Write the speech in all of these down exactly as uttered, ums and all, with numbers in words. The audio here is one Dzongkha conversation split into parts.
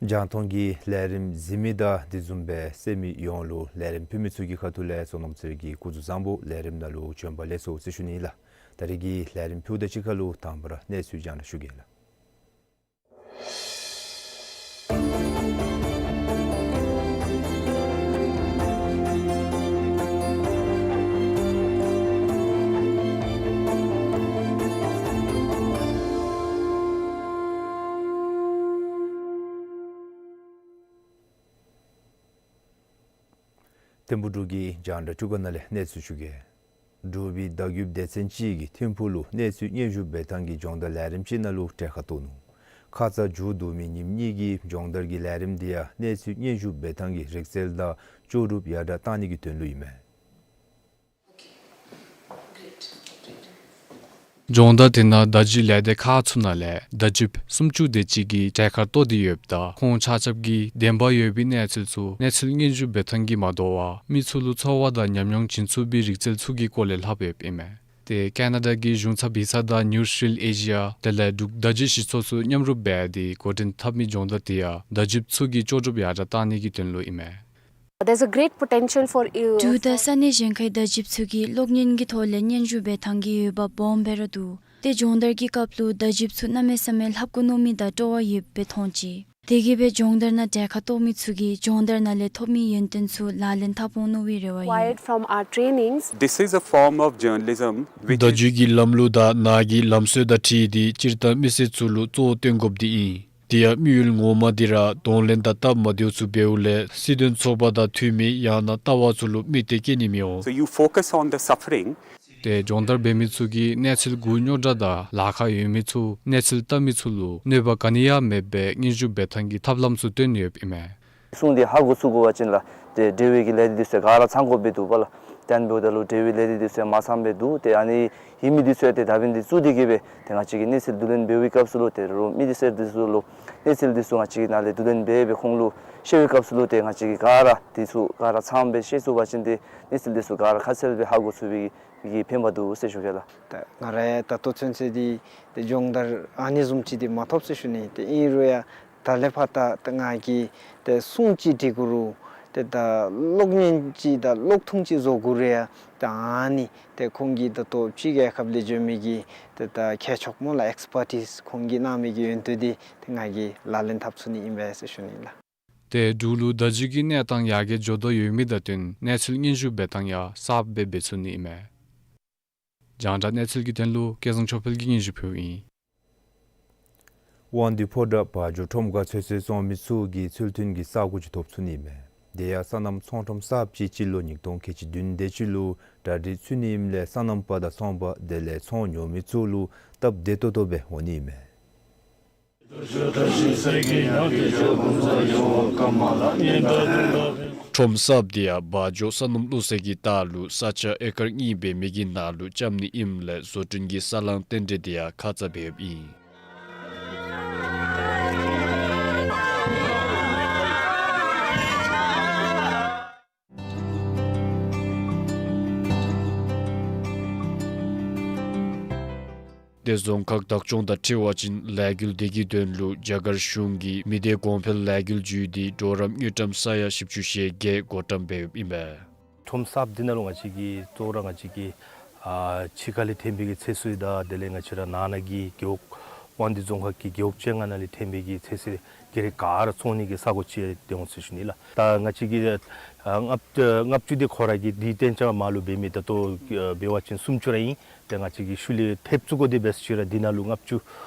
རྒྱང་མཐོང་གི་ལས་རིམ་གཟིགས་མི་དང་དེ་བཟུམ་སྦེ་གསན་མི་ཡོངས་ལུ་ལས་རིམ་ཕུལ་མི་ཚུ་གི་ཁ་ཐུག་ལས་བསོད་ནམས་ཚེ་རིང་གིས་སྐུ་གཟུགས་བཟང་པོ་ལས་རིམ་ནང་ལུ་བྱོན་པ་ལེགས་སོ་ཟེར་ཞུ་ནི་ཨིན་ལགས། ད་རིས་ཀྱི་ལས་རིམ་ཕུལཝ་ད་གཅིག་ཁར་ལུ་དང་པ་ར་གནས་ཚུལ་རྒྱང་བསྒྲགས་ཞུ་གེ་ལགས། ཐིམ་ཕུག་འབྲུག་གི་རྒྱང་བསྒྲགས་ཅུ་ཀ་ནང་ལས་གནས་ཚུལ་ཞུ་གེ། འབྲུག་པའི་བརྡ་བརྒྱུདཔ་སྡེ་ཚན་ཅིག་གིས་ཐིམ་ཕུག་ལུ་གནས་ཚུལ་སྙན་ཞུ་འབད་ཐངས་ཀྱི་སྦྱོང་བརྡར་ལས་རིམ་ཅིག་ནང་ལུ་གྲལ་ཁར་གཏོགས་ནུག། ཁ་ཙ་མཇུག་བསྡུ་མི་ཉིནམ་གཉིས་ཀྱི་སྦྱོང་བརྡར་གྱི་ལས་རིམ་དེ་ཡང་གནས་ཚུལ་སྙན་ཞུ་འབད་ཐངས་ཀྱི་རིག་རྩལ་དང་ལྕོགས་གྲུབ་ཡར་དྲག་གཏང་ནི་གི་དོན་ལུ་ཨིན་མས། སྦྱོང་བརྡར་དེ་ནང་བརྡ་བརྒྱུད་ལས་སྡེ་ཁག་ཚུ་ནང་ལས་བརྡ་བརྒྱུདཔ་སུམ་ཅུ་དེ་ཅིག་གིས་གྲལ་ཁར་གཏོགས་ཏེ་ཡོདཔ་ད་ཁོང་ཆ་ཁྱབ་ཀྱིས་བདེན་པ་ཡོད་པའི་གནས་ཚུལ་ཚུ་གནས་ཚུལ་སྙན་ཞུ་འབད་ཐངས་ཀྱིས་མ་དོ་བར་མི་ཚུ་ལུ་ཚོར་བ་དང་ཉམས་མྱོང་བྱིན་ཚུགས་པའི་རིག་རྩལ་ཚུ་གི་སྐོར་ལས་ལྷབ་ཡོདཔ་ཨིན་མས། ཏེ་ཀེ་ན་ཌ་གི་གཞུང་ཚབ་པི་ས་དང་ནིའུ་སི་ཊིལ་ཨེ་ཤི་ཡ་དེ་ལས་འབྲུག་བརྡ་བརྒྱུད་སྤྱི་ཚོགས་ཚུ་མཉམ་རུབ་འབད་དེ་འགོ་འདྲེན་འཐབ་མི་སྦྱོང་བརྡར་དེ་ཡང་བརྡ་བརྒྱུདཔ་ཚུ་གི་ལྕོགས་གྲུབ་ཡར་དྲག་གཏང་ནི་གི་དོན་ལུ་ཨིན་མས། There's a great potential for you. འབྲུག་དང་ས་གནས་གཞན་ཁའི་བརྡ་བརྒྱུདཔ་ཚུ་གིས་གློག་བརྙན་གྱི་ཐོག་ལས་སྙན་ཞུ་འབད་ཐངས་ཀྱི་འོས་འབབ་སྦོམ་སྦེ་ར་འདུག། ཏེ་སྦྱོང་བརྡར་གྱི་སྐབས་ལུ་བརྡ་བརྒྱུདཔ་ཚུ་གནམ་མེད་ས་མེད་ལྷབ་དགོ་མནོ་མི་དང་སྤྲོ་བ་ཡོདཔ་སྦེ་མཐོང་ཅི། དེ་གིས་སྦེ་སྦྱོང་བརྡར་ནང་གྲལ་ཁར་གཏོགས་མི་ཚུ་གིས་སྦྱོང་བརྡར་ནང་ལས་ཐོབ་མི་ཡོན་ཏན་ཚུ་ལག་ལེན་འཐབ་འོང་མནོ་བའི་རེ་བ་ཡོད། Acquired from our trainings. This is a form of journalism which བརྡ་བརྒྱུད་ཀྱི་ལམ་ལུགས་དང་ནཱ་གི་ལམ་སྲོལ་དང་འཁྲིལ་ཏེ་སྤྱིར་བཏང་མི་སེར་ཚུ་ལུ་གཙོ་བོ་སྟོན་དགོཔ་འདི་ཨིན། དེ་ཡང་དམིགས་ཡུལ་ངོ་མ་འདི་ར་གདོང་ལེན་དང་སྟབས་མ་བདེཝ་ཚུ་འབདཝ་ལས་སྲིད་དོན་ཚོགས་པ་དང་འཐུས་མི་ཡང་ན་ལྟ་བ་ཚུ་ལུ་དམིགས་ཏེ་བསྐྱེད་ནི་མི་འོང་། So you focus on the suffering. ཏེ་སྦྱོང་བརྡར་འབད་མི་ཚུ་གིས་གནས་ཚུལ་གུ་རྙོག་དྲ་དང་ལཱ་ཁག་ཡོད་མི་ཚུ་གནས་ཚུལ་བལྟ་མི་ཚུ་ལུ་གནོད་པ་ག་ནི་ཡང་མེདཔ་སྦེ་སྙན་ཞུ་འབད་ཐངས་ཀྱི་ཐབས་ལམ་ཚུ་སྟོན་ཡོདཔ་ཨིན་མས། གསུངས་ཏེ་ཧ་གོ་ཚུགས་དགོ་པ་ཅིན་ལགས་ཏེ་འབྲེལ་བའི་གི་ལས་སྡེ་འདི་ཚུ་ག་ར་ཚང་དགོཔ་སྦེ་འདུག་པ་ལགས། ཏེ་ཨ་ནི་འབདཝ་ད་ལུ་འབྲེལ་བའི་ལས་སྡེ་འདི་ཚུ་མ་ཚངམ་སྦེ་འདུག། ཏེ་ཨ་ནི་ཧེ་མ་འདི་ཚུ་ཡང་ཏེ་ད་འབདན་འདི་བཙུགས་ཏེ་གི་སྦེ་ཏེ་ང་བཅས་ཀྱིས་གནས་ཚུལ་བསྡུ་ལེན་འབད་བའི་སྐབས་སུ་ལུ་ཏེ་རོགས་མི་སྡེ་ཚན་འདི་ཚུ་ལུ་གནས་ཚུལ་འདི་ཚུ་ང་བཅས་ཀྱིས་ནཱ་ལས་བསྡུ་ལེན་འབད་སྦེ་ཁོང་ལུ་བཤད་པའི་སྐབས་སུ་ལུ་ཏེ་ང་བཅས་ཀྱིས་ག་ར་འདི་ཚུ་ག་ར་ཚངམ་སྦེ་ཤེས་ཚུགས་པ་ཅིན་ཏེ་གནས་ཚུལ་འདི་ཚུ་ག་ར་ཁ་གསལ་སྦེ་ཧ་གོ་ཚུགས་པའི་གི་ཕན་པ་འདུག་ཟེར་ཞུ་གེ་ལགས། ད་ང་ར་ཡང་ད་ལྟོ་ཚུན་ཚོད་འདི་ཏེ་སྦྱོང་བརྡར་ཨ་ནི་བཟུམ་ཅིག་འདི་མ་ཐོབ་ཟེར་ཞུ་ནི། ཏེ་ཨིན་རུང་ཡང་ད་ལས་ཕར་ད་ད་ང་གིས་ཏེ་སྲུང་ཅིག་འབྲི་དགོ་རུང་ཏེ་ད་གློག་བརྙན་ཅིག་དང་གློག་ཐུང་ཅིག་བཟོ་དགོ་རུང་ཡང་ད་ཨ་ནི་ཏེ་ཁོང་གིས་ད་ལྟོ་ཕྱི་རྒྱལ་ཁབ་ལས་བྱོན་མི་གི་ཏེ་ད་མཁས་མཆོག་སྨོ་ལགས་ཨེགསི་པར་ཊིསི་ཁོང་གིས་གནང་མི་གི་ཡོན་ཏན་འདི་ཏེ་ང་གིས་ལག་ལེན་འཐབ་ཚུགས་ནི་ཨིན་པས་ཟེར་ཞུ་ནི་ལགས། ཏེ་འབྲུག་ལུ་བརྡ་བརྒྱུད་ཀྱི་གནས་སྟངས་ཡར་རྒྱས་འགྱོ་དོ་ཡོད་མི་དང་བསྟུན་གནས་ཚུལ་སྙན་ཞུ་འབད་ཐངས་ཡང་གསརཔ་སྦེ་འབད་ཚུགས་ནི་ཨིན་མས། རྒྱང་བསྒྲགས་གནས་ཚུལ་གྱི་དོན་ལུ་སྐལ་བཟང་ཆོས་འཕེལ་གྱིས་སྙན་ཞུ་ཕུལཝ་ཨིན། དབང་འདུས་ཕོ་བྲང་བ་འཇོ་ཁྲོམ་ཁར་ཚོད་བསྲེ་བཙོང་མི་ཚུ་གིས་ཚུལ་མཐུན་གྱི་ས་གོ་ཅིག་ཐོབ་ཚུགས་ནི་ཨིན་མས། དེ་ཡང་སོ་ནམ་ཚོང་ཁྲོམ་གསརཔ་ཅིག་སྤྱི་ལོ་ཉིས་སྟོང་ཁལ་གཅིག་བདུན་དེ་ཅིག་ལུ་གྲ་སྒྲིག་ཚུད་ནི་ཨིནམ་ལས་སོ་ནམ་པ་དང་ཚོང་པ་དེ་ལས་ཚོང་ཉོ་མི་ཚུ་ལུ་སྟབས་བདེ་ཏོག་ཏོ་སྦེ་འོང་ནི་ཨིན་མས། ཁྲོམ་གསརཔ་འདི་ཡང་བ་འཇོ་སོ་ནམ་བླུག་ས་གི་ལྟག་ལུ་ས་ཆ་ཨེ་ཀར་གཉིས་འབད་མི་གི་ནང་ལུ་རྐྱབ་ནི་ཨིནམ་ལས་བཟོ་སྐྲུན་གྱི་ས་བསླང་རྟེན་འབྲེལ་འདི་ཡང་ཁ་ཙ་འབད་ཡོདཔ་ཨིན། ཏེ་རྫོང་ཁག་བདག་སྐྱོང་དང་འཁྲིལ་བ་ཅིན་ལས་འགུལ་འདི་གི་དོན་ལུ་རྒྱ་གར་གཞུང་གིས་མི་སྡེ་གོང་འཕེལ་ལས་འགུལ་བརྒྱུད་དེ་གྲོགས་རམ་དངུལ་ཀྲམ་ས་ཡ་བཞི་བཅུ་ཞེ་བརྒྱད་བགོ་བཀྲམ་འབད་ཡོདཔ་ཨིན་པས། ཁྲོམ་གསརཔ་འདི་ནང་ལུ་ང་བཅས་ཀྱིས་གཙོ་བོ་ར་ང་བཅས་ཀྱིས་ཨ་ཕྱི་ཁ་ལས་ཐོན་པའི་གི་ཚོད་བསྲེ་དང་དེ་ལས་ང་བཅས་ར་ནང་ན་གི་རྒེད་འོག་དབང་འདུས་རྫོང་ཁག་གི་རྒེད་འོག་བཅོ་ལྔ་ནང་ལས་ཐོན་པའི་གི་ཚོད་བསྲེ་གི་རིགས་ག་ར་བཙོང་ནི་གི་ས་གོ་ཅིག་ཏེ་འོང་ཟེར་ཞུ་ནི་ལགས། ད་ང་བཅས་ཀྱིས་ཨ་ལྔ་བཅུ་ལྔ་བཅུ་འདི་ཁོ་ར་གི་དེ་གཏན་འཇགས་མ་ལུ་འབད་མི་ད་ལྟོ་ཨ་འབད་བ་ཅིན་སུམ་ཅུ་ར་ཨིན། ཏེ་ང་བཅས་ཀྱིས་ཤུལ་ལས་ཐེབས་བཙུགས་དགོ་དེ་འབད་ས་ཅིག་ར་འདི་ནང་ལུ་ལྔ་བཅུ་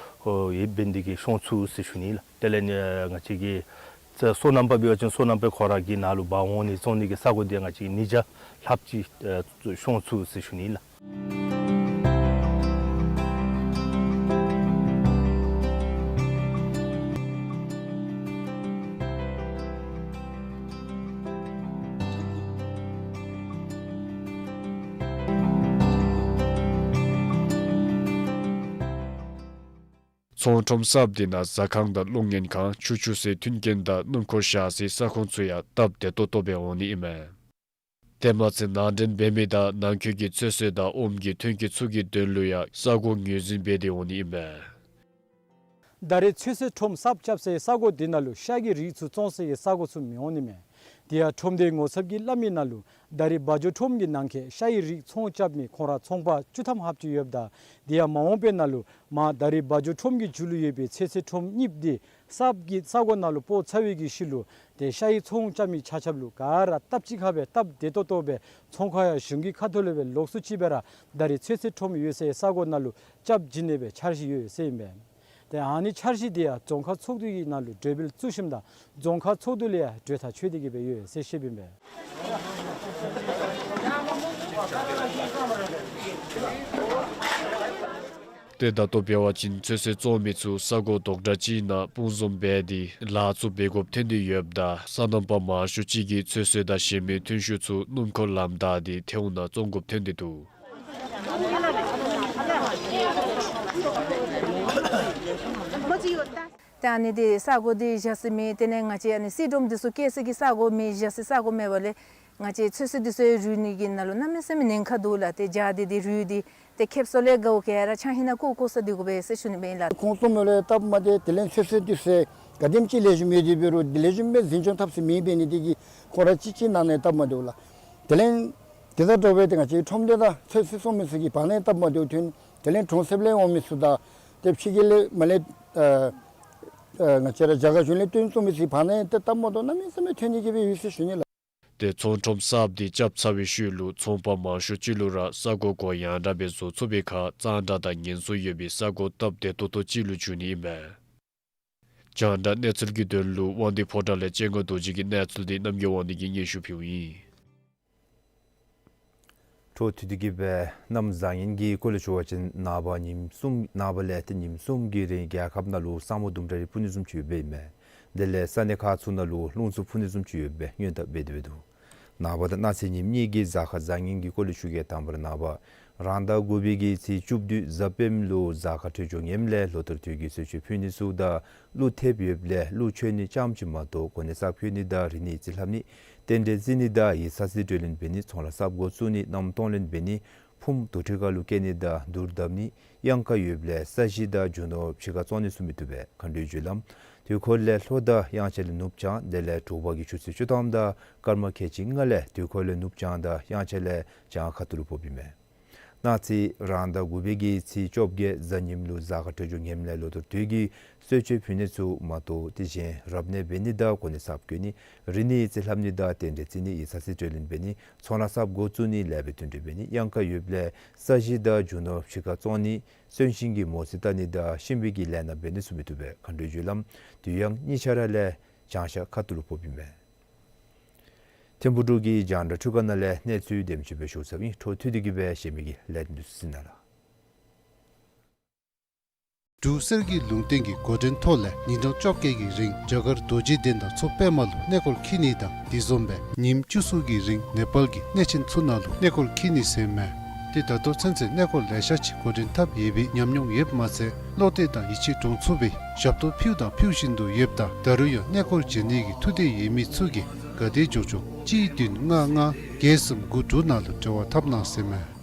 ཨོ་ཡོདཔ་འབད་ནི་དེ་གིས་ཤོང་ཚུགས་ཟེར་ཞུ་ནི་ལགས། དེ་ལས་ནི་ང་བཅས་ཀྱིས་སོ་ནམ་པ་འབད་བ་ཅིན་སོ་ནམ་པ་ཁོ་ར་གི་ནང་ལུ་འབག་འོང་ནི་བཙོང་ནི་གི་ས་གོ་འདི་ང་བཅས་ཉིས་བརྒྱ་ལྷགཔ་ཅིག་ཨ་ཤོང་ཚུགས་ཟེར་ཞུ་ནི་ལགས། ཚོང་ཁྲོམ་གསརཔ་འདི་ནང་ཟ་ཁང་དང་གློག་བརྙན་ཁང་ཆུ་བྱུག་སའི་མཐུན་རྐྱེན་དང་སྣུམ་འཁོར་བཞག་སའི་ས་ཁོངས་ཚུ་ཡང་སྟབས་བདེ་ཏོག་ཏོ་སྦེ་འོང་ནི་ཨིན་མས། དེ་མ་ཚད་ནང་འདྲེན་འབད་མི་དང་ནང་འཁོད་ཀྱི་ཚོད་བསྲེ་དང་ཨོམ་གྱི་ཐོན་སྐྱེད་ཚུ་གི་དོན་ལུ་ཡང་ས་གོ་ངོས་འཛིན་འབད་དེ་འོང་ནི་ཨིན་མས། ད་རེས་ཚོད་བསྲེ་ཁྲོམ་གསརཔ་རྐྱབ་སའི་ས་གོ་འདི་ནང་ལུ་ཤ་གི་རིགས་ཚུ་བཙོང་སའི་ས་གོ་ཚུ་མི་འོང་ནི་མས། དེ་ཡང་ཁྲོམ་སྡེའི་ངོ་ཚབ་ཀྱིས་སླབ་མི་ནང་ལུ་ད་རེས་བ་འཇོ་ཁྲོམ་གྱི་ནང་འཁོད་ཤ་ཡི་རིགས་ཚོང་རྐྱབ་མི་ཁོང་ར་ཚོང་པ་བཅུ་ཐམ་ལྷགཔ་ཅིག་ཡོདཔ་ད་དེ་ཡང་མ་འོངས་པའི་ནང་ལུ་མ་ད་རེས་བ་འཇོ་ཁྲོམ་གྱི་མཇུག་ལུ་ཡོད་པའི་ཚོད་བསྲེ་ཁྲོམ་གཉིས་འདི་གསརཔ་གི་ས་གོ་ནང་ལུ་སྤོ་ཚར་བའི་གི་ཤུལ་ལུ་ཏེ་ཤ་ཡི་ཚོང་རྐྱབ་མི་ཆ་ཁྱབ་ལུ་ག་ར་སྟབས་གཅིག་ཁར་སྦེ་སྟབས་བདེ་ཏོག་ཏོ་སྦེ་ཚོང་ཁང་ཡང་གཞུང་གི་ཁ་ཐུག་ལས་སྦེ་ལོགས་སུ་ཅིག་སྦེ་ར་ད་རེས་ཚོད་བསྲེ་ཁྲོམ་ཡོད་སའི་ས་གོ་ནང་ལུ་རྐྱབ་བྱིན་ནི་སྦེ་འཆར་གཞི་ཡོད་ཟེར་ཨིན་པས། ཏེ་ཨ་ནི་འཆར་གཞི་འདི་ཡང་རྫོང་ཁག་ཚོགས་འདུ་གི་ནང་ལུ་གྲོས་འབུལ་བཙུགས་ཞིནམ་ད་རྫོང་ཁག་ཚོགས་འདུ་ལས་ཡང་གྲོས་ཐག་ཆོད་དེ་གི་སྦེ་ཡོད་ཟེར་བཤདཔ་ཨིན་པས། ཏེ་ད་ལྟོ་འབད་བ་ཅིན་ཚོད་བསྲེ་བཙོང་མི་ཚུ་ས་གོ་དོག་དྲགས་ཅིག་ནང་སྤུངས་འཛོམས་འབད་དེ་ལཱ་ཚུ་འབད་དགོཔ་ཐོན་ཏེ་ཡོདཔ་ད་སོ་ནམ་པ་མང་ཤོས་ཅིག་གིས་ཚོད་བསྲེ་དང་གཞན་མི་ཐོན་ཤུགས་ཚུ་སྣུམ་འཁོར་ལམ་བདའ་སྟེ་ཐེའུ་ནང་བཙོང་དགོཔ་ཐོན་ཏེ་འདུག། ཏེ་ཨ་ནི་འདི་ས་གོ་འདི་བཞག་ས་མེད། དེ་ལས་ང་བཅས་ཨ་ནི་སིལ་སྒྲོམ་འདི་ཚུ་བཀལ་ས་གི་ས་གོ་མེད། བཞག་སའི་ས་གོ་མེད་པ་ལས་ང་བཅས་ཚོད་བསྲེ་འདི་ཚུ་རུལ་ནི་གི་ནང་ལུ་གནམ་མེད་ས་མེད་ཉེན་ཁ་འདུག་ལགས། ཏེ་བཞག་སྟེ་འདི་རུལ་ཏེ་ཏེ་ཁེབ་སང་ལས་དགའཝ་ག་ར་ཆང་ཧིང་ནང་བཀོ་བཀོ་ས་འདི་གུ་སྦེ་ཟེར་ཞུ་ནི་སྦེ་ཨིན་ལགས། ཁོང་ཚུ་མོ་ལས་སྟབས་མ་བདེ། དེ་ལས་ཚོད་བསྲེ་འདི་ཚུ་ག་དེམ་ཅིག་ལེགས་ཤོམ་ཡོད་དེ་འབད་རུང་དེ་ལེགས་ཤོམ་སྦེ་འཛིན་སྐྱོང་འཐབ་ས་མེད་འབད་ནི་དེ་གིས་ཁོང་ར་གཅིག་གཅིག་ནང་ནས་སྟབས་མ་བདེཝ་ལགས། དེ་ལས་དེ་དང་འདྲ་བའི་ཏེ་ང་བཅས་ཁྲོམ་སྡེ་དང་ཚོད་བསྲེ་བཙོང་མི་ཚུ་གི་བར་ན་སྟབས་མ་བདེཝ་ཐོན། དེ་ལས་གྲོང་གསེབ་ལས་འོང་མི་ཚུ་དང་ཏེ་ཕྱི་རྒྱལ་ལས་མར་ལས་ཨ་ཨ་ང་བཅས་ར་རྒྱ་གར་གཞུང་ལས་བཏོན་བཙོང་མི་ཚུ་གི་བར་ན་ཏེ་སྟབས་མ་བདེཝ་གནམ་མེད་ས་མེད་ཐོན་ནི་གི་སྦེ་ཡོད་ཟེར་ཞུ་ནི་ལགས། ཏེ་ཚོང་ཁྲོམ་གསརཔ་འདི་རྐྱབ་ཚར་བའི་ཤུལ་ལུ་ཚོང་པ་མང་ཤོས་ཅིག་ལུ་ར་ས་གོ་གུ་ཡང་དྲག་སྦེ་བཟོ་ཚུགས་པའི་ཁར་གཙང་སྦྲ་དང་ཉེན་སྲུང་ཡོད་པའི་ས་གོ་སྟབས་བདེ་ཏོག་ཏོ་ཅིག་ལུ་འགྱུར་ནི་ཨིན་མས། རྒྱང་བསྒྲགས་གནས་ཚུལ་གྱི་དོན་ལུ་དབང་འདུས་ཕོ་བྲང་ལས་སྤྱན་སྔ་རྡོ་རྗེ་གི་གནས་ཚུལ་འདི་རྣམ་རྒྱལ་དབང་འདུས་ཀྱིས་སྙན་ཞུ་ཕུལཝ་ཨིན། འཕྲོ་མཐུད་དེ་གི་སྦེ་གནམ་བཟང་ངན་གྱི་སྐོར་ལས་ཞུ་བ་ཅིན་ནངས་པ་ཉིནམ་གསུམ་ནངས་པ་ལས་ཏེ་ཉིནམ་གསུམ་གྱི་རིང་རྒྱལ་ཁབ་ནང་ལུ་ས་སྨུག་དུམ་གྲ་རེ་སྤུབ་ནི་བཟུམ་ཅིག་ཡོདཔ་ཨིན་མས། དེ་ལས་ས་གནས་ཁག་ཚུ་ནང་ལུ་རླུང་འཚུབ་འཕུ་ནི་བཟུམ་ཅིག་ཡོདཔ་སྦེ་སྔོན་བརྡ་འབད་དེ་འབད་འདུག། ནངས་པ་དང་གནངས་ཚེ་ཉིནམ་གཉིས་ཀྱི་གཟའ་སྐར་བཟང་ངན་གྱི་སྐོར་ལས་ཞུ་གེ། དང་པ་ར་ནངས་པ་རང་ཟླ་དགུ་པའི་གི་ཚེས་བཅུ་བདུན་གཟའ་སྤེནམ་ལུ་གཟའ་སྐར་འཕྲོད་སྦྱོར་ངནམ་ལས་ལོ་ཐོ་རུ་དུས་ཀྱི་གསོལ་མཆོད་ཕུལ་ནི་ཚུ་དང་གླུ་ཐེབས་ཡོདཔ་ལས་གླུ་མཆོད་ནི་ཙམ་ཅིག་མ་གཏོགས་གོ་གནས་གསརཔ་བཀོད་ནི་དང་རིག་གནས་རྩིས་ལྷབ་ནི་རྟེན་འབྲེལ་བརྩི་ནི་དང་ཡིག་ཚང་རྩིས་སྤྲོད་ལེན་འབད་ནི་ཚོང་ར་གསརཔ་འགོ་བཙུགས་ནི་གནམ་སྟོང་ལེན་འབད་ནི་ཕུངམ་དུར་ཁྲོད་ཁ་ལུ་བསྐྱལ་ནི་དང་དུར་བརྡབ་ནི་གཡང་ཁ་ཡོདཔ་ལས་ས་གཞི་དང་རྒྱུ་ནོར་ཕྱི་ཁར་བཙོང་ནི་ཚུ་མི་བཏུབ་པས། མཁའ་འགྲོའི་རྒྱུ་ལམ་དུས་འཁོར་ལས་ལྷོ་དང་དབྱངས་འཆར་ལས་ནུབ་བྱང་དེ་ལས་དྲོ་པ་གི་ཆུ་ཚོད་བཅུ་ཐམ་དང་སྐར་མ་ཁལ་གཅིག་ལྔ་ལས་དུས་འཁོར་ལས་ནུབ་བྱང་དང་དབྱངས་འཆར་ལས་བྱང་ཁ་ཐུག་ལུ་ཕོགཔ་ཨིན་མས། གནངས་ཚེ་རང་ཟླ་དགུ་པའི་གི་ཚེས་བཅོ་བརྒྱད་གཟའ་ཉིམ་ལུ་གཟའ་སྐར་འཕྲོད་སྦྱོར་ངནམ་ལས་ལོ་ཐོ་རུ་དུས་ཀྱི་གསོལ་མཆོད་ཕུལ་ནི་ཚུ་མ་གཏོགས་དེ་གཞན་རབ་གནས་འབད་ནི་དང་གོ་གནས་གསརཔ་བཀོད་ནི་རིག་གནས་རྩིས་ལྷབ་ནི་དང་རྟེན་འབྲེལ་བརྩི་ནི་ཡིག་ཚང་རྩིས་སྤྲོད་ལེན་འབད་ནི་ཚོང་ར་གསརཔ་འགོ་བཙུགས་ནི་ལེགས་པའི་དོན་འགྲུབ་འབད་ནི་གཡང་ཁ་ཡོདཔ་ལས་ས་གཞི་དང་རྒྱུ་ནོར་ཕྱི་ཁར་བཙོང་ནི་གསོན་གཤིན་གྱི་མོ་རྩིས་བལྟ་ནི་དང་གཤིན་པོའི་གི་ལས་རྣམ་འབད་ནི་ཚུ་མི་བཏུབ་པས། མཁའ་འགྲོའི་རྒྱུ་ལམ་དུས་དབྱངས་གཉིས་ཆ་ར་ལས་བྱང་ཤར་ཁ་ཐུག་ལུ་ཕོགཔ་ཨིན་མས། ཐིམ་ཕུག་འབྲུག་གི་རྒྱང་བསྒྲགས་འཕྲུལ་ཁང་ནང་ལས་གནས་ཚུལ་དེམ་ཅིག་སྦེ་ཞུ་ཚརཝ་ཨིན། འཕྲོ་མཐུད་དེ་གི་སྦེ་གཞན་མི་གི་ལས་འདི་ཚུ་གཟིགས་གནང་ལགས། འབྲུག་གསེར་གྱི་ལུང་བསྟན་གྱི་འགོ་འདྲེན་ཐོག་ལས་ཉིན་གྲངས་བཅོ་བརྒྱད་ཀྱི་རིང་རྒྱ་གར་རྡོ་རྗེ་གདན་དང་མཚོ་པདྨ་ལུ་གནས་སྐོར་འཁྱིད་ནི་དང་དེ་བཟུམ་སྦེ་ཉིནམ་བཅུ་གསུམ་གྱི་རིང་ནེ་པཱལ་གྱི་གནས་ཆེན་ཚུ་ནང་ལུ་གནས་སྐོར་འཁྱིད་ནི་ཟེར་མས། ཏེ་ད་ལྟོ་ཚུན་ཚོད་གནས་སྐོར་ལེ་ཤ་ཅིག་འགོ་འདྲེན་འཐབ་ཡོད་པའི་ཉམས་མྱོང་ཡོདཔ་མ་ཚད་བློ་གཏད་དང་ཡིད་ཆེས་འདྲོངས་ཚུགས་པའི་ཞབས་ཏོག་ཕུལཝ་དང་ཕུལ་བཞིན་དུ་ཡོདཔ་ད་ད་རུང་ཡང་གནས་སྐོར་མཇལ་ནི་གི་ཐུགས་འདོད་ཡོད་མི་ཚུ་གིས་ག་དེ་མགྱོགས་མགྱོགས་གཅིག་བདུན་ལྔ་ལྔ་བརྒྱད་གསུམ་དགུ་དྲུག་ནང་ལུ་འབྲེལ་བ་འཐབ་གནང་ཟེར་མས།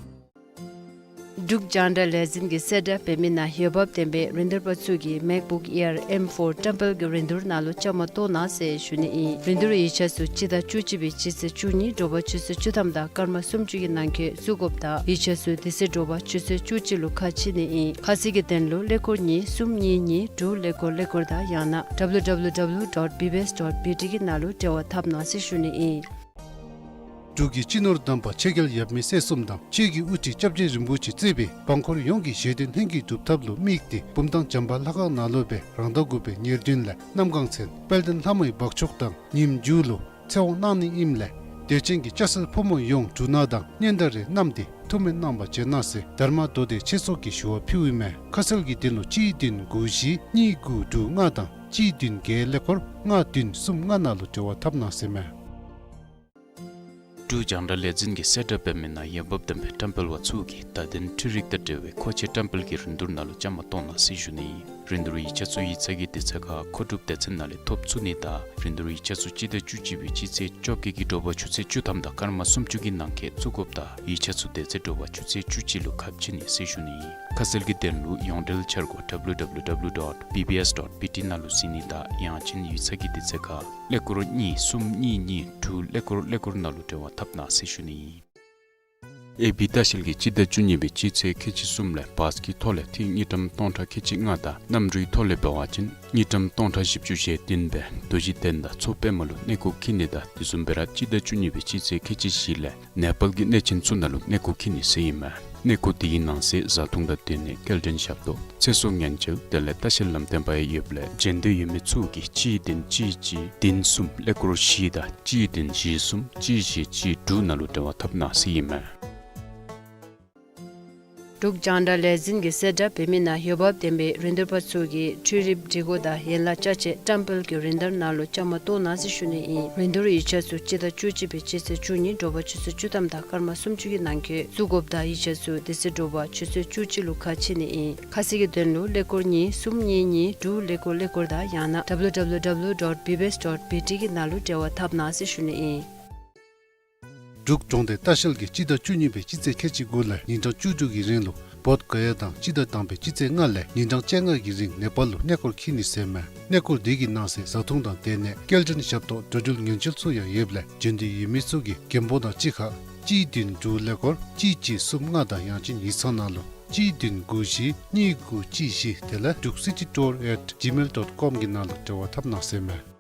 འབྲུག་རྒྱང་བསྒྲགས་ལས་འཛིན་གྱིས་གསལ་བསྒྲགས་འབད་མི་ནང་འོས་འབབ་ལྡན་པའི་རིན་བསྡུར་པ་ཚུ་གིས་MacBook Air M four བཀྲམ་སྤེལ་གྱི་རིན་བསྡུར་ནང་ལུ་བཅའ་མར་གཏོགས་གནང་ཟེར་ཞུ་ནི་ཨིན། རིན་བསྡུར་ཡིག་ཆ་ཚུ་སྤྱི་ཟླ་བཅུ་གཅིག་པའི་སྤྱི་ཚེས་བཅུ་གཉིས་དྲོ་པ་ཆུ་ཚོད་བཅུ་ཐམ་དང་སྐར་མ་སུམ་ཅུ་གི་ནང་འཁོད་བཙུགས་དགོཔ་དང་ཡིག་ཆ་ཚུ་དེ་ཚེ་དྲོ་པ་ཆུ་ཚོད་བཅུ་གཅིག་ལུ་ཁ་ཕྱེ་ནི་ཨིན། ཁ་གསལ་གྱི་དོན་ལུ་ཀླད་ཀོར་གཉིས་གསུམ་གཉིས་གཉིས་དྲུག་ཀླད་ཀོར་ཀླད་ཀོར་དང་ཡང་ན་W W W dot B B S dot B T གི་ནང་ལུ་འབྲེལ་བ་འཐབ་གནང་ཟེར་ཞུ་ནི་ཨིན། འབྲུག་གི་སྤྱི་ནོར་དམ་པ་ཆོས་རྒྱལ་ཡབ་མེས་སྲས་གསུམ་དང་ཆོས་ཀྱི་དབུ་ཁྲིད་སྐྱབས་རྗེ་རིན་པོ་ཆེ་གཙོས་པའི་འབངས་འཁོར་ཡོངས་ཀྱི་བཞེད་དོན་ལྷུན་གྱིས་གྲུབ་ཐབས་ལུ་དམིགས་ཏེ་བུམ་ཐང་བྱམས་པ་ལྷ་ཁང་ནང་ལུ་སྦེ་རང་ཟླ་དགུ་པའི་ཉེར་བདུན་ལས་གནམ་གང་ཚེ་དཔལ་ལྡན་ལྷ་མོའི་འབག་མཆོག་དང་ཉིནམ་མཇུག་ལུ་ཚེ་དབང་གནང་ནི་ཨིནམ་ལས་དད་ཅན་གྱི་སྐྱ་སེར་ཕོ་མོ་ཡོངས་འབྲུ་སྣ་དང་སྙན་དར་རེ་བསྣམས་ཏེ་ཐུགས་སྨོན་གནང་བར་བྱོན་གནང་ཟེར་དྷརྨ་མདོ་སྡེ་ཆོས་ཚོགས་ཀྱིས་ཞུ་བ་ཕུལཝ་ཨིན་མས། ཁ་གསལ་གྱི་དོན་ལུ་གཅིག་བདུན་དགུ་བཞི་གཉིས་དགུ་དྲུག་ལྔ་དང་གཅིག་བདུན་བརྒྱད་ཀླད་ཀོར་ལྔ་བདུན་གསུམ་ལྔ་ནང་ལུ་འབྲེལ་བ་འཐབ་གནང་ཟེར་མས། འབྲུག་རྒྱང་བསྒྲགས་ལས་འཛིན་གྱིས་གསལ་བསྒྲགས་འབད་མི་ནང་འོས་འབབ་ལྡན་པའི་བཀྲམ་སྤེལ་པ་ཚུ་གིས་བརྡ་དོན་འཕྲུལ་རིག་དང་འབྲེལ་བའི་མཁོ་ཆས་བཀྲམ་སྤེལ་གྱི་རིན་བསྡུར་ནང་ལུ་བཅའ་མར་གཏོགས་གནང་ཟེར་ཞུ་ནི་ཨིན། རིན་བསྡུར་ཡིག་ཆ་ཚུ་ཡིག་ཚང་གི་དུས་ཚོད་ཁར་མཁོ་སྒྲུབ་སྡེ་ཚན་ནང་ལས་ཐོབ་ཚུགས་ནི་དང་རིན་བསྡུར་ཡིག་ཆ་ཚུ་སྤྱི་ཟླ་བཅུ་གཅིག་པའི་སྤྱི་ཚེས་བཅོ་བརྒྱད་ཀྱི་དྲོ་པ་ཆུ་ཚོད་བཅུ་ཐམ་དང་སྐར་མ་སུམ་ཅུ་གི་ནང་འཁོད་བཙུགས་དགོཔ་དང་ཡིག་ཆ་ཚུ་དེ་ཚེ་དྲོ་པ་ཆུ་ཚོད་བཅུ་གཅིག་ལུ་ཁ་ཕྱེ་ནི་ཟེར་ཞུ་ནི་ཨིན། ཁ་གསལ་གྱི་དོན་ལུ་ཡོངས་འབྲེལ་འཆར་སྒོ་W W W dot B B S dot B T ནང་ལུ་གཟིགས་ནི་དང་ཡང་ཅིན་ཡིག་ཚང་གི་དུས་ཚོད་ཁར་ཀླད་ཀོར་གཉིས་གསུམ་གཉིས་གཉིས་དྲུག་ཀླད་ཀོར་ཀླད་ཀོར་ནང་ལུ་འབྲེལ་བ་འཐབ་གནང་ཟེར་ཞུ་ནི་ཨིན། ཨེ་བི་ལྟ་བཤལ་གྱིས་སྤྱི་ཟླ་བཅུ་གཉིས་པའི་སྤྱི་ཚེས་ཁལ་གཅིག་གསུམ་ལས་བཱས་ཀྱི་ཐོག་ལས་ཐིག་དངུལ་ཀྲམ་སྟོང་ཕྲག་ཁལ་གཅིག་ལྔ་དང་གནམ་གྲུའི་ཐོག་ལས་འབད་བ་ཅིན་དངུལ་ཀྲམ་སྟོང་ཕྲག་བཞི་བཅུ་ཞེ་བདུན་སྦེ་རྡོ་རྗེ་གདན་དང་མཚོ་པདྨ་ལུ་གནས་སྐོར་འཁྱིད་ནི་དང་དེ་བཟུམ་སྦེ་ར་སྤྱི་ཟླ་བཅུ་གཉིས་པའི་སྤྱི་ཚེས་ཁལ་གཅིག་བཞི་ལས་ནེ་པཱལ་གྱི་གནས་ཆེན་ཚུ་ནང་ལུ་གནས་སྐོར་འཁྱིད་ནི་ཟེར་ཨིན་མས། གནས་སྐོར་དེའི་ནང་གསེས་བཟའ་འཐུང་དང་སྡོད་གནས་སྐྱེལ་འདྲེན་ཞབས་ཏོག་ཚེ་སྲོག་ཉེན་བཅོལ་དེ་ལས་ལྟ་བཤལ་ལམ་སྟོན་པ་ཡང་ཡོདཔ་ལས་འབྱོན་འདོད་ཡོད་མི་ཚུ་གིས་གཅིག་བདུན་གཅིག་གཅིག་བདུན་གསུམ་ཀླད་ཀོར་བཞི་དང་གཅིག་བདུན་བཞི་གསུམ་གཅིག་བཞི་གཅིག་དྲུག་ནང་ལུ་འབྲེལ་བ་འཐབ་གནང་ཟེར་ཨིན་མས། འབྲུག་རྒྱང་བསྒྲགས་ལས་འཛིན་གྱིས་གསལ་བསྒྲགས་འབད་མི་ནང་འོས་འབབ་ལྡན་པའི་རིན་བསྡུར་པ་ཚུ་གིས་འཕྲུལ་རིག་སྒྲིག་གོ་དང་ཡན་ལག་ཅ་ཆས་བཀྲམ་སྤེལ་གྱི་རིན་བསྡུར་ནང་ལུ་བཅའ་མར་གཏོགས་གནང་ཟེར་ཞུ་ནི་ཨིན། རིན་བསྡུར་ཡིག་ཆ་ཚུ་སྤྱི་ཟླ་བཅུ་གཅིག་པའི་སྤྱི་ཚེས་བཅུ་གཉིས་དྲོ་པ་ཆུ་ཚོད་བཅུ་ཐམ་དང་སྐར་མ་སུམ་ཅུ་གི་ནང་འཁོད་བཙུགས་དགོཔ་དང་ཡིག་ཆ་ཚུ་དེ་ཚེ་དྲོ་པ་ཆུ་ཚོད་བཅུ་གཅིག་ལུ་ཁ་ཕྱེ་ནི་ཨིན། ཁ་གསལ་གྱི་དོན་ལུ་ཀླད་ཀོར་གཉིས་གསུམ་གཉིས་གཉིས་དྲུག་ཀླད་ཀོར་ཀླད་ཀོར་དང་ཡང་ན་W W W dot B B S dot B T གི་ནང་ལུ་འབྲེལ་བ་འཐབ་གནང་ཟེར་ཞུ་ནི་ཨིན། འབྲུག་གྲོང་སྡེ་ལྟ་བཤལ་གྱིས་སྤྱི་ཟླ་བཅུ་གཉིས་པའི་སྤྱི་ཚེས་ཁལ་གཅིག་དགུ་ལས་ཉིན་གྲངས་བཅུ་དྲུག་གི་རིང་ལུ་བོདྷ་ག་ཡ་དང་སྤྱི་ཟླ་དང་པའི་སྤྱི་ཚེས་ལྔ་ལས་ཉིན་གྲངས་བཅོ་ལྔ་གི་རིང་ནེ་པཱལ་ལུ་གནས་སྐོར་འཁྱིད་ནི་ཟེར་མས། གནས་སྐོར་དེ་གི་ནང་གསེས་བཟའ་འཐུང་དང་སྡོད་གནས་སྐྱེལ་འདྲེན་ཞབས་ཏོག་འགྲོ་འགྲུལ་ཉེན་བཅོལ་ཚུ་ཡང་ཡོདཔ་ལས་འབྱོན་འདོད་ཡོད་མི་ཚུ་གིས་རྒན་པོ་དང་གཅིག་ཁར་གཅིག་བདུན་དྲུག་ཀླད་ཀོར་གཅིག་གཅིག་གསུམ་ལྔ་དང་ཡང་ཅིན་ཡིག་ཚང་ནང་ལུ་གཅིག་བདུན་དགུ་བཞི་གཉིས་དགུ་གཅིག་བཞི་དེ་ལས་འབྲུག་སི་ཊི་ཊུར་ཨེཊ་ཇི་མེལ་ཌོཊ་ཀོམ་གི་ནང་ལུ་འབྲེལ་བ་འཐབ་གནང་ཟེར་མས།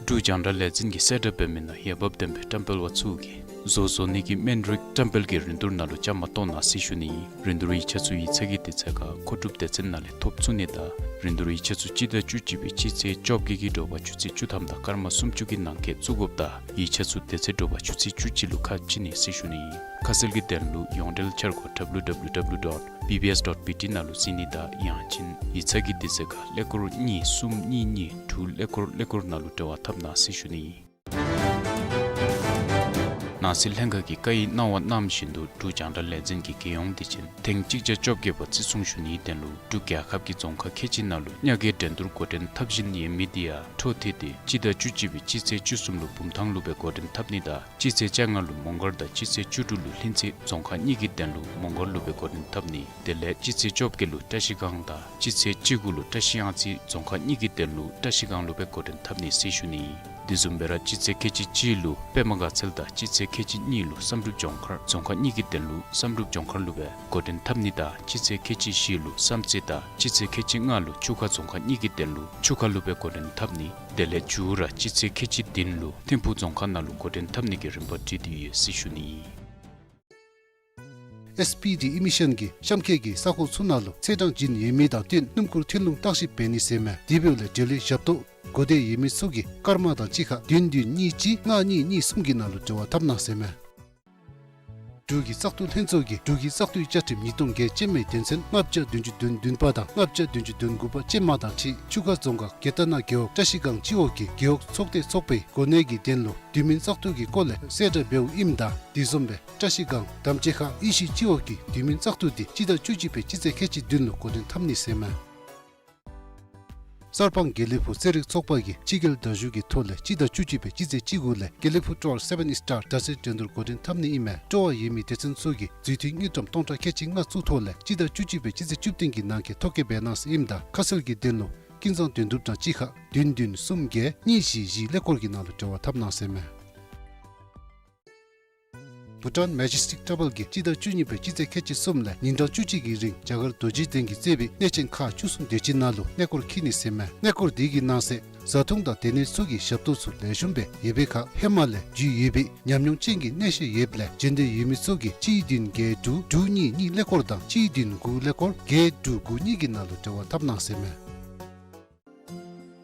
འབྲུག་རྒྱང་བསྒྲགས་ལས་འཛིན་གྱིས་གསལ་བསྒྲགས་འབད་མི་ནང་འོས་འབབ་ལྡན་པའི་བཀྲམ་སྤེལ་པ་ཚུ་གིས་བཟོ་བཟོ་ནི་གི་སྨན་རིགས་བཀྲམ་སྤེལ་གྱི་རིན་བསྡུར་ནང་ལུ་བཅའ་མར་གཏོགས་གནང་ཟེར་ཞུ་ནི་ཨིན། རིན་བསྡུར་ཡིག་ཆ་ཚུ་ཡིག་ཚང་གི་དུས་ཚོད་ཁར་མཁོ་སྒྲུབ་སྡེ་ཚན་ནང་ལས་ཐོབ་ཚུགས་ནི་དང་རིན་བསྡུར་ཡིག་ཆ་ཚུ་སྤྱི་ཟླ་བཅུ་གཅིག་པའི་སྤྱི་ཚེས་བཅོ་བརྒྱད་ཀྱི་དྲོ་པ་ཆུ་ཚོད་བཅུ་ཐམ་དང་སྐར་མ་སུམ་ཅུ་གི་ནང་འཁོད་བཙུགས་དགོཔ་དང་ཡིག་ཆ་ཚུ་དེ་ཚེ་དྲོ་པ་ཆུ་ཚོད་བཅུ་གཅིག་ལུ་ཁ་ཕྱེ་ནི་ཟེར་ཞུ་ནི་ཨིན། ཁ་གསལ་གྱི་དོན་ལུ་ཡོངས་འབྲེལ་འཆར་སྒོ་W W W dot B B S dot B T ནང་ལུ་གཟིགས་ནི་དང་ཡང་ཅིན་ཡིག་ཚང་གི་དུས་ཚོད་ཁར་ཀླད་ཀོར་གཉིས་གསུམ་གཉིས་གཉིས་དྲུག་ཀླད་ཀོར་ཀླད་ཀོར་ནང་ལུ་འབྲེལ་བ་འཐབ་གནང་ཟེར་ཞུ་ནི་ཨིན། ནང་སྲིད་ལྷན་ཁག་གིས་བཀའ་ཡིག་གནང་བ་གནང་བཞིན་དུ་འབྲུག་རྒྱང་བསྒྲགས་ལས་འཛིན་གྱིས་རྒྱལ་ཡོངས་དུས་ཆེན་ཐེངས་གཅིག་བརྒྱ་བཅོ་བརྒྱད་པ་བརྩི་སྲུང་ཞུ་ནིའི་དོན་ལུ་འབྲུག་རྒྱལ་ཁབ་ཀྱི་རྫོང་ཁག་ཁལ་གཅིག་ནང་ལུ་ཉ་རྒོད་འགྲན་བསྡུར་འགོ་འདྲེན་འཐབ་བཞིན་ཡོད་མི་དེ་ཡང་འཕྲོ་མཐུད་དེ་སྤྱི་ཟླ་བཅུ་གཅིག་པའི་སྤྱི་ཚེས་བཅུ་གསུམ་ལུ་བུམ་ཐང་ལུ་སྦེ་འགོ་འདྲེན་འཐབ་ནི་དང་སྤྱི་ཚེས་བཅོ་ལྔ་ལུ་མོང་སྒར་དང་སྤྱི་ཚེས་བཅུ་དྲུག་ལུ་ལྷུན་རྩེ་རྫོང་ཁག་གཉིས་ཀྱི་དོན་ལུ་མོང་སྒར་ལུ་སྦེ་འགོ་འདྲེན་འཐབ་ནི། དེ་ལས་སྤྱི་ཚེས་བཅོ་བརྒྱད་ལུ་བཀྲ་ཤིས་སྒང་དང་སྤྱི་ཚེས་བཅུ་དགུ་ལུ་བཀྲ་ཤིས་གཡང་རྩེ་རྫོང་ཁག་གཉིས་ཀྱི་དོན་ལུ་བཀྲ་ཤིས་སྒང་ལུ་སྦེ་འགོ་འདྲེན་འཐབ་ནི་ཟེར་ཞུ་ནི་ཨིན། དེ་བཟུམ་སྦེ་ར་སྤྱི་ཚེས་ཁལ་གཅིག་གཅིག་ལུ་པདྨ་དགའ་ཚལ་དང་སྤྱི་ཚེས་ཁལ་གཅིག་གཉིས་ལུ་བསམ་གྲུབ་ལྗོངས་མཁར་རྫོང་ཁག་གཉིས་ཀྱི་དོན་ལུ་བསམ་གྲུབ་ལྗོངས་མཁར་ལུ་སྦེ་འགོ་འདྲེན་འཐབ་ནི་དང་སྤྱི་ཚེས་ཁལ་གཅིག་བཞི་ལུ་བསམ་རྩེ་དང་སྤྱི་ཚེས་ཁལ་གཅིག་ལྔ་ལུ་ཆུ་ཁ་རྫོང་ཁག་གཉིས་ཀྱི་དོན་ལུ་ཆུ་ཁ་ལུ་སྦེ་འགོ་འདྲེན་འཐབ་ནི། དེ་ལས་མཇུག་ར་སྤྱི་ཚེས་ཁལ་གཅིག་བདུན་ལུ་ཐིམ་ཕུག་རྫོང་ཁག་ནང་ལུ་འགོ་འདྲེན་འཐབ་ནི་གི་རིམ་པ་བྲིས་ཏེ་ཡོད་ཟེར་ཞུ་ནི་ཨིན། ཨེསི་པི་ཌི་ཨི་མི་ཤན་གྱིས་གཤམ་འཁོད་ཀྱི་ས་ཁོངས་ཚུ་ནང་ལུ་ཚེས་གྲངས་བྱིན་ཡོད་མི་དང་བསྟུན་སྣུམ་འཁོར་ཐོན་ལུང་བརྟག་ཞིབ་འབད་ནི་ཟེར་མས། དེ་འབདཝ་ལས་འབྲེལ་ཡོད་ཞབས་ཏོག་གོ་བདེ་ཡོད་མི་ཚུ་གིས་སྐར་མ་དང་གཅིག་ཁར་བདུན་བདུན་གཉིས་གཅིག་ལྔ་གཉིས་གཉིས་གསུམ་གྱི་ནང་ལུ་འབྲེལ་བ་འཐབ་གནང་ཟེར་མས། འབྲུག་གི་བཙག་འཐུ་ལྷན་ཚོགས་ཀྱིས་འབྲུག་གི་བཙག་འཐུའི་བཅའ་ཁྲིམས་ཉིས་སྟོང་བརྒྱད་ཅན་མའི་དོན་ཚན་ལྔ་བརྒྱ་བདུན་ཅུ་དོན་བདུན་པ་དང་ལྔ་བརྒྱ་བདུན་ཅུ་དོན་དགུ་པ་ཅན་མ་དང་འཁྲིལ་ཆུ་ཁ་རྫོང་ཁག་རྒྱལ་ཐ་ན་རྒེད་འོག་བཀྲ་ཤིས་སྒང་སྤྱི་འོག་གི་རྒེད་འོག་ཚོགས་སྡེ་ཚོགས་པའི་གོ་གནས་ཀྱི་དོན་ལུ་དུས་མིན་བཙག་འཐུ་གི་སྐོར་ལས་གསལ་བསྒྲགས་འབདཝ་ཨིནམ་ད་དེ་བཟུམ་སྦེ་བཀྲ་ཤིས་སྒང་དམ་ཅན་ཁ་ཨི་ཤི་སྤྱི་འོག་གི་དུས་མིན་བཙག་འཐུ་དེ་སྤྱི་ཟླ་བཅུ་གཅིག་པའི་སྤྱི་ཚེས་ཁལ་གཅིག་བདུན་ལུ་འགོ་འདྲེན་འཐབ་ནི་ཟེར་མས། གསར་སྤང་དགེ་ལེགས་ཕུག་རྩེད་རིགས་ཚོགས་པ་གིས་སྤྱི་རྒྱལ་བརྡ་བརྒྱུད་ཀྱི་ཐོག་ལས་སྤྱི་ཟླ་བཅུ་གཅིག་པའི་སྤྱི་ཚེས་གཅིག་དགུ་ལས་དགེ་ལེགས་ཕུག་སྤྲོ་བ་སེ་བེན་སི་ཊར་དྲག་རྩལ་འགྲན་བསྡུར་འགོ་འདྲེན་འཐབ་ནི་ཨིན་མས། སྤྲོ་བ་ཡོད་མི་སྡེ་ཚན་ཚུ་གིས་རྫུས་མཐུད་དངུལ་ཀྲམ་སྟོང་ཕྲག་ཁལ་གཅིག་ལྔ་བཙུགས་ཐོག་ལས་སྤྱི་ཟླ་བཅུ་གཅིག་པའི་སྤྱི་ཚེས་བཅུ་བདུན་གྱི་ནང་འཁོད་ཐོ་བཀོད་འབད་གནང་ཟེར་ཨིནམ་ད་ཁ་གསལ་གྱི་དོན་ལུ་ཀུན་བཟང་དོན་གྲུབ་དང་གཅིག་ཁར་བདུན་བདུན་གསུམ་བརྒྱད་གཉིས་བཞི་བཞི་ཀླད་ཀོར་གྱི་ནང་ལུ་འབྲེལ་བ་འཐབ་གནང་ཟེར་མས། བྷུ་ཊཱན་མེ་ཇེ་སི་ཊིག་ཊྲ་བཱལ་གྱིས་སྤྱི་ཟླ་བཅུ་གཉིས་པའི་སྤྱི་ཚེས་ཁལ་གཅིག་གསུམ་ལས་ཉིན་གྲངས་བཅུ་གཅིག་གི་རིང་རྒྱ་གར་རྡོ་རྗེ་གདན་གྱིས་གཙོས་པའི་གནས་ཆེན་ཁག་བཅུ་གསུམ་དེ་ཅིག་ནང་ལུ་གནས་སྐོར་འཁྱིད་ནི་ཟེར་མས། གནས་སྐོར་དེ་གི་ནང་གསེས་བཟའ་འཐུང་དང་སྡོད་གནས་ཚུ་གི་ཞབས་ཏོག་ཚུ་ལེགས་ཤོམ་སྦེ་ཡོད་པའི་ཁར་ཧེ་མ་ལས་རྒྱུས་ཡོད་པའི་ཉམས་མྱོང་ཅན་གྱི་གནས་བཤད་ཡོདཔ་ལས་འབྱོན་འདོད་ཡོད་མི་ཚུ་གིས་གཅིག་བདུན་བརྒྱད་དྲུག་དྲུག་གཉིས་གཉིས་ཀླད་ཀོར་དང་གཅིག་བདུན་དགུ་ཀླད་ཀོར་བརྒྱད་དྲུག་དགུ་གཉིས་ཀྱི་ནང་ལུ་འབྲེལ་བ་འཐབ་གནང་ཟེར་མས།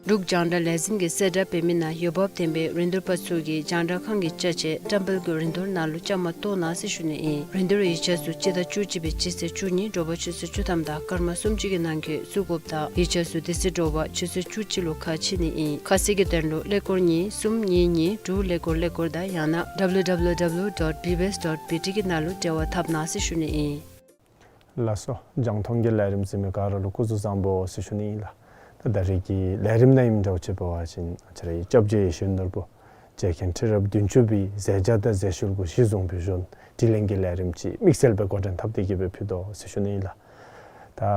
འབྲུག་རྒྱང་བསྒྲགས་ལས་འཛིན་གྱིས་གསལ་བསྒྲགས་འབད་མི་ནང་འོས་འབབ་ལྡན་པའི་རིན་བསྡུར་པ་ཚུ་གིས་རྒྱང་བསྒྲགས་ཁང་གི་ཅ་ཆས་བཀྲམ་སྤེལ་གྱི་རིན་བསྡུར་ནང་ལུ་བཅའ་མར་གཏོགས་གནང་ཟེར་ཞུ་ནི་ཨིན། རིན་བསྡུར་ཡིག་ཆ་ཚུ་སྤྱི་ཟླ་བཅུ་གཅིག་པའི་སྤྱི་ཚེས་བཅུ་གཉིས་དྲོ་པ་ཆུ་ཚོད་བཅུ་ཐམ་དང་སྐར་མ་སུམ་ཅུ་གི་ནང་འཁོད་བཙུགས་དགོཔ་དང་ཡིག་ཆ་ཚུ་དེ་ཚེ་དྲོ་པ་ཆུ་ཚོད་བཅུ་གཅིག་ལུ་ཁ་ཕྱེ་ནི་ཨིན། ཁ་གསལ་གྱི་དོན་ལུ་ཀླད་ཀོར་གཉིས་གསུམ་གཉིས་གཉིས་དྲུག་ཀླད་ཀོར་ཀླད་ཀོར་དང་ཡང་ན་ཌབ་ལུ་ཌབ་ལུ་ཌབ་ལུ་ཌོཊ་བི་བི་ཨེསི་ཌོཊ་བི་ཊི་གི་ནང་ལུ་འབྲེལ་བ་འཐབ་གནང་ཟེར་ཞུ་ནི་ཨིན། ལགས་སོ། རྒྱང་མཐོང་གི་ལས་རིམ་གཟིགས་མི་ག་ར་ལུ་སྐུ་གཟུགས་བཟང་པོ་ཟེར་ཞུ་ནི་ཨིན་ལགས། ད་ད་རེས་ཀྱི་ལས་རིམ་ནང་ཨིནམ་འདྲཝ་ཅིག་འབད་བ་ཅིན་ང་བཅས་རའི་སྐྱབས་རྗེ་ཡིད་བཞིན་ནོར་བུ་རྗེ་མཁན་ཁྲི་རབས་བདུན་ཅུ་པའི་མཛད་བྱ་དང་མཛད་ཤུལ་གུ་གཞི་བཟུང་བའི་གཞུང་དྲི་ལན་གྱི་ལས་རིམ་ཅིག་དམིགས་བསལ་སྦེ་འགོ་འདྲེན་འཐབ་སྟེ་གི་སྦེ་ཕུལ་དོ་ཟེར་ཞུ་ནི་ཨིན་ལགས།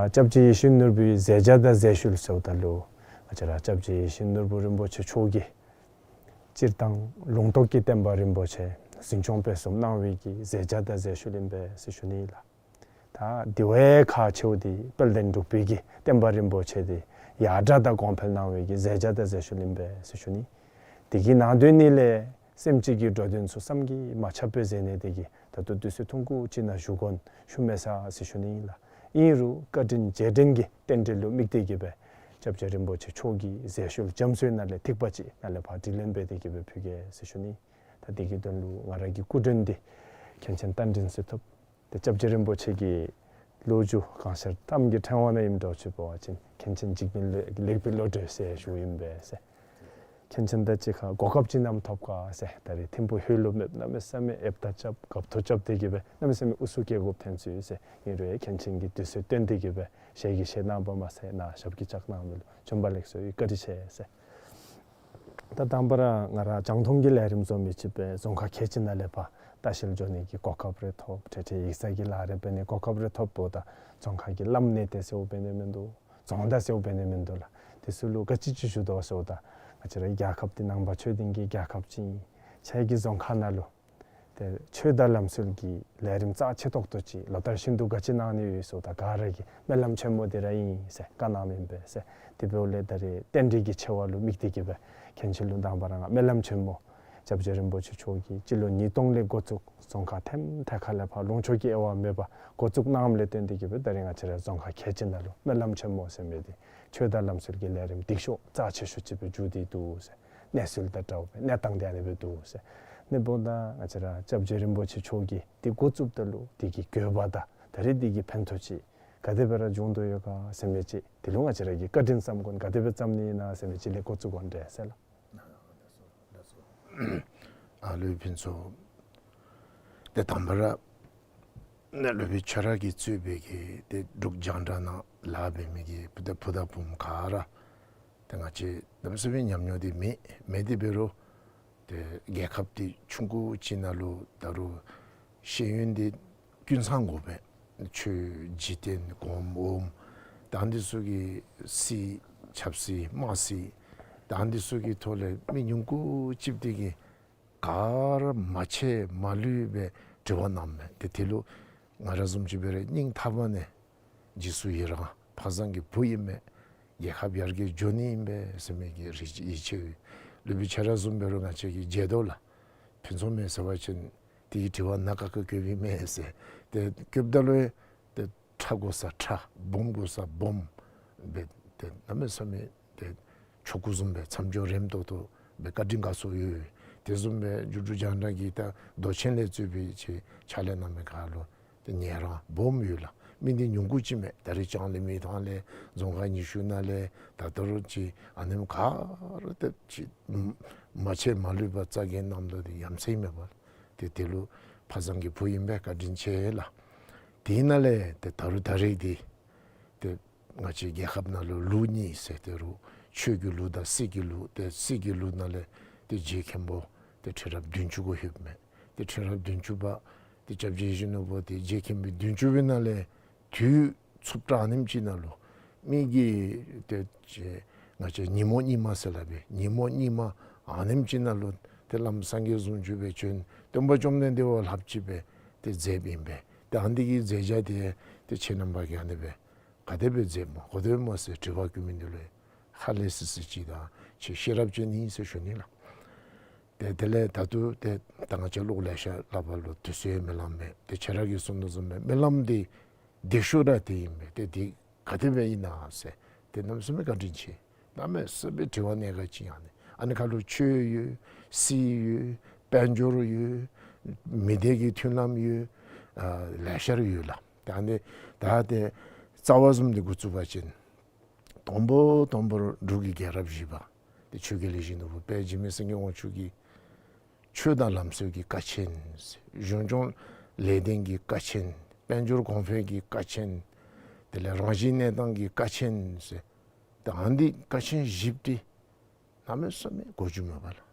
ད་སྐྱབས་རྗེ་ཡིད་བཞིན་ནོར་བུའི་མཛད་བྱ་དང་མཛད་ཤུལ་ཟེརཝ་ད་ལུ་ང་བཅས་ར་སྐྱབས་རྗེ་ཡིད་བཞིན་ནོར་བུ་རིན་པོ་ཆེ་མཆོག་གིས་སྤྱིར་བཏང་ལུང་རྟོགས་ཀྱི་བསྟན་པ་རིན་པོ་ཆེ་འཛིན་སྐྱོང་སྤེལ་གསུམ་གནང་བའི་གི་མཛད་བྱ་དང་མཛད་ཤུལ་ཨིན་པས་ཟེར་ཞུ་ནི་ཨིན་ལགས། ད་དེ་བས་ཁག་ཆེཝ་འདི་དཔལ་ལྡན་འབྲུག་པའི་གི་བསྟན་པ་རིན་པོ་ཆེ་འདི་ཡར་དྲག་དང་གོང་འཕེལ་གནང་བའི་གི་མཛད་བྱ་དང་མཛད་ཤུལ་ཨིན་པས་ཟེར་ཞུ་ནི། དེ་གི་ནང་དོན་ནི་ལས་སེམས་ཅན་གྱི་འགྲོ་དོན་ཚུ་བསམ་གྱིས་མ་ཁྱབ་པའི་མཛད་ནི་དེ་གིས་ད་ལྟོ་དུས་ཚོད་ཐུང་ཀུ་ཅིག་ནང་ཞུ་དགོ་ཞུ་མི་ཚར་ཟེར་ཞུ་ནི་ཨིན་ལགས། ཨིན་རུང་བཀའ་དྲིན་རྗེས་དྲན་གྱི་རྟེན་འབྲེལ་ལུ་དམིགས་ཏེ་གི་སྦེ་སྐྱབས་རྗེ་རིན་པོ་ཆེ་མཆོག་གི་མཛད་ཤུལ་རྒྱ་མཚོའི་ནང་ལས་ཐིགས་པ་ཅིག་ནཱ་ལས་ཕར་དྲི་ལན་འབད་དེ་གི་སྦེ་ཕུལ་གེ་ཟེར་ཞུ་ནི། ད་དེ་གི་དོན་ལུ་ང་ར་གི་སྐུ་མགྲོན་འདི་མཁན་ཆེན་རྟ་མགྲིན་གསེར་ཐུབ། ཏེ་སྐྱབས་རྗེ་རིན་པོ་ཆེ་གི་ལོ་རྒྱུས་གང་ཤར་གཏམ་གྱི་ཕྲེང་བ་ནང་ཨིནམ་འདྲཝ་ཅིག་འབད་བ་ཅིན་མཁན་ཆེན་འཇིགས་མེད་ལེགས་པའི་བློ་གྲོས་ཟེར་ཞུཝ་ཨིན་པས་ཟེར། མཁན་ཆེན་དང་གཅིག་ཁར་གོ་སྐབས་ཅིག་གནམ་ཐོབ་ག་ཟེར་ད་རེས་ཐིམ་ཕུག་ལྷོད་ལུ་མེདཔ་གནམ་མེད་ས་མེད་ཨེབ་ད་རྐྱབ་རྒཔོ་ཐོ་རྐྱབ་སྟེ་གི་སྦེ་གནམ་མེད་ས་མེད་ཨུ་ཚུགས་བཀལ་དགོཔ་ཐོན་ཅི་ཟེར། ཨིན་རུང་མཁན་ཆེན་གྱིས་དུས་ཚོད་བཏོན་ཏེ་གི་སྦེ་ཞལ་གྱིས་བཞེས་གནང་བ་མ་ཚད་ནཱ་ཞབས་ཀྱིས་བཅགས་གནང་མི་ལུ་བྱོན་པ་ལེགས་སོ་ཡི་བཀའ་དྲིན་ཆེ་ཟེར། ད་དང་པ་ར་ང་ར་རྒྱང་མཐོང་གི་ལས་རིམ་བཟོ་མི་ཅིག་སྦེ་རྫོང་ཁག་ཁལ་གཅིག་ནང་ལས་ཕར་ལྟ་བཤལ་འགྱོ་ནི་གི་གོ་སྐབས་རེ་ཐོབ། འཕྲལ་འཕྲལ་ཡིག་ཚང་གི་ལཱ་རེ་འབད་ནི་གོ་སྐབས་རེ་ཐོབ་འབདཝ་ད་རྫོང་ཁག་གི་བླམ་གནས་བརྟན་ཟེརཝ་འབད་ནི་མིན་འདུག། རྫོང་བདག་ཟེརཝ་འབད་ནི་མིན་འདུག་ལགས། དེ་ཚུ་ལུ་ག་ཅི་ཅིག་ཞུ་དོ་ཟེརཝ་ད་ང་བཅས་ར་རྒྱལ་ཁབ་འདི་ནང་པ་ཆོས་ལྡན་གྱི་རྒྱལ་ཁབ་ཅིག་ཨིན། ཁྱེད་ཀྱི་རྫོང་ཁག་ནང་ལུ་ཏེ་ཆོས་དང་ལམ་སྲོལ་གྱི་ལས་རིམ་རྩ་ཆེ་ཏོག་ཏོ་ཅིག་ལོ་ལྟར་བཞིན་དུ་ག་ཅི་གནང་ནི་ཡོད་ཟེརཝ་ད་ག་ར་གིས་སྨོན་ལམ་ཆེན་མོ་འདི་ར་ཨིན་ཟེར་བཀའ་གནངམ་ཨིན་པས་ཟེར། དེ་འབདཝ་ལས་ད་རེས་རྟེན་འབྲེལ་གྱི་ཆེ་བ་ལུ་དམིགས་ཏེ་གི་སྦེ་མཁན་ཆེན་ལུ་དང་པ་ར་ང་སྨོན་ལམ་ཆེན་མོ། སྐྱབས་རྗེ་རིན་པོ་ཆེ་མཆོག་གིས་སྤྱི་ལོ་ཉིས་སྟོང་ལས་འགོ་བཙུགས་རྫོང་ཁག་ཐེམ་ཐད་ཁ་ལས་ཕར་ལུང་ཕྱོགས་ཀྱི་དབྱེ་བ་མེད་པར་འགོ་བཙུགས་གནངམ་ལས་བརྟེན་ཏེ་གི་སྦེ་ད་རེས་ང་བཅས་ར་རྫོང་ཁག་ཁལ་གཅིག་ནང་ལུ་སྨོན་ལམ་ཆེན་མོ་ཟེར་མི་འདི་ཆོས་དང་ལམ་སྲོལ་གྱི་ལས་རིམ་སྡིག་ཤོག་རྩ་ཆེ་ཤོས་ཅིག་སྦེ་འགྱུར་ཏེ་འདུག་ཟེར། གནས་ཚུལ་དང་འདྲཝ་སྦེ་གནས་སྟངས་འདི་ཨ་ནི་སྦེ་འདུག་ཟེར། ཨ་ནི་འབདཝ་ད་ང་བཅས་ར་སྐྱབས་རྗེ་རིན་པོ་ཆེ་མཆོག་གིས་འདི་འགོ་བཙུགསཔ་ད་ལུ་འདི་གི་དགོས་པ་དང་ད་རེས་འདི་གི་ཕན་ཐོགས་ཅིག་ག་དེ་སྦེ་ར་བྱུང་དོ་ཡོད་ག་ཟེར་མི་ཅིག་འདི་ལུ་ང་བཅས་ར་གིས་བཀའ་དྲིན་བསམ་དགོ་ནི་ག་དེ་སྦེ་བསམ་ནི་ཨིན་ན་ཟེར་མི་ཅིག་ལས་འགོ་བཙུགས་དགོ་འདྲས་ཟེར་ལགས། ཨ་ལུའི་ཕུན་ཚོགས། ཏེ་དང་པ་ར་ནཱ་སློབ་དཔོན་ཁྱོད་ར་གིས་གཙོས་པའི་གི་ཏེ་འབྲུག་རྒྱང་བསྒྲགས་ནང་ལཱ་འབད་མི་གི་བུ་དང་བུ་དང་བུམོ་ག་ར་ཏེ་ང་བཅས་གནམ་མེད་ས་མེད་ཉམས་མྱོང་འདི་མེད། མེད་དེ་འབད་རུང་ཏེ་རྒྱལ་ཁབ་འདི་ཆུང་ཀུ་ཅིག་ནང་ལུ་ད་རུང་ཤེས་ཡོན་འདི་ཀུན་ཚང་དགོ་པས། ཆོས་འཇིག་རྟེན་སྒོམ་འོགམ་དང་འདི་ཚུ་གི་སྲིད་ཆབ་སྲིད་དམངས་སྲིད་དང་འདི་ཚུ་གི་ཐོག་ལས་མི་ཉུང་ཀུ་ཅིག་འདི་གིས་ག་ར་མ་ཆད་མ་ལུས་པའི་དྲི་བ་གནངམ་མས། ཏེ་དེ་ལུ་ང་ར་བཟུམ་ཅིག་འབད་རུང་སྙིང་ཐག་པ་ནས་རྗེས་སུ་ཡི་རང་། ཕ་བཟང་གི་བུ་ཨིན་མས། རྒྱལ་ཁབ་ཡར་རྒྱས་འགྱོ་ནི་ཨིན་པས་ཟེར་མི་གི་རེ་ཡིད་ཆེས་ཡོད། སློབ་དཔོན་ཁྱོད་ར་བཟུམ་འབད་རུང་ང་བཅས་ཀྱིས་མཇལ་དོ་ལགས། ཕུན་ཚོགས་མས་ཟེར་བ་ཅིན་དེ་གི་དྲི་བ་ནཱ་ག་གིས་བཀོདཔ་ཨིན་མས་ཟེར། ཏེ་བཀོདཔ་ད་ལུ་ཏེ་ཁྲ་དགོ་ས་ཁྲ་སྦོམ་དགོ་ས་སྦོམ་སྦེ་ཏེ་གནམ་མེད་ས་མེད་ཏེ་ཆོ་ག་བཟུམ་སྦེ་མཚམས་སྦྱོར་རན་ཏོག་ཏོ་སྦེ་བཀའ་དྲིན་དགའ་ཚོར་ཡོད། དེ་བཟུམ་སྦེ་རྒྱུ་འབྲུག་རྒྱང་བསྒྲགས་ཀྱི་ད་མདོ་ཆེན་ལས་གཙོས་པའི་ཕྱག་ལཱ་གནང་མི་ག་ལུ་ཏེ་ཉན་རང་སྦོམ་ཡོད་ལགས། མི་འདི་ཉུང་ཀུ་ཅིག་མས། ད་རེས་ལྕང་གླིང་མི་ཐང་ལས་རྫོང་ཁག་ཉི་ཤུ་ནང་ལས་ད་ལྟོ་ར་ཅིག་ཨ་ནེམ་ག་ར་ཏེ་ཅིག་མ་ཆད་མ་ལུས་པར་རྩ་འགེངས་གནངམ་ད་འདི་ཡ་མཚན་མེད་པས་ལགས། ཏེ་དེ་ལུ་ཕ་བཟང་གི་བུ་ཨིན་པས། བཀའ་དྲིན་ཆེ་ལགས། དེ་ནང་ལས་ཏེ་ད་རུང་ད་རེས་འདི་ཏེ་ང་བཅས་རྒྱལ་ཁབ་ནང་ལུ་ལུགས་གཉིས་ཟེར་ཏེ་རུང་ཆོས་ཀྱི་ལུགས་དང་སྲིད་ཀྱི་ལུགས། ཏེ་སྲིད་ཀྱི་ལུགས་ནང་ལས་ཏེ་རྗེ་མཁན་པོ་ཏེ་ཁྲི་རབས་བདུན་ཅུ་གུ་ལྷོདཔ་མས། ཏེ་ཁྲི་རབས་བདུན་ཅུ་པ་ཏེ་སྐྱབས་རྗེ་ཡིད་བཞིན་ནོར་བུ་འདི་རྗེ་མཁན་པོ་བདུན་ཅུ་པའི་ནང་ལས་དུས་ཚུགས་དྲགས་ཨ་ནེམ་ཅིག་ནང་ལུ་མི་གིས་ཏེ་ང་བཅས་ཉིན་མོ་སྙིགས་མ་ཟེར་སླབ་པས། ཉིན་མོ་སྙིགས་མ་ཨ་ནེམ་ཅིག་ནང་ལུ་ཏེ་བླམ་སངས་རྒྱས་ཟུང་འཇུག་སྦེ་བྱོན། སྟོན་པ་བཅོམ་ལྡན་འདས་བ་ལྷགཔ་ཅིག་སྦེ་ཏེ་མཛདཔ་ཨིན་པས། ཏེ་ཨ་ནི་གི་མཛད་བྱ་འདི་ཏེ་ཁྱེད་རྣམ་པ་གིས་ཨ་ནི་སྦེ་ག་དེ་སྦེ་མཛདཔ་སྨོ་ག་དེ་སྦེ་སྨོ་ཟེར་དྲི་བ་བཀོད་མི་འདི་ལུ་ཧ་ལས་སི་སི་ཅིག་དང་ཁྱེད་ཤེས་རབ་ཅན་ཨིན་ཟེར་ཞུ་ནི་ལགས། ཏེ་དེ་ལས་ད་ལྟོ་ཏེ་ད་ང་བཅས་ལོག་ལེ་ཤ་སླབ་པ་ལུ་དུས་ཚོད་མི་ལང་མས། ཏེ་ཁྱེད་ར་གིས་གསུང་དོ་བཟུམ་སྦེ་སྨོན་ལམ་འདི་བདེ་ཤོས་ར་དེ་ཨིན་པས། ཏེ་འདི་ག་དེ་སྦེ་ཨིན་ན་ཟེར་ཏེ་གནམ་མེད་ས་མེད་བཀའ་དྲིན་ཆེ། གནམ་མེད་ས་མེད་དྲི་བ་གནད་འགག་ཅིག་ཨ་ནི་ཨ་ནི་ཁ་ལུ་ཆོས་ཡོད། སྲིད་ཡོད། དཔལ་འབྱོར་ཡོད། མི་སྡེ་གི་མཐུན་ལམ་ཡོད། ཨ་ལེ་ཤ་ར་ཡོད་ལགས། ད་ཨ་ནི་ད་ཏེ་རྩ་བ་བཟུམ་འདི་འགོ་བཙུགས་པ་ཅིན་དང་པོ་དང་པོར་འབྲུག་གི་རྒྱལ་རབས་བཞི་པ་ཏེ་ཆོས་རྒྱལ་ཡིད་བཞིན་ནོར་བུ་དཔལ་འཇིགས་མེད་སེང་གེ་དབང་ཕྱུག་གིས་ཆོས་དང་ལམ་སྲོལ་གྱི་ཀ་ཆེན་ཟེར། གཞུང་སྐྱོང་ལས་དོན་གྱི་ཀ་ཆེན། དཔལ་འབྱོར་གོང་འཕེལ་གྱི་ཀ་ཆེན། དེ་ལས་རང་བཞིན་གནས་སྟངས་ཀྱི་ཀ་ཆེན་ཟེར། ད་ཨ་ནི་ཀ་ཆེན་བཞི་འདི་གནམ་མེད་ས་མེད་གོ་རྒྱུ་མེད་པས་ལགས།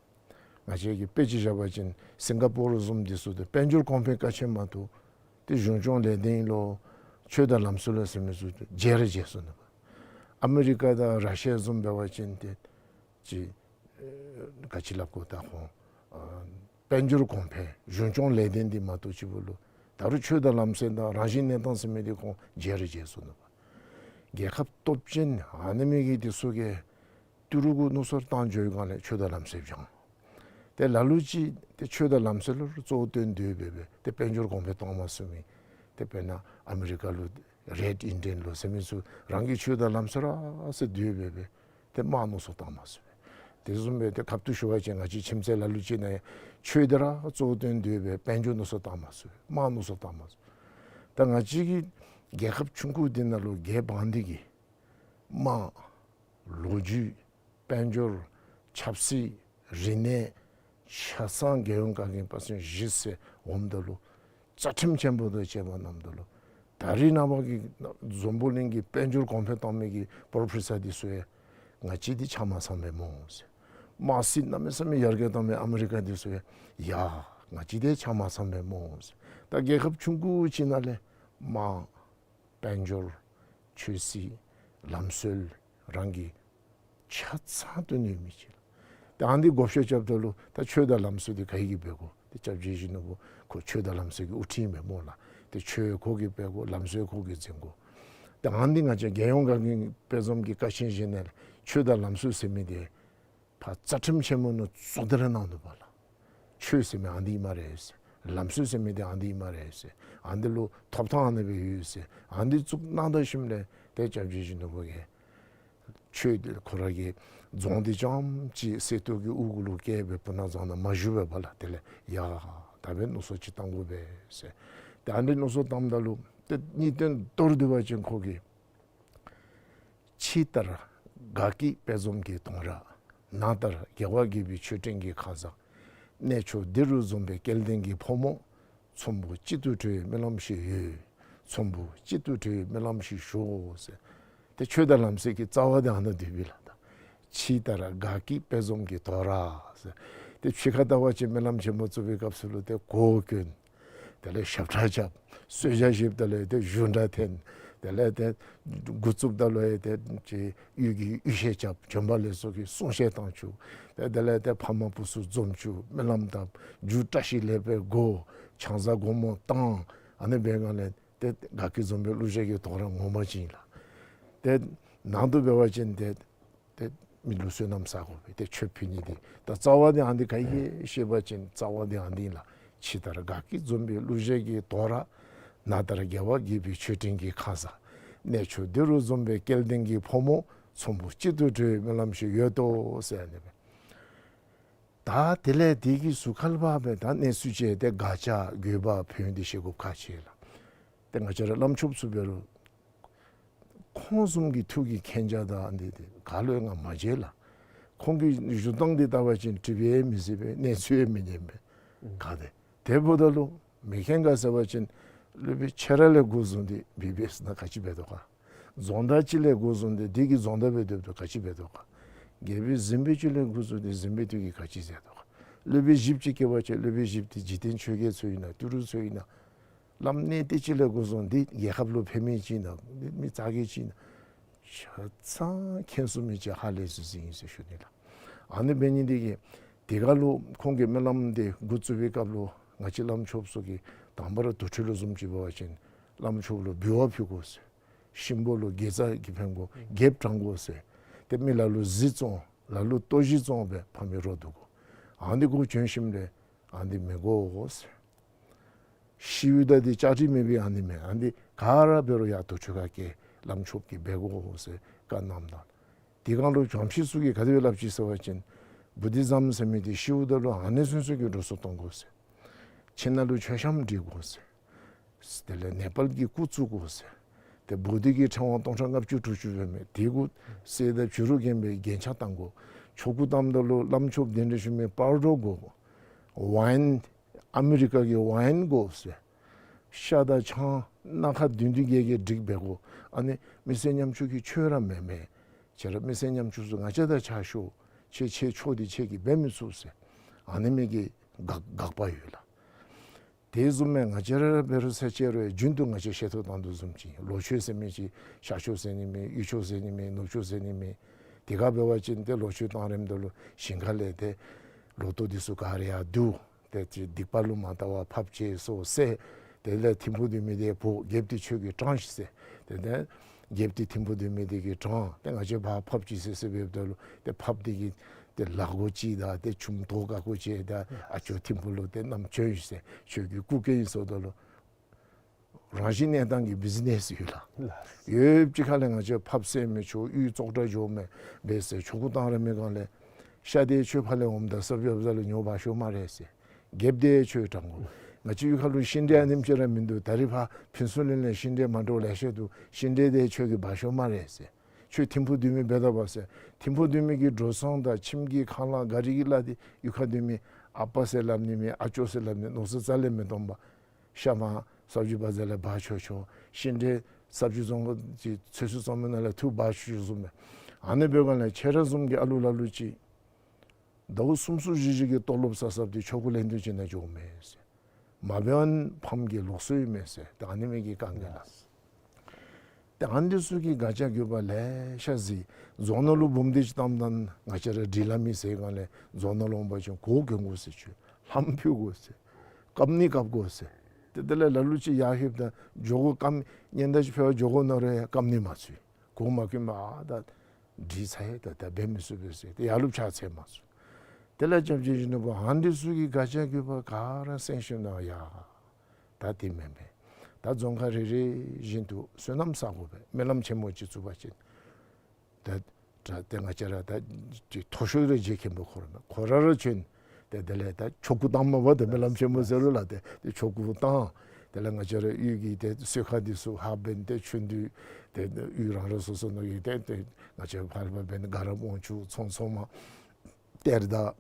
ང་བཅས་ཀྱིས་དཔེ་ཅིག་བཞག་པ་ཅིན་སིང་ག་པོར་བཟུམ་འདི་ཚུ་ཏེ་དཔལ་འབྱོར་གོང་འཕེལ་ཀ་ཆེན་མ་གཏོགས་ཏེ་གཞུང་སྐྱོང་ལས་དོན་ལུ་ཆོས་དང་ལམ་སྲོལ་ལུ་ཟེར་མི་ཚུ་ཏེ་བརྗེད་ར་བརྗེད་སོ་ནུག་པ། ཨ་མི་རི་ཀ་དང་ར་ཤི་ཡ་བཟུམ་འབད་བ་ཅིན་ཏེ་ཅིག་ཨེ་ག་ཅི་སླབ་དགོ། ད་ཁོང་ཨ་དཔལ་འབྱོར་གོང་འཕེལ་གཞུང་སྐྱོང་ལས་དོན་འདི་མ་གཏོགས་ཅིག་པོ་ལུ་ད་རུང་ཆོས་དང་ལམ་སྲོལ་དང་རང་བཞིན་གནས་སྟངས་ཟེར་མི་འདི་ཁོང་བརྗེད་ར་བརྗེད་སོ་ནུག་པ། རྒྱལ་ཁབ་སྟོབས་ཆེན་ཨ་ནི་མི་གི་འདི་ཚུ་གིས་ཏི་རུ་གུ་མནོ་བསམ་བཏང་འགྱོ་བའི་སྒང་ལས་ཆོས་དང་ལམ་སྲོལ་སྦྱང་། ཏེ་ལ་ལུ་ཅིག་ཏེ་ཆོས་དང་ལམ་སྲོལ་ལུ་གཙོ་བོ་བཏོན་ཏེ་འབད་སྦེ་ཏེ་དཔལ་འབྱོར་གོང་འཕེལ་གཏང་མ་ཚུགས་མི་ཏེ་དཔེར་ན་ཨ་མི་རི་ཀ་ལུ་རེཌ་ཨིན་ཌི་ཡཱན་ལུ་ཟེར་མི་ཚུ་རང་གི་ཆོས་དང་ལམ་སྲོལ་ར་ཟེར་སྡོད་སྦེ་སྦེ་ཏེ་མ་མནོ་བསམ་བཏང་མ་ཚུགས་པས། དེ་བཟུམ་སྦེ་ཏེ་ཁབ་ཏུ་ཞུ་བ་ཅིན་ང་བཅས་ཁྱིམ་མཚེས་ལ་ལུ་ཅིག་ནང་ཡང་ཆོས་འདི་ར་གཙོ་བོ་བཏོན་ཏེ་སྦེ་དཔལ་འབྱོར་མནོ་བསམ་བཏང་མ་ཚུགས་པས། མ་མནོ་བསམ་བཏང་མ་ཚུགས། ད་ང་བཅས་ཀྱི་རྒྱལ་ཁབ་ཆུང་ཀུ་འདི་ནང་ལུ་རྒྱལ་འབངས་འདི་གིས་དམངས་ལོ་རྒྱུས་དཔལ་འབྱོར་ཆབ་སྲིད་རིག་གནས་ཆ་ཚང་རྒྱལ་ཡོངས་བཀའ་བརྒྱུད་པ་སངས་བཞེས་ཟེར་འོངམ་ད་ལུ་རྩ་ཁྲིམས་ཆེན་པོ་དང་བཅས་པ་གནངམ་ད་ལུ་ད་རེས་ནངས་པ་གི་འཛམ་བུ་གླིང་གི་དཔལ་འབྱོར་གོང་འཕེལ་གཏང་མི་གི་པོརོ་ཕེ་སར་འདི་ཚུ་ཡང་ང་བཅས་འདི་ཆ་མ་ཚང་པས་སྨོ་ཟེར། དམངས་སྲིད་གནམ་མེད་ས་མེད་ཡར་རྒྱས་གཏང་མི་ཨ་མི་རི་ཀ་འདི་ཚུ་ཡང་ཡ་ང་བཅས་འདི་ཆ་མ་ཚང་པས་སྨོ་ཟེར། ད་རྒྱལ་ཁབ་ཆུང་ཀུ་ཅིག་ནང་ལས་དམངས་དཔལ་འབྱོར་ཆོས་སྲིད་ལམ་སྲོལ་རང་གི་ཆ་ཚང་སྟོན་ནི་མི་ཅིག་ལགས། ད་ཨ་ནི་འདི་བགོ་བཤའ་རྐྱབ་ད་ལུ་ད་ཆོས་དང་ལམ་སྲོལ་འདི་ག་གིས་འབད་དགོ། ཏེ་སྐྱབས་རྗེ་ཡིད་བཞིན་ནོར་བུ་ཁོ་ཆོས་དང་ལམ་སྲོལ་གྱི་དབུ་ཁྲིད་ཨིན་པས་སྨོ་ལགས། ཏེ་ཆོས་ཁོ་གིས་འབད་དགོ། ལམ་སྲོལ་ཁོ་གིས་འཛིན་དགོ། ད་ཨ་ནི་འདི་ང་བཅས་རྒྱལ་ཡོངས་བཀའ་བརྒྱུད་དཔལ་འཛོམས་ཀྱི་ཀ་ཆེན་བཞི་ནང་ལས་ཆོས་དང་ལམ་སྲོལ་ཟེར་མི་འདི་ཕར་རྩ་ཁྲིམས་ཆེན་མོ་ནང་བཙུགས་ཏེ་ར་གནང་ནུག་པ་ལགས། ཆོས་ཟེར་མི་ཨ་ནི་འདི་ཨིན་སྨ་རེ་ཟེར། ལམ་སྲོལ་ཟེར་མི་འདི་ཨ་ནི་འདི་ཨིན་སྨ་རེ་ཟེར། ཨ་ནི་འདི་ལུ་ཐོབ་ཐང་ཨ་ནི་སྦེ་ཡོད་ཟེར། ཨ་ནི་འདི་བཙུགས་གནང་ད་ཞིནམ་ལས་ཏེ་སྐྱབས་རྗེ་ཡིད་བཞིན་ནོར་བུ་གིས་ཆོས་འདི་ཁོ་ར་གི་རྫོང་འདི་རྐྱངམ་ཅིག་གསེར་ཏོག་གི་དབུ་གུ་ལུ་བཀལ་སྦེ་སྤུ་ན་རྫོང་ནང་མ་བཞུགས་པས་པ་ལགས། དེ་ལས་ཡ་ད་འབདན་མནོ་བསམ་ཅིག་བཏང་དགོ་པས་ཟེར། ཏེ་ཨ་ནི་མནོ་བསམ་བཏངམ་ད་ལུ་ཏེ་གཉིས་སྟོན་མདོར་བསྡུ་བ་ཅིན་ཁོ་གིས་ཕྱི་ལྟར་དགའ་སྐྱིད་དཔལ་འཛོམས་ཀྱི་དོང་ར། ནང་ལྟར་དགེ་བ་དགེ་བའི་མཆོད་སྤྲིན་གྱི་ཁང་བཟང་། གནས་མཆོག་འདི་རུ་འཛོམས་པའི་སྐལ་ལྡན་གྱི་ཕོ་མོ། ཚོམ་བུ་གཅིག་ཏུ་འདྲེས་པའི་སྨོན་ལམ་ཞིག་ཡོད། ཚོམ་བུ་གཅིག་ཏུ་འདྲེས་པའི་སྨོན་ལམ་ཞིག་ཞུ་ཟེར། ཏེ་ཆོས་དང་ལམ་སྲོལ་གྱི་རྩ་བ་འདི་ཨ་ནཱ་འདུག་པས་ལགས། ད་ཕྱི་ལྟར་དགའ་སྐྱིད་དཔལ་འཛོམས་ཀྱི་དོང་ར་ཟེར། ཏེ་ཕྱི་ཁར་བལྟ་བ་ཅིན་སྨོན་ལམ་ཆེན་མོ་བཙུགས་པའི་སྐབས་སུ་ལུ་ཏེ་གོ་གྱོན། དེ་ལས་ཞབས་ཁྲ་རྐྱབ། གསོལ་ཇ་བཞེསཔ་ད་ལུ་ཡང་ཏེ་གཞུ་འདྲ་འཐེན། དེ་ལས་ཏེ་འགོ་བཙུགསཔ་ད་ལུ་ཡང་ཏེ་ཅིག་གཡུལ་གྱི་གཡུལ་བཤད་རྐྱབ། བྱོན་པ་ལེགས་སོ་གི་གསུང་བཤད་བཏང་བཅུག། ཏེ་དེ་ལས་ཏེ་ཕ་མ་བུ་ཚུ་འཛོམས་བཅུག། སྨོན་ལམ་བཏབ། རྒྱུ་བཀྲ་ཤིས་ལེགས་པའི་སྒོ། ཆང་ས་སྒོར་མོ་བཏང་། ཨ་ནི་འབད་སྒང་ལས་ཏེ་དགའ་སྐྱིད་འཛོམས་པའི་གླུ་གཞས་ཀྱི་དོང་ར་ངོ་མ་ཅིག་ཨིན་ལགས། ཏེ་ནང་དུ་འབད་བ་ཅིན་ཏེ་ཏེ་མི་ལུ་བསོད་ནམས་བསག་དགོ་པས། ཏེ་མཆོད་ཕུལ་ནི་འདི་ད་རྩ་བ་འདི་ཨ་ནི་འདི་ག་གིས་ཤེས་པ་ཅིན་རྩ་བ་འདི་ཨ་ནི་འདི་ཨིན་ལགས། ཕྱི་ལྟར་དགའ་སྐྱིད་འཛོམས་པའི་གླུ་གཞས་ཀྱི་དོང་ར། ནང་ལྟར་དགེ་བ་དགེ་བའི་མཆོད་སྤྲིན་གྱི་ཁང་བཟང་། གནས་མཆོག་འདི་རུ་འཛོམས་པའི་སྐལ་ལྡན་གྱི་ཕོ་མོ། ཚོམ་བུ་གཅིག་ཏུ་འདྲེས་པའི་སྨོན་ལམ་ཞིག་ཡོད་དོ་ཟེར་ཨ་ནི་སྦེ། ད་དེ་ལས་དེ་གི་ཟུར་ཁར་འབད་བ་ཅིན་ད་གནས་ཚུལ་ཅིག་ཏེ་སྒ་ཆས་དགོས་པ་བོན་འདི་བཤད་དགོཔ་ཁག་ཆེ་ལགས། ཏེ་ང་བཅས་ར་བླམ་ཆོསཔ་ཚུ་འབད་རུང་ཁོང་བཟུམ་གྱི་ཐུགས་ཀྱི་མཁྱེན་རྒྱ་དང་འདི་ཏེ་ག་ལུ་ཡང་ང་མ་མཇལ་ལགས། ཁོང་གི་བཞུགས་སྟངས་འདི་བལྟ་བ་ཅིན་དྲིས་པ་ཡང་མི་གཟིགས་པས། གནས་ཚུལ་ཡང་མི་ཉན་པས། ག་ཏེ་དེ་འབདཝ་ད་ལུ་མི་མཁྱེན་ག་ཟེར་བ་ཅིན་སློབ་དཔོན་ཁྱོད་ར་ལས་འགོ་བཟུང་སྟེ་འབད་བས་ཟེར་ན་ག་ཅི་འབད་དོ་ག། རྫོང་བདག་ཅིག་ལས་འགོ་བཟུང་སྟེ་དེ་གིས་རྫོང་བདག་འབད་སྡོདཔ་ད་ག་ཅི་འབད་དོ་ག། རྒྱལ་པོའི་གཟིམ་དཔོན་ཅིག་ལས་འགོ་བཟུང་སྟེ་གཟིམ་དཔོན་དེ་གིས་ག་ཅི་མཛད་དོ་ག། སློབ་དཔོན་བཞིཔོ་ཅིག་སྐྱེས་པ་ཅིན་སློབ་དཔོན་བཞིཔོ་དེ་འཇིག་རྟེན་ཆོས་རྒྱལ་ཚུ་ཨིན་ན་ཏི་རུ་ཚུ་ཨིན་ན། བླམ་གནས་བརྟན་ཅིག་ལས་འགོ་བཟུང་སྟེ་རྒྱལ་ཁབ་ལུ་ཕན་མི་ཅིག་ཨིན་ན་མི་རྩ་རྒས་ཅིག་ཨིན་ན། ཆ་ཚང་མཁྱེན་ཚུགས་མི་ཅིག་ཧ་ལས་ཚུགས་ཚུགས་ཨིན་ཟེར་ཞུ་ནི་ལགས། ཨ་ནི་འབད་ནི་དེ་གིས་དེ་སྒང་ལུ་ཁོང་གིས་སྨོན་ལམ་འདི་འགོ་བཙུགས་པའི་སྐབས་ལུ་ང་བཅས་བླམ་ཆོསཔ་ཚུ་གིས་དང་པ་ར་དུར་ཁྲོད་ལུ་བཟུམ་ཅིག་འབད་བ་ཅིན་བླམ་ཆོསཔ་ལུ་འབུལ་བ་ཕུལ་དགོ་ཟེར། གཤིན་པོ་ལུ་དགེ་རྩ་གི་ཕན་དགོ། རྒྱལཔོ་དྲང་དགོ་ཟེར། ཏེ་མི་ལ་ལུ་གཟི་བཙོང་ལ་ལུ་ལྟོ་གཞི་བཙོང་སྦེ་ཕམ་ནི་རོགས་བསྡུ་དགོ། ཨ་ནི་འགོ་བྱོན་ཞིནམ་ལས་ཨ་ནི་མི་དགོ་ཟེར། ཤིཝ་ད་འདི་བཅའ་སྒྲིག་མེད་པའི་ཨ་ནི་མེན། ཨ་ནི་ག་ར་འབད་རུང་ཡར་དུར་ཁྲོད་ཁར་བསྐྱལ་བླམ་ཆོསཔ་གིས་འབད་དགོ་ཟེར་བཀའ་གནངམ་ད། དེ་སྒང་ལུ་བྱང་ཕྱོགས་ཚུ་གིས་ག་དེ་སྦེ་སླབ་ཅི་ཟེར་བ་ཅིན་བུ་དྷི་ཛམ་ཟེར་མི་འདི་ཤིཝ་ད་ལུ་ཨ་ནི་ཚུན་ཚོད་ཀྱི་འགྲོ་སོང་གཏང་དགོ་ཟེར། ཁྱིམ་ནང་ལུ་མཆོད་བཤམ་སྒྲིག་དགོ་ཟེར། དེ་ལས་ནེ་པཱལ་གྱི་སྐུ་བཙུགས་དགོ་ཟེར། ཏེ་བོ་དྷི་གི་ཕྲེང་བ་སྟོང་ཕྲག་ལྔ་བཅུ་དྲུག་ཅུ་ཡོད་མི་དེ་གུ་གསེར་དང་བྱུ་རུ་བརྒྱན་པའི་རྒྱན་ཆ་བཏང་དགོ། ཆོ་ག་བཏངམ་ད་ལུ་བླམ་ཆོསཔ་གདན་འདྲེན་ཞུ་མི་སྤ་རོ་དགོ། ཝའིན་ཨ་མི་རི་ཀ་གི་ཝའིན་དགོ་ཟེར། ཤ་དང་ཆང་སྣ་ཁ་བདུན་བདུན་བརྒྱད་བརྒྱད་སྒྲིག་འབད་དགོ། ཨ་ནི་མི་སེར་ཉམ་ཆུང་གི་ཆོས་ར་མེན་མས། ཁྱེད་ར་མི་སེར་ཉམ་ཆུང་ཚུ་ང་བཅས་དང་ཕྱད་ཤོག། ཁྱེད་ཁྱེད་ཆོས་འདི་ཁྱེད་ཀྱིས་འབད་མི་ཚུགས་ཟེར། ཨ་ནི་མི་གི་དགག་དགག་པ་ཡོད་ལགས། དེ་བཟུམ་མའི་ང་བཅས་ར་འབད་རུང་ཟེར་ཅི་རུང་རྒྱུན་དུ་ང་བཅས་བཤད་ཐོག་དང་དུ་བཟུམ་ཅིག་ལོ་མཆོད་ཟེར་མི་ཅིག་ཤར་ཕྱོགས་ཟེར་ནི་མེད། དབུས་ཕྱོགས་ཟེར་ནི་མེད། ནུབ་ཕྱོགས་ཟེར་ནི་མེད། དེ་ཁར་འབད་བ་ཅིན་ཏེ་ལོ་མཆོད་བཏང་རནམ་ད་ལུ་ཞིང་ཁ་ལས་ཏེ་ལོ་ཐོག་འདི་ཚུ་ག་ར་ཡར་བསྡུ། ཏེ་ཅིག་སྡིག་པ་ལུ་མ་བལྟ་བར་ཕགཔ་ཅིག་སོ་ཟེར། དེ་ལས་ཐིམ་ཕུག་འདུས་མི་དེ་འབོ། རྒྱལཔོ་འདི་ཁྱོད་ཀྱིས་དྲང་ཤིག་ཟེར། ཏེ་ཏེ་རྒྱལཔོ་འདི་ཐིམ་ཕུག་འདུས་མི་དེ་གིས་དྲང་། ཏེ་ང་བཅས་ཕར་ཕགཔ་ཅིག་ཟེར་ཟེར་འབདཝ་ད་ལུ་ཏེ་ཕགཔ་འདི་གིས་ཏེ་ལག་མགོ་ཅིག་དང་ཏེ་ཆུམ་ཐོག་ཁར་བཀོ་ཅིག་དང་ཨ་ཅོ་ཐིམ་ཕུག་ལུ་ཏེ་བསྣམས་བྱོན་ཤིག་ཟེར། ཁྱོད་ཀྱི་སྐུ་སྐལ་ཨིན་ཟེརཝ་ད་ལུ་རང་བཞིན་གནས་སྟངས་ཀྱི་བི་ཛི་ནེསི་ཡོད་ལགས། ཡོདཔ་ཅིག་ཁ་ལས་ང་བཅས་ཕགཔ་བསད་མི་ཆོག། དབུས་བཙོག་དྲགས་འགྱོཝ་མས་འབད་ཟེར་ཆོ་ག་བཏང་རན་མི་སྒང་ལས་ཤ་དེ་ཁྱོད་ཕར་ལས་འོངམ་ད་ས་བཅུ་པ་ཟེར་ལུ་ཉོ་འབག་ཤོག་སྨ་རེ་ཟེར། རྒྱལཔོ་དེ་ཁྱོད་དྲང་དགོ། ང་བཅས་གཡུས་ཁ་ལུ་ཤིང་འབྲས་ཨ་ནེམ་ཅིག་ར་མིན་འདུག། ད་རིས་ཕར་ཕུན་ཚོགས་གླིང་ལས་ཤིང་འབྲས་མ་འདྲཝ་ལེ་ཤ་འདུག། ཤིང་འབྲས་དེ་ཁྱོད་ཀྱིས་འབག་ཤོག་སྨ་རེ་ཟེར། ཁྱོད་ཐིམ་ཕུག་འདུས་མི་འབད་དོ་བ་ཟེར། ཐིམ་ཕུག་འདུས་མི་གི་འགྲོ་སོང་དང་ཁྱིམ་གྱི་ཁང་གླ་ག་ར་གི་གླ་དེ་གཡུས་ཁ་འདུས་མི་ཨ་པ་ཟེར་སླབ་ནི་མེད། ཨ་ཅོ་ཟེར་སླབ་ནི་མནོ་བསམ་རྩ་ལས་མི་གཏང་པར་ཤ་མར་ས་བཅུ་པ་ཟེར་ལས་འབག་ཆོག་ཆོག། ཤིང་འབྲས་ས་བཅུ་རྫོང་གི་ཚོད་བསྲེ་བཙོང་མི་ནང་ལས་འཐུ་འབག་ཆོག་ཆོག་བཟུམ་མས། ཨ་ནི་འབད་སྒང་ལས་ཁྱེད་ར་བཟུམ་གྱི་ཨ་ལུ་ལ་ལུ་ཅིག་ཟླཝ་གསུམ་གསུམ་བཞི་བཞི་གི་ཏོ་ལོབ་བསགས་བསགསཔ་འདི་ཆོ་ག་ལེན་དོན་ཅིག་ནང་འགྱོཝ་མས་ཟེར། མ་འབད་བ་ཕམ་གྱི་ལུགས་སྲོལ་ཨིན་མས་ཟེར། ཏེ་ཨ་ནི་མི་གི་དཀའ་ངལ་ལགས། ཏེ་ཨ་ནི་ཚུ་གི་སྒ་ཆས་དགོས་པ་ལེ་ཤ་གཟིགས། རྫོང་ནང་ལུ་འབུམ་སྡེ་ཅིག་བཏངམ་ད་ང་བཅས་ར་འབྲི་ལྷག་མི་ཟེར་སྒང་ལས་རྫོང་ནང་ལུ་འོང་པ་ཅིན་གོ་གྱོན་དགོ་ཟེར། ཁྱོད་ལྷམ་ཕུད་དགོ་ཟེར། བཀབ་ནི་བཀབ་དགོ་ཟེར། ཏེ་དེ་ལས་ལ་ལུ་ཅིག་ཡར་ལྷོདཔ་ད་འགྱོ་སྒོ་བཀབ་སྙན་དར་ཅིག་ཕུལ་བར་འགྱོ་སྒོ་ནང་ར་བཀབ་ནི་མ་ཚུད། གོ་མ་གྱོནམ་ཨ་ད་འདྲིས་ཚར་ཡི། ད་ད་འབད་མི་ཚུགས་པས་ཟེར། ཏེ་ཡར་ལུ་ཕྱག་འཚལ་མ་ཚུགས། དེ་ལས་སྐྱབས་རྗེ་ཡིད་བཞིན་ནོར་བུ་ཨ་ནི་ཚུ་གི་སྒ་ཆས་དགོས་པ་ག་ར་གསན་ཞིནམ་ལས་ཡ་ད་དེ་མེན་པས། ད་རྫོང་ཁག་རེ་རེ་བཞིན་དུ་སོ་ནམ་བསག་དགོ་པས། སྨོན་ལམ་ཆེན་མོ་ཅིག་བཙུགས་པ་ཅིན་ད་ད་ཏེ་ང་བཅས་ར་ད་ཅིག་མཐོ་ཤོས་ར་རྗེ་མཁན་པོ་ཁོ་ར་མས། ཁོ་ར་ར་བྱོན། ཏེ་དེ་ལས་ད་ཆོ་ག་བཏངམ་མས་པ། ཏེ་སྨོན་ལམ་ཆེན་མོ་ཟེར་རུང་ལགས། ཏེ་ཏེ་ཆོ་ག་བཏང་། དེ་ལས་ང་བཅས་ར་གཡུས་ཀྱི་ཏེ་གསོལ་ཁ་འདི་ཚུ་ཧ་འབད་ཏེ་ཆོས་འདུས་ཏེ་གཡུས་རང་རང་སོ་སོ་ནང་གི་ཏེ་ཏེ་ང་བཅས་ཕར་ཕར་འབད་དགའ་རབ་དབང་ཕྱུག་ཚོང་ཚོང་མ་གཏེར་བདག་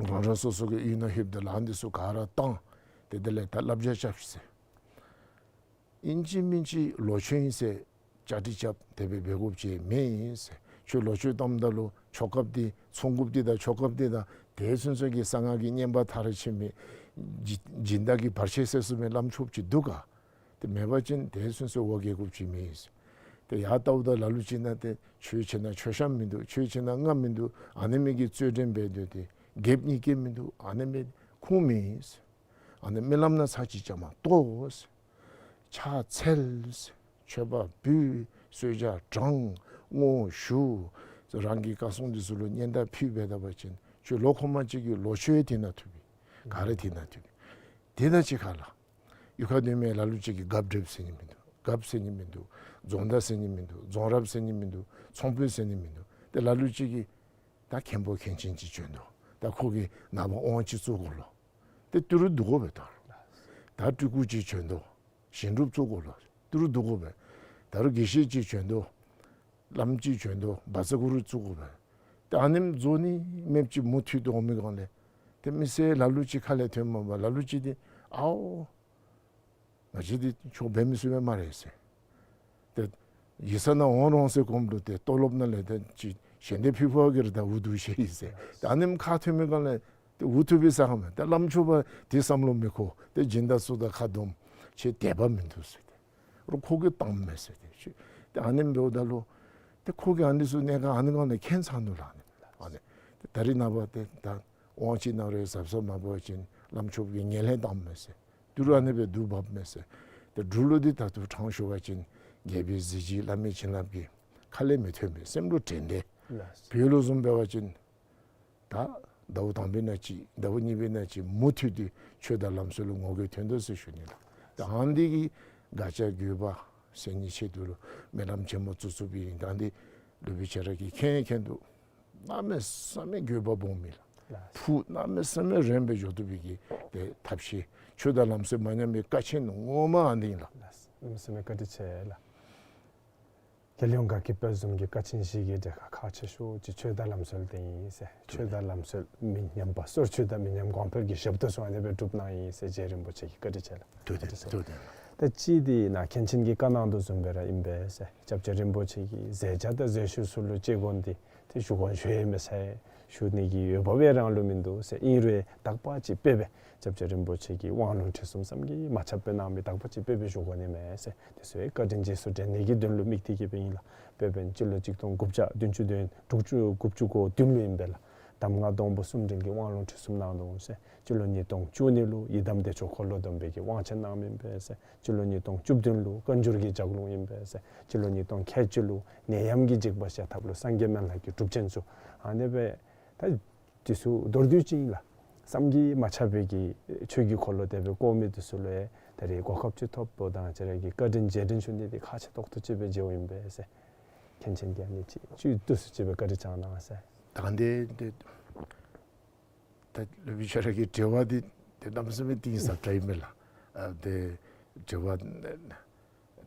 རང་རང་སོ་སོ་གི་གཡུས་ནང་ལྷོདཔ་ད་ལཱ་འདི་ཚུ་ག་ར་བཏང་། ཏེ་དེ་ལས་ད་བསླབ་བྱ་རྐྱབ་ཤིག་ཟེར། ཨིན་ཅི་མིན་ཅི་ལོ་མཆོད་ཨིན་ཟེར་བཅའ་སྒྲིག་རྐྱབ་དེ་སྦེ་འབད་དགོཔ་ཅིག་མེན་ཟེར། ཁྱོད་ལོ་མཆོད་བཏངམ་ད་ལུ་ཆོ་གཔ་འདི་ཚོང་འགུགཔ་འདི་དང་ཆོ་གཔ་འདི་དང་དེ་ཚུན་ཚོད་ཀྱི་གསང་སྔགས་ཀྱི་བསྙེན་པ་མཐར་ཕྱིན་མི་སྦྱིན་སྦྱིན་བདག་གི་བར་ཆད་སེལ་ཚུགས་མི་བླམ་ཆོསཔ་ཅིག་འདུག་ག། ཏེ་མེད་པ་ཅིན་དེ་ཚུན་ཚོད་འོ་བརྒྱལ་དགོཔ་ཅིག་མེན་ཟེར། ཏེ་ཡར་བལྟཝ་ད་ལ་ལུ་ཅིག་ནང་ཏེ་ཆོས་བྱེད་ན་ཆོས་ཤམ་མིན་འདུག། ཆོས་བྱེད་ན་རྔམ་མིན་འདུག། ཨ་ནི་མི་གིས་རྩོད་འགྲན་འབད་སྡོད་དེ་རྒྱལཔོ་རྙེད་སྐལ་མིན་འདུག། ཨ་ནི་མི་ཁུངས་མེད་ཟེར། ཨ་ནི་སྨོན་ལམ་ནང་ཚར་གཅིག་བཅའ་མར་གཏོགས་ཟེར། ཕྱག་འཚལ་ཟེར། མཆོད་པ་འབུལ། གསོལ་ཇ་དྲང་། བསྔོ་བ་ཞུ། རང་གི་བཀའ་སྲུང་འདི་ཚུ་ལུ་སྙན་དར་ཕུལ་འབད་ད་པ་ཅིན་ཁྱོད་ལོ་འཁོར་མ་གཅིག་གི་ལོ་མཆོད་དེ་ནང་ཐུག་པས། ག་ར་དེ་ནང་ཐུག་པས། དེ་དང་གཅིག་ཁར་ལགས། གཡུས་ཁར་སྡོད་མི་ལ་ལུ་ཅིག་གིས་རྒཔོ་འདྲེན་ཟེར་ནི་མིན་འདུག། རྒཔོ་ཟེར་ནི་མིན་འདུག། རྫོང་བདག་ཟེར་ནི་མིན་འདུག། རྫོང་རབས་ཟེར་ནི་མིན་འདུག། ཚོང་དཔོན་ཟེར་ནི་མིན་འདུག། ཏེ་ལ་ལུ་ཅིག་གིས་ད་མཁན་པོ་མཁན་ཆེན་ཅིག་བྱོན་དོ། ད་ཁོ་གིས་ནངས་པ་དབང་ཅིག་བཙུགས་དགོ་ལོ། ཏེ་ཏི་རུ་བསྡུ་དགོ་པས་ད། ད་སྤྲུལ་སྐུ་ཅིག་བྱོན་དོ། ཞིང་སྒྲུབ་བཙུགས་དགོ་ལོ། ཏི་རུ་བསྡུ་དགོ་པས། ད་རུང་དགེ་བཤེས་ཅིག་བྱོན་དོ། བླམ་ཅིག་བྱོན་དོ། བཛྲ་གུ་རུ་བཙུགས་དགོ་པས། ཏེ་ཨ་ནེམ་རྫོགས་ནི་མེདཔ་ཅིག་མུ་མཐུད་དེ་འོང་མི་སྒང་ལས། ཏེ་མི་སེར་ལ་ལུ་ཅིག་ཁ་ལས་ཐོནམ་མས་པ། ལ་ལུ་ཅིག་ཏེ་ཨའོ་ང་བཅས་འདི་ཆོས་འབད་མི་ཚུགས་པས་སྨ་རེ་ཟེར། ཏེ་ཡིག་ཚང་ནང་འོང་རུང་ཟེར་གོངམ་ལུ་ཏེ་ཏོ་ལོབ་ནང་ལས་ཏེ་ཅིག་ཞལ་འདེབས་ཕུལ་ཕུལཝ་གིས་ར་ད་འུ་སྡུག་ཤེས་ཡི་ཟེར། ཏེ་ཨ་ནེམ་ཁ་ཐོན་མི་སྒང་ལས་ཏེ་འུ་ཐུག་པའི་ས་ཁ་མས། ཏེ་བླམ་ཆོསཔ་འདི་བསམ་བློ་མི་འཁོར། ཏེ་སྦྱིན་བདག་ཚུ་དང་ཁ་བསྡོམས། ཁྱོད་དད་པ་མིན་འདུག་ཟེར། ཏེ་ཁྱོད་རོགས་ཁོ་གིས་བཏངམ་མས་ཟེར། ཏེ་ཁྱོད་ཏེ་ཨ་ནེམ་འབདཝ་ད་ལུ་ཏེ་ཁོ་གིས་ཨ་ནི་ཚུ་གནད་འགག་ཨ་ནི་སྒང་ལས་མཁྱེན་ཚར་ནུག་ལགས། ཨ་ནི་ཨ་ནི་ཏེ་ད་རིས་ནངས་པ་ཏེ་ད་དབང་ཅིག་གནང་རུང་གཟབ་གཟབ་མ་འབད་བ་ཅིན་བླམ་ཆོསཔ་གིས་ངན་ལན་བཏངམ་མས་ཟེར། ཏི་རུ་ཨ་ནི་སྦེ་བསྡུ་འབགཔ་མས་ཟེར། ཏེ་འབྲུག་ལུ་འདི་ད་ལྟོ་དྲང་ཞུ་བ་ཅིན་རྒྱལ་པོའི་གཟི་བརྗིད་བླ་མའི་བྱིན་རླབས་ཀྱིས་ཁ་ལས་མི་ཐོན་པས། སེམས་ལུ་དྲན་ཏེ། ལགས། བོད་ལུ་བཟུམ་འབད་བ་ཅིན་ད་ཟླཝ་དང་པའི་ནང་ཅིག་ཟླཝ་གཉིས་པའི་ནང་ཅིག་མུ་མཐུད་དེ་ཆོས་དང་ལམ་སྲོལ་ལུ་ངོ་རྒོལ་ཐོན་དོ་ཟེར་ཞུ་ནི་ལགས། ད་ཨ་ནི་འདི་གིས་དགག་བྱ་དགོས་པ་སེལ་ནིའི་ཆེད་དུ་ལུ་སྨོན་ལམ་ཆེན་མོ་བཙུགས་བཙུགསཔ་ཨིན། ད་འདི་སློབ་དཔོན་ཁྱེད་ར་གིས་མཁྱེན་མཁྱེན་དོ། གནམ་མེད་ས་མེད་དགོས་པ་སྦོམ་ཨིན་ལགས། ལགས། ཕུགས་གནམ་མེད་ས་མེད་རིངམོ་སྦེ་འགྱོ་བཏུབ་པའི་གི་ཏེ་ཐབས་ཤེས། ཆོས་དང་ལམ་སྲོལ་མ་ཉམས་པའི་ཀ་ཆེན་ངོ་མ་ཨ་ནི་ཨིན་ལགས། ལགས། གནམ་མེད་ས་མེད་བཀའ་དྲིན་ཆེ་ལགས། རྒྱལ་ཡོངས་དགའ་སྐྱིད་དཔལ་འཛོམས་ཀྱི་ཀ་ཆེན་བཞི་གི་གྲལ་ཁར་ཁག་ཆེ་ཤོས་ཅིག་ཆོས་དང་ལམ་སྲོལ་འདི་ཨིན་ཟེར། ཆོས་དང་ལམ་སྲོལ་མི་ཉམས་པ། སྲོལ་ཆོས་དང་མི་ཉམས་གོང་འཕེལ་གྱི་ཞབས་ཏོག་ཚུ་ཨ་ནི་སྦེ་སྒྲུབ་གནང་ཡི་ཟེར། རྗེ་རིན་པོ་ཆེ་གིས་བཀའ་དྲིན་ཆེ་ལགས། ཐུགས་བདེ་ཐུགས་བདེ། ད་ཅི་འདི་ནཱ་མཁན་ཆེན་གྱིས་བཀའ་གནང་དོ་བཟུམ་སྦེ་ར་ཨིན་པས་ཟེར། སྐྱབས་རྗེ་རིན་པོ་ཆེ་གི་མཛད་བྱ་དང་མཛད་ཤུལ་ཚུ་ལུ་ཅིག་གོ་འདི་ཏེ་ཞུ་དགོ་ཞུ་ཡང་མི་ཚར། ཞུ་ནི་གི་འོས་འབབ་ཡང་རང་ལུ་མིན་འདུག་ཟེར། ཨིན་རུང་དག་པ་ཅིག་དཔེ་སྦེ་སྐྱབས་རྗེ་རིན་པོ་ཆེ་གི་དབང་ལུང་ཁྲིད་གསུམ་བསམ་གྱིས་མ་ཁྱབ་སྦེ་གནང་མི་དག་པ་ཅིག་དཔེ་སྦེ་ཞུ་དགོ་ནི་མས་ཟེར། དེ་ཚུ་བཀའ་དྲིན་རྗེས་སུ་དྲན་ནི་གི་དོན་ལུ་དམིགས་ཏེ་གི་སྦེ་ཨིན་ལགས། དཔེ་འབདན་སྤྱི་ལོ་གཅིག་སྟོང་དགུ་བརྒྱ་བདུན་ཅུ་དོན་དྲུག་ཅུ་དགུ་བཅུ་གོ་བདུན་ལུ་ཨིན་པས་ལགས། གདམས་ངག་སྡོང་པོ་གསུམ་འདྲེན་གྱི་དབང་ལུང་ཁྲིད་གསུམ་གནང་དོ་འོང་ཟེར། སྤྱི་ལོ་ཉིས་སྟོང་བཅུ་གཉིས་ལུ་ཡི་དམ་བདེ་མཆོག་འཁོར་ལོ་སྡོམ་པའི་གི་དབང་ཆེན་གནངམ་ཨིན་པས་ཟེར། སྤྱི་ལོ་ཉིས་སྟོང་བཅུ་བདུན་ལུ་བཀའ་འགྱུར་གྱི་ལྗགས་ལུང་ཨིན་པས་ཟེར། སྤྱི་ལོ་ཉིས་སྟོང་ཁལ་གཅིག་ལུ་ནད་ཡམས་ཀྱི་འཇིགས་པ་བཤགས་ཐབས་ལུ་སངས་རྒྱས་སྨན་བླ་གི་གྲུབ་ཆེན་ཚུ་ཨ་ནི་སྦེ་ད་འདི་ཚུ་མདོར་བསྡུས་ཅིག་ཨིན་ལགས། བསམ་གྱིས་མ་ཁྱབ་པའི་གི་ཆོས་ཀྱི་འཁོར་ལོ་དེ་སྦེ་བསྐོར་མི་འདི་ཚུ་ལུ་ཡང་ད་རེས་གོ་སྐབས་ཅིག་ཐོབ་པ་དང་ཁྱེད་ར་གིས་བཀའ་དྲིན་རྗེས་དྲན་ཞུ་ནི་འདི་ཁག་ཆེ་ཏོག་ཏོ་ཅིག་སྦེ་མཇལཝ་ཨིན་པས་ཟེར། མཁན་ཆེན་གྱིས་ཨ་ནི་ཅིག་བཅུད་བསྡུ་སུ་ཅིག་སྦེ་བཀའ་དྲིན་བསྐྱང་གནང་ཟེར། ད་འདི་འདི་ད་སློབ་དཔོན་ཁྱེད་ར་གི་དྲི་བ་འདི་ཏེ་གནམ་མེད་ས་མེད་གཏིང་ཟབ་དྲགས་ཨིན་མས་ལགས། ཨ་ཏེ་དྲི་བ་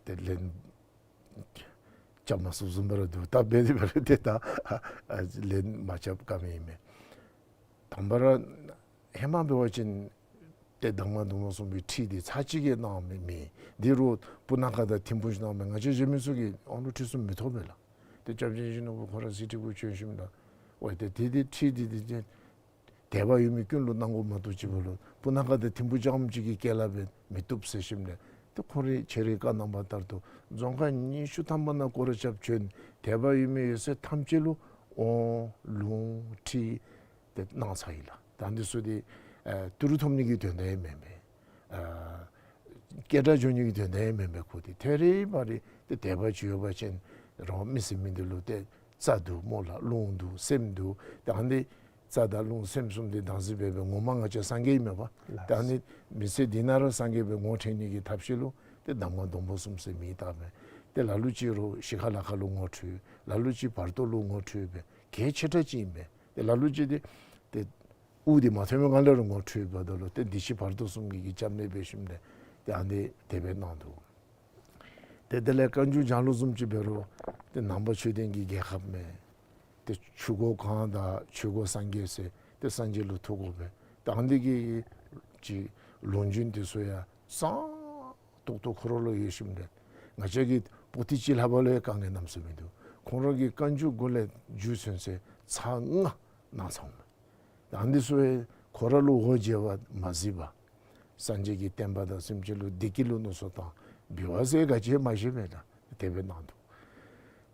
ཏེ་ལན་རྐྱབ་མ་ཚུགསཔ་བཟུམ་སྦེ་ར་འདུག། ད་འབད་དེ་འབད་རུང་ཏེ་ད་ཨ་ལན་མ་རྐྱབ་ཀ་མེད་ཨིན་མས། དང་པ་ར་ཧེ་མ་འབད་བ་ཅིན་ཏེ་གདམས་ངག་སྡོང་པོ་གསུམ་པའི་ཁྲིད་འདི་ཚར་གཅིག་གིས་གནང་མི་མེད། འདི་རུང་སྤུ་ན་ཁ་དང་ཐིམ་ཕུ་ཅིག་གནང་མས། ང་བཅས་གཞན་མི་ཚུ་གིས་དབང་ལུང་ཁྲིད་གསུམ་མི་ཐོབ་པས་ལགས། ཏེ་སྐྱབས་རྗེ་ཡིད་བཞིན་ནོར་བུ་ཁོ་ར་གསེར་ཁྲི་གུ་བྱོན་ཞིནམ་ལས་ཝའེ་ཏེ་དེ་དེ་ཁྲིད་འདི་འདི་ཏེ་དད་པ་ཡོད་མི་ཀུན་ལུ་གནང་དགོ་མ་གཏོགས་ཅིག་འབད་རུང་སྤུ་ན་ཁ་དང་ཐིམ་ཕུ་རྐྱངམ་ཅིག་གི་སྐལ་བ་སྦེ་མི་བཏུབ་ཟེར་ཞིནམ་ལས་ཏེ་ཁོ་རའི་ཁྱེད་རའི་བཀའ་གནང་བ་ལྟར་དུ་རྫོང་ཁག་ཉི་ཤུ་ཐམ་པ་ནང་སྐོར་ར་རྐྱབ་བྱོན། དད་པ་ཡོད་མི་ཡོད་ཚད་ཐམས་ཅད་ལུ་དབང་ལུང་ཁྲིད་ཏེ་གནང་ཚར་ཡི་ལགས། ད་འདི་ཚུ་འདི་ཨ་ཏི་རུ་ཐོབ་ནི་གི་དོན་དག་ཡང་མེན་པས། ཨ་སྐད་གྲགས་འགྱོ་ནི་གི་དོན་དག་ཡང་མེན་པས། ཁོ་འདི་ཐད་རི་བ་རི་ཏེ་དད་པ་ཅིག་ཡོད་པ་ཅིན་རང་མི་ཟེར་མི་འདི་ལུ་ཏེ་རྩ་འདུག་སྨོ་ལགས། རླུང་འདུག། སེམས་འདུག། ཏེ་ཨ་ནི་རྩ་དང་རླུང་སེམས་གསུམ་འདི་བདག་འཛིན་འབད་བའི་ངོ་མ་ང་བཅས་སངས་རྒྱས་ཨིན་མས་པ། ལགས། ཏེ་ཨ་ནི་མི་ཚེ་འདི་ནང་ར་སངས་རྒྱས་སྦེ་ངོ་འཕྲད་ནི་གི་ཐབས་ཤེས་ལུ་ཏེ་གདམས་ངག་སྡོང་པོ་གསུམ་ཟེར་མིང་བཏགས་མས། ཏེ་ལ་ལུ་ཅིག་རུང་ཤི་ཁ་ལ་ཁ་ལུ་ངོ་འཕྲོད། ལ་ལུ་ཅིག་བར་དོ་ལུ་ངོ་འཕྲོད་པས། གལ་ཆེ་དྲགས་ཅིག་ཨིན་པས། ཏེ་ལ་ལུ་ཅིག་འདི་ཏེ་དབུགས་འདི་མ་ཐོན་པའི་སྒང་ལས་ར་ངོ་འཕྲོད་པ་ད་ལུ་ཏེ་འདི་ཕྱི་བར་དོ་གསུམ་གྱི་གི་སྐྱབས་གནས་འབད་ཞིནམ་ལས་ཏེ་ཨ་ནི་དེ་སྦེ་གནང་འདུག། ཏེ་དེ་ལས་བཀའ་འགྱུར་ལྗགས་ལུང་བཟུམ་ཅིག་འབད་རུང་ཏེ་ནང་པ་ཆོས་ལྡན་གྱི་རྒྱལ་ཁབ་མས། ཏེ་ཆོས་འཁོར་གང་དང་ཆོས་འཁོར་སངས་རྒྱས་ཟེར་ཏེ་སངས་རྒྱས་ལུ་ཐུག་དགོ་པས། ད་འདི་གི་ཅིག་ལུང་རྒྱུན་འདི་ཚུ་ཡང་གཙང་ཏོག་ཏོ་ཁོ་ར་ལུ་ཡོད་ཞིནམ་ལས་ང་བཅས་ཀྱི་པོ་ཏི་ཅིག་ལྷག་པ་ལུ་ཡང་དཀའ་ངལ་གནམ་མེད་ས་མེད་འདུག། ཁོང་ར་གི་བཀའ་འགྱུར་གུ་ལས་རྒྱུ་མཚན་ཟེར་ཚར་ལྔ་གནང་ཚརཝ་མས། ད་འདི་ཚུ་ཡང་ཁོ་ར་ལུ་འོ་བརྒྱལ་བ་མ་གཟིགས་པར་སངས་རྒྱས་ཀྱི་བསྟན་པ་དང་སེམས་ཅན་ལུ་བདེ་སྐྱིད་ལུ་མནོ་བསམ་བཏང་འབད་བ་ཟེར་ག་ཅི་ཡང་མ་ཤེས་པས། ད་དེ་སྦེ་གནང་འདུག།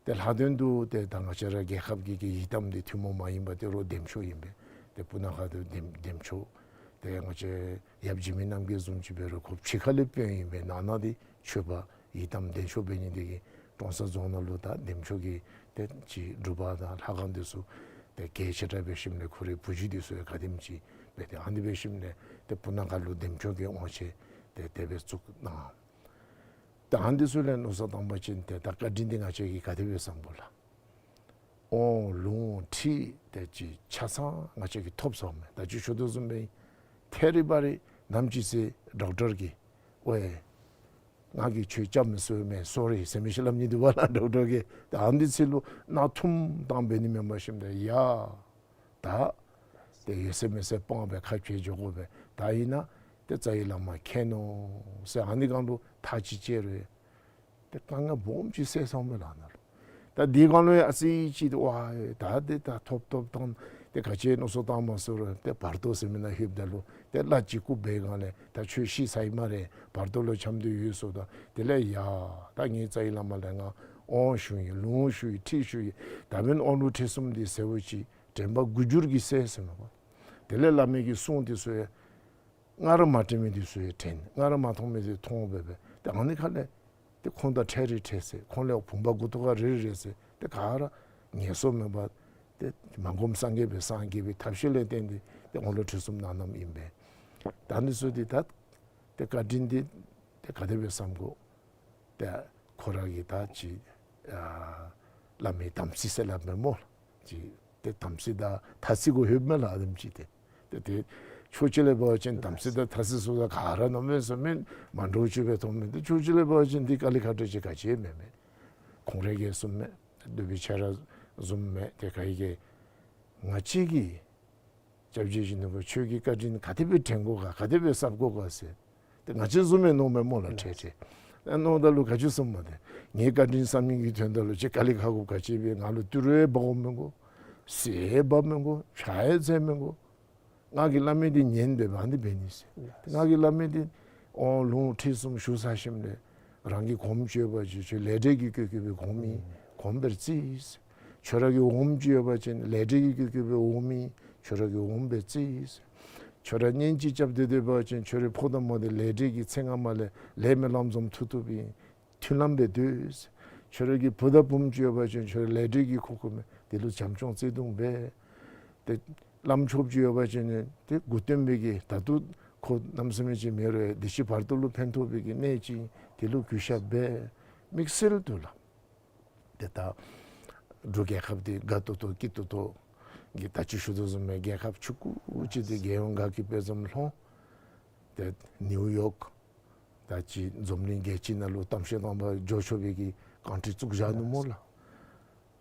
ཏེ་ལྷག་དོན་དུ་ཏེ་ད་ང་བཅས་ར་རྒྱལ་ཁབ་ཀྱི་གི་ཡི་དམ་འདི་ཐུན་མོང་མ་ཡིན་པ་ཏེ་རོགས་འདེམས་ཆོག་ཨིན་པས། ཏེ་སྤུ་ན་ཁ་འདི་འདེམས་འདེམས་ཆོག། ཏེ་ང་བཅས་ཡབ་འཇིགས་མེད་རྣམ་རྒྱལ་བཟུམ་ཅིག་འབད་རུང་ཁོ་ཕྱི་ཁ་ལས་དཔོན་ཨིན་པས། ནང་ན་འདི་ཆོསཔ་ཡི་དམ་འདེམས་ཆོག་འབད་ནི་འདི་གིས་ཀྲོང་གསར་རྫོང་ནང་ལུ་ད་འདེམས་ཆོག་གི་ཏེ་ཅིག་སྒྲུབ་པ་དང་ལྷ་ཁང་འདི་ཚུ་ཏེ་གལ་ཆེ་དྲགས་འབད་ཞིནམ་ལས་ཁོ་རའི་བུ་རྒྱུད་འདི་ཚུ་ཡང་ག་དེམ་ཅིག་འབད་དེ་ཨ་ནི་འབད་ཞིནམ་ལས་ཏེ་སྤུ་ན་ཁ་ལུ་འདེམས་ཆོག་གི་དབང་ཆེན་ཏེ་དེ་སྦེ་བཙུགས་གནང་། ད་ཨ་ནི་ཚུ་ལས་མནོ་བསམ་བཏང་བ་ཅིན་ཏེ་ད་བཀའ་དྲིན་འདི་ང་བཅས་ཀྱིས་ག་དེ་སྦེ་བསམ་དགོ་ལགས། དབང་ལུང་ཁྲིད་དེ་ཅིག་ཆ་ཚང་ང་བཅས་ཀྱིས་ཐོབ་སོངམ་མས། ད་ཅི་ཞུ་དོ་བཟུམ་སྦེ་ཐད་རི་བ་རི་ནམ་ཅིག་ཟེར་ཌོག་ཊར་གྱིས་ཨོ་ཡེ་ང་གིས་ཁྱོད་སྐྱབས་མི་ཚུགས་མས་སོ་རི་ཟེར་མི་ཅིག་སླབ་ནི་འདུག་པ་ལགས། ཌོག་ཊར་གྱིས་ད་ཨ་ནི་ཚུ་ལུ་ནང་ཐུམ་བཏང་འབད་ནི་མེན་པར་ཞིནམ་ད་ཡ་ད་ཏེ་ཡོད་ཚད་མེད་ཚད་སྤང་སྦེ་ཁ་འབྱལ་འགྱོ་དགོ་པས། ད་ཨིན་ན་ཏེ་རྩ་བའི་བླ་མ་མཁྱེན་ནོ་ཟེར་ཨ་ནི་སྒང་ལུ་ཐག་ཅིག་བཅད་རུང་ཏེ་དཀའ་ངལ་སྦོམ་ཅིག་སེལ་སོངམ་མས་ལགས་ནཱ་ལུ། ད་དེའི་སྒང་ལུ་ཡང་ཨ་ཙི་ཅིག་ཏེ་ཝའི་ད་ཏེ་ད་ཐོབ་ཐོབ་བཏང་ཏེ་ག་ཅི་མནོ་བསམ་བཏང་མ་ཚུགས་རུང་ཏེ་བར་དོ་ཟེར་མི་ནང་ལྷོདཔ་ད་ལུ་ཏེ་བླ་ཅིག་སྐུ་སྦས་སྒང་ལས་ད་ཁྱོད་ཤི་ཚར་ཡི་སྨ་རེ་བར་དོ་ལུ་འཁྱམས་ཏེ་ཡོད་ཟེརཝ་ད་དེ་ལས་ཡ་ད་ངེའི་རྩ་བའི་བླ་མ་ལས་ང་དབང་ཞུ་ཡི་ལུང་ཞུ་ཡི་ཁྲིད་ཞུ་ཡི། ད་འབདན་དབང་ལུང་ཁྲིད་གསུམ་འདི་ཟེརཝ་ཅིག་དྲན་པ་དགུ་འགྱུར་གྱིས་གསལ་ཟེར་མས་པ། དེ་ལས་བླ་མའི་གི་གསུང་འདི་ཚུ་ཡང་སྔར་མ་དྲན་མི་འདི་ཚུ་ཡང་དྲན། སྔར་མ་མཐོང་མི་འདི་མཐོང་འབད་འབད་ཏེ་ཨ་ནི་ཁ་ལས་ཏེ་ཁོང་དང་འཕྲད་རི་འཕྲད་ཚེ་ཁོང་ལས་བུམ་པ་མགུ་ཏོ་ཁར་རེག་རེག་ཚེ་ཏེ་ག་ར་ངན་སོང་མེད་པར་ཏེ་མ་གོམས་སངས་རྒྱས་པའི་སངས་རྒྱས་པའི་ཐབས་ཤེས་ལས་བརྟེན་ཏེ་ཏེ་དབང་ལུང་ཁྲིད་གསུམ་གནང་གནངམ་ཨིན་པས། ད་འདི་ཚུ་འདི་ད་ཏེ་བཀའ་དྲིན་འདི་ཏེ་ག་དེ་སྦེ་བསམ་དགོ། ཏེ་ཁོ་ར་གི་ད་ཅིག་ཨ་བླ་མའི་དམ་ཚིག་ཟེར་སླབ་མས་སྨོ། ཅིག་ཏེ་དམ་ཚིག་དང་ཐ་ཚིག་གུ་ལྷོདཔ་མས་ལགས་ཨ་དེམ་ཅིག་ཏེ། ཏེ་ཏེ་ཕྱོགས་གཅིག་ལས་འབད་བ་ཅིན་དམ་ཚིག་དང་ཐ་ཚིག་ཟེརཝ་ད་ག་ར་གནམ་མེད་ས་མེད་མ་འདྲཝ་ཅིག་སྦེ་མཐོངམ་མས། ཏེ་ཕྱོགས་གཅིག་ལས་འབད་བ་ཅིན་འདི་དཀའ་ལས་ཁག་དྲགས་ཅིག་ག་ཅི་ཡང་མེན་མས། ཁོང་ར་གིས་གསུངམ་མས། འདུས་པའི་ཆ་ར་བཟུམ་མས། ཏེ་ག་ཡི་གེ་ང་བཅས་ཀྱིས་སྐྱབས་རྗེ་ཡིད་བཞིན་ནོར་བུ་ཁྱོད་ཀྱི་བཀའ་དྲིན་ག་དེ་སྦེ་དྲན་དགོ་ག་ག་དེ་སྦེ་བསབ་དགོ་ག་ཟེར་ཏེ་ང་བཅས་བཟུམ་མས་མནོཝ་མས་སྨོ་ལགས་ཁྲེ་ཁྲེ། ཨ་མནོཝ་ད་ལུ་ག་ཅི་གསུངམ་མས་ཏེ། ངེའི་བཀའ་དྲིན་བསབ་ནི་གི་དོན་དག་ལུ་ཁྱོད་དཀའ་ལས་ཁག་དགོཔ་ག་ཅི་སྦེ། ང་ལུ་ཏི་རུ་ཡང་འབག་དགོཔ་མི་དགོ། གསེར་ཡང་འབག་མི་དགོ། ཕྱག་ཡང་འཚལ་མི་དགོ། ང་གིས་སླབ་མི་འདི་ཉན་སྦེ་འབད་ཨ་ནི་འབད་ནི་ཟེར། ང་གིས་སླབ་མི་འདི་དབང་ལུང་ཁྲིད་གསུམ་ཞུ་ཚར་ཞིནམ་ལས་རང་གིས་གོམས་བཅུག་པ་ཅིན་ཁྱོད་ལས་འབྲས་ཀྱི་བཀོད་བཀོད་པའི་གོམས་ཨིན། གོམས་པར་བརྩི་ཟེར། ཁྱོད་ར་གིས་འོངམ་ཅིག་ཡོད་པ་ཅིན་ལས་འབྲས་ཀྱི་བཀོད་བཀོད་པའི་འོངམ་ཨིན། ཁྱོད་ར་གིས་འོང་པར་བརྩི་ཟེར། ཁྱོད་ར་གཉེན་ཅིག་རྐྱབ་སྟེ་སྡོད་པ་ཅིན་ཁྱོད་རའི་ཕོ་དང་མོ་འདི་ལས་འབྲས་ཀྱི་ཚེ་སྔ་མ་ལས་ལས་སྨོན་ལམ་བཟུམ་མཐུ་ཐུབ་ཨིན། མཐུན་ལམ་སྦེ་སྡོད་ཟེར། ཁྱོད་ར་གི་བུ་དང་བུམོ་ཅིག་ཡོད་པ་ཅིན་ཁྱོད་ར་ལས་འབྲས་ཀྱི་གོ་སྐབས་མས། དེ་ལུ་བྱམས་སྐྱོང་བརྩེ་གདུང་འབད། ཏེ་བླམ་ཆོསཔ་ཅིག་ཡོད་པ་ཅིན་ཏེ་མགུ་རྟེན་པའི་གི་ད་ལྟོ་ཁོ་གནམ་མེད་ས་མེད་ཅིག་མེད་རུང་ཡང་འདི་ཕྱི་བར་དོ་ལུ་ཕན་ཐོགས་པའི་གི་གནས་ཅིག་དེ་ལུ་གུས་ཞབས་འབད། དམིགས་བསལ་དུ་ལགས། ཏེ་ད་འབྲུག་རྒྱལ་ཁབ་འདི་དགའ་ཏོག་ཏོ་སྐྱིད་ཏོག་ཏོ་གི་ད་ཅི་ཞུ་དོ་བཟུམ་སྦེ་རྒྱལ་ཁབ་ཆུང་ཀུ་ཅིག་འདི་རྒྱལ་ཡོངས་དགའ་སྐྱིད་དཔལ་འཛོམས་ལྷོད། ཏེ་ནིའུ་ཡོག་ད་ཅི་འཛམ་གླིང་རྒྱལ་སྤྱི་ནང་ལུ་གཏམ་བཤད་གཏམ་པར་འགྱོ་ཆོག་པའི་གི་ཀཱན་ཊི་བཙུགས་བཞག་ནུག་སྨོ་ལགས།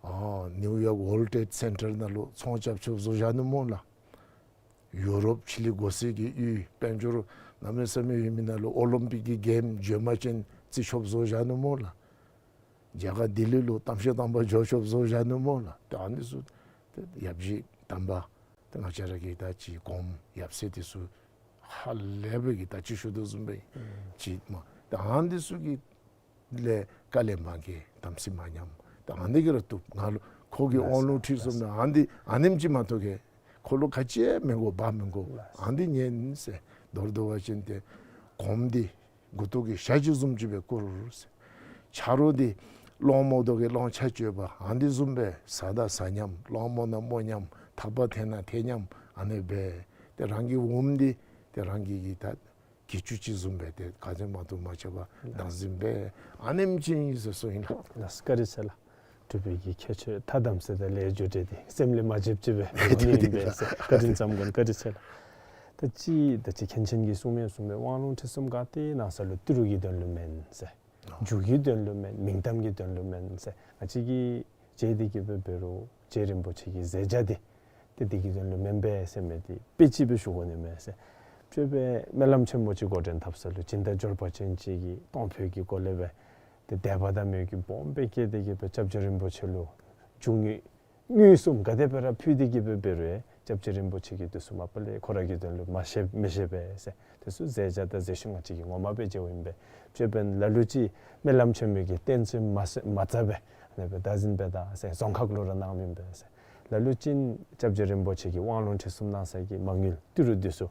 ཨ་ནིའུ་ཡོག་ཝརལཌ་ཊྲེཌ་སེན་ཊར་ནང་ལུ་ཚོང་རྐྱབ་ཆོགཔ་བཟོ་བཞག་ནུག་སྨོ་ལགས། ཡུ་རོབ་ཕྱི་གླིང་སྒོ་སྲུང་གི་ཡུལ་དཔལ་འབྱོར་གནམ་མེད་ས་མེད་ཡོད་མི་ནང་ལུ་ཨོ་ལིམ་པིག་གི་གེམ་འགྱོ་མ་ཅིན་རྩེ་ཆོགཔ་བཟོ་བཞག་ནུག་སྨོ་ལགས། རྒྱ་གར་ལྡི་ལི་ལུ་གཏམ་བཤད་གཏམ་པར་འགྱོ་ཆོགཔ་བཟོ་བཞག་ནུག་སྨོ་ལགས། ཏེ་ཨ་ནི་ཚུ་ཏེ་ཡབ་གཞིས་དམ་པ་ཏེ་ང་བཅས་ར་གི་ད་ཅི་གོངམ་ཡབ་སྲས་འདི་ཚུ་ཧ་ལས་པའི་གི་ད་ཅི་ཞུ་དོ་བཟུམ་སྦེ་ཅིག་སྨོ། ཏེ་ཨ་ནི་ཚུ་གི་ལས་དཀའ་ལས་མ་བརྒྱབ་དམ་ཚིག་མ་ཉམས། ད་ཨ་ནི་གིས་ར་བཏུབ། ང་ལུ་ཁོ་གི་དབང་ལུང་ཁྲིད་གསུམ་ནང་ཨ་ནི་ཨ་ནེམ་ཅིག་མ་གཏོགས་ཁོ་ལུ་ག་ཅི་ཡང་མི་དགོ་འབག་མི་དགོ། ཨ་ནི་ཉན་ཟེར། མདོར་བསྡུ་བ་ཅིན་ཏེ་གོངམ་འདི་མགུ་ཏོ་གི་ཞ་ཅིག་བཟུམ་ཅིག་སྦེ་བཀུར་ཟེར། ཆ་རོགས་འདི་སློང་མོ་དོ་གི་སློང་ཆ་སྤྱོད་པ་ཨ་ནི་བཟུམ་སྦེ་བཟའ་ད་བཟའ་ཉམས་སློང་མོ་ན་མོ་ཉམས་ཐག་པ་འཐེན་ན་འཐེན་ཉམས་ཨ་ནི་སྦེ། ཏེ་རང་གི་འོགམ་འདི་ཏེ་རང་གི་གི་ད་གྱི་ཅུང་ཅིག་བཟུམ་སྦེ་ཏེ་ག་ཅི་མ་གཏོགས་མ་ཆག་པར་བདག་འཛིན་འབད། ཨ་ནེམ་ཅིག་ཨིན་ཟེར་གསུངས་ཡི་ལགས། ལགས་སོ་བཀའ་དྲིན་ཆེ་ལགས། འབྲུག་པའི་གི་ཁྱད་ཆོས་ཐ་དམ་ཚིག་དང་ལས་རྒྱུ་འབྲས་འདི་སེམས་ལས་མ་བརྗེད་ཅིག་སྦེ་ཨིན་པས་ཟེར་བཀའ་དྲིན་བསམ་དགོ་བཀའ་དྲིན་ཆེ་ལགས། ད་ཅི་ད་ཅི་མཁན་ཆེན་གྱིས་གསུངས་མི་གསུངས་མི་དབང་ལུང་ཁྲིད་གསུམ་ག་ཏེ་གནང་ས་ལུ་ཏི་རུ་གི་དོན་ལུ་མེན་ཟེར། རྒྱུ་གི་དོན་ལུ་མེན། མིང་གཏམ་གྱི་དོན་ལུ་མེན་ཟེར། ང་བཅས་ཀྱིས་མཇལ་ཏེ་གི་སྦེ་འབད་རུང་རྗེ་རིན་པོ་ཆེ་གི་མཛད་བྱ་འདི་ཏེ་འདི་གི་དོན་ལུ་མེན་པས་ཟེར་མི་འདི་དཔེ་ཅིག་སྦེ་ཞུ་དགོ་ནི་མས་ཟེར། སྤྱོད་པའི་སྨོན་ལམ་ཆེན་མོ་ཅིག་འགོ་འདྲེན་འཐབ་ས་ལུ་སྦྱིན་བདག་འབྱོར་པ་ཅན་ཅིག་གིས་གཏོང་ཕོད་ཀྱི་སྒོ་ལས་སྦེ་ཏེ་དད་པ་དང་མོས་གུས་སྦོམ་སྦེ་བསྐྱེད་དེ་གི་སྦེ་སྐྱབས་རྗེ་རིན་པོ་ཆེ་ལུ་རྒྱུ་དངོས་དངུལ་གསུམ་ག་དེ་སྦེ་ར་ཕུལ་ཏེ་གི་སྦེ་འབད་རུང་སྐྱབས་རྗེ་རིན་པོ་ཆེ་གིས་དུས་གསུམ་མ་པ་ལས་ཁོ་ར་གི་དོན་ལུ་མ་བཞེས་མི་བཞེས་པས་ཟེར། དེ་ཚུ་མཛད་བྱ་དང་མཛད་ཤུལ་ང་བཅས་ཀྱིས་ངོ་མ་སྦེ་མཇལཝ་ཨིན་པས། སྤྱོད་པ་ལ་ལུ་ཅིག་སྨོན་ལམ་ཆེན་མོ་གི་རྟེན་གསུམ་མ་ཚ་མ་ཚ་སྦེ་ཨ་ནི་སྦེ་བདག་འཛིན་འབད་ད་ཟེར་རྫོང་ཁག་ལུ་ར་གནང་མི་ཨིན་པས་ཟེར། ལ་ལུ་ཅིག་སྐྱབས་རྗེ་རིན་པོ་ཆེ་གིས་དབང་ལུང་ཁྲིད་གསུམ་གནང་ས་གི་མ་དངུལ་ཏི་རུ་འདི་ཚུ་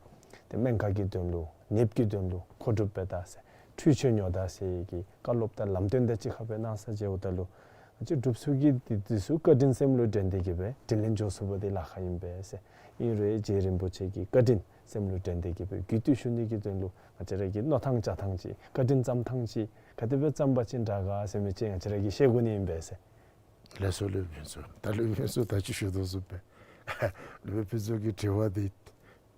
ཏེ་སྨན་ཁང་གི་དོན་ལུ་ནདཔ་གི་དོན་ལུ་མཁོ་སྒྲུབ་འབད་ད་ཟེར་འཕྲུལ་ཆས་ཉོ་ད་ཟེར་གྱི་བཀའ་སློབ་དང་ལམ་སྟོན་དང་གཅིག་ཁར་སྦེ་གནང་ས་མཇལཝ་ད་ལུ་ང་བཅས་འབྲུགཔ་ཚུ་གིས་འདི་འདི་ཚུ་བཀའ་དྲིན་སེམས་ལུ་དྲན་ཏེ་གི་སྦེ་དྲིན་ལན་འཇལ་ཚུགས་པ་འདི་ལཱ་ཁག་ཨིན་པས་ཟེར། ཨིན་རུང་རྗེ་རིན་པོ་ཆེ་གི་བཀའ་དྲིན་སེམས་ལུ་དྲན་ཏེ་གི་སྦེ་གུས་བཏུད་ཞུ་ནི་གི་དོན་ལུ་ང་བཅས་ར་གི་མནོ་ཐངས་བྱ་ཐངས་ཅིག་བཀའ་དྲིན་བསམ་ཐངས་ཅིག་ག་དེ་སྦེ་བསམ་པ་ཅིན་དྲག་ག་ཟེར་མི་ཅིག་ང་བཅས་ར་གིས་ཤེས་དགོ་ནི་ཨིན་པས་ཟེར། ལགས་སོ་སློབ་དཔོན་ཕུན་ཚོགས། ད་སློབ་དཔོན་ཕུན་ཚོགས་ད་ཅི་ཞུ་དོ་བཟུམ་སྦེ་སློབ་དཔོན་ཕུན་ཚོགས་ཀྱི་དྲི་བ་འདི་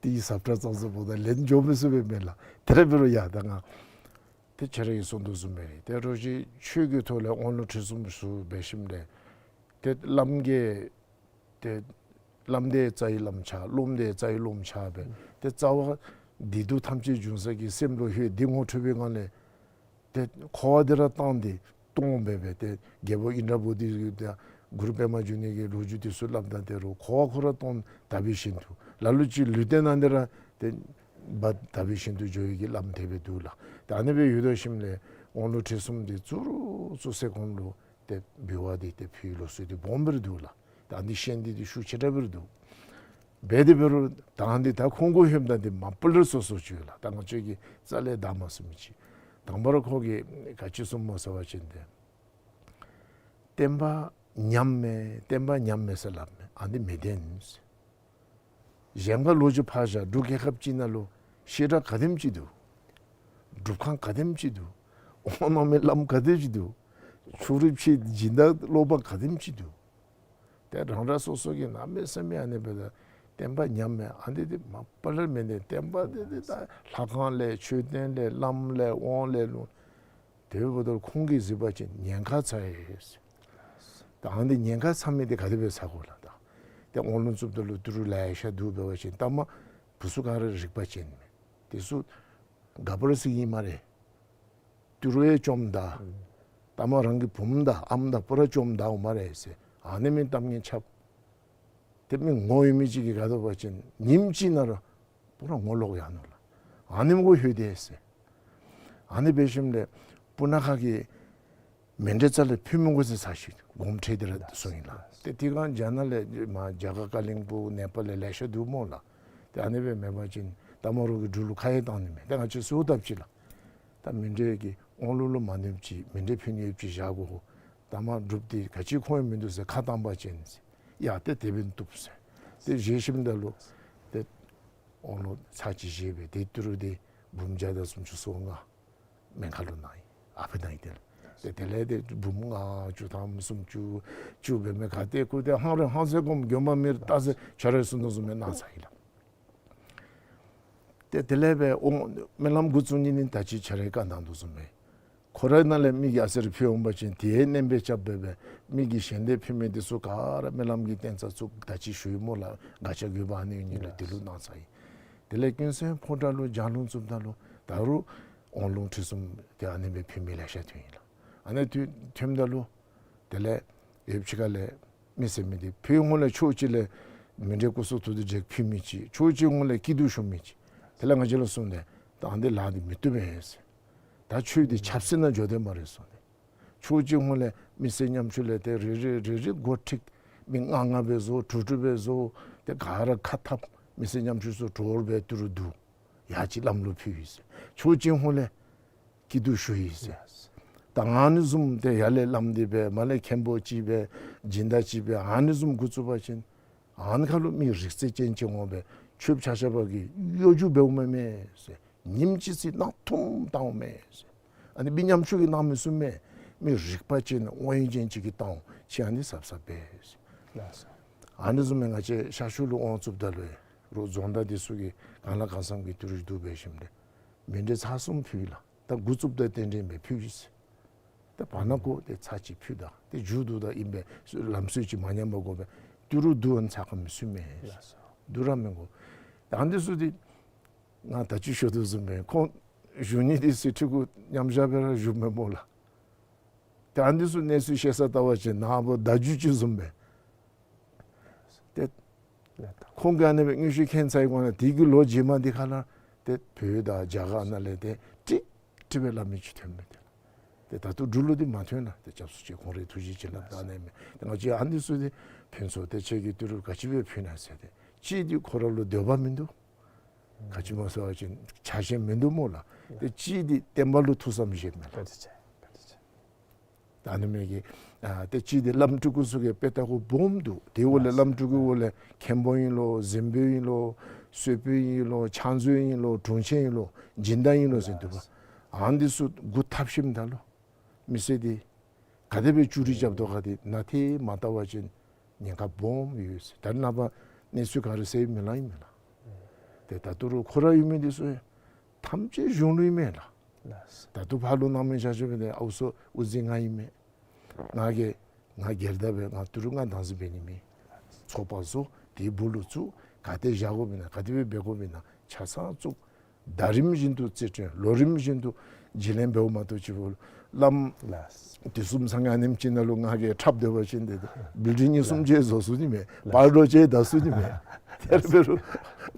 ཏེ་ཟབ་དྲགས་ཙང་ཙང་འབདཝ་ད་ལན་འཇོག་མི་ཚུགས་པས་མེན་ལགས། དེ་ར་འབད་རུང་ཡ་ད་ང་ཏེ་ཁྱེད་ར་གིས་གསུང་དོ་བཟུམ་སྦེ་རེ་ཏེ་རོགས་ཀྱིས་ཆོས་ཀྱི་ཐོག་ལས་དབང་ལུང་ཁྲིད་གསུམ་ཞུ་འབད་ཞིནམ་ལས་ཏེ་བླམ་གིས་ཏེ་བླམ་དེ་རྩ་བའི་བླམ་ཆགས། སློབམ་དེ་རྩ་བའི་སློབམ་ཆགས་སྦེ་ཏེ་རྩ་བ་བདེ་སྡུག་ཐམས་ཅད་འབྱུང་ས་གི་སེམས་ལུ་ལྷོད། དེ་ངོ་འཕྲོད་པའི་ངང་ལས་ཏེ་འཁོར་བ་འདི་ར་བཏང་སྟེ་སྟོང་སྦེ་སྦེ་ཏེ་རྒྱལ་པོ་ཨིནྡྲ་བོ་དྷི་གུ་རུ་པདྨ་འབྱུང་གནས་ཀྱི་ལོ་རྒྱུས་དེ་ཚུ་སླབ་ད་དེ་རུང་འཁོར་བ་ཁོ་ར་སྟོང་དག་པའི་ཞིང་དུ། ལ་ལུ་ཅིག་ལུས་རྟེན་ནང་འདི་ར་ཏེ་བ་དག་པའི་ཞིང་དུ་འགྱོ་བའི་གི་བླམ་དེ་སྦེ་འདུག་ལགས། ཏེ་ཨ་ནི་སྦེ་ཡོད་དོ་ཞིནམ་ལས་དབང་ལུང་ཁྲིད་གསུམ་འདི་ཚུར་ཚུར་སེ་གོང་ལུ་ཏེ་འབུལ་བ་འདི་ཏེ་ཕུལ་ལོ་ཟེར་ཏེ་སྦོམ་སྦེ་ར་འདུག་ལགས། ད་འདི་ཤེས་འདི་འདི་ཤུགས་ཆེ་དྲགས་སྦེ་ར་འདུག། འབད་དེ་འབད་རུང་ད་འདི་ད་ཁོང་གུ་ལྷོདཔ་ད་འདི་མ་པ་ལས་སོ་སོ་ཅིག་ཡོད་ལགས། ད་ང་བཅས་ཀྱིས་རྩ་ལས་བདའ་མ་ཚུགས་མི་ཅིག། དང་པ་ར་ཁོ་གིས་ག་ཅི་གསུངམ་སྨོ་ཟེར་བ་ཅིན་ཏེ་བསྟན་པ་ཉམས་མས། བསྟན་པ་ཉམས་མས་ཟེར་སླབ་མས། ཨ་འདི་མི་བདེན་ཟེར། གཞན་ཁར་ལོག་ཅིག་ཕར་བཞག། འབྲུག་རྒྱལ་ཁབ་ཅིག་ནང་ལུ་བཤད་གྲྭ་ག་དེམ་ཅིག་འདུག། སྒྲུབ་ཁང་ག་དེམ་ཅིག་འདུག། དབང་གནང་མི་བླམ་ག་དེམ་ཅིག་འདུག། ཕྱོགས་རིས་ཕྱེ་སྦྱིན་བདག་སློབ་མ་ག་དེམ་ཅིག་འདུག། ཏེ་རང་རང་སོ་སོ་གིས་གནམ་མེད་ས་མེད་ཨ་ནི་སྦེ་ད་བསྟན་པ་ཉམས་མས། ཨ་འདི་འདི་མ་པ་ལས་མི་བདེན། བསྟན་པ་འདི་འདི་ད་ལྷ་ཁང་ལས་མཆོད་རྟེན་ལས་བླམ་ལས་དབང་ལས་ལུང་། དེ་འབདཝ་ད་ཁོང་གིས་གཟིགས་པ་ཅིན་ཉེན་ཁ་ཚ་ཡི་ཟེར། ད་ཨ་འདི་ཉེན་ཁ་ཚ་མི་འདི་ག་དེ་སྦེ་ཚ་དགོ་ལགས། ད་ཏེ་དབང་ལུང་བཙུགསཔ་ད་ལུ་ཏི་རུ་ལེ་ཤ་འདུག་འབད་བ་ཅིན་ལྟ་མ་བུ་ཚུ་ག་ར་རིག་པ་ཅན་མས། དེ་ཚུ་ག་པར་ཟེར་ཨིན་སྨ་རེ། ཏི་རུ་ཡང་བཅོམ་ད། ལྟ་མ་རང་གི་བུམོ་དང་ཨམ་དང་པུ་ར་བཅོམ་ད་འོང་སྨ་རེ་ཟེར། ཨ་ནི་མི་གཏམ་ངན་ཁྱབ། ཏེ་མི་ངོ་ཡོད་མི་ཅིག་གིས་ག་དོ་བ་ཅིན་ཉིནམ་གཅིག་ནང་ར་པུ་ར་ངོ་ལོག་ཡར་ནུག་ལགས། ཨ་ནི་མི་གུ་ལྷོད་དེ་ཟེར། ཨ་ནི་འབད་ཞིནམ་ལས་སྤུ་ན་ཁ་གི་མཎྜལ་རྩ་ལས་ཕུལ་མི་དགོ་ཟེར་ཚར་ཅིག་དགོངསམ་ཁྲེལ་ཏེ་ར་སོང་ཡི་ལགས། ཏེ་དེ་སྒང་རྒྱ་ནག་ལས་མར་རྒྱ་གར་ཀ་ལིང་སྦུག་ནེ་པཱལ་ལས་ལེ་ཤ་འདུག་སྨོ་ལགས། ཏེ་ཨ་ནི་སྦེ་མེད་པ་ཅིན་ལྟ་མ་རོགས་ཀྱིས་འབྲུག་ལུ་ཁ་ཡང་བཏང་ནི་མས། ཏེ་ང་བཅས་ཚུ་བལྟཝ་ཅིག་ལགས། ད་མཎྜལ་གྱི་དབང་ལུང་ལུ་མ་གནོདཔ་ཅིག་མཎྜལ་ཕུལ་ནི་ཡོདཔ་ཅིག་བཞག་དགོ། ལྟ་མ་སྒྲུབ་སྟེ་ག་ཅི་ཁོང་ཡང་མིན་འདུག་ཟེར་ཁ་བཏང་པ་ཅིན་ཟེར། ཡ་ཏེ་དེ་སྦེ་བཏུབ་ཟེར། ཏེ་བཞེས་ཞིནམ་ད་ལུ་ཏེ་དབང་ལུང་ཚར་གཅིག་བཞེས་སྦེ་ཏེ་ཏི་རུ་འདི་འབུམ་བརྒྱ་དང་སུམ་ཅུ་སོ་ལྔ་སྨན་ཁང་ལུ་གནང་ཡི། ཨ་ཕི་གནང་ཡི་དེ་ལས། ཏེ་དེ་ལས་ཏེ་འབུམ་ལྔ་བཅུ་ཐམ་སུམ་ཅུ་བཅུ་འབད་མི་ག་ཏེ་ཁུར་ཏེ་ཧང་རེ་ཧང་ཟེར་གོམ་དགོན་པ་མི་རེ་ལྟ་ཟེར་ཁྱེད་ར་གིས་གསུང་དོ་བཟུམ་སྦེ་གནང་ཚར་ཡི་ལགས། ཏེ་དེ་ལས་སྦེ་དབང་སྨོན་ལམ་འགོ་བཙུགས་ནི་ནི་ད་ཅི་ཁྱེད་ར་གིས་བཀའ་གནང་དོ་བཟུམ་སྦེ་ཁོ་རའི་ནང་ལས་མི་གིས་ཨ་ཙི་རེ་ཕུལ་འོང་པ་ཅིན་དེ་ཡང་བསྣན་པས་རྐྱབ་སྦེ་སྦེ་མི་གིས་ཞལ་འདེབས་ཕུལ་མི་དེ་ཚུ་ག་ར་སྨོན་ལམ་གྱི་རྟེན་རྩ་བཙུགས། ད་ཅི་ཞུ་ཡི་སྨོ་ལགས། དགག་བྱ་དགོས་པ་ཨ་ནི་ཡོད་ནི་ལུ་དེ་ལུ་གནང་ཚར་ཡི། དེ་ལས་ཀུན་གསལ་ཕོ་བྲང་ལུ་ལྗགས་ལུང་བཙུགསཔ་ད་ལུ་ད་རུང་དབང་ལུང་ཁྲིད་གསུམ་དེ་ཨ་ནི་སྦེ་ཕུལ་མི་ལེ་ཤ་ཐོན་ཡི་ལགས། ཨ་ནི་ཐོན་ཐོནམ་ད་ལུ་དེ་ལས་ཡུདཔ་ཅིག་ཁ་ལས་མི་ཟེར་མི་འདི་ཕུལ་ངོ་ལས་ཕྱོགས་གཅིག་ལས་མཎྜལ་སྐུ་གསུང་ཐུགས་རྟེན་བསྒྲལ་ཕུལ་མི་ཅིག། ཕྱོགས་གཅིག་ངོ་ལས་སྐྱིད་སྡུག་ཞུ་མི་ཅིག། དེ་ལས་ང་བཅས་ལུ་གསུངས་ཏེ་ད་འདི་ལཱ་འདི་མི་བཏུབ་པས་ཟེར། ད་ཆོས་འདི་ཆབ་སྲིད་ནང་འགྱོ་དེས་སྨ་རེ་གསུངས་ཏེ། ཕྱོགས་གཅིག་ངོ་ལས་མི་སེར་ཉམ་ཆུང་ལས་ཏེ་རེ་རེ་རེ་རེ་འགོ་ཁྲིད། མི་ལྔ་ལྔ་སྦེ་བཟོ། དྲུག་དྲུག་སྦེ་བཟོ། ཏེ་ག་ར་ཁ་འཐབ། མི་སེར་ཉམ་ཆུང་ཚུ་གྲོགས་སྦེ་ཏི་རུ་བསྡུ། ཡ་གཅིག་བླམ་ལུ་ཕུལ་ཡི་ཟེར། ཕྱོགས་གཅིག་ཧོང་ལས་སྐྱིད་སྡུག་ཞུ་ཡི་ཟེར། ད་ཨ་ནི་བཟུམ་ཏེ་ཡར་ལས་བླམ་འདི་སྦེ་མར་ལས་མཁན་པོ་ཅིག་སྦེ་སྦྱིན་བདག་ཅིག་སྦེ་ཨ་ནི་བཟུམ་འགོ་བཙུགས་པ་ཅིན་ཨ་ནི་ཁར་ལུ་མི་རིག་རྩལ་ཅན་ཅིག་འོང་སྦེ་ཆོསཔ་ཆ་ཁྱབ་ཀྱིས་གཡོ་སྒྱུ་འབདཝ་མས་མས་ཟེར། ཉིནམ་གཅིག་ཚེ་ནང་ཐུམ་བཏང་འོང་མས་ཟེར། ཨ་ནི་མི་ཉམ་ཆུང་གིས་གནང་མི་ཚུགས་མས། མི་རིག་པ་ཅན་དབང་ཡོད་ཅན་ཅིག་གིས་བཏང་འོང་། ཁྱེད་ཨ་ནི་གཟབ་གཟབ་འབད་ཟེར། ལགས་སོ། ཨ་ནི་བཟུམ་སྦེ་ང་བཅས་ཤར་ཕྱོགས་ལུ་དབང་བཙུགསཔ་ད་ལུ་རོགས་རྫོང་བདག་འདི་ཚུ་གིས་གང་ལ་གང་འཚམས་ཀྱི་ཏི་རུ་བསྡུ་འབད་ཞིནམ་ལས་མཎྜལ་ཚར་གསུམ་ཕུལ་ལགས། ད་འགོ་བཙུགསཔ་ད་རྟེན་འབྲེལ་སྦེ་ཕུལ་ཡི་ཟེར། ད་བར་ན་ཁོ་ཏེ་ཚར་གཅིག་ཕུལ་ད་ཏེ་མཇུག་བསྡུ་ད་ཨིན་པས། ལམ་སྲོལ་ཅིག་མ་ཉམས་པ་དགོ་པས། ཏི་རུ་བསྡུ་འོང་ཚར་ག་མི་ཚུགས་མས། ལགས་སོ། བསྡུ་ར་མི་དགོ། ད་འདི་ཚུ་འདི་ང་ད་ཅི་ཞུ་དོ་བཟུམ་སྦེ་ཁོང་བཞུགས་ནི་འདི་གསེར་ཁྲི་གུ་མཉམ་བཞག་སྦེ་ར་བཞུགས་མས་སྨོ་ལགས། ད་འདི་ཚུ་གནས་ཚུལ་བཤད་ས་བལྟ་བ་ཅིན་ནཱ་བུ་བརྡ་བརྒྱུད་ཅིག་བཟུམ་སྦེ། ཏེ་ཁོང་གིས་ཨ་ནི་སྦེ་དངོས་ཤུགས་མཁྱེན་ཚར་བའི་སྒང་ལས་དེ་གི་ལོ་རྗེས་མ་འདི་ཁ་ལུ་ཏེ་བོད་དང་རྒྱ་གར་ནང་ལས་ཏེ་ཀྲིག་ཀྲི་སྦེ་སླབ་མི་ཅིག་ཐོན་མས་ཏེ། ཏེ་ད་ལྟོ་འབྲུག་ལུ་འདི་མ་ཐོན་ལགས། ཏེ་སྐྱབས་སུ་མཆི་ཁོང་རའི་ཐུགས་རྗེ་ཅིག་ལགས། ད་ཨ་ནི་མས། ཏེ་ང་བཅས་ཨ་ནི་ཚུ་འདི་ཕུན་ཚོགས་ཏེ་ཁྱེད་ཀྱིས་ཏི་རུ་ག་ཅི་སྦེ་ཕུལ་ན་ཟེར་ཏེ། གཅིག་འདི་ཁོ་ར་ལུ་འདོད་པ་མིན་འདུག། ག་ཅི་སྨོ་ཟེར་བ་ཅིན་ཆགས་ཞེན་མིན་འདུག་སྨོ་ལགས། ཏེ་གཅིག་འདི་བསྟན་པ་ལུ་ཐུགས་བསམ་བཞེསཔ་མས་ལགས། ད་ཨ་ནི་མས་ཀྱི། ཨ་ཏེ་གཅིག་འདི་བླམ་སྤྲུལ་སྐུ་ཚུ་གིས་དཔེ་ལྟ་སྒོ་སྦོམ་འདུག། དེ་འོག་ལས་བླམ་སྤྲུལ་སྐུ་འོག་ལས་མཁན་པོ་ཨིན་ལོ། གཟིམ་དཔོན་ཨིན་ལོ། གསོལ་དཔོན་ཨིན་ལོ། ཕྱག་མཛོད་ཨིན་ལོ། དྲུང་ཆེན་ཨིན་ལོ། སྦྱིན་བདག་ཨིན་ལོ་ཟེར་འདུག་པ། ཨ་འདི་ཚུ་སྒོ་འཐབ་ཞིནམ་ད་ལུ་མི་སེར་འདི་ ག་དེ་སྦེ་ཅུ་རི་རྐྱབ་དོ་ག་དེ་ནང་ཏེ་མ་བལྟ་བ་ཅིན་ཉེན་ཁ་སྦོམ་ཡོད་ཟེར། ད་ནངས་པ་གནས་ཚུལ་ག་ར་གསལ་མི་ལང་ཨིན་མས་ལགས། ཏེ་ད་ལྟོ་ར་ཁོ་ར་ཡོད་མི་འདི་ཚུ་ཡང་ཐམས་ཅད་གཞུང་ལུ་ཨིན་མས་ལགས། ལགས། ད་ལྟོ་ཕར་ལུ་སྣང་མེད་བཞག་བཞགཔ་ཨིན་ན་ཨའུ་ཚོ་དབུ་འཛིན་ང་ཨིན་མས། ང་གིས་ང་སྒེར་བདག་སྦེ་ང་ཏི་རུ་ང་བདག་འཛིན་འབད་ནི་མེད། ཚོགས་པ་བཟོ། དེའི་སྦུག་ལུ་བཙུགས། ག་ཏེ་བཞག་དགོཔ་ཨིན་ན་ག་དེ་སྦེ་འབད་དགོཔ་ཨིན་ན་ཆ་ཚང་བཙུགས། ཟླ་རིམ་བཞིན་དུ་རྩིས་སྤྲོད། ལོ་རིམ་བཞིན་དུ་བརྗེ་ལེན་འབདཝ་མ་གཏོགས་ཅིག་བླམ་ལགས། དུས་གསུམ་སངས་རྒྱས་ཨ་ནེམ་ཅིག་ནང་ལུ་ང་གིས་འཁྲབ་སྡོད་པ་ཅིན་ཏེ་བིལ་ཌིང་གཉིས་གསུམ་ཅིག་བཟོ་ཚུགས་ནི་མས། ལགས། པར་ཌོ་ཅིག་བཏབ་ཚུགས་ནི་མས། དེ་འབད་རུང་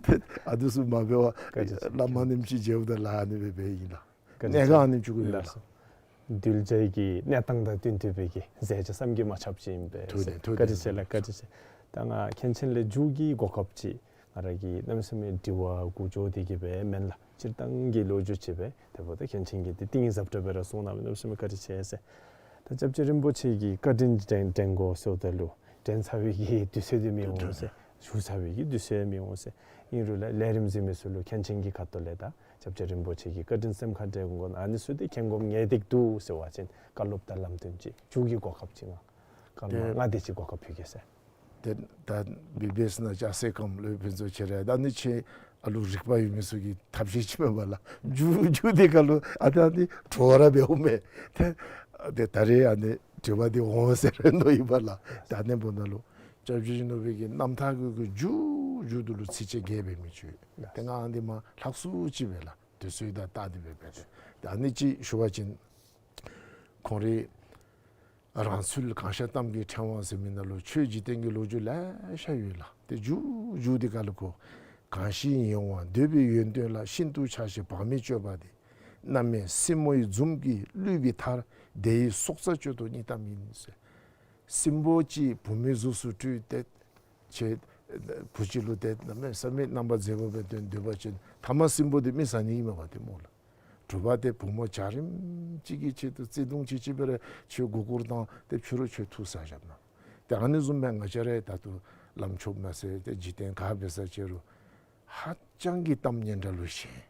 ཏེ་ཨ་དེ་ཚུ་མ་འབད་བར་བཀའ་དྲིན་ཆེ། བླམ་ཨ་ནེམ་ཅིག་མཇལཝ་ད་ལཱ་ཨ་ནི་སྦེ་འབད་ཡི་ལགས། བཀའ་དྲིན་ཆེ། གནད་འགག་ཨ་ནེམ་ཅིག་གུ་ཡོད་ལགས། ལགས། གདུལ་བྱའི་གི་གནས་སྟངས་དང་བསྟུན་ཏེ་སྦེ་གི་མཛད་བྱ་བསམ་གྱིས་མ་ཁྱབ་ཅིག་ཨིན་པས། ཐུགས་རྗེ་ཆེ། ཐུགས་རྗེ་ཆེ། བཀའ་དྲིན་ཆེ་ལགས། བཀའ་དྲིན་ཆེ། ད་ང་མཁན་ཆེན་ལས་མཇུག་གི་གོ་སྐབས་ཅིག་ང་ར་གི་གནམ་མེད་ས་མེད་དྲི་བ་འགོ་འགྱོ་སྟེ་གི་སྦེ་མེན་ལགས། སྤྱིར་བཏང་གི་ལོ་རྒྱུས་ཅིག་སྦེ་དེ་འབདཝ་ད་མཁན་ཆེན་གྱིས་ཏེ་གཏིང་ཟབ་དྲགས་སྦེ་ར་གསུངས་གནང་མི་གནམ་མེད་ས་མེད་བཀའ་དྲིན་ཆེ་ཟེར། ད་སྐྱབས་རྗེ་རིན་པོ་ཆེ་གི་བཀའ་དྲིན་དྲན་དྲན་དགོ་ཟེརཝ་ད་ལུ་དྲན་ཚར་བའི་གི་དུས་ཚོད་འདི་མི་འོང་ཟེར། ཞུ་ཚར་བའི་གི་དུས་ཚོད་མི་འོང་ཟེར། ཨིན་རུང་ལས་ལས་རིམ་གཟིགས་མི་ཚུ་ལུ་མཁན་ཆེན་གྱི་ཁ་ཐུག་ལས་ད་སྐྱབས་རྗེ་རིན་པོ་ཆེ་གི་བཀའ་དྲིན་སེམས་ཁར་དྲན་དགོ་ཨ་ནི་ཚུ་ཏེ་མཁྱེན་དགོཔ་ངེས་ཏིག་འདུག་ཟེར་བ་ཅིན་བཀའ་སློབ་དང་ལམ་སྟོན་ཅིག་མཇུག་གི་གོ་སྐབས་ཅིག་ང་སྐར་མ་ཏེ་ལྔ་དེ་ཅིག་གོ་སྐབས་ཕུལ་གེ་ཟེར། ཏེ་ད་བི་བི་ཨེསི་ནང་ཅིག་ཨ་ཟེར་གམ་ལོ་ཕན་ཚུན་ཁྱེད་ར་ད་ཨ་ནི་ཁྱེད་ཨ་ལུ་རིག་པ་ཡོད་མི་ཚུ་གི་ཐབས་ཤེས་ཅིག་མེན་པ་ལགས། མཇུག་མཇུག་དེ་ཁར་ལུ་ཨ་ད་ཨ་ནི་དྲི་བ་ར་འབདཝ་མས། ཏེ་ཏེ་ད་རེས་ཨ་ནི་དྲི་བ་འདི་འོང་ཟེར་མནོ་ཡི་པ་ལགས། ད་ཨ་ནི་འབདཝ་ད་ལུ་སྐྱབས་རྗེ་ཡིད་བཞིན་ནོར་བུ་གི་རྣམ་ཐར་གྱི་གི་མཇུག་མཇུག་ཏུ་ལུ་ཚིགས་བཅད་བརྒྱད་འབད་མི་ཅིག་ཡོད། ཏེ་ང་ཨ་ནི་མར་ལྷག་སུ་ཅིག་སྦེ་ལགས། དུས་ཚོད་དང་བལྟ་སྟེ་སྦེ་འབད་དེ། ཏེ་ཨ་ནི་ཅིག་ཞུ་བ་ཅིན་ཁོང་རའི་རང་ཚུལ་གང་ཤར་གཏམ་གྱི་ཕྲེང་བ་ཟེར་མི་ནང་ལུ་ཆོས་འཇིག་རྟེན་གྱི་ལོ་རྒྱུས་ལེ་ཤ་ཡོད་ལགས། ཏེ་མཇུག་མཇུག་དེ་ཁར་ལུ་ཁོ་གང་ཞིག་ཡིད་འོང་བ་འདོད་པའི་ཡོན་ཏན་ལ། ཤིན་ཏུ་ཆགས་ཞེན་བག་མེད་སྤྱོད་པ་དེ། རྣམ་སྨིན་སྲིན་མོ་ཡི་འཛུམ་གྱིས་བསླུས་པའི་མཐར། དེ་ཡི་སྲོག་རྩ་གཅོད་དོ་སྙིང་གཏམ་ཡིན་ཟེར། སྲིན་པོ་ཅིག་བུད་མེད་གཟུགས་སུ་སྤྲུལ་ཏེ་ཁྱེད་བུ་ཅིག་ལུ་ཏེ་གནམ་མེད་ས་མེད་རྣམ་པར་མཛེས་པ་སྦེ་སྟོན་སྡོད་པ་ཅིན་ཐ་མ་སྲིན་པོ་དེ་མི་ཟ་ནི་ཨིན་མས་པ་ཏེ་སྨོ་ལགས། དྲོ་པ་ཏེ་བུ་མོ་འཇའ་རིསམོ་ཅིག་གི་ཆེད་དུ་བརྩེ་གདུང་ཅིག་ཅིག་སྦེ་ར་ཁྱོད་མགུ་སྐོར་བཏང་སྟེ་ཕྱི་རུ་ཁྱོད་འཐུ་ཟ་བཞགཔ་ན། ཏེ་ཨ་ནི་བཟུམ་སྦེ་ང་བཅས་ར་ད་ལྟོ་བླམ་ཆོསཔ་མ་ཚད་ཏེ་འཇིག་རྟེན་ག་འབད་ས་ཅིག་རུང་ཧ་ཅང་གི་གཏམ་སྙན་གྲགས་ལུ་ཞེན།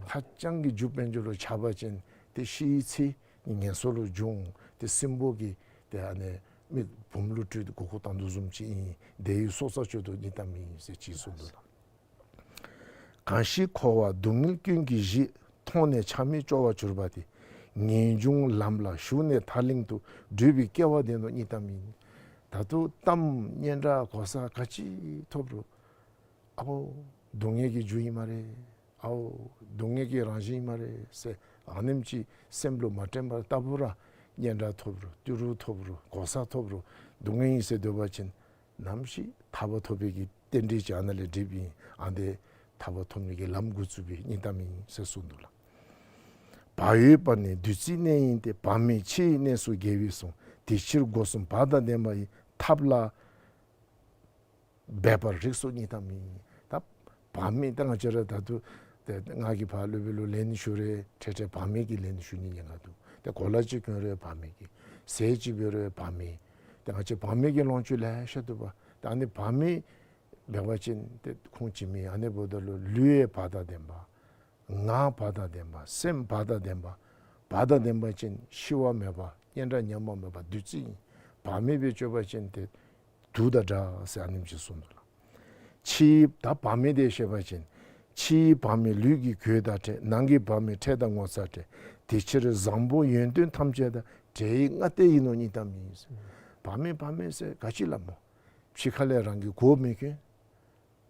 ཧ་ཅང་གི་རྒྱུ་དཔལ་འབྱོར་ལུ་ཆགས་པ་ཅིན་ཏེ་ཤི་བའི་ཚེ་ངན་སོང་ལུ་འབྱུང་། ཏེ་སྲིན་པོ་གིས་ཏེ་ཨ་ནི་མི་བུམོ་ལུ་སྤྲུལ་ཏེ་མགུ་སྐོར་བཏང་དོ་བཟུམ་ཅིག་ཨིན། དེ་ཡི་སྲོག་རྩ་གཅོད་དོ་སྙིང་གཏམ་ཡིན་ཟེར་ཅིག་གསུངས་འདུག་ལགས། གང་ཞིག་འཁོར་བ་སྡུག་བསྔལ་ཀུན་གྱི་གཞི། མཐོང་ནས་ཆ་མེད་སྐྱོ་བར་གྱུར་པ་དེ། ངེས་འབྱུང་ལམ་ལ་ཞུགས་ནས་ཐར་གླིང་དུ། བགྲོད་པའི་སྐལ་བ་ལྡན་ནོ་སྙིང་གཏམ་ཡིན། ད་ལྟོ་གཏམ་སྙན་གྲགས་གོ་ས་ག་ཅི་ཐོབ་རུང་ཨ་ཕོ་སྡུག་བསྔལ་གྱི་རྒྱུ་ཨིན་སྨ་རེ། ཨའོ་སྡུག་བསྔལ་གྱི་རང་བཞིན་ཨིན་སྨ་རེ་ཟེར་ཨ་ནེམ་ཅིག་སེམས་ལུ་མ་དྲན་པར་ལྟ་བུ་ར་སྙན་གྲགས་ཐོབ་རུང་ཏི་རུ་ཐོབ་རུང་གོ་ས་ཐོབ་རུང་སྡུག་བསྔལ་ཨིན་ཟེར་སྡོད་པ་ཅིན་ནམ་ཞིག་ཐར་པ་ཐོབ་པའི་གི་རྟེན་འབྲེལ་ཅིག་ཨ་ནཱ་ལས་འགྲིགཔ་ཨིན། ཨ་ནི་ཐར་པ་ཐོབ་ནི་གི་ལམ་འགོ་བཙུགས་པའི་སྙིང་གཏམ་ཨིན་ཟེར་གསུངས་འདུག་ལགས། བག་ཡོད་པ་ནི་བདུད་རྩིའི་གནས་ཡིན་ཏེ། བག་མེད་ཕྱི་ཡི་གནས་སུ་རྒྱལ་བས་གསུངས། དེ་ཕྱིར་སྒོ་གསུམ་བག་དང་ལྡན་པ་ཡི། ཐབས་ལ་འབད་པར་རིགས་སོ་སྙིང་གཏམ་ཡིན། ད་བག་མེད་ད་ང་བཅས་ར་ད་ལྟོ་ཏེ་ང་གིས་ཕར་སློབ་དཔོན་ལུ་ལན་ཞུ་རུང་ཏེ་ཏེ་བག་མེད་ཀྱི་ལན་ཞུ་ནི་ཉེན་ཁ་འདུག། ཏེ་གོ་ལ་ཅིག་གྱོན་རུང་བག་མེད་ཀྱི། ཟས་ཅིག་འབད་རུང་བག་མེད། ཏེ་ང་བཅས་བག་མེད་ཀྱི་ལོངས་སྤྱོད་ལེ་ཤ་འདུག་པ། ཏེ་ཨ་ནི་བག་མེད་འབད་བ་ཅིན་ཏེ་ཁུངས་ཅིག་མེད། ཨ་ནི་འབདཝ་ད་ལུ་ལུས་ཡང་བག་དང་ལྡན་པ། ངག་བག་དང་ལྡན་པ། སེམས་བག་དང་ལྡན་པ། བག་དང་ལྡན་པ་ཅིན་ཤི་བ་མེད་པ། སྙན་གྲགས་ཉམས་པ་མེད་པ་བདུད་རྩི་ཨིན། བག་མེད་སྦེ་སྤྱོད་པ་ཅིན་ཏེ་དུག་དང་འདྲ་ཟེར་ཨ་ནེམ་ཅིག་གསུངས་འདུག་ལགས། ཕྱིའི་ད་བག་མེད་དེ་བཤད་པ་ཅིན་ཕྱིའི་བག་མེད་ལུས་ཀྱི་གོས་དང་འདྲ། ནང་གི་བག་མེད་འཕྲལ་དང་ངོ་ཚ་འདྲ། དེ་ཕྱིར་བཟང་པོ་ཡོན་ཏན་ཐམས་ཅད་དང་། བྲལ་བའི་སྔ་ལྟས་ཡིན་ནོ་སྙིང་གཏམ་ཡིན། བག་མེད་བག་མེད་ཟེར་ག་ཅི་སླབ་སྨོ། ཕྱི་ཁ་ལས་རང་གི་གོ་མི་གྱོན།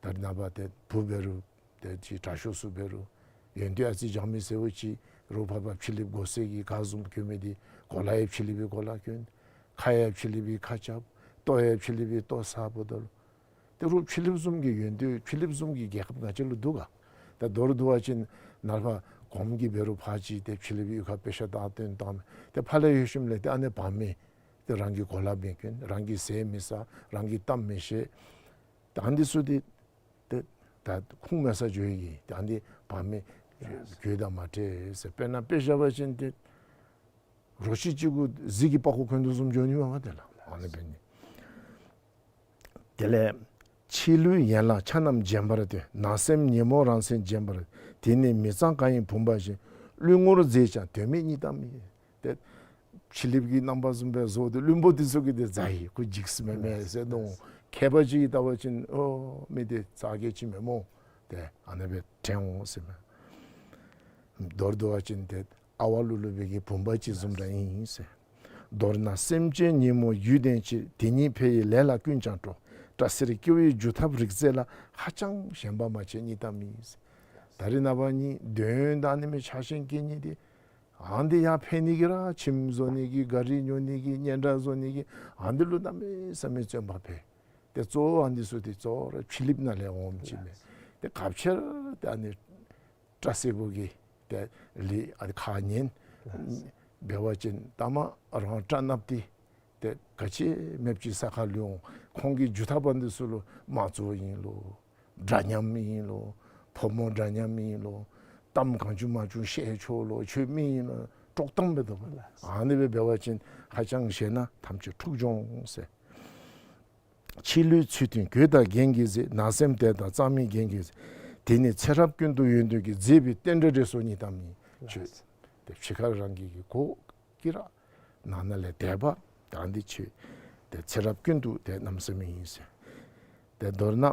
ད་རེས་ནངས་པ་ཏེ་བུ་འབད་རུང་ཏེ་ཅིག་དྲག་ཤོས་ཚུ་འབད་རུང་ཡོན་ཏན་ཨ་ཙི་སྦྱང་མི་ཟེརཝ་ཅིག་རོགས་ཕར་ཕར་ཕྱི་གླིངཔ་གོ་ས་གི་ག་བཟུམ་གྱོན་མི་འདི་གོ་ལ་ཡང་ཕྱི་གླིངཔ་གི་གོ་ལ་གྱོན། ཁ་ཡང་ཕྱི་གླིངཔ་གི་ཁ་རྐྱབ། ལྟོ་ཡང་ཕྱི་གླིངཔ་གི་ལྟོ་ཟ། འབདཝ་ད་ལུ་ཏེ་རོགས་ཕྱི་གླིངཔ་བཟུམ་གྱི་ཡོན་ཏན་ཕྱི་གླིངཔ་བཟུམ་གྱི་རྒྱལ་ཁབ་ང་བཅས་ལུ་འདུག་ག། ད་མདོར་བསྡུ་བ་ཅིན་ནཱ་ལས་ཕར་གོངམ་གིས་འབད་རུང་ཕར་ཅིག་ཏེ་ཕྱི་གླིངཔ་གི་ཡུལ་ཁར་དཔེ་ཆ་བལྟ་སྟོན་བཏང་། ཏེ་ཕར་ལས་ཡོད་ཞིནམ་ལས་ཏེ་ཨ་ནི་བག་མེད་ཏེ་རང་གི་གོ་ལ་མི་གྱོན། རང་གི་ཟས་མི་ཟ། རང་གི་གཏམ་མི་བཤད། ད་ཨ་ནི་ཚུ་འདི་ཏེ་ད་ཁུངས་མེད་སར་འགྱོ་ཡི། ད་ཨ་ནི་བག་མེད་གོས་དང་མ་འདྲ་ཟེར། དཔེར་ན་དཔེ་བཞག་པ་ཅིན་ཏེ་རོ་ཁྱི་ཅིག་གུ་གཟིག་གི་པགས་ཀོ་གྱོན་དོ་བཟུམ་འགྱོ་ནི་མས་པ་ཏེ་ལགས། ཨ་ནི་འབད་ནི། དེ་ལས་ཕྱི་ལུས་ཡན་ལག་ཆ་རྣམས་བརྗེན་པར་འདོད། ནང་སེམས་ཉོན་མོངས་རང་མཚན་བརྗེན་པར། དེ་ནི་མི་གཙང་གང་ཡིན་བུམ་པ་བཞིན། བླུན་ངོར་མཛེས་ཀྱང་དོན་མེད་སྙིང་གཏམ་ཡིན། ཏེ་ ཕྱི་གླིངཔ་གི་རྣམ་པ་བཟུམ་སྦེ་བཟོ་སྟེ་བླུན་པོ་འདི་ཚུ་གིས་འདི་མཛའ་ཡི་ཁོ་འཇིགས་སུ་མེད་མས་ཟེར་མནོ། མཁས་པ་ཅིག་གིས་བལྟ་བ་ཅིན་ཨོ་མི་འདི་ཙ་གེ་ཅིག་མེན་སྨོ། ཏེ་ཨ་ནི་སྦེ་དྲན་འོང་ཟེར་མས། མདོར་བསྡུ་བ་ཅིན་ཏེ་ཨ་ཝ་ལུ་ལུ་སྦེ་གི་བུམ་པ་ཅིག་བཟུམ་ར་ཨིན་ཟེར། མདོར་ན་སེམས་ཅན་ཉོན་མོངས་རྒྱུད་ལྡན་ཕྱིར། དེ་ཉིད་འཕེལ་བའི་ལས་ལ་ཀུན་ཀྱང་སྤྲོ། སྐྲ་སེར་སྐྱེ་བའི་སྒྱུ་ཐབས་རིག་རྩལ་ལ། ཧ་ཅང་ཞེན་པ་མ་བྱེད་གཉིད་ལྟ་མིན་ཟེར། ད་རེས་ནངས་པ་ནི་འདོད་ཡོན་དང་ཨ་ནི་མི་ཆགས་ཞེན་སྐྱེ་ནི་འདི་ཨ་ནི་འདི་ཡར་འཕེལ་ནི་གི་ར་ཁྱིམ་བཟོ་ནི་གི་གཱ་རི་ཉོ་ནི་གི་སྙན་གྲགས་བཟོ་ནི་གི་ཨ་ནི་འདི་ལུ་གནམ་མེད་ས་མེད་བརྩོན་པ་འཕེལ། ཏེ་གཙོ་བོ་ཨ་ནི་འདི་ཚུ་འདི་གཙོ་བོ་ར་ཕྱི་གླིངཔ་ནང་ལས་འོངམ་ཅིག་མས། ཏེ་ག་ཅི་ར་ཏེ་ཨ་ནི་སྐྲ་སེར་པོ་གིས་ཏེ་ལུ་ཨ་ནི་ཁ་ཉན་འབད་བ་ཅིན་ལྟ་མ་རང་སྐྲ་གནགཔ་འདི་ཏེ་ག་ཅི་མེདཔ་ཅིག་ས་ཁར་ལུས་འོང་། ཁོང་གི་སྒྱུ་ཐབས་པ་འདི་ཚུ་ལུ་དམངས་གཙོ་ཨིན་ལོ། འདྲ་མཉམ་ཨིན་ལོ། ཕོ་མོ་འདྲ་མཉམ་ཨིན་ལོ། གཏམ་གང་བྱུང་མང་བྱུང་བཤད་ཆོག་ལོ། ཆོས་མི་ཨིན་ལོ། དཀྲོག་གཏམ་འབད་དོ་བས། ཨ་ནི་སྦེ་འབད་བ་ཅིན་ཧ་ཅང་ཞེན་ན་ཐམས་ཅད་འཁྲུགས་འགྱོ་འོང་ཟེར། ཕྱི་ལུས་ཚུལ་མཐུན་གོས་དང་རྒྱན་གྱིས་གཟིགས། ནང་སེམས་དད་དང་གཙང་མའི་རྒྱན་གྱིས་གཟིགས། དེ་ནི་ཚེ་རབས་ཀུན་ཏུ་ཡོན་ཏན་གྱི། མཛེས་པའི་རྟེན་འབྲེལ་རེ་སོགས་གཉིས་ལྟ་མིན། ཁྱོད་ཏེ་ཕྱི་ཁར་རང་གི་གི་གོ་གི་ར་ནང་ན་ལས་དད་པ་དང་འདི་ཆོས་ཏེ་ཚེ་རབས་ཀུན་ཏུ་ཏེ་གནམ་མེད་ས་མེད་ཨིན་ཟེར། ཏེ་མདོར་ན་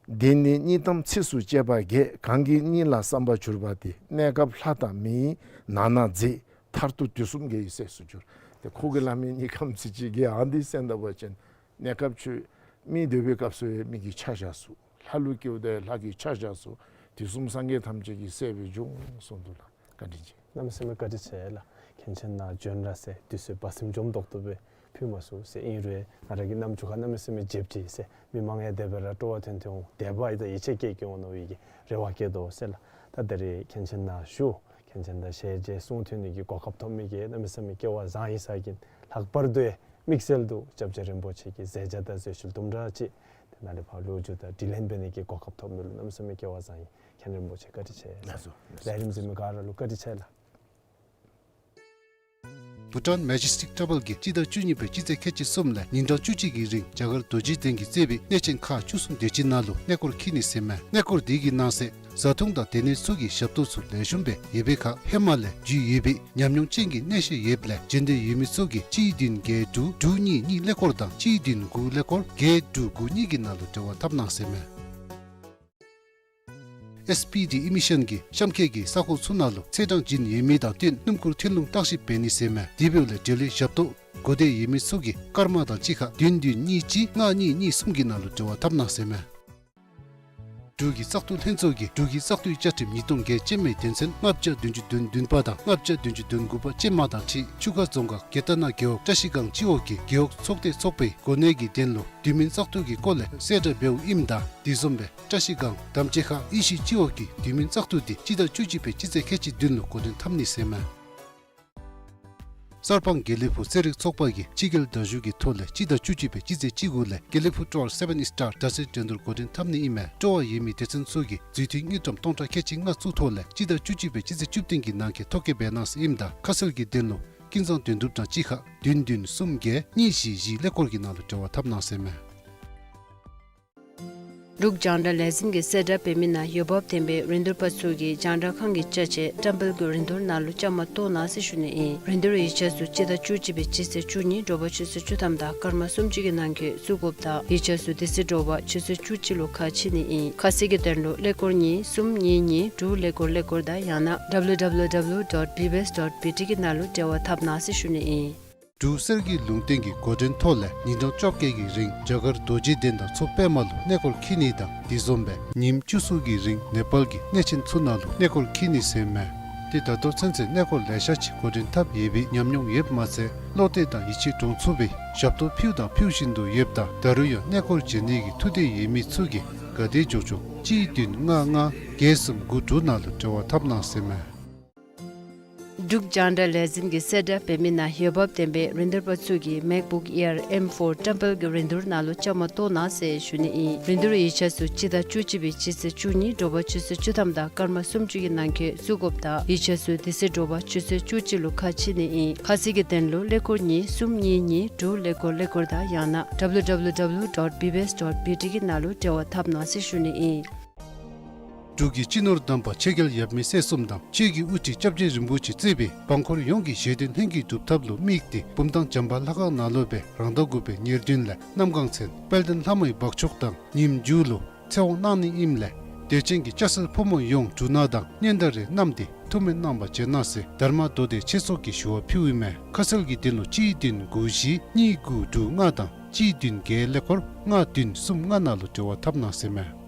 དེ་ནི་གཉིད་དམ་ཚིགས་སུ་བཅད་པ་བརྒྱད། གང་གིས་གཉིད་ལ་བསམ་པར་གྱུར་པ་དེ། གནས་སྐབས་ལྷ་དང་མིའི་ནང་ན་མཛེས། མཐར་ཐུག་དུས་གསུམ་དགེ་བའི་སྲས་སུ་འགྱུར། ཏེ་ཁོ་གིས་སླབ་མི་གཉིད་དམ་ཚིགས་བཅད་བརྒྱད་ཨ་ནི་འདི་གསན་ད་པ་ཅིན་གནས་སྐབས་ཁྱོད་མི་སྡོད་པའི་སྐབས་སུ་ཡང་མི་གི་ཆ་བཞག་ཚུགས། ལྷ་ལུ་སྐྱེཝ་ད་ལྷ་གི་ཆ་བཞག་ཚུགས། དུས་གསུམ་སངས་རྒྱས་ཐམས་ཅད་ཀྱི་སྲས་སྦེ་འབྱུང་གསུངས་འདུག་ལགས། བཀའ་དྲིན་ཆེ། གནམ་མེད་ས་མེད་བཀའ་དྲིན་ཆེ་ལགས། མཁན་ཆེན་ནཱ་བྱོན་ར་ཟེར་དུས་ཚོད་བར་སེང་འཇོམས་ཏོག་ཏོ་སྦེ་ཕུལ་མ་ཚུགས་ཟེར། ཨིན་རུང་ང་ར་གི་རྣམ་འགྱུར་ཁར་གནམ་མེད་ས་མེད་འཇེབས་ཅི་ཟེར། མི་མང་ཡང་དེ་སྦེ་ར་སྤྲོ་བ་ཐོན་ཐོན་འོང་། དད་པ་དང་ཡིད་ཆེས་སྐྱེ་སྐྱེ་འོང་མནོ་བའི་གི་རེ་བ་བསྐྱེད་དོ་ཟེར་ལགས། ད་ད་རེས་མཁན་ཆེན་ནཱ་བཞུགས། མཁན་ཆེན་དང་ཞལ་མཇལ་གསུང་ཐོས་ནི་གི་གོ་སྐབས་ཐོབ་མི་གིས་གནམ་མེད་ས་མེད་སྐལ་བ་བཟང་ཡི་ཟེར་གིན། ལྷག་པར་དུ་ཡང་དམིགས་བསལ་དུ་སྐྱབས་རྗེ་རིན་པོ་ཆེ་གི་མཛད་བྱ་དང་མཛད་ཤུལ་དུམ་གྲ་ཅིག་དེ་ནང་ལས་ཕར་ལོ་རྒྱུས་དང་དྲི་ལན་འབད་ནི་གི་གོ་སྐབས་ཐོབ་མི་ལུ་གནམ་མེད་ས་མེད་སྐལ་བ་བཟང་ཡི། མཁན་རིན་པོ་ཆེ་བཀའ་དྲིན་ཆེ། ལགས་སོ། ལས་རིམ་གཟིགས་མི་ག་ར་ལུ་བཀའ་དྲིན་ཆེ་ལགས། བྷུ་ཊཱན་མེ་ཇེ་སི་ཊིག་ཊེམ་པལ་གྱིས་སྤྱི་ཟླ་བཅུ་གཉིས་པའི་སྤྱི་ཚེས་ཁལ་གཅིག་གསུམ་ལས་ཉིན་གྲངས་བཅུ་གཅིག་གི་རིང་རྒྱ་གར་རྡོ་རྗེ་གདན་གྱིས་གཙོས་པའི་གནས་ཆེན་ཁག་བཅུ་གསུམ་དེ་ཅིག་ནང་ལུ་གནས་སྐོར་འཁྱིད་ནི་ཟེར་མས། གནས་སྐོར་འདི་གི་ནང་གསེས་བཟའ་འཐུང་དང་སྡོད་གནས་ཚུ་གི་ཞབས་ཏོག་ཚུ་ལེགས་ཤོམ་སྦེ་ཡོད་པའི་ཁར་ཧེ་མ་ལས་རྒྱུས་ཡོད་པའི་ཉམས་མྱོང་ཅན་གྱི་གནས་བཤད་ཡོདཔ་ལས་འབྱོན་འདོད་ཡོད་མི་ཚུ་གིས་གཅིག་བདུན་བརྒྱད་དྲུག་དྲུག་གཉིས་གཉིས་ཀླད་ཀོར་དང་གཅིག་བདུན་དགུ་ཀླད་ཀོར་བརྒྱད་དྲུག་དགུ་གཉིས་ཀྱི་ནང་ལུ་འབྲེལ་བ་འཐབ་གནང་ཟེར་མས། ཨེསི་པི་ཌི་ཨི་མི་ཤཱན་གྱིས་གཤམ་འཁོད་ཀྱི་ས་ཁོངས་ཚུ་ནང་ལུ་ཚེས་གྲངས་བྱིན་ཡོད་མི་དང་བསྟུན་སྣུམ་འཁོར་ཐོན་ལུང་བརྟག་ཞིབ་འབད་ནི་ཟེར་མས། དེ་འབདཝ་ལས་འབྲེལ་ཡོད་ཞབས་ཏོག་གོ་འདོད་ཡོད་མི་ཚུ་གིས་སྐར་མ་དང་གཅིག་ཁར་བདུན་བདུན་གཉིས་གཅིག་ལྔ་གཉིས་གཉིས་གསུམ་གྱི་ནང་ལུ་འབྲེལ་བ་འཐབ་གནང་ཟེར་མས། འབྲུག་གི་བཙག་འཐུ་ལྷན་ཚོགས་ཀྱིས་འབྲུག་གི་བཙག་འཐུའི་བཅའ་ཁྲིམས་ཉིས་སྟོང་བརྒྱད་ཅན་མའི་དོན་ཚན་ལྔ་བརྒྱ་བདུན་ཅུ་དོན་བདུན་པ་དང་ལྔ་བརྒྱ་བདུན་ཅུ་དོན་དགུ་པ་ཅན་མ་དང་འཁྲིལ་ཆུ་ཁ་རྫོང་ཁག་དགེ་རྟ་ན་རྒེད་འོག་བཀྲ་ཤིས་སྒང་སྤྱི་འོག་གི་རྒེད་འོག་ཚོགས་སྡེ་ཚོགས་པའི་གོ་གནས་ཀྱི་དོན་ལུ་དུས་མིན་བཙག་འཐུ་གི་སྐོར་ལས་གསལ་བསྒྲགས་འབདཝ་ཨིནམ་ད་དེ་བཟུམ་སྦེ་བཀྲ་ཤིས་སྒང་དམ་ཅན་ཁག་ཡེ་ཤེས་སྤྱི་འོག་གི་དུས་མིན་བཙག་འཐུ་དེ་སྤྱི་ཟླ་བཅུ་གཅིག་པའི་སྤྱི་ཚེས་ཁལ་གཅིག་བདུན་ལུ་འགོ་འདྲེན་འཐབ་ནི་ཟེར་མས། གསར་སྤང་དགེ་ལེགས་ཕུག་རྩེད་རིགས་ཚོགས་པ་གིས་སྤྱི་རྒྱལ་དྲག་ཤོས་ཀྱི་ཐོག་ལས་སྤྱི་ཟླ་བཅུ་གཅིག་པའི་སྤྱི་ཚེས་བཅུ་དགུ་ལས་དགེ་ལེགས་ཕུག་ཊོར་སེ་བེན་སི་ཊར་དྲ་ཚིགས་འགྲན་བསྡུར་འགོ་འདྲེན་འཐབ་ནི་ཨིན་མས། སྤྲོ་བ་ཡོད་མི་སྡེ་ཚན་ཚུ་གིས་རྫུས་མཐུད་དངུལ་ཀྲམ་སྟོང་ཕྲག་ཁལ་གཅིག་ལྔ་བཙུགས་ཐོག་ལས་སྤྱི་ཟླ་བཅུ་གཅིག་པའི་སྤྱི་ཚེས་བཅུ་བདུན་གྱི་ནང་འཁོད་ཐོ་བཀོད་འབད་གནང་ཟེར་ཨིནམ་ད་ཁ་གསལ་གྱི་དོན་ལུ་ཀུན་བཟང་དོན་གྲུབ་དང་གཅིག་ཁར་བདུན་བདུན་གསུམ་བརྒྱད་གཉིས་བཞི་བཞི་ཀླད་ཀོར་གྱི་ནང་ལུ་འབྲེལ་བ་འཐབ་གནང་ཟེར་མས། འབྲུག་རྒྱང་བསྒྲགས་ལས་འཛིན་གྱིས་གསལ་བསྒྲགས་འབད་མི་ནང་འོས་འབབ་ལྡན་པའི་རིན་བསྡུར་པ་ཚུ་གིས་རྒྱང་བསྒྲགས་ཁང་གི་ཅ་ཆས་བཀྲམ་སྤེལ་གྱི་རིན་བསྡུར་ནང་ལུ་བཅའ་མར་གཏོགས་གནང་ཟེར་ཞུ་ནི་ཨིན། རིན་བསྡུར་ཡིག་ཆ་ཚུ་སྤྱི་ཟླ་བཅུ་གཅིག་པའི་སྤྱི་ཚེས་བཅུ་གཉིས་དྲོ་པ་ཆུ་ཚོད་བཅུ་ཐམ་དང་སྐར་མ་སུམ་ཅུ་གི་ནང་འཁོད་བཙུགས་དགོཔ་དང་ཡིག་ཆ་ཚུ་དེ་ཚེ་དྲོ་པ་ཆུ་ཚོད་བཅུ་གཅིག་ལུ་ཁ་ཕྱེ་ནི་ཨིན། ཁ་གསལ་གྱི་དོན་ལུ་ཀླད་ཀོར་གཉིས་གསུམ་གཉིས་གཉིས་དྲུག་ཀླད་ཀོར་ཀླད་ཀོར་དང་ཡང་ན་ཌབ་ལུ་ཌབ་ལུ་ཌབ་ལུ་ཌོཊ་བི་བི་ཨེསི་ཌོཊ་བི་ཊི་གི་ནང་ལུ་འབྲེལ་བ་འཐབ་གནང་ཟེར་ཞུ་ནི་ཨིན། འབྲུག་གསེར་གྱི་ལུང་བསྟན་གྱི་འགོ་འདྲེན་ཐོག་ལས་ཉིན་གྲངས་བཅོ་བརྒྱད་ཀྱི་རིང་རྒྱ་གར་རྡོ་རྗེ་གདན་དང་མཚོ་པདྨ་ལུ་གནས་སྐོར་འཁྱིད་ནི་དང་དེ་བཟུམ་སྦེ་ཉིནམ་བཅུ་གསུམ་གྱི་རིང་ནེ་པཱལ་གྱི་གནས་ཆེན་ཚུ་ནང་ལུ་གནས་སྐོར་འཁྱིད་ནི་ཟེར་མས། ཏེ་ད་ལྟོ་ཚུན་ཚོད་གནས་སྐོར་ལེ་ཤ་ཅིག་འགོ་འདྲེན་འཐབ་ཡོད་པའི་ཉམས་མྱོང་ཡོདཔ་མ་ཚད་བློ་གཏད་དང་ཡིད་ཆེས་འདྲོངས་ཚུགས་པའི་ཞབས་ཏོག་ཕུལཝ་དང་ཕུལ་བཞིན་དུ་ཡོདཔ་ད་ད་རུང་ཡང་གནས་སྐོར་བྱོན་ནི་གི་ཐུགས་འདོད་ཡོད་མི་ཚུ་གིས་ག་དེ་མགྱོགས་མགྱོགས་གཅིག་བདུན་ལྔ་ལྔ་བརྒྱད་གསུམ་དགུ་དྲུག་ནང་ལུ་འབྲེལ་བ་འཐབ་གནང་ཟེར་མས། འབྲུག་རྒྱང་བསྒྲགས་ལས་འཛིན་གྱིས་གསལ་བསྒྲགས་འབད་མི་ནང་འོས་འབབ་ལྡན་པའི་རིན་བསྡུར་པ་ཚུ་གིས་མེཀ་བུཀ་ཨེར་ཨེམ་ཕོར་བཀྲམ་སྤེལ་གྱི་རིན་བསྡུར་ནང་ལུ་བཅའ་མར་གཏོགས་གནང་ཟེར་ཞུ་ནི་ཨིན། རིན་བསྡུར་ཡིག་ཆ་ཚུ་སྤྱི་ཟླ་བཅུ་གཅིག་པའི་སྤྱི་ཚེས་བཅུ་གཉིས་དྲོ་པ་ཆུ་ཚོད་བཅུ་ཐམ་དང་སྐར་མ་སུམ་ཅུ་གི་ནང་འཁོད་བཙུགས་དགོཔ་དང་ཡིག་ཆ་ཚུ་དེ་ཚེ་དྲོ་པ་ཆུ་ཚོད་བཅུ་གཅིག་ལུ་ཁ་ཕྱེ་ནི་ཨིན། ཁ་གསལ་གྱི་དོན་ལུ་ཀླད་ཀོར་གཉིས་གསུམ་གཉིས་གཉིས་དྲུག་ཀླད་ཀོར་ཀླད་ཀོར་དང་ཡང་ན་ཌབ་ལུ་ཌབ་ལུ་ཌབ་ལུ་ཌོཊ་བི་བི་ཨེསི་ཌོཊ་བི་ཊི་གི་ནང་ལུ་འབྲེལ་བ་འཐབ་གནང་ཟེར་ཞུ་ནི་ཨིན། འབྲུག་གི་སྤྱི་ནོར་དམ་པ་ཆོས་རྒྱལ་ཡབ་མེས་སྲས་གསུམ་དང་ཆོས་ཀྱི་དབུ་ཁྲིད་སྐྱབས་རྗེ་རིན་པོ་ཆེ་གཙོས་པའི་འབངས་འཁོར་ཡོངས་ཀྱིས་བཞེད་དོན་ལྷུན་གྱིས་གྲུབ་ཐབས་ལུ་དམིགས་ཏེ་བུམ་ཐང་བྱམས་པ་ལྷ་ཁང་ནང་ལུ་སྦེ་རང་ཟླ་དགུ་པའི་ཉེར་བདུན་ལས་གནམ་གང་ཚེ་དཔལ་ལྡན་ལྷ་མོའི་འབག་ཆུ་དང་ཉིནམ་མཇུག་ལུ་ཚེ་དབང་གནང་ནི་ཨིནམ་ལས་དད་ཅན་གྱི་སྐྱ་སེར་ཕོ་མོ་ཡོངས་འབྲུ་སྣ་དང་སྙན་དར་རེ་བསྣམས་ཏེ་ཐུགས་སྨོན་གནང་བར་བྱོན་གནང་ཟེར་དྷརྨ་མདོ་སྡེ་ཆོས་ཚོགས་ཀྱིས་ཞུ་བ་ཕུལཝ་ཨིན་མས། ཁ་གསལ་གྱི་དོན་ལུ་གཅིག་བདུན་དགུ་བཞི་གཉིས་དགུ་དྲུག་ལྔ་དང་གཅིག་བདུན་བརྒྱད་ཀླད་ཀོར་ལྔ་བདུན་གསུམ་ལྔ་ནང་ལུ་འབྲེལ་བ་འཐབ་གནང་ཟེར་མས།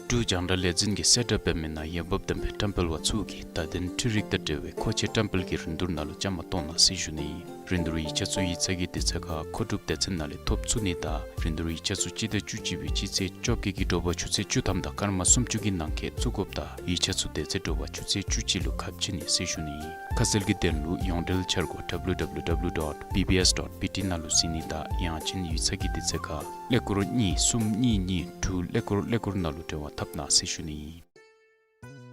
འབྲུག་རྒྱང་བསྒྲགས་ལས་འཛིན་གྱིས་གསལ་བསྒྲགས་འབད་མི་ནང་འོས་འབབ་ལྡན་པའི་བཀྲམ་སྤེལ་པ་ཚུ་གིས་བརྡ་དོན་འཕྲུལ་རིག་དང་འབྲེལ་བའི་མཁོ་ཆས་བཀྲམ་སྤེལ་གྱི་རིན་བསྡུར་ནང་ལུ་བཅའ་མར་གཏོགས་གནང་ཟེར་ཞུ་ནི་ཨིན། རིན་བསྡུར་ཡིག་ཆ་ཚུ་ཡིག་ཚང་གི་དུས་ཚོད་ཁར་མཁོ་སྒྲུབ་སྡེ་ཚན་ནང་ལས་ཐོབ་ཚུགས་ནི་དང་རིན་བསྡུར་ཡིག་ཆ་ཚུ་སྤྱི་ཟླ་བཅུ་གཅིག་པའི་སྤྱི་ཚེས་བཅོ་བརྒྱད་ཀྱི་དྲོ་པ་ཆུ་ཚོད་བཅུ་ཐམ་དང་སྐར་མ་སུམ་ཅུ་གི་ནང་འཁོད་བཙུགས་དགོཔ་དང་ཡིག་ཆ་ཚུ་དེ་ཚེ་དྲོ་པ་ཆུ་ཚོད་བཅུ་གཅིག་ལུ་ཁ་ཕྱེ་ནི་ཟེར་ཞུ་ནི་ཨིན། ཁ་གསལ་གྱི་དོན་ལུ་ཡོངས་འབྲེལ་འཆར་སྒོ་W W W dot B B S dot B T ནང་ལུ་གཟིགས་ནི་དང་ཡང་ཅིན་ཡིག་ཚང་གི་དུས་ཚོད་ཁར་ཀླད་ཀོར་གཉིས་གསུམ་གཉིས་གཉིས་དྲུག་ཀླད་ཀོར་ཀླད་ཀོར་ནང་ལུ་འབྲེལ་བ་འཐབ་གནང་ཟེར་ཞུ་ནི་ཨིན།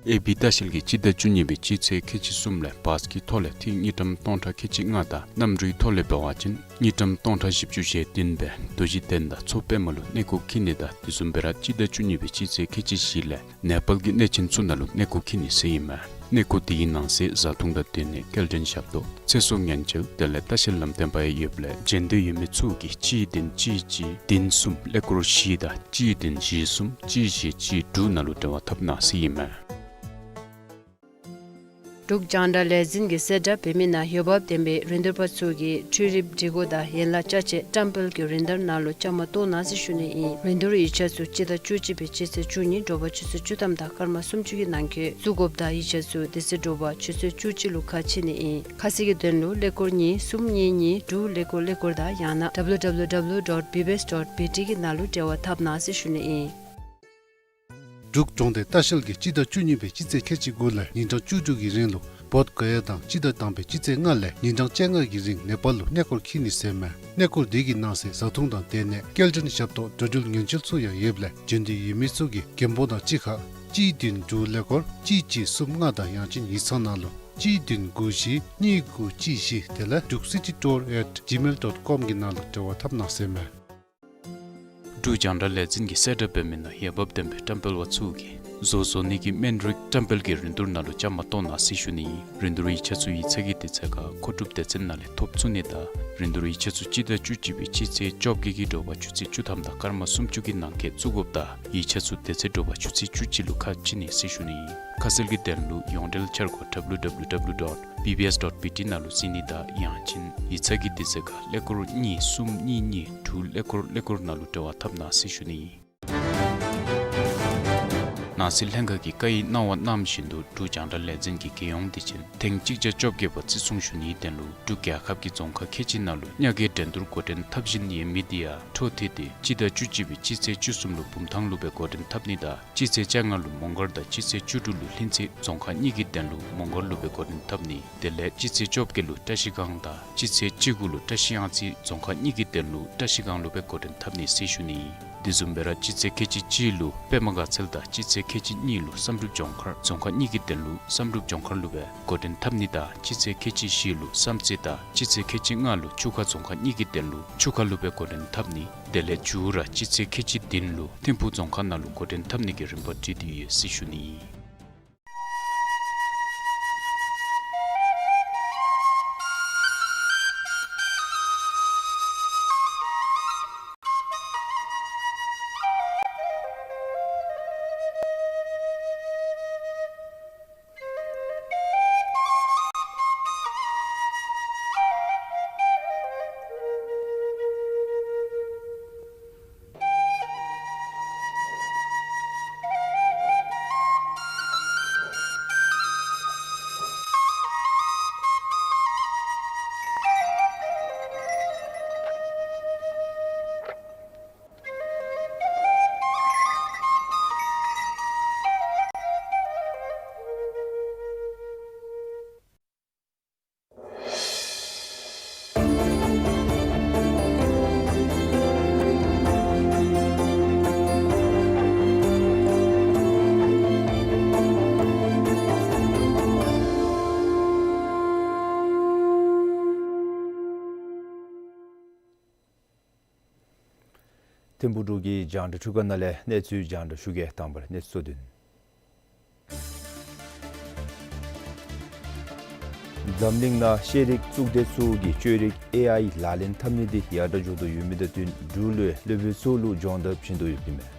ཨེ་བི་ལྟ་བཤལ་གྱིས་སྤྱི་ཟླ་བཅུ་གཉིས་པའི་སྤྱི་ཚེས་ཁལ་གཅིག་གསུམ་ལས་བཱས་ཀྱི་ཐོག་ལས་ཐིག་དངུལ་ཀྲམ་སྟོང་ཕྲག་ཁལ་གཅིག་ལྔ་དང་གནམ་གྲུའི་ཐོག་ལས་འབད་བ་ཅིན་དངུལ་ཀྲམ་སྟོང་ཕྲག་བཞི་བཅུ་ཞེ་བདུན་སྦེ་རྡོ་རྗེ་གདན་དང་མཚོ་པདྨ་ལུ་གནས་སྐོར་འཁྱིད་ནི་དང་དེ་བཟུམ་སྦེ་ར་སྤྱི་ཟླ་བཅུ་གཉིས་པའི་སྤྱི་ཚེས་ཁལ་གཅིག་བཞི་ལས་ནེ་པཱལ་གྱི་གནས་ཆེན་ཚུ་ནང་ལུ་གནས་སྐོར་འཁྱིད་ནི་ཟེར་ཨིན་མས། གནས་སྐོར་དེའི་ནང་གསེས་བཟའ་འཐུང་དང་སྡོད་གནས་སྐྱེལ་འདྲེན་ཞབས་ཏོག་ཚེ་སྲོག་ཉེན་བཅོལ་དེ་ལས་ལྟ་བཤལ་ལམ་སྟོན་པ་ཡང་ཡོདཔ་ལས་བྱོན་འདོད་ཡོད་མི་ཚུ་གིས་གཅིག་བདུན་གཅིག་གཅིག་བདུན་གསུམ་ཀླད་ཀོར་བཞི་དང་གཅིག་བདུན་བཞི་གསུམ་གཅིག་བཞི་གཅིག་དྲུག་ནང་ལུ་འབྲེལ་བ་འཐབ་གནང་ཟེར་ཨིན་མས། འབྲུག་རྒྱང་བསྒྲགས་ལས་འཛིན་གྱིས་གསལ་བསྒྲགས་འབད་མི་ནང་འོས་འབབ་ལྡན་པའི་རིན་བསྡུར་པ་ཚུ་གིས་འཕྲུལ་རིག་སྒྲིག་གོ་དང་ཡན་ལག་ཅ་ཆས་བཀྲམ་སྤེལ་གྱི་རིན་བསྡུར་ནང་ལུ་བཅའ་མར་གཏོགས་གནང་ཟེར་ཞུ་ནི་ཨིན། རིན་བསྡུར་ཡིག་ཆ་ཚུ་སྤྱི་ཟླ་བཅུ་གཅིག་པའི་སྤྱི་ཚེས་བཅུ་གཉིས་དྲོ་པ་ཆུ་ཚོད་བཅུ་ཐམ་དང་སྐར་མ་སུམ་ཅུ་གི་ནང་འཁོད་བཙུགས་དགོཔ་དང་ཡིག་ཆ་ཚུ་དེ་ཚེ་དྲོ་པ་ཆུ་ཚོད་བཅུ་གཅིག་ལུ་ཁ་ཕྱེ་ནི་ཨིན། ཁ་གསལ་གྱི་དོན་ལུ་ཀླད་ཀོར་གཉིས་གསུམ་གཉིས་གཉིས་དྲུག་ཀླད་ཀོར་ཀླད་ཀོར་དང་ཡང་ན་W W W dot B B S dot B T གི་ནང་ལུ་འབྲེལ་བ་འཐབ་གནང་ཟེར་ཞུ་ནི་ཨིན། འབྲུག་གྲོང་སྡེ་ལྟ་བཤལ་གྱིས་སྤྱི་ཟླ་བཅུ་གཉིས་པའི་སྤྱི་ཚེས་ཁལ་གཅིག་དགུ་ལས་ཉིན་གྲངས་བཅུ་དྲུག་གི་རིང་ལུ་བོདྷ་ག་ཡ་དང་སྤྱི་ཟླ་དང་པའི་སྤྱི་ཚེས་ལྔ་ལས་ཉིན་གྲངས་བཅོ་ལྔ་གི་རིང་ནེ་པཱལ་ལུ་གནས་སྐོར་འཁྱིད་ནི་ཟེར་མས། གནས་སྐོར་དེ་གི་ནང་གསེས་བཟའ་འཐུང་དང་སྡོད་གནས་སྐྱེལ་འདྲེན་ཞབས་ཏོག་འགྲོ་འགྲུལ་ཉེན་བཅོལ་ཚུ་ཡང་ཡོདཔ་ལས་བྱོན་འདོད་ཡོད་མི་ཚུ་གིས་རྒན་པོ་དང་གཅིག་ཁར་གཅིག་བདུན་དྲུག་ཀླད་ཀོར་གཅིག་གཅིག་གསུམ་ལྔ་དང་ཡང་ཅིན་ཡིག་ཚང་ནང་ལུ་གཅིག་བདུན་དགུ་བཞི་གཉིས་དགུ་གཅིག་བཞི་དེ་ལས་འབྲུག་སི་ཊི་ཊུར་ཨེཊ་ཇི་མེལ་ཌོཊ་ཀོམ་གི་ནང་ལུ་འབྲེལ་བ་འཐབ་གནང་ཟེར་མས། འབྲུག་རྒྱང་བསྒྲགས་ལས་འཛིན་གྱིས་གསལ་བསྒྲགས་འབད་མི་ནང་འོས་འབབ་ལྡན་པའི་བཀྲམ་སྤེལ་པ་ཚུ་གིས་བཟོ་བཟོ་ནི་གི་སྨན་རིགས་བཀྲམ་སྤེལ་གྱི་རིན་བསྡུར་ནང་ལུ་བཅའ་མར་གཏོགས་གནང་ཟེར་ཞུ་ནི་ཨིན། རིན་བསྡུར་ཡིག་ཆ་ཚུ་ཡིག་ཚང་གི་དུས་ཚོད་ཁར་མཁོ་སྒྲུབ་སྡེ་ཚན་ནང་ལས་ཐོབ་ཚུགས་ནི་དང་རིན་བསྡུར་ཡིག་ཆ་ཚུ་སྤྱི་ཟླ་བཅུ་གཅིག་པའི་སྤྱི་ཚེས་བཅོ་བརྒྱད་ཀྱི་དྲོ་པ་ཆུ་ཚོད་བཅུ་ཐམ་དང་སྐར་མ་སུམ་ཅུ་གི་ནང་འཁོད་བཙུགས་དགོཔ་དང་ཡིག་ཆ་ཚུ་དེ་ཚེ་དྲོ་པ་ཆུ་ཚོད་བཅུ་གཅིག་ལུ་ཁ་ཕྱེ་ནི་ཟེར་ཞུ་ནི་ཨིན། ཁ་གསལ་གྱི་དོན་ལུ་ཡོངས་འབྲེལ་འཆར་སྒོ་W W W dot B B S dot B T ནང་ལུ་གཟིགས་ནི་དང་ཡང་ཅིན་ཡིག་ཚང་གི་དུས་ཚོད་ཁར་ཀླད་ཀོར་གཉིས་གསུམ་གཉིས་གཉིས་དྲུག་ཀླད་ཀོར་ཀླད་ཀོར་ནང་ལུ་འབྲེལ་བ་འཐབ་གནང་ཟེར་ཞུ་ནི་ཨིན། ནང་སྲིད་ལྷན་ཁག་གིས་བཀའ་ཡིག་གནང་བ་གནངམ་བཞིན་དུ་འབྲུག་རྒྱང་བསྒྲགས་ལས་འཛིན་གྱི་རྒྱལ་ཡོངས་བདེ་ཆེན་ཐེངས་གཅིག་བརྒྱ་བཅོ་བརྒྱད་པ་བརྩི་སྲུང་ཞུ་ནིའི་དོན་ལུ་འབྲུག་རྒྱལ་ཁབ་ཀྱི་རྫོང་ཁག་ཁལ་གཅིག་ནང་ལུ་ཉ་གའི་འགྲན་བསྡུར་འགོ་འདྲེན་འཐབ་བཞིན་ཡོད་མི་དེ་ཡང་འཕྲོ་མཐུད་དེ་སྤྱི་ཟླ་བཅུ་གཅིག་པའི་སྤྱི་ཚེས་བཅུ་གསུམ་ལུ་བུམ་ཐང་ལུ་སྦེ་འགོ་འདྲེན་འཐབ་ནི་དང་སྤྱི་ཚེས་བཅོ་ལྔ་ལུ་མོང་སྒར་དང་སྤྱི་ཚེས་བཅུ་དྲུག་ལུ་ལྷུན་རྩེ་རྫོང་ཁག་གཉིས་ཀྱི་དོན་ལུ་མོང་སྒར་ལུ་སྦེ་འགོ་འདྲེན་འཐབ་ནི། དེ་ལས་སྤྱི་ཚེས་བཅོ་བརྒྱད་ལུ་བཀྲ་ཤིས་སྒང་དང་སྤྱི་ཚེས་བཅུ་དགུ་ལུ་བཀྲ་ཤིས་གཡང་རྩེ་རྫོང་ཁག་གཉིས་ཀྱི་དོན་ལུ་བཀྲ་ཤིས་སྒང་ལུ་སྦེ་འགོ་འདྲེན་འཐབ་ནི་ཟེར་ཞུ་ནི། དེ་བཟུམ་སྦེ་ར་སྤྱི་ཚེས་ཁལ་གཅིག་གཅིག་ལུ་པདྨ་དགའ་ཚལ་དང་སྤྱི་ཚེས་ཁལ་གཅིག་གཉིས་ལུ་བསམ་གྲུབ་ལྗོངས་མཁར་རྫོང་ཁག་གཉིས་ཀྱི་དོན་ལུ་བསམ་གྲུབ་ལྗོངས་མཁར་ལུ་སྦེ་འགོ་འདྲེན་འཐབ་ནི་དང་སྤྱི་ཚེས་ཁལ་གཅིག་བཞི་ལུ་བསམ་རྩེ་དང་སྤྱི་ཚེས་ཁལ་གཅིག་ལྔ་ལུ་ཆུ་ཁ་རྫོང་ཁག་གཉིས་ཀྱི་དོན་ལུ་ཆུ་ཁ་ལུ་སྦེ་འགོ་འདྲེན་འཐབ་ནི། དེ་ལས་མཇུག་ར་སྤྱི་ཚེས་ཁལ་གཅིག་བདུན་ལུ་ཐིམ་ཕུག་རྫོང་ཁག་ནང་ལུ་འགོ་འདྲེན་འཐབ་ནི་གི་རིམ་པ་བསྒྲིགས་ཏེ་ཡོད་ཟེར་ཞུ་ནི། ཐིམ་ཕུག་འབྲུག་གི་རྒྱང་བསྒྲགས་ཁྲུའུ་ཁང་ནང་ལས་གནས་ཚུལ་རྒྱང་བསྒྲགས་ཞུ་གེ། དང་པར་གནས་ཚུལ་གཙོ་དོན། འཛམ་གླིང་ནང་ཤེས་རིག་གཙུག་སྡེ་ཚུ་གིས་བཅོས་རིག་ཨེ་ཨའི་ལག་ལེན་འཐབ་ནི་འདི་ཡར་དྲག་འགྱོ་དོ་ཡོད་མི་དང་བསྟུན་འབྲུག་ལུ་ཡང་སློབ་དཔོན་ཚུ་ལུ་སྦྱོང་བརྡར་བྱིན་དོ་ཡོདཔ་ཨིན་མས།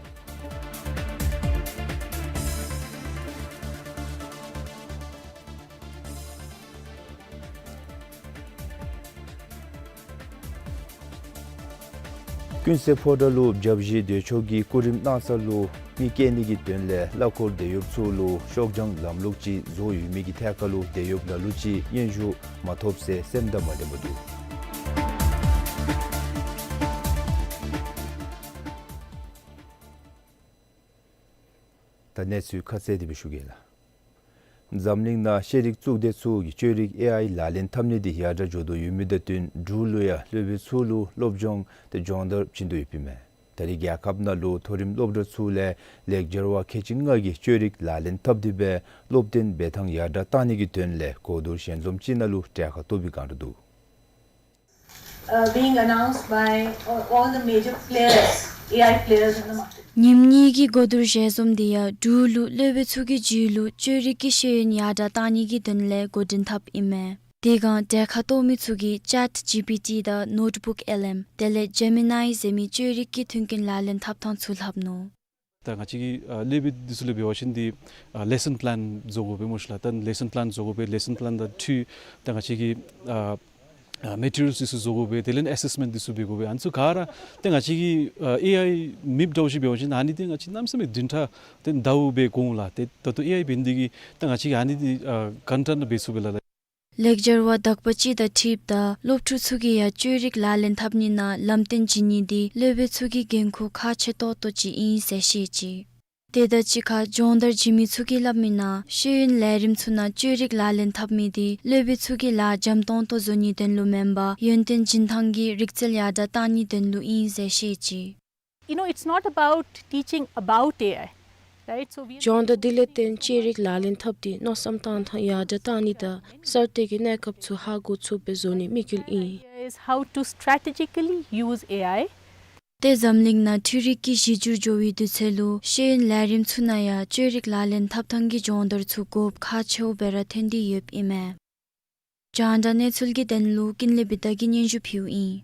ཀུན་གསལ་ཕོ་བྲང་ལུ་བརྒྱ་བཞི་སྡོད་ཆོག་གི་སྐུ་རིམ་གནང་ས་ལུ་མི་བསྐྱལ་ནི་གི་དོན་ལས་གླ་འཁོར་དེད་གཡོགཔ་ཚུ་ལུ་ཤོག་བྱང་ལམ་ལུགས་ཅིག་བཟོ་ཡོད་མི་གི་ཐད་ཁར་ལུ་དེད་གཡོགཔ་ལ་ལུ་ཅིག་སྙན་ཞུ་མ་ཐོབ་ཟེར་སེམས་དང་མ་ལྡན་པར་འདུག། ད་གནས་ཚུལ་ཁ་གསལ་དེ་སྦེ་ཞུ་གེ་ལགས། འཛམ་གླིང་ནང་ཤེས་རིག་གཙུག་སྡེ་ཚུ་གིས་བཅོས་རིག་ཨེ་ཨའི་ལག་ལེན་འཐབ་ནི་འདི་ཡར་དྲག་འགྱོ་དོ་ཡོད་མི་དང་བསྟུན་འབྲུག་ལུ་ཡང་སློབ་དཔོན་ཚུ་ལུ་སློབ་སྦྱོང་དང་སྦྱོང་བརྡར་བྱིན་དོ་ཡོདཔ་ཨིན་མས། ད་རེས་རྒྱལ་ཁབ་ནང་ལུ་མཐོ་རིམ་སློབ་གྲྭ་ཚུ་ལས་ལེགས་སྦྱར་བ་ཁལ་གཅིག་ལྔ་གིས་བཅོས་རིག་ལག་ལེན་འཐབ་སྟེ་སྦེ་སློབ་སྟོན་འབད་ཐངས་ཡར་དྲག་བཏང་ནི་གི་དོན་ལས་གོ་བསྡུར་ཞལ་འཛོམས་ཅིག་ནང་ལུ་གྲལ་ཁར་གཏོགས་པའི་བསྒང་ར་འདུག། Uh, being announced by all, all the major players, A I players in the market. ཉིནམ་གཉིས་ཀྱི་གོ་བསྡུར་ཞལ་འཛོམས་འདི་ཡང་འབྲུག་ལུ་སློབ་དཔོན་ཚུ་གི་རྒྱུད་ལུ་བཅོས་རིག་གི་ཤེས་ཡོན་ཡར་དྲག་བཏང་ནི་གི་དོན་ལས་འགོ་འདྲེན་འཐབ་ཨིན་མས། དེ་སྒང་གྲལ་ཁར་གཏོགས་མི་ཚུ་གིས་ཅེཊ་ཇི་པི་ཊི་དང་ནོཊ་བུཀ་ཨེལ་ཨེམ་དེ་ལས་ཇེ་མི་ནའི་ཟེར་མི་བཅོས་རིག་གི་མཐུན་རྐྱེན་ལག་ལེན་འཐབ་ཐངས་ཚུ་ལྷབ་ནུག། ད་ང་བཅས་ཀྱི་ཨ་སློབ་དཔོན་འདི་ཚུ་ལུ་འབད་བ་ཅིན་འདི་ཨ་ལེ་སཱན་པ་ལཱན་བཟོ་དགོ་པས་སྨོ་ཤིག་ལགས། ད་ལེ་སཱན་པ་ལཱན་བཟོ་དགོ་པས། ལེ་སཱན་པ་ལཱན་དང་འཁྲིལ་ད་ང་བཅས་ཀྱི་ཨ་ཨ་མེ་ཊི་རི་ཡལ་འདི་ཚུ་བཟོ་དགོ་པས། དེ་ལས་ཨེ་སེསི་མེནཊ་འདི་ཚུ་འབད་དགོ་པས། ཨ་ནི་ཚུ་ག་ར་ཏེ་ང་བཅས་ཀྱི་ཨ་ཨེ་ཨའི་མེདཔ་འདྲཝ་ཅིག་འབད་བ་ཅིན་ཨ་ནི་འདི་ང་བཅས་གནམ་མེད་ས་མེད་བདུན་ཕྲག་ཏེ་ཟླཝ་སྦེ་འགོར་འོང་ལགས། ཏེ་ད་ལྟོ་ཨེ་ཨའི་འབད་ནི་འདི་གིས་ད་ང་བཅས་ཀྱིས་ཨ་ནི་འདི་ཨ་ག་དེ་སྦེ་འབད་ཚུགས་པས་ལགས། ལེགས་སྦྱར་བ་དག་པ་ཅིག་དང་འཁྲིལཝ་ད་སློབ་ཕྲུག་ཚུ་གིས་ཡང་བཅོས་རིག་ལག་ལེན་འཐབ་ནི་ནང་ལམ་སྟོན་བྱིན་ནི་འདི་སློབ་དཔོན་ཚུ་གི་འགན་ཁུར་ཁག་ཆེ་ཏོག་ཏོ་ཅིག་ཨིན་ཟེར་བཤད་ཅི། དེ་དང་གཅིག་ཁར་སྦྱོང་བརྡར་བྱིན་མི་ཚུ་གིས་སླབ་མིའི་ནང་ཤེས་ཡོན་ལས་རིམ་ཚུ་ནང་བཅོས་རིག་ལག་ལེན་འཐབ་མི་འདི་སློབ་དཔོན་ཚུ་གི་ལཱ་འཇམ་ཏོང་ཏོ་བཟོ་ནིའི་དོན་ལུ་མེན་པར་ཡོན་ཏན་སྦྱིན་ཐངས་ཀྱི་རིག་རྩལ་ཡར་དྲག་བཏང་ནིའི་དོན་ལུ་ཨིན་ཟེར་བཤད་ཅི། You know, it's not about teaching about A I, right? So we are སྦྱོང་བརྡར་འདི་ལས་བརྟེན་བཅོས་རིག་ལག་ལེན་འཐབ་སྟེ་མནོ་བསམ་བཏང་ཐངས་ཡར་དྲག་བཏང་ནི་དང་གསར་གཏོད་ཀྱི་གནས་སྐབས་ཚུ་ཧ་གོ་ཚུགསཔ་སྦེ་བཟོ་ནིའི་དམིགས་ཡུལ་ཨིན། Is how to strategically use A I. ཏེ་འཛམ་གླིང་ནང་འཕྲུལ་རིག་གི་གཞི་འགྱུར་འགྱོ་བའི་དུས་ཚོད་ལུ་ཤེས་ཡོན་ལས་རིམ་ཚུ་ནང་ཡང་བཅོས་རིག་ལག་ལེན་འཐབ་ཐངས་ཀྱི་སྦྱོང་བརྡར་ཚུ་དགོཔ་ཁག་ཆེཝ་སྦེ་ར་ཐོན་ཏེ་ཡོདཔ་ཨིན་མས། རྒྱང་བསྒྲགས་གནས་ཚུལ་གྱི་དོན་ལུ་ཀུན་ལེགས་བི་དྷ་གིས་སྙན་ཞུ་ཕུལཝ་ཨིན།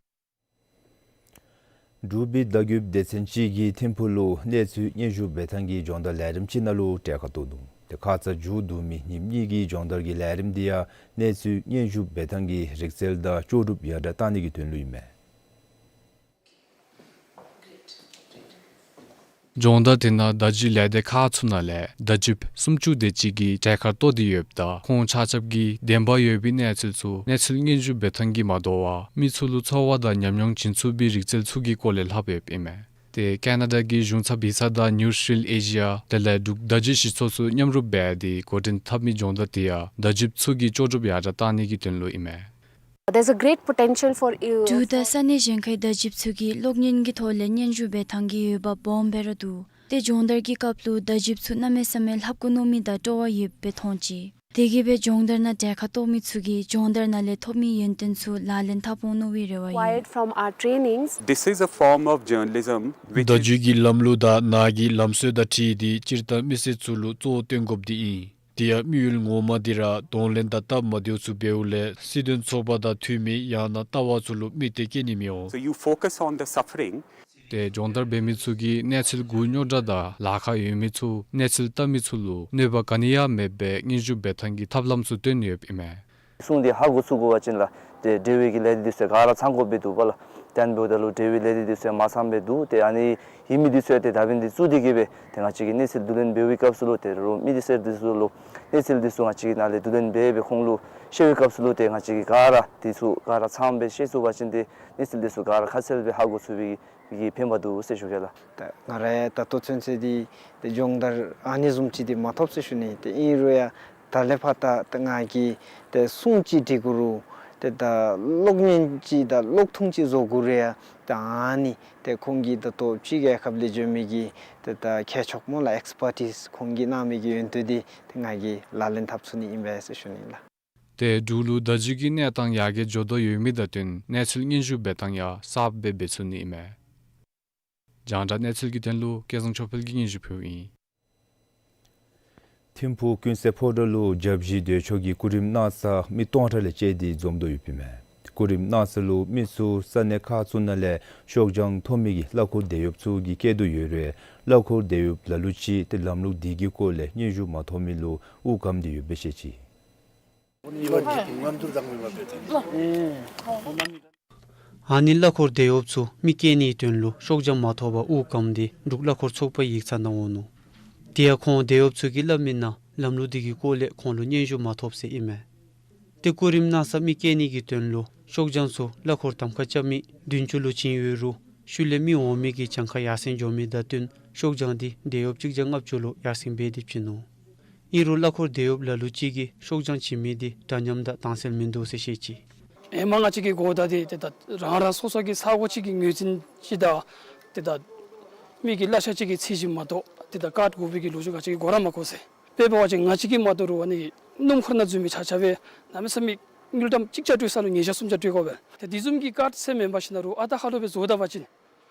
འབྲུག་པའི་བརྡ་བརྒྱུདཔ་སྡེ་ཚན་ཅིག་གིས་ཐིམ་ཕུག་ལུ་གནས་ཚུལ་སྙན་ཞུ་འབད་ཐངས་ཀྱི་སྦྱོང་བརྡར་ལས་རིམ་ཅིག་ནང་ལུ་གྲལ་ཁར་གཏོགས་ནུག། ཏེ་ཁ་ཙ་མཇུག་བསྡུ་མི་ཉིནམ་གཉིས་ཀྱི་སྦྱོང་བརྡར་གྱི་ལས་རིམ་འདི་ཡང་གནས་ཚུལ་སྙན་ཞུ་འབད་ཐངས་ཀྱི་རིག་རྩལ་དང་ལྕོགས་གྲུབ་ཡར་དྲག་བཏང་ནི་གི་དོན་ལུ་ཨིན་མས། སྦྱོང་བརྡར་དེ་ནང་བརྡ་བརྒྱུད་ལས་སྡེ་ཁག་ཚུ་ནང་ལས་བརྡ་བརྒྱུདཔ་སུམ་ཅུ་དེ་ཅིག་གིས་གྲལ་ཁར་གཏོགས་ཏེ་ཡོདཔ་ད་ཁོང་ཆ་ཁྱབ་ཀྱིས་བདེན་པ་ཡོད་པའི་གནས་ཚུལ་ཚུ་གནས་ཚུལ་སྙན་ཞུ་འབད་ཐངས་ཀྱིས་མ་དོ་བར་མི་ཚུ་ལུ་ཚོར་བ་དང་ཉམས་མྱོང་བྱིན་ཚུགས་པའི་རིག་རྩལ་ཚུ་གི་སྐོར་ལས་ལྷབ་ཡོདཔ་ཨིན་མས། ཏེ་ཀེ་ན་ཌ་གི་གཞུང་ཚབ་ཡིག་ཚང་དང་ནིའུ་སི་ཊིལ་ཨེ་ཤི་ཡ་དེ་ལས་འབྲུག་བརྡ་བརྒྱུད་སྤྱི་ཚོགས་ཚུ་མཉམ་རུབ་འབད་དེ་འགོ་འདྲེན་འཐབ་མི་སྦྱོང་བརྡར་དེ་ཡང་བརྡ་བརྒྱུདཔ་ཚུ་གི་ལྕོགས་གྲུབ་ཡར་དྲག་བཏང་ནི་གི་དོན་ལུ་ཨིན་མས། There's a great potential for you. འབྲུག་དང་ས་གནས་གཞན་ཁའི་བརྡ་བརྒྱུདཔ་ཚུ་གིས་གློག་བརྙན་གྱི་ཐོག་ལས་སྙན་ཞུ་འབད་ཐངས་ཀྱི་འོས་འབབ་སྦོམ་སྦེ་ར་འདུག། ཏེ་སྦྱོང་བརྡར་གྱི་སྐབས་ལུ་བརྡ་བརྒྱུདཔ་ཚུ་གནམ་མེད་ས་མེད་ལྷབ་དགོ་མནོ་མི་དང་སྤྲོ་བ་ཡོདཔ་སྦེ་མཐོང་ཅི། དེ་གིས་སྦེ་སྦྱོང་བརྡར་ནང་གྲལ་ཁར་གཏོགས་མི་ཚུ་གིས་སྦྱོང་བརྡར་ནང་ལས་ཐོབ་མི་ཡོན་ཏན་ཚུ་ལག་ལེན་འཐབ་འོང་མནོ་བའི་རེ་བ་ཡོད། Acquired from our trainings. This is a form of journalism which is བརྡ་བརྒྱུད་ཀྱི་ལམ་ལུགས་དང་ནང་གི་ལམ་སྲོལ་དང་འཁྲིལ་ཏེ་སྤྱིར་བཏང་མི་སེར་ཚུ་ལུ་གཙོ་བོ་སྟོན་དགོཔ་འདི་ཨིན། དེ་ཡང་དམིགས་ཡུལ་ངོ་མ་འདི་ར་གདོང་ལེན་དང་སྟབས་མ་བདེཝ་ཚུ་འབདཝ་ལས་སྲིད་དོན་ཚོགས་པ་དང་འཐུས་མི་ཡང་ན་ལྟ་བ་ཚུ་ལུ་དམིགས་ཏེ་བསྐྱལ་ནི་མི་འོང་། So you focus on the suffering. ཏེ་སྦྱོང་བརྡར་འབད་མི་ཚུ་གིས་གནས་ཚུལ་གུ་རྙོག་དྲ་དང་ལཱ་ཁག་ཡོད་མི་ཚུ་གནས་ཚུལ་བལྟ་མི་ཚུ་ལུ་གནོད་པ་ག་ནི་ཡང་མེདཔ་སྦེ་སྙན་ཞུ་འབད་ཐངས་ཀྱི་ཐབས་ལམ་ཚུ་སྟོན་ཡོདཔ་ཨིན་མས། གསུངས་ཏེ་ཧ་གོ་ཚུགས་དགོ་པ་ཅིན་ལགས་ཏེ་འབྲེལ་བའི་གི་ལས་སྡེ་འདི་ཚུ་ག་ར་ཚང་དགོཔ་སྦེ་འདུག་པ་ལགས། དེ་འབདཝ་ད་ལུ་འབྲེལ་བའི་ལས་སྡེ་འདི་ཚུ་མ་ཚངམ་སྦེ་འདུག། ཏེ་ཨ་ནི་ཨིན་མི་འདི་ཚུ་ཡང་ཏེ་ད་འབདན་འདི་ཚུ་དེ་གིས་སྦེ་ཏེ་ང་བཅས་ཀྱིས་གནས་ཚུལ་བསྡུ་ལེན་འབད་བའི་སྐབས་སུ་ལུ་ཏེ་རོགས་མི་སྡེ་ཚུ་འདི་ཚུ་ལུ་གནས་ཚུལ་འདི་ཚུ་ང་བཅས་ཀྱིས་ནཱ་ལས་བསྡུ་ལེན་འབད་སྦེ་ཁོང་ལུ་བཤད་པའི་སྐབས་སུ་ལུ་ཏེ་ང་བཅས་ཀྱིས་ག་ར་འདི་ཚུ་ག་ར་ཚངམ་སྦེ་ཤེས་ཚུགས་པ་ཅིན་ཏེ་གནས་ཚུལ་འདི་ཚུ་ག་ར་ཁ་གསལ་སྦེ་ཧ་གོ་ཚུགས་པའི་གི་ཕན་པ་འདུག་ཟེར་ཞུ་གེ་ལགས། ད་ང་ར་ཡང་ད་ལྟོ་ཚུན་ཚོད་འདི་ཏེ་སྦྱོང་བརྡར་ཨ་ནི་བཟུམ་ཅིག་འདི་མ་ཐོབ་ཟེར་ཞུ་ནི། ཏེ་ཨིན་རུང་ཡང་ད་ལས་ཕར་ད་ཏེ་ང་གིས་ཏེ་སྲུང་ཅིག་འབྲི་དགོ་རུང་ཏེ་ད་གློག་བརྙན་ཅིག་དང་གློག་ཐུང་ཅིག་བཟོ་དགོ་རུང་ཡང་ད་ཨ་ནི་ཏེ་ཁོང་གིས་ད་ལྟོ་ཕྱི་རྒྱལ་ཁབ་ལས་བྱོན་མི་གི་ཏེ་ད་མཁས་མཆོག་སྨོ་ལགས་ཨེགསི་པར་ཊིས་ཁོང་གིས་གནང་མི་གི་ཡོན་ཏན་འདི་ཏེ་ང་གིས་ལག་ལེན་འཐབ་ཚུགས་ནི་ཨིན་པས་ཟེར་ཞུ་ནི་ལགས། ཏེ་འབྲུག་ལུ་བརྡ་བརྒྱུད་ཀྱི་གནས་སྟངས་ཡར་རྒྱས་འགྱོ་དོ་ཡོད་མི་དང་བསྟུན་གནས་ཚུལ་སྙན་ཞུ་འབད་ཐངས་ཡང་གསརཔ་སྦེ་འབད་ཚུགས་ནི་ཨིན་མས། རྒྱང་བསྒྲགས་གནས་ཚུལ་གྱི་དོན་ལུ་སྐལ་བཟང་ཆོས་འཕེལ་གྱིས་སྙན་ཞུ་ཕུལཝ་ཨིན། ཐིམ་ཕུག་ཀུན་གསལ་ཕོ་བྲང་ལུ་བརྒྱ་བཞི་དེད་ཕྱོགས་ཀྱི་སྐུ་རིམ་གནང་སར་མི་སྟོང་ཕྲག་ལས་བཅད་དེ་འཛོམས་དོ་ཡོདཔ་ཨིན་མས། སྐུ་རིམ་གནང་ས་ལུ་མི་ཚུ་ས་གནས་ཁག་ཚུ་ནང་ལས་ཤོག་བྱང་ཐོབ་མི་གི་གླ་འཁོར་དེད་གཡོགཔ་ཚུ་གིས་བསྐྱལ་དོ་ཡོད་རུང་གླ་འཁོར་དེད་གཡོགཔ་ལ་ལུ་ཅིག་ཏེ་ལམ་ལུགས་དེ་གི་སྐོར་ལས་སྙན་ཞུ་མ་ཐོབ་མི་ལུ་དབུགས་སྐམ་སྟེ་ཡོདཔ་སྦེ་བཤད་ཅི། ཨ་ནི་གླ་འཁོར་དེད་གཡོགཔ་ཚུ་མི་བསྐྱལ་ནིའི་དོན་ལུ་ཤོག་བྱང་མ་ཐོབ་པར་དབུགས་སྐམ་སྟེ་འབྲུག་གླ་འཁོར་ཚོགས་པའི་ཡིག་ཚང་ནང་འོང་ནུག། དེ་ཡང་ཁོང་དེད་གཡོགཔ་ཚུ་གིས་སླབ་མི་ནང་ལམ་ལུགས་དེ་གི་སྐོར་ལས་ཁོང་ལུ་སྙན་ཞུ་མ་ཐོབ་ཟེར་ཨིན་མས། ཏེ་སྐུ་རིམ་གནང་སར་མི་བསྐྱལ་ནིའི་དོན་ལུ་ཤོག་བྱང་ཚུ་གླ་འཁོར་གདམ་ཁ་རྐྱབ་མི་བདུན་ཅུ་ལུ་བྱིན་ཡོད་རུང་ཤུལ་ལས་མི་འོང་མི་གི་གྱངས་ཁ་ཡར་སེང་འགྱོ་མི་དང་བསྟུན་ཤོག་བྱང་དེ་དེད་གཡོགཔ་གཅིག་བརྒྱ་ལྔ་བཅུ་ལུ་ཡར་སེང་འབད་དེ་བྱིན་ནུག། ཨིན་རུང་གླ་འཁོར་དེད་གཡོགཔ་ལ་ལུ་ཅིག་གིས་ཤོག་བྱང་བྱིན་མི་དེ་འདྲ་མཉམ་དང་དྭངས་གསལ་མིན་འདུག་ཟེར་བཤད་ཅི། ཧེ་མ་ང་བཅས་ཀྱིས་གོཝ་ད་དེ་ཏེ་ད་རང་རང་སོ་སོ་གི་ས་གོ་ཅིག་གི་ངོས་འཛིན་ཅིག་དང་ཏེ་ད་མི་གི་གླ་ཆ་ཅིག་གི་ཚད་གཞི་མ་གཏོགས་ཏེ་ད་ཀཱཌ་དགོ་པའི་གི་ལོ་རྒྱུས་ང་བཅས་ཀྱིས་གོ་ར་མ་གོ་ཟེར། དཔེ་འབད་བ་ཅིན་ང་བཅས་ཀྱིས་མ་དོ་རུང་ཨ་ནི་སྣུམ་འཁོར་ནང་འཛུལ་མི་ཆ་ཁྱབ་སྦེ་གནམ་མེད་ས་མེད་དངུལ་ཀྲམ་གཅིག་བརྒྱ་སྤྲོད་ས་ལུ་ཉིས་བརྒྱ་སུམ་བརྒྱ་སྤྲོད་དགོ་པས། ཏེ་དེ་བཟུམ་གྱི་ཀཱཌ་ཟེར་མེན་པར་ཞིན་ན་རུང་ཨ་རྟག་ཧ་ལུགས་སྦེ་བཟོ་ད་པ་ཅིན་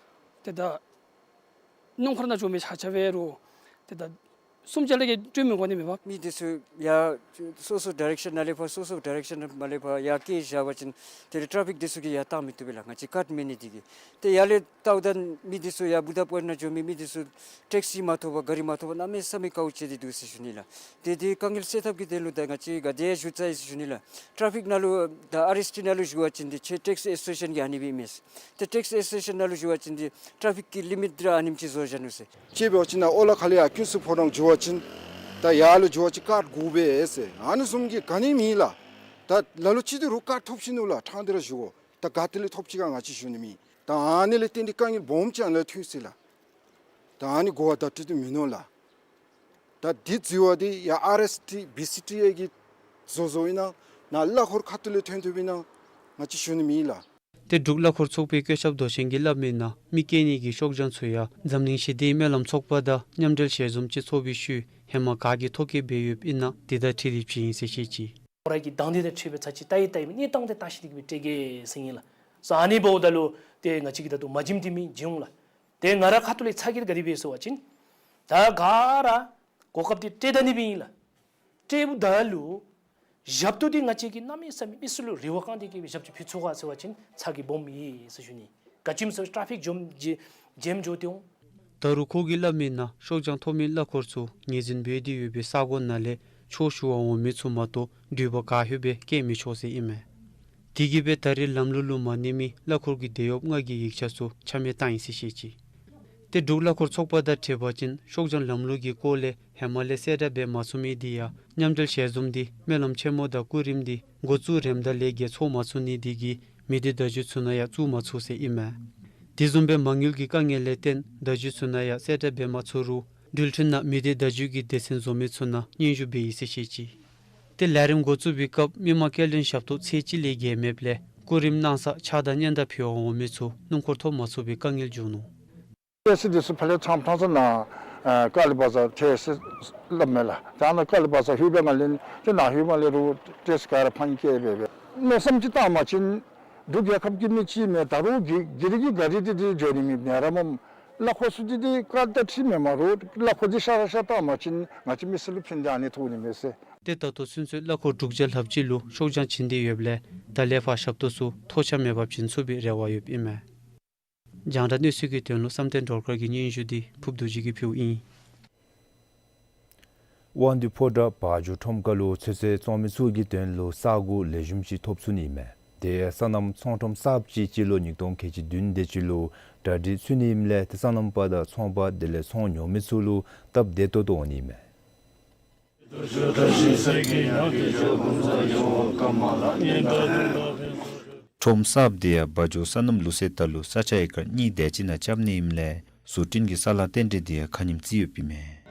ཏེ་ད་སྣུམ་འཁོར་ནང་འཛུལ་མི་ཆ་ཁྱབ་སྦེ་རུང་ཏེ་ད་སུམ་བརྒྱ་ལས་བརྒལ་སྤྲོད་མི་དགོ་ནི་མས་པ། མི་དེ་ཚུ་ཡར་སོ་སོ་ཌའི་རེག་ཤཱན་ནང་ལས་ཕར་སོ་སོ་ཌའི་རེག་ཤཱན་ནང་ལས་ཕར་ཡར་བསྐྱལ་བཞག་པ་ཅིན་དེ་ལས་ཊ་ཕིག་དེ་ཚུ་གིས་ཡར་བཏང་མི་བཏུབ་པས་ལགས། ང་བཅས་ཀཱཌ་མེད་ནི་དེ་གིས། ཏེ་ཡར་ལས་བལྟཝ་ད་མི་དེ་ཚུ་ཡར་བུདྡྷ་པུར་ནང་འཛུལ་མི་མི་དེ་ཚུ་ཊེག་སི་མ་ཐོབ་པར་ག་རི་མ་ཐོབ་པར་གནམ་མེད་ས་མེད་དཀའཝ་སྤྱད་དེ་འདུག་ཟེར་ཞུ་ནི་ལགས། ཏེ་དེ་དཀའ་ངལ་སེལ་ཐབས་ཀྱི་དོན་ལུ་ད་ང་བཅས་ག་དེ་ཡང་ཞུ་ཚར་ཡི་ཟེར་ཞུ་ནི་ལགས། ཊ་ཕིག་ནང་ལུ་ད་ཨར་ཨེས་ཊི་ནང་ལུ་ཞུ་བ་ཅིན་དེ་ཁྱེད་ཊེག་སི་ཨེ་སོ་སི་ཡེ་ཤཱན་གྱིས་ཨ་ནི་སྦེ་ཨིན་མས། ཏེ་ཊེག་སི་ཨེ་སོ་སི་ཡེ་ཤཱན་ནང་ལུ་ཞུ་བ་ཅིན་དེ་ཊ་ཕིག་གི་ལི་མིཊ་ར་ཨ་ནེམ་ཅིག་བཟོ་བཞག་ནུག་ཟེར། ཅིག་འབད་བ་ཅིན་ནཱ་ཨོ་ལ་ཁ་ལས་ཡར་ཀུན་གསལ་ཕོ་བྲང་འཛུལ་བ་ཅིན་ད་ཡར་ལུ་འཛུལ་བ་ཅིན་ཀཱཌ་དགོ་པས་ཟེར། ཨ་ནི་བཟུམ་གྱི་ག་ནི་མེད་ལགས། ད་ལ་ལུ་ཅིག་དེ་རུང་ཀཱཌ་ཐོབ་ཅི་ནུག་ལགས། ཕྲང་སྟེ་ར་ཞུ་དགོ། ད་ག་ཏེ་ལས་ཐོབ་ཅི་ག་ང་བཅས་ཞུ་ནི་མེད། ད་ཨ་ནི་ལས་བརྟེན་ཏེ་དཀའ་ངལ་སྦོམ་ཅིག་ཨ་ནཱ་ལས་ཐོན་ཅི་ལགས། ད་ཨ་ནི་གོ་བ་བརྡ་སྤྲོད་དེ་མིན་ནུག་ལགས། ད་དེ་འཛུལ་བ་དེ་ཡར་ཨར་ཨེས་ཊི་བི་སི་ཊི་ཨེ་གིས་བཟོ་བཟོཝ་ཨིན་ན་ནཱ་གླ་འཁོར་ཁ་ཐུག་ལས་ཐོན་ཐོནམ་ཨིན་ན་ང་བཅས་ཞུ་ནི་མེད་ལགས། ཏེ་འབྲུག་གླ་འཁོར་ཚོགས་པའི་བཀོད་ཁྱབ་མདོ་ཆེན་གྱིས་སླབ་མི་ནང་མི་བསྐྱལ་ནི་གི་ཤོག་བྱང་ཚུ་ཡང་འཛམ་གླིང་ཞི་བདེའི་སྨོན་ལམ་ཚོགས་པ་དང་མཉམ་འབྲེལ་ཞལ་འཛོམས་ཅིག་ཚོགས་པའི་ཤུལ་ཧེ་མ་ག་གིས་ཐོ་བཀོད་འབད་ཡོདཔ་ཨིན་ན་དེ་དང་འཁྲིལ་ཏེ་བྱིན་ཡི་ཟེར་བཤད་ཅི། ཁོ་ར་གི་དང་འདོད་དང་འཁྲིལ་བའི་ཚར་ཅིག་ལྟ་ཡི་ལྟ་ཡི་མེན་གནས་སྟངས་དེ་བལྟ་ཞིནམ་ལས་ཀྱི་སྦེ་སྤྲོད་གེ་ཟེར་ཨིན་ལགས། སོ་ཨ་ནི་འབདཝ་ད་ལུ་ཏེ་ང་བཅས་ཀྱིས་ད་ལྟོ་མ་བྱིནམ་དེ་མེན་བྱིན་འོང་ལགས། ཏེ་ང་ར་ཁ་ཐུག་ལས་ཚ་གྱང་ག་དེ་སྦེ་ཟེར་བ་ཅིན་ད་ག་ར་གོ་སྐབས་དེ་སྤྲོད་ད་ནི་སྦེ་ཨིན་ལགས། སྤྲོདཔ་ད་ལུ་ཞབས་ཏོག་དེ་ང་བཅས་ཀྱིས་གནམ་མེད་ས་མེད་མི་སེར་ལུ་རེ་བ་བསྐང་སྟེ་གི་སྦེ་ཞབས་ཕྱི་ཕུལ་ཚུགས་ག་ཟེར་བ་ཅིན་ཚ་གྱང་སྦོམ་ཨིན་ཟེར་ཞུ་ནི། ག་ཅི་སྨོ་ཟེར་བ་ཅིན་ཊ་ཕིག་འཇམ་འཇམ་འགྱོ་སྟེ་འོང་། ད་རུང་ཁོ་གིས་སླབ་མི་ནང་ཤོག་བྱང་ཐོབ་མི་གླ་འཁོར་ཚུ་ངོས་འཛིན་འབད་དེ་ཡོད་པའི་ས་གོ་ནང་ལས་ཆོས་ཞུ་བར་འོང་མི་ཚུ་མ་གཏོགས་འགྲུལ་པ་ག་ཡོད་པའི་བསྐྱལ་མི་ཆོག་ཟེར་ཨིན་མས། དེ་གིས་སྦེ་ད་རེས་ལམ་ལུགས་ལུ་མ་གནས་མི་གླ་འཁོར་གྱི་དེད་གཡོགཔ་ལྔ་གི་ཡིག་ཆ་ཚུ་ཆ་མེད་བཏང་ཡི་ཟེར་བཤད་ཅི། ཏེ་འབྲུག་གླ་འཁོར་ཚོགས་པ་དང་འཁྲིལ་བ་ཅིན་ཤོག་བྱང་ལམ་ལུགས་ཀྱི་སྐོར་ལས་ཧེ་མ་ལས་གསལ་བསྒྲགས་འབད་མ་ཚུགས་མི་དེ་ཡང་མཉམ་འབྲེལ་ཞལ་འཛོམས་དེ་སྨོན་ལམ་ཆེན་མོ་དང་སྐུ་རིམ་དེ་འགོ་བཙུགས་རནམ་ད་ལས་བརྒལ་ཚོགས་མ་ཚུགས་ནི་དེ་གིས་མི་སྡེ་བརྡ་བརྒྱུད་ཚུ་ནང་ཡང་བཙུགས་མ་ཚུགས་ཟེར་ཨིན་མས། དེ་བཟུམ་སྦེ་མ་དངུལ་གྱི་དཀའ་ངལ་ལས་བརྟེན་བརྡ་བརྒྱུད་ཚུ་ནང་ཡང་གསལ་བསྒྲགས་འབད་མ་ཚུགས་རུང་འགྲུལ་འཕྲིན་ནང་མི་སྡེ་བརྡ་བརྒྱུད་ཀྱི་སྡེ་ཚན་བཟོ་མི་ཚུ་ནང་སྙན་ཞུ་འབད་ཡི་ཟེར་བཤད་ཅི། ཏེ་ལས་རིམ་འགོ་བཙུགས་པའི་སྐབས་མི་མང་སྐྱེལ་འདྲེན་ཞབས་ཏོག་ཚད་གཅིག་ལས་བརྒལ་མེདཔ་ལས་སྐུ་རིམ་གནང་སར་ཕྱག་དང་སྙན་དར་ཕུལ་བར་འོང་མི་ཚུ་སྣུམ་འཁོར་ཐོབ་མ་ཚུགས་པའི་དཀའ་ངལ་བྱུང་ནུག། ཊེག་སི་དེ་ཚུ་ཕར་ལས་ཚང་ཚང་ས་ནཱ་ཀ་ལི་བ་ཛར་ཊེག་སི་སླབ་མས་ལགས། ད་ནཱ་ཀ་ལི་བ་ཛར་ལྷོདཔ་ད་ལས་ཏེ་ནཱ་ལྷོདཔ་ད་ལས་རུང་ཊེག་སི་ག་ར་ཕར་བསྐྱལ་སྦེ་སྦེ་མནོ་བསམ་ཅིག་བཏང་བ་ཅིན་འབྲུག་རྒྱལ་ཁབ་ཀྱི་མི་ཅིག་མས། ད་རུང་གི་གི་རི་གི་ག་རི་དེ་དེ་འགྱོ་ནི་མེད་ནི་ར་སྨོ། གླ་འཁོར་ཚུ་དེ་དེ་ཀཱཌ་དང་འཁྲིལ་མེད་མ་རུང་གླ་འཁོར་དེ་ཤ་ར་ཤ་བཏང་བ་ཅིན་ང་བཅས་མི་སེར་ལུ་ཕན་ཏེ་ཨ་ནི་ཐོགས་ནི་མས་ཟེར། ཏེ་ད་ལྟོ་ཚུན་ཚོད་གླ་འཁོར་དྲུག་བརྒྱ་ལྷགཔ་ཅིག་ལུ་ཤོག་བྱང་བྱིན་ཏེ་ཡོདཔ་ལས་ད་ལས་ཕར་ཞབས་ཏོག་ཚུ་ཐོགས་ཆགས་མེད་པར་བྱིན་ཚུགས་པའི་རེ་བ་ཡོདཔ་ཨིན་མས། རྒྱང་བསྒྲགས་གནས་ཚུལ་གྱི་དོན་ལུ་བསམ་གཏན་སྒྲོལ་དཀར་གྱི་སྙན་ཞུ་དེ་ཕུརབ་རྡོ་རྗེ་གིས་ཕུལཝ་ཨིན། དབང་འདུས་ཕོ་བྲང་བ་འཇོ་ཁྲོམ་ཁ་ལུ་ཚོད་བསྲེ་བཙོང་མི་ཚུ་གི་དོན་ལུ་ས་གོ་ལེགས་ཤོམ་ཅིག་ཐོབ་ཚུགས་ནི་མས། དེ་ཡང་སོ་ནམ་ཚོང་ཁྲོམ་གསརཔ་ཅིག་སྤྱི་ལོ་ཉིས་སྟོང་ཁལ་གཅིག་བདུན་དེ་ཅིག་ལུ་གྲ་སྒྲིག་ཚུད་ནི་ཨིནམ་ལས་ཏེ་སོ་ནམ་པ་དང་ཚོང་པ་དེ་ལས་ཚོང་ཉོ་མི་ཚུ་ལུ་སྟབས་བདེ་ཏོག་ཏོ་འོང་ནི་མས། ཁྲོམ་གསརཔ་དེ་ཡང་བ་འཇོ་སོ་ནམ་ལུགས་གསར་ད་ལུ་ས་ཆ་ཨེ་ཀར་གཉིས་དེ་ཅིག་ནང་རྐྱབ་ནི་ཨིནམ་ལས་བཟོ་སྐྲུན་གྱི་ས་ལཱ་རྟེན་འབྲེལ་དེ་ཡང་ཁ་ཉིནམ་རྩིས་ཡོདཔ་ཨིན་མས།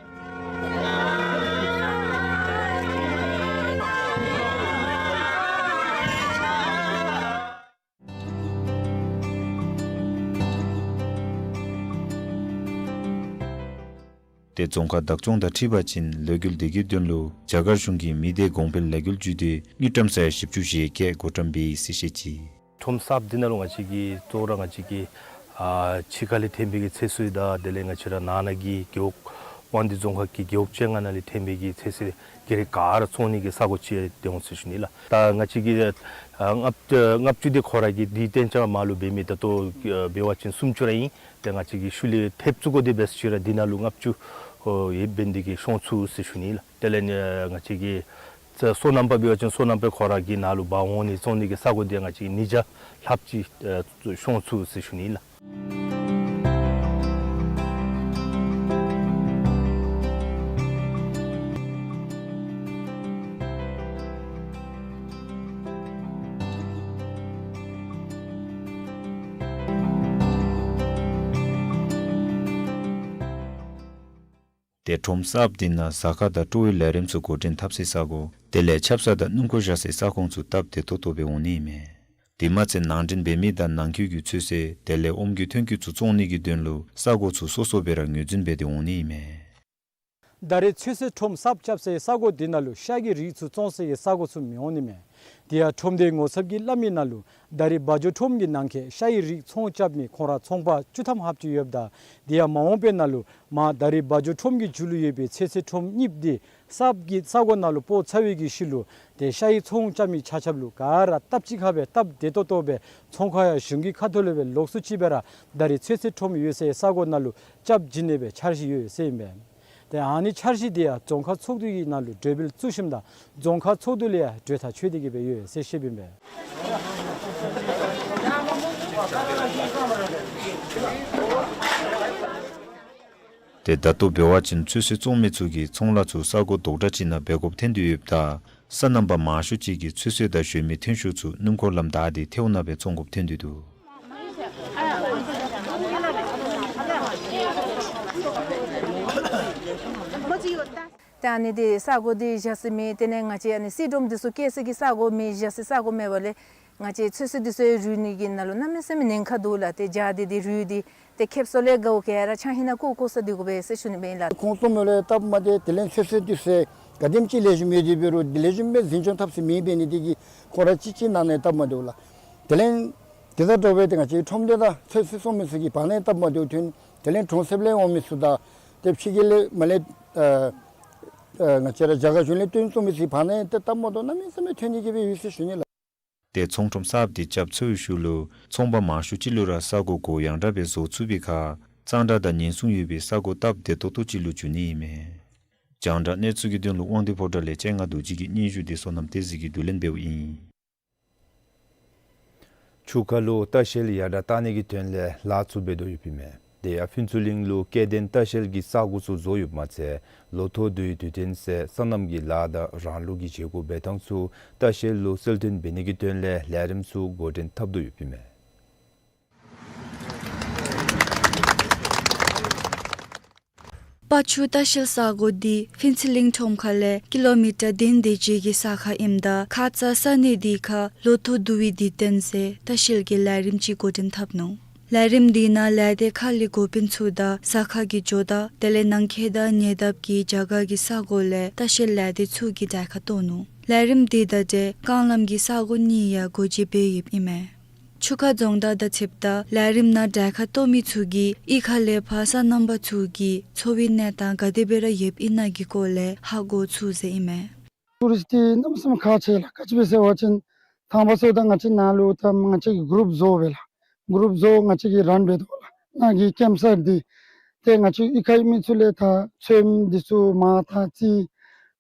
ཏེ་རྫོང་ཁག་བདག་སྐྱོང་དང་འཁྲིལ་བ་ཅིན་ལོ་རྒྱུས་དེ་གི་དོན་ལུ་རྒྱ་གར་གཞུང་གིས་མི་སྡེ་གོང་འཕེལ་ལས་འགུལ་བརྒྱུད་དེ་དངུལ་ཀྲམ་ས་ཡ་བཞི་བཅུ་ཞེ་བརྒྱད་བགོ་བཀྲམ་འབད་ཡི་ཟེར་བཤད་ཅི། ཁྲོམ་གསརཔ་འདི་ནང་ལུ་ང་བཅས་ཀྱིས་གཙོ་བོ་ར་ང་བཅས་ཀྱིས་ ཨ་ཕྱི་ཁ་ལས་ཐོན་པའི་གི་ཚོད་བསྲེ་དང་དེ་ལས་ང་བཅས་ར་ནང་ན་གི་རྒེད་འོག་དབང་འདུས་རྫོང་ཁག་གི་རྒེད་འོག་བཅོ་ལྔ་ནང་ལས་ཐོན་པའི་གི་ཚོད་བསྲེ་གི་རིགས་ག་ར་བཙོང་ནི་གི་ས་གོ་ཅིག་ཡང་ཏེ་འོང་ཟེར་ཞུ་ནི་ལགས། ད་ང་བཅས་ཀྱི་ཨ་ལྔ་བཅུ་ཨ་ལྔ་བཅུ་དེ་ཁོ་ར་གི་དེའི་གཏན་འཇགས་མ་ལུ་འབད་མི་ད་ལྟོ་ཨ་འབད་བ་ཅིན་སུམ་ཅུ་ར་ཨིན། ཏེ་ང་བཅས་ཀྱིས་ཤུལ་ལས་ཐེབས་བཙུགས་དགོ་དེ་འབད་ས་ཅིག་ར་འདི་ནང་ལུ་ལྔ་བཅུ་ཨོ་ཡོདཔ་འབད་ནི་དེ་གིས་ཤོང་ཚུགས་ཟེར་ཞུ་ནི་ལགས། དེ་ལས་ཨ་ང་བཅས་ཀྱི་ཚ་སོ་ནམ་པ་འབད་བ་ཅིན་སོ་ནམ་པ་ཁོ་ར་གི་ནང་ལུ་འབག་འོང་ནི་བཙོང་ནི་གི་ས་གོ་དེ་ང་བཅས་ཀྱིས་ཉིས་བརྒྱ་ལྷགཔ་ཅིག་ཨ་ཤོང་ཚུགས་ཟེར་ཞུ་ནི་ལགས། ཏེ་ཁྲོམ་གསརཔ་འདི་ནང་ཟ་ཁང་དང་སྤྲོ་བའི་ལས་རིམ་ཚུ་འགོ་འདྲེན་འཐབ་སའི་ས་གོ་དེ་ལས་ཆབ་གསང་དང་སྣུམ་འཁོར་བཞག་སའི་ས་ཁོངས་ཚུ་སྟབས་བདེ་ཏོག་ཏོ་སྦེ་འོང་ནི་ཨིན་མས། དེ་མ་ཚད་ནང་འདྲེན་འབད་མི་དང་ནང་འཁོད་ཀྱི་ཚོད་བསྲེ་དེ་ལས་ཨོམ་གྱི་ཐོན་སྐྱེད་ཚུ་བཙོང་ནི་གི་དོན་ལུ་ས་གོ་ཚུ་སོ་སོ་སྦེ་ར་ངོས་འཛིན་འབད་དེ་འོང་ནི་ཨིན་མས། ད་རེས་ཚོད་བསྲེ་ཁྲོམ་གསརཔ་རྐྱབ་སའི་ས་གོ་འདི་ནང་ལུ་ཤ་གི་རིགས་ཚུ་བཙོང་སའི་ས་གོ་ཚུ་མི་འོང་ནི་མས། དེ་ཡང་ཁྲོམ་སྡེའི་ངོ་ཚབ་ཀྱིས་སླབ་མི་ནང་ལུ་ད་རེས་བ་འཇོ་ཁྲོམ་གྱི་ནང་འཁོད་ཤ་ཡི་རིགས་ཚོང་རྐྱབ་མི་ཁོང་ར་ཚོང་པ་བཅུ་ཐམ་ལྷགཔ་ཅིག་ཡོདཔ་ད་དེ་ཡང་མ་འོངས་པའི་ནང་ལུ་མ་ད་རེས་བ་འཇོ་ཁྲོམ་གྱི་མཇུག་ལུ་ཡོད་པའི་ཚོད་བསྲེ་ཁྲོམ་གཉིས་འདི་གསརཔ་གི་ས་གོ་ནང་ལུ་སྤོ་ཚར་བའི་གི་ཤུལ་ལུ་ཏེ་ཤ་ཡི་ཚོང་རྐྱབ་མི་ཆ་ཁྱབ་ལུ་ག་ར་སྟབས་གཅིག་ཁར་སྦེ་སྟབས་བདེ་ཏོག་ཏོ་སྦེ་ཚོང་ཁང་ཡང་གཞུང་གི་ཁ་ཐུག་ལས་སྦེ་ལོགས་སུ་ཅིག་སྦེ་ར་ད་རེས་ཚོད་བསྲེ་ཁྲོམ་ཡོད་སའི་ས་གོ་ནང་ལུ་རྐྱབ་བྱིན་ནི་སྦེ་འཆར་གཞི་ཡོད་ཟེར་ཨིན་པས། ཏེ་ཨ་ནི་འཆར་གཞི་འདི་ཡང་རྫོང་ཁག་ཚོགས་འདུ་གི་ནང་ལུ་གྲོས་འབུལ་བཙུགས་ཞིནམ་ད་རྫོང་ཁག་ཚོགས་འདུ་ལས་ཡང་གྲོས་ཐག་ཆོད་དེ་གི་སྦེ་ཡོད་ཟེར་བཤདཔ་ཨིན་པས། ཏེ་ད་ལྟོ་འབད་བ་ཅིན་ཚོད་བསྲེ་བཙོང་མི་ཚུ་གིས་ཚོང་ལཱ་ཚུ་ས་གོ་རྡོག་འདྲ་ཅིག་ནང་འབད་དགོཔ་ཐོན་དོ་ཡོདཔ་ད་སོ་ནམ་པ་མང་ཤོས་ཅིག་གིས་ཚོད་བསྲེ་དང་གཞན་མི་ཐོན་ཤུགས་ཚུ་སྣུམ་འཁོར་ལམ་བདའ་སྟེ་ཐལཝ་ནང་སྦེ་བཙོང་དགོཔ་ཐོན་དོ་འདུག། ཏེ་ཨ་ནི་འདི་ས་གོ་འདི་བཞག་ས་མེད། དེ་ལས་ང་བཅས་ཨ་ནི་སིལ་སྒྲོམ་འདི་ཚུ་བཀལ་ས་གི་ས་གོ་མེད། བཞག་སའི་ས་གོ་མེད་པ་ལས་ང་བཅས་ཚོད་བསྲེ་འདི་ཚུ་རུལ་ནི་གི་ནང་ལུ་གནམ་མེད་ས་མེད་ཉེན་ཁ་འདུག་ལགས། ཏེ་བཞག་སྟེ་འདི་རུལ་ཏེ་ཏེ་ཁེབ་སང་ལས་དགའཝ་ག་ར་ཆང་ཧིང་ནང་བཀོ་བཀོ་ས་འདི་དགོ་པས་ཟེར་ཞུ་ནི་སྦེ་ཨིན་ལགས། ཁོང་བཙོང་མི་ལུ་སྟབས་མ་བདེ། དེ་ལས་ཚོད་བསྲེ་འདི་ཚུ་ག་དེམ་ཅིག་ལེགས་ཤོམ་ཡོད་དེ་འབད་རུང་དེ་ལེགས་ཤོམ་སྦེ་འཛིན་སྐྱོང་འཐབ་ས་མེད་པའི་ནི་དེ་གིས་ཁོང་ར་གཅིག་གཅིག་ནང་ནས་སྟབས་མ་བདེཝ་ལགས། དེ་ལས་དེ་དང་འདྲཝ་སྦེ་ཏེ་ང་བཅས་ཁྲོམ་སྡེ་དང་ཚོད་བསྲེ་བཙོང་མི་ཚུ་གི་བར་ན་ཡང་སྟབས་མ་བདེཝ་ཐོན། དེ་ལས་གྲོང་གསེབ་ལས་འོང་མི་ཚུ་དང་ཏེ་ཕྱི་རྒྱལ་ལས་མར་ལས་ཨ་ཨ་ང་བཅས་ར་རྒྱ་གར་གཞུང་ལས་བཏོན་བཙོང་མི་ཚུ་གི་བར་ན་ཡང་ཏེ་སྟབས་མ་བདེཝ་གནམ་མེད་ས་མེད་ཐོན་ནི་གི་སྦེ་ཡོད་ཟེར་ཞུ་ནི་ལགས། ཏེ་ཚོང་ཁྲོམ་གསརཔ་འདི་རྐྱབ་ཚར་བའི་ཤུལ་ལུ་ཚོང་པ་མང་ཤོས་ཅིག་ལུ་ར་ས་གོ་གུ་ཡངས་དྲགས་སྦེ་བཟོ་ཚུགས་པའི་ཁར་གཙང་སྦྲ་དང་ཉེན་སྲུང་ཡོད་པའི་ས་གོ་སྟབས་བདེ་ཏོག་ཏོ་ཅིག་ལུ་འགྱུར་ནི་ཨིན་མས། རྒྱང་བསྒྲགས་གནས་ཚུལ་གྱི་དོན་ལུ་དབང་འདུས་ཕོ་བྲང་ལས་སྤྱན་སྔ་རྡོ་རྗེ་གི་སྙན་ཞུ་འདི་བསོད་ནམས་བསྟན་འཛིན་གྱིས་བསྡུ་ལེན་འབདཝ་ཨིན། ཆུ་ཁ་ལུ་ལྟ་བཤལ་ཡར་དྲག་བཏང་ནི་གི་དོན་ལས་ལཱ་ཚུ་འབད་དོ་ཡོདཔ་ཨིན་མས། དེ་ཡང་ཕུན་ཚོགས་གླིང་ལུ་སྐྱེ་ལྡན་ལྟ་བཤལ་གྱི་ས་གོ་ཚུ་བཟོ་ཡོདཔ་མ་ཚད་ལོ་ཐོག་བསྡུ་བའི་དུས་སྟོན་ཟེར་སོ་ནམ་གྱི་ལཱ་དང་རང་ལུགས་ཀྱི་བྱེད་སྒོ་འབད་ཐངས་ཚུ་ལྟ་བཤལ་ལུ་གསལ་སྟོན་འབད་ནི་གི་དོན་ལས་ལས་རིམ་ཚུ་འགོ་འདྲེན་འཐབ་དོ་ཡོདཔ་ཨིན་མས། པ་ཆུ་ལྟ་བཤལ་ས་གོ་འདི་ཕུན་ཚོགས་གླིང་ཁྲོམ་ཁ་ལས་ཀི་ལོ་མི་ཊར་བདུན་དེ་ཅིག་གི་ས་ཁར་ཨིནམ་ད་ཁ་ཙ་ས་གནས་འདི་ཁར་ལོ་ཐོག་བསྡུ་བའི་དུས་སྟོན་ཟེར་ལྟ་བཤལ་གྱི་ལས་རིམ་ཅིག་འགོ་འདྲེན་འཐབ་ནུག། ལས་རིམ་འདི་ནང་ལས་སྡེ་ཁག་ལས་འགོ་དཔོན་ཚུ་དང་ས་ཁ་གི་ཇོ་བདག་དེ་ལས་ནང་འཁོད་དང་ཉེ་འདབས་ཀྱི་རྒྱ་གར་གྱི་ས་གོ་ལས་ལྟ་བཤལ་ལས་སྡེ་ཚུ་གིས་གྲལ་ཁར་གཏོགས་ནུག། ལས་རིམ་འདི་དང་འབྲེལ་རྐང་ལམ་གྱི་ས་གོ་གཉིས་ཡང་སྒོ་འབྱེད་འབད་ཡོདཔ་ཨིན་མས། ཆུ་ཁ་རྫོང་བདག་དང་ཕྱདཔ་ད་ལས་རིམ་ནང་གྲལ་ཁར་གཏོགས་མི་ཚུ་གིས་གཡུས་ཁ་ལས་ཕར་སོ་ནམ་པ་ཚུ་གི་འཚོ་བའི་གནས་སྟངས་ག་དེ་སྦེ་ར་ཡོདཔ་ཨིན་ན་གི་སྐོར་ལས་ཧ་གོ་ཚུགས་ཟེར་ཨིན་མས། ཊུ་རིསཊ་འདི་གནམ་མེད་ས་མེད་ཁག་ཆེ་ལགས། ག་ཅི་སྦེ་ཟེར་བ་ཅིན་དང་པ་ཟེརཝ་ད་ང་བཅས་ནཱ་ལུ་ད་ང་བཅས་ཀྱིས་གུ་རུབ་བཟོ་སྦེ་ལགས། གུ་རུབ་བཟོ་ང་བཅས་ཀྱིས་རཱན་འབད་དོ་ལགས། ནཱ་གི་ཀེམཔ་སའིཊ་འདི་ཏེ་ང་བཅས་གཡུས་ཁའི་མི་ཚུ་ལས་ད་ཚོདམ་འདི་ཚུ་མར་ད་རྩི་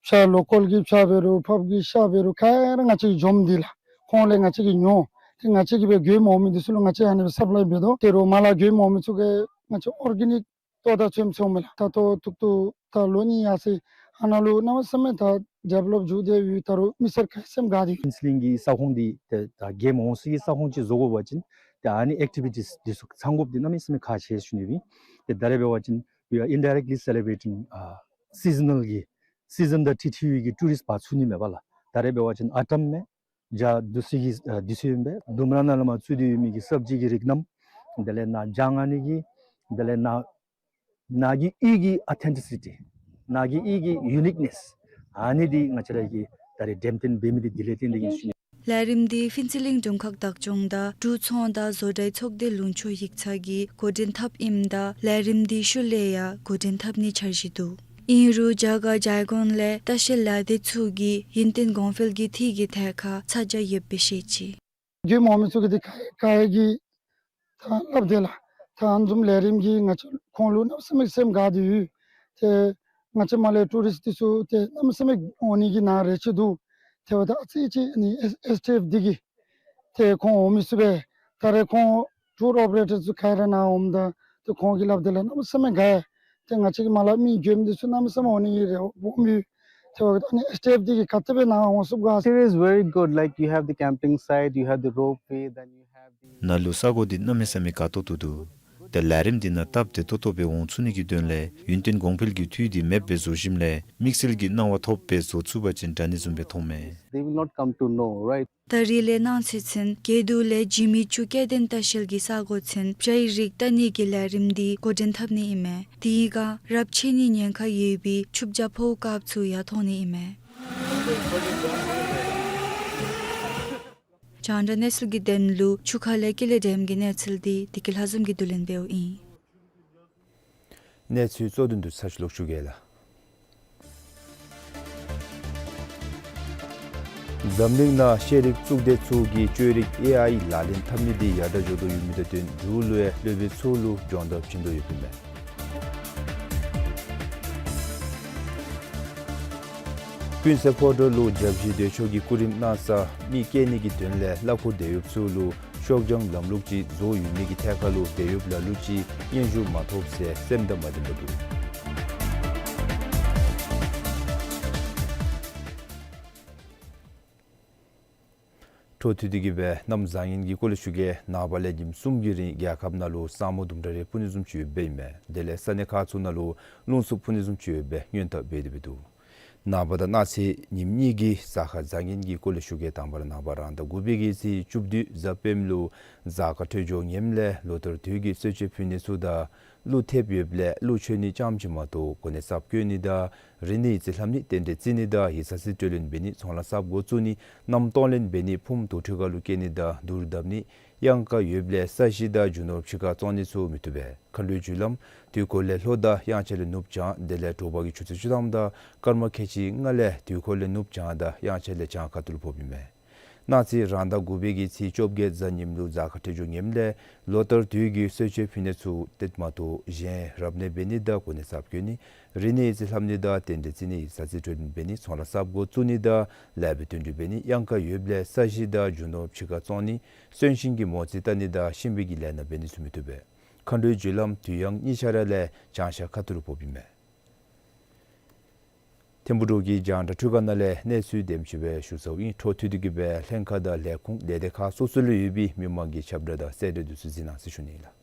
ཤ་ལོ་ཀཱལ་གྱི་ཤ་འབད་རུང་ཕགཔ་གི་ཤ་འབད་རུང་ག་ར་ང་བཅས་ཀྱིས་འཇོམས་ཏེ་ལགས། ཁོང་ལས་ང་བཅས་ཀྱིས་ཉོ། ཏེ་ང་བཅས་ཀྱིས་སྦེ་མགྱོནམ་འོང་མི་འདི་ཚུ་ལུ་ང་བཅས་ཨ་ནི་སྦེ་སབ་ལའི་འབད་དོ། ཏེ་རོགས་མར་ལས་མགྱོནམ་འོང་མི་ཚུ་གིས་ང་བཅས་ཨོར་གེ་ནིཀ་ལྟོ་དང་ཚོདམ་འཚོཝ་མས་ལགས། ད་ལྟོ་ཐུག་ཐུག་ད་ལོ་གཉིས་ཡར་སོང་ཡི། ཨ་ནཱ་ལུ་གནམ་མེད་ས་མེད་ད་ཌི་ཝེ་ལོཔ་འགྱོ་སྟེ་ཡོད། ད་རུང་མི་སེར་ག་ར་སེམས་དགའ་སྟེ་ཡོད། ཕུན་ཚོགས་གླིང་གི་ས་ཁོངས་འདི་ཏེ་ད་མགྱོནམ་འོང་སའི་ས་ཁོངས་ཅིག་བཟོ་དགོ་པ་ཅིན་ཏེ་ཨ་ནི་ཨེག་ཊི་བི་ཊིས་འདི་ཚུ་ཚང་དགོཔ་འདི་གནམ་མེད་ས་མེད་ཁག་ཆེ་ཞུ་ནི་ཨིན། ཏེ་ད་རེས་འབད་བ་ཅིན་we are indirectly celebrating, uh, seasonal གི་སི་ཛན་དང་འཁྲིལ་འཁྲིལ་བའི་གི་ཊུ་རིསཊ་འབག་ཚུགས་ནི་མས་པ་ལགས། ད་རེས་འབད་བ་ཅིན་ཨ་ཊམ་མས། ཇ་འདི་ཚུ་གི་ཨ་འདི་ཚུ་ཨིན་པས། ལྡུམ་ར་ནང་ལས་མར་བཙུགས་ཏེ་ཡོད་མི་གི་སབ་ཇི་གི་རིགས་རྣམས་དེ་ལས་ནཱ་ཇ་མངགས་ནི་གི་དེ་ལས་ནཱ་ནཱ་གི་གཡུས་ཀྱི་ཨོ་ཐེན་ཊི་སི་ཊི་ནཱ་གི་གཡུས་ཀྱི་ཡུ་ནིཀ་ནེསི་ཨ་ནི་འདི་ང་བཅས་ར་གིས་ད་རེས་འགྲེམས་སྟོན་འབད་མི་འདི་དེ་ལས་བརྟེན་ཏེ་ཨིན་ཞུ་ནི། ལས་རིམ་འདི་ཕུན་ཚོགས་གླིང་དྲུང་ཁག་བདག་སྐྱོང་དང་འབྲུག་ཚོང་དང་བཟོ་གྲྭའི་ཚོགས་སྡེ་ལུང་ཕྱོགས་ཡིག་ཚང་གིས་འགོ་འདྲེན་འཐབ་ཨིནམ་ད་ལས་རིམ་འདི་ཤུལ་ལས་ཡང་འགོ་འདྲེན་འཐབ་ནིའི་འཆར་གཞི་འདུག། ཨིན་རུང་རྒྱ་གར་བྱཱའི་གོང་ལས་ལྟ་བཤལ་ལས་སྡེ་ཚུ་གིས་ཡུན་བརྟན་གོང་འཕེལ་གྱི་འཐུས་ཀྱི་ཐད་ཁར་ཚ་གྱང་ཡོདཔ་སྦེ་བཤད་ཅི། མགྱོནམ་འོང་མི་ཚུ་གིས་འདི་ག་ག་གིས་ད་སླབ་དེས་ལགས། ད་ཨ་ནི་བཟུམ་ལས་རིམ་གྱིས་ང་བཅས་ཁོང་ལུ་གནམ་མེད་ས་མེད་སེམས་དགའ་སྟེ་ཡོད། ཏེ་ང་བཅས་མར་ལས་ཊུ་རིསཊ་འདི་ཚུ་ཏེ་གནམ་མེད་ས་མེད་འོང་ནི་གི་ནང་རེ་ཆེ་འདུག། དེ་འབདཝ་ད་ཨ་ཙི་ཅིག་ཨ་ནི་ཨེས་ཨེས་ཊི་ཨེཕ་འདི་གིས་ཏེ་ཁོང་འོང་མི་ཚུགས་པས། ད་རེས་ཁོང་ཊུར་ཨོ་པ་རེ་ཊར་ཚུ་ག་ར་ནཱ་འོངམ་ད་ཏེ་ཁོང་གིས་སླབ་དེས་ལགས། གནམ་མེད་ས་མེད་དགའ་ཡི། ཏེ་ང་བཅས་ཀྱི་མར་ལས་མི་མགྱོནམ་འདི་ཚུ་གནམ་མེད་ས་མེད་འོང་ནི་གི་རེ་བ་སྦོམ་ཡོད། དེ་འབདཝ་ད་ཨ་ནི་ཨེས་ཊི་ཨེཕ་འདི་གིས་ག་དེ་སྦེ་ནཱ་འོང་ཚུགསཔ་ག། It is very good, like, you have the camping site, you have the ropeway, then you have the ནཱ་ལུ་ས་གོ་འདི་གནམ་མེད་ས་མེད་དགའ་ཏོག་ཏོ་འདུག། ཏེ་ལས་རིམ་འདི་ནང་སྟབས་བདེ་ཏོག་ཏོ་སྦེ་འོང་ཚུགས་ནི་གི་དོན་ལས་ཡུན་བརྟན་གོང་འཕེལ་གྱི་འཐུས་འདི་མེདཔ་སྦེ་བཟོ་ཞིནམ་ལས་དམིགས་བསལ་གྱི་སྣང་བ་ཐོབ་སྦེ་བཟོ་ཚུགས་པ་ཅིན་དྲག་ནི་བཟུམ་སྦེ་མཐོངམ་མས། They will not come to know, right? ད་རིས་ལས་གནངས་ཚེ་ཚུན་དགེ་འདུན་ལས་འཇིགས་མེད་ཆུ་སྐྱེ་ལྡན་ལྟ་བཤལ་གྱི་ས་གོ་ཚུན་བྱཱའི་རིགས་བལྟ་ནི་གི་ལས་རིམ་འདི་འགོ་འདྲེན་འཐབ་ནི་ཨིན་མས། དེའི་སྒང་རབས་ཆད་ནིའི་ཉེན་ཁ་ཡོད་པའི་ཆུ་བྱ་ཕོཝ་དཀརཔོ་ཚུ་ཡང་མཐོང་ནི་ཨིན་མས། རྒྱང་བསྒྲགས་གནས་ཚུལ་གྱི་དོན་ལུ་ཆུ་ཁ་ལས་ཀུན་ལེགས་སྒྲོལམ་གྱི་གནས་ཚུལ་འདི་བདེ་སྐྱིད་ལྷ་འཛོམས་ཀྱིས་བསྡུ་ལེན་འབདཝ་ཨིན། གནས་ཚུལ་གཙོ་དོན་དུ་ཚར་ཅིག་ལོག་ཞུ་གེ་ལགས། འཛམ་གླིང་ནང་ཤེས་རིག་གཙུག་སྡེ་ཚུ་གིས་བཅོས་རིག་ཨེ་ཨའི་ལག་ལེན་འཐབ་ནི་འདི་ཡར་དྲག་འགྱོ་དོ་ཡོད་མི་དང་བསྟུན་འབྲུག་ལུ་ཡང་སློབ་དཔོན་ཚུ་ལུ་སྦྱོང་བརྡར་བྱིན་དོ་ཡོདཔ་ཨིན་མས། ཀུན་གསལ་ཕོ་བྲང་ལུ་བརྒྱ་བཞི་སྡོད་ཆོག་གི་སྐུ་རིམ་གནང་ས་མི་སྐྱེལ་ནི་གི་དོན་ལས་གླ་འཁོར་དེད་གཡོགཔ་ཚུ་ལུ་ཤོག་བྱང་ལམ་ལུགས་ཅིག་བཟོ་ཡོད་མི་གི་ཐད་ཁར་ལུ་དེད་གཡོགཔ་ལ་ལུ་ཅིག་སྙན་ཞུ་མ་ཐོབ་ཟེར་སེམས་དང་མ་ལྡནམ་འདུག། འཕྲོ་མཐུད་དེ་གིས་སྦེ་གནམ་བཟང་ངན་གྱི་སྐོར་ལས་ཞུ་གེ། ནངས་པ་ལས་ཉིནམ་གསུམ་གྱི་རིང་རྒྱལ་ཁབ་ནང་ལུ་ས་སྨུག་དུམ་གྲ་རེ་ཕུབ་ནི་བཟུམ་ཅིག་ཡོདཔ་ཨིན་མས། དེ་ལས་ས་གནས་ཁག་ཚུ་ནང་ལུ་རླུང་འཚུབ་ཕུབ་ནི་བཟུམ་ཅིག་ཡོདཔ་སྔོན་བརྡ་འབད་དེ་སྦེ་འདུག། ནངས་པ་དང་གནངས་ཚེ་ཉིནམ་གཉིས་ཀྱི་གཟའ་སྐར་བཟང་ངན་གྱི་སྐོར་ལས་ཞུ་གེ། དང་པ་ར་ནངས་པ་རང་ཟླ་དགུ་པའི་གི་ཚེས་བཅུ་བདུན་གཟའ་སྤེནམ་ལུ་གཟའ་སྐར་འཕྲོད་སྦྱོར་ངནམ་ལས་ལོ་ལྟར་དུས་ཀྱི་གསོལ་མཆོད་ཕུལ་ནི་ཚུ་དང་ཀླུ་ཐེབས་ཡོདཔ་ལས་ཀླུ་མཆོད་ནི་རྐྱངམ་ཅིག་མ་གཏོགས་གོ་གནས་གསརཔ་བསྐོ་ནི་དང་རིག་གནས་ཡིག་རྩིས་ལྷབ་ནི་རྟེན་འབྲེལ་བརྩི་ནི་དང་ཡིག་ཚང་རྩིས་སྤྲོད་ལེན་འབད་ནི་ཚོང་ལཱ་གསརཔ་འགོ་བཙུགས་ནི་གནམ་གཏོང་ལེན་འབད་ནི་ཕུངམ་དུར་ཁྲོད་ཁར་ལུ་བསྐྱལ་ནི་དང་དུར་བརྡབ་ནི་གཡང་ཁ་ཡོདཔ་ལས་ས་གཞི་དང་རྒྱུ་ནོར་ཕྱི་ཁར་བཙོང་ནི་ཚུ་མི་བཏུབ་པས། མཁའ་འགྲོའི་རྒྱུ་ལམ་དུས་འཁོར་ལས་ལྷོ་དང་དབྱངས་འཆར་ལས་ནུབ་བྱང་དེ་ལས་དྲོ་པ་གི་ཆུ་ཚོད་བཅུ་ཐམ་དང་སྐར་མ་ཁལ་གཅིག་ལྔ་ལས་དུས་འཁོར་ལས་ནུབ་བྱང་དང་དབྱངས་འཆར་ལས་བྱང་ཁ་ཐུག་ལུ་ཕོགཔ་ཨིན་མས། གནངས་ཚེ་རང་ཟླ་དགུ་པའི་གི་ཚེས་བཅོ་བརྒྱད་གཟའ་ཉིམ་ལུ་གཟའ་སྐར་འཕྲོད་སྦྱོར་ངནམ་ལས་ལོ་ལྟར་དུས་ཀྱི་གསོལ་མཆོད་ཕུལ་ནི་ཚུ་དེ་མ་གཏོགས་གཞན་རབ་གནས་འབད་ནི་དང་གོ་གནས་གསརཔ་བསྐོ་ནི་རིག་གནས་ཡིག་རྩིས་ལྷབ་ནི་དང་རྟེན་འབྲེལ་བརྩི་ནི་ཡིག་ཚང་རྩིས་སྤྲོད་ལེན་འབད་ནི་ཚོང་ལཱ་གསརཔ་འགོ་བཙུགས་ནི་དང་ལེགས་པའི་དོན་འགྲུབ་འབད་ནི་གཡང་ཁ་ཡོདཔ་ལས་ས་གཞི་དང་རྒྱུ་ནོར་ཕྱི་ཁར་བཙོང་ནི་གསོན་གཤིན་གྱི་མོ་རྩིས་བལྟ་ནི་དང་གཤིན་པོའི་གི་ལས་སྣ་འབད་ནི་ཚུ་མི་བཏུབ་པས། མཁའ་འགྲོའི་རྒྱུ་ལམ་དུས་དབྱངས་གཉིས་ཆ་ར་ལས་བྱང་ཤར་ཁ་ཐུག་ལུ་ཕོགཔ་ཨིན་མས། ཐིམ་ཕུག་འབྲུག་གི་རྒྱང་བསྒྲགས་འཕྲུལ་ཁང་ནང་ལས་གནས་ཚུལ་དེམ་ཅིག་སྦེ་ཞུ་ཚརཝ་ཨིན། འཕྲོ་མཐུད་དེ་གིས་སྦེ་ལྷན་ཁག་དང་ལས་ཁུངས་ལས་སྡེ་ཁག་སོ་སོ་ལུ་ཡོད་པའི་མི་མང་གི་ཁྱབ་བསྒྲགས་དང་གསལ་འགྲེལ་འདི་ཚུ་གཟིགས་གནང་ཟེར་ཞུ་ནི་ལགས།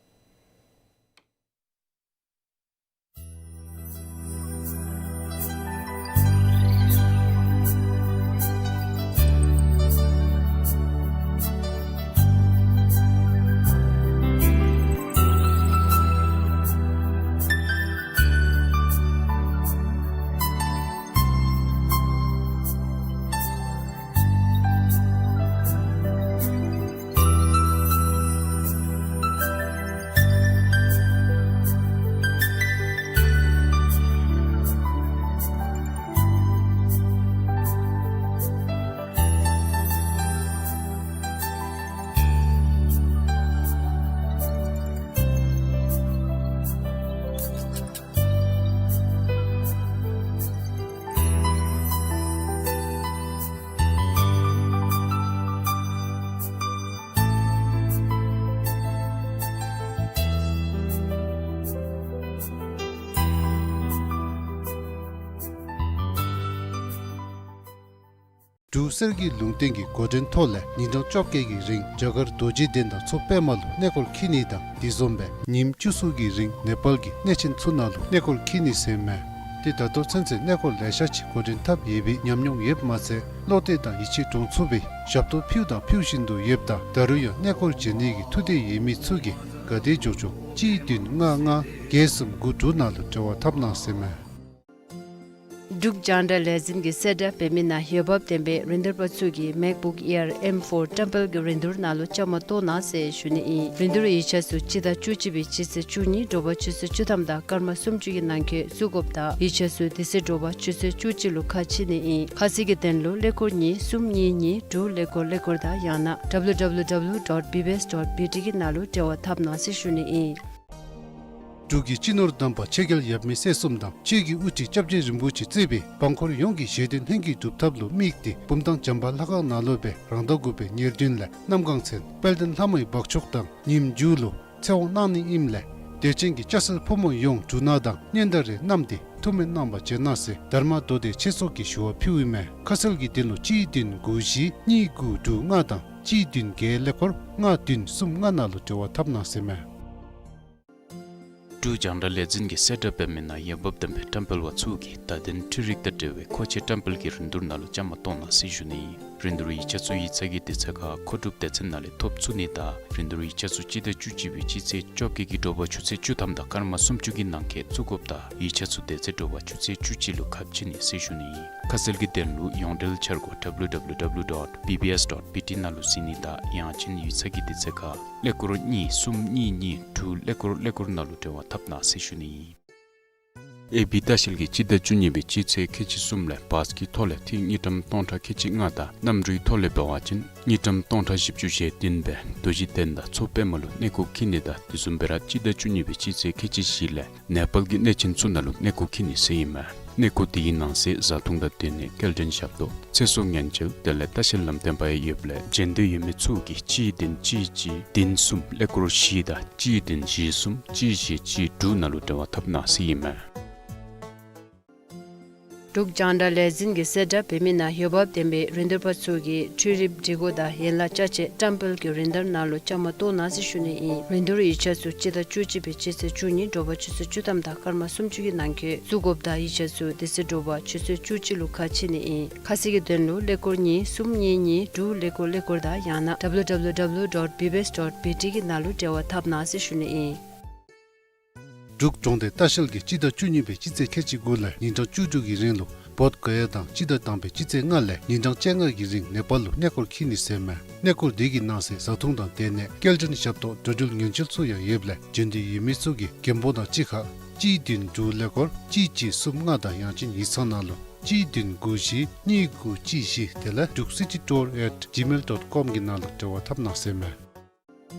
འབྲུག་གསེར་གྱི་ལུང་བསྟན་གྱི་འགོ་འདྲེན་ཐོག་ལས་ཉིན་གྲངས་བཅོ་བརྒྱད་ཀྱི་རིང་རྒྱ་གར་རྡོ་རྗེ་གདན་དང་མཚོ་པདྨ་ལུ་གནས་སྐོར་འཁྱིད་ནི་དང་དེ་བཟུམ་སྦེ་ཉིནམ་བཅུ་གསུམ་གྱི་རིང་ནེ་པཱལ་གྱི་གནས་ཆེན་ཚུ་ནང་ལུ་གནས་སྐོར་འཁྱིད་ནི་ཟེར་མས། ཏེ་ད་ལྟོ་ཚུན་ཚོད་གནས་སྐོར་ལེ་ཤ་ཅིག་འགོ་འདྲེན་འཐབ་ཡོད་པའི་ཉམས་མྱོང་ཡོདཔ་མ་ཚད་བློ་གཏད་དང་ཡིད་ཆེས་འདྲོངས་ཚུགས་པའི་ཞབས་ཏོག་ཕུལཝ་དང་ཕུལ་བཞིན་དུ་ཡོདཔ་ད་ད་རུང་ཡང་གནས་སྐོར་བྱོན་ནི་གི་ཐུགས་འདོད་ཡོད་མི་ཚུ་གིས་ག་དེ་མགྱོགས་མགྱོགས་གཅིག་བདུན་ལྔ་ལྔ་བརྒྱད་གསུམ་དགུ་དྲུག་ནང་ལུ་འབྲེལ་བ་འཐབ་གནང་ཟེར་མས། འབྲུག་རྒྱང་བསྒྲགས་ལས་འཛིན་གྱི་གསལ་བསྒྲགས་འབད་མི་ནང་འོས་འབབ་ལྡན་པའི་རིན་བསྡུར་པ་ཚུ་གིས་MacBook Air M four བཀྲམ་སྤེལ་གྱི་རིན་བསྡུར་ནང་ལུ་བཅའ་མར་གཏོགས་གནང་ཟེར་ཞུ་ནི་ཨིན། རིན་བསྡུར་ཡིག་ཆ་ཚུ་སྤྱི་ཟླ་བཅུ་གཅིག་པའི་སྤྱི་ཚེས་བཅུ་གཉིས་དྲོ་པ་ཆུ་ཚོད་བཅུ་ཐམ་དང་སྐར་མ་སུམ་ཅུ་གི་ནང་འཁོད་བཙུགས་དགོཔ་དང་ཡིག་ཆ་ཚུ་དེ་ཚེ་དྲོ་པ་ཆུ་ཚོད་བཅུ་གཅིག་ལུ་ཁ་ཕྱེ་ནི་ཨིན། ཁ་གསལ་གྱི་དོན་ལུ་ཀླད་ཀོར་གཉིས་གསུམ་གཉིས་གཉིས་དྲུག་ཀླད་ཀོར་ཀླད་ཀོར་དང་ཡང་ན་www dot bbs dot bt གི་ནང་ལུ་འབྲེལ་བ་འཐབ་གནང་ཟེར་ཞུ་ནི་ཨིན། འབྲུག་གི་སྤྱི་ནོར་དམ་པ་ཆོས་རྒྱལ་ཡབ་མེས་སྲས་གསུམ་དང་ཆོས་ཀྱི་དབུ་ཁྲིད་སྐྱབས་རྗེ་རིན་པོ་ཆེ་གཙོས་པའི་འབངས་འཁོར་ཡོངས་ཀྱི་བཞེད་དོན་ལྷུན་གྱིས་གྲུབ་ཐབས་ལུ་དམིགས་ཏེ་བུམ་ཐང་བྱམས་པ་ལྷ་ཁང་ནང་ལུ་སྦེ་རང་ཟླ་དགུ་པའི་ཉེར་བདུན་ལས་གནམ་གང་ཚེ་དཔལ་ལྡན་ལྷ་མོའི་འབག་མཆོག་དང་ཉིནམ་མཇུག་ལུ་ཚེ་དབང་གནང་ནི་ཨིནམ་ལས་དད་ཅན་གྱི་སྐྱ་སེར་ཕོ་མོ་ཡོངས་འབྲུ་སྣ་དང་སྙན་དར་རེ་བསྣམས་ཏེ་ཐུགས་སྨོན་གནང་བར་བྱོན་གནང་ཟེར་དྷརྨ་མདོ་སྡེ་ཆོས་ཚོགས་ཀྱིས་ཞུ་བ་ཕུལཝ་ཨིན་མས། ཁ་གསལ་གྱི་དོན་ལུ་གཅིག་བདུན་དགུ་བཞི་གཉིས་དགུ་དྲུག་ལྔ་དང་གཅིག་བདུན་བརྒྱད་ཀླད་ཀོར་ལྔ་བདུན་གསུམ་ལྔ་ནང་ལུ་འབྲེལ་བ་འཐབ་གནང་ཟེར་མས། འབྲུག་རྒྱང་བསྒྲགས་ལས་འཛིན་གྱི་གསལ་བསྒྲགས་འབད་མི་ནང་འོས་འབབ་ལྡན་པའི་བཀྲམ་སྤེལ་པ་ཚུ་གིས་བརྡ་དོན་འཕྲུལ་རིག་དང་འབྲེལ་བའི་མཁོ་ཆས་བཀྲམ་སྤེལ་གྱི་རིན་བསྡུར་ནང་ལུ་བཅའ་མར་གཏོགས་གནང་ཟེར་ཞུ་ནི་ཨིན། རིན་བསྡུར་ཡིག་ཆ་ཚུ་ཡིག་ཚང་གི་དུས་ཚོད་ཁར་མཁོ་སྒྲུབ་སྡེ་ཚན་ནང་ལས་ཐོབ་ཚུགས་ནི་དང་རིན་བསྡུར་ཡིག་ཆ་ཚུ་སྤྱི་ཟླ་བཅུ་གཅིག་པའི་སྤྱི་ཚེས་བཅོ་བརྒྱད་ཀྱི་དྲོ་པ་ཆུ་ཚོད་བཅུ་ཐམ་དང་སྐར་མ་སུམ་ཅུ་གི་ནང་འཁོད་བཙུགས་དགོཔ་དང་ཡིག་ཆ་ཚུ་དེ་ཚེ་དྲོ་པ་ཆུ་ཚོད་བཅུ་གཅིག་ལུ་ཁ་ཕྱེ་ནི་ཟེར་ཞུ་ནི་ཨིན། ཁ་གསལ་གྱི་དོན་ལུ་ཡོངས་འབྲེལ་འཆར་སྒོ་www dot bbs dot bt ནང་ལུ་གཟིགས་ནི་དང་ཡང་ཅིན་ཡིག་ཚང་གི་དུས་ཚོད་ཁར་ཀླད་ཀོར་གཉིས་གསུམ་གཉིས་གཉིས་དྲུག་ཀླད་ཀོར་ཀླད་ཀོར་ནང་ལུ་འབྲེལ་བ་འཐབ་གནང་ཟེར་ཞུ་ནི་ཨིན། ཨེ་བི་ལྟ་བཤལ་གྱིས་སྤྱི་ཟླ་བཅུ་གཉིས་པའི་སྤྱི་ཚེས་ཁལ་གཅིག་གསུམ་ལས་བཱས་ཀྱི་ཐོག་ལས་ཐིག་དངུལ་ཀྲམ་སྟོང་ཕྲག་ཁལ་གཅིག་ལྔ་དང་གནམ་གྲུའི་ཐོག་ལས་འབད་བ་ཅིན་དངུལ་ཀྲམ་སྟོང་ཕྲག་བཞི་བཅུ་ཞེ་བདུན་སྦེ་རྡོ་རྗེ་གདན་དང་མཚོ་པདྨ་ལུ་གནས་སྐོར་འཁྱིད་ནི་དང་དེ་བཟུམ་སྦེ་ར་སྤྱི་ཟླ་བཅུ་གཉིས་པའི་སྤྱི་ཚེས་ཁལ་གཅིག་བཞི་ལས་ནེ་པཱལ་གྱི་གནས་ཆེན་ཚུ་ནང་ལུ་གནས་སྐོར་འཁྱིད་ནི་ཟེར་ཨིན་མས། གནས་སྐོར་དེའི་ནང་གསེས་བཟའ་འཐུང་དང་སྡོད་གནས་སྐྱེལ་འདྲེན་ཞབས་ཏོག་ཚེ་སྲོག་ཉེན་བཅོལ་དེ་ལས་ལྟ་བཤལ་ལམ་སྟོན་པ་ཡང་ཡོདཔ་ལས་འབྱོན་འདོད་ཡོད་མི་ཚུ་གིས་གཅིག་བདུན་གཅིག་གཅིག་བདུན་གསུམ་ཀླད་ཀོར་བཞི་དང་གཅིག་བདུན་བཞི་གསུམ་གཅིག་བཞི་གཅིག་དྲུག་ནང་ལུ་འབྲེལ་བ་འཐབ་གནང་ཟེར་ཨིན་མས། འབྲུག་རྒྱང་བསྒྲགས་ལས་འཛིན་གྱི་གསལ་བསྒྲགས་འབད་མི་ནང་འོས་འབབ་ལྡན་པའི་རིན་བསྡུར་པ་ཚུ་གིས་འཕྲུལ་རིག་སྒྲིག་གོ་དང་ཡན་ལག་ཅ་ཆས་བཀྲམ་སྤེལ་གྱི་རིན་བསྡུར་ནང་ལུ་བཅའ་མར་གཏོགས་གནང་ཟེར་ཞུ་ནི་ཨིན། རིན་བསྡུར་ཡིག་ཆ་ཚུ་སྤྱི་ཟླ་བཅུ་གཅིག་པའི་སྤྱི་ཚེས་བཅུ་གཉིས་དྲོ་པ་ཆུ་ཚོད་བཅུ་ཐམ་དང་སྐར་མ་སུམ་ཅུ་གི་ནང་འཁོད་བཙུགས་དགོཔ་དང་ཡིག་ཆ་ཚུ་དེ་ཚེ་དྲོ་པ་ཆུ་ཚོད་བཅུ་གཅིག་ལུ་ཁ་ཕྱེ་ནི་ཨིན། ཁ་གསལ་གྱི་དོན་ལུ་ཀླད་ཀོར་གཉིས་གསུམ་གཉིས་གཉིས་དྲུག་ཀླད་ཀོར་ཀླད་ཀོར་དང་ཡང་ན་www dot bbs dot bt གི་ནང་ལུ་འབྲེལ་བ་འཐབ་གནང་ཟེར་ཞུ་ནི་ཨིན། འབྲུག་གྲོང་སྡེ་ལྟ་བཤལ་གྱིས་སྤྱི་ཟླ་བཅུ་གཉིས་པའི་སྤྱི་ཚེས་ཁལ་གཅིག་དགུ་ལས་ཉིན་གྲངས་བཅུ་དྲུག་གི་རིང་ལུ་བོདྷ་ག་ཡ་དང་སྤྱི་ཟླ་དང་པའི་སྤྱི་ཚེས་ལྔ་ལས་ཉིན་གྲངས་བཅོ་ལྔ་གི་རིང་ནེ་པཱལ་ལུ་གནས་སྐོར་འཁྱིད་ནི་ཟེར་མས། གནས་སྐོར་དེ་གི་ནང་གསེས་བཟའ་འཐུང་དང་སྡོད་གནས་སྐྱེལ་འདྲེན་ཞབས་ཏོག་འགྲོ་འགྲུལ་ཉེན་བཅོལ་ཚུ་ཡང་ཡོདཔ་ལས་འབྱོན་འདོད་ཡོད་མི་ཚུ་གིས་མགོན་པོ་དང་གཅིག་ཁར་གཅིག་བདུན་དྲུག་ཀླད་ཀོར་གཅིག་གཅིག་གསུམ་ལྔ་དང་ཡང་ཅིན་ཡིག་ཚང་ནང་ལུ་གཅིག་བདུན་དགུ་བཞི་གཉིས་དགུ་གཅིག་བཞི་དེ་ལས་druk city tour at gmail dot com གི་ནང་ལུ་འབྲེལ་བ་འཐབ་གནང་ཟེར་མས།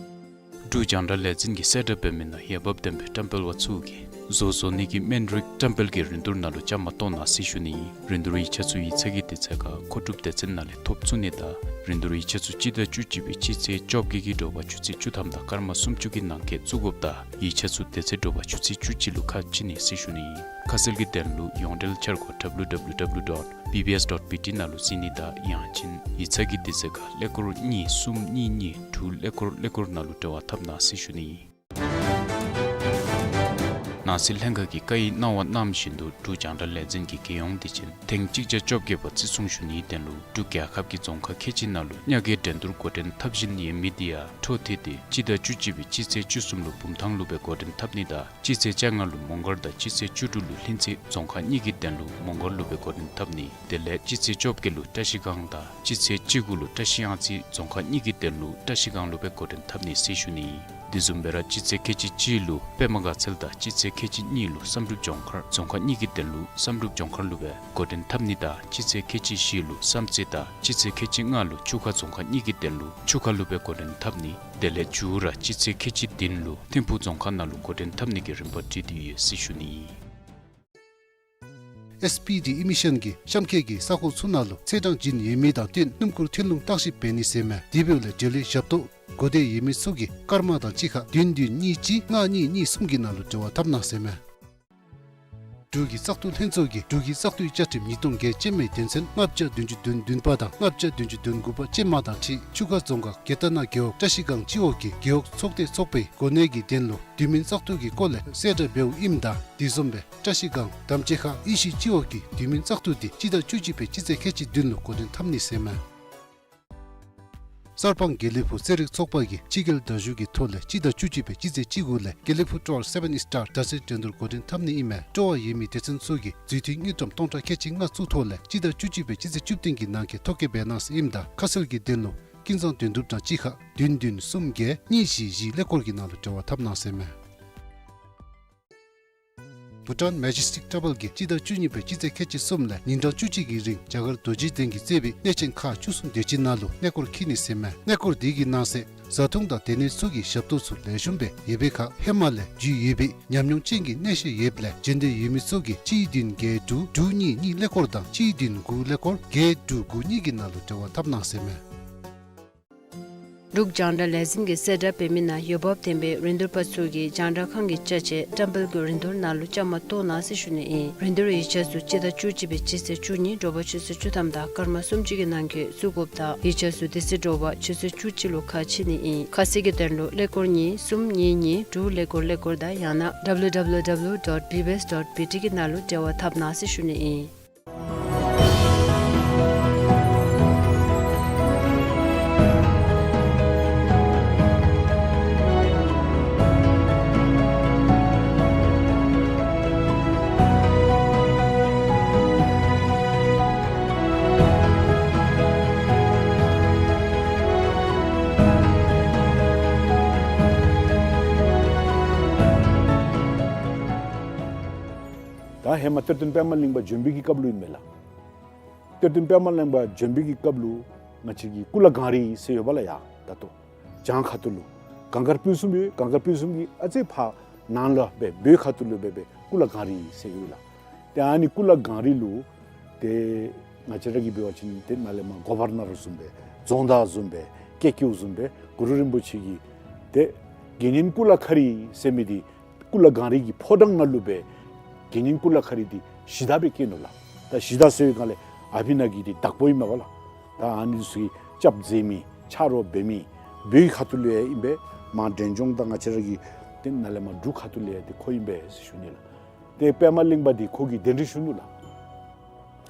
འབྲུག་རྒྱང་བསྒྲགས་ལས་འཛིན་གྱི་གསལ་བསྒྲགས་འབད་མི་ནང་འོས་འབབ་ལྡན་པའི་བཀྲམ་སྤེལ་པ་ཚུ་གིས་བཟོ་བཟོ་ནི་གི་སྨན་རིགས་བཀྲམ་སྤེལ་གྱི་རིན་བསྡུར་ནང་ལུ་བཅའ་མར་གཏོགས་གནང་ཟེར་ཞུ་ནི་ཨིན། རིན་བསྡུར་ཡིག་ཆ་ཚུ་ཡིག་ཚང་གི་དུས་ཚོད་ཁར་མཁོ་སྒྲུབ་སྡེ་ཚན་ནང་ལས་ཐོབ་ཚུགས་ནི་དང་རིན་བསྡུར་ཡིག་ཆ་ཚུ་སྤྱི་ཟླ་བཅུ་གཅིག་པའི་སྤྱི་ཚེས་བཅོ་བརྒྱད་ཀྱི་དྲོ་པ་ཆུ་ཚོད་བཅུ་ཐམ་དང་སྐར་མ་སུམ་ཅུ་གི་ནང་འཁོད་བཙུགས་དགོཔ་དང་ཡིག་ཆ་ཚུ་དེ་ཚེ་དྲོ་པ་ཆུ་ཚོད་བཅུ་གཅིག་ལུ་ཁ་ཕྱེ་ནི་ཟེར་ཞུ་ནི་ཨིན། ཁ་གསལ་གྱི་དོན་ལུ་ཡོངས་འབྲེལ་འཆར་སྒོ་www dot bbs dot bt ནང་ལུ་གཟིགས་ནི་དང་ཡང་ཅིན་ཡིག་ཚང་གི་དུས་ཚོད་ཁར་ཀླད་ཀོར་གཉིས་གསུམ་གཉིས་གཉིས་དྲུག་ཀླད་ཀོར་ཀླད་ཀོར་ནང་ལུ་འབྲེལ་བ་འཐབ་གནང་ཟེར་ཞུ་ནི་ཨིན། ནང་སྲིད་ལྷན་ཁག་གིས་བཀའ་ཡིག་གནང་བ་གནང་བཞིན་དུ་འབྲུག་རྒྱང་བསྒྲགས་ལས་འཛིན་གྱི་རྒྱལ་ཡོངས་དུས་ཆེན་ཐེངས་གཅིག་བརྒྱ་བཅོ་བརྒྱད་པ་བརྩི་སྲུང་ཞུ་ནིའི་དོན་ལུ་འབྲུག་རྒྱལ་ཁབ་ཀྱི་རྫོང་ཁག་ཁལ་གཅིག་ནང་ལུ་ཉ་རྒོད་འགྲན་བསྡུར་འགོ་འདྲེན་འཐབ་བཞིན་ཡོད་མི་དེ་ཡང་འཕྲོ་མཐུད་དེ་སྤྱི་ཟླ་བཅུ་གཅིག་པའི་སྤྱི་ཚེས་བཅུ་གསུམ་ལུ་བུམ་ཐང་ལུ་སྦེ་འགོ་འདྲེན་འཐབ་ནི་དང་སྤྱི་ཚེས་བཅོ་ལྔ་ལུ་མོང་སྒར་དང་སྤྱི་ཚེས་བཅུ་དྲུག་ལུ་ལྷུན་རྩེ་རྫོང་ཁག་གཉིས་ཀྱི་དོན་ལུ་མོང་སྒར་ལུ་སྦེ་འགོ་འདྲེན་འཐབ་ནི། དེ་ལས་སྤྱི་ཚེས་བཅོ་བརྒྱད་ལུ་བཀྲ་ཤིས་སྒང་དང་སྤྱི་ཚེས་བཅུ་དགུ་ལུ་བཀྲ་ཤིས་གཡང་རྩེ་རྫོང་ཁག་གཉིས་ཀྱི་དོན་ལུ་བཀྲ་ཤིས་སྒང་ལུ་སྦེ་འགོ་འདྲེན་འཐབ་ནི་ཟེར་ཞུ་ནི། དེ་བཟུམ་སྦེ་ར་སྤྱི་ཚེས་ཁལ་གཅིག་གཅིག་ལུ་པདྨ་དགའ་ཚལ་དང་སྤྱི་ཚེས་ཁལ་གཅིག་གཉིས་ལུ་བསམ་གྲུབ་ལྗོངས་མཁར་རྫོང་ཁག་གཉིས་ཀྱི་དོན་ལུ་བསམ་གྲུབ་ལྗོངས་མཁར་ལུ་སྦེ་འགོ་འདྲེན་འཐབ་ནི་དང་སྤྱི་ཚེས་ཁལ་གཅིག་བཞི་ལུ་བསམ་རྩེ་དང་སྤྱི་ཚེས་ཁལ་གཅིག་ལྔ་ལུ་ཆུ་ཁ་རྫོང་ཁག་གཉིས་ཀྱི་དོན་ལུ་ཆུ་ཁ་ལུ་སྦེ་འགོ་འདྲེན་འཐབ་ནི། དེ་ལས་མཇུག་ར་སྤྱི་ཚེས་ཁལ་གཅིག་བདུན་ལུ་ཐིམ་ཕུག་རྫོང་ཁག་ནང་ལུ་འགོ་འདྲེན་འཐབ་ནི་གི་རིམ་པ་སྒྲིག་སྟེ་ཡོད་ཟེར་ཞུ་ནི། ཨེསི་པི་ཌི་ཨེ་མི་ཤན་གྱིས་གཤམ་འཁོད་ཀྱི་ས་ཁོངས་ཚུ་ནང་ལུ་ཚེས་གྲངས་བྱིན་ཡོད་མི་དང་བསྟུན་སྣུམ་འཁོར་ཐོན་ལུང་བརྟག་ཞིབ་འབད་ནི་ཟེར་མས། དེ་འབདཝ་ལས་འབྲེལ་ཡོད་ཞབས་ཏོག་གོ་བདེ་ཡོད་མི་ཚུ་གིས་སྐར་མ་དང་གཅིག་ཁར་བདུན་བདུན་གཉིས་གཅིག་ལྔ་གཉིས་གཉིས་གསུམ་གྱི་ནང་ལུ་འབྲེལ་བ་འཐབ་གནང་ཟེར་མས། འབྲུག་གི་བཙག་འཐུ་ལྷན་ཚོགས་ཀྱིས་འབྲུག་གི་བཙག་འཐུའི་བཅའ་ཁྲིམས་ཉིས་སྟོང་བརྒྱད་ཅན་མའི་དོན་ཚན་ལྔ་བརྒྱ་བདུན་ཅུ་དོན་བདུན་པ་དང་ལྔ་བརྒྱ་བདུན་ཅུ་དོན་དགུ་པ་ཅན་མ་དང་འཁྲིལ་ཆུ་ཁ་རྫོང་ཁག་རྒྱལ་ཐ་ན་རྒེད་འོག་བཀྲ་ཤིས་སྒང་སྤྱི་འོག་གི་རྒེད་འོག་ཚོགས་སྡེ་ཚོགས་པའི་གོ་གནས་ཀྱི་དོན་ལུ་དུས་མིན་བཙག་འཐུ་གི་སྐོར་ལས་གསལ་བསྒྲགས་འབདཝ་ཨིནམ་ད་དེ་བཟུམ་སྦེ་བཀྲ་ཤིས་སྒང་དམ་ཅན་ཁ་ཨི་ཤི་སྤྱི་འོག་གི་དུས་མིན་བཙག་འཐུ་དེ་སྤྱི་ཟླ་བཅུ་གཅིག་པའི་སྤྱི་ཚེས་ཁལ་གཅིག་བདུན་ལུ་འགོ་འདྲེན་འཐབ་ནི་ཟེར་མས། གསར་སྤང་དགེ་ལེགས་ཕུག་རྩེད་རིགས་ཚོགས་པ་གིས་སྤྱི་རྒྱལ་དྲག་ཤོས་ཀྱི་ཐོག་ལས་སྤྱི་ཟླ་བཅུ་གཅིག་པའི་སྤྱི་ཚེས་གཅིག་དགུ་ལས་དགེ་ལེགས་ཕུག་ཊོར་སེ་བེན་སི་ཊར་དྲག་རྩལ་འགྲན་བསྡུར་འགོ་འདྲེན་འཐབ་ནི་ཨིན་མས། སྤྲོ་བ་ཡོད་མི་སྡེ་ཚན་ཚུ་གིས་རྫུས་མཐུད་དངུལ་ཀྲམ་སྟོང་ཕྲག་ཁལ་གཅིག་ལྔ་བཙུགས་ཐོག་ལས་སྤྱི་ཟླ་བཅུ་གཅིག་པའི་སྤྱི་ཚེས་བཅུ་བདུན་གྱི་ནང་འཁོད་ཐོ་བཀོད་འབད་གནང་ཟེར་ཨིནམ་ད་ཁ་གསལ་གྱི་དོན་ལུ་ཀུན་བཟང་དོན་གྲུབ་དྲང་གཅིག་ཁ་བདུན་བདུན་གསུམ་བརྒྱད་གཉིས་བཞི་བཞི་ཀླད་ཀོར་གྱི་ནང་ལུ་འབྲེལ་བ་འཐབ་གནང་ཟེར་མས། བྷུ་ཊཱན་མེ་ཇེ་སི་ཊིག་ཊ་བཱལ་གྱིས་སྤྱི་ཟླ་བཅུ་གཉིས་པའི་སྤྱི་ཚེས་ཁལ་གཅིག་གསུམ་ལས་ཉིན་གྲངས་བཅུ་གཅིག་གི་རིང་རྒྱ་གར་རྡོ་རྗེ་གདན་གྱིས་གཙོས་པའི་གནས་ཆེན་ཁག་བཅུ་གསུམ་དེ་ཅིག་ནང་ལུ་གནས་སྐོར་འཁྱིད་ནི་ཟེར་མས། གནས་སྐོར་དེ་གི་ནང་གསེས་བཟའ་འཐུང་དང་སྡོད་གནས་ཚུ་གི་ཞབས་ཏོག་ཚུ་ལེགས་ཤོམ་སྦེ་ཡོད་པའི་ཁར་ཧེ་མ་ལས་རྒྱུས་ཡོད་པའི་ཉམས་མྱོང་ཅན་གྱི་གནས་བཤད་ཡོདཔ་ལས་འབྱོན་འདོད་ཡོད་མི་ཚུ་གིས་གཅིག་བདུན་བརྒྱད་དྲུག་དྲུག་གཉིས་གཉིས་ཀླད་ཀོར་དང་གཅིག་བདུན་དགུ་ཀླད་ཀོར་བརྒྱད་དྲུག་དགུ་གཉིས་ཀྱི་ནང་ལུ་འབྲེལ་བ་འཐབ་གནང་ཟེར་མས། འབྲུག་རྒྱང་བསྒྲགས་ལས་འཛིན་གྱིས་གསལ་བསྒྲགས་འབད་མི་ནང་འོས་འབབ་ལྡན་པའི་རིན་བསྡུར་པ་ཚུ་གིས་རྒྱང་བསྒྲགས་ཁང་གི་ཅ་ཆས་བཀྲམ་སྤེལ་གྱི་རིན་བསྡུར་ནང་ལུ་བཅའ་མར་གཏོགས་གནང་ཟེར་ཞུ་ནི་ཨིན། རིན་བསྡུར་ཡིག་ཆ་ཚུ་སྤྱི་ཟླ་བཅུ་གཅིག་པའི་སྤྱི་ཚེས་བཅུ་གཉིས་དྲོ་པ་ཆུ་ཚོད་བཅུ་ཐམ་དང་སྐར་མ་སུམ་ཅུ་གི་ནང་འཁོད་བཙུགས་དགོཔ་དང་ཡིག་ཆ་ཚུ་དེ་ཚེ་དྲོ་པ་ཆུ་ཚོད་བཅུ་གཅིག་ལུ་ཁ་ཕྱེ་ནི་ཨིན། ཁ་གསལ་གྱི་དོན་ལུ་ཀླད་ཀོར་གཉིས་གསུམ་གཉིས་གཉིས་དྲུག་ཀླད་ཀོར་ཀླད་ཀོར་དང་ཡང་ན་W W W dot B B S dot B T གི་ནང་ལུ་འབྲེལ་བ་འཐབ་གནང་ཟེར་ཞུ་ནི་ཨིན། ད་ཧེ་མ་གཏེར་སྟོན་པདྨ་གླིང་པ་བྱོན་པའི་གི་སྐབས་ལུ་ཨིན་མས་ལགས། གཏེར་སྟོན་པདྨ་གླིང་པ་བྱོན་པའི་གི་སྐབས་ལུ་ང་བཅས་ཀྱི་ཀུ་ལ་གངས་རི་ཟེར་ཡོདཔ་ལགས། ཡ་ད་ལྟོ་བྱང་ཁ་ཐུག་ལུ་གངས་དཀར་སྤུན་གསུམ་ཡོད། གངས་དཀར་སྤུན་གསུམ་གྱི་ཨ་ཙི་ཕར་ནང་ལུ་སྦེ་བོད་ཁ་ཐུག་ལུ་སྦེ་སྦེ་ཀུ་ལ་གངས་རི་ཟེར་ཡོད་ལགས། ཏེ་ཨ་ནི་ཀུ་ལ་གངས་རི་ལུ་ཏེ་ང་བཅས་ར་གིས་འབད་བ་ཅིན་ཏེ་ནཱ་ལས་མར་གོ་བར་ན་རོ་བཟུམ་སྦེ་རྫོང་བདག་བཟུམ་སྦེ་ཀྱེ་ཀྱེཝ་བཟུམ་སྦེ་གུ་རུ་རིན་པོ་ཆེ་གིས་ཏེ་དགེ་བསྙེན་ཀུ་ལ་ཁ་རི་ཟེར་མི་འདི་ཀུ་ལ་གངས་རི་གི་ཕོ་བྲང་ནང་ལུ་སྦེ་དགེ་བསྙེན་ཀུ་ལ་ཁ་རི་འདི་གཞི་བདག་སྦེ་བཀོད་ནུག་ལགས། ད་གཞི་བདག་ཟེར་བའི་སྒང་ལས་ཨ་ཕི་ནང་གི་འདི་བདག་པོ་ཨིན་མས་པ་ལགས། ད་ཨ་ནི་ཚུ་གི་སྐྱབས་མཛད་མི་ཆ་རོགས་འབད་མི་བོད་ཁ་ཐུག་ལུ་ཡང་ཨིན་པས། མར་འབྲས་ལྗོངས་དང་ང་བཅས་ར་གི་ཏེ་ནཱ་ལས་མར་འབྲུག་ཁ་ཐུག་ལུ་ཡང་ཏེ་ཁོ་ཨིན་པས་ཟེར་ཞུ་ནི་ལགས། ཏེ་པདྨ་གླིང་པ་འདི་ཁོ་གིས་གདན་འདྲེན་ཞུ་ནུག་ལགས།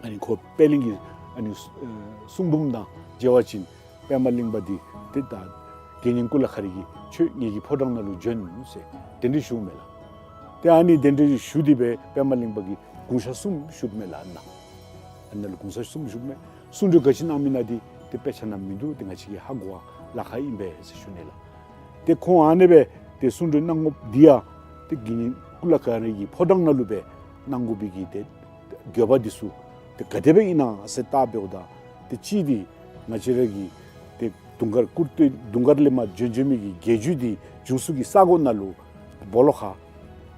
ཨ་ནི་ཁོ་པད་གླིང་གི་ཨ་ནི་ཨེ་གསུང་འབུམ་དང་མཇལ་བ་ཅིན་པདྨ་གླིང་པ་འདི་ཏེ་ད་དགེ་བསྙེན་ཀུ་ལ་ཁ་རི་གིས་ཁྱོད་ངེ་གི་ཕོ་བྲང་ནང་ལུ་བྱོན་ཟེར་གདན་འདྲེན་ཞུཝ་མས་ལགས། ཏེ་ཨ་ནི་གདན་འདྲེན་ཞུ་སྟེ་སྦེ་པདྨ་གླིང་པ་གིས་གུང་ཤ་གསུམ་བཞུགསཔ་མས་ལགས། ཨ་ནཱ་ཨ་ནཱ་ལུ་གུང་ཤ་གསུམ་བཞུགསཔ་མས། གསུང་གྲོས་ག་ཅི་གནང་མི་ནང་འདི་ཏེ་དཔེ་ཆ་ནང་མིན་འདུག། ཏེ་ང་བཅས་ཀྱིས་ཧ་གོ་བ་ལཱ་ཁག་ཨིན་པས་ཟེར་ཞུ་ནི་ལགས། ཏེ་ཁོང་ཨ་ནི་སྦེ་ཏེ་གསུང་གྲོས་གནང་དགོཔ་འདི་ཡང་ཏེ་དགེ་བསྙེན་ཀུ་ལ་གངས་རི་གི་ཕོ་བྲང་ནང་ལུ་སྦེ་གནང་དགོ་པའི་གི་ཏེ་དགོས་པ་འདི་ཚུ་ཏེ་ག་དེ་སྦེ་ཨིན་ན་ཟེར་བལྟ་འབདཝ་ད་ཏེ་གཅིག་འདི་ང་བཅས་ར་གི་ཏེ་དུང་དཀར་སྐུར་སྟོད་དུང་དཀར་ལས་མར་བྱོན་བྱོན་མི་གི་རྒྱལ་རྒྱུད་འདི་བྱུང་ས་གི་ས་གོ་ནང་ལུ་སྦོ་ལོགས་ཁར་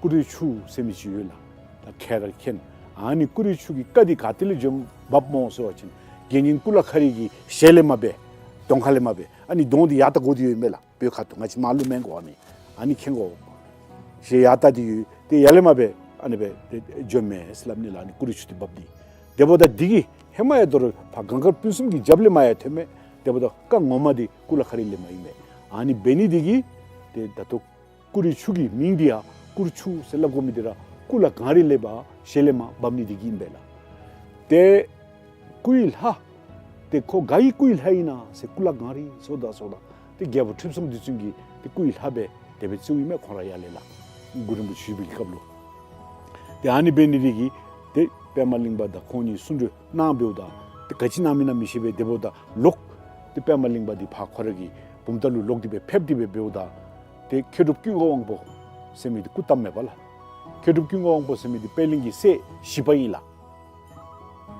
ཀུ་རེ་ཆུ་ཟེར་མི་ཅིག་ཡོད་ལགས། ད་མཁྱེན་ར་མཁྱེན། ཨ་ནི་ཀུ་རེ་ཆུ་གི་རྐ་འདི་ག་ཏེ་ལས་བྱོན་འབབ་སྨོ་ཟེར་བ་ཅིན་དགེ་བསྙེན་ཀུ་ལ་ཁ་རི་གི་ཞལ་ལས་མར་སྦེ་གདོང་ཁ་ལས་མར་སྦེ་ཨ་ནི་གདོང་འདི་ཡར་ལྟ་དགོ་སྟེ་ཡོད་མས་ལགས། བོད་ཁ་ཐུག་ང་བཅས་མར་ལུ་མེན་གོ། ཨ་ནི་ཨ་ནི་མཁྱེན་དགོ། ཞལ་ཡར་ལྟ་སྟེ་ཡོད། ཏེ་ཡར་ལས་མར་སྦེ་ཨ་ནི་སྦེ་ཏེ་བྱོནམ་མས་ཟེར་སླབ་ནི་ལགས། ཨ་ནི་ཀུ་རེ་ཆུ་འདི་འབབ་ནི། དེ་འབདཝ་ད་འདི་གིས་ཧེ་མ་ཡང་དོ་རུང་ཕར་གངས་དཀར་སྤུན་གསུམ་གྱི་རྒྱབ་ལས་མར་ཡང་ཐོནམ་མས། དེ་འབདཝ་ད་རྐ་ངོ་མ་འདི་ཀུ་ལ་ཁ་རི་ལས་མར་ཨིན་མས། ཨ་ནི་འབད་ནི་འདི་གིས་ཏེ་ད་ལྟོ་ཀུ་རེ་ཆུ་གི་མིང་འདི་ཡང་ཀུ་རེ་ཆུ་ཟེར་སླབ་དགོ་མི་འདི་ར་ཀུ་ལ་གངས་རི་ལས་ཕར་ཞལ་ལས་མར་འབབ་ནི་འདི་གིས་ཨིན་པས་ལགས། ཏེ་སྐུའི་ལྷ་ཏེ་ཁོ་ག་གི་སྐུའི་ལྷ་ཨིན་ན་ཟེར་ཀུ་ལ་གངས་རི་ཟེརཝ་ད་ཟེརཝ་ད་ཏེ་རྒྱལ་པོ་ཁྲི་སྲོང་ལྡེ་བཙན་གྱི་ཏེ་སྐུའི་ལྷ་སྦེ་དེ་སྦེ་བརྩིཝ་ཨིན་མས། ཁོང་ར་ཡར་ལས་ལགས། གུ་རུ་རིན་པོ་ཆེ་བཞུགས་པའི་གི་སྐབས་ལུ། ཏེ་ཨ་ནི་འབད་ནི་འདི་གིས་ཏེ་པདྨ་གླིང་པ་དང་ཁོང་གཉིས་གསུང་གྲོས་གནང་འབདཝ་ད་ཏེ་ག་ཅི་གནང་མི་ན་མི་ཤེས་པས། དེ་འབདཝ་ད་ལོག་ཏེ་པདྨ་གླིང་པ་འདི་ཕར་ཁོ་ར་གི་བུམ་ཐང་ལུ་ལོག་སྟེ་སྦེ་ཕེབས་ཏེ་སྦེ་འབདཝ་ད་ཏེ་མཁས་གྲུབ་ཀུན་དགའ་དབང་པོ་ཟེར་མི་འདི་སྐུ་བལྟམས་མས་པ་ལགས། མཁས་གྲུབ་ཀུན་དགའ་དབང་པོ་ཟེར་མི་འདི་པད་གླིང་གི་སྲས་བཞི་པ་ཨིན་ལགས།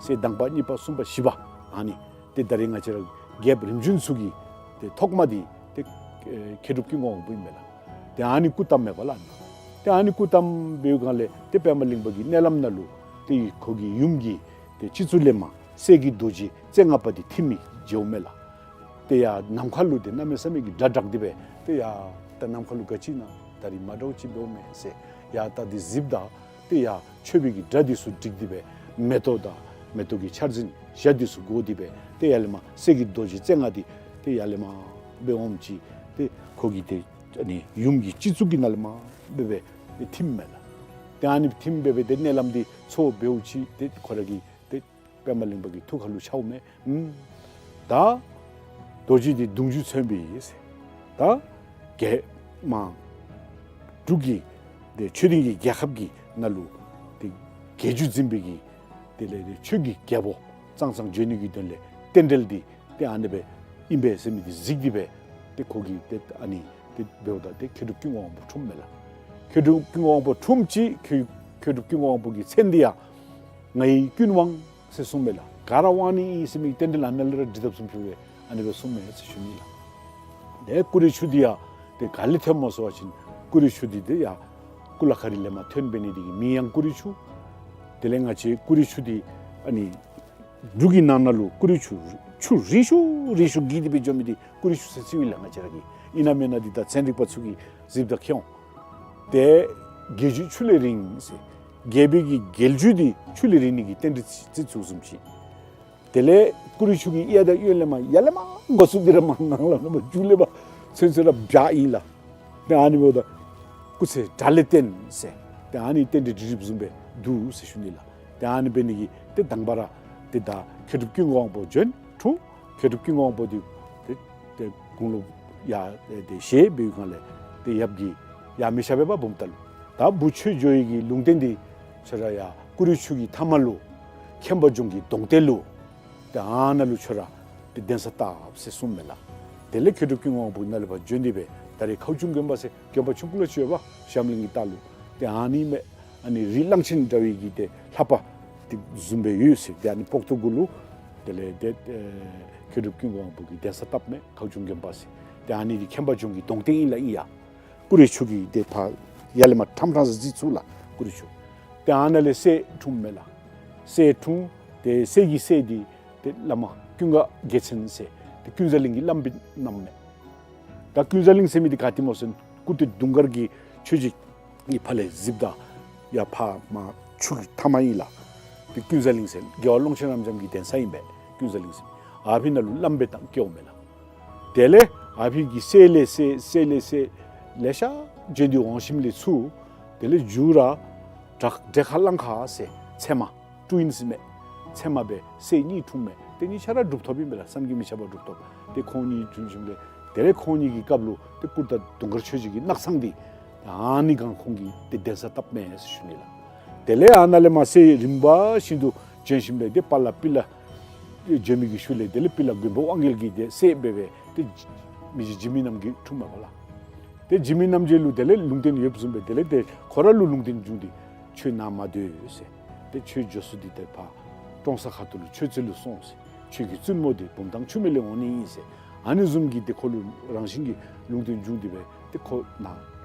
སྲས་དང་པ་གཉིས་པ་གསུམ་པ་བཞི་པ་ཨ་ནི་ཏེ་ད་རེས་ང་བཅས་ར་རྒྱལཔོ་རིམ་བྱོན་ཚུ་གི་ཏེ་ཐོག་མ་འདི་ཏེ་ཨེ་མཁས་གྲུབ་ཀུན་དགའ་དབང་པོ་ཨིན་མས་ལགས། ཏེ་ཨ་ནི་སྐུ་བལྟམས་མས་པ་ལགས། ཏེ་ཨ་ནི་སྐུ་བལྟམས་པའི་སྒང་ལས་ཏེ་པདྨ་གླིང་པ་གི་མནལ་ལམ་ནང་ལུ་ཏེ་ཁོ་གི་ཡུམ་གྱི་ཏེ་སྤྱི་གཙུག་ལས་མར་གསེར་གྱི་རྡོ་རྗེ་རྩེ་ལྔ་པ་འདི་ཐིམ་མི་མཇལཝ་མས་ལགས། ཏེ་ཡར་ནམ་མཁའ་ལུ་ཏེ་གནམ་མེད་ས་མེད་ཀྱི་སྒྲ་གྲགས་ཏེ་སྦེ་ཏེ་ཡར་ད་ནམ་མཁའ་ལུ་ག་ཅི་ཨིན་ན་ད་རིས་མ་འདྲཝ་ཅིག་འབདཝ་མས་ཟེར་ཡར་ལྟ་སྟེ་གཟིགསཔ་ད་ཏེ་ཡར་མཆོད་པའི་གི་སྒྲ་འདི་ཚུ་སྒྲིག་སྟེ་སྦེ་མེ་ཏོག་དང་མེ་ཏོག་གི་ཆར་ཟིམ་ཞལ་འདི་ཚུ་བགོ་སྟེ་སྦེ་ཏེ་ཡར་ལས་མར་གསེར་གྱི་རྡོ་རྗེ་རྩེ་ལྔ་འདི་ཏེ་ཡར་ལས་མར་སྦེ་འོངམ་ཅིག་ཏེ་ཁོ་གི་ཏེ་ཨ་ནི་ཡུམ་གྱི་སྤྱི་གཙུག་གི་ནང་ལས་མར་སྦེ་སྦེ་ཏེ་ཐིམ་མས་ལགས། ཏེ་ཨ་ནི་ཐིམ་སྦེ་སྦེ་ཏེ་མནལ་ལམ་འདི་ཚོར་འབདཝ་ཅིག་ཏེ་ཁོ་ར་གི་ཏེ་པདྨ་གླིང་པ་གི་ཐུགས་ཁ་ལུ་འཆརཝ་མས། ཨུམ། ད་ རྡོ་རྗེ་འདི་གདུང་རྒྱུད་མཚོན་པའི་ཟེར། ད་རྒྱལ་མང་འབྲུག་གི་ཏེ་ཆོས་ལྡན་གྱི་རྒྱལ་ཁབ་ཀྱི་ནང་ལུ་ཏེ་རྒྱལ་རྒྱུད་འཛིན་པའི་གི་དེ་ལས་ཏེ་ཆོས་ཀྱི་རྒྱལ་པོ་ཙང་ཙང་བྱོན་ནི་གི་དོན་ལས་རྟེན་འབྲེལ་འདི་ཏེ་ཨ་ནི་སྦེ་ཨིན་པས་ཟེར་མི་འདི་གཟིགས་ཏེ་སྦེ་ཏེ་ཁོ་གིས་ཏེ་ཨ་ནི་ཏེ་འབདཝ་ད་ཏེ་མཁས་གྲུབ་ཀུན་དགའ་དབང་པོ་འཁྲུངསམ་མས་ལགས། མཁས་གྲུབ་ཀུན་དགའ་དབང་པོ་འཁྲུངསམ་ཅིག་མཁས་མཁས་གྲུབ་ཀུན་དགའ་དབང་པོ་གི་མཚན་འདི་ཡང་ང་ཡི་ཀུན་དབང་ཟེར་གསུངསམ་མས་ལགས། ག་ར་དབང་ནི་ཨིན་ཟེར་མི་རྟེན་འབྲེལ་ཨ་ནཱ་ལས་ར་འགྲིག་དཔ་བཟུམ་ཅིག་སྦེ་ཨ་ནི་སྦེ་གསུངསམ་མས་ཟེར་ཞུ་ནི་ལགས། ཏེ་ཀུ་རེ་ཆུ་འདི་ཡང་ཏེ་ག་ལས་ཐོནམ་སྨོ་ཟེར་བ་ཅིན་ཀུ་རེ་ཆུ་འདི་ཏེ་ཡར་ཀུ་ལ་ཁ་རི་ལས་མར་ཐོན་འབད་ནི་འདི་གིས་མིང་ཡང་ཀུ་རེ་ཆུ། དེ་ལས་ང་བཅས་ཀུ་རེ་ཆུ་འདི་ཨ་ནི་འབྲུག་གི་ནང་ན་ལུ་ཀུ་རེ་ཆུ་ཆུ་རིང་ཤོས་རིང་ཤོས་བརྒྱུད་དེ་སྦེ་འགྱོ་མི་འདི་ཀུ་རེ་ཆུ་ཟེར་ཅིག་ཡོད་ལགས། ང་བཅས་ར་གི་ཨིན་ན་མེན་ན་འདི་ད་ཚན་རིག་པ་ཚུ་གིས་གཟིགསཔ་ད་མཁྱེན་འོང་། ཏེ་རྒྱལ་རྒྱུད་ཆུ་ལས་རིང་ཟེར། རྒྱལ་པོའི་གི་རྒྱལ་རྒྱུད་འདི་ཆུ་ལས་རིང་ནི་གི་རྟེན་འབྲེལ་རྩི་ཚུལ་བཟུམ་ཅིག། དེ་ལས་ཀུ་རེ་ཆུ་གི་གཡས་དང་གཡོན་ལས་མར་ཡར་ལས་མར་འགོ་བཙུགས་ཏེ་ར་མར་ནང་ལས་མར་མཇུག་ལས་ཕར་ཚུན་ཚོད་ར་བྱག་ཨིན་ལགས། ཏེ་ཨ་ནི་འབདཝ་ད་སྐུ་ཚེ་དགྲ་ལས་བརྟན་ཟེར། ཏེ་ཨ་ནི་རྟེན་འབྲེལ་འགྲིག་འགྲིགཔ་བཟུམ་སྦེ་འདུག་ཟེར་ཞུ་ནི་ལགས། ཏེ་ཨ་ནི་འབད་ནི་གིས་ཏེ་དང་པ་ར་ཏེ་ད་མཁས་གྲུབ་ཀུན་དགའ་དབང་པོ་བྱོན་འཁྲུངས། མཁས་གྲུབ་ཀུན་དགའ་དབང་པོ་འདི་ཏེ་ཏེ་དགུང་ལོ་ཡར་ཏེ་ཏེ་བཞེས་འབད་བའི་སྒང་ལས་ཏེ་ཡབ་ཀྱིས་ཡར་མི་བཞག་པས་པ་བུམ་ཐང་ལུ། ད་བུ་ཁྱོད་འགྱོ་ནི་གི་ལུང་བསྟན་འདི་ཁྱོད་ར་ཡར་ཀུ་རེ་ཆུ་གི་མཐའ་མ་ལུ་མཁན་པ་ལྗོངས་ཀྱི་གདོང་སྟེང་ལུ་ཏེ་ཨ་ནཱ་ལུ་ཁྱོད་ར་ཏེ་གདན་ས་བཏབ་ཟེར་གསུངསམ་མས་ལགས། དེ་ལས་མཁས་གྲུབ་ཀུན་དགའ་དབང་པོ་ནཱ་ལས་ཕར་བྱོན་ཏེ་སྦེ་ད་རེས་ཁ་བྱང་དགོན་པ་ཟེར་དགོན་པ་ཆུང་ཀུ་ལུ་ཅིག་ཡོད་པ་བྱམས་གླིང་གི་ལྟག་ལུ། ཏེ་ཨ་ནི་མས། ཨ་ནི་རི་གླང་ཆེན་འདྲ་བའི་གི་ཏེ་ལྷ་པ་འདི་བཟུམ་སྦེ་ཡོད་ཟེར། ཏེ་ཨ་ནི་སྤོག་ཐུ་གུ་ལུ་དེ་ལས་ཏེ་ཨེ་མཁས་གྲུབ་ཀུན་དགའ་དབང་པོ་གིས་གདན་ས་བཏབ་མས། ཁ་བྱང་དགོན་པ་ཟེར། ཏེ་ཨ་ནི་འདི་མཁན་པ་ལྗོངས་ཀྱི་གདོང་སྟེང་ཨིན་ལགས། ཨིན་ཡ། ཀུ་རེ་ཆུ་གི་ཏེ་ཕར་ཡར་ལས་མར་ཁྲམ་ཁྲམ་ཟེར་ཅིག་ཚུ་ལགས་ཀུ་རེ་ཆུ། ཏེ་ཨ་ནཱ་ལས་སྲས་འཁྲུངསམ་མས་ལགས། སྲས་འཁྲུངས། ཏེ་སྲས་ཀྱི་སྲས་འདི་ཏེ་བླ་མ་ཀུན་དགའ་རྒྱལ་མཚན་ཟེར་ཏེ་ཀུན་བཟང་གླིང་གི་བླམ་སྦེ་གནངམ་མས། ད་ཀུན་བཟང་གླིང་ཟེར་མི་འདི་ག་ཏེ་སྨོ་ཟེར་ན་ཀུར་སྟོད་གདུང་དཀར་གྱི་ཆོས་རྗེ་གི་ཕར་ལས་གཟིགསཔ་ད་ཡར་ཕར་མར་ཆུ་གི་མཐའ་མ་ཨིན་ལགས། ཏེ་ཀུན་བཟང་གླིང་ཟེར་རྒྱལ་བ་ཀློང་ཆེན་རབ་འབྱམས་ཀྱི་གདན་ས་ཨིན་པས། ཀུན་བཟང་གླིང་ཟེར་ཨ་ཕི་ནང་ལུ་བླམ་སྦེ་བཏང་བསྐོཝ་མས་ལགས། དེ་ལས་ཨ་ཕི་གི་སྲས་ལས་སྲས་སྲས་ལས་སྲས་ལེ་ཤ་བྱོན་ཏེ་འོང་ཞིནམ་ལས་ཚུར་དེ་ལས་མཇུག་ར་བྲག་བྲག་ཁ་གླང་ཁ་ཟེར་ཚད་མ་ཀྲུ་ཨིན་ཟེར་མས། ཚད་མ་སྦེ་སྲས་གཉིས་འཁྲུངསམ་མས། ཏེ་གཉིས་ཆ་ར་གྲུབ་ཐོབ་ཨིན་པས་ལགས། བསམ་གྱིས་མི་ཁྱབ་པ་གྲུབ་ཐོབ། ཏེ་ཁོང་གཉིས་འཁྲུངས་ཞིནམ་ལས་དེ་ལས་ཁོང་གཉིས་ཀྱི་སྐབས་ལུ་ཏེ་ཀུར་སྟོད་གདུང་དཀར་ཆོས་རྗེ་གི་སྣག་ཚང་འདི་ཨ་ནི་སྒང་ཁོང་གིས་ཏེ་གདན་ས་བཏབ་མས་ཟེར་ཞུ་ནི་ལགས། དེ་ལས་ཨ་ནཱ་ལས་མར་སྲས་རིམ་པ་བཞིན་དུ་བྱོན་ཞིནམ་ལས་ཏེ་དཔའ་ལ་སྤྱི་བླ་བྱོན་མི་གི་ཤུལ་ལས་དེ་ལས་སྤྱི་བླ་མགོན་པོ་དབང་རྒྱལ་གྱི་ཏེ་སྲས་སྦེ་སྦེ་ཏེ་མི་རྗེ་འཇིགས་མེད་རྣམ་རྒྱལ་འཁྲུངསམ་མས་པ་ལགས། ཏེ་འཇིགས་མེད་རྣམ་རྒྱལ་ལུ་དེ་ལས་ལུང་བསྟན་ཡོདཔ་བཟུམ་སྦེ་དེ་ལས་ཏེ་ཁོ་ར་ལུ་ལུང་བསྟན་བྱུང་སྟེ་ཁྱོད་ནཱ་མ་སྡོད་ཟེར། ཏེ་ཁྱོད་མགྱོགས་སུ་འདི་ཏེ་ཕར་ཀྲོང་གསར་ཁ་ཐུག་ལུ་ཆོས་རྩེ་ལུ་སོང་ཟེར། ཁྱོད་ཀྱི་བཙུན་མོ་འདི་བུམ་ཐང་ཆུ་སྨད་ལས་འོང་ནི་ཨིན་ཟེར། ཨ་ནི་བཟུམ་གྱི་ཏེ་ཁོ་ལུ་རང་བཞིན་གྱིས་ལུང་བསྟན་བྱུང་སྟེ་སྦེ་ཏེ་ཁོ་ནཱ་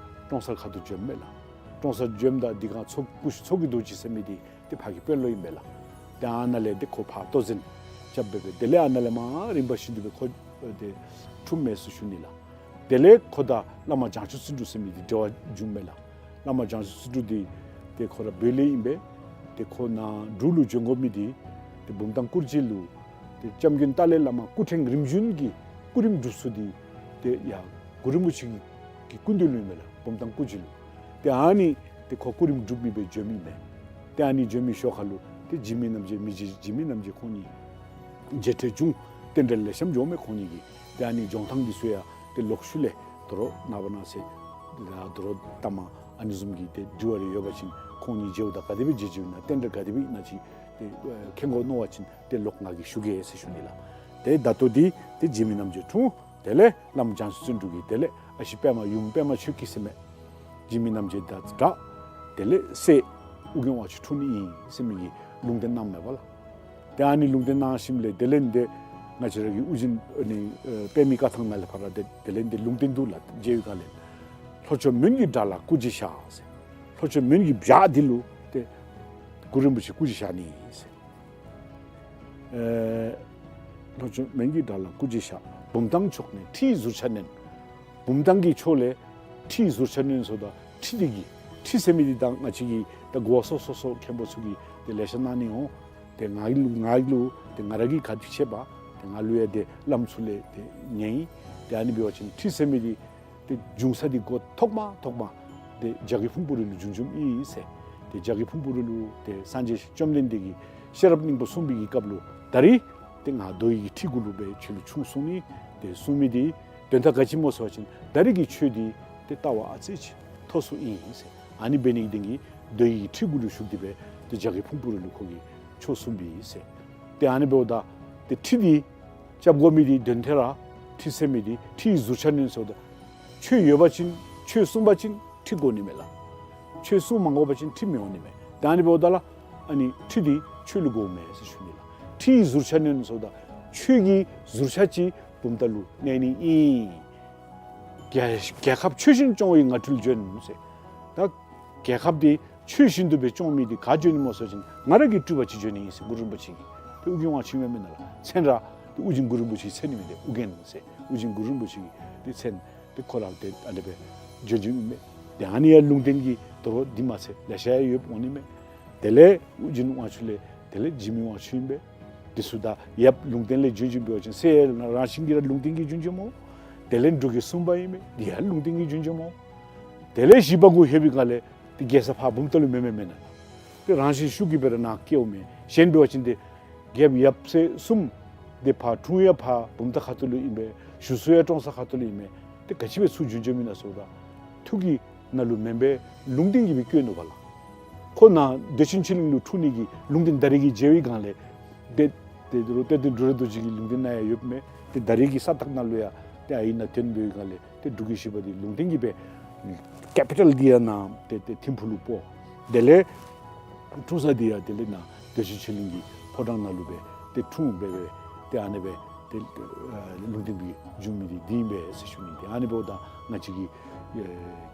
ཀྲོང་གསར་ཁ་ཐུག་བྱོནམ་མས་ལགས། ཀྲོང་གསར་བྱོནམ་ད་འདི་སྒང་ཚོགས་སྐུ་ཚོགས་ཀྱི་རྡོ་རྗེ་ཟེར་མི་འདི་ཏེ་ཕར་གྱི་དཔོན་སློབ་ཨིན་པས་ལགས། ཏེ་ཨ་ནཱ་ལས་ཏེ་ཁོ་ཕར་གཏོར་ཟན་རྐྱབ་སྦེ་སྦེ་དེ་ལས་ཨ་ནཱ་ལས་མར་རིམ་པ་བཞིན་དུ་སྦེ་ཁོ་ཏེ་འཁྲུངསམ་མས་ཟེར་ཞུ་ནི་ལགས། དེ་ལས་ཁོ་དང་བླ་མ་བྱང་ཆུབ་བརྩོན་འགྲུས་ཟེར་མི་འདི་འབྲེལ་བ་བྱུངམ་མས་ལགས། བླ་མ་བྱང་ཆུབ་བརྩོན་འགྲུས་འདི་ཏེ་ཁོ་ར་བོད་ལས་ཨིན་པས། ཏེ་ཁོ་ནཱ་འབྲུག་ལུ་བྱོན་དགོ་མི་འདི་ཏེ་བུམ་ཐང་སྐུ་རྗེས་ལུ་ཏེ་སྐྱབས་མགོན་ཏཱ་ལའི་བླ་མ་སྐུ་ཕྲེང་རིམ་བྱོན་གྱི་སྐུ་རིམ་སྒྲུབ་ས་འདི་ཏེ་ཡར་གུ་རུ་རིན་པོ་ཆེ་གི་གི་སྐུ་མདུན་ལུ་ཨིན་པས་ལགས། བུམ་ཐང་སྐུ་རྗེས་ལུ། ཏེ་ཨ་ནི་ཏེ་ཁོ་སྐུ་རིམ་སྒྲུབ་མི་སྦེ་བྱོནམ་ཨིན་པས། ཏེ་ཨ་ནི་བྱོན་མི་ཤུལ་ཁ་ལུ་ཏེ་འཇིགས་མེད་རྣམ་རྒྱལ་མི་རྗེ་འཇིགས་མེད་རྣམ་རྒྱལ་ཁོང་གཉིས་མཇལ་འཕྲད་བྱུང་། རྟེན་འབྲེལ་ལེགས་ཤོམ་བྱུངམ་མས་ཁོང་གཉིས་ཀྱི། ཏེ་ཨ་ནི་འབྱུང་ཐངས་འདི་ཚུ་ཡང་ཏེ་ལོག་ཤུལ་ལས་དོ་རུང་ནངས་པ་གནངས་ཚེ་དོ་རུང་ལྟ་མ་ཨ་ནི་བཟུམ་གྱི་ཏེ་དྲི་བ་རེ་ཡོད་པ་ཅིན་ཁོང་གཉིས་མཇལཝ་ད་ག་དེ་སྦེ་མཇལ་མཇལཝ་ཨིན་ན་རྟེན་འབྲེལ་ག་དེ་སྦེ་ཨིན་ན་ཅིག་ཏེ་མཁྱེན་དགོ་མནོ་བ་ཅིན་ཏེ་ལོག་ང་གིས་ཞུ་གེ་ཟེར་ཞུ་ནི་ལགས། ཏེ་ད་ལྟོ་འདི་ཏེ་འཇིགས་མེད་རྣམ་རྒྱལ་འཁྲུངས། དེ་ལས་བླམ་བྱང་ཆུབ་བརྩོན་འགྲུས་ཀྱིས་དེ་ལས་ཨ་ཞེ་པདྨ་ཡུམ་པདྨ་ཆོས་སྐྱིད་ཟེར་མི་འཇིགས་མེད་རྣམ་རྒྱལ་དང་སྦྲགས། དེ་ལས་སྲས་ཨོ་རྒྱན་དབང་ཕྱུག་འཁྲུངས་ནི་ཨིན་ཟེར་མི་གི་ལུང་བསྟན་གནངམ་མས་པ་ལགས། ཏེ་ཨ་ནི་ལུང་བསྟན་གནང་ཞིནམ་ལས་དེ་ལས་ཏེ་ང་བཅས་ར་གི་ཨོ་རྒྱན་ཨ་ནི་ཨེ་པདྨའི་བཀའ་ཐང་ནང་ལས་ཕར་ར་ཏེ་དེ་ལས་ཏེ་ལུང་བསྟན་འདུག་ལགས། མཇལ་བའི་སྒང་ལས་ལྷོ་ཕྱོགས་མོན་གྱི་བྲག་ལ་སྐུ་རྗེས་བཞག་ཟེར། ལྷོ་ཕྱོགས་མོན་གྱི་བྲག་འདི་ལུ་ཏེ་གུ་རུ་རིན་པོ་ཆེ་སྐུ་རྗེས་བཞག་ནི་ཨིན་ཟེར། ཨེ་ལྷོ་ཕྱོགས་མོན་གྱི་བྲག་ལ་སྐུ་རྗེས་བཞག། བུམ་ཐང་ཕྱོགས་ནས་ཁྲིའི་ཟུར་ཆ་བསྣན། བུམ་ཐང་གི་ཕྱོགས་ལས་ཁྲིའི་ཟུར་ཆ་བསྣན་ཟེརཝ་ད་ཁྲི་འདི་གིས་ཁྲི་ཟེར་མི་འདི་ད་ང་བཅས་ཀྱི་ད་གོ་བ་སོ་སོ་སོ་མཁན་པོ་ཚུ་གིས་ཏེ་ལེ་ཤ་གནང་ནི་འོང་། ཏེ་ང་ལུ་ང་ལུ་ཏེ་ང་ར་གིས་ག་ཅི་ཤེས་པ་ཏེ་ང་ལུ་ཡང་ཏེ་བླམ་ཚུ་ལས་ཏེ་ཉན་ཡི། ཏེ་ཨ་ནི་འབད་བ་ཅིན་ཁྲི་ཟེར་མི་འདི་ཏེ་འབྱུང་ས་འདི་འགོ་ཐོག་མ་ཐོག་མ་ཏེ་བྱ་རྒོད་ཕུང་པོའི་རི་ལུ་བྱུང་བྱུངམ་ཨིན་ཟེར། ཏེ་བྱ་རྒོད་ཕུང་པོའི་རི་ལུ་ཏེ་སངས་རྒྱས་བཅོམ་ལྡན་འདས་ཀྱིས་ཤེས་རབ་སྙིང་པོ་གསུངས་པའི་གི་སྐབས་ལུ་ད་རིས་ཏེ་ང་རྡོ་ཡི་གི་ཁྲི་གུ་ལུ་སྦེ་ཁྱོད་ལུ་འཁྲུངས་སོང་ནི། ཏེ་གསུང་མི་འདི་དོན་དག་ག་ཅི་སྨོ་ཟེར་བ་ཅིན་ད་རེས་ཀྱི་ཆོས་འདི་ཏེ་ལྟ་བ་ཨ་ཙི་ཅིག་མཐོ་སུ་ཨིན་ཟེར། ཨ་ནི་འབད་ནི་གི་དོན་གྱིས་མདོ་ཡི་ཁྲི་གུ་ལུ་བཞུགས་ཏེ་སྦེ་ཏེ་བྱ་རྒོད་ཕུང་པོ་རི་ལུ་ཁོ་གིས་ཆོས་གསུངས་པས་ཟེར། ཏེ་ཨ་ནི་འབདཝ་ད་ཏེ་ཁྲི་འདི་རྐྱབ་དགོ་མི་འདི་དོན་དེ་ར་ཁྲི་ཟེར་མི་འདི་ཁྲི་ཡི་ཟུར་ཆ་ནི་ཟེརཝ་ད་ཆོས་ཡོད་པ་ཅིན་ཆོས་གསུངས་པ་ཅིན་ཁྲི་དགོ་ནི་མས་ལགས། ཆོས་གསུང་མ་དགོ་པ་ཅིན་ཁྲི་མི་འོང་ནི་མས། ད་ཨ་ནི་འབདཝ་ད་ལགས་ཨ་ནི་ཁྲི་འདི་ཆོས་ལུ་དགོ་མས་ཟེར་ཞུ་ནི་ལགས། ཁྲི་ཡི་ཟུར་ཆ་ནི་ཟེརཝ་ད་ཆོས་ཀྱི་ཟུར་ཆ་ཅིག་བུམ་ཐང་ལུ་གནས་ནི་ཨིན། རྒྱལ་རྒྱལ་ཁབ་ཆོས་བཞིན་སྐྱོང་བའི་ངང་ཁྲོལ་བྱོན་ཟེར། ད་རྒྱལ་ཁབ་འདི་ཆོས་བཞིན་དུ་སྦེ་སྐྱོང་མི་འདི་ག་བྱོན་ནི་སྨོ་ཟེར་བ་ཅིན་ང་ར་གི་སྤྲུལ་པ་ཅིག་བྱོན་ནི་ཨིན་ཟེར། གུ་རུ་རིན་པོ་ཆེ་གིས་ཏེ་ཨོ་རྒྱན་དབང་ཕྱུག་ཨིན་མས་མེན་ན་ལགས། མཚན་ར་ཏེ་ཨོ་རྒྱན་གུ་རུ་རིན་པོ་ཆེའི་མཚན་ཨིན་མས། ཏེ་ཨོ་རྒྱན་གུ་རུ་རིན་པོ་ཆེ་གི་ཏེ་མཚན་ཏེ་ཁོ་ར་ཏེ་ཨ་ནི་སྦེ་བྱོན་བྱོནམ་ཨིན་མས། ཏེ་ཨ་ནི་ཡང་ལུང་བསྟན་གྱི་དོ་རུང་འདི་མ་ཚད་ལེ་ཤ་ཡང་ཡོདཔ་འོང་ནི་མས། དེ་ལས་ཨོ་རྒྱན་དབང་ཕྱུག་ལས་དེ་ལས་འཇིགས་མེད་དབང་ཕྱུག་ཨིན་པས། དེ་ཚུ་ད་ཡབ་ལུང་བསྟན་ལས་བྱོན་བྱོནམ་འབད་བ་ཅིན་སྲས་ཡང་རང་བཞིན་གྱིས་ར་ལུང་བསྟན་གྱིས་བྱོན་བྱོནམ་སྨོ། དེ་ལས་འབྲུག་རྒྱལ་གསུམ་པ་ཨིན་མས། དེ་ཡང་ལུང་བསྟན་གྱིས་བྱོན་བྱོནམ་སྨོ། དེ་ལས་བཞི་པ་གུ་ལྷོད་པའི་སྒང་ལས་ཏེ་རྒྱལ་ས་ཕར་བུམ་ཐང་ལུ་མེན་མེན་མེན་ན། ཏེ་རང་བཞིན་ཤུགས་ཀྱིས་འབད་ར་ནཱ་སྐྱེཝ་མས། གཞན་འབད་བ་ཅིན་ཏེ་རྒྱལཔོ་ཡབ་སྲས་གསུམ་ཏེ་ཕར་འཁྲུངས་ཡང་ཕར་བུམ་ཐང་ཁ་ཐུག་ལུ་ཨིན་པས། བཞུགས་ས་ཡང་ཀྲོང་གསར་ཁ་ཐུག་ལུ་ཨིན་མས། ཏེ་ག་ཅི་སྦེ་ཚུར་བྱོན་བྱོནམ་ཨིན་ན་ཟེརཝ་ད་ཐུགས་ཀྱི་ནང་ལུ་མེན་པར་ལུང་བསྟན་གྱིས་སྦེ་བསྐྱོན་ནུག་པ་ལགས། ཁོ་ནཱ་བདེ་ཆེན་ཆོས་གླིང་ལུ་འཁྲུངས་ནི་གི་ལུང་བསྟན་ད་རེས་ཀྱི་མཇལ་བའི་སྒང་ལས་ཏེ་ཏེ་དོ་རུང་གཏེར་སྟོན་འབྲུག་སྒྲ་རྡོ་རྗེ་གི་ལུང་བསྟན་ནང་ཡང་ཡོདཔ་མས། ཏེ་ད་རེས་ཀྱི་ས་རྟགས་ནང་ལུ་ཡང་ཏེ་ཨ་ཡིག་ནང་ཐོན་པའི་སྒང་ལས་ཏེ་འབྲུག་རྒྱལ་བཞི་པ་འདི་ལུང་བསྟན་གྱིས་སྦེ་ཀེ་པི་ཊལ་འདི་ཡང་ནཱ་ཏེ་ཏེ་ཐིམ་ཕུག་ལུ་སྤོ། དེ་ལས་འཁྲུངས་ས་འདི་ཡང་དེ་ལས་ནཱ་བདེ་ཆེན་ཆོས་གླིང་གི་ཕོ་བྲང་ནང་ལུ་སྦེ་ཏེ་འཁྲུངས་སྦེ་སྦེ་ཏེ་ཨ་ནི་སྦེ་ཏེ་ཨ་ལུང་བསྟན་འདི་བྱུང་མི་འདི་འདི་ཨིན་པས་ཟེར་ཞུ་ནི། ཏེ་ཨ་ནི་འབདཝ་ད་ང་བཅས་ཀྱི་ཨེ་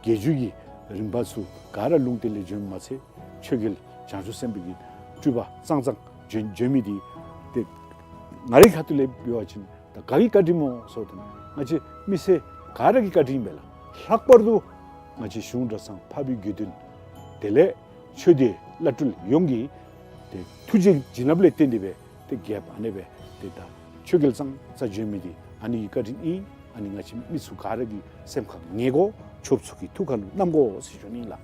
རྒྱལ་བརྒྱུད་ཀྱི་རིམ་པ་ཚུ་ག་ར་ལུང་བསྟན་ལས་བྱོནམ་མ་ཚད་ཆོས་རྒྱལ་བྱང་ཆུབ་སེམས་དཔའ་གི་སྤྲུལ་པ་ཙང་ཙང་བྱོན་བྱོན་མི་འདི་ཏེ་ང་རའི་ཁ་ཐུག་ལས་འབད་བ་ཅིན་ད་ག་གི་བཀའ་དྲིན་སྨོ་ཟེརཝ་ད་ང་བཅས་མི་སེར་ག་ར་གི་བཀའ་དྲིན་ཨིན་པས་ལགས། ལྷག་པར་དུ་ང་བཅས་གཞུང་གྲྭ་ཚང་འཕགས་པའི་དགེ་འདུན་དེ་ལས་ཆོས་སྡེ་བླ་སྤྲུལ་ཡོངས་ཀྱི་ཏེ་ཐུགས་རྗེ་བྱིན་རླབས་ལས་བརྟེན་ཏེ་སྦེ་ཏེ་རྒྱལཔོ་ཨ་ནི་སྦེ་ཏེ་ད་ཆོས་རྒྱལ་ཙང་ཙང་བྱོན་མི་འདི་ཨ་ནི་གི་བཀའ་དྲིན་ཨིན། ཨ་ནི་ང་བཅས་མི་ཚུ་ག་ར་གིས་སེམས་ཁར་ངེས་དགོ། ཆོས་ཚུ་གི་ཐུགས་ཁ་ལུ་བསྣམ་དགོ་ཟེར་ཞུ་ནི་ལགས།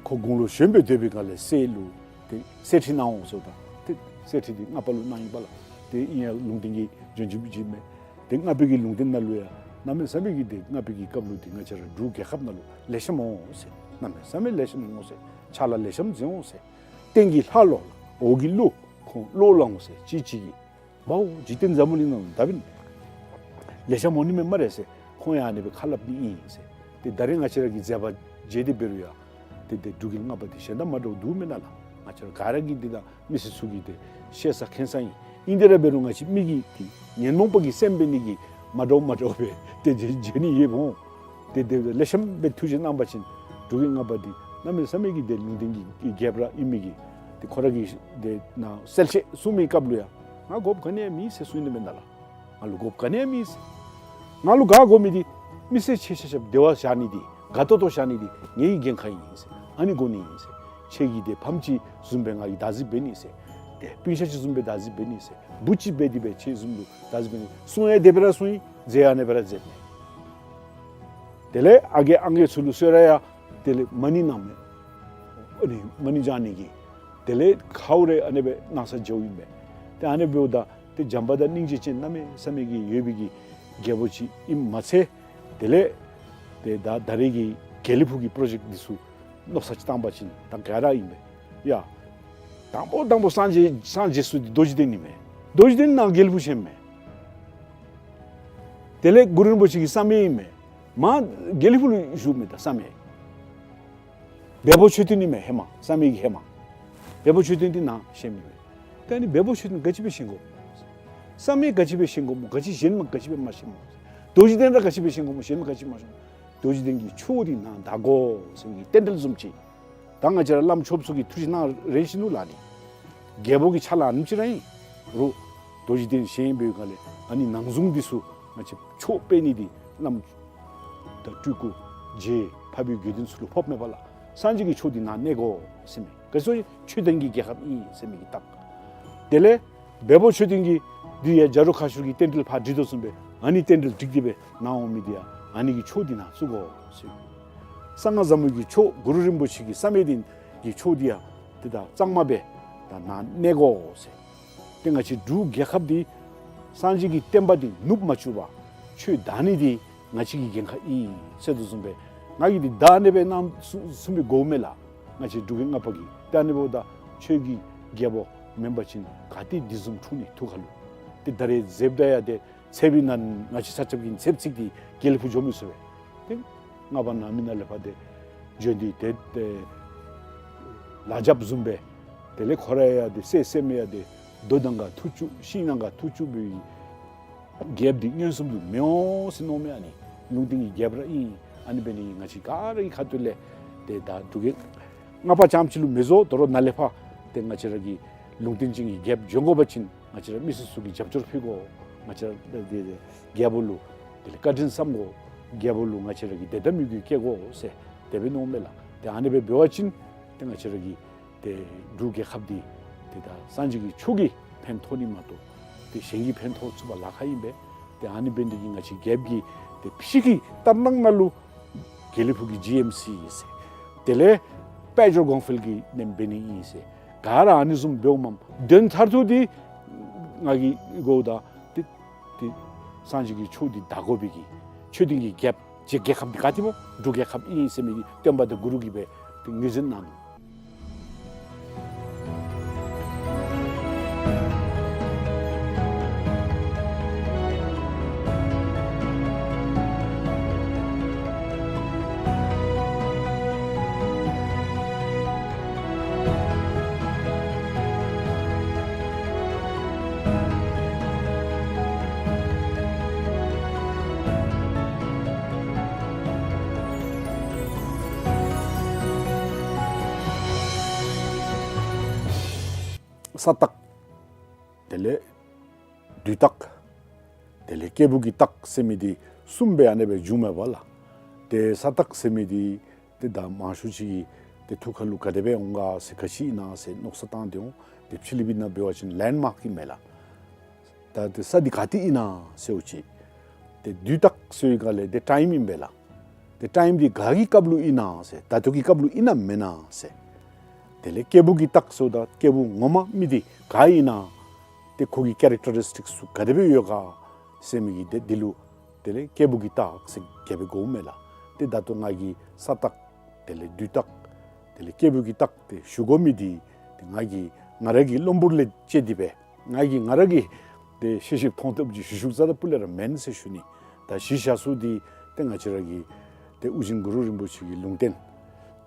ཁོ་དགུང་ལོ་གཞོན་པའི་སྡོད་པའི་སྒང་ལས་སྲས་ལུ་ཏེ་གསེར་ཁྲི་གནང་འོང་ཟེརཝ་ད་ཏེ་གསེར་ཁྲི་འདི་ལྔ་པ་ལུ་གནང་ཡི་པ་ལགས། ཏེ་ཨིན་ཡང་ལུང་བསྟན་གྱིས་བྱོན་བྱོནམ་ཨིན་མས། ཏེ་ལྔ་པའི་གི་ལུང་བསྟན་ནང་ལུ་ཡང་གནམ་མེད་ས་མེད་ཀྱི་ཏེ་ལྔ་པའི་གི་སྐབས་ལུ་ཏེ་ང་བཅས་ར་འབྲུག་རྒྱལ་ཁབ་ནང་ལུ་ལེགས་ཤོམ་འོང་ཟེར། གནམ་མེད་ས་མེད་ལེགས་ཤོམ་འོང་ཟེར། ཕྱག་ལཱ་ལེགས་ཤོམ་མཛད་འོང་ཟེར། སྟེང་གི་ལྷ་ལོ་འོག་གི་ཀླུ་ཁོང་བློ་ལང་འོང་ཟེར། གཅིག་གཅིག་གིས་བའོ་འཇིག་རྟེན་འཛམ་བུ་གླིང་ནང་ལུ་ད་འབདན་ལེགས་ཤོམ་འོང་ནི་མས་སྨ་རེ་ཟེར། ཁོང་ཡང་ཨ་ནི་སྦེ་ཁ་སླབ་ནི་ཨིན་ཟེར། ཏེ་ད་རེས་ང་བཅས་ར་གི་མཛད་པ་མཇལ་ཏེ་འབད་རུང་ཡང་ཏེ་ཏེ་འབྲུག་རྒྱལ་ལྔ་པ་འདི་གཞན་དང་མ་འདྲཝ་འདུག་མེན་ན་ལགས། ང་བཅས་ར་ག་ར་གིས་འདི་དང་མི་སེར་ཚུ་གིས་ཏེ་ཤེས་ས་མཁྱེན་ས་ཨིན། ཨིན་ཏེ་ར་འབད་རུང་ང་བཅས་མི་གི་ཏེ་ཉོན་མོངས་པ་གི་སེམས་འབད་ནི་གིས་མ་འདྲཝ་མ་འདྲཝ་སྦེ་ཏེ་མཇལ་མཇལ་ནི་ཡོདཔ་འོང་། ཏེ་ཏེ་ལེགས་ཤོམ་སྦེ་ཐུགས་རྗེ་གནང་བ་ཅིན་འབྲུག་རྒྱལ་ལྔ་པ་འདི་གནམ་མེད་ས་མེད་ཀྱི་ཏེ་ལུང་བསྟན་གྱི་རྒྱལཔོ་ར་ཨིན་མི་གི་ཏེ་ཁོ་ར་གི་ཏེ་ནཱ་གསལ་བཤད་གསུང་མི་སྐབས་ལུ་ཡང་ང་དགོཔ་ག་ནི་ཡང་མེད་ཟེར་གསུངས་ནི་མེན་ན་ལགས། ང་ལུ་དགོཔ་ག་ནི་ཡང་མེད་ཟེར། ང་ལུ་ག་དགོ་མི་འདི་མི་སེར་ཁྱེད་ཆ་ཁྱབ་བདེ་བར་བཞག་ནི་འདི་དགའ་ཏོག་ཏོ་བཞག་ནི་འདི་ངེའི་འགན་ཁག་ཨིན་ཟེར། ཨ་ནི་དགོ་ནི་ཨིན་ཟེར། ཁྱེད་ཀྱིས་ཏེ་ཕམ་ཅིག་བཟུམ་སྦེ་ང་གིས་བདག་འཛིན་འབད་ནི་ཟེར། ཏེ་སྤུན་ཆ་ཅིག་བཟུམ་སྦེ་བདག་འཛིན་འབད་ནི་ཟེར། བུ་ཅིག་འབད་དེ་སྦེ་ཁྱེད་བཟུམ་ལུ་བདག་འཛིན་འབད་ནི། གསུང་ཡང་དེ་སྦེ་ར་གསུང་ཡི། མཛད་ཡང་ཨ་ནི་སྦེ་ར་མཛད་ནི། དེ་ལས་ཨ་རྒས་ཨང་རྒས་ཚུ་ལུ་གསོལ་རས་ཡང་དེ་ལས་མ་ཎི་གནངམ་མས། ཨ་ནི་མ་ཎི་བགྱང་ནི་གི་དེ་ལས་ཁཝ་རེ་ཨ་ནི་སྦེ་གནང་ས་མཇལཝ་ཨིན་མས། ཏེ་ཨ་ནི་འབདཝ་ད་ཏེ་བྱམས་པ་དང་སྙིང་རྗེ་ཅན་གནམ་མེད་ས་མེད་ཀྱི་ཡོད་པའི་གི་རྒྱལ་པོ་ཅིག་ཨིནམ་མ་ཚད་དེ་ལས་ཏེ་ད་ད་རེས་ཀྱི་དགེ་ལེགས་ཕུག་གི་པྲོ་ཇེཀཊ་འདི་ཚུ་མནོ་བསམ་ཅིག་བཏང་བ་ཅིན་ད་ག་ར་ཨིན་པས། ཡ་དང་པོ་དང་པོ་སངས་རྒྱས་སངས་རྒྱས་ས་འདི་རྡོ་རྗེ་གདན་ཨིན་མས། རྡོ་རྗེ་གདན་ནང་དགེ་ལེགས་ཕུག་བཞེངསམ་མས། དེ་ལས་གུ་རུ་རིན་པོ་ཆེ་གི་བསམ་ཡས་ཨིན་མས། མ་དགེ་ལེགས་ཕུག་ལུ་བཞུགསཔ་མས། ད་བསམ་ཡས་བལ་པོ་མཆོད་རྟེན་ཨིན་མས། ཧེ་མ་བསམ་ཡས་ཀྱི་ཧེ་མ་བལ་པོ་མཆོད་རྟེན་འདི་ནཱ་བཞེངསམ་ཨིན་མས། ད་ཨ་ནི་བལ་པོ་མཆོད་རྟེན་ག་ཅི་སྦེ་བཞེངས་དགོཔ་སྨོ། བསམ་ཡས་ག་ཅི་སྦེ་བཞེངས་དགོཔ་སྨོ། ག་ཅི་གཞན་མ་ག་ཅི་སྦེ་མ་བཞེངསམ་སྨོ། རྡོ་རྗེ་གདན་ར་ག་ཅི་སྦེ་བཞེངས་དགོཔ་སྨོ། གཞན་མ་ག་ཅི་མ་བཞེངསམ་སྨོ། རྡོ་རྗེ་གདན་གྱི་མཆོག་འདི་ནཱ་བདའ་དགོ་ཟེར་བའི་རྟེན་འབྲེལ་བཟུམ་ཅིག། ད་ང་བཅས་ར་བླམ་ཆོསཔ་ཚུ་གིས་ཐུགས་རྗེ་གནང་རན་ཞིནམ་ལས་ནི་རྒྱལ་པོ་གི་ཕྱག་ལཱ་ཨ་ནེམ་ཅིག་ར་ཨིན་རུང་རྡོ་རྗེ་གདན་བཞེངས་པའི་སྒང་ལས་ཨ་ནི་ནང་གཟུངས་འདི་ཚུ་ང་བཅས་མཆོད་པའི་ནི་འདི་བླམ་དང་སྤྲུལ་སྐུ་རྗེ་འཕགས་པའི་དགེ་འདུན་ཚུ་ལུ་ཕོགཔ་མས་པ་ལགས། སངས་རྒྱས་ཀྱི་མཆོག་འདི་ནཱ་གནས་དགོ་ཟེར་མི་ག་ཅི་སྨོ། ཆོས་ལྡན་གྱི་རྒྱལ་ཁབ་ཨིན་ཟེར་མི་གི་རྟགས། དེ་ལས་བལ་པོ་མཆོད་རྟེན་གྱི་འདི་ཡང་བྱ་རོག་ཁ་ཤོར་གྱི་རྟེན་འབྲེལ་ཕར་འགྲིག་དོ་བཟུམ་སྦེ་ཨ་ནི་རྟེན་འབྲེལ་འགྲིག་སྟེ་སྦེ་ནཱ་འོང་མི་འདི་ཡང་ཨ་ནི་གི་མཆོག་འདི་ནཱ་བཙུགས་དགོ་ཟེར། གསང་སྔགས་ཟབ་མོ་གི་མཆོག་གུ་རུ་རིན་པོ་ཆེ་གི་བསམ་ཡས་འདི་གི་མཆོག་འདི་ཡང་ཏེ་ད་གཙང་མ་སྦེ་ད་ནཱ་གནས་དགོ་ཟེར། ཏེ་ང་བཅས་འབྲུག་རྒྱལ་ཁབ་འདི་སངས་རྒྱས་ཀྱི་བསྟན་པ་འདི་ནུབ་མ་བཅུག་པར་ ཆོས་དར་ནི་འདི་ང་བཅས་ཀྱི་འགན་ཁག་ཨིན་ཟེར་དོ་བཟུམ་སྦེ་ང་གིས་འདི་དར་ནི་སྦེ་གནང་གསུངས་གསུངས་པའི་གོ་མེད་ལགས། ང་བཅས་འབྲུག་རྒྱལ་ལྔ་པ་གིས་དར་ནི་འབདཝ་ད་ཆོས་ཀྱི་རྒྱལ་པོ་མེན་པ་ཅིན་ག་ཏེ་འདི་བཟུམ་འཁྲུངས་ནི་ཐུགས་ཁར་ལུ། ཏེ་ད་རེས་མཛདཔ་ད་ཡང་ཏེ་ཚེ་འདི་ནང་ང་བཅས་ཆ་ཁྱབ་ཀྱིས་ཚེ་ཚིག་འདི་དགེ་ལེགས་ཕུག་འགྱོ་མི་ཚུགས་པས། ཏེ་ལྔ་པ་ནང་མི་ནང་ལས་ཕར་ཏེ་བྱོན་ཏེ་ཏེ་ཏེ་ལ་རྒྱབ་བཟུམ་སྦེ་དེ་ལས་ཁོ་ར་ཡང་ཏེ་སྲས་སྲསམོ་ཡང་ཏེ་རྡོ་ནང་ཁར་འཐུ་བཅུག་ཤིང་ནང་ཁར་འཐུ་བཅུག་པའི་རྒྱལཔོ་འདི་མངོན་སུམ་དུ་མི་འོང་ཟེར་མནོཝ་མས། ཨ་ནི་ལུང་བསྟན་གྱི་རྒྱལཔོ་ར་ཨིན། ཨ་ནི་འབད་ནི་ང་བཅས་ག་ར་གི་ཁ་ཐུག་ལས་ཏེ་ད་འབྲུག་རྒྱལ་ལྔ་པ་རྐྱངམ་ཅིག་ལུ་མི་བཟོ། དོ་རུང་ནཱ་ལས་ཕར་ཏེ་ང་བཅས་ར་གི་ལུང་བསྟན་ཅན་གྱི་རྒྱལཔོ་བྱོན་དགོ་པ་ཅིན་ང་བཅས་ར་མི་སེར་ཚུ་གིས་རྒྱབ་སྐྱོར་ཕུལ་དགོ། ང་བཅས་ར་ཏེ་ཏེ་རྒྱལ་པོ་ལུ་དེ་ལས་བཀའ་དྲིན་བསམ་དགོ། རྒྱལ་པོ་ལུ་ང་བཅས་ར་གིས་དད་དམ་མོས་གུས་བསྐྱེད་དགོ་ཟེར་དེ་སྦེ་མནོཝ་མས་ལགས། ཏེ་ཨ་ནི་སྦེ་འབད་བ་ཅིན་ཏེ་ང་བཅས་ར་གི་ཏེ་འབྲུག་རྒྱལ་ཁབ་འདི་ཏེ་ད་སངས་རྒྱས་ཀྱི་ཆོས་ཀྱིས་ཕན་ཐོགས་ནི་མ་གཏོགས་ཏེ་གཞན་གྱིས་ཕན་ཐོགས་ཚུགས་པར་ལཱ་ཁག་ཨིན་པས། ཏེ་ཨ་ནི་འབད་ནི་འདི་གིས་ང་བཅས་རྒྱལཔོ་གིས་ཏེ་ཕྱི་གི་ལྟར་སྣང་ནང་ལུ་དགེ་ལེགས་ཕུག་གི་ཇི་ཨེམ་སི་ཨིན་ཟེར། དེ་ལས་དཔལ་འབྱོར་གོང་འཕེལ་གྱི་གནས་འབད་ནི་ཨིན་ཟེར། ག་ར་ཨ་ནི་བཟུམ་འབདཝ་མས། དོན་མཐར་ཐུག་འདི་ང་གིས་གོཝ་ད་ཏེ་ཏེ་སངས་རྒྱས་ཀྱི་ཆོས་འདི་དར་དགོ་པའི་གི་ཆོས་ལྡན་གྱི་རྒྱལཔོ་ཅིག་རྒྱལ་ཁབ་འདི་ག་ཏེ་སྨོ། འབྲུག་རྒྱལ་ཁབ་ཨིན་ཟེར་མི་འདི་སྟོན་པ་དང་གུ་རུ་གིས་སྦེ་ཏེ་ངོས་འཛིན་གནང་ནུག། ས་སྟག། དེ་ལས་བདུད་སྟག། དེ་ལས་སྐྱེས་བུ་གི་སྟག་ཟེར་མི་འདི་གསུམ་སྦེ་ཨ་ནི་སྦེ་བྱུངམ་མས་པ་ལགས། ཏེ་ས་སྟག་ཟེར་མི་འདི་ཏེ་ད་མང་ཤོས་ཅིག་གི་ཏེ་ཐུགས་ཁ་ལུ་ག་དེ་སྦེ་འོང་ག་ཟེར་ག་ཅི་ཨིན་ན་ཟེར་མནོ་བསམ་བཏང་སྟེ་འོང་། ཏེ་ཕྱི་གླིང་པའི་ནང་འབད་བ་ཅིན་ལེནཌ་མཱརཀ་ཨིན་མས་ལགས། ད་ཏེ་ས་འདི་ག་ཏེ་ཨིན་ན་ཟེརཝ་ཅིག། ཏེ་བདུད་སྟག་ཟེར་བའི་སྒང་ལས་ཏེ་ཊའིམ་ཨིན་པས་ལགས། ཏེ་ཊའིམ་འདི་ག་གི་སྐབས་ལུ་ཨིན་ན་ཟེར་ད་ལྟོ་གི་སྐབས་ལུ་ཨིན་ན་མེན་ན་ཟེར། དེ་ལས་སྐྱེས་བུ་གི་སྟག་ཟེརཝ་ད་སྐྱེས་བུ་ངོ་མ་མི་འདི་ག་ཨིན་ན། ཏེ་ཁོ་གི་ཀེ་རེཀ་ཊ་རི་སི་ཊིཀསི་ཚུ་ག་དེ་སྦེ་ཡོད་ག་ཟེར་མི་གི་ཏེ་འདི་ལུ་དེ་ལས་སྐྱེས་བུ་གི་སྟག་ཟེར་རྒྱབ་སྦེ་གོཝ་མས་ལགས། ཏེ་ད་ལྟོ་ང་གིས་ས་སྟག་དེ་ལས་བདུད་སྟག་དེ་ལས་སྐྱེས་བུ་གི་སྟག་ཏེ་ཞུ་དགོ་མི་འདི་ཏེ་ང་གིས་ང་ར་གི་བློན་པོ་ལས་བཅད་དེ་སྦེ་ང་གིས་ང་ར་གིས་ཏེ་ཤེས་ཤེསཔ་མཐོང་ཐོབ་ཅིག་ཞུ་ཞུཝ་རྩ་དང་སྤུ་ལས་ར་མེན་ཟེར་ཞུ་ནི། ད་གཞི་བཞག་ས་འདི་ཏེ་ང་བཅས་ར་གི་ཏེ་ཨོ་རྒྱན་གུ་རུ་རིན་པོ་ཆེ་གི་ལུང་བསྟན་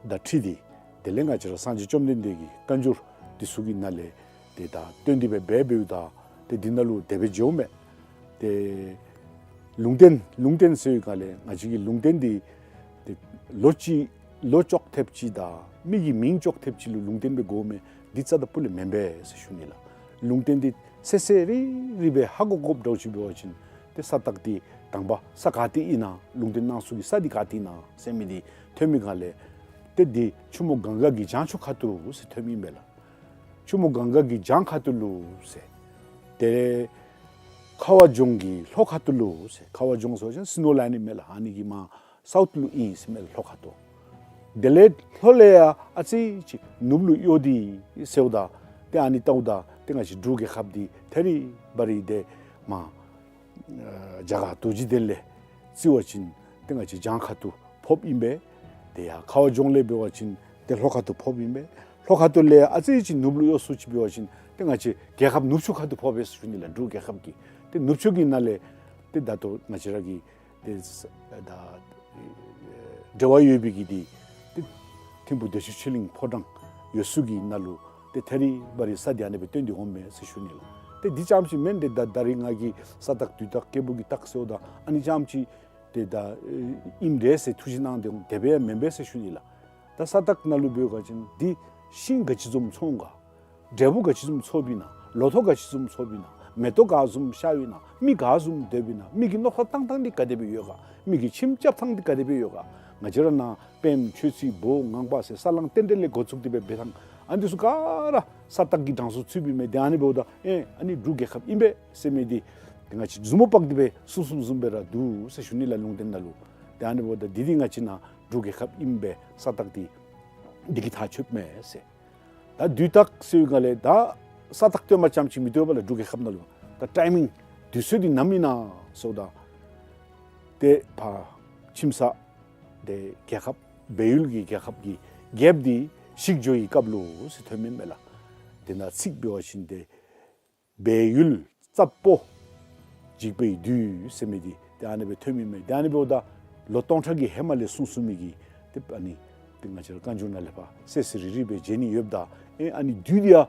དང་འཁྲིལ་ཏེ་དེ་ལས་ང་བཅས་ར་སངས་རྒྱས་བཅོམ་ལྡན་འདས་ཀྱི་བཀའ་འགྱུར་འདི་ཚུ་གི་ནང་ལས་ཏེ་ད་བཏོན་ཏེ་སྦེ་འབད་འབདཝ་ད་ཏེ་འདི་ནང་ལུ་དེ་སྦེ་བྱུངམ་མས། ཏེ་ལུང་བསྟན་ལུང་བསྟན་ཟེར་བའི་སྒང་ལས་ང་བཅས་ཀྱི་ལུང་བསྟན་འདི་ཏེ་ལོ་ཅིག་ལོ་ཅོག་འཐདཔ་ཅིག་དང་མི་གི་མིང་ཅོག་འཐདཔ་ཅིག་ལུ་ལུང་བསྟན་སྦེ་གོཝ་མས། འདི་རྩ་དང་སྤུ་ལས་མེན་པས་ཟེར་ཞུ་ནི་ལགས། ལུང་བསྟན་འདི་གསལ་གསལ་རི་རི་སྦེ་ཧ་གོ་དགོཔ་འདྲཝ་ཅིག་འབད་བ་ཅིན་ཏེ་ས་སྟག་འདི་དང་པ་ས་ག་ཏེ་ཨིན་ན་ལུང་བསྟན་གནང་ས་གི་ས་འདི་ག་ཏེ་ཨིན་ན་ཟེར་མི་འདི་ཐོན་མི་སྒང་ལས་ཏེ་འདི་ཆུ་མོ་གངྒཱ་གི་བྱང་ཕྱོགས་ཁ་ཐུག་ཟེར་ཐོནམ་ཨིན་པས་ལགས། ཆུ་མོ་གངྒཱ་གི་བྱང་ཁ་ཐུག་ལུ་ཟེར། ཏེ་ཁ་བ་ལྗོངས་ཀྱི་ལྷོ་ཁ་ཐུག་ལུ་ཟེར། ཁ་བ་ལྗོངས་ཟེར་བ་ཅིན་སི་ནོ་ལའིན་ཨིན་མས་ལགས། ཨ་ནི་གི་མར་སའུཐ་ལུ་ཨིན་ཟེར་མས་ལྷོ་ཁ་ཐུག། དེ་ལས་ལྷོ་ལས་ཡར་ཨ་ཙི་ཅིག་ནུབ་ལུ་གཡོ་སྟེ་ཟེརཝ་ད་ཏེ་ཨ་ནི་བལྟཝ་ད་ཏེ་ང་བཅས་འབྲུག་རྒྱལ་ཁབ་འདི་ཐད་རི་བ་རི་ཏེ་མར་ཨ་རྒྱ་གར་རྡོ་རྗེ་གདན་ལས་བརྩི་བ་ཅིན་ཏེ་ང་བཅས་བྱང་ཁ་ཐུག་ཕོགཔ་ཨིན་པས། ཏེ་ཡར་ཁ་བ་ལྗོངས་ལས་འབད་བ་ཅིན་ཏེ་ལྷོ་ཁ་ཐུག་ཕོགཔ་ཨིན་པས། ལྷོ་ཁ་ཐུག་ལས་ཨ་ཙི་ཅིག་ནུབ་ལུ་གཡོ་སུ་ཅིག་འབད་བ་ཅིན་ཏེ་ང་བཅས་རྒྱལ་ཁབ་ནུབ་ཕྱོགས་ཁ་ཐུག་ཕོག་པས་ཟེར་ཞུ་ནི་ལགས། འབྲུག་རྒྱལ་ཁབ་ཀྱི་ཏེ་ནུབ་ཕྱོགས་ཀྱི་ནང་ལས་ཏེ་ད་ལྟོ་ང་བཅས་ར་གི་ཏེ་ས་ད་འབྲེལ་བ་ཡོད་པའི་གི་འདི་ཏེ་ཐིམ་ཕུག་བདེ་ཆེན་ཆོས་གླིང་ཕོ་བྲང་ཡོད་ས་གི་ནང་ལུ་ཏེ་ཐད་རི་བ་རི་ས་འདི་ཨ་ནི་སྦེ་བཏོན་ཏེ་འོངམ་མས་ཟེར་ཞུ་ནི་ལགས། ཏེ་འདི་རྐྱངམ་ཅིག་མེན། ཏེ་ད་ད་རིས་ང་གིས་ས་སྟག་བདུད་སྟག་སྐྱེས་བུ་གི་སྟག་ཟེརཝ་ད་ཨ་ནི་རྐྱངམ་ཅིག་ཏེ་ད་ཨིནམ་འདྲས་ཟེར་ཐུགས་བཞེད་གནང་སྟེ་འོང་། དེ་སྦེ་ཡང་མེན་པས་ཟེར་ཞུ་ནི་ལགས། ད་ས་སྟག་ནང་ལུ་འབད་བ་ཅིན་འདི་ཤིང་ག་ཅི་བཟུམ་ཚང་ག། འབྲས་བུ་ག་ཅི་བཟུམ་ཚང་པས་ན། ལོ་ཐོག་ག་ཅི་བཟུམ་ཚང་པས་ན། མེ་ཏོག་ག་བཟུམ་ཤར་བས་ན། མི་ག་བཟུམ་སྡོད་པས་ན། མི་གི་མནོ་བསམ་བཏང་ཐངས་འདི་ག་དེ་སྦེ་ཡོད་ག། མི་གི་ཁྱིམ་རྐྱབ་ཐངས་འདི་ག་དེ་སྦེ་ཡོད་ག། ང་བཅས་ར་ནཱ་པདྨ་ཆོས་རྩེ་བོད་ངང་པ་ཟེར་ས་བསླང་རྟེན་འབྲེལ་ལས་འགོ་བཙུགས་ཏེ་སྦེ་འབད་ཐངས་ཨ་ནི་ཚུ་ག་ར་ས་སྟག་གི་གྲངས་སུ་ཚུདཔ་ཨིན་མས། ཏེ་ཨ་ནི་འབདཝ་ད་ཨེ་ཨ་ནི་འབྲུག་རྒྱལ་ཁབ་ཨིན་པས་ཟེར་མི་འདི་ཏེ་ང་བཅས་མཛུབ་མོ་དཔག་སྟེ་སྦེ་གསུངས་གསུངསམ་བཟུམ་སྦེ་ར་འདུག་ཟེར་ཞུ་ནི་ལགས། ལུང་བསྟན་ནང་ལུ། ཏེ་ཨ་ནི་འབདཝ་ད་འདི་འདི་ང་བཅས་ནཱ་འབྲུག་རྒྱལ་ཁབ་ཨིན་པས། ས་སྟག་འདི་འདི་གིས་ཐག་ཆོདཔ་མས་ཟེར། ད་བདུད་སྟག་ཟེར་བའི་སྒང་ལས་ད་ས་སྟག་བཏོན་པ་རྐྱངམ་ཅིག་མི་བཏུབ་པས་ལགས། འབྲུག་རྒྱལ་ཁབ་ནང་ལུ་ད་ཊའི་མིང་དུས་ཚོད་འདི་ནམ་ཨིན་ན་ཟེརཝ་ད་ ཏེ་ཕར་ཁྱིམ་ས་ཏེ་རྒྱལ་ཁབ་སྦས་ཡུལ་གྱི་རྒྱལ་ཁབ་ཀྱི་རྒྱལཔོ་འདི་བཤིག་འགྱོ་བའི་སྐབས་ལུ་ཟེར་ཐོནམ་ཨིན་པས་ལགས། ཏེ་ནཱ་ཚིག་འབད་བ་ཅིན་ཏེ་སྦས་ཡུལ་རྩ་བོ་འཇིག་པའི་དུས་ཟེར་མི་འདི་ཏེ་ཨ་ནི་སྦེ་ཐོནམ་ཨིན་མས། ཏེ་ཨ་ནི་འབདཝ་ད་ལོ་སྟོང་ཕྲག་གི་ཧེ་མ་ལས་གསུངས་གསུངས་མི་གི་ཏེ་ཨ་ནི་ཏེ་ང་བཅས་ར་བཀའ་འགྱུར་ནང་ལས་ཕར་གསལ་གསལ་རི་རི་སྦེ་མཇལ་ནི་ཡོདཔ་ད་ཨེ་ཨ་ནི་དུས་འདི་ཡང་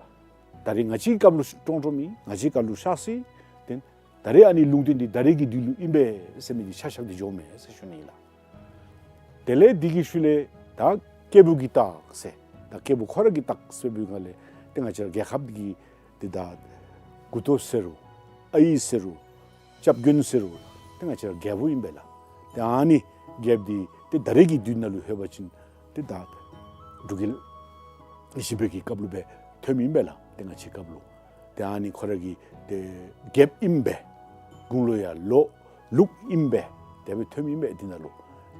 ད་རེས་ང་བཅས་ཀྱི་སྐབས་ལུ་ཀྲོང་ཀྲོང་མེད། ང་བཅས་ཀྱི་སྐབས་ལུ་ཤར་སོ་ཡི། ཏེ་ད་རེས་ཨ་ནི་ལུང་བསྟན་འདི་ད་རེས་ཀྱི་དུས་ལུ་ཨིན་པས་ཟེར་མི་འདི་ཆ་བཞག་སྟེ་འགྱོཝ་མས་ཟེར་ཞུ་ནི་ཨིན་ལགས། དེ་ལས་འདི་གི་ཤུལ་ལས་ད་སྐྱེས་བུ་གི་རྟགས་ཟེར་ད་སྐྱེས་བུ་ཁོ་ར་གི་རྟགས་ཟེར་བའི་སྒང་ལས་ཏེ་ང་བཅས་ར་རྒྱལ་ཁབ་ཀྱི་ཏེ་ད་མགུ་ཏོ་ཟེར་རུང་ཨའི་ཟེར་རུང་སྐྱབས་མགོན་ཟེར་རུང་ཏེ་ང་བཅས་ར་རྒྱལ་པོ་ཨིན་པས་ལགས། ཏེ་ཨ་ནི་རྒྱལཔོ་འདི་ཏེ་ད་རེས་ཀྱི་དུས་ནང་ལུ་ལྷོད་པ་ཅིན་ཏེ་ད་འབྲུག་རྒྱལ་བཞི་པའི་གི་སྐབས་ལུ་སྦེ་ཐོནམ་ཨིན་པས་ལགས། ཏེ་ང་བཅས་སྐབས་ལུ་ཏེ་ཨ་ནི་ཁོ་ར་གི་ཏེ་རྒྱལཔོ་ཨིན་པས། དགུང་ལོ་ཡང་ལོ་ལུག་ཨིན་པས། དེ་སྦེ་ཐོནམ་ཨིན་པས། འདི་ནང་ལུ་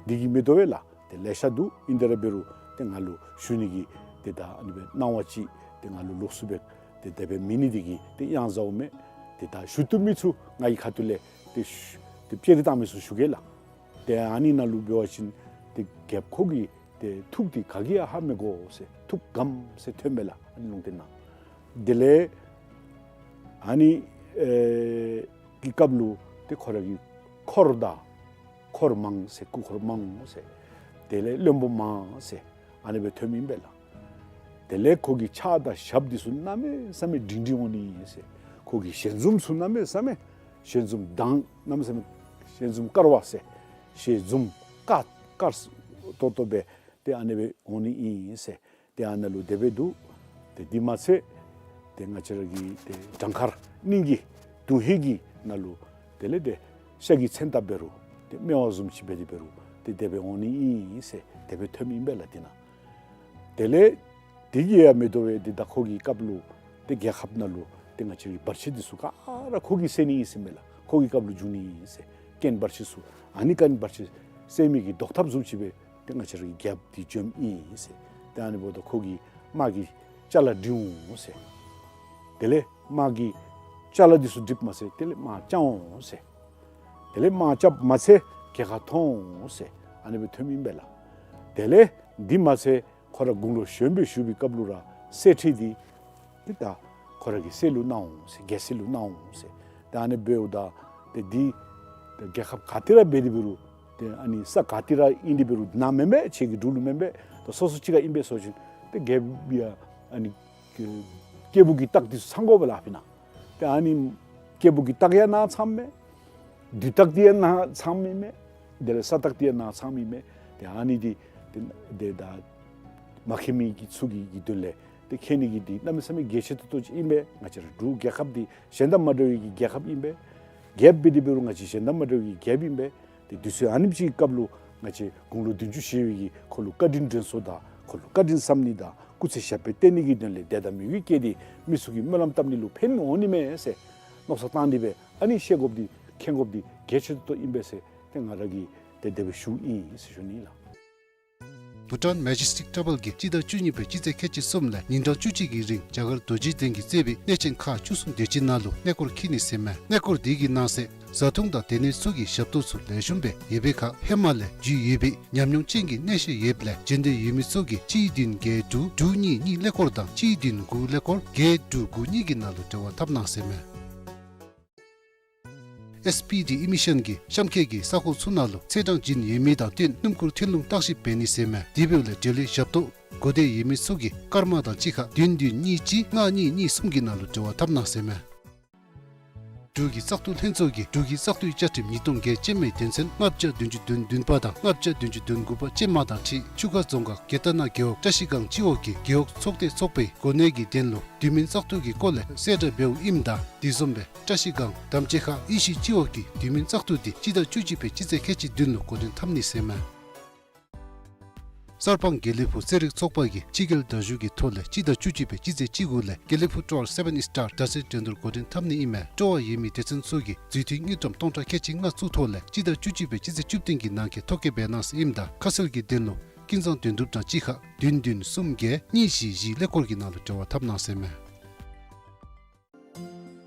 འདི་གིས་མི་དོ་བས་ལགས། ཏེ་ལེ་ཤ་འདུག། ཨིན་ཏེ་ར་འབད་རུང་ཏེ་ང་ལུ་ཞུ་ནི་གི་ཏེ་ད་ཨ་ནི་སྦེ་གནང་བ་ཅིག་ཏེ་ང་ལུ་ལོགས་སུ་སྦེ་ཏེ་དེ་སྦེ་མེད་ནི་འདི་གིས་ཏེ་ཡང་ཟཝ་མས། ཏེ་ད་ཞུ་བཏུབ་མི་ཚུ་ངེའི་ཁ་ཐུག་ལས་ཏེ་ཞུ་ཏེ་བཅད་དེ་བཏང་མི་ཚུ་ཞུ་གེ་ལགས། ཏེ་ཨ་ནི་ནང་ལུ་འབད་བ་ཅིན་ཏེ་རྒྱལཔོ་ཁོ་གི་ཏེ་ཐུགས་འདི་ག་གིས་ཡང་ཧ་མི་གོ་ཟེར་ཐུགས་དགའམ་ཟེར་ཐོནམ་མས་ལགས། ཨ་ནི་ལུང་བསྟན་ནང་། དེ་ལས་ཨ་ནི་ཨེ་གི་སྐབས་ལུ་ཏེ་ཁོ་ར་གི་འཁོར་དང་འཁོར་མང་ཟེར་སྐུ་འཁོར་མང་ཟེར་དེ་ལས་བློན་པོ་མང་ཟེར་ཨ་ནི་སྦེ་ཐོནམ་ཨིན་པས་ལགས། དེ་ལས་ཁོ་གི་ཕྱག་དང་ཞབས་འདི་ཚུ་གནམ་མེད་ས་མེད་སྒྲིང་སྒྲིང་འོང་ནི་ཨིན་ཟེར། ཁོ་གི་ཞལ་འཛུམ་ཚུ་གནམ་མེད་ས་མེད་ཞལ་འཛུམ་མདངས་གནམ་མེད་ས་མེད་ཞལ་འཛུམ་དཀར་བ་ཟེར་ཞལ་འཛུམ་དཀར་དཀར་ཏོག་ཏོ་སྦེ་ཏེ་ཨ་ནི་སྦེ་འོང་ནི་ཨིན་ཟེར། ཏེ་ཨ་ནཱ་ལུ་དེ་སྦེ་འདུག། ཏེ་འདི་མ་ཚད་ཏེ་ང་བཅས་ར་གི་ཏེ་བྲང་ཁར་སྙིང་གི་དུང་ཧེ་གི་ནང་ལུ་དེ་ལས་ཏེ་ཤ་གི་མཚོན་རྟགས་འབད་རུང་ཏེ་སྨེ་བ་བཟུམ་ཅིག་སྦེ་དེ་འབད་རུང་ཏེ་དེ་སྦེ་འོང་ནི་ཨིན་ཟེར་དེ་སྦེ་ཐོནམ་ཨིན་པས་ལགས། ཏེ་ནཱ་དེ་ལས་དེ་གིས་ཡང་མི་དོ་བས། ཏེ་ད་ཁོ་གི་སྐབས་ལུ་ཏེ་རྒྱལ་ཁབ་ནང་ལུ་ཏེ་ང་བཅས་ར་གི་བར་ཆད་འདི་ཚུ་ག་ར་ཁོ་གིས་སེལ་ནི་ཨིན་ཟེར་མས་ལགས། ཁོ་གི་སྐབས་ལུ་འབྱུང་ནི་ཨིན་ཟེར། རྐྱེན་བར་ཆད་ཚུ་ཨ་ནི་རྐྱེན་བར་ཆད་སེལ་མི་གི་བཟློག་ཐབས་བཟུམ་ཅིག་སྦེ་ཏེ་ང་བཅས་ར་གི་རྒྱལཔོ་འདི་བྱོནམ་ཨིན་ཟེར། ཏེ་ཨ་ནི་འབདཝ་ད་ཁོ་གི་དམག་གི་ཅ་ལ་འདྲིལ་འོང་ཟེར། དེ་ལས་དམག་གི་ཅ་ལ་འདི་ཚུ་འདྲིལཝ་མ་ཚད་དེ་ལས་དམག་རྐྱབ་འོང་ཟེར། དེ་ལས་དམག་རྐྱབ་མ་ཚད་གྱལ་ཁར་ཐོན་འོང་ཟེར། ཨ་ནི་སྦེ་ཐོནམ་ཨིན་པས་ལགས། དེ་ལས་འདི་མ་ཚད་ཁོ་ར་དགུང་ལོ་གཞོནམ་སྦེ་བཞུགས་པའི་སྐབས་ལུ་ར་གསེར་ཁྲི་འདི་ཏེ་ད་ཁོ་ར་གི་སྲས་ལུ་གནང་འོང་ཟེར། རྒྱལ་སྲས་ལུ་གནང་འོང་ཟེར། ཏེ་ཨ་ནི་འབདཝ་ད་ཏེ་འདི་ཏེ་རྒྱལ་ཁབ་ག་ཏེ་ར་འབད་དེ་འབད་རུང་ཏེ་ཨ་ནི་ས་ག་ཏེ་ར་ཨིན་དེ་འབད་རུང་ནཱ་མེན་པས། ཁྱེད་ཀྱི་འབྲུག་ལུ་མེན་པས། ད་སོ་སོ་ཅིག་ཁར་ཨིན་པས་ཟེར་བ་ཅིན་ཏེ་རྒྱལཔོ་ཡང་ཨ་ནི་སྐྱེས་བུ་གི་རྟགས་འདི་ཚུ་ཚང་དགོ་པས་ལགས་ཨ་ཕི་ནཱ། ཏེ་ཨ་ནི་སྐྱེས་བུ་གི་རྟགས་ཡང་ནཱ་ཚངམ་མས། དུས་རྟགས་འདི་ཡང་ནཱ་ཚངམ་ཨིན་མས། དེ་ལས་ས་རྟགས་འདི་ཡང་ནཱ་ཚངམ་ཨིན་མས། ཏེ་ཨ་ནི་འདི་ཏེ་ཏེ་ད་མ་མཁྱེན་མི་གི་ཚུ་གི་གི་དོན་ལས་ཏེ་མཁྱེན་ནི་གི་འདི་གནམ་མེད་ས་མེད་གལ་ཆེ་ཏོག་ཏོ་ཅིག་ཨིན་པས། ང་བཅས་ར་འབྲུག་རྒྱལ་ཁབ་འདི་གཞན་དང་མ་འདྲ་བའི་གི་རྒྱལ་ཁབ་ཨིན་པས། རྒྱལཔོ་འབད་དེ་འབད་རུང་ང་བཅས་གཞན་དང་མ་འདྲ་བའི་གི་རྒྱལཔོ་ཨིན་པས། ཏེ་དུས་ཚོད་ཨ་ནེམ་ཅིག་གི་སྐབས་ལུ་ང་བཅས་དགུང་ལོ་བདུན་ཅུ་བཞེས་པའི་གི་ཁོ་ལུ་བཀའ་དྲིན་དྲན་གསོ་དང་ཁོ་ལུ་བཀའ་དྲིན་བསམ་ནི་དང་སྐུ་ཚེ་ཞབས་པད་བརྟན་ནི་གི་དོན་ལས་དད་དང་མོས་གུས་བསྐྱེད་དེ་མི་ཚུ་གིས་སྨོན་ལམ་བཏབ་ནི་ལུ་ཕན་འོང་ནི་མས་ཟེར་མནོ་བསམ་བཏང་སྟེ་སྦེ་ཨ་ནི་ཤེས་དགོཔ་འདི་མཁྱེན་དགོཔ་འདི་གལ་ཆེ་ཏོག་ཏོ་ཨིན་པས་ཟེར་ཏེ་ང་ར་གིས་ཏེ་དེ་སྦེ་ཞུཝ་ཨིན་ཟེར་ཞུ་ནི་ལགས། བྷུ་ཊཱན་མེ་ཇེ་སི་ཊིག་ཊེམ་པལ་གྱིས་སྤྱི་ཟླ་བཅུ་གཉིས་པའི་སྤྱི་ཚེས་ཁལ་གཅིག་གསུམ་ལས་ཉིན་གྲངས་བཅུ་གཅིག་གི་རིང་རྒྱ་གར་རྡོ་རྗེ་གདན་གྱིས་གཙོས་པའི་གནས་ཆེན་ཁག་བཅུ་གསུམ་དེ་ཅིག་ནང་ལུ་གནས་སྐོར་འཁྱིད་ནི་ཟེར་མས། གནས་སྐོར་དེ་གི་ནང་གསེས་བཟའ་འཐུང་དང་སྡོད་གནས་ཚུ་གི་ཞབས་ཏོག་ཚུ་ལེགས་ཤོམ་སྦེ་ཡོད་པའི་ཁར་ཧེ་མ་ལས་རྒྱུས་ཡོད་པའི་ཉམས་མྱོང་ཅན་གྱི་གནས་བཤད་ཡོདཔ་ལས་བྱོན་འདོད་ཡོད་མི་ཚུ་གིས་གཅིག་བདུན་བརྒྱད་དྲུག་དྲུག་གཉིས་གཉིས་ཀླད་ཀོར་དང་གཅིག་བདུན་དགུ་ཀླད་ཀོར་བརྒྱད་དྲུག་དགུ་གཉིས་ཀྱི་ནང་ལུ་འབྲེལ་བ་འཐབ་གནང་ཟེར་མས། ཨེས་པི་ཌི་ཨི་མི་ཤཱན་གྱིས་གཤམ་འཁོད་ཀྱི་ས་ཁོངས་ཚུ་ནང་ལུ་ཚེས་གྲངས་བྱིན་ཡོད་མི་དང་བསྟུན་སྣུམ་འཁོར་ཐོན་ལུང་བརྟག་ཞིབ་འབད་ནི་ཟེར་མས། དེ་འབདཝ་ལས་འབྲེལ་ཡོད་ཞབས་ཏོག་གོ་བདེ་ཡོད་མི་ཚུ་གིས་སྐར་མ་དང་གཅིག་ཁར་བདུན་བདུན་གཉིས་གཅིག་ལྔ་གཉིས་གཉིས་གསུམ་གྱི་ནང་ལུ་འབྲེལ་བ་འཐབ་གནང་ཟེར་མས། འབྲུག་གི་བཙག་འཐུ་ལྷན་ཚོགས་ཀྱིས་འབྲུག་གི་བཙག་འཐུའི་བཅའ་ཁྲིམས་ཉིས་སྟོང་བརྒྱད་ཅན་མའི་དོན་ཚན་ལྔ་བརྒྱ་བདུན་ཅུ་དོན་བདུན་པ་དང་ལྔ་བརྒྱ་བདུན་ཅུ་དོན་དགུ་པ་ཅན་མ་དང་འཁྲིལ་ཆུ་ཁ་རྫོང་ཁག་དགེ་ལྟ་ན་རྒེད་འོག་བཀྲ་ཤིས་སྒང་སྤྱི་འོག་གི་རྒེད་འོག་ཚོགས་སྡེ་ཚོགས་པའི་གོ་གནས་ཀྱི་དོན་ལུ་དུས་མིན་བཙག་འཐུ་གི་སྐོར་ལས་གསལ་བསྒྲགས་འབདཝ་ཨིནམ་ད་དེ་བཟུམ་སྦེ་བཀྲ་ཤིས་སྒང་དམ་ཅན་ཁ་ཨི་ཤི་སྤྱི་འོག་གི་དུས་མིན་བཙག་འཐུ་འདི་སྤྱི་ཟླ་བཅུ་གཅིག་པའི་སྤྱི་ཚེས་ཁལ་གཅིག་བདུན་ལུ་འགོ་འདྲེན་འཐབ་ནི་ཟེར་མས། གསར་སྤང་དགེ་ལེགས་ཕུག་ཚན་རིག་ཚོགས་པ་གིས་ཕྱི་རྒྱལ་དྲག་ཤོས་ཀྱི་ཐོག་ལས་སྤྱི་ཟླ་བཅུ་གཅིག་པའི་སྤྱི་ཚེས་བཅུ་དགུ་ལས་དགེ་ལེགས་ཕུག་ཊུ་ཨར་སེ་བེན་སི་ཊར་དྲ་ཚིགས་འགྲན་བསྡུར་འགོ་འདྲེན་འཐབ་ནི་ཨིན་མས། སྤྲོ་བ་ཡོད་མི་སྡེ་ཚན་ཚུ་གིས་རྫུས་མཐུད་དངུལ་ཀྲམ་སྟོང་ཕྲག་ཁལ་གཅིག་ལྔ་བཙུགས་ཐོག་ལས་སྤྱི་ཟླ་བཅུ་གཅིག་པའི་སྤྱི་ཚེས་བཅུ་བདུན་གྱི་ནང་འཁོད་ཐོ་བཀོད་འབད་གནང་ཟེར་ཨིནམ་ད་ཁ་གསལ་གྱི་དོན་ལུ་ཀུན་བཟང་དོན་གྲུབ་དང་གཅིག་ཁར་བདུན་བདུན་གསུམ་བརྒྱད་གཉིས་བཞི་བཞི་ཀླད་ཀོར་གྱི་ནང་ལུ་འབྲེལ་བ་འཐབ་གནང་ཟེར་མས།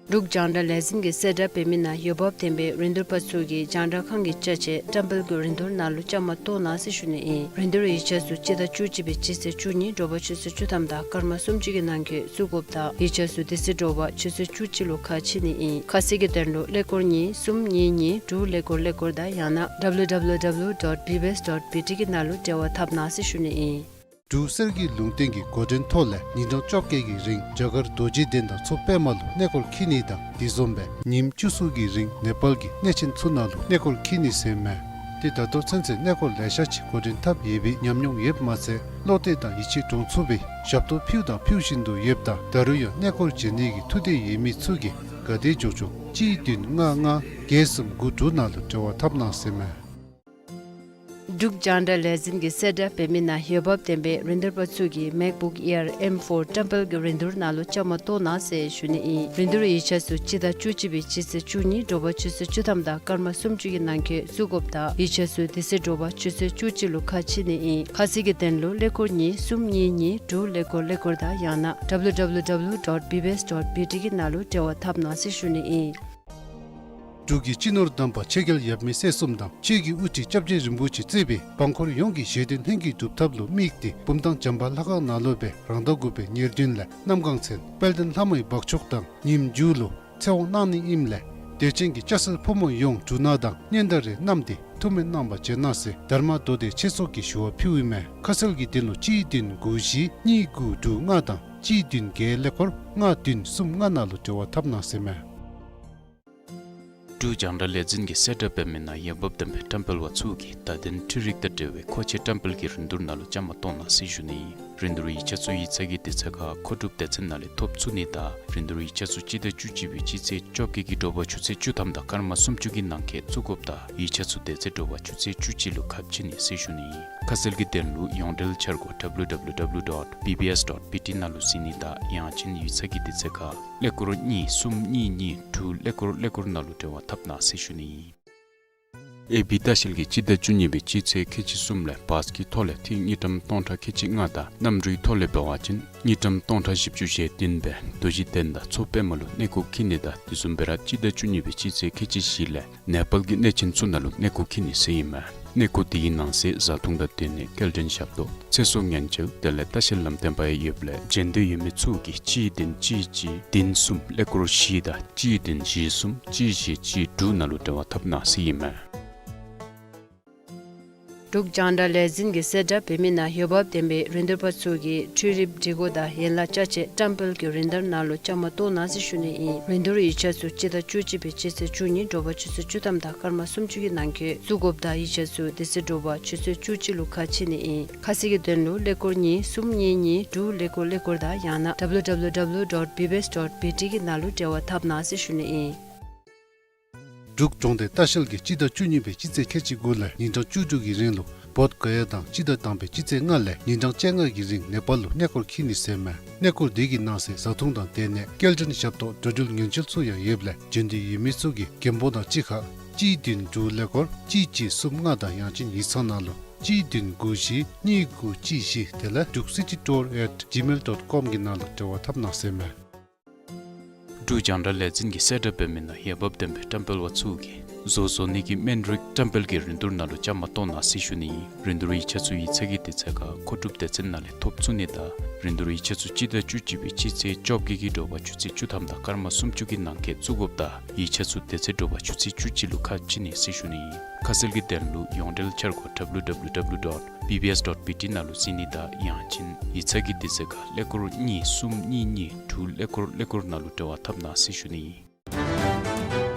འབྲུག་རྒྱང་བསྒྲགས་ལས་འཛིན་གྱིས་གསལ་བསྒྲགས་འབད་མི་ནང་འོས་འབབ་ལྡན་པའི་རིན་བསྡུར་པ་ཚུ་གིས་རྒྱང་བསྒྲགས་ཁང་གི་ཅ་ཆས་བཀྲམ་སྤེལ་གྱི་རིན་བསྡུར་ནང་ལུ་བཅའ་མར་གཏོགས་གནང་ཟེར་ཞུ་ནི་ཨིན། རིན་བསྡུར་ཡིག་ཆ་ཚུ་སྤྱི་ཟླ་བཅུ་གཅིག་པའི་སྤྱི་ཚེས་བཅུ་གཉིས་དྲོ་པ་ཆུ་ཚོད་བཅུ་ཐམ་དང་སྐར་མ་སུམ་ཅུ་གི་ནང་འཁོད་བཙུགས་དགོཔ་དང་ཡིག་ཆ་ཚུ་དེ་ཚེ་དྲོ་པ་ཆུ་ཚོད་བཅུ་གཅིག་ལུ་ཁ་ཕྱེ་ནི་ཨིན། ཁ་གསལ་གྱི་དོན་ལུ་ཀླད་ཀོར་གཉིས་གསུམ་གཉིས་གཉིས་དྲུག་ཀླད་ཀོར་ཀླད་ཀོར་དང་ཡང་ན་W W W dot B B S dot B T གི་ནང་ལུ་འབྲེལ་བ་འཐབ་གནང་ཟེར་ཞུ་ནི་ཨིན། འབྲུག་གསེར་གྱི་ལུང་བསྟན་གྱི་འགོ་འདྲེན་ཐོག་ལས་ཉིན་གྲངས་བཅོ་བརྒྱད་ཀྱི་རིང་རྒྱ་གར་རྡོ་རྗེ་གདན་དང་མཚོ་པདྨ་ལུ་གནས་སྐོར་འཁྱིད་ནི་དང་དེ་བཟུམ་སྦེ་ཉིནམ་བཅུ་གསུམ་གྱི་རིང་ནེ་པཱལ་གྱི་གནས་ཆེན་ཚུ་ནང་ལུ་གནས་སྐོར་འཁྱིད་ནི་ཟེར་མས། ཏེ་ད་ལྟོ་ཚུན་ཚོད་གནས་སྐོར་ལེ་ཤ་ཅིག་འགོ་འདྲེན་འཐབ་ཡོད་པའི་ཉམས་མྱོང་ཡོདཔ་མ་ཚད་བློ་གཏད་དང་ཡིད་ཆེས་འདྲོངས་ཚུགས་པའི་ཞབས་ཏོག་ཕུལཝ་དང་ཕུལ་བཞིན་དུ་ཡོདཔ་ད་ད་རུང་ཡང་གནས་སྐོར་བྱོན་ནི་གི་ཐུགས་འདོད་ཡོད་མི་ཚུ་གིས་ག་དེ་མགྱོགས་མགྱོགས་གཅིག་བདུན་ལྔ་ལྔ་བརྒྱད་གསུམ་དགུ་དྲུག་ནང་ལུ་འབྲེལ་བ་འཐབ་གནང་ཟེར་མས། འབྲུག་རྒྱང་བསྒྲགས་ལས་འཛིན་གྱིས་གསལ་བསྒྲགས་འབད་མི་ནང་འོས་འབབ་ལྡན་པའི་རིན་བསྡུར་པ་ཚུ་གིས་MacBook Air M four བཀྲམ་སྤེལ་གྱི་རིན་བསྡུར་ནང་ལུ་བཅའ་མར་གཏོགས་གནང་ཟེར་ཞུ་ནི་ཨིན། རིན་བསྡུར་ཡིག་ཆ་ཚུ་སྤྱི་ཟླ་བཅུ་གཅིག་པའི་སྤྱི་ཚེས་བཅུ་གཉིས་དྲོ་པ་ཆུ་ཚོད་བཅུ་ཐམ་དང་སྐར་མ་སུམ་ཅུ་གི་ནང་འཁོད་བཙུགས་དགོཔ་དང་ཡིག་ཆ་ཚུ་དེ་ཚེ་དྲོ་པ་ཆུ་ཚོད་བཅུ་གཅིག་ལུ་ཁ་ཕྱེ་ནི་ཨིན། ཁ་གསལ་གྱི་དོན་ལུ་ཀླད་ཀོར་གཉིས་གསུམ་གཉིས་གཉིས་དྲུག་ཀླད་ཀོར་ཀླད་ཀོར་དང་ཡང་ན་W W W dot B B S dot B T གི་ནང་ལུ་འབྲེལ་བ་འཐབ་གནང་ཟེར་ཞུ་ནི་ཨིན། འབྲུག་གི་སྤྱི་ནོར་དམ་པ་ཆོས་རྒྱལ་ཡབ་མེས་སྲས་གསུམ་དང་ཆོས་ཀྱི་དབུ་ཁྲིད་སྐྱབས་རྗེ་རིན་པོ་ཆེ་གཙོས་པའི་འབངས་འཁོར་ཡོངས་ཀྱིས་བཞེད་དོན་ལྷུན་གྱིས་གྲུབ་ཐབས་ལུ་དམིགས་ཏེ་བུམ་ཐང་བྱམས་པ་ལྷ་ཁང་ནང་ལུ་སྦེ་རང་ཟླ་དགུ་པའི་ཉེར་བདུན་ལས་གནམ་གང་མཚན་དཔལ་ལྡན་ལྷ་མོའི་འབག་མཆོག་དང་ཉིནམ་མཇུག་ལུ་ཚེ་དབང་གནང་ནི་ཨིནམ་ལས་དད་ཅན་གྱི་སྐྱ་སེར་ཕོ་མོ་ཡོངས་འབྲུ་སྣ་དང་སྙན་དར་རེ་བསྣམས་ཏེ་ཐུགས་སྨོན་གནང་བར་བྱོན་གནང་ཟེར་དྷརྨ་མདོ་སྡེ་ཆོས་ཚོགས་ཀྱིས་ཞུ་བ་ཕུལཝ་ཨིན་མས། ཁ་གསལ་གྱི་དོན་ལུ་གཅིག་བདུན་དགུ་བཞི་གཉིས་དགུ་དྲུག་ལྔ་དང་གཅིག་བདུན་བརྒྱད་ཀླད་ཀོར་ལྔ་བདུན་གསུམ་ལྔ་ནང་ལུ་འབྲེལ་བ་འཐབ་གནང་ཟེར་མས། འབྲུག་རྒྱང་བསྒྲགས་ལས་འཛིན་གྱིས་གསལ་བསྒྲགས་འབད་མི་ནང་འོས་འབབ་ལྡན་པའི་བཀྲམ་སྤེལ་པ་ཚུ་གིས་བརྡ་དོན་འཕྲུལ་རིག་དང་འབྲེལ་བའི་མཁོ་ཆས་བཀྲམ་སྤེལ་གྱི་རིན་བསྡུར་ནང་ལུ་བཅའ་མར་གཏོགས་གནང་ཟེར་ཞུ་ནི་ཨིན། རིན་བསྡུར་ཡིག་ཆ་ཚུ་ཡིག་ཚང་གི་དུས་ཚོད་ཁར་མཁོ་སྒྲུབ་སྡེ་ཚན་ནང་ལས་ཐོབ་ཚུགས་ནི་དང་རིན་བསྡུར་ཡིག་ཆ་ཚུ་སྤྱི་ཟླ་བཅུ་གཅིག་པའི་སྤྱི་ཚེས་བཅོ་བརྒྱད་ཀྱི་དྲོ་པ་ཆུ་ཚོད་བཅུ་ཐམ་དང་སྐར་མ་སུམ་ཅུ་གི་ནང་འཁོད་བཙུགས་དགོཔ་དང་ཡིག་ཆ་ཚུ་དེ་ཚེ་དྲོ་པ་ཆུ་ཚོད་བཅུ་གཅིག་ལུ་ཁ་ཕྱེ་ནི་ཟེར་ཞུ་ནི་ཨིན། ཁ་གསལ་གྱི་དོན་ལུ་ཡོངས་འབྲེལ་འཆར་སྒོ་W W W dot B B S dot B T ནང་ལུ་གཟིགས་ནི་དང་ཡང་ཅིན་ཡིག་ཚང་གི་དུས་ཚོད་ཁར་ཀླད་ཀོར་གཉིས་གསུམ་གཉིས་གཉིས་དྲུག་ཀླད་ཀོར་ཀླད་ཀོར་ནང་ལུ་འབྲེལ་བ་འཐབ་གནང་ཟེར་ཞུ་ནི་ཨིན། ཨེ་བི་ལྟ་བཤལ་གྱིས་སྤྱི་ཟླ་བཅུ་གཉིས་པའི་སྤྱི་ཚེས་ཁལ་གཅིག་གསུམ་ལས་བཱས་ཀྱི་ཐོག་ལས་ཐིག་དངུལ་ཀྲམ་སྟོང་ཕྲག་ཁལ་གཅིག་ལྔ་དང་གནམ་གྲུའི་ཐོག་ལས་འབད་བ་ཅིན་དངུལ་ཀྲམ་སྟོང་ཕྲག་བཞི་བཅུ་ཞེ་བདུན་སྦེ་རྡོ་རྗེ་གདན་དང་མཚོ་པདྨ་ལུ་གནས་སྐོར་འཁྱིད་ནི་དང་དེ་བཟུམ་སྦེ་ར་སྤྱི་ཟླ་བཅུ་གཉིས་པའི་སྤྱི་ཚེས་ཁལ་གཅིག་བཞི་ལས་ནེ་པཱལ་གྱི་གནས་ཆེན་ཚུ་ནང་ལུ་གནས་སྐོར་འཁྱིད་ནི་ཟེར་ཨིན་མས། གནས་སྐོར་དེ་གི་ནང་གསེས་བཟའ་འཐུང་དང་སྡོད་གནས་སྐྱེལ་འདྲེན་ཞབས་ཏོག་ཚེ་སྲོག་ཉེན་བཅོལ་དེ་ལས་ལྟ་བཤལ་ལམ་སྟོན་པ་ཡང་ཡོདཔ་ལས་བྱོན་འདོད་ཡོད་མི་ཚུ་གིས་གཅིག་བདུན་གཅིག་གཅིག་བདུན་གསུམ་ཀླད་ཀོར་བཞི་དང་གཅིག་བདུན་བཞི་གསུམ་གཅིག་བཞི་གཅིག་དྲུག་ནང་ལུ་འབྲེལ་བ་འཐབ་གནང་ཟེར་ཨིན་མས། འབྲུག་རྒྱང་བསྒྲགས་ལས་འཛིན་གྱིས་གསལ་བསྒྲགས་འབད་མི་ནང་འོས་འབབ་ལྡན་པའི་རིན་བསྡུར་པ་ཚུ་གིས་འཕྲུལ་རིག་སྒྲིག་གོ་དང་ཡན་ལག་ཅ་ཆས་བཀྲམ་སྤེལ་གྱི་རིན་བསྡུར་ནང་ལུ་བཅའ་མར་གཏོགས་གནང་ཟེར་ཞུ་ནི་ཨིན། རིན་བསྡུར་ཡིག་ཆ་ཚུ་སྤྱི་ཟླ་བཅུ་གཅིག་པའི་སྤྱི་ཚེས་བཅུ་གཉིས་དྲོ་པ་ཆུ་ཚོད་བཅུ་ཐམ་དང་སྐར་མ་སུམ་ཅུ་གི་ནང་འཁོད་བཙུགས་དགོཔ་དང་ཡིག་ཆ་ཚུ་དེ་ཚེ་དྲོ་པ་ཆུ་ཚོད་བཅུ་གཅིག་ལུ་ཁ་ཕྱེ་ནི་ཨིན། ཁ་གསལ་གྱི་དོན་ལུ་ཀླད་ཀོར་གཉིས་གསུམ་གཉིས་གཉིས་དྲུག་ཀླད་ཀོར་ཀླད་ཀོར་དང་ཡང་ན་W W W dot B B S dot B T གི་ནང་ལུ་འབྲེལ་བ་འཐབ་གནང་ཟེར་ཞུ་ནི་ཨིན། འབྲུག་གྲོང་སྡེ་ལྟ་བཤལ་གྱིས་སྤྱི་ཟླ་བཅུ་གཉིས་པའི་སྤྱི་ཚེས་ཁལ་གཅིག་དགུ་ལས་ཉིན་གྲངས་བཅུ་དྲུག་གི་རིང་ལུ་བོདྷ་ག་ཡ་དང་སྤྱི་ཟླ་དང་པའི་སྤྱི་ཚེས་ལྔ་ལས་ཉིན་གྲངས་བཅོ་ལྔ་གི་རིང་ནེ་པཱལ་ལུ་གནས་སྐོར་འཁྱིད་ནི་ཟེར་མས། གནས་སྐོར་དེ་གི་ནང་གསེས་བཟའ་འཐུང་དང་སྡོད་གནས་སྐྱེལ་འདྲེན་ཞབས་ཏོག་འགྲོ་འགྲུལ་ཉེན་བཅོལ་ཚུ་ཡང་ཡོདཔ་ལས་བྱོན་འདོད་ཡོད་མི་ཚུ་གིས་མགོན་པོ་དང་གཅིག་ཁར་གཅིག་བདུན་དྲུག་ཀླད་ཀོར་གཅིག་གཅིག་གསུམ་ལྔ་དང་ཡང་ཅིན་ཡིག་ཚང་ནང་ལུ་གཅིག་བདུན་དགུ་བཞི་གཉིས་དགུ་གཅིག་བཞི་དེ་ལས་འབྲུག་སི་ཊི་ཊུར་ཨེཊ་ཇི་མེལ་ཌོཊ་ཀོམ་གི་ནང་ལུ་འབྲེལ་བ་འཐབ་གནང་ཟེར་མས། འབྲུག་རྒྱང་བསྒྲགས་ལས་འཛིན་གྱིས་གསལ་བསྒྲགས་འབད་མི་ནང་འོས་འབབ་ལྡན་པའི་བཀྲམ་སྤེལ་པ་ཚུ་གིས་བཟོ་བཟོ་ནི་གི་སྨན་རིགས་བཀྲམ་སྤེལ་གྱི་རིན་བསྡུར་ནང་ལུ་བཅའ་མར་གཏོགས་གནང་ཟེར་ཞུ་ནི་ཨིན། རིན་བསྡུར་ཡིག་ཆ་ཚུ་ཡིག་ཚང་གི་དུས་ཚོད་ཁར་མཁོ་སྒྲུབ་སྡེ་ཚན་ནང་ལས་ཐོབ་ཚུགས་ནི་དང་རིན་བསྡུར་ཡིག་ཆ་ཚུ་སྤྱི་ཟླ་བཅུ་གཅིག་པའི་སྤྱི་ཚེས་བཅོ་བརྒྱད་ཀྱི་དྲོ་པ་ཆུ་ཚོད་བཅུ་ཐམ་དང་སྐར་མ་སུམ་ཅུ་གི་ནང་འཁོད་བཙུགས་དགོཔ་དང་ཡིག་ཆ་ཚུ་དེ་ཚེ་དྲོ་པ་ཆུ་ཚོད་བཅུ་གཅིག་ལུ་ཁ་ཕྱེ་ནི་ཟེར་ཞུ་ནི་ཨིན། ཁ་གསལ་གྱི་དོན་ལུ་ཡོངས་འབྲེལ་འཆར་སྒོ་W W W dot B B S dot B T ནང་ལུ་གཟིགས་ནི་དང་ཡང་ཅིན་ཡིག་ཚང་གི་དུས་ཚོད་ཁར་ཀླད་ཀོར་གཉིས་གསུམ་གཉིས་གཉིས་དྲུག་ཀླད་ཀོར་ཀླད་ཀོར་ནང་ལུ་འབྲེལ་བ་འཐབ་གནང་ཟེར་ཞུ་ནི་ཨིན།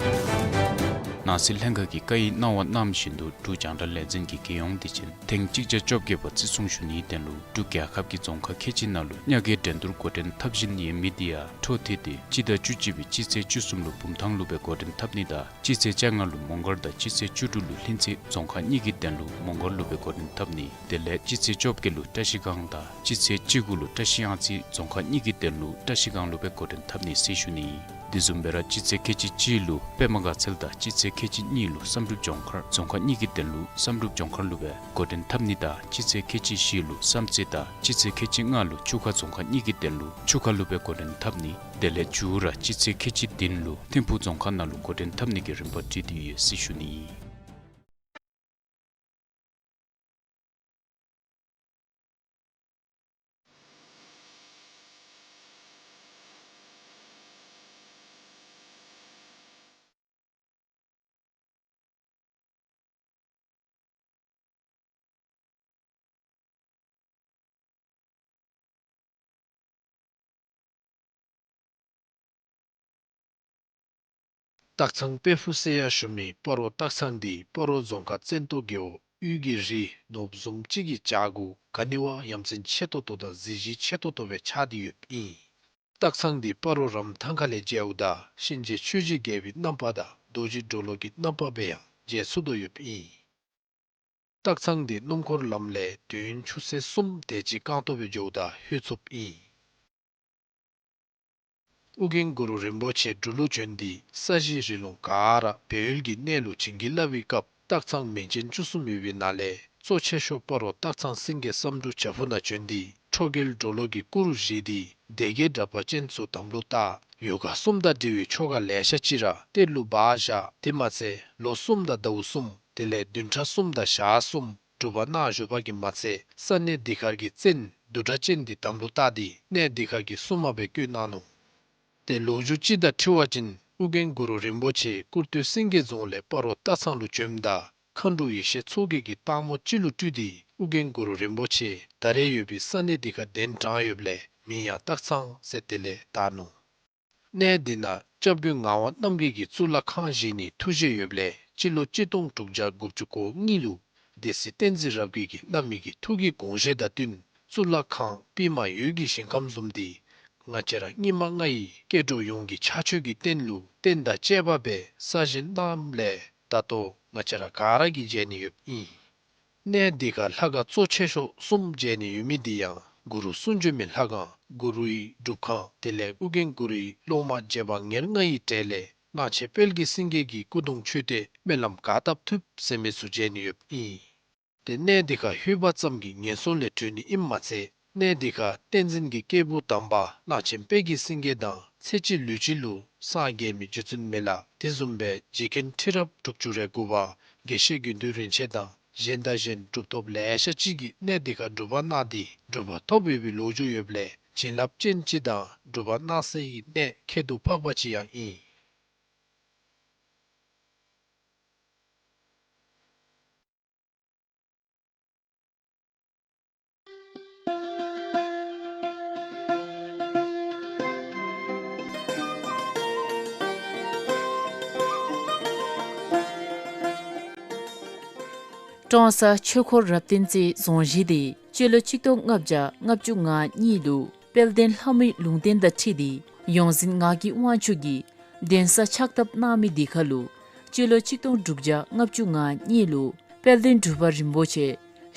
ནང་སྲིད་ལྷན་ཁག་གིས་བཀའ་ཡིག་གནང་བ་གནང་བཞིན་དུ་འབྲུག་རྒྱང་བསྒྲགས་ལས་འཛིན་གྱི་རྒྱལ་ཡོངས་དུས་ཆེན་ཐེངས་གཅིག་བརྒྱ་བཅོ་བརྒྱད་པ་བརྩི་སྲུང་ཞུ་ནིའི་དོན་ལུ་འབྲུག་རྒྱལ་ཁབ་ཀྱི་རྫོང་ཁག་ཁལ་གཅིག་ནང་ལུ་ཉ་རྒོད་འགྲན་བསྡུར་འགོ་འདྲེན་འཐབ་བཞིན་ཡོད་མི་དེ་ཡང་འཕྲོ་མཐུད་དེ་སྤྱི་ཟླ་བཅུ་གཅིག་པའི་སྤྱི་ཚེས་བཅུ་གསུམ་ལུ་བུམ་ཐང་ལུ་སྦེ་འགོ་འདྲེན་འཐབ་ནི་དང་སྤྱི་ཚེས་བཅོ་ལྔ་ལུ་མོང་སྒར་དང་སྤྱི་ཚེས་བཅུ་དྲུག་ལུ་ལྷུན་རྩེ་རྫོང་ཁག་གཉིས་ཀྱི་དོན་ལུ་མོང་སྒར་ལུ་སྦེ་འགོ་འདྲེན་འཐབ་ནི། དེ་ལས་སྤྱི་ཚེས་བཅོ་བརྒྱད་ལུ་བཀྲ་ཤིས་སྒང་དང་སྤྱི་ཚེས་བཅུ་དགུ་ལུ་བཀྲ་ཤིས་གཡང་རྩེ་རྫོང་ཁག་གཉིས་ཀྱི་དོན་ལུ་བཀྲ་ཤིས་སྒང་ལུ་སྦེ་འགོ་འདྲེན་འཐབ་ནི་ཟེར་ཞུ་ནི། དེ་བཟུམ་སྦེ་ར་སྤྱི་ཚེས་ཁལ་གཅིག་གཅིག་ལུ་པདྨ་དགའ་ཚལ་དང་སྤྱི་ཚེས་ཁལ་གཅིག་གཉིས་ལུ་བསམ་གྲུབ་ལྗོངས་མཁར་རྫོང་ཁག་གཉིས་ཀྱི་དོན་ལུ་བསམ་གྲུབ་ལྗོངས་མཁར་ལུ་སྦེ་འགོ་འདྲེན་འཐབ་ནི་དང་སྤྱི་ཚེས་ཁལ་གཅིག་བཞི་ལུ་བསམ་རྩེ་དང་སྤྱི་ཚེས་ཁལ་གཅིག་ལྔ་ལུ་ཆུ་ཁ་རྫོང་ཁག་གཉིས་ཀྱི་དོན་ལུ་ཆུ་ཁ་ལུ་སྦེ་འགོ་འདྲེན་འཐབ་ནི། དེ་ལས་མཇུག་ར་སྤྱི་ཚེས་ཁལ་གཅིག་བདུན་ལུ་ཐིམ་ཕུག་རྫོང་ཁག་ནང་ལུ་འགོ་འདྲེན་འཐབ་ནི་གི་རིམ་པ་བྲིས་ཏེ་ཡོད་ཟེར་ཞུ་ནི་ཨིན། སྟག་ཚང་དཔལ་ཕུག་ཟེར་ཡང་ཞུ་མི་སྤ་རོ་སྟག་ཚང་འདི་སྤ་རོ་རྫོང་ཁག་བཙན་ཏོ་རྒེད་འོག་དབུས་ཀྱི་རི་ནོར་བུ་བཟུམ་ཅིག་གི་བྱག་གུ་ག་ནི་བ་ཡ་མཚན་ཆེ་ཏོག་ཏོ་དང་གཟི་བརྗིད་ཆེ་ཏོག་ཏོ་སྦེ་ཆགས་ཏེ་ཡོདཔ་ཨིན། སྟག་ཚང་འདི་སྤ་རོ་རམ་ཐང་ཁ་ལས་མཇལཝ་ད་གཤིན་རྗེ་ཆོས་ཀྱི་རྒྱལ་པོའི་རྣམ་པ་དང་རྡོ་རྗེ་གྲོ་ལོད་ཀྱི་རྣམ་པ་སྦེ་ཡང་མཇལ་ཚུགས་དོ་ཡོདཔ་ཨིན། སྟག་ཚང་འདི་སྣུམ་འཁོར་ལམ་ལས་དུས་ཡུན་ཆུ་ཚོད་གསུམ་དེ་ཅིག་རྐང་ཐང་སྦེ་འགྱོཝ་ད་ལྷོད་ཚུགསཔ་ཨིན། ཨོ་རྒྱན་གུ་རུ་རིན་པོ་ཆེ་འབྲུག་ལུ་བྱོན་ཏེ་ས་གཞི་རི་ལུང་ག་ར་བལ་ཡུལ་གྱི་གནས་ལུ་བྱིན་གྱིས་བརླབས་པའི་སྐབས་སྟག་ཚང་མིང་ཅན་བཅུ་གསུམ་ཡོད་པའི་ནང་ལས་གཙོ་ཆེ་ཤོས་སྤ་རོ་སྟག་ཚང་སེང་གེ་བསམ་འགྲུབ་བྱག་ཕུག་ནང་བྱོན་ཏེ་ཁྲོ་རྒྱལ་གྲོ་ལོད་ཀྱི་སྐུ་རུ་བཞེངས་ཏེ་སྡེ་བརྒྱད་དྲེགས་པ་ཅན་ཚུ་དམ་ལུ་བཏགས། ཡོ་ག་གསུམ་དང་འབྲེལ་བའི་ཆོ་ག་ལེ་ཤ་ཅིག་ར་གཏེར་ལུ་སྦ་བཞག། དེ་མ་ཚད་ལོ་གསུམ་དང་ཟླཝ་གསུམ་དེ་ལས་བདུན་ཕྲག་གསུམ་དང་ཞག་གསུམ་སྒྲུབ་པ་གནང་བཞུགས་པ་གིས་མ་ཚད་ས་གནས་འདི་ཁར་གྱི་བཙན་བདུད་དྲེགས་ཅན་འདི་དམ་ལུ་བཏགས་ཏེ་གནས་འདི་ཁར་གྱི་སྲུང་མ་སྦེ་བསྐོས་གནང་ནུག། ཏེ་ལོ་རྒྱུས་ཅིག་དང་འཁྲིལ་བ་ཅིན་ཨོ་རྒྱན་གུ་རུ་རིན་པོ་ཆེ་ཀུར་སྟོད་སེང་གེ་རྫོང་ལས་སྤ་རོ་སྟག་ཚང་ལུ་བྱོནམ་ད་མཁའ་འགྲོ་ཡེ་ཤེས་མཚོ་རྒྱལ་གྱིས་སྟག་མོ་ཅིག་ལུ་སྤྲུལ་ཏེ་ཨོ་རྒྱན་གུ་རུ་རིན་པོ་ཆེ་ད་རེས་ཡོད་པའི་ས་གནས་འདི་ཁར་གདན་དྲངས་ཡོདཔ་ལས་མིང་ཡང་སྟག་ཚང་ཟེར་དེ་ལས་བཏགས་ནུག། གནས་འདི་ནང་སྐྱབས་མགོན་ངག་དབང་རྣམ་རྒྱལ་གྱིས་གཙུག་ལག་ཁང་བཞེངས་ནིའི་ཐུགས་བཞེད་ཡོདཔ་ལས་སྤྱི་ལོ་གཅིག་སྟོང་དྲུག་བརྒྱ་དགུ་བཅུ་གོ་གཉིས་ལུ་སྡེ་སྲིད་བསྟན་འཛིན་རབ་རྒྱས་ཀྱིས་བླ་མའི་གི་ཐུགས་ཀྱི་དགོངས་བཞེད་དང་བསྟུན་གཙུག་ལག་ཁང་པདྨ་འོད་ཀྱི་ཞིང་ཁམས་བཟུམ་འདི་ང་བཅས་ར་སྙིགས་མ་ལྔ་ཡི་སྐྱེ་འགྲོ་ཡོངས་ཀྱི་ཕྱག་མཆོད་ཀྱི་རྟེན་ལུ་རྟེན་དང་བཅས་པ་སྦེ་གསར་བཞེངས་གནངམ་ལས་ད་ལྟོ་ང་བཅས་ར་ག་ར་གིས་མཇལ་ནི་ཡོདཔ་ཨིན། གནས་འདི་ཁར་ལྷ་ཁང་གཙོ་ཆེ་ཤོས་གསུམ་མཇལ་ནི་ཡོད་མི་འདི་ཡང་གུ་རུ་གསུང་བྱོན་མའི་ལྷ་ཁང་གུ་རུའི་སྒྲུབ་ཁང་དེ་ལས་ཨོ་རྒྱན་གུ་རུའི་སློབ་མ་རྗེ་འབངས་ཉེར་ལྔ་ཡི་གྲས་ལས་གླང་ཆེན་དཔལ་གྱི་སེང་གེ་གི་སྐུ་གདུང་མཆོད་རྟེན་སྨོན་ལམ་ག་བཏབ་ཐུབ་ཟེར་མི་ཚུ་མཇལ་ནི་ཡོདཔ་ཨིན། ཏེ་གནས་འདི་ཁར་ལྷོད་པ་ཙམ་གྱིས་ངན་སོང་ལས་གྲོལ་ནི་ཨིནམ་མ་ཚད་གནས་འདི་ཁར་བསྟན་འཛིན་གྱི་སྐྱེས་བུ་དམ་པ་གླང་ཆེན་དཔལ་གྱི་སེང་གེ་དང་ཚེ་གཅིག་ལུས་གཅིག་ལུ་སངས་རྒྱས་མི་རྗེ་བཙུན་མི་ལ་དེ་བཟུམ་སྦེ་རྗེ་མཁན་ཁྲི་རབས་དྲུག་ཅུ་རེ་དགུ་པ་དགེ་བཤེས་དགེ་འདུན་རིན་ཆེན་དང་གཞན་དང་གཞན་གྲུབ་ཐོབ་ལེ་ཤ་ཅིག་གིས་གནས་འདི་ཁར་སྒྲུབ་པ་གནང་སྟེ་གྲུབ་པ་ཐོབ་ཡོད་པའི་ལོ་རྒྱུས་ཡོདཔ་ལས་བྱིན་རླབས་ཅན་ཅིག་དང་སྒྲུབ་པ་གནང་སའི་གནས་ཁྱད་དུ་འཕགས་པ་ཅིག་ཡང་ཨིན། ཀྲོང་གསར་ཆོས་འཁོར་རབ་བརྟན་རྩེའི་རྫོང་གཞིས་དེ་སྤྱི་ལོ་ཆིག་སྟོང་ལྔ་བརྒྱ་ལྔ་བཅུ་ང་གཉིས་ལུ་དཔལ་ལྡན་ལྷ་མོའི་ལུང་བསྟན་དང་འཁྲིལ་ཏེ་ཡོངས་འཛིན་ངག་གི་དབང་ཕྱུག་གིས་གདན་ས་ཕྱག་བཏབ་གནང་མི་འདི་ཁར་ལུ་སྤྱི་ལོ་ཆིག་སྟོང་དྲུག་བརྒྱ་ལྔ་བཅུ་ང་གཉིས་ལུ་དཔལ་ལྡན་འབྲུག་པ་རིན་པོ་ཆེ་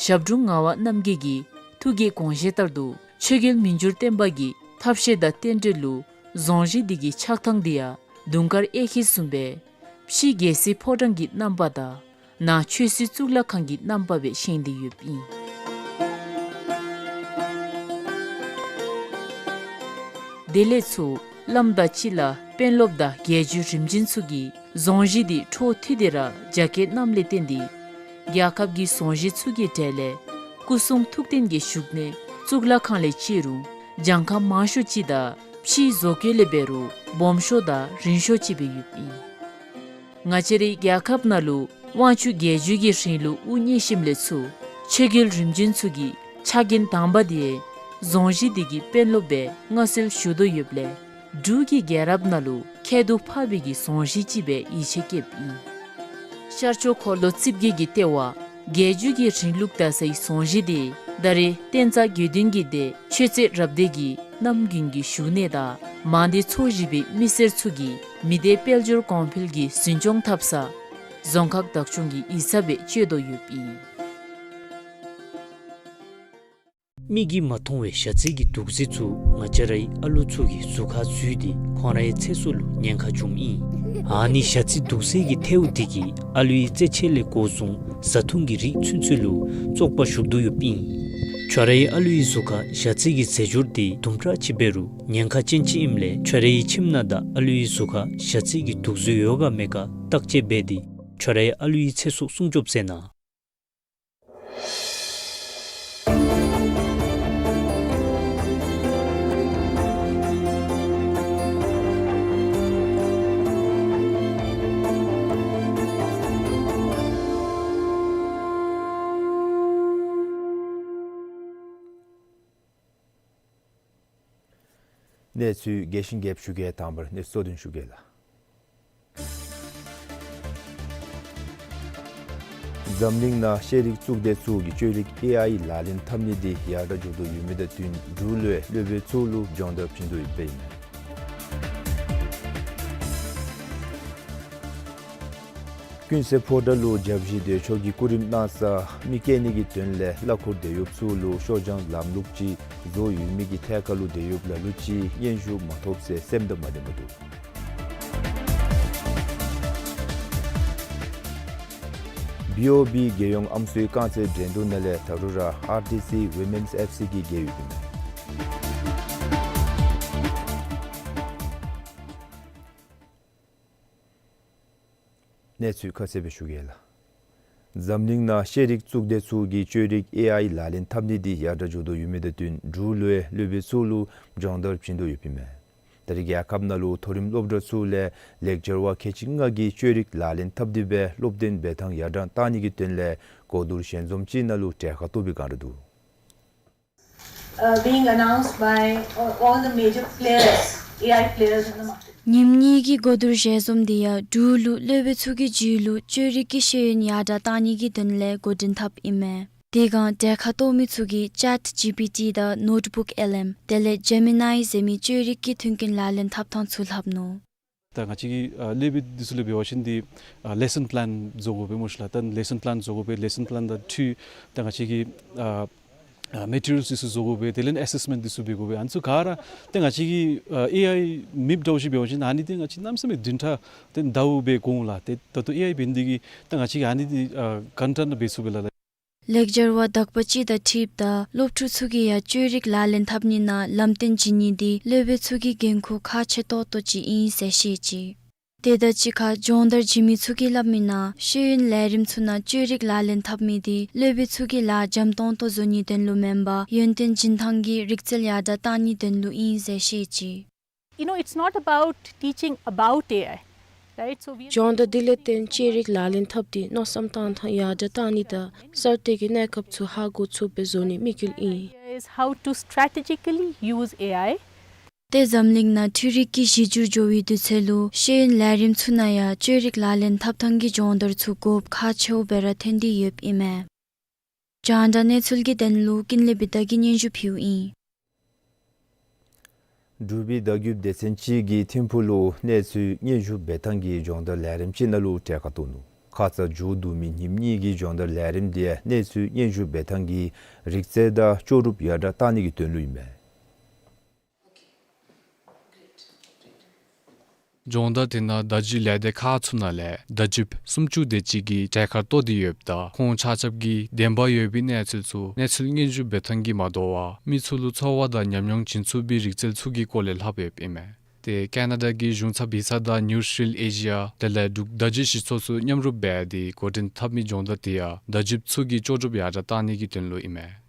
ཞབས་དྲུང་ངག་དབང་རྣམ་རྒྱལ་གྱི་ཐུགས་ཀྱི་དགོངས་བཞེད་ལྟར་དུ་ཆོས་རྒྱལ་མི་འགྱུར་བརྟན་པ་གི་ཐབས་ཤེས་དང་རྟེན་འབྲེལ་ལུ་རྫོང་གཞིས་འདི་གི་ཆགས་ཐངས་འདི་ཡང་དུང་དཀར་གཡས་འཁྱིལ་བཟུམ་སྦེ་ཕྱི་རྒྱལ་སྲིད་ཕོ་བྲང་གི་རྣམ་པ་དང་ནང་ཆོས་སྲིད་གཙུག་ལག་ཁང་གི་རྣམ་པ་སྦེ་བཞེངས་ཏེ་ཡོདཔ་ཨིན། དེ་ལས་ཚུར་བླམ་དང་གཅིག་ཁར་དཔོན་སློབ་དང་རྒྱལ་བརྒྱུད་རིམ་བྱོན་ཚུ་གིས་རྫོང་གཞིས་འདི་འཕྲོ་མཐུད་དེ་ར་རྒྱ་སྐྱེད་གནངམ་ལས་བརྟེན་ཏེ་རྒྱལ་ཁབ་ཀྱི་རྫོང་གཞིས་ཚུ་གི་གྲས་ལས་སྐུ་གསུང་ཐུགས་རྟེན་གྱི་བཞུགས་གནས་གཙུག་ལག་ཁང་ལས་བརྩི་རུང་གྱངས་ཁ་མང་ཤོས་ཅིག་དང་ཕྱིའི་བཟོ་བཀོད་ལས་འབད་རུང་སྦོམ་ཤོས་དང་རིང་ཤོས་ཅིག་སྦེ་ཡོདཔ་ཨིན། ང་བཅས་རའི་རྒྱལ་ཁབ་ནང་ལུ་དབང་ཕྱུག་རྒྱལ་བརྒྱུད་ཀྱི་རིང་ལུགས་དབུ་བརྙེས་ཞིནམ་ལས་ཚུར་ཆོས་རྒྱལ་རིམ་བྱོན་ཚུ་གི་ཕྱག་འགན་དང་པ་དེ་རྫོང་གཞིས་འདི་གི་དཔོན་སློབ་སྦེ་མངའ་གསོལ་ཞུ་དོ་ཡོདཔ་ལས་འབྲུག་གི་རྒྱལ་རབས་ནང་ལུ་ཁྱད་དུ་འཕགས་པའི་གི་རྫོང་གཞིས་ཅིག་སྦེ་ཡིད་ཆེས་བསྐྱེདཔ་ཨིན། ཤར་ཕྱོགས་འཁོར་ལོ་རྩིབས་བརྒྱད་ཀྱི་ལྟེ་བ་རྒྱལ་བརྒྱུད་ཀྱི་རིང་ལུགས་དར་སའི་རྫོང་གཞིས་དེ་ད་རེས་བསྟན་རྩ་དགེ་འདུན་གྱི་སྡེ་ཆོས་རྩེ་རབ་སྡེ་གི་རྣམ་རྒྱུན་གྱི་བཞུགས་གནས་དང་མང་སྡེ་ཚོ་བཞི་པའི་མི་སེར་ཚུ་གིས་མི་སྡེ་དཔལ་འབྱོར་གོང་འཕེལ་གྱི་འཛིན་སྐྱོང་འཐབ་ས་རྫོང་ཁག་བདག་སྐྱོང་གི་ཡིག་ཚང་སྦེ་སྤྱོད་དོ་ཡོདཔ་ཨིན། མིག་གིས་མ་མཐོང་བའི་ཞ་རྩི་གི་དུག་རྫས་ཚུ་ང་བཅས་རའི་ཨ་ལུ་ཚུ་གི་གཟུགས་ཁར་འཛུལ་ཏེ་ཁོང་རའི་ཚེ་སྲོག་ལུ་ཉེན་ཁ་འབྱུངམ་ཨིན། ཨ་ནི་ཞ་རྩི་དུག་རྫས་ཀྱི་ཐལཝ་དེ་གིས་ཨ་ལུའི་རྩེད་ཆས་ལས་འགོ་བཟུང་བཟའ་འཐུང་གི་རིགས་ཚུན་ཚོད་ལུ་བཙོག་པ་ཞུགས་དོ་ཡོདཔ་ཨིན། ཁྱོད་རའི་ཨ་ལུའི་གཟུགས་ཁར་ཞ་རྩི་གི་རྫས་སྦྱོར་དེ་དུམ་གྲ་ཅིག་འབད་རུང་ཉེན་ཁ་ཅན་ཅིག་ཨིནམ་ལས་ཁྱོད་རའི་ཁྱིམ་ནང་དང་ཨ་ལུའི་གཟུགས་ཁར་ཞ་རྩི་གི་དུག་རྫས་ཡོད་ག་མེད་ག་བརྟག་དཔྱད་འབད་དེ་ཁྱོད་རའི་ཨ་ལུའི་ཚེ་སྲོག་སྲུང་སྐྱོབ་མཛད་གནང་། གནས་ཚུལ་རྒྱས་ཤིང་རྒྱསཔ་ཞུ་གེ། དང་པར་གནས་ཚུལ་གཙོ་དོན་ཞུ་གེ་ལགས། འཛམ་གླིང་ནང་ཤེས་རིག་གཙུག་སྡེ་ཚུ་གིས་བཅོས་རིག་ཨེ་ཨའི་ལག་ལེན་འཐབ་ནི་དེ་ཡར་དྲག་འགྱོ་དོ་ཡོད་མི་དང་བསྟུན་འབྲུག་ལུ་སློབ་དཔོན་ཚུ་ལུ་སྦྱོང་བརྡར་བྱིན་དོ་ཡོདཔ་ཨིན། ཀུན་གསལ་ཕོ་བྲང་ལུ་བརྒྱ་བཞི་སྡེ་མཆོག་གིས་སྐུ་རིམ་གནང་ས་མི་སྐྱེ་ནི་གི་དོན་ལས་གླ་འཁོར་སྡོད་ཡོདཔ་ཚུ་ལུ་ཤོ་བྱང་ལམ་ལུགས་ཅིག་བཟོ་ཡོད་མི་གི་ཐད་ཁར་ལུ་སྡོད་ཡོདཔ་ལ་ལུ་ཅིག་སྙན་ཞུ་མ་ཐོབ་ཟེར་སེམས་དང་མ་ལྡནམ་འདུག། བི་ཨོ་བི་རྒྱལ་ཡོངས་ཨམ་སྲུའི་རྐང་རྩེད་འགྲན་བསྡུར་ནང་ལས་ད་རུང་ར་ཨར་ཊི་སི་ཝི་མེནསི་ཨེཕ་སི་གིས་རྒྱལ་ཡོདཔ་ཨིན། གནས་ཚུལ་ཁ་གསལ་སྦེ་ཞུ་གེ་ལགས། འཛམ་གླིང་ནང་ཤེས་རིག་གཙུག་སྡེ་ཚུ་གིས་བཅོས་རིག་ཨེ་ཨའི་ལག་ལེན་འཐབ་ནི་དེ་ཡར་དྲག་འགྱོ་དོ་ཡོད་མི་དང་བསྟུན་འབྲུག་ལུ་སློབ་དཔོན་ཚུ་ལུ་སྦྱོང་བརྡར་བྱིན་དོ་ཡོདཔ་ཨིན་མས། ད་རེས་རྒྱལ་ཁབ་ནང་ལུ་མཐོ་རིམ་སློབ་གྲྭ་ཚུ་ལས་ལེགས་སྦྱར་བ་ཁལ་གཅིག་ལྔ་གིས་བཅོས་རིག་ལག་ལེན་འཐབ་སྟེ་སྦེ་སློབ་སྟོན་འབད་ཐངས་ཡར་དྲག་བཏང་ནི་གི་དོན་ལས་གོ་བསྡུར་ཞལ་འཛོམས་ཅིག་ནང་ལུ་གྲལ་ཁར་གཏོགས་པའི་བསྒང་ར་འདུག། Uh, being announced by all, all the major players, A I players in the market. ཉིནམ་གཉིས་ཀྱི་གོ་བསྡུར་ཞལ་འཛོམས་དེ་ཡང་འབྲུག་ལུ་སློབ་དཔོན་ཚུ་གི་རྒྱུད་ལུ་བཅོས་རིག་གི་ཤེས་ཡོན་ཡར་དྲག་བཏང་ནི་གི་དོན་ལས་འགོ་འདྲེན་འཐབ་ཨིན་མས། དེ་སྒང་གྲལ་ཁར་གཏོགས་མི་ཚུ་གིས་ཅེཊ་ཇི་པི་ཊི་དང་ནོཊ་བུཀ་ཨེལ་ཨེམ་དེ་ལས་ཇེ་མི་ནའི་ཟེར་མི་བཅོས་རིག་གི་མཐུན་རྐྱེན་ལག་ལེན་འཐབ་ཐངས་ཚུ་ལྷབ་ནུག། ད་ང་བཅས་ཀྱི་ཨ་སློབ་དཔོན་འདི་ཚུ་ལུ་འབད་བ་ཅིན་འདི་ཨ་ལེ་སཱན་པི་ལཱན་བཟོ་དགོ་པས་སྨོ་ཤིག་ལགས། ད་ལེ་སཱན་པི་ལཱན་བཟོ་དགོ་པས། ལེ་སཱན་པི་ལཱན་དང་འཁྲིལ་ད་ང་བཅས་ཀྱི་ཨ་ཨ་མེ་ཊི་རི་ཡཱལསི་འདི་ཚུ་བཟོ་དགོ་པས། དེ་ལས་ཨེ་སེསི་མེནཊི་འདི་ཚུ་འབད་དགོ་པས། ཨ་ནི་ཚུ་ག་ར་ཏེ་ང་བཅས་ཀྱི་ཨ་ཨེ་ཨའི་མེབ་འདྲཝ་ཅིག་འབད་བ་ཅིན་ཨ་ནི་འདི་ང་བཅས་གནམ་མེད་ས་མེད་བདུན་ཕྲག་ཏེ་ཟླཝ་སྦེ་འགོར་འོང་ལགས། ཏེ་ད་ལྟོ་ཨེ་ཨའི་འབད་ནི་འདི་གིས་ད་ང་བཅས་ཀྱིས་ཨ་ནི་འདི་ཨ་ག་དེ་འདྲ་འབད་ཚུགས་པས་ལགས། ལེགས་སྦྱར་བ་དག་པ་ཅིག་དང་འཁྲིལཝ་ད་སློབ་ཕྲུག་ཚུ་གིས་ཡང་བཅོས་རིག་ལག་ལེན་འཐབ་ནི་ནང་ལམ་སྟོན་བྱིན་ནི་འདི་སློབ་དཔོན་ཚུ་གི་འགན་ཁུར་ཁག་ཆེ་ཏོག་ཏོ་ཅིག་ཨིན་ཟེར་བཤད་ཅི། དེ་དང་གཅིག་ཁར་སྦྱོང་བརྡར་བྱིན་མི་ཚུ་གིས་སླབ་མིའི་ནང་ཤེས་ཡོན་ལས་རིམ་ཚུ་ནང་བཅོས་རིག་ལག་ལེན་འཐབ་མི་འདི་སློབ་དཔོན་ཚུ་གི་ལཱ་འཇམ་ཏོང་ཏོ་བཟོ་ནིའི་དོན་ལུ་མེན་པར་ཡོན་ཏན་སྦྱིན་ཐངས་ཀྱི་རིག་རྩལ་ཡར་དྲག་བཏང་ནིའི་དོན་ལུ་ཨིན་ཟེར་བཤད་ཅི། You know, it's not about teaching about A I, right? So we are སྦྱོང་བརྡར་འདི་ལས་བརྟེན་བཅོས་རིག་ལག་ལེན་འཐབ་སྟེ་མནོ་བསམ་བཏང་ཐངས་ཡར་དྲག་བཏང་ནི་དང་གསར་གཏོད་ཀྱི་གནས་སྐབས་ཚུ་ཧ་གོ་ཚུགསཔ་སྦེ་བཟོ་ནི་དམིགས་ཡུལ་ཨིན། Is how to strategically use A I. ཏེ་འཛམ་གླིང་ནང་འཕྲུལ་རིག་གི་གཞི་འགྱུར་འགྱོ་བའི་དུས་ཚོད་ལུ་ཤེས་ཡོན་ལས་རིམ་ཚུ་ནང་ཡང་བཅོས་རིག་ལག་ལེན་འཐབ་ཐངས་ཀྱི་སྦྱོང་བརྡར་ཚུ་དགོཔ་ཁག་ཆེཝ་སྦེ་ར་ཐོན་ཏེ་ཡོདཔ་ཨིན་མས། རྒྱང་བསྒྲགས་གནས་ཚུལ་གྱི་དོན་ལུ་ཀུན་ལེགས་བི་དྷ་གིས་སྙན་ཞུ་ཕུལཝ་ཨིན། འབྲུག་པའི་བརྡ་བརྒྱུདཔ་སྡེ་ཚན་ཅིག་གིས་ཐིམ་ཕུག་ལུ་གནས་ཚུལ་སྙན་ཞུ་འབད་ཐངས་ཀྱི་སྦྱོང་བརྡར་ལས་རིམ་ཅིག་ནང་ལུ་གྲལ་ཁར་གཏོགས་ནུག། ཁ་ཙ་མཇུག་བསྡུ་མི་ཉིནམ་གཉིས་ཀྱི་སྦྱོང་བརྡར་ལས་རིམ་དེ་གནས་ཚུལ་སྙན་ཞུ་འབད་ཐངས་ཀྱི་རིག་རྩལ་དང་ལྕོགས་གྲུབ་ཡར་དྲག་བཏང་ནི་གི་དོན་ལུ་ཨིན་མས། སྦྱོང་བརྡར་དེ་ནང་བརྡ་བརྒྱུད་ལས་སྡེ་ཁག་ཚུ་ནང་ལས་བརྡ་བརྒྱུདཔ་སུམ་ཅུ་དེ་ཅིག་གིས་གྲལ་ཁར་གཏོགས་ཏེ་ཡོདཔ་ད་ཁོང་ཆ་ཁྱབ་ཀྱིས་བདེན་པ་ཡོད་པའི་གནས་ཚུལ་ཚུ་གནས་ཚུལ་སྙན་ཞུ་འབད་ཐངས་ཀྱིས་མ་དོ་བར་མི་ཚུ་ལུ་ཚོར་བ་དང་ཉམས་མྱོང་བྱིན་ཚུགས་པའི་རིག་རྩལ་ཚུ་གི་སྐོར་ལས་ལྷབ་ཡོདཔ་ཨིན་མས། ཏེ་ཀེ་ན་ཌ་གི་གཞུང་ཚབ་ཡིག་ཚང་དང་ནིའུ་སི་ཊིལ་ཨེ་ཤི་ཡ་དེ་ལས་འབྲུག་བརྡ་བརྒྱུད་སྤྱི་ཚོགས་ཚུ་མཉམ་རུབ་འབད་དེ་འགོ་འདྲེན་འཐབ་མི་སྦྱོང་བརྡར་དེ་ཡང་བརྡ་བརྒྱུདཔ་ཚུ་གི་ལྕོགས་གྲུབ་ཡར་དྲག་བཏང་ནི་གི་དོན་ལུ་ཨིན་མས།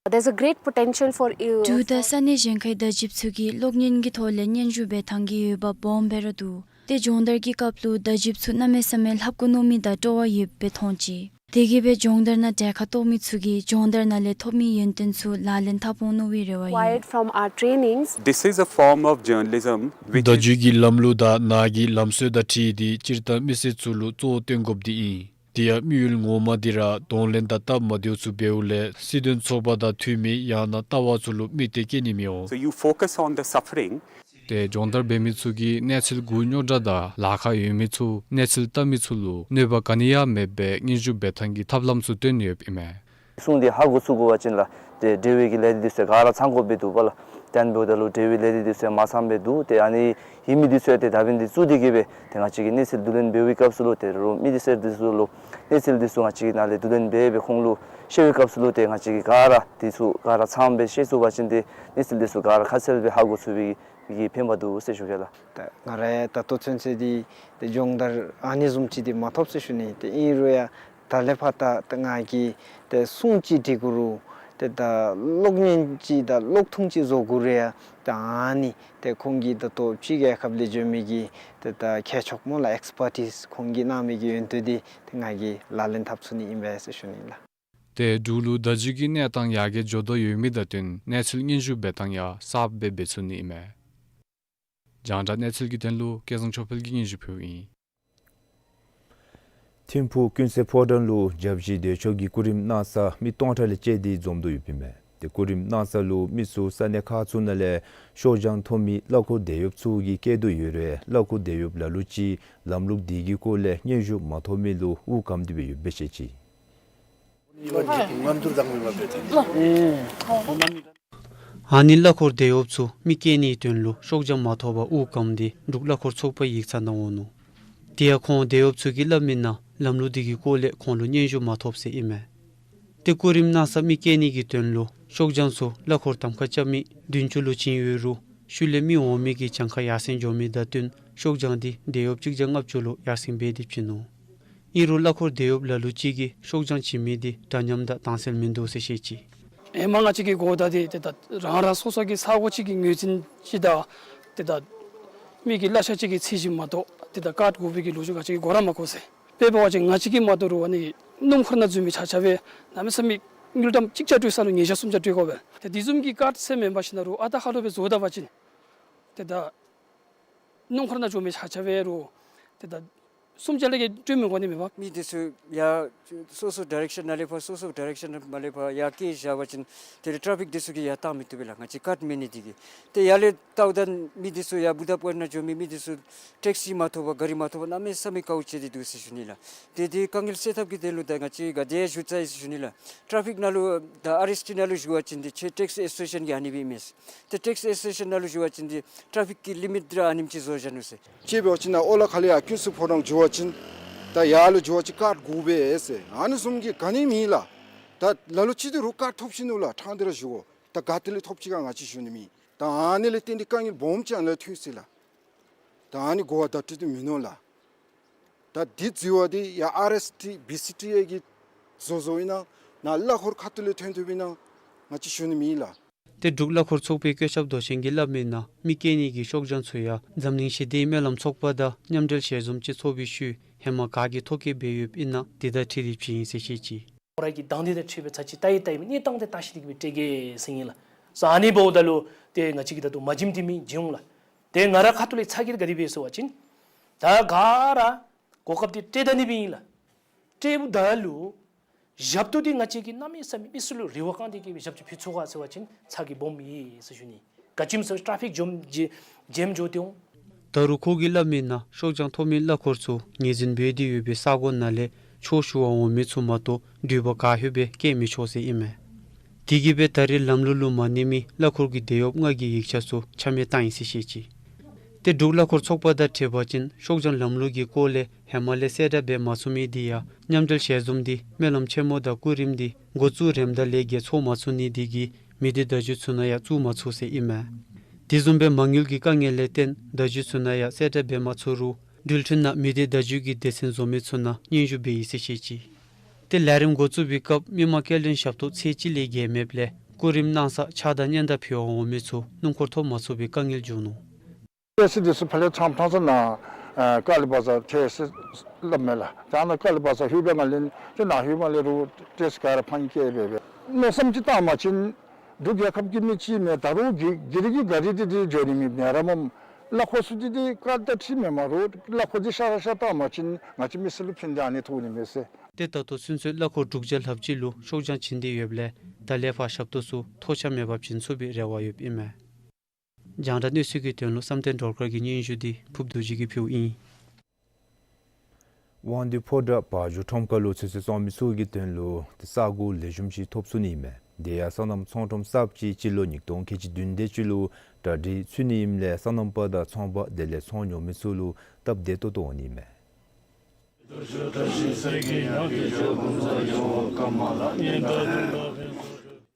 There's a great potential for you. འབྲུག་དང་ས་གནས་གཞན་ཁའི་བརྡ་བརྒྱུདཔ་ཚུ་གིས་གློག་བརྙན་གྱི་ཐོག་ལས་སྙན་ཞུ་འབད་ཐངས་ཀྱི་འོས་འབབ་སྦོམ་སྦེ་ར་འདུག། ཏེ་སྦྱོང་བརྡར་གྱི་སྐབས་ལུ་བརྡ་བརྒྱུདཔ་ཚུ་གནམ་མེད་ས་མེད་ལྷབ་དགོ་མནོ་མི་དང་སྤྲོ་བ་ཡོདཔ་སྦེ་མཐོང་ཅི། དེ་གིས་སྦེ་སྦྱོང་བརྡར་ནང་གྲལ་ཁར་གཏོགས་མི་ཚུ་གིས་སྦྱོང་བརྡར་ནང་ལས་ཐོབ་མི་ཡོན་ཏན་ཚུ་ལག་ལེན་འཐབ་འོང་མནོ་བའི་རེ་བ་ཡོད། Acquired from our trainings. This is a form of journalism which བརྡ་བརྒྱུད་ཀྱི་ལམ་ལུགས་དང་ནང་གི་ལམ་སྲོལ་དང་འཁྲིལ་ཏེ་སྤྱིར་བཏང་མི་སེར་ཚུ་ལུ་གཙོ་བོ་སྟོན་དགོཔ་འདི་ཨིན། དེ་ཡང་དམིགས་ཡུལ་ངོ་མ་འདི་ར་གདོང་ལེན་དང་སྟབས་མ་བདེཝ་ཚུ་འབདཝ་ལས་སྲིད་དོན་ཚོགས་པ་དང་འཐུས་མི་ཡང་ན་ལྟ་བ་ཚུ་ལུ་དམིགས་ཏེ་བསྐྱེད་ནི་མི་འོང་། So you focus on the suffering. ཏེ་སྦྱོང་བརྡར་འབད་མི་ཚུ་གིས་གནས་ཚུལ་གུ་རྙོག་དྲ་དང་ལཱ་ཁག་ཡོད་མི་ཚུ་གནས་ཚུལ་བལྟ་མི་ཚུ་ལུ་གནོད་པ་ག་ནི་ཡང་མེདཔ་སྦེ་སྙན་ཞུ་འབད་ཐངས་ཀྱི་ཐབས་ལམ་ཚུ་སྟོན་ཡོདཔ་ཨིན་མས། གསུངས་ཏེ་ཧ་གོ་ཚུགས་དགོ་པ་ཅིན་ལགས། ཏེ་འབྲེལ་བའི་གི་ལས་སྡེ་འདི་ཚུ་ག་ར་ཚང་དགོཔ་སྦེ་འདུག་པ་ལགས། ཏེ་ཨ་ནི་འབདཝ་ད་ལུ་འབྲེལ་བའི་ལས་སྡེ་འདི་ཚུ་མ་ཚངམ་སྦེ་འདུག། ཏེ་ཨ་ནི་ཡོད་མི་འདི་ཚུ་ཡང་ཏེ་ད་འབདན་འདི་བཙུགས་ཏེ་གི་སྦེ་ཏེ་ང་བཅས་ཀྱིས་གནས་ཚུལ་བསྡུ་ལེན་འབད་བའི་སྐབས་སུ་ལུ་ཏེ་རོགས་མི་སྡེ་ཚན་འདི་ཚུ་ལུ་གནས་ཚུལ་འདི་ཚུ་ང་བཅས་ཀྱིས་ནཱ་ལས་བསྡུ་ལེན་འབད་སྦེ་ཁོང་ལུ་བཤད་པའི་སྐབས་སུ་ལུ་ཏེ་ང་བཅས་ཀྱིས་ག་ར་འདི་ཚུ་ག་ར་ཚངམ་སྦེ་ཤེས་ཚུགས་པ་ཅིན་ཏེ་གནས་ཚུལ་འདི་ཚུ་ག་ར་ཁ་གསལ་སྦེ་ཧ་གོ་ཚུགས་པའི་གི་ཕན་པ་འདུག་ཟེར་ཞུ་གེ་ལགས། ད་ང་ར་ཡང་ད་ལྟོ་ཚུན་ཚོད་འདི་ཏེ་སྦྱོང་བརྡར་ཨ་ནི་བཟུམ་ཅིག་འདི་མ་ཐོབ་ཟེར་ཞུ་ནི། ཏེ་ཨིན་རུང་ཡང་ད་ལས་ཕར་ད་ད་ང་གིས་ཏེ་གསུང་ཅིག་འདྲི་དགོ་རུང་ཏེ་ད་གློག་བརྙན་ཅིག་དང་གློག་ཐུང་ཅིག་བཟོ་དགོ་རུང་ཡང་ད་ཨ་ནི་ཏེ་ཁོང་གིས་ད་ལྟོ་ཕྱི་རྒྱལ་ཁབ་ལས་འབྱོན་མི་གི་ཏེ་ད་མཁས་མཆོག་སྨོ་ལགས། ཨེགསི་པར་ཊིསི་ཁོང་གིས་གནང་མི་གི་ཡོན་ཏན་འདི་ཏེ་ང་གིས་ལག་ལེན་འཐབ་ཚུགས་ནི་ཨིན་པས་ཟེར་ཞུ་ནི་ལགས། ཏེ་འབྲུག་ལུ་ད་རྒྱུན་གྱི་གནས་སྟངས་ཡར་རྒྱས་འགྱོ་དོ་ཡོད་མི་དང་བསྟུན་གནས་ཚུལ་སྙན་ཞུ་འབད་ཐངས་ཡང་གསརཔ་སྦེ་འབད་ཚུགས་ནི་ཨིན་མས། རྒྱང་བསྒྲགས་གནས་ཚུལ་གྱི་དོན་ལུ་སྐལ་བཟང་ཆོས་འཕེལ་གྱིས་སྙན་ཞུ་ཕུལཝ་ཨིན། ཐིམ་ཕུག་ཀུན་གསལ་ཕོ་བྲང་ལུ་བརྒྱ་བཞི་དེ་མཆོག་གི་སྐུ་རིམ་གནང་ས་མི་སྟོང་ཕྲག་ལས་བཅད་དེ་འཛོམས་དོ་ཡོདཔ་ཨིན་མས། ཏེ་སྐུ་རིམ་གནང་ས་ལུ་མི་ཚུ་ས་གནས་ཁག་ཚུ་ནང་ལས་ཤོག་བྱང་ཐོབ་མི་གླ་འཁོར་དེད་གཡོགཔ་ཚུ་གིས་བསྐྱལ་དོ་ཡོད་རུང་གླ་འཁོར་དེད་གཡོགཔ་ལ་ལུ་ཅིག་ལམ་ལུགས་དེ་གི་སྐོར་ལས་སྙན་ཞུ་མ་ཐོབ་མི་ལུ་དབུགས་སྐམ་སྟེ་སྦེ་ཡོདཔ་སྦེ་བཤད་ཅི། ཨ་ནི་གླ་འཁོར་དེད་གཡོགཔ་ཚུ་མི་བསྐྱལ་ནིའི་དོན་ལུ་ཤོག་བྱང་མ་ཐོབ་པར་དབུགས་སྐམ་སྟེ་འབྲུག་གླ་འཁོར་ཚོགས་པའི་ཡིག་ཚང་ནང་འོང་ནུག། དེ་ཡང་ཁོང་དེད་གཡོགཔ་ཚུ་གིས་སླབ་མིའི་ནང་ལམ་ལུགས་དེ་གི་སྐོར་ལས་ཁོང་ལུ་སྙན་ཞུ་མ་ཐོབ་ཟེར་ཨིན་མས། ཏེ་སྐུ་རིམ་གནང་ས་མི་བསྐྱལ་ནིའི་དོན་ལུ་ཤོག་བྱང་ཚུ་གླ་འཁོར་གདམ་ཁ་རྐྱབ་མི་བདུན་ཅུ་ལུ་བྱིན་ཡོད་རུང་ཤུལ་ལས་མི་འོང་མི་གི་གྱངས་ཁ་ཡར་སེང་འགྱོ་མི་དང་བསྟུན་ཤོག་བྱང་འདི་དེད་གཡོགཔ་གཅིག་བརྒྱ་ལྔ་བཅུ་ལུ་ཡར་སེང་འབད་དེ་བྱིན་ནུག། ཨིན་རུང་གླ་འཁོར་དེད་གཡོགཔ་ལ་ལུ་ཅིག་གིས་ཤོག་བྱང་བྱིན་མི་འདི་འདྲ་མཉམ་དང་དྭངས་གསལ་མིན་འདུག་ཟེར་བཤད་ཅི། ཧེ་མ་ང་བཅས་ཀྱིས་གོཝ་ད་འདི་ཏེ་ད་རང་རང་སོ་སོ་གི་ས་གོ་ཅིག་གི་ངོས་འཛིན་ཅིག་དང་ཏེ་ད་མི་གི་གླ་ཆ་ཅིག་གི་ཚད་གཞི་མ་གཏོགས་ཏེ་ད་ཀཱརཌ་དགོ་པའི་གི་ལོ་རྒྱུས་ང་བཅས་ཀྱིས་གོ་ར་མ་གོ་ཟེར། དཔེ་འབད་བ་ཅིན་ང་བཅས་ཀྱིས་མ་དོ་རུང་ཨ་ནི་སྣུམ་འཁོར་ནང་འཛུལ་མི་ཆ་ཁྱབ་སྦེ་གནམ་མེད་ས་མེད་དངུལ་ཀྲམ་གཅིག་བརྒྱ་སྤྲོད་ས་ལུ་ཉིས་བརྒྱ་སུམ་བརྒྱ་སྤྲོད་དགོ་པས། ཏེ་དེ་བཟུམ་གྱི་ཀཱརཌ་ཟེར་མེན་པར་ཞིན་ན་རུང་ཨ་རྟག་ཧ་ལུགས་སྦེ་བཟོ་ད་པ་ཅིན་ཏེ་ད་སྣུམ་འཁོར་ནང་འཛུལ་མི་ཆ་ཁྱབ་འབད་རུང་ཏེ་ད་སུམ་བརྒྱ་ལས་བརྒལ་སྤྲོད་མི་དགོ་ནི་མས་པ། མི་འདི་ཚུ་ཡར་སོ་སོ་ཌའི་རེཀ་ཤཱན་ནང་ལས་ཕར་སོ་སོ་ཌའི་རེཀ་ཤཱན་ནང་ལས་ཕར་ཡར་བསྐྱལ་བཞག་པ་ཅིན་དེ་ལས་ཊེ་ཕིག་འདི་ཚུ་གིས་ཡར་བཏང་མི་བཏུབ་པས་ལགས། ང་བཅས་ཀཱརཌ་མེད་ནི་འདི་གིས། ཏེ་ཡར་ལས་བལྟཝ་ད་མི་འདི་ཚུ་ཡར་བུདྡྷ་པུར་ནང་འཛུལ་མི་མི་འདི་ཚུ་ཊེག་སི་མ་ཐོབ་པར་ག་རི་མ་ཐོབ་པར་གནམ་མེད་ས་མེད་དཀའཝ་སྤྱད་དེ་འདུག་ཟེར་ཞུ་ནི་ལགས། ཏེ་དེ་དཀའ་ངལ་སེལ་ཐབས་ཀྱི་དོན་ལུ་ད་ང་བཅས་ག་དེ་ཡང་ཞུ་ཚར་ཡི་ཟེར་ཞུ་ནི་ལགས། ཊེ་ཕིག་ནང་ལུ་ད་ཨར་ཨེས་ཊི་ནང་ལུ་ཞུ་བ་ཅིན་འདི་ཁྱེད་ཊེག་སི་ཨེ་སོ་སི་ཨེ་ཤཱན་གྱིས་ཨ་ནི་སྦེ་ཨིན་མས། ཏེ་ཊེག་སི་ཨེ་སོ་སི་ཨེ་ཤཱན་ནང་ལུ་ཞུ་བ་ཅིན་འདི་ཊེ་ཕིག་གི་ལི་མིཊ་ར་ཨ་ནེམ་ཅིག་བཟོ་བཞག་ནུག་ཟེར། ཅིག་འབད་བ་ཅིན་ནཱ་ཨོ་ལ་ཁ་ལས་ཡར་ཀུན་གསལ་ཕོ་བྲང་འགྱོ་བ་ཅིན་ད་ཡར་ལུ་འགྱོ་བ་ཅིན་ཀཱརཌ་དགོ་པས་ཟེར། ཨ་ནི་བཟུམ་གྱི་ག་ནི་མེད་ལགས། ད་ལ་ལུ་ཅིག་འདི་རུང་ཀཱརཌ་ཐོབ་ཅི་ནུག་ལགས། ཕྲང་སྟེ་ར་ཞུ་དགོ། ད་ག་ཏེ་ལས་ཐོབ་ཅི་ག་ང་བཅས་ཞུ་ནི་མེད། ད་ཨ་ནི་ལས་བརྟེན་ཏེ་དཀའ་ངལ་སྦོམ་ཅིག་ཨ་ནཱ་ལས་ཐོན་ཅི་ལགས། ད་ཨ་ནི་གོ་བ་བརྡ་སྤྲོད་འདི་མིན་ནུག་ལགས། ད་འདི་འཛོལ་བ་འདི་ཡར་ཨར་ཨེས་ཊི་བི་སི་ཊི་ཨེ་གིས་བཟོ་བཟོཝ་ཨིན་ན་ནཱ་གླ་འཁོར་ཁ་ཐུག་ལས་ཐོན་ཐོནམ་ཨིན་ན་ང་བཅས་ཞུ་ནི་མེད་ལགས། ཏེ་འབྲུག་གླ་འཁོར་ཚོགས་པའི་བཀོད་ཁྱབ་མདོ་ཆེན་གྱིས་སླབ་མིའི་ནང་མི་བསྐྱལ་ནི་གི་ཤོག་བྱང་ཚུ་ཡང་འཛམ་གླིང་ཞི་བདེའི་སྨོན་ལམ་ཚོགས་པ་དང་མཉམ་འབྲེལ་ཞལ་འཛོམས་ཅིག་ཚོགས་པའི་ཤུལ་ཧེ་མ་ག་གིས་ཐོ་བཀོད་འབད་ཡོདཔ་ཨིན་ན་དེ་དང་འཁྲིལ་ཏེ་བྱིན་ཡི་ཟེར་བཤད་ཅི། ཁོ་ར་གི་དང་འདོད་དང་འཁྲིལ་བའི་ཚར་ཅིག་ལྟ་ཡི་ལྟ་ཡི་མི་གནས་སྟངས་དེ་བལྟ་ཞིནམ་ལས་ཀྱི་སྦེ་སྤྲོད་གེ་ཟེར་ཨིན་ལགས། སོ་ཨ་ནི་འབདཝ་ད་ལུ་ཏེ་ང་བཅས་ཀྱིས་ད་ལྟོ་མ་བྱིནམ་འདི་མི་བྱིན་འོང་ལགས། ཏེ་ང་ར་ཁ་ཐུག་ལས་ཚ་གྱང་ག་དེ་སྦེ་ཟེར་བ་ཅིན་ད་ག་ར་གོ་སྐབས་འདི་སྤྲོད་ད་ནི་སྦེ་ཨིན་ལགས། སྤྲོདཔ་ད་ལུ་ཞབས་ཏོག་འདི་ང་བཅས་ཀྱིས་གནམ་མེད་ས་མེད་མི་སེར་ལུ་རེ་བ་བསྐང་སྟེ་གི་སྦེ་ཞབས་ཏོག་ཕུལ་ཚུགས་ག་ཟེར་བ་ཅིན་ཚ་གྱང་སྦོམ་ཨིན་ཟེར་ཞུ་ནི། ག་ཅི་སྨོ་ཟེར་བ་ཅིན་ཊེ་ཕིག་འཛོམས་འཛོམས་འཛོམས་འགྱོ་སྟེ་འོང་། ད་རུང་ཁོ་གིས་སླབ་མིའི་ནང་ཤོག་བྱང་ཐོབ་མི་གླ་འཁོར་ཚུ་ངོས་འཛིན་འབད་དེ་ཡོད་པའི་ས་གོ་ནང་ལས་ཆོས་ཞུ་བར་འོང་མི་ཚུ་མ་གཏོགས་འགྲུལ་པ་ག་ཧེ་སྦེ་བསྐྱལ་མི་ཆོག་ཟེར་ཨིན་མས། དེ་གིས་སྦེ་ད་རེས་ལམ་ལུགས་ལུ་མ་གནས་མི་གླ་འཁོར་གྱི་དེད་གཡོགཔ་ལྔ་གི་ཡིག་ཆ་ཚུ་ཆ་མེད་བཏང་ཡི་ཟེར་བཤད་ཅི། ཏེ་འབྲུག་གླ་འཁོར་ཚོགས་པ་དང་འཁྲིལ་བ་ཅིན་ཤོག་བྱང་ལམ་ལུགས་ཀྱི་སྐོར་ལས་ཧེ་མ་ལས་གསལ་བསྒྲགས་འབད་མ་ཚུགས་མི་འདི་ཡང་མཉམ་འབྲེལ་ཞལ་འཛོམས་འདི་སྨོན་ལམ་ཆེན་མོ་དང་སྐུ་རིམ་འདི་འགོ་བཙུགས་རནམ་ད་ལས་བརྒལ་ཚོགས་མ་ཚུགས་ནི་འདི་གིས་མི་སྡེ་བརྡ་བརྒྱུད་ཚུ་ནང་ཡང་བཙུགས་མ་ཚུགས་ཟེར་ཨིན་མས། དེ་བཟུམ་སྦེ་མ་དངུལ་གྱི་དཀའ་ངལ་ལས་བརྟེན་བརྡ་བརྒྱུད་ཚུ་ནང་ཡང་གསལ་བསྒྲགས་འབད་མ་ཚུགས་རུང་འགྲུལ་འཕྲིན་ནང་མི་སྡེ་བརྡ་བརྒྱུད་ཀྱི་སྡེ་ཚན་བཟོ་མི་ཚུ་ནང་སྙན་ཞུ་འབད་ཡི་ཟེར་བཤད་ཅི། ཏེ་ལས་རིམ་འགོ་བཙུགས་པའི་སྐབས་མི་མང་སྐྱེལ་འདྲེན་ཞབས་ཏོག་ཚད་གཅིག་ལས་བརྒལ་མེདཔ་ལས་སྐུ་རིམ་གནང་ས་ཕྱག་དང་སྙན་དར་ཕུལ་བར་འོང་མི་ཚུ་སྣུམ་འཁོར་ཐོབ་མ་ཚུགས་པའི་དཀའ་ངལ་བྱུང་ནུག། ཊེག་སི་འདི་ཚུ་ཕར་ལས་ཚངམ་ཐང་ས་ནཱ་ཀ་ལི་བ་ཛར་ཊེག་སི་སླབ་མས་ལགས། ད་ནཱ་ཀ་ལི་བ་ཛར་ལྷོད་པའི་སྒང་ལས་ཏེ་ནཱ་ལྷོདཔ་ལས་རུང་ཊེག་སི་ག་ར་ཕར་བསྐྱལ་སྦེ་སྦེ་མནོ་བསམ་ཅིག་བཏང་པ་ཅིན་འབྲུག་རྒྱལ་ཁབ་ཀྱི་མི་ཅིག་མས། ད་རུང་གི་རི་གི་ག་རི་འདི་འདི་འགྱོ་ནི་མེད་མེན་ར་མས། གླ་འཁོར་ཚུ་འདི་འདི་ཀཱརཌ་དང་འཁྲིལ་མེན་མས་རུང་གླ་འཁོར་འདི་ཤ་ར་ཤ་བཏང་པ་ཅིན་ང་བཅས་མི་སེར་ལུ་ཕན་བདེ་ཨ་ནི་ཐོགས་ནི་མས་ཟེར། ཏེ་ད་ལྟོ་ཚུན་ཚོད་གླ་འཁོར་དྲུག་བརྒྱ་ལྷགཔ་ཅིག་ལུ་ཤོག་བྱང་བྱིན་ཏེ་ཡོདཔ་ལས་ད་ལས་ཕར་ཞབས་ཏོག་ཚུ་ཐོགས་ཆགས་མེད་པར་བྱིན་ཚུགས་པའི་རེ་བ་ཡོདཔ་ཨིན་མས། རྒྱང་བསྒྲགས་གནས་ཚུལ་གྱི་དོན་ལུ་བསམ་གཏན་སྒྲོལ་དཀར་གྱི་སྙན་ཞུ་འདི་ཕུརཔ་རྡོ་རྗེ་གིས་ཕུལཝ་ཨིན། དབང་འདུས་ཕོ་བྲང་བ་འཇོ་ཁྲོམ་ཁ་ལུ་ཚོད་བསྲེ་བཙོང་མི་ཚུ་གི་དོན་ལུ་ཏེ་ས་གོ་ལེགས་ཤོམ་ཅིག་ཐོབ་ཚུགས་ནི་ཨིན་མས། དེ་ཡང་སོ་ནམ་ཚོང་ཁྲོམ་གསརཔ་ཅིག་སྤྱི་ལོ་ཉིས་སྟོང་ཁལ་གཅིག་བདུན་དེ་ཅིག་ལུ་གྲ་སྒྲིག་ཚུད་ནི་ཨིནམ་ལས་སོ་ནམ་པ་དང་ཚོང་པ་དེ་ལས་ཚོང་ཉོ་མི་ཚུ་ལུ་སྟབས་བདེ་ཏོག་ཏོ་འོང་ནི་མས།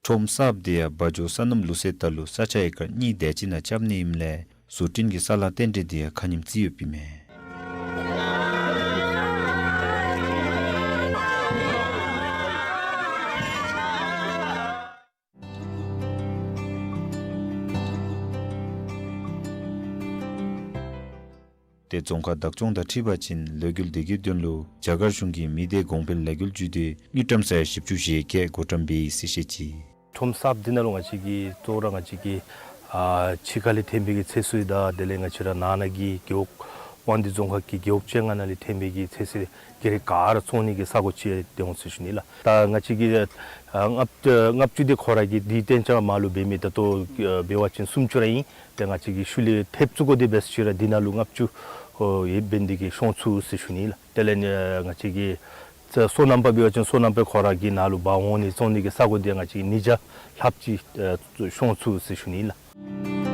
ཁྲོམ་གསརཔ་དེ་ཡང་བ་འཇོ་སོ་ནམ་ལུགས་སྲོལ་ལྟར་ལུ་ས་ཆ་ཨེ་ཀར་གཉིས་དེ་ཅིག་ནང་རྐྱབ་ནི་ཨིནམ་ལས་བཟོ་སྐྲུན་གྱི་ས་ལཱ་རྟེན་འབྲེལ་དེ་ཡང་ཁ་ཉིནམ་བརྩི་ཡོདཔ་ཨིན་མས། ཏེ་རྫོང་ཁག་བདག་སྐྱོང་དང་འཁྲིལ་བ་ཅིན་ལོ་རྒྱུས་དེ་གི་དོན་ལུ་རྒྱ་གར་གཞུང་གིས་མི་སྡེ་གོང་འཕེལ་ལས་འགུལ་བརྒྱུད་དེ་དངུལ་ཀྲམ་ས་ཡ་བཞི་བཅུ་ཞེ་བརྒྱད་བགོ་བཀྲམ་འབད་ཡི་ཟེར་བཤད་ཅི། ཁྲོམ་གསརཔ་འདི་ནང་ལུ་ང་བཅས་ཀྱིས་གཙོ་བོ་ར་ང་བཅས་ཀྱིས་ཨ་ཕྱི་ཁ་ལས་ཐོན་པའི་གི་ཚོད་བསྲེ་དང་དེ་ལས་ང་བཅས་ར་ནང་ན་གི་རྒེད་འོག་དབང་འདུས་རྫོང་ཁག་གི་རྒེད་འོག་བཅོ་ལྔ་ནང་ལས་ཐོན་པའི་གི་ཚོད་བསྲེ་གི་རིགས་ག་ར་བཙོང་ནི་གི་ས་གོ་ཅིག་ཏེ་འོང་ཟེར་ཞུ་ནི་ལགས། ད་ང་བཅས་ཀྱིས་ཨ་ལྔ་ལྔ་བཅུ་དེ་ཁོ་ར་གིས་དེ་གཏན་འཇགས་མ་ལུ་འབད་མི་ད་ལྟོ་འབད་བ་ཅིན་སུམ་ཅུ་ར་ཨིན། ཏེ་ང་བཅས་ཀྱིས་ཤུལ་ལས་ཐེབས་བཙུགས་དགོ་དེ་འབད་ཞིནམ་ལས་འདི་ནང་ལུ་ལྔ་བཅུ་ཡོདཔ་འབད་ནི་དེ་གིས་ཤོང་ཚུགས་ཟེར་ཞུ་ནི་ལགས། དེ་ལས་ང་བཅས་ཀྱིས་སོ་ནམ་པ་འབད་བ་ཅིན་སོ་ནམ་པ་ཁོ་ར་གིས་ནཱ་ལུ་འབག་འོང་ནི་བཙོང་ནི་གི་ས་གོ་དེ་ང་བཅས་ཀྱིས་ཉིས་བརྒྱ་ལྷགཔ་ཅིག་ཤོང་ཚུགས་ཟེར་ཞུ་ནི་ལགས།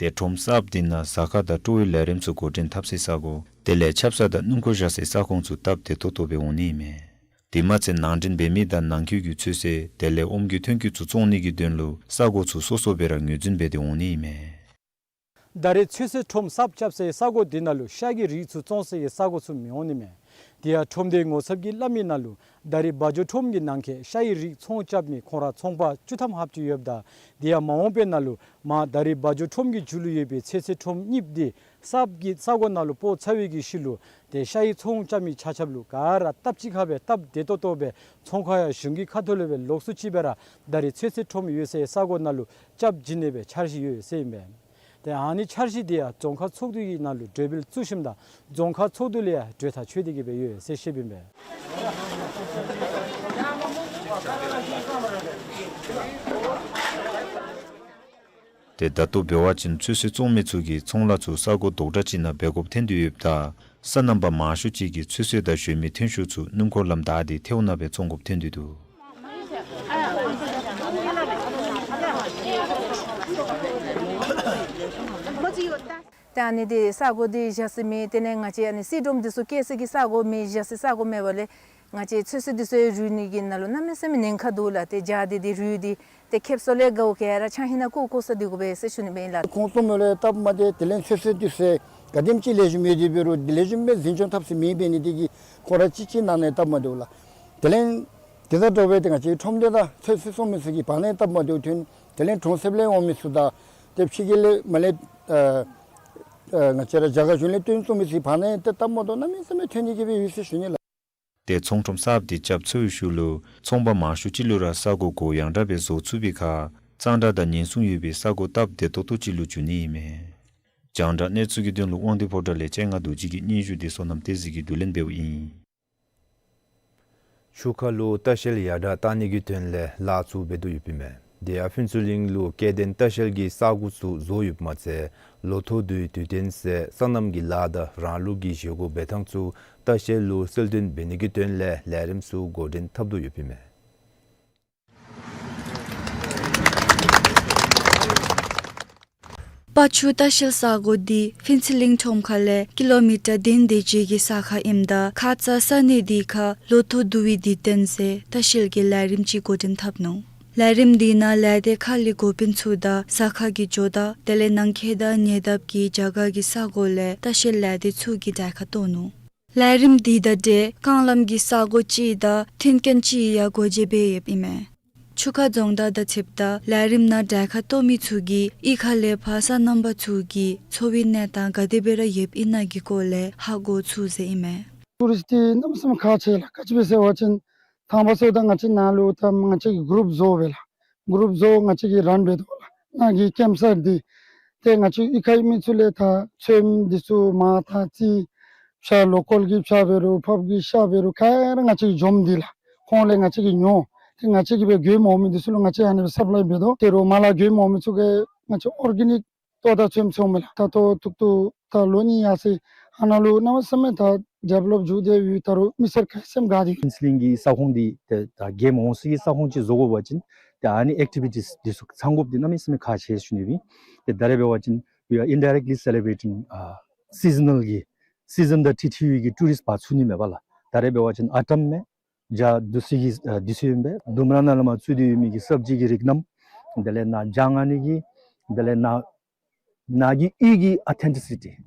ཏེ་ཁྲོམ་གསརཔ་འདི་ནང་ཟ་ཁང་དང་སྤྲོ་བའི་ལས་རིམ་ཚུ་འགོ་འདྲེན་འཐབ་སའི་ས་གོ་དེ་ལས་ཆབ་གསང་དང་སྣུམ་འཁོར་བཞག་སའི་ས་ཁོངས་ཚུ་སྟབས་བདེ་ཏོག་ཏོ་སྦེ་འོང་ནི་ཨིན་མས། དེ་མ་ཚད་ནང་འདྲེན་འབད་མི་དང་ནང་འཁོད་ཀྱི་ཚོད་བསྲེ་དེ་ལས་ཨོམ་གྱི་ཐོན་སྐྱེད་ཚུ་བཙོང་ནི་གི་དོན་ལུ་ས་གོ་ཚུ་སོ་སོ་སྦེ་ར་ངོས་འཛིན་འབད་དེ་འོང་ནི་ཨིན་མས། ད་རེས་ཚོད་བསྲེ་ཁྲོམ་གསརཔ་རྐྱབ་སའི་ས་གོ་འདི་ནང་ལུ་ཤ་གི་རིགས་ཚུ་བཙོང་སའི་ས་གོ་ཚུ་མི་འོང་ནི་མས། དེ་ཡང་ཁྲོམ་སྡེའི་ངོ་ཚབ་ཀྱིས་སླབ་མི་ནང་ལུ་ད་རེས་བ་འཇོ་ཁྲོམ་གྱི་ནང་འཁོད་ཤ་ཡི་རིགས་ཚོང་རྐྱབ་མི་ཁོང་ར་ཚོང་པ་བཅུ་ཐམ་ལྷགཔ་ཅིག་ཡོདཔ་ད་དེ་ཡང་མ་འོངས་པའི་ནང་ལུ་མ་ད་རེས་བ་འཇོ་ཁྲོམ་གྱི་མཇུག་ལུ་ཡོད་པའི་ཚོད་བསྲེ་ཁྲོམ་གཉིས་འདི་གསརཔ་གི་ས་གོ་ནང་ལུ་སྤོ་ཚར་བའི་གི་ཤུལ་ལུ་ཏེ་ཤ་ཡི་ཚོང་རྐྱབ་མི་ཆ་ཁྱབ་ལུ་ག་ར་སྟབས་གཅིག་ཁར་སྦེ་སྟབས་བདེ་ཏོག་ཏོ་སྦེ་ཚོང་ཁང་ཡང་གཞུང་གི་ཁ་ཐུག་ལས་སྦེ་ལོགས་སུ་ཅིག་སྦེ་ར་ད་རེས་ཚོད་བསྲེ་ཁྲོམ་ཡོད་སའི་ས་གོ་ནང་ལུ་རྐྱབ་བྱིན་ནི་སྦེ་འཆར་གཞི་ཡོད་ཟེར་ཨིན་པས། ཏེ་ཨ་ནི་འཆར་གཞི་དེ་ཡང་རྫོང་ཁག་ཚོགས་འདུ་གི་ནང་ལུ་གྲོས་འབུལ་བཙུགས་ཞིནམ་ད་རྫོང་ཁག་ཚོགས་འདུ་ལས་ཡང་གྲོས་ཐག་ཆོད་དེ་གི་སྦེ་ཡོད་ཟེར་བཤདཔ་ཨིན་པས། ཏེ་ད་ལྟོ་འབད་བ་ཅིན་ཚོད་བསྲེ་བཙོང་མི་ཚུ་གིས་ཚོང་ལཱ་ཚུ་ས་གོ་དོག་དྲགས་ཅིག་ནང་འབད་དགོཔ་ཐོན་དོ་ཡོདཔ་ད་སོ་ནམ་པ་མང་ཤོས་ཅིག་གིས་ཚོད་བསྲེ་དང་གཞན་མི་ཐོན་ཤུགས་ཚུ་སྣུམ་འཁོར་ལམ་བདའ་སྟེ་ཐལཝ་ནང་སྦེ་བཙོང་དགོཔ་ཐོན་དོ་འདུག། ད་ཨ་ནི་འདི་ས་གོ་འདི་བཞག་ས་མེད། དེ་ལས་ང་བཅས་ཨ་ནི་སིལ་སྒྲོམ་འདི་ཚུ་བཀལ་ས་གི་ས་གོ་མེད། བཞག་ས་ས་གོ་མེད་པ་ལས་ང་བཅས་ཚོད་བསྲེ་འདི་ཚུ་རུལ་ནི་གི་ནང་ལུ་གནམ་མེད་ས་མེད་ཉེན་ཁ་འདུག་ལགས། ཏེ་བཞག་སྟེ་འདི་རུལ་ཏེ་ཏེ་ཁེབ་སང་ལས་དགའཝ་ག་ར་ཆང་ཧིང་ནང་བཀོ་བཀོ་ས་འདི་དགོ་པས་ཟེར་ཞུ་ནི་མས་ལགས། ཁོང་བཙོང་མི་ལུ་སྟབས་མ་བདེ། དེ་ལས་ཚོད་བསྲེ་འདི་ཚུ་ག་དེམ་ཅིག་ལེགས་ཤོམ་ཡོད་དེ་འབད་རུང་དེ་ལེགས་ཤོམ་སྦེ་འཛིན་སྐྱོང་འཐབ་ས་མེད་པའི་ནི་དེ་གིས་ཁོང་ར་གཅིག་གཅིག་ནང་ནས་སྟབས་མ་བདེཝ་ལགས། དེ་ལས་དེ་དང་འདྲཝ་སྦེ་ཏེ་ང་བཅས་ཁྲོམ་སྡེ་དང་ཚོད་བསྲེ་བཙོང་མི་ཚུ་གི་བར་ན་སྟབས་མ་བདེཝ་ཐོན། དེ་ལས་གྲོང་གསེབ་ལས་འོང་མི་ཚུ་དང་ཏེ་ཕྱི་རྒྱལ་ལས་མར་ལས་ཨ་ཨ་ང་བཅས་ར་རྒྱ་གར་གཞུང་ལས་བཏོན་བཙོང་མི་ཚུ་གི་བར་ན་ཏེ་སྟབས་མ་བདེཝ་གནམ་མེད་ས་མེད་ཐོན་ནི་གི་སྦེ་ཡོད་ཟེར་ཞུ་ནི་ལགས། ཏེ་ཚོང་ཁྲོམ་གསརཔ་འདི་རྐྱབ་ཚར་བའི་ཤུལ་ལུ་ཚོང་པ་མང་ཤོས་ཅིག་ལུ་ར་ས་གོ་གུ་ཡང་དྲགས་སྦེ་བཟོ་ཚུགས་པའི་ཁར་གཙང་སྦྲ་དང་ཉེན་སྲུང་ཡོད་པའི་ས་གོ་སྟབས་བདེ་ཏོག་ཏོ་ཅིག་ལུ་འགྱུར་ནི་ཨིན་མས། རྒྱང་བསྒྲགས་གནས་ཚུལ་གྱི་དོན་ལུ་དབང་འདུས་ཕོ་བྲང་ལས་སྤྱན་སྔ་རྡོ་རྗེ་གི་སྙན་ཞུ་འདི་བསོད་ནམས་བསྟན་འཛིན་གྱིས་བསྡུ་ལེན་འབདཝ་ཨིན། ཆུ་ཁ་ལུ་ལྟ་བཤལ་ཡར་དྲག་བཏང་ནི་གི་དོན་ལས་ལཱ་ཚུ་འབད་དོ་ཡོདཔ་ཨིན་མས། དེ་ཡང་ཕུན་ཚོགས་གླིང་ལུ་སྐྱེ་ལྡན་ལྟ་བཤལ་གྱི་ས་གོ་ཚུ་བཟོ་ཡོདཔ་མ་ཚད་ལོ་ཐོག་བསྡུའི་དུས་སྟོན་ཟེར་སོ་ནམ་གྱི་ལཱ་དང་རང་ལུགས་ཀྱི་བཞེས་སྒོ་འབད་ཐངས་ཚུ་ལྟ་བཤལ་ལུ་གསལ་སྟོན་འབད་ནི་གི་དོན་ལས་ལས་རིམ་ཚུ་འགོ་འདྲེན་འཐབ་དོ་ཡོདཔ་ཨིན་མས། པ་ཆུ་ལྟ་བཤལ་ས་གོ་འདི་ཕུན་ཚོགས་གླིང་ཁྲོམ་ཁ་ལས་ཀི་ལོ་མི་ཊར་བདུན་དེ་ཅིག་གི་ས་ཁར་ཨིནམ་ད་ཁ་ཙ་ས་གནས་འདི་ཁར་ལོ་ཐོག་བསྡུ་བའི་དུས་སྟོན་ཟེར་ལྟ་བཤལ་གྱི་ལས་རིམ་ཅིག་འགོ་འདྲེན་འཐབ་ནུག། ལས་རིམ་འདི་ནང་ལས་སྡེ་ཁག་ལས་འགོ་དཔོན་ཚུ་དང་ཟ་ཁང་གི་ཇོ་བདག་དེ་ལས་ནང་འཁོད་དང་ཉེ་འདབས་ཀྱི་རྒྱ་གར་གྱི་ས་གོ་ལས་ལྟ་བཤལ་ལས་སྡེ་ཚུ་གིས་གྲལ་ཁར་གཏོགས་ནུག། ལས་རིམ་འདི་དང་འབྲེལ་རྐང་ལམ་གྱི་ས་གོ་ཅིག་དང་མཐུན་རྐྱེན་ཅིག་ཡང་སྒོ་འབྱེད་འབད་ཡོདཔ་ཨིན་མས། ཆུ་ཁ་རྫོང་བདག་དང་ཕྱདཔ་ད་ལས་རིམ་ནང་གྲལ་ཁར་གཏོགས་མི་ཚུ་གིས་གཡུས་ཁ་ལས་ཕར་སོ་ནམ་པ་ཚུ་གི་འཚོ་བའི་གནས་སྟངས་ག་དེ་སྦེ་ར་ཡོདཔ་ཨིན་ན་གི་སྐོར་ལས་ཧ་གོ་ཚུགས་ཟེར་ཨིན་མས། ཊུ་རིསཊ་འདི་གནམ་མེད་ས་མེད་ཁག་ཆེ་ལགས། ག་ཅི་སྦེ་ཟེར་བ་ཅིན་དང་པ་ཟེརཝ་ད་ང་བཅས་ནཱ་ལུ་ད་ང་བཅས་ཀྱིས་གུ་རུབ་བཟོ་སྦེ་ལགས། གུ་རུབ་བཟོ་ང་བཅས་ཀྱིས་རན་འབད་དོ་ལགས། ནཱ་གི་ཀེམཔ་སའིཊ་འདི་ཏེ་ང་བཅས་གཡུས་ཁའི་མི་ཚུ་ལས་ད་ཚོདམ་འདི་ཚུ་མར་ད་རྩི་ཤ་ལོ་ཀཱལ་གྱི་ཤ་འབད་རུང་ཕགཔ་གི་ཤ་འབད་རུང་ག་ར་ང་བཅས་ཀྱིས་འཇོམས་ཏེ་ལགས། ཁོང་ལས་ང་བཅས་ཀྱིས་ཉོ། ཏེ་ང་བཅས་ཀྱིས་སྦེ་མགྱོནམ་འོང་མི་འདི་ཚུ་ལུ་ང་བཅས་ཨ་ནི་སྦེ་སབ་ལའི་འབད་དོ། ཏེ་རོགས་མ་ལས་མགྱོནམ་འོང་མི་ཚུ་གིས་ང་བཅས་ཨོར་གེ་ནིཀ་ལྟོ་དང་ཚོདམ་འཚོཝ་མས་ལགས། ད་ལྟོ་ཐུག་ཐུག་ད་ལོ་གཉིས་ཡར་སོང་ཡི། ཨ་ནཱ་ལུ་གནམ་མེད་ས་མེད་ད་ཌི་བེ་ལོཔ་འགྱོ་སྟེ་ཡོད། ད་རུང་མི་སེར་ག་ར་སེམས་དགའ་སྟེ་ཡོད། ཕུན་ཚོགས་གླིང་གི་ས་ཁོངས་འདི་ཏེ་ད་མགྱོནམ་འོང་ས་གི་ས་ཁོངས་ཅིག་བཟོ་དགོ་པ་ཅིན་ཏེ་ཨ་ནི་ཨེག་ཊི་བི་ཊིས་འདི་ཚུ་ཚང་དགོཔ་འདི་གནམ་མེད་ས་མེད་ཁག་ཆེ་ཞུ་ནི་སྦེ་ཨིན། ཏེ་ད་རེས་འབད་བ་ཅིན་we are indirectly celebrating, uh, seasonal གི་སི་ཛན་དང་འཁྲིལ་འཁྲིལ་བའི་གི་ཊུ་རིསཊ་འབག་ཚུགས་ནི་མས་པ་ལགས། ད་རེས་འབད་བ་ཅིན་ཨ་ཊམ་མས། བྱཱར་བསྡུ་ས་གི་ཨ་བསྡུ་ས་ཨིན་པས། ལྡུམ་ར་ནང་ལས་མར་བཙུགས་ཏེ་ཡོད་མི་གི་སབ་ཇི་གི་རིགས་རྣམས། དེ་ལས་ནཱ་བྱཱར་མངག་ནི་གི། དེ་ལས་ནཱ་ནཱ་གི་ཡུལ་གྱི་ཨོ་ཐེན་ཊི་སི་ཊི།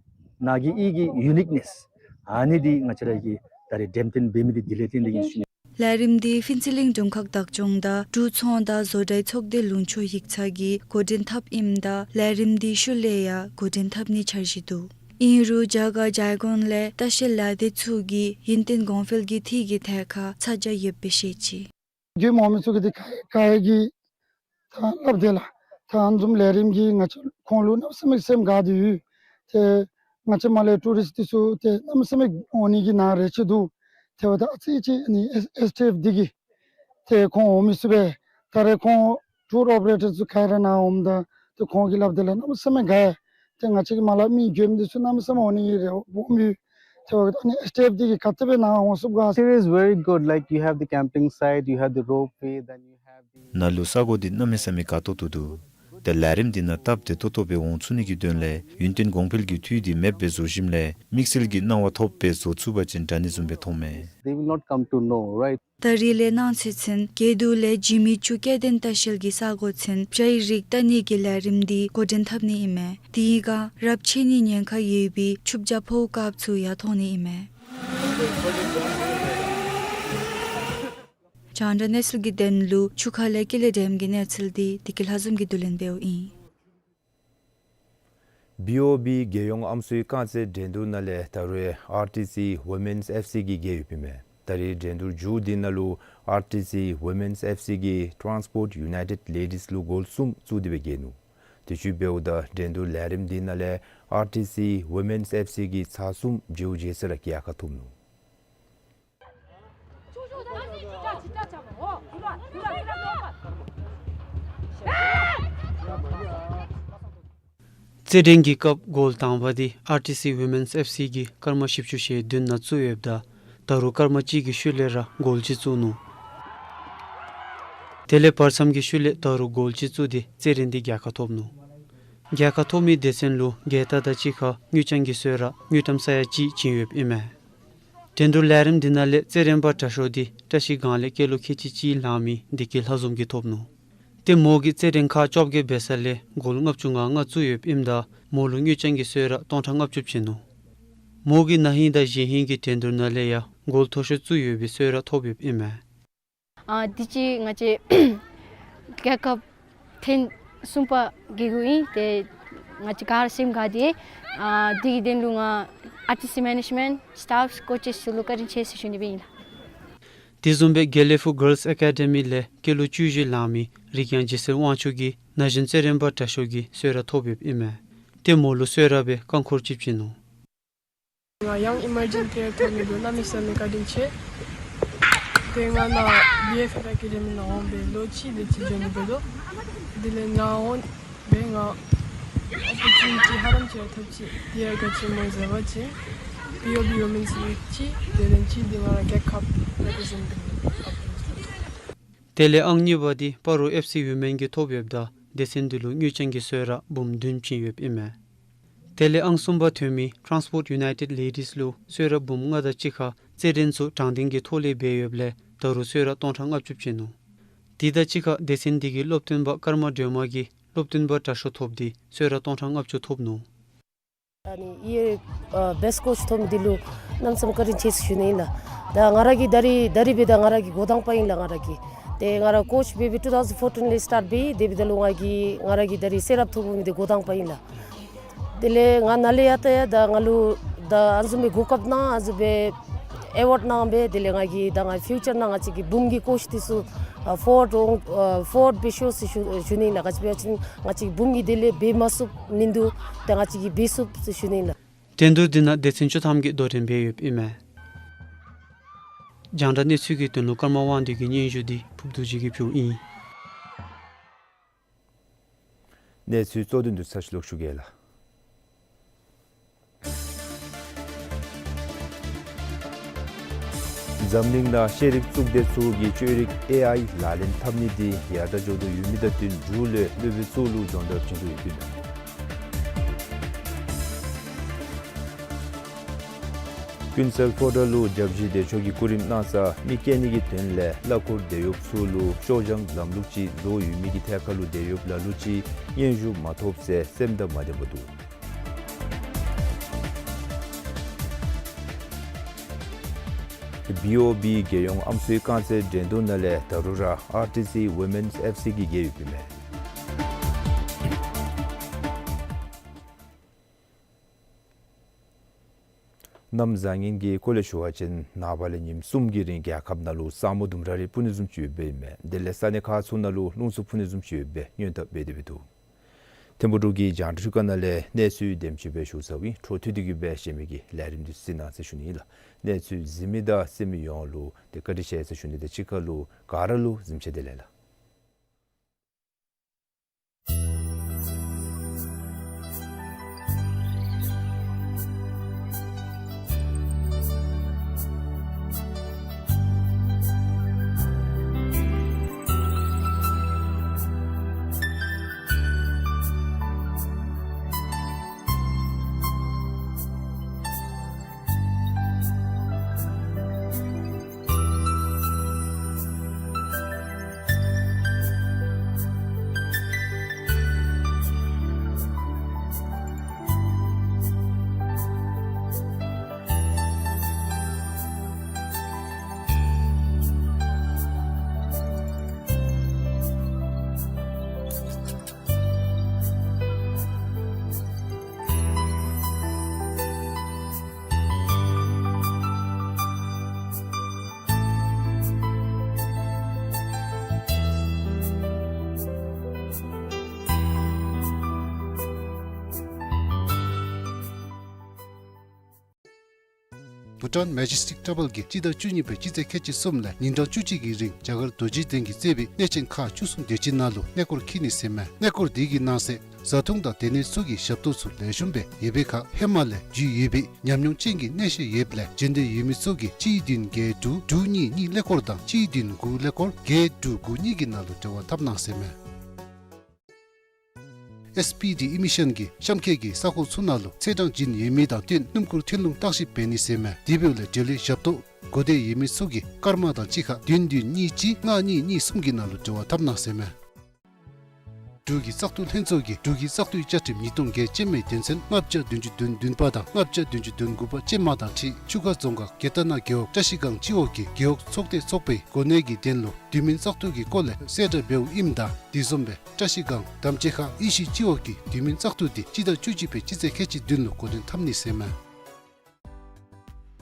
ནཱ་གི་ཡུལ་གྱི་ཡུ་ནིཀ་ནེསི། ཨ་ནི་འདི་ང་བཅས་ར་གིས་ད་རེས་འགྲེམས་སྟོན་འབད་མི་འདི་འདི་ལས་བརྟེན་ཏེ་ཨིན་ཟེར་ཞུ་ནི། ལས་རིམ་འདི་ཕུན་ཚོགས་གླིང་དྲུང་ཁག་བདག་སྐྱོང་དང་འབྲུག་ཚོང་དང་བཟོ་གྲྭའི་ཚོགས་སྡེ་ལུང་ཕྱོགས་ཡིག་ཚང་གིས་འགོ་འདྲེན་འཐབ་ཨིནམ་ད་ལས་རིམ་འདི་ཤུལ་ལས་ཡང་འགོ་འདྲེན་འཐབ་ནིའི་འཆར་གཞི་འདུག། ཨིན་རུང་རྒྱ་གར་བྱཱར་ཀོན་ལས་ལྟ་བཤལ་ལས་སྡེ་ཚུ་གིས་ཡུན་བརྟན་གོང་འཕེལ་གྱི་འཐུས་ཀྱི་ཐད་ཁར་ཚ་གྱང་ཡོདཔ་སྦེ་བཤད་ཅི། མགྱོནམ་འོང་མི་ཚུ་གིས་འདི་ག་ག་ཡ་གི་ད་སླབ་དེས་ལགས། ད་ཨ་ནི་བཟུམ་ལས་རིམ་གྱིས་ང་བཅས་ཁོང་ལུ་གནམ་མེད་ས་མེད་སེམས་དགའ་སྟེ་ཡོད། ཏེ་ང་བཅས་མར་ལས་ཊུ་རིསཊ་འདི་ཚུ་ཏེ་གནམ་མེད་ས་མེད་འོང་ནི་གི་ནཱ་རེ་ཆེ་འདུག། ཏེ་འབདཝ་ད་ཨ་ཙི་ཅིག་ཨ་ནི་ཨེས་ཨེས་ཊི་ཨེཕ་འདི་གིས་ཏེ་ཁོང་འོང་མི་ཚུགས་པས། ད་རེས་ཁོང་ཊུར་ཨོ་པ་རེ་ཊར་ཚུ་ག་ར་ནཱ་འོངམ་ད་ཏེ་ཁོང་གིས་སླབ་དེས་ལགས། གནམ་མེད་ས་མེད་དགའ་ཡི། ཏེ་ང་བཅས་ཀྱི་མར་ལས་མི་མགྱོནམ་འདི་ཚུ་གནམ་མེད་ས་མེད་འོང་ནི་གི་རེ་བ་སྦོམ་ཡོད། ཏེ་འབདཝ་ད་ཨ་ནི་ཨེས་ཨེས་ཊི་ཨེཕ་འདི་གིས་ག་དེ་སྦེ་ནཱ་འོང་ཚུགས་ག། It is very good, like, you have the camping site, you have the ropeway, then you have the ནཱ་ལུ་ས་གོ་འདི་གནམ་མེད་ས་མེད་དགའ་ཏོག་ཏོ་འདུག། ཏེ་ལས་རིམ་འདི་ནང་སྟབས་བདེ་ཏོག་ཏོ་སྦེ་འོང་ཚུགས་ནི་གི་དོན་ལས་ཡུན་བརྟན་གོང་འཕེལ་གྱི་འཐུས་འདི་མེདཔ་སྦེ་བཟོ་ཞིནམ་ལས་དམིགས་བསལ་གྱི་སྣང་བ་ཐོབ་སྦེ་བཟོ་ཚུགས་པ་ཅིན་དྲག་ནི་བཟུམ་སྦེ་མཐོངམ་མས། They will not come to know, right? ད་རིས་ལས་གནང་ཚུལ་ཚུན་དགེ་འདུན་ལས་འཇིགས་མེད་ཆུ་སྐྱེ་ལྡན་ལྟ་བཤལ་གྱི་ས་གོ་ཚུན་བྱཱའི་རིགས་ལྟ་ནི་གི་ལས་རིམ་འདི་འགོ་འདྲེན་འཐབ་ནི་ཨིན་མས། དེའི་སྒང་རབས་ཆད་ནིའི་ཉེན་ཁ་ཡོད་པའི་ཆུ་བྱ་ཕོཝ་དཀརཔོ་ཚུ་ཡང་མཐོང་ནི་ཨིན་མས། རྒྱང་བསྒྲགས་གནས་ཚུལ་གྱི་དོན་ལུ་ཆུ་ཁ་ལས་ཀུན་ལེགས་སྒྲོལམ་གྱི་གནས་ཚུལ་འདི་བདེ་སྐྱིད་ལྷ་འཛོམས་ཀྱིས་བསྡུ་ལེན་འབདཝ་ཨིན། བི་ཨོ་བི་རྒྱལ་ཡོངས་ཨམ་སྲུའི་རྐང་རྩེད་འགྲན་བསྡུར་ནང་ལས་ད་རུང་ཨར་ཊི་སི་ཝི་མེནསི་ཨེཕ་སི་གིས་རྒྱལ་ཡོདཔ་ཨིན་མས། ད་རིས་འགྲན་བསྡུར་མཇུག་འདི་ནང་ལུ་ཨར་ཊི་སི་ཝི་མེནསི་ཨེཕ་སི་གིས་ཊཱནསི་པོརཊ་ཡུ་ནའི་ཊེཌ་ལེ་ཌིསི་ལུ་གོལ་གསུམ་བཙུགས་ཏེ་སྦེ་རྒྱལ་ནུག། དེ་བཟུམ་འབདཝ་ད་འགྲན་བསྡུར་ལས་རིམ་འདི་ནང་ལས་ཨར་ཊི་སི་ཝི་མེནསི་ཨེཕ་སི་གིས་ཚར་གསུམ་བྱཝ་བྱས་ས་ར་རྒྱལ་ཁ་ཐོབ་ནུག། རྩེད་འགྲན་གྱི་སྐབས་གོལ་དང་པ་འདི་ཨར་ཊི་སི་ཝི་མེནསི་ཨེཕ་སི་གིས་སྐར་མ་བཞི་བཅུ་ཞེ་བདུན་ནང་བཙུགས་ཡོདཔ་ད་ད་རུང་སྐར་མ་གཅིག་གི་ཤུལ་ལས་ར་གོལ་གཅིག་བཙུགས་ནུག། དེ་ལས་བར་མཚམས་ཀྱི་ཤུལ་ལས་ད་རུང་གོལ་གཅིག་བཙུགས་ཏེ་རྩེད་འགྲན་འདི་རྒྱལ་ཁ་ཐོབ་ནུག། རྒྱལ་ཁ་ཐོབ་མི་སྡེ་ཚན་ལུ་རྒྱལ་རྟགས་དང་གཅིག་ཁར་དངུལ་རྐྱང་གི་གསོལ་རས་དངུལ་ཀྲམ་ས་ཡ་གཅིག་བྱིན་ཡོདཔ་ཨིན་མས། འགྲན་བསྡུར་ལས་རིམ་འདི་ནང་ལས་རྩེད་རན་པ་དྲག་ཤོས་འདི་བཀྲ་ཤིས་སྒང་ལས་སྐྱེས་ལོ་ཁལ་གཅིག་གཅིག་ལང་མི་བདེ་སྐྱིད་ལྷ་འཛོམས་ཀྱིས་ཐོབ་ནུག། ཏེ་མོ་གིས་རྩེད་འགྲན་ཁག་བཅོ་བརྒྱད་འབད་ས་ལས་གོལ་ལྔ་བཅུ་ང་ལྔ་བཙུགས་ཡོདཔ་ཨིནམ་ད་མོ་ལུ་དངུལ་རྐྱང་གི་གསོལ་རས་སྟོང་ཕྲག་ལྔ་བཅུ་བྱིན་ནུག། མོ་གིས་ན་ཧིང་དང་གཞེས་ཧིང་གི་འགྲན་བསྡུར་ནང་ལས་ཡང་གོལ་མཐོ་ཤོས་བཙུགས་ཡོད་པའི་གསོལ་རས་ཐོབ་ཡོདཔ་ཨིན་མས། ཨ་དུས་ཅི་ང་བཅས་རྒྱལ་ཁབ་ཐེངས་གསུམ་པ་རྒྱལ་དགོཔ་ཨིན། ཏེ་ང་བཅས་ག་ར་སེམས་དགའ་སྟེ་ཨ་དེ་གི་དོན་ལུ་ང་ཨར་ཊི་སི་མེ་ནེཇ་མེནཊ་སི་ཊཱཕ་སི་ཀོ་ཅིསི་ཚུ་ལུ་བཀའ་དྲིན་ཆེ་ཟེར་ཞུ་ནི་སྦེ་ཨིན་ལགས། དེ་བཟུམ་སྦེ་དགེ་ལེགས་ཕུག་གཱརལསི་ཨེ་ཀ་ཌི་མི་ལས་སྐྱེས་ལོ་བཅུ་བཞི་ལང་མི་རིག་ཡང་རྗེ་གསེར་དབང་ཕྱུག་གིས་ན་གཞོན་རྩེད་རན་པ་དྲག་ཤོས་ཀྱི་གསོལ་རས་ཐོབ་ཡོདཔ་ཨིན་མས། ཏེ་མོ་ལུ་གསོལ་རས་སྦེ་རྐང་འཁོར་གཅིག་བྱིན་ནུག། ང་ཡང་ཨི་མར་ཇིང་པི་ལེ་ཡར་ཐོབ་མི་ལུ་གནམ་མེད་ས་མེད་བཀའ་དྲིན་ཆེ། ཏེ་ང་ནཱ་བི་ཨེཕ་ཨེཕ་ཨེ་ཀ་ཌི་མི་ནང་འོང་སྦེ་ལོ་གཅིག་དེ་ཅིག་འགྱོ་ནི་འབད་དོ། དེ་ལས་ནཱ་འོང་སྦེ་ང་ཨོ་པོར་ཅུ་ནི་ཊི་ཧ་ལམ་ཅིག་ར་ཐོབ་ཅི། དེ་ཡང་ག་ཅི་སྨོ་ཟེར་བ་ཅིན་བི་ཨོ་བི་ཝི་མེནསི་ཝིཀ་ཅིག་དེ་ལས་ཅིག་འདི་ང་ར་རྒྱལ་ཁབ་རེ་པི་རི་ཟེནཊ་འབད་ནི། དེ་ལས་ཨང་གཉིས་པ་འདི་སྤ་རོ་ཨེཕ་སི་ཝི་མེན་གྱིས་ཐོབ་ཡོདཔ་ད་སྡེ་ཚན་འདི་ལུ་དངུལ་རྐྱང་གི་གསོལ་རས་འབུམ་བདུན་བྱིན་ཡོདཔ་ཨིན་མས། དེ་ལས་ཨང་གསུམ་པ་ཐོན་མི་ཊཱནསི་པོརཊ་ཡུ་ནའི་ཊེཌ་ལེ་ཌིསི་ལུ་གསོལ་རས་འབུམ་ལྔ་དང་གཅིག་ཁར་རྩེད་འགྲན་ཚུ་དྲང་བདེན་གྱི་ཐོག་ལས་འབད་ཡོདཔ་ལས་ད་རུང་གསོལ་རས་སྟོང་ཕྲག་ལྔ་བཅུ་བྱིན་ནུག། དེ་དང་གཅིག་ཁར་སྡེ་ཚན་འདི་གི་སློབ་སྟོན་པ་ཀརྨ་སྒྲོལ་མ་གིས་སློབ་སྟོན་པ་དྲག་ཤོས་ཐོབ་སྟེ་གསོལ་རས་སྟོང་ཕྲག་ལྔ་བཅུ་ཐོབ་ནུག། ཨ་ནི་ཡེ་ཨ་བེསཊ་ཀོ་ཅི་ཐོབ་མི་འདི་ལུ་གནམ་མེད་ས་མེད་བཀའ་དྲིན་ཆེ་ཟེར་ཞུ་ནི་ཨིན་ལགས། ད་ང་ར་གི་ད་རིས་ད་རིས་འབདཝ་ད་ང་ར་གི་འགོ་དང་པ་ཨིན་ལགས་ང་ར་གི། ཏེ་ང་ར་ཀོ་ཅི་འབད་བའི་ཊུ་ཐའུ་ཟེནཌ་ཕོར་ཊིན་ལས་སི་ཊཱཊ་འབད་ཡི། དེ་འབདཝ་ད་ལུ་ང་གི་ང་ར་གི་ད་རིས་གསོལ་རས་ཐོབ་མི་འདི་འགོ་དང་པ་ཨིན་ལགས། དེ་ལས་ང་ནཱ་ལས་ཡར་ད་ཡར་ད་ང་ལུ་ད་ཨ་ནི་བཟུམ་སྦེ་གོ་སྐབས་གནང་ཨ་ནི་བཟུམ་སྦེ་ཨེ་ཝཱཌ་གནང་སྦེ་དེ་ལས་ང་གིས་ད་ང་ཕིའུ་ཅར་ནང་ང་བཅས་ཀྱི་བུམོ་གི་ཀོ་ཅི་འདི་ཚུ་ཨ་ཕོར་ཝཱརཌ་འོང་ཨ་ཕོར་ཝཱརཌ་འབད་ཤོག་ཟེར་ཞུ་ཞུ་ནི་ཨིན་ལགས། ག་ཅི་འབད་བ་ཅིན་ང་བཅས་ཀྱི་བུམོ་གིས་དེ་ལས་འབད་མ་ཚུགསཔ་མིན་འདུག། ད་ང་བཅས་ཀྱིས་འབད་ཚུགས་ཟེར་ཞུ་ནི་ཨིན་ལགས། འགྲན་བསྡུར་འདི་ནང་སྡེ་ཚན་བཅུ་ཐམ་གྱིས་དོ་འགྲན་འབད་ཡོདཔ་ཨིན་མས། རྒྱང་བསྒྲགས་གནས་ཚུལ་གྱི་དོན་ལུ་ཀརྨ་དབང་འདུས་ཀྱི་སྙན་ཞུ་འདི་ཕུརབ་རྡོ་རྗེ་གིས་ཕུལཝ་ཨིན། གནས་ཚུལ་གཙོ་དོན་དུ་ཚར་ཅིག་ལོག་ཞུ་གེ་ལགས། འཛམ་གླིང་ནང་ཤེས་རིག་གཙུག་སྡེ་ཚུ་གིས་བཅོས་རིག་ཨེ་ཨའི་ལག་ལེན་འཐབ་ནི་འདི་ཡར་དྲག་འགྱོ་དོ་ཡོད་མི་དང་བསྟུན་འབྲུག་ལུ་སློབ་དཔོན་ཚུ་ལུ་སྦྱོང་བརྡར་བྱིན་དོ་ཡོདཔ་ཨིན་མས། ཀུན་གསལ་ཕོ་བྲང་ལུ་སྐྱབས་རྗེ་བདེ་མཆོག་གིས་སྐུ་རིམ་གནང་ས་མི་སྐྱེ་ནི་གི་དོན་ལས་གླ་འཁོར་འདེད་གཡོགཔ་ཚུ་ལུ་ཤོར་བཞག་ལམ་ལུགས་ཅིག་བཟོ་ཡོད་མི་གི་ཐད་ཁར་ལུ་འདེད་གཡོགཔ་ལ་ལུ་ཅིག་སྙན་ཞུ་མ་ཐོབ་ཟེར་སེམས་དང་མ་ལྡན་པར་འདུག། བི་ཨོ་བི་རྒྱལ་ཡོངས་ཨམ་སྲུའི་རྐང་རྩེད་འགྲན་བསྡུར་ནང་ལས་ད་རུང་ར་ཨར་ཊི་སི་ཝི་མེནསི་ཨེཕ་སི་གིས་རྒྱལ་ཡོདཔ་ཨིན་མས། གནམ་བཟང་ངན་གྱི་སྐོར་ལས་ཞུ་བ་ཅིན་ནངས་པ་ལས་ཉིནམ་གསུམ་གྱི་རིང་རྒྱལ་ཁབ་ནང་ལུ་ས་སྨུག་ལྡུམ་ར་རེ་སྤུབ་ནི་བཟུམ་ཅིག་ཡོདཔ་ཨིན་མས། དེ་ལས་ས་གནས་ཁག་ཚུ་ནང་ལུ་རླུང་འཚུབ་འཕུ་ནི་བཟུམ་ཅིག་ཡོདཔ་སྦེ་སྔོན་དཔག་འབད་དེ་འབད་འདུག། ཐིམ་ཕུག་འབྲུག་གི་རྒྱང་བསྒྲགས་ཁང་ནང་ལས་གནས་ཚུལ་དེམ་ཅིག་སྦེ་ཞུ་ཚརཝ་ཨིན། འཕྲོ་མཐུད་དེ་གི་སྦེ་གཞན་མི་གི་ལས་རིམ་འདི་གཟིགས་གནང་ཟེར་ཞུ་ནི་ཨིན་ལགས། གནས་ཚུལ་གཟིགས་མི་དང་གསན་མི་ཡོངས་ལུ་ཏེ་བཀའ་དྲིན་ཆེ་ཟེར་ཞུ་ནི་དང་གཅིག་ཁར་ལུ་ག་ར་ལུ་གཟིམ་ཆ་བདེ་ལེགས་ལགས། བྷུ་ཊཱན་མེ་ཇེ་སི་ཊིག་ཊ་བཱལ་གྱིས་སྤྱི་ཟླ་བཅུ་གཉིས་པའི་སྤྱི་ཚེས་ཁལ་གཅིག་གསུམ་ལས་ཉིན་གྲངས་བཅུ་གཅིག་གི་རིང་རྒྱ་གར་རྡོ་རྗེ་གདན་གྱིས་གཙོས་པའི་གནས་ཆེན་ཁག་བཅུ་གསུམ་དེ་ཅིག་ནང་ལུ་གནས་སྐོར་འཁྱིད་ནི་ཟེར་མས། གནས་སྐོར་དེ་གི་ནང་གསེས་བཟའ་འཐུང་དང་སྡོད་གནས་ཚུ་གི་ཞབས་ཏོག་ཚུ་ལེགས་ཤོམ་སྦེ་ཡོད་པའི་ཁར་ཧེ་མ་ལས་རྒྱུས་ཡོད་པའི་ཉམས་མྱོང་ཅན་གྱི་གནས་བཤད་ཡོདཔ་ལས་འབྱོན་འདོད་ཡོད་མི་ཚུ་གིས་གཅིག་བདུན་བརྒྱད་དྲུག་དྲུག་གཉིས་གཉིས་ཀླད་ཀོར་དང་གཅིག་བདུན་དགུ་ཀླད་ཀོར་བརྒྱད་དྲུག་དགུ་གཉིས་ཀྱི་ནང་ལུ་འབྲེལ་བ་འཐབ་གནང་ཟེར་མས། ཨེསི་པི་ཌི་ཨི་མི་ཤཱན་གྱིས་གཤམ་འཁོད་ཀྱི་ས་ཁོངས་ཚུ་ནང་ལུ་ཚེས་གྲངས་བྱིན་ཡོད་མི་དང་བསྟུན་སྣུམ་འཁོར་ཐོན་ལུང་བརྟག་ཞིབ་འབད་ནི་ཟེར་མས། དེ་འབདཝ་ལས་འབྲེལ་ཡོད་ཞབས་ཏོག་དགོ་འདོད་ཡོད་མི་ཚུ་གིས་སྐར་མ་དང་གཅིག་ཁར་བདུན་བདུན་གཉིས་གཅིག་ལྔ་གཉིས་གཉིས་གསུམ་གྱི་ནང་ལུ་འབྲེལ་བ་འཐབ་གནང་ཟེར་མས། འབྲུག་གི་བཙག་འཐུ་ལྷན་ཚོགས་ཀྱིས་འབྲུག་གི་བཙག་འཐུའི་བཅའ་ཁྲིམས་ཉིས་སྟོང་བརྒྱད་ཅན་མའི་དོན་ཚན་ལྔ་བརྒྱ་བདུན་ཅུ་དོན་བདུན་པ་དང་ལྔ་བརྒྱ་བདུན་ཅུ་དོན་དགུ་པ་ཅན་མ་དང་འཁྲིལ་ཆུ་ཁ་རྫོང་ཁག་དགེ་ལྡན་ན་རྒེད་འོག་བཀྲ་ཤིས་སྒང་སྤྱི་འོག་གི་རྒེད་འོག་ཚོགས་སྡེ་ཚོགས་པའི་གོ་གནས་ཀྱི་དོན་ལུ་དུས་མིན་བཙག་འཐུ་གི་སྐོར་ལས་གསལ་བསྒྲགས་འབདཝ་ཨིནམ་ད་དེ་བཟུམ་སྦེ་བཀྲ་ཤིས་སྒང་དམ་ཅན་ཁ་ཨི་ཤི་སྤྱི་འོག་གི་དུས་མིན་བཙག་འཐུ་དེ་སྤྱི་ཟླ་བཅུ་གཅིག་པའི་སྤྱི་ཚེས་ཁལ་གཅིག་བདུན་ལུ་འགོ་འདྲེན་འཐབ་ནི་ཟེར་མས།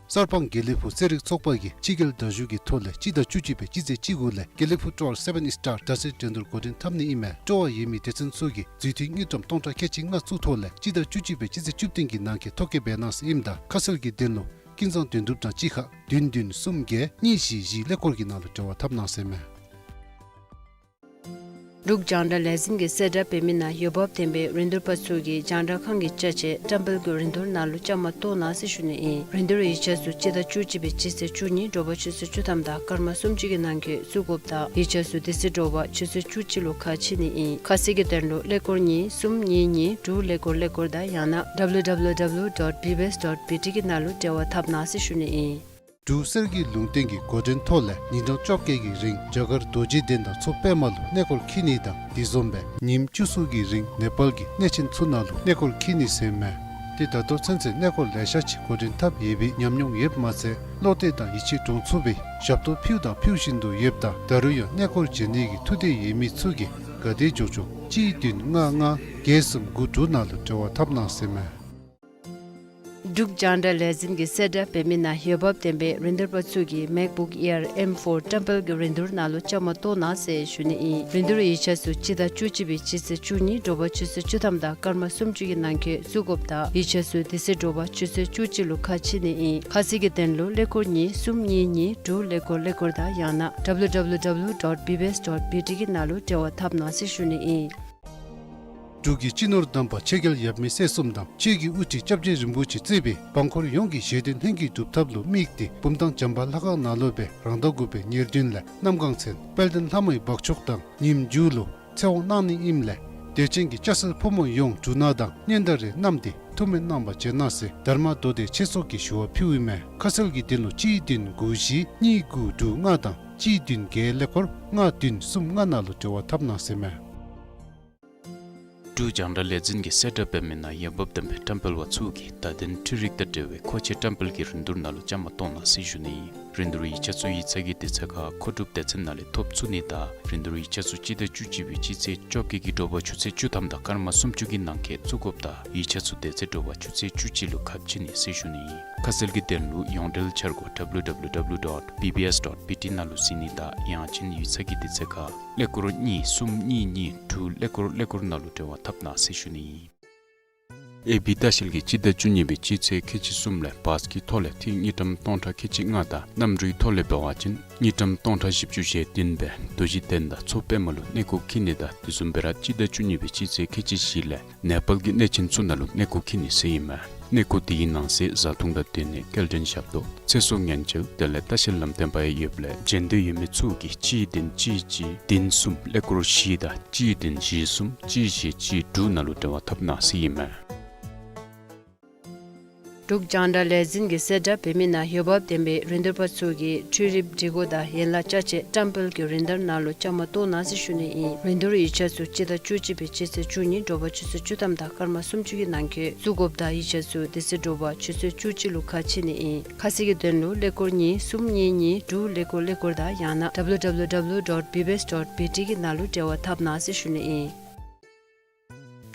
གསར་སྤང་དགེ་ལེགས་ཕུག་གསོ་རིག་ཚོགས་པ་གིས་ཕྱི་རྒྱལ་དྲ་ཞུ་གི་ཐོག་ལས་སྤྱི་ཟླ་བཅུ་གཅིག་པའི་སྤྱི་ཚེས་གཅིག་དགུ་ལས་དགེ་ལེགས་ཕུག་ཊུར་སེ་བེན་སི་ཊར་དྲ་ཚིགས་འགྲན་བསྡུར་འགོ་འདྲེན་འཐབ་ནི་ཨིན་མས། སྤྲོ་བ་ཡོད་མི་སྡེ་ཚན་ཚུ་གིས་རྫུས་མཐུད་དངུལ་ཀྲམ་སྟོང་ཕྲག་ཁལ་གཅིག་ལྔ་བཙུགས་ཐོག་ལས་སྤྱི་ཟླ་བཅུ་གཅིག་པའི་སྤྱི་ཚེས་བཅུ་བདུན་གྱི་ནང་འཁོད་ཐོ་བཀོད་འབད་གནང་ཟེར་ཨིནམ་ད་ཁ་གསལ་གྱི་དོན་ལུ་ཀུན་བཟང་དོན་གྲུབ་དང་གཅིག་ཁར་བདུན་བདུན་གསུམ་བརྒྱད་གཉིས་བཞི་བཞི་ཀླད་ཀོར་གྱི་ནང་ལུ་འབྲེལ་བ་འཐབ་གནང་ཟེར་མས། འབྲུག་རྒྱང་བསྒྲགས་ལས་འཛིན་གྱིས་གསལ་བསྒྲགས་འབད་མི་ནང་འོས་འབབ་ལྡན་པའི་རིན་བསྡུར་པ་ཚུ་གིས་རྒྱང་བསྒྲགས་ཁང་གི་ཅ་ཆས་བཀྲམ་སྤེལ་གྱི་རིན་བསྡུར་ནང་ལུ་བཅའ་མར་གཏོགས་གནང་ཟེར་ཞུ་ནི་ཨིན། རིན་བསྡུར་ཡིག་ཆ་ཚུ་སྤྱི་ཟླ་བཅུ་གཅིག་པའི་སྤྱི་ཚེས་བཅུ་གཉིས་དྲོ་པ་ཆུ་ཚོད་བཅུ་ཐམ་དང་སྐར་མ་སུམ་ཅུ་གི་ནང་འཁོད་བཙུགས་དགོཔ་དང་ཡིག་ཆ་ཚུ་དེ་ཚེ་དྲོ་པ་ཆུ་ཚོད་བཅུ་གཅིག་ལུ་ཁ་ཕྱེ་ནི་ཨིན། ཁ་གསལ་གྱི་དོན་ལུ་ཀླད་ཀོར་གཉིས་གསུམ་གཉིས་གཉིས་དྲུག་ཀླད་ཀོར་ཀླད་ཀོར་དང་ཡང་ན་ཌབ་ལུ་ཌབ་ལུ་ཌབ་ལུ་ཌོཊ་བི་བི་ཨེསི་ཌོཊ་བི་ཊི་གི་ནང་ལུ་འབྲེལ་བ་འཐབ་གནང་ཟེར་ཞུ་ནི་ཨིན། འབྲུག་གསེར་གྱི་ལུང་བསྟན་གྱི་འགོ་འདྲེན་ཐོག་ལས་ཉིན་གྲངས་བཅོ་བརྒྱད་ཀྱི་རིང་རྒྱ་གར་རྡོ་རྗེ་གདན་དང་མཚོ་པདྨ་ལུ་གནས་སྐོར་འཁྱིད་ནི་དང་དེ་བཟུམ་སྦེ་ཉིནམ་བཅུ་གསུམ་གྱི་རིང་ནེ་པཱལ་གྱི་གནས་ཆེན་ཚུ་ནང་ལུ་གནས་སྐོར་འཁྱིད་ནི་ཟེར་མས། ཏེ་ད་ལྟོ་ཚུན་ཚོད་གནས་སྐོར་ལེ་ཤ་ཅིག་འགོ་འདྲེན་འཐབ་ཡོད་པའི་ཉམས་མྱོང་ཡོདཔ་མ་ཚད་བློ་གཏད་དང་ཡིད་ཆེས་འདྲོངས་ཚུགས་པའི་ཞབས་ཏོག་ཕུལ་དང་ཕུལ་བཞིན་དུ་ཡོདཔ་ད་ད་རུང་ཡང་གནས་སྐོར་བྱོན་ནི་གི་ཐུགས་འདོད་ཡོད་མི་ཚུ་གིས་ག་དེ་མགྱོགས་མགྱོགས་གཅིག་བདུན་ལྔ་ལྔ་བརྒྱད་གསུམ་དགུ་དྲུག་ནང་ལུ་འབྲེལ་བ་འཐབ་གནང་ཟེར་མས། འབྲུག་རྒྱང་བསྒྲགས་ལས་འཛིན་གྱིས་གསལ་བསྒྲགས་འབད་མི་ནང་འོས་འབབ་ལྡན་པའི་རིན་བསྡུར་པ་ཚུ་གིས་MacBook Air M four བཀྲམ་སྤེལ་གྱི་རིན་བསྡུར་ནང་ལུ་བཅའ་མར་གཏོགས་གནང་ཟེར་ཞུ་ནི་ཨིན། རིན་བསྡུར་ཡིག་ཆ་ཚུ་སྤྱི་ཟླ་བཅུ་གཅིག་པའི་སྤྱི་ཚེས་བཅུ་གཉིས་དྲོ་པ་ཆུ་ཚོད་བཅུ་ཐམ་དང་སྐར་མ་སུམ་ཅུ་གི་ནང་འཁོད་བཙུགས་དགོཔ་དང་ཡིག་ཆ་ཚུ་དེ་ཚེ་དྲོ་པ་ཆུ་ཚོད་བཅུ་གཅིག་ལུ་ཁ་ཕྱེ་ནི་ཨིན། ཁ་གསལ་གྱི་དོན་ལུ་ཀླད་ཀོར་གཉིས་གསུམ་གཉིས་གཉིས་དྲུག་ཀླད་ཀོར་ཀླད་ཀོར་དང་ཡང་ན་www dot bbs dot bt གི་ནང་ལུ་འབྲེལ་བ་འཐབ་གནང་ཟེར་ཞུ་ནི་ཨིན། འབྲུག་གི་སྤྱི་ནོར་དམ་པ་ཆོས་རྒྱལ་ཡབ་མེས་སྲས་གསུམ་དང་ཆོས་ཀྱི་དབུ་ཁྲིད་སྐྱབས་རྗེ་རིན་པོ་ཆེ་གཙོས་པའི་འབངས་འཁོར་ཡོངས་ཀྱི་བཞེད་དོན་ལྷུན་གྱིས་གྲུབ་ཐབས་ལུ་དམིགས་ཏེ་བུམ་ཐང་བྱམས་པ་ལྷ་ཁང་ནང་ལུ་སྦེ་རང་ཟླ་དགུ་པའི་ཉེར་བདུན་ལས་གནམ་གང་ཚེ་དཔལ་ལྡན་ལྷ་མོའི་འབག་མཆོག་དང་ཉིནམ་མཇུག་ལུ་ཚེ་དབང་གནང་ནི་ཨིནམ་ལས་དད་ཅན་གྱི་སྐྱ་སེར་ཕོ་མོ་ཡོངས་འབྲུ་སྣ་དང་སྙན་དར་རེ་བསྣམས་ཏེ་ཐུགས་སྨོན་གནང་བར་བྱོན་གནང་ཟེར་དྷརྨ་མདོ་སྡེ་ཆོས་ཚོགས་ཀྱིས་ཞུ་བ་ཕུལཝ་ཨིན་མས། ཁ་གསལ་གྱི་དོན་ལུ་གཅིག་བདུན་དགུ་བཞི་གཉིས་དགུ་དྲུག་ལྔ་དང་གཅིག་བདུན་བརྒྱད་ཀླད་ཀོར་ལྔ་བདུན་གསུམ་ལྔ་ནང་ལུ་འབྲེལ་བ་འཐབ་གནང་ཟེར་མས། འབྲུག་རྒྱང་བསྒྲགས་ལས་འཛིན་གྱིས་གསལ་བསྒྲགས་འབད་མི་ནང་འོས་འབབ་ལྡན་པའི་བཀྲམ་སྤེལ་པ་ཚུ་གིས་ད་དོན་འཕྲུལ་རིག་དང་འབྲེལ་བའི་མཁོ་ཆས་བཀྲམ་སྤེལ་གྱི་རིན་བསྡུར་ནང་ལུ་བཅའ་མར་གཏོགས་གནང་ཟེར་ཞུ་ནི་ཨིན། རིན་བསྡུར་ཡིག་ཆ་ཚུ་ཡིག་ཚང་གི་དུས་ཚོད་ཁར་མཁོ་སྒྲུབ་སྡེ་ཚན་ནང་ལས་ཐོབ་ཚུགས་ནི་དང་རིན་བསྡུར་ཡིག་ཆ་ཚུ་སྤྱི་ཟླ་བཅུ་གཅིག་པའི་སྤྱི་ཚེས་བཅོ་བརྒྱད་ཀྱི་དྲོ་པ་ཆུ་ཚོད་བཅུ་ཐམ་དང་སྐར་མ་སུམ་ཅུ་གི་ནང་འཁོད་བཙུགས་དགོཔ་དང་ཡིག་ཆ་ཚུ་དེ་ཚེ་དྲོ་པ་ཆུ་ཚོད་བཅུ་གཅིག་ལུ་ཁ་ཕྱེ་ནི་ཟེར་ཞུ་ནི་ཨིན། ཁ་གསལ་གྱི་དོན་ལུ་ཡོངས་འབྲེལ་འཆར་སྒོ་www dot bbs dot bt ནང་ལུ་གཟིགས་ནི་དང་ཡང་ཅིན་ཡིག་ཚང་གི་དུས་ཚོད་ཁར་ཀླད་ཀོར་གཉིས་གསུམ་གཉིས་གཉིས་དྲུག་ཀླད་ཀོར་ཀླད་ཀོར་ནང་ལུ་འབྲེལ་བ་འཐབ་གནང་ཟེར་ཞུ་ནི་ཨིན། ཨེ་བི་ལྟ་བཤལ་གྱིས་སྤྱི་ཟླ་བཅུ་གཉིས་པའི་སྤྱི་ཚེས་ཁལ་གཅིག་གསུམ་ལས་བཱས་ཀྱི་ཐོག་ལས་ཐིག་དངུལ་ཀྲམ་སྟོང་ཕྲག་ཁལ་གཅིག་ལྔ་དང་གནམ་གྲུའི་ཐོག་ལས་འབད་བ་ཅིན་དངུལ་ཀྲམ་སྟོང་ཕྲག་བཞི་བཅུ་ཞེ་བདུན་སྦེ་རྡོ་རྗེ་གདན་དང་མཚོ་པདྨ་ལུ་གནས་སྐོར་འཁྱིད་ནི་དང་དེ་བཟུམ་སྦེ་ར་སྤྱི་ཟླ་བཅུ་གཉིས་པའི་སྤྱི་ཚེས་ཁལ་གཅིག་བཞི་ལས་ནེ་པཱལ་གྱི་གནས་ཆེན་ཚུ་ནང་ལུ་གནས་སྐོར་འཁྱིད་ནི་ཟེར་ཨིན་མས། གནས་སྐོར་དེའི་ནང་གསེས་བཟའ་འཐུང་དང་སྡོད་གནས་སྐྱེལ་འདྲེན་ཞབས་ཏོག་ཚེ་སྲོག་ཉེན་བཅོལ་དེ་ལས་ལྟ་བཤལ་ལམ་སྟོན་པ་ཡང་ཡོདཔ་ལས་འབྱོན་འདོད་ཡོད་མི་ཚུ་གིས་གཅིག་བདུན་གཅིག་གཅིག་བདུན་གསུམ་ཀླད་ཀོར་བཞི་དང་གཅིག་བདུན་བཞི་གསུམ་གཅིག་བཞི་གཅིག་དྲུག་ནང་ལུ་འབྲེལ་བ་འཐབ་གནང་ཟེར་ཨིན་མས། འབྲུག་རྒྱང་བསྒྲགས་ལས་འཛིན་གྱིས་གསལ་བསྒྲགས་འབད་མི་ནང་འོས་འབབ་ལྡན་པའི་རིན་བསྡུར་པ་ཚུ་གིས་འཕྲུལ་རིག་སྒྲིག་གོ་དང་ཡན་ལག་ཅ་ཆས་བཀྲམ་སྤེལ་གྱི་རིན་བསྡུར་ནང་ལུ་བཅའ་མར་གཏོགས་གནང་ཟེར་ཞུ་ནི་ཨིན། རིན་བསྡུར་ཡིག་ཆ་ཚུ་སྤྱི་ཟླ་བཅུ་གཅིག་པའི་སྤྱི་ཚེས་བཅུ་གཉིས་དྲོ་པ་ཆུ་ཚོད་བཅུ་ཐམ་དང་སྐར་མ་སུམ་ཅུ་གི་ནང་འཁོད་བཙུགས་དགོཔ་དང་ཡིག་ཆ་ཚུ་དེ་ཚེ་དྲོ་པ་ཆུ་ཚོད་བཅུ་གཅིག་ལུ་ཁ་ཕྱེ་ནི་ཨིན། ཁ་གསལ་གྱི་དོན་ལུ་ཀླད་ཀོར་གཉིས་གསུམ་གཉིས་གཉིས་དྲུག་ཀླད་ཀོར་ཀླད་ཀོར་དང་ཡང་ན་www dot bbs dot bt གི་ནང་ལུ་འབྲེལ་བ་འཐབ་གནང་ཟེར་ཞུ་ནི་ཨིན།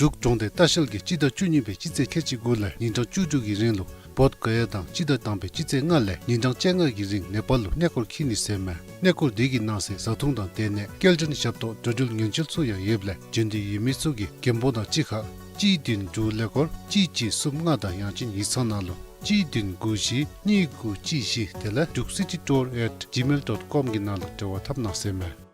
འབྲུག་གྲོང་སྡེ་ལྟ་བཤལ་གྱིས་སྤྱི་ཟླ་བཅུ་གཉིས་པའི་སྤྱི་ཚེས་ཁལ་གཅིག་དགུ་ལས་ཉིན་གྲངས་བཅུ་དྲུག་གི་རིང་ལུ་བོདྷ་ག་ཡ་དང་སྤྱི་ཟླ་དང་པའི་སྤྱི་ཚེས་ལྔ་ལས་ཉིན་གྲངས་བཅོ་ལྔ་གི་རིང་ནེ་པཱལ་ལུ་གནས་སྐོར་འཁྱིད་ནི་ཟེར་མས། གནས་སྐོར་དེ་གི་ནང་གསེས་བཟའ་འཐུང་དང་སྡོད་གནས་སྐྱེལ་འདྲེན་ཞབས་ཏོག་འགྲོ་འགྲུལ་ཉེན་བཅོལ་ཚུ་ཡང་ཡོདཔ་ལས་འབྱོན་འདོད་ཡོད་མི་ཚུ་གིས་རྒན་པོ་དང་གཅིག་ཁར་གཅིག་བདུན་དྲུག་ཀླད་ཀོར་གཅིག་གཅིག་གསུམ་ལྔ་དང་ཡང་ཅིན་ཡིག་ཚང་ནང་ལུ་གཅིག་བདུན་དགུ་བཞི་གཉིས་དགུ་གཅིག་བཞི་དེ་ལས་druk city tour at gmail dot com གི་ནང་ལུ་འབྲེལ་བ་འཐབ་གནང་ཟེར་མས།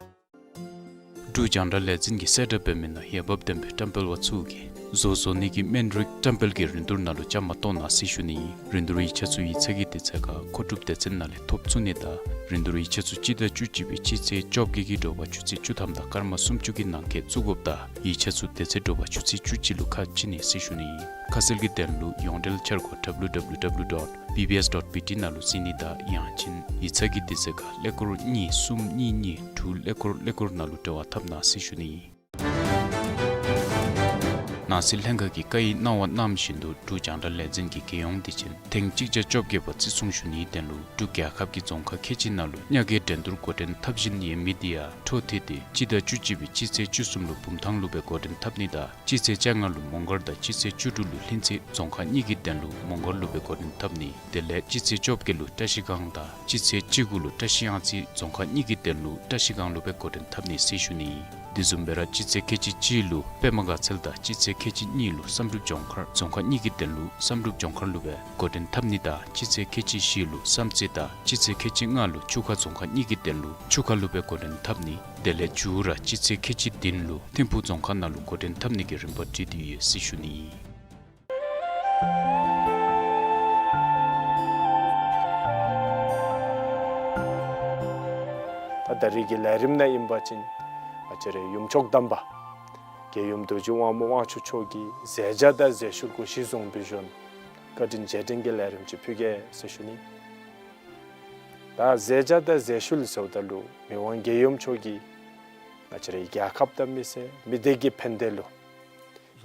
འབྲུག་རྒྱང་བསྒྲགས་ལས་འཛིན་གྱིས་གསལ་བསྒྲགས་འབད་མི་ནང་འོས་འབབ་ལྡན་པའི་བཀྲམ་སྤེལ་པ་ཚུ་གིས་བཟོ་བཟོ་ནི་གི་སྨན་རིགས་བཀྲམ་སྤེལ་གྱི་རིན་བསྡུར་ནང་ལུ་བཅའ་མར་གཏོགས་གནང་ཟེར་ཞུ་ནི་ཨིན། རིན་བསྡུར་ཡིག་ཆ་ཚུ་ཡིག་ཚང་གི་དུས་ཚོད་ཁར་མཁོ་སྒྲུབ་སྡེ་ཚན་ནང་ལས་ཐོབ་ཚུགས་ནི་དང་རིན་བསྡུར་ཡིག་ཆ་ཚུ་སྤྱི་ཟླ་བཅུ་གཅིག་པའི་སྤྱི་ཚེས་བཅོ་བརྒྱད་ཀྱི་དྲོ་པ་ཆུ་ཚོད་བཅུ་ཐམ་དང་སྐར་མ་སུམ་ཅུ་གི་ནང་འཁོད་བཙུགས་དགོཔ་དང་ཡིག་ཆ་ཚུ་དེ་ཚེ་དྲོ་པ་ཆུ་ཚོད་བཅུ་གཅིག་ལུ་ཁ་ཕྱེ་ནི་ཟེར་ཞུ་ནི་ཨིན། ཁ་གསལ་གྱི་དོན་ལུ་ཡོངས་འབྲེལ་འཆར་སྒོ་www dot bbs dot bt ནང་ལུ་གཟིགས་ནི་དང་ཡང་ཅིན་ཡིག་ཚང་གི་དུས་ཚོད་ཁར་ཀླད་ཀོར་གཉིས་གསུམ་གཉིས་གཉིས་དྲུག་ཀླད་ཀོར་ཀླད་ཀོར་ནང་ལུ་འབྲེལ་བ་འཐབ་གནང་ཟེར་ཞུ་ནི་ཨིན། ནང་སྲིད་ལྷན་ཁག་གིས་བཀའ་ཡིག་གནང་བ་གནང་བཞིན་དུ་འབྲུག་རྒྱང་བསྒྲགས་ལས་འཛིན་གྱིས་རྒྱལ་ཡོངས་དུས་ཆེན་ཐེངས་གཅིག་བརྒྱ་བཅོ་བརྒྱད་པ་བརྩི་སྲུང་ཞུ་ནིའི་དོན་ལུ་འབྲུག་རྒྱལ་ཁབ་ཀྱི་རྫོང་ཁག་ཁལ་གཅིག་ནང་ལུ་ཉ་རྒོད་འགྲན་བསྡུར་འགོ་འདྲེན་འཐབ་བཞིན་ཡོད་མི་དེ་ཡང་འཕྲོ་མཐུད་དེ་སྤྱི་ཟླ་བཅུ་གཅིག་པའི་སྤྱི་ཚེས་བཅུ་གསུམ་ལུ་བུམ་ཐང་ལུ་སྦེ་འགོ་འདྲེན་འཐབ་ནི་དང་སྤྱི་ཚེས་བཅོ་ལྔ་ལུ་མོང་སྒར་དང་སྤྱི་ཚེས་བཅུ་དྲུག་ལུ་ལྷུན་རྩེ་རྫོང་ཁག་གཉིས་ཀྱི་དོན་ལུ་མོང་སྒར་ལུ་སྦེ་འགོ་འདྲེན་འཐབ་ནི། དེ་ལས་སྤྱི་ཚེས་བཅོ་བརྒྱད་ལུ་བཀྲ་ཤིས་སྒང་དང་སྤྱི་ཚེས་བཅུ་དགུ་ལུ་བཀྲ་ཤིས་གཡང་རྩེ་རྫོང་ཁག་གཉིས་ཀྱི་དོན་ལུ་བཀྲ་ཤིས་སྒང་ལུ་སྦེ་འགོ་འདྲེན་འཐབ་ནི་ཟེར་ཞུ་ནི། དེ་བཟུམ་སྦེ་ར་སྤྱི་ཚེས་ཁལ་གཅིག་གཅིག་ལུ་པདྨ་དགའ་ཚལ་དང་སྤྱི་ཚེས་ཁལ་གཅིག་གཉིས་ལུ་བསམ་གྲུབ་ལྗོངས་མཁར་རྫོང་ཁག་གཉིས་ཀྱི་དོན་ལུ་བསམ་གྲུབ་ལྗོངས་མཁར་ལུ་སྦེ་འགོ་འདྲེན་འཐབ་ནི་དང་སྤྱི་ཚེས་ཁལ་གཅིག་བཞི་ལུ་བསམ་རྩེ་དང་སྤྱི་ཚེས་ཁལ་གཅིག་ལྔ་ལུ་ཆུ་ཁ་རྫོང་ཁག་གཉིས་ཀྱི་དོན་ལུ་ཆུ་ཁ་ལུ་སྦེ་འགོ་འདྲེན་འཐབ་ནི། དེ་ལས་མཇུག་ར་སྤྱི་ཚེས་ཁལ་གཅིག་བདུན་ལུ་ཐིམ་ཕུག་རྫོང་ཁག་ནང་ལུ་འགོ་འདྲེན་འཐབ་ནི་གི་རིམ་པ་བསྒྲིགས་ཏེ་ཡོད་ཟེར་ཞུ་ནི། ད་ད་རེས་ཀྱི་ལས་རིམ་ནང་ཨིན་པ་ཅིན་ང་བཅས་རའི་ཡུམ་མཆོག་དམ་པ་རྒྱལ་ཡུམ་རྡོ་རྗེ་དབང་མོ་དབང་ཕྱུག་མཆོག་གི་མཛད་བྱ་དང་མཛད་ཤུལ་གུ་གཞི་བཟུང་བའི་བཞིན་བཀའ་དྲིན་རྗེས་དྲན་གྱི་ལས་རིམ་ཅིག་ཕུལ་གེ་ཟེར་ཞུ་ནི། ད་མཛད་བྱ་དང་མཛད་ཤུལ་ཟེརཝ་ད་ལུ་མི་དབང་རྒྱལ་ཡུམ་མཆོག་གིས་ང་བཅས་རའི་རྒྱལ་ཁབ་དང་མི་སེར་མི་སྡེ་གི་ཕན་བདེ་ལུ་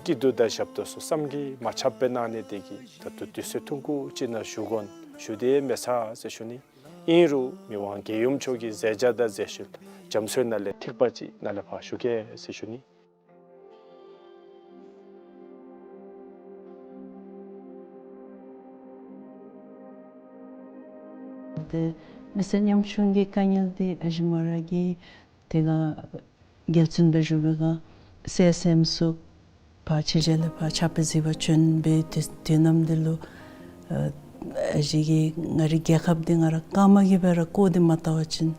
སྐྱིད་སྡུག་དང་ཞབས་ཏོག་ཚུ་བསམ་གྱིས་མ་ཁྱབ་སྦེ་གནང་ནི་དེ་གིས་ད་ལྟོ་དུས་ཚོད་ཐུང་ཀུ་ཅིག་ནང་ཞུ་དགོ་ཞུ་དེ་མི་ཚར་ཟེར་ཞུ་ནི། ཨིན་རུང་མི་དབང་རྒྱལ་ཡུམ་མཆོག་གི་མཛད་བྱ་དང་མཛད་ཤུལ་རྒྱ་མཚོའི་ནང་ལས་ཐིགས་པ་ཅིག་ནཱ་ལས་ཕར་ཞུ་གེ་ཟེར་ཞུ་ནི། ཏེ་མི་སེར་ཉམ་ཆུང་གི་དཀའ་ངལ་འདི་ཨ་ཞེ་མོ་ར་གིས་དེ་སྒང་རྒྱལ་བཙུན་སྦེ་བཞུགས་པའི་སྒང་སེ་སེམས་སུ་ཕར་ཕྱི་རྒྱལ་ལས་ཕར་ཕྱག་དཔེ་གཟིགས་པར་བྱོན་པའི་དུས་དུས་ནམ་འདི་ལུ་ཨ་ཨ་ཞེ་གིས་ང་རའི་རྒྱལ་ཁབ་འདི་ང་ར་རྐངམ་གིས་སྦེ་ར་བསྐོར་ཏེ་མ་བལྟ་བ་ཅིན་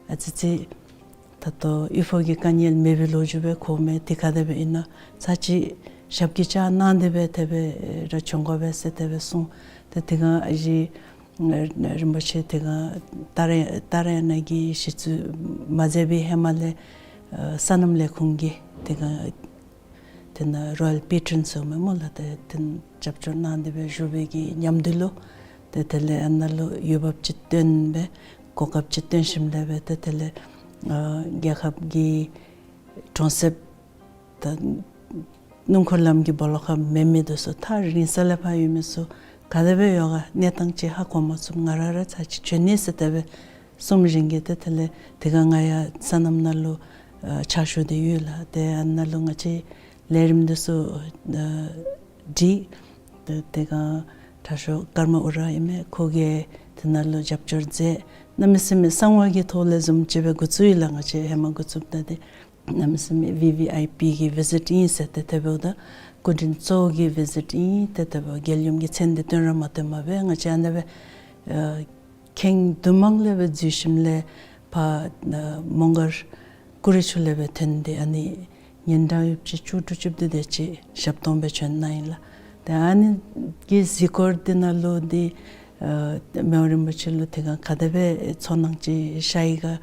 ཨ་ཙི་ཙི་ད་ལྟོ་ཡུལ་ཕོགས་ཀྱི་དཀའ་ངལ་མེད་པའི་ལོ་རྒྱུས་སྦེ་གོཝ་མས། དེ་ག་དེ་སྦེ་ཨིན་ན་ཚར་གཅིག་ཞབས་ཀྱིས་བཅགས་གནང་སྟེ་སྦེ་དེ་སྦེ་ར་བྱོན་དགོ་པས་ཟེར་དེ་སྦེ་གསུངས། ཏེ་དེ་སྒང་ཨ་ཞེ་རིན་པོ་ཆེ་དེ་སྒང་ཏཱ་ར་ཏཱ་ར་ཡ་ན་གི་གཞི་བཙུགས་མ་མཛད་པའི་ཧེ་མ་ལས་ཨ་སོ་ནམ་ལས་ཁུངས་ཀྱིས་དེ་སྒང་དེ་ནང་རོ་ཡལ་པེ་ཊོན་ཟེར་མི་སྨོ་ལགས། ཏེ་དེ་ནང་རྒྱབ་སྐྱོར་གནང་སྟེ་སྦེ་བཞུགས་པའི་གི་ཉམས་འདི་ལུ་ཏེ་དེ་ལས་ཨ་ནཱ་ལུ་འོས་འབབ་ཅིག་བཏོན་སྦེ་གོ་སྐབས་ཅིག་བཏོན་ཞིནམ་ལས་སྦེ་ཏེ་དེ་ལས་ཨ་རྒྱལ་ཁབ་ཀྱི་གྲོང་གསེབ་དང་སྣུམ་འཁོར་ལམ་གྱི་སྦོ་ལོགས་ཁར་མེད་མི་འདི་ཚུ་ཐག་རིང་ས་ལས་ཕར་ཡོད་མི་ཚུ་ག་དེ་སྦེ་ཡོད་ག་གནས་སྟངས་ཅིག་ཧ་གོ་མ་ཚུགས། ང་ར་ར་ཚར་གཅིག་བྱོན་ནི་ཟེར་དེ་སྦེ་གསུངམ་བཞིན་གྱི་ཏེ་དེ་ལས་དེ་སྒང་ང་ཡང་སོ་ནམ་ནང་ལུ་ཨ་ཕྱག་ཞུ་སྟེ་ཡོད་ལགས། ཏེ་ཨ་ནཱ་ལུ་ང་བཅས་ལས་རིམ་འདི་ཚུ་ཨ་སྒྲིག། ཏེ་དེ་སྒང་དྲག་ཤོས་ཀརྨ་ཨུ་ར་ཨིན་མས། ཁོ་གིས་དེ་ནང་ལུ་རྒྱབ་སྐྱོར་མཛད། གནམ་མེད་ས་མེད་གསང་བ་གི་ཐོག་ལས་བཟུམ་ཅིག་སྦེ་འགོ་བཙུགས་ཡི་ལགས། ང་བཅས་ཧེ་མ་འགོ་བཙུགསཔ་ད་འདི་གནམ་མེད་ས་མེད་ཝི་ཝི་ཨའི་པི་གི་བི་ཟིཊ་ཨིན་ཟེར་ཏེ་དེ་འབདཝ་ད་སྐུ་མགྲོན་གཙོ་བོ་གི་བི་ཟིཊ་ཨིན། ཏེ་དེ་འབདཝ་རྒྱལ་ཡུམ་གྱི་མཚན་འདི་བཏོན་ར་མ་བཏོནམ་སྦེ་ང་བཅས་ཨ་ནེ་སྦེ་ཨ་ཁེངས་འདུ་མང་ལས་སྦེ་འཛུལ་ཞིནམ་ལས་ཕར་ཨ་མོང་སྒར་ཀུ་རི་ཆུ་ལས་སྦེ་ཐོན་ཏེ་ཨ་ནི་ཉིན་གྲངས་ཡོདཔ་ཅིག་བཅུ་དྲུག་བཅུ་བདུན་དེ་ཅིག་ཞབས་སྟོང་སྦེ་བྱོན་གནང་ཡི་ལགས། ཏེ་ཨ་ནི་གི་གཟིགས་སྐོར་འདི་ནང་ལུ་འདི་ཨ་མི་དབང་རིན་པོ་ཆེ་ལུ་དེ་སྒང་ག་དེ་སྦེ་ཚོར་སྣང་ཅིག་ཤར་ཡི་ག་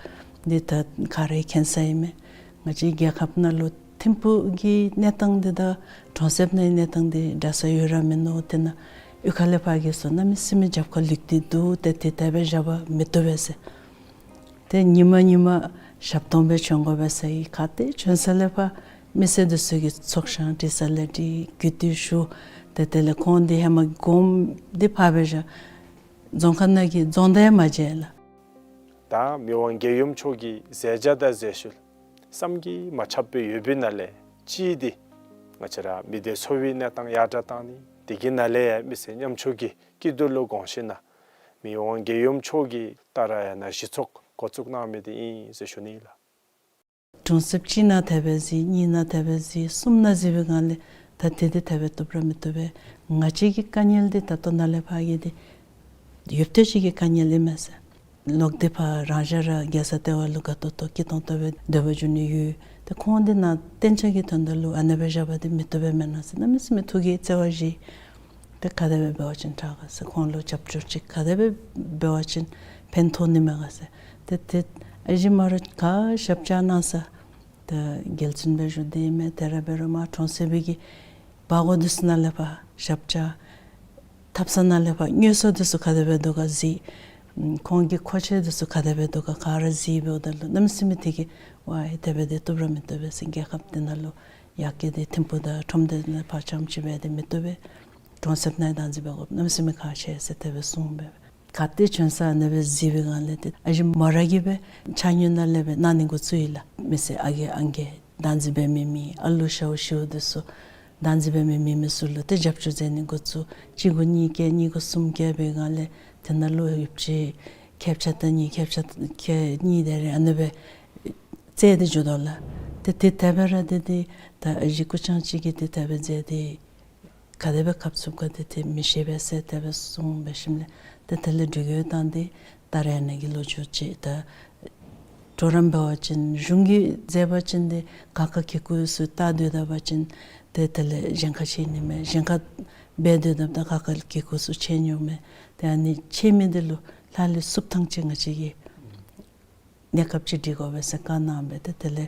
འདི་ད་ག་ར་མཁྱེན་ས་ཨིན་མས། ང་བཅས་རྒྱལ་ཁབ་ནང་ལུ་ཐིམ་ཕུག་གི་གནས་སྟངས་འདི་དང་གྲོང་གསེབ་ནང་གི་གནས་སྟངས་འདི་འདྲ་ས་ཡོད་ར་མིན་ནུག། དེ་ནང་གཡུས་ཁ་ལས་ཕར་གྱི་ཚུ་གནམ་མེད་ས་མེད་རྒྱབ་ཁར་ལུས་ཏེ་འདུག། ཏེ་དེ་དེ་སྦེ་བཞག་པ་མི་བཏུབ་པས་ཟེར། ཏེ་ཉི་མ་ཉི་མ་ཞབས་སྟོང་སྦེ་བྱོན་དགོ་པས་ཟེར་ཡི། ག་ཏེ་བྱོན་ས་ལས་ཕར་མི་སེར་འདི་ཚུ་གིས་ཚོགས་ཞང་སྒྲིག་ས་ལས་སྒྲིག་གུས་བཏུད་ཞུ། ཏེ་དེ་ལས་ཁོང་འདི་ཧེ་མ་གོངམ་འདི་ཕར་སྦེ་བཞག། རྫོང་ཁག་ནང་གི་རྫོང་བདག་ཡང་མ་མཇལ་ལགས། ད་མི་དབང་རྒྱལ་ཡུམ་མཆོག་གི་མཛད་བྱ་དང་མཛད་ཤུལ་བསམ་གྱིས་མ་ཁྱབ་པའི་ཡོད་པའི་ནང་ལས་གཅིག་འདི་ང་བཅས་ར་མི་སྡེ་ཚོ་བའི་གནས་སྟངས་ཡར་དྲག་བཏང་ནི། དེ་གི་ནང་ལས་ཡང་མི་སེར་ཉམ་ཆུང་གི་སྐྱིད་སྡུག་ལུ་དགོངས་ཞིན་ན་མི་དབང་རྒྱལ་ཡུམ་མཆོག་གིས་ཏཱ་ར་ཡ་ན་གཞི་ཚོགས་འགོ་བཙུགས་གནང་མི་འདི་ཨིན་ཟེར་ཞུ་ནི་ལགས། གྲོང་གསེབ་གཅིག་ནང་དེ་སྦེ་གཟིགས། གཉིས་ནང་དེ་སྦེ་གཟིགས། གསུམ་ནང་གཟིགས་པའི་སྒང་ལས་ད་དེ་འདི་དེ་སྦེ་བཏུབ་ར་མི་བཏུབ་པས། ང་བཅས་ཀྱི་དཀའ་ངལ་འདི་ད་ལྟོ་ནཱ་ལས་ཕར་གྱི་འདི་ཡོདཔ་ཏོག་ཅིག་གི་དཀའ་ངལ་ཨིན་མས་ཟེར། ལོག་སྟེ་ཕར་རང་ཤ་ར་རྒྱལ་ས་ལྟེ་བ་ལུ་དགའ་ཏོག་ཏོ་སྐྱིད་ཏོང་ཏོ་སྦེ་སྡོད་པར་འགྱོ་ནི་ཡོད། ཏེ་ཁོང་འདི་ནང་གཏན་འཇགས་ཀྱི་དོན་དག་ལུ་ཨ་ནེ་སྦེ་བཞག་པ་འདི་མི་བཏུབ་པས་མེན་ན་ཟེར་གནམ་མེད་ས་མེད་ཐུགས་ཀྱི་བརྩེ་བ་བཞེས། ཏེ་ག་དེ་སྦེ་འབད་བ་ཅིན་དྲག་ག་ཟེར། ཁོང་ལུ་རྒྱབ་སྐྱོར་ཅིག་ག་དེ་སྦེ་འབད་བ་ཅིན་ཕན་ཐོགས་ནི་མས་ག་ཟེར། ཏེ་ཏེ་ཨ་ཞེ་མོ་ར་ག་ཞབས་བཅགས་གནང་ས་ད་རྒྱལ་བཙུན་སྦེ་བཞུགས་ཏེ་ཨིན་མས། དེ་ར་འབད་རུང་མར་གྲོང་གསེབ་ཀྱི་སྦ་སྒོར་འདི་ཚུ་ནང་ལས་ཕར་ཞབས་བཅགས། ཐབ་ཚང་ནང་ལས་ཕར་དངོས་ཟོག་འདི་ཚུ་ག་དེ་སྦེ་འདུག་ག་གཟིགས། ཁོང་གི་མཁོ་ཆས་འདི་ཚུ་ག་དེ་སྦེ་འདུག་ག་ག་ར་གཟིགས་འབདཝ་ད་ལུ་གནམ་མེད་ས་མེད་དེ་གིས་ཝའི་དེ་སྦེ་འདི་བཏུབ་ར་མི་བཏུབ་པས་ཟེར། རྒྱལ་ཁབ་འདི་ནང་ལུ་ཡར་རྒྱས་འདི་ཐིམ་ཕུག་དང་ཁྲོམ་སྡེ་ནང་ཕར་རྐྱངམ་ཅིག་སྦེ་འདི་མི་བཏུབ་པས། གྲོང་གསེབ་ནང་བདག་འཛིན་འབད་དགོཔ་གནམ་མེད་ས་མེད་ཁག་ཆེ་ཟེར་དེ་སྦེ་གསུངས་པས། ག་ཏེ་བྱོན་ས་ཨ་ནེ་སྦེ་གཟིགས་པའི་སྒང་ལས་ཏེ་ཨ་ཞེ་མོ་ར་གིས་སྦེ་ཕྱག་ཉོ་ནང་ལས་སྦེ་གནང་ནི་འགོ་བཙུགས་ཡི་ལགས། མི་སེར་ཨ་རྒས་ཨང་རྒས་བདག་འཛིན་འབད་མི་མི་ཨ་ལུ་ཤཝ་ཤིཝ་འདི་ཚུ་བདག་འཛིན་འབད་མི་མི་མི་ཚུ་ལུ་ཏེ་རྒྱབ་སྐྱོར་མཛད་ནི་འགོ་བཙུགས། གཅིག་གུ་གཉིས་བཀལ་གཉིས་གུ་གསུམ་བཀལ་བའི་སྒང་ལས་དེ་ནང་ལུ་ཡོདཔ་ཅིག་ཁལ་ཆ་ཏ་གཉིས་ཁལ་ཆ་ཏ་ཁལ་གཉིས་དེ་རེ་ཨ་ནེ་སྦེ་བཙལ་ཏེ་འགྱོ་དོ་ལགས། ཏེ་ཏེ་དེ་སྦེ་ར་ཏེ་ཏེ་ད་ཨ་ཞེ་སྐུ་ཕྱྭ་ཅིག་གིས་ཏེ་དེ་སྦེ་མཛད་དེ་ག་དེ་སྦེ་ཁབ་ཚུབ་ག་ཏེ་ཏེ་མི་ཤེས་པས་ཟེར་དེ་སྦེ་གསུངས་འབད་ཞིནམ་ལས་ཏེ་དེ་ལས་འབྲུག་རྒྱལ་དང་འདི་ཏཱ་ར་ཡ་ན་གི་ལོ་རྒྱུས་ཅིག་ད་གྲོགས་རམ་འབད་བ་ཅིན་གཞུང་གིས་མཛད་པ་ཅིན་ཏེ་ཁ་ཁ་གི་གུ་ཚུ་བལྟ་སྡོད་ད་པ་ཅིན་ཏེ་དེ་ལས་གཞན་ཁར་ཕྱད་ནི་མས། གཞན་ཁར་འབད་སྡོད་ད་ད་ཁ་ཁ་གི་གུ་ཚུ་ཕྱད་ནི་མས། ཏེ་ཨ་ནི་ཕྱད་མི་འདི་ལུ་ལྷག་ལུས་སུབ་ཐངས་ཅིག་ང་བཅས་ཀྱིས་གནས་སྐབས་ཅིག་སྒྲིག་དགོ་པས་ཟེར་བཀའ་གནང་སྦེ་ཏེ་དེ་ལས་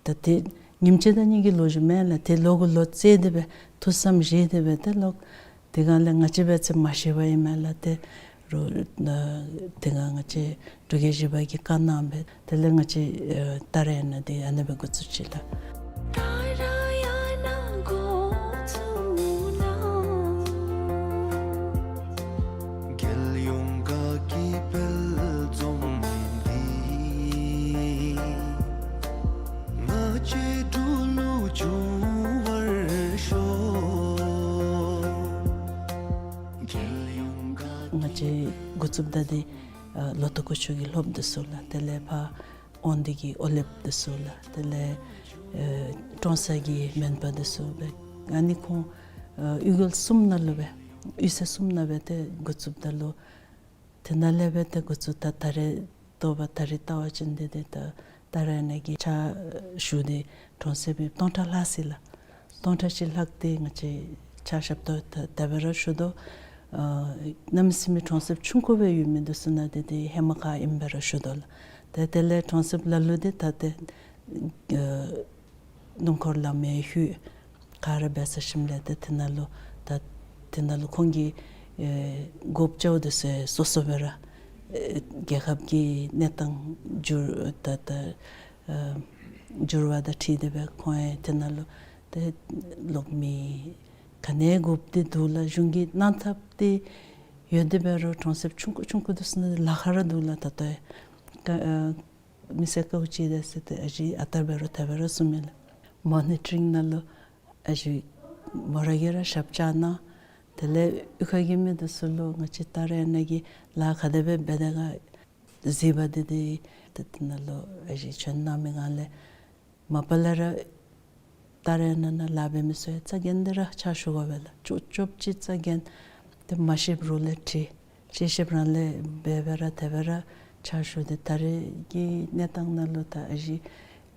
ད་ཏེ་ཉིནམ་གཅིག་དང་གཉིས་ཀྱི་ལོ་རྒྱུས་མེན་ལགས། ཏེ་ལོག་གུ་ལོག་རྩེ་སྟེ་སྦེ་ཐུགས་བསམ་བཞེས་ཏེ་སྦེ་ཏེ་ལོག་དེ་སྒང་ལས་ང་བཅས་འབད་ཚེ་མ་ཤེས་པ་ཨིན་མས་ལགས། ཏེ་རུང་དེ་སྒང་ང་བཅས་འབྲུག་རྒྱལ་བཞི་པ་གིས་བཀའ་གནང་སྦེ་དེ་ལས་ང་བཅས་ཨེ་ཏཱ་ར་ཡ་ན་འདི་ཨ་ནེ་སྦེ་འགོ་བཙུགས་ཅི་ལགས། རྒྱལ་ཡོངས་དགའ་སྐྱིད་དཔལ་འཛོམས་འདི། ང་བཅས་འབྲུག་ལུ་འབྱུང་བར་ཤོག། རྒྱལ་ཡོངས་དགའ། ང་བཅས་འགོ་བཙུགསཔ་ད་འདི་ ཨ་ལོ་ཐོག་སྐུ་མཆོག་གི་སློབ་འདི་ཚུ་ལགས། དེ་ལས་ཕར་དབང་འདུས་ཀྱི་ཨོ་ལེབ་འདི་ཚུ་ལགས། དེ་ལས་ཨེ་ཀྲོང་གསར་གྱི་མོན་པ་འདི་ཚུ་སྦེ་ཨ་ནི་ཁོང་ཨེ་གཡུས་གུར་གསུམ་ནང་ལུ་སྦེ་གཡུས་ཚན་གསུམ་ནང་སྦེ་ཏེ་འགོ་བཙུགསཔ་ད་ལུ་དེ་ནང་ལས་སྦེ་ཏེ་འགོ་བཙུགས་ད་ད་རེས་ལྟོ་བ་ད་རེས་ལྟ་བ་ཅིན་འདི་འདི་ད་ཏཱ་ར་ཡ་ན་གི་ཕྱག་ཞུ་སྟེ་གྲོང་གསེབ་སྟོང་ཕྲག་ལྷག་ཅིག་ལགས། སྟོང་ཕྲག་ཅིག་ལྷག་སྟེ་ང་བཅས་ཕྱག་ཞབས་ཏོག་ད་དེ་སྦེ་ར་ཞུ་དོ། ཨ་གནམ་མེད་ས་མེད་གྲོང་གསེབ་ཆུང་ཀུ་སྦེ་ཡོད་མི་འདི་ཚུ་ནང་འདི་འདི་ཧེ་མ་ཁར་ཨིནམ་སྦེ་ར་ཞུ་དོ་ལགས། ཏེ་དེ་ལས་གྲོང་གསེབ་ལ་ལུ་འདི་ད་ཏེ་ཨ་སྣུམ་འཁོར་ལང་མི་ལྷོད་ག་ར་འབད་ཚར་ཞིནམ་ལས་ཏེ་དེ་ནང་ལུ་ད་དེ་ནང་ལུ་ཁོང་གིས་ཨེ་དགོཔ་ཅིག་འདི་ཚུ་སོ་སོ་སྦེ་ར་ཨེ་རྒྱལ་ཁབ་ཀྱི་གནས་སྟངས་འགྱུར་ད་ད་ཨ་འགྱུར་བ་དང་འཁྲིལ་ཏེ་སྦེ་ཁོང་ཡང་དེ་ནང་ལུ་ཏེ་ལོག་མི་ག་ནི་དགོཔ་འདི་འདུག་ལགས། གཞུང་གིས་གནང་ཐབས་འདི་ཡོད་དེ་འབད་རུང་གྲོང་གསེབ་ཆུང་ཀུ་ཆུང་ཀུ་འདི་ཚུ་ནང་ལཱ་ཁག་ར་འདུག་ལགས། ད་ལྟོ་ཡང་ཀ་ཨ་མི་སེར་ག་ཅི་འདི་ཚུ་ཏེ་ཨ་ཞེ་ཨ་རྟག་འབད་རུང་དེ་སྦེ་ར་གསུངམ་མས་ལགས། མོ་ནི་ཊ་རིང་ནང་ལུ་ཨ་ཞེ་མོ་ར་གིས་ར་ཞབས་ཕྱི་གནང་། དེ་ལས་གཡུས་ཁ་གི་མི་འདི་ཚུ་ལུ་ང་བཅས་ཏཱ་ར་ཡ་ན་གི་ལཱ་ཁག་དེ་སྦེ་འབད་དེ་ག་གཟིགས་པ་འདི་འདི་ཏེ་དེ་ནང་ལུ་ཨ་ཞེ་བྱོན་གནང་མི་གང་ལས་མ་པ་ལས་ར་ཏཱ་ར་ཡ་ན་ནང་ལཱ་འབད་མི་ཚུ་ཡང་རྩ་འགེངས་ཏེ་ར་ཕྱག་ཞུ་དགོ་པས་ལགས། ཅོབ་ཅོབ་ཅིག་རྩ་འགེངས་ཏེ་མ་ཤེསཔ་རོགས་ལས་དྲི། ཤེས་ཤེསཔ་རང་ལས་འབད་འབད་ར་དེ་སྦེ་ར་ཕྱག་ཞུ་སྟེ་ད་རེས་ཀྱི་གནས་སྟངས་ནང་ལུ་ད་ཨ་ཞེ་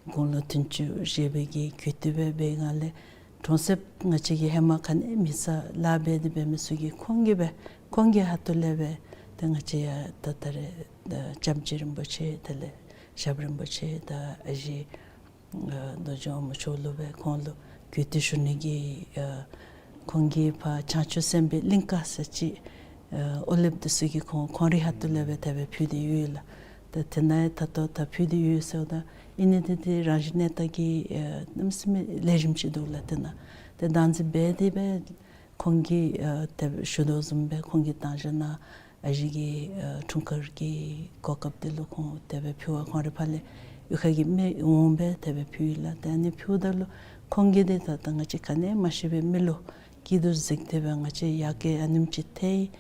དགུང་ལོ་བདུན་ཅུ་བཞེས་པའི་གི་གུས་བཏུད་སྦེ་འབད་གང་ལས་གྲོང་གསེབ་ང་བཅས་ཀྱི་ཧེ་མ་ག་ནི་མི་ཚ་ལཱ་འབད་དེ་འབད་མི་ཚུ་གིས་ཁོང་གིས་སྦེ་ཁོང་གི་ཁ་ཐུག་ལས་སྦེ་ཏེ་ང་བཅས་ཡང་ད་ད་རེས་ད་ལྕམ་ཅིག་རིན་པོ་ཆེ་དེ་ལས་ཞབས་རིན་པོ་ཆེ་ད་ཨ་ཞེ་ཨ་རྡོ་རྗེ་དབང་མོ་མཆོག་ལུ་སྦེ་ཁོང་ལུ་གུས་བཏུད་ཞུ་ནི་གི་ཨ་ཁོང་གིས་ཕར་བྱང་ཆུབ་སེམས་དཔའི་གླིང་ཀ་ཟེར་ཅིག་ཨ་ཨོ་ལེབ་འདི་ཚུ་གིས་ཁོང་ཁོང་རའི་ཁ་ཐུག་ལས་སྦེ་དེ་སྦེ་ཕུལ་ཏེ་ཡོད་ལགས། ད་དེ་ནང་ཡང་ད་ལྟོ་ད་ཕུལ་ཏེ་ཡོད་ཟེརཝ་ད་ཨིན་ནི་འདི་འདི་རང་བཞིན་གནས་སྟངས་ཀྱི་ཨ་གནམ་མེད་ས་མེད་ལེགས་ཤོམ་ཅིག་འདུག་ལགས། དེ་ནང་ཏེ་བདག་འཛིན་འབད་དེ་སྦེ་ཁོང་གིས་ཨ་དེ་སྦེ་ཞུ་དོ་བཟུམ་སྦེ་ཁོང་གིས་དང་ཞག་ནང་ཨ་ཞེ་གི་ཨ་འཁྲུངས་སྐར་གྱི་གོ་སྐབས་འདི་ལུ་ཁོང་དེ་སྦེ་ཕུལ་བར་ཁོང་རའི་ཕར་ལས་གཡུས་ཁ་གི་མི་འོང་སྦེ་དེ་སྦེ་ཕུལ་ཡི་ལགས། ཏེ་ཨ་ནི་ཕུལཝ་ད་ལུ་ཁོང་གིས་འདི་ད་ད་ང་བཅས་ག་ནི་མ་ཤེས་པའི་མི་ལུ་སྐྱིད་སྡུག་གཟིགས་ཏེ་སྦེ་ང་བཅས་ཡར་རྒྱས་ཨ་ནེམ་ཅིག་ཐལ་ཡི།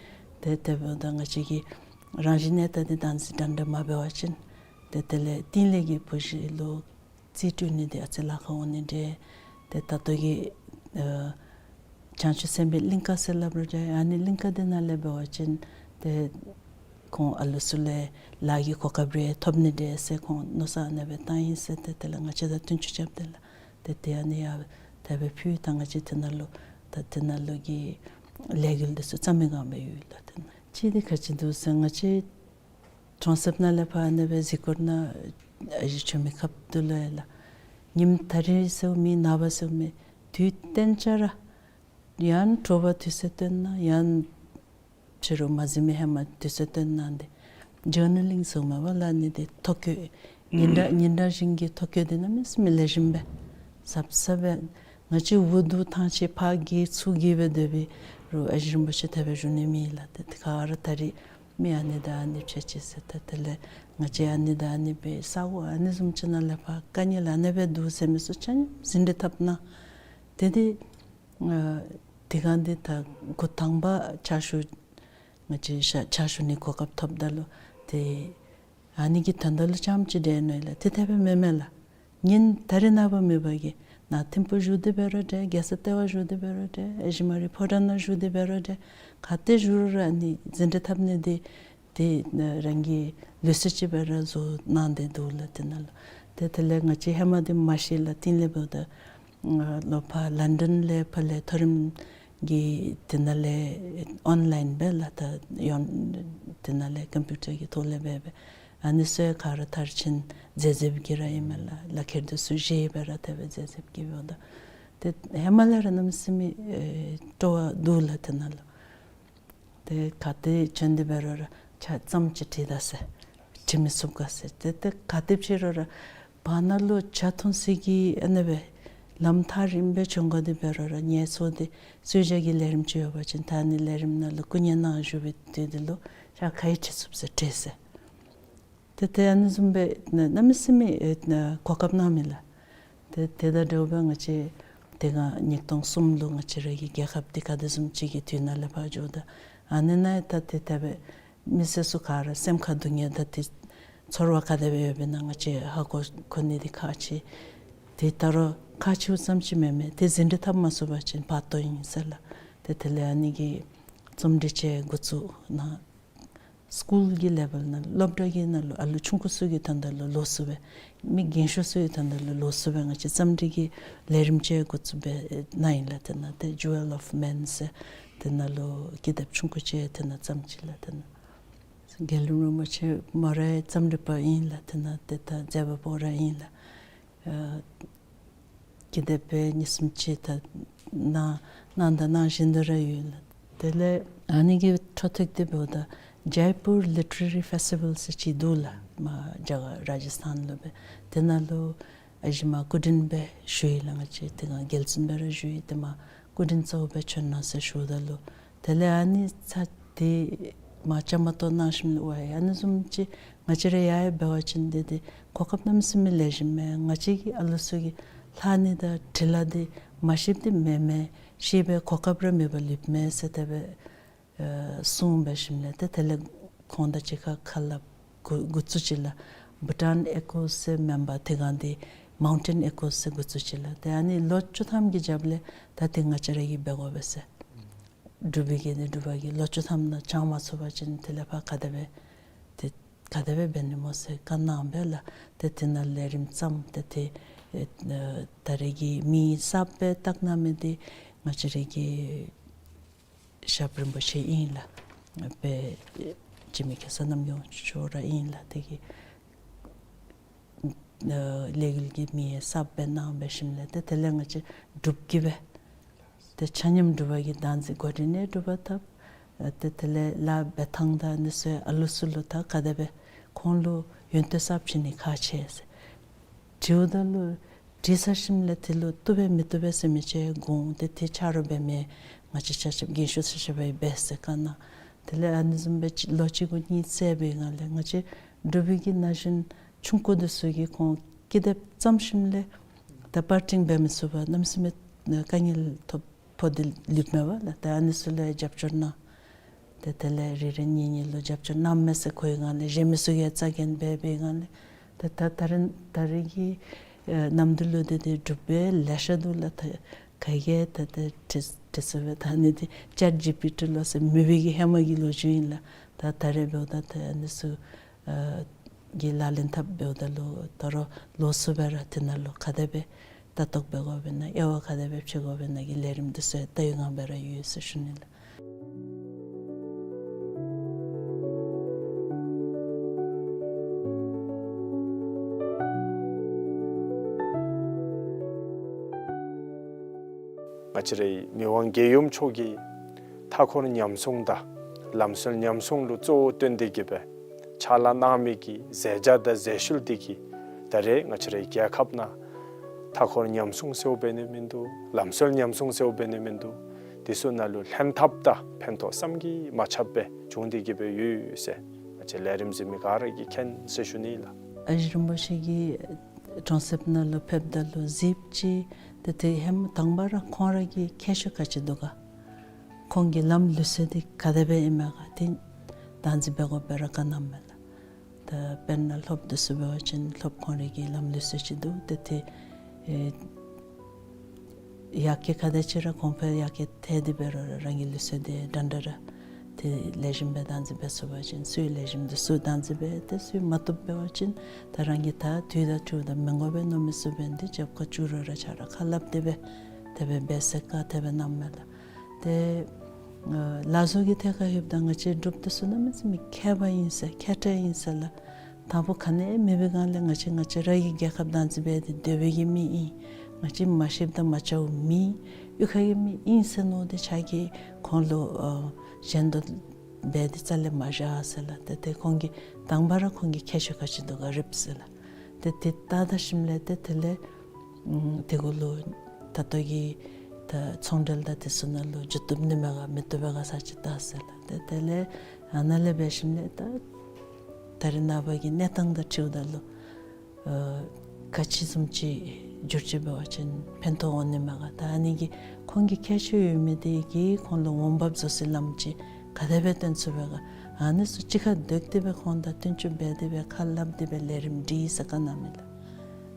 ཏེ་དེ་འབདཝ་ད་ང་བཅས་ཀྱི་རང་བཞིན་གནས་སྟངས་འདི་བདག་འཛིན་འདྲན་འདྲ་མ་འབད་བ་ཅིན་ཏེ་དེ་ལས་རྟིང་ལས་ཀྱི་བུ་གཞི་ལུ་རྩིས་སྤྲོད་ནི་འདི་ཨ་ཙི་ལཱ་ཁག་འོང་ནི་འདྲས། ཏེ་ད་ལྟོ་གི་ཨ་བྱང་ཆུབ་སེམས་དཔའི་གླིང་ཀ་ཟེར་སླབ་རུང་འདྲས། ཨ་ནི་གླིང་ཀ་འདི་ནང་ལས་འབད་བ་ཅིན་ཏེ་ཁོང་ཨ་ལུ་ཚུ་ལས་ལཱ་གི་གོ་སྐབས་རེ་ཐོབ་ནི་འདྲས་ཟེར་ཁོང་མནོ་བསམ་ཨ་ནེ་སྦེ་བཏང་ཡི་ཟེར། ཏེ་དེ་ལས་ང་བཅས་དང་བསྟུན་ཅིག་རྐྱབ་སྟེ་ལགས། ཏེ་དེ་ཨ་ནི་ཡང་དེ་སྦེ་ཕུལ། ད་ང་བཅས་དེ་ནང་ལུ་ད་དེ་ནང་ལུ་གི་ལས་འགུལ་འདི་ཚུ་རྩ་མེད་གང་སྦེ་ཡོད་ལགས། དེ་ནང་ཅིག་འདི་ག་ཅི་འདུག་ཟེར་ང་བཅས་གྲོང་གསེབ་ནང་ལས་ཕར་ཨ་ནེ་སྦེ་གཟིགས་སྐོར་ནང་ཨ་ཞེ་བྱོན་མི་ཁབ་ཏུ་ལུ་ཡང་ལགས། ཉིནམ་ད་རིས་ཟེརཝ་མེད་ནངས་པ་ཟེརཝ་མེད་དུས་གཏན་ཆ་ར་ཡང་དྲོ་པ་དུས་ཚོད་བཏོན་གནང་ཡང་ཕྱི་རུ་མ་གཟིམ་མི་ཧེ་མ་དུས་ཚོད་བཏོན་གནང་སྟེ་ཇར་ནལ་ལིང་ཟེརཝ་མས་པ་ལགས། ཨ་ནི་འདི་ཐོ་བཀོད་ཉིན་གྲངས་ཉིན་གྲངས་བཞིན་གྱི་ཐོ་བཀོད་འདི་གནམ་མེད་ས་མེད་ལེགས་ཤོམ་སྦེ་ཟབ་ཟབ་སྦེ་ང་བཅས་འུ་སྡུག་ཐང་ཆད་ཕར་འགྱེལ་ཚུར་འགྱེལ་སྦེ་སྡོད་པའི་རུང་ཨ་ཞེ་རིན་པོ་ཆེ་དེ་སྦེ་བཞུགས་ནི་མེད་ལགས། ཏེ་ག་ར་ད་རིས་མི་ཨ་ནི་དང་ཨ་ནི་ཕྱད་ཅི་ཟེར། ད་དེ་ལས་ང་བཅས་ཨ་ནི་དང་ཨ་ནི་སྦེ་ས་གོ་ཨ་ནི་བཟུམ་ཅིག་ནང་ལས་ཕར་དཀའ་ངལ་ཨ་ནེ་སྦེ་འདུག་ཟེར་མི་ཚུ་ཆ་མཉམ་ཟིན་བྲིས་བཏབ་གནང་། ཏེ་འདི་ཨ་དེ་སྒང་འདི་ད་འགོ་དང་པ་ཕྱག་ཞུ་ང་བཅས་ཕྱག་ཕྱག་ཞུ་ནི་གོ་སྐབས་ཐོབ་ད་ལུ་ཏེ་ཨ་ནི་གི་དོན་དག་ལུ་རྐྱངམ་ཅིག་འདྲས་ནི་ལགས། ཏེ་དེ་སྦེ་མེན་མས་ལགས། ཉིན་ད་རིས་ནངས་པ་མེད་པ་གི་ནཱ་ཐིམ་ཕུག་བཞུགས་ཏེ་འབད་རུང་འདྲས། རྒྱལ་ས་ལྟེ་བ་བཞུགས་ཏེ་འབད་རུང་འདྲས། ཨེ་ཤེ་མ་རི་ཕོ་བྲང་ནང་བཞུགས་ཏེ་འབད་རུང་འདྲས། ག་ཏེ་བཞུགས་རུང་ར་ཨ་ནི་ཟིན་བྲིས་བཏབ་ནི་འདི་ཏེ་རང་གི་ལུགས་སྲོལ་ཅིག་སྦེ་ར་བཟོ་གནང་སྟེ་འདུག་ལགས། དེ་ནང་ལུ་ཏེ་དེ་ལས་ང་བཅས་ཧེ་མ་འདི་མ་ཤེས་ལགས། རྟིང་ལས་འབདཝ་ད་ལོག་ཕར་ལན་ཌོན་ལས་ཕར་ལས་མཐོ་རིམ་གྱི་དེ་ནང་ལས་ཨོན་ལཱའིན་སྦེ་ལགས། ད་ཡོན་དེ་ནང་ལས་ཀམ་པིའུ་ཊར་གྱི་ཐོག་ལས་འབད་འབད་ཨ་ནི་ཚུ་ཡང་ག་ར་མཐར་ཕྱིན་མཛད་མཛདཔ་གི་ར་ཨིན་མས་ལགས། ལག་ཁྱེར་འདི་ཚུ་བཞེས་སྦེ་ར་དེ་སྦེ་མཛད་མཛདཔ་གི་འབདཝ་ད་ཏེ་ཧེ་མ་ལས་ར་གནམ་མེད་ས་མེད་ཨེ་སྤྲོ་བ་འདུག་ལགས། དེ་ནང་ལུ་ཏེ་ག་ཏེ་བྱོན་ཏེ་འབད་རུང་ར་ཆ་ཙམ་ཅིག་དྲིས་ད་ཟེར། དྲི་མི་ཚུགས་ག་ཟེར། ཏེ་ཏེ་ག་ཏེ་ཕྱད་རུང་ར་བར་ན་ལུ་ཇ་འཐུང་ས་གི་ཨ་ནེ་སྦེ་ལམ་ཐག་རིངམོ་སྦེ་བྱོན་དགོ་སྟེ་འབད་རུང་ར་ངལ་འཚོ་སྟེ་གསོལ་ཇ་གི་ལས་རིམ་ཅིག་ཡོད་པ་ཅིན་ད་ཨ་ནི་ལས་རིམ་ནང་ལུ་སྐུ་ངལ་གནང་བཞུགས་པའི་དུས་འདི་ལུ་ཆ་ག་ཡི་དྲི་ཚུགས་ཟེར་དྲིས་ཟེར། ཏེ་ཏེ་ཨ་ནི་བཟུམ་སྦེ་གནམ་མེད་ས་མེད་ཨེ་གོ་སྐབས་གནང་མས་ལགས། ཏེ་དེ་དང་འདྲཝ་སྦེ་ང་བཅས་དེ་སྒང་ཉིས་སྟོང་གསུམ་ལུ་ང་བཅས་ར་གི་རྒྱལ་ཁབ་འདི་ག་དེ་བཟུམ་ཅིག་གི་དུས་ནང་ལས་ཕར་འགྱོཝ་ད་ཨ་ནི་ནང་ཡང་ད་ཏེ་དེ་སྦེ་ མི་སེར་ཚུ་ག་ར་སེམས་ཁར་སྡུག་བསྔལ་དང་དེ་ཚོར་བ་ག་དེ་སྦེ་ཡོདཔ་ཨིན་ན་ང་བཅས་ཧ་གོ་གོ་ནི་འདི་ཁག་ཆེ། དེ་ད་རུང་ཁག་ཆེཝ་ཙམ་ཅིག་མེན་མས། དེ་ཟིན་བྲིས་འཐབ་མ་ཚུགས་པ་ཅིན་བར་སྟོང་ཨིན་ཟེར་ལགས། དེ་དེ་ལས་ཨ་ནི་གི་རྩོམ་སྒྲིག་ཅིག་འགོ་བཙུགས་ནུག། སི་ཀུལ་གྱི་ལེ་བཱལ་ནང་སློབ་གྲྭ་གི་ནང་ལུ་ཨ་ལུ་ཆུང་ཀུ་ཚུ་གི་དོན་དག་ལུ་ལོགས་སུ་སྦེ་མི་རྒན་ཤོས་ཚུ་གི་དོན་དག་ལུ་ལོགས་སུ་སྦེ་ང་བཅས་རྩོམ་སྒྲིག་གི་ལས་རིམ་ཅིག་འགོ་བཙུགས་འབད་ནུག་ཨིན་ལགས། དེ་ནང་ཏེ་Jewel of Men ཟེར་དེ་ནང་ལུ་ཀི་དེབ་ཆུང་ཀུ་ཅིག་དེ་ནང་བརྩམས་ཅི་ལགས། དེ་ནང་རྒྱལ་བློན་རིན་པོ་ཆེ་མོ་ར་རྩོམ་སྒྲིག་པ་ཨིན་ལགས། དེ་ནང་ཏེ་ད་མཛད་པ་པོ་ར་ཨིན་ལགས། ཨ་ཀི་དེབ་སྦེ་གཉིས་གསུམ་ཅིག་ད་གནང་གནང་དང་གནང་བཞིན་དུ་ར་ཡོད་ལགས། དེ་ལས་ཨ་ནི་གི་འཕྲོ་མཐུད་དེ་འབདཝ་ད་Jaipur Literary Festival ཟེར་ཅིག་འདུག་ལགས། མར་རྒྱ་གར་རཱ་ཇཱིས་ཐཱན་ལུ་སྦེ། དེ་ནང་ལུ་ཨ་ཞེ་མར་སྐུ་མགྲོན་སྦེ་ཞུ་ཡི་ལགས། ང་བཅས་དེ་སྒང་རྒྱལ་བཙུན་སྦེ་ར་བཞུགས་ཡི། ཏེ་མར་སྐུ་མགྲོན་གཙོ་བོ་སྦེ་བྱོན་གནང་ཟེར་ཞུཝ་ད་ལུ་དེ་ལས་ཨ་ནི་ཚར་ཏེ་མར་བཅའ་མར་གཏོགས་གནང་ཞིནམ་ལས་ཝའི་ཨ་ནི་བཟུམ་ཅིག་ང་བཅས་ར་ཡར་ཡར་འབད་བ་ཅིན་ཏེ་ཏེ་གོ་སྐབས་གནམ་མེད་ས་མེད་ལེགས་ཤོམ་མས། ང་བཅས་ཀྱི་ཨ་ལུ་ཚུ་གིས་ལྷག་ནི་དང་འབྲི་ལྷག་འདི་མ་ཤེསཔ་འདི་མེན་མས། ཤེས་པའི་གོ་སྐབས་ར་མེད་པར་ལུསཔ་མས་ཟེར་དེ་སྦེ་ཨ་གསུངས་འབད་ཞིནམ་ལས་ཏེ་དེ་ལས་ཁོང་དང་གཅིག་ཁར་ཁ་སླབ་འགོ་འགོ་བཙུགས་ཅི་ལགས། Bhutan Echoes ཟེར་མེན་པར་དེ་སྒང་འདི་Mountain Echoes ཟེར་འགོ་བཙུགས་ཅི་ལགས། ཏེ་ཨ་ནི་ལོ་བཅུ་ཐམ་གྱི་རྒྱབ་ལས་ད་ཏེ་ང་བཅས་ར་གིས་འབད་དགོ་པས་ཟེར། འབྲུག་པའི་གི་ནི་འབྲུག་པ་གིས་ལོ་བཅུ་ཐམ་ནང་བྱང་མ་ཚུགས་པ་ཅིན་དེ་ལས་ཕར་ག་དེ་སྦེ་ཏེ་ག་དེ་སྦེ་འབད་ནི་སྨོ་ཟེར་བཀའ་གནང་སྦེ་ལགས། ཏེ་དེ་ནང་ལས་རིམ་བརྩམས། ཏེ་ཏེ་ཨེ་ད་རེས་ཀྱི་མིང་གསརཔ་སྦེ་བཏགས་གནང་མི་འདི་ང་བཅས་ར་གི་ཞབས་རིན་པོ་ཆེ་ཨིན་ལགས། དཔལ་འཇིགས་མེད་གེ་སར་རྣམ་རྒྱལ་མཆོག་ར་ཨིན་ལགས། དེ་གིས་ཨ་ལས་འགུལ་གྱི་མིང་ཡང་གསརཔ་སྦེ་གནང་འབད་ཞིནམ་ལས་ཏེ་དེ་ལས་ང་བཅས་འབྲུགཔ་གིས་སྦེ་ཏེ་ཆ་མཉམ་འབྲུག་པ་གིས་བདག་འཛིན་འགོ་འདྲེན་ནི་འབྲུག་པ་འཐབ། ཨ་ཏེ་དེ་ལས་ལཱ་འབད་ཐངས་དང་ཨ་ནི་ཚུ་ཨ་ལུ་ཚུ་ལུ་ད་ག་དེ་སྦེ་ཁོང་ལུ་ཡོན་ཏན་གསརཔ་བྱིན་ནི་ཁག་ཆེ་ཟེར་དྲིཝ་ད་ལུ་དྲི་ཚར་ཞིནམ་ལས་དེ་ལུ་བཏུབ་པས་མི་བཏུབ་པས་ཟེར་མི་ཅིག་དགོངས། ཏེ་དེ་ཆ་རོགས་འབད་མི་ང་བཅས་ཆ་ཁྱབ་རྒན་ཤོས་ཚུ་ཆ་ཁྱབ་འབད་ཟེར་བཀའ་གནང་། དེ་ལས་ཨ་ནི་བཟུམ་སྦེ་ལོ་གཅིག་གུ་གཉིས་ཚར་བའི་སྒང་ལས་ང་བཅས་འབྲུག་པའི་གི་ན་གཞོན་ཆུང་ཀུ་འདི་ཚུ་གིས་ཁོང་ཀི་དེབ་བརྩམས་ཞིནམ་ལས་ད་པར་སྐྲུན་འབད་མི་ཚུགས་པར་གནམ་མེད་ས་མེད་དཀའ་ངལ་ཐོབ་ཕོག་སྟེ་ལུསཔ་མས་པ་ལགས། ད་ཨ་ནི་ཚུ་ལུ་རྒྱབ་སྐྱོར་གནང་། ཏེ་དེ་ལས་རེ་རེ་གཉིས་གཉིས་ལུ་རྒྱབ་སྐྱོར་གནངམ་མས་ཟེར་གོ་བའི་སྒང་ལས་གཞན་མི་ཚུ་གིས་རྩ་འགེངས་འབད་བའི་སྒང་ལས་ཏེ་ད་ད་རེས་ད་རེས་ཀྱི་ཨེ་གནམ་དུས་ལུ་ཏེ་ཏེ་འབྲུག་པ་ལེ་ཤ་འདུག་ལགས། ད་ག་གིས་ད་ཏེ་དྲི་དྲི་ཚུགས་པས། ད་ཨ་ནི་འདི་ཅེཊ་ཇི་པི་ཊི་ལོ་ཟེར་མེད་པའི་གི་ཧེ་མ་གི་ལོ་རྒྱུས་ཨིན་ལགས། ད་ད་རེས་འབདཝ་ད་ད་ཨ་ནི་ཚུ་ཨ་གི་ལག་ལེན་འཐབ་འབདཝ་ད་ལུ་ད་རུང་ལོགས་སུ་སྦེ་ར་དེ་ནང་ལུ་ག་དེ་སྦེ་ལྟ་རྟོག་འབད་དགོཔ་ཨིན་ན་དབྱེ་བ་ག་དེ་སྦེ་ཕྱེ་དགོཔ་ཨིན་ན་གི་ལས་རིམ་འདི་ཚུ་ཡང་ད་ཡོད་ངང་སྦེ་ར་ཡོད་ཟེར་ཞུ་ནི་ལགས། ང་བཅས་རའི་མི་དབང་རྒྱལ་ཡུམ་མཆོག་གིས་མཐའ་འཁོར་ཉམས་སྲུང་དང་ལམ་སྲོལ་ཉམས་སྲུང་ལུ་གཙོ་བོ་བཏོན་ཏེ་གི་སྦེ་ཕྱག་ལཱ་གནང་མི་གི་མཛད་བྱ་དང་མཛད་ཤུལ་འདི་གིས་ད་རེས་ང་བཅས་རའི་རྒྱལ་ཁབ་ནང་མཐའ་འཁོར་ཉམས་སྲུང་ཟེརཝ་འབད་ནི་མིན་འདུག། ལམ་སྲོལ་ཉམས་སྲུང་ཟེརཝ་འབད་ནི་མིན་འདུག། འདི་ཚུ་ནང་ལུ་ལྷན་ཐབས་དང་ཕན་ཐོགས་བསམ་གྱིས་མ་ཁྱབ་སྦེ་བྱུང་སྟེ་གི་སྦེ་ཡོད་ཟེར་ང་བཅས་ལས་རིམ་གཟིགས་མི་ག་ར་གིས་མཁྱེན་ཟེར་ཞུ་ནི་ལགས། ཨ་ཞེ་རིན་པོ་ཆེ་གི་གྲོང་གསེབ་ནང་ལུ་ཕེབས་ད་ལུ་གཟིགསཔ་ཅིག་ཏེ་ཏེ་ཧེ་མ་དང་པ་ར་ཁོང་ར་གི་ཁྱད་ཆོས་ག་ཅི་འདུག་ག། ཁོང་གི་ལམ་ལུགས་སྲོལ་འདི་ག་དེ་སྦེ་ཨིན་མས་ག་འདི་བདག་འཛིན་འབད་དགོཔ་སྦེ་ར་བཀའ་གནངམ་མས་ལགས། ད་དཔེར་ན་སློབ་འདི་ཚུ་འབད་བ་ཅིན་སློབ་ཁོང་རའི་གི་ལམ་ལུགས་སྲོལ་ཅིག་འདུག། ཏེ་ཏེ་ཨེ་ཡར་རྒྱས་ག་དེ་ཅིག་ར་གོང་འཕེལ་ཡར་རྒྱས་ཐལ་ཏེ་འབད་རུང་ར་རང་གི་ལུགས་སྲོལ་འདི་འདྲན་འདྲ་ར་ཏེ་ལེགས་ཤོམ་སྦེ་བདག་འཛིན་འབད་ཚུགས་པ་ཅིན་ཚུ་ལེགས་ཤོམ་འདི་ཚུ་བདག་འཛིན་འབད། ཏེ་ཚུ་མ་བཏུབ་འབད་བ་ཅིན་ད་རང་གིས་ད་དུས་དང་འཁྲིལཝ་ད་མི་དགོ་པས་མནོ་མི་ཚུ་འབད་ནི་འདི་རྒྱབ་ཁར་བཅུག་རུང་ར་ཆ་རོགས་ཁ་སླབ་སྟེ་སྦེ་དེ་སྦེ་འབད་ཟེར་བཀའ་དེ་སྦེ་གནངམ་མས་ལགས། ཏེ་ཨ་ལགས་སོ་གི་ཐད་ཁར་ལྷོདཔ་ད་ང་བཅས་འབྲུགཔ་འདི་ཚུ་གནམ་མེད་ས་མེད་མཁས་པ་ཨིན་ཟེར་མཁས་དྲགས་ཨིན་ཟེར་ལགས། དང་པོ་ག་ནི་མེད་པའི་སྒང་ལས་ང་བཅས་ང་བཅས་ར་གི་རྒྱལ་ཁབ་བདག་འཛིན་འབད་དེ་སྡོད་པའི་གི་མི་ཨིན། ང་བཅས་མ་ཤེསཔ་དང་མ་བྱཝ་མེད། གཡུས་ཁ་གི་མི་ཨིན་ཟེར་མནོ་སྟེ་ཕྱག་གིས་ཁོང་ལུ་ཨ་གཞན་དོ་འབད་དེ་རྩ་ལས་མ་བཞག་ཟེར་ལགས། ཏེ་ཏེ་ཁོང་གིས་དང་པ་ར་ཁོང་གི་ཁྱད་ཆོས་ག་ཅི་འདུག་ག་རེགཔ་ཟེར་ལགས། ཏེ་ཏེ་ད་ད་ཞིནམ་ལས་ཏེ་དེ་ལས་ཨམ་དེ་གུ་ལུ་ད་ལྟོ་གི་ད་ཚོང་འབྲེལ་དང་དེ་ཚུ་ནང་ལུ་འཇུག་བཏུབ་ནི་མས་ག་མི་བཏུབ་པས་ག་ཟེར་ཅིག་བལྟ་ཟེར་ལགས། ཏེ་དེ་ལས་ཨ་ནཱ་ལས་འབད་ཞིནམ་ལས་ད་ད་རེས་ནངས་པ་གི་གནས་སྟངས་དང་འཁྲིལཝ་ད་ལུ་ཨ་ག་ཅི་བཟུམ་ཅིག་བསྒྱུར་བཅོས་འབད་བ་ཅིན་ཕན་ཐོགས་འོང་ནི་མས་ག། ད་ཨ་ནི་གི་ཁོང་གི་ཁྱད་ཆོས་ཡོད་མི་དེ་གིས་ཁོང་ལུ་འོང་འབབ་བཟོ་སའི་ལམ་ཅིག་ག་དེ་སྦེ་སྟོན་ཚུགས་པས་ག། ཨ་ནི་ཚུ་གཅིག་ཁར་སྡོད་དེ་སྦེ་ཁོང་དང་བསྟུན་གྲོས་འབད་དེ་སྦེ་ཁ་སླབ་སྟེ་སྦེ་ལས་རིམ་སྒྲིག་ས་ག་ནི་མེད་ལགས།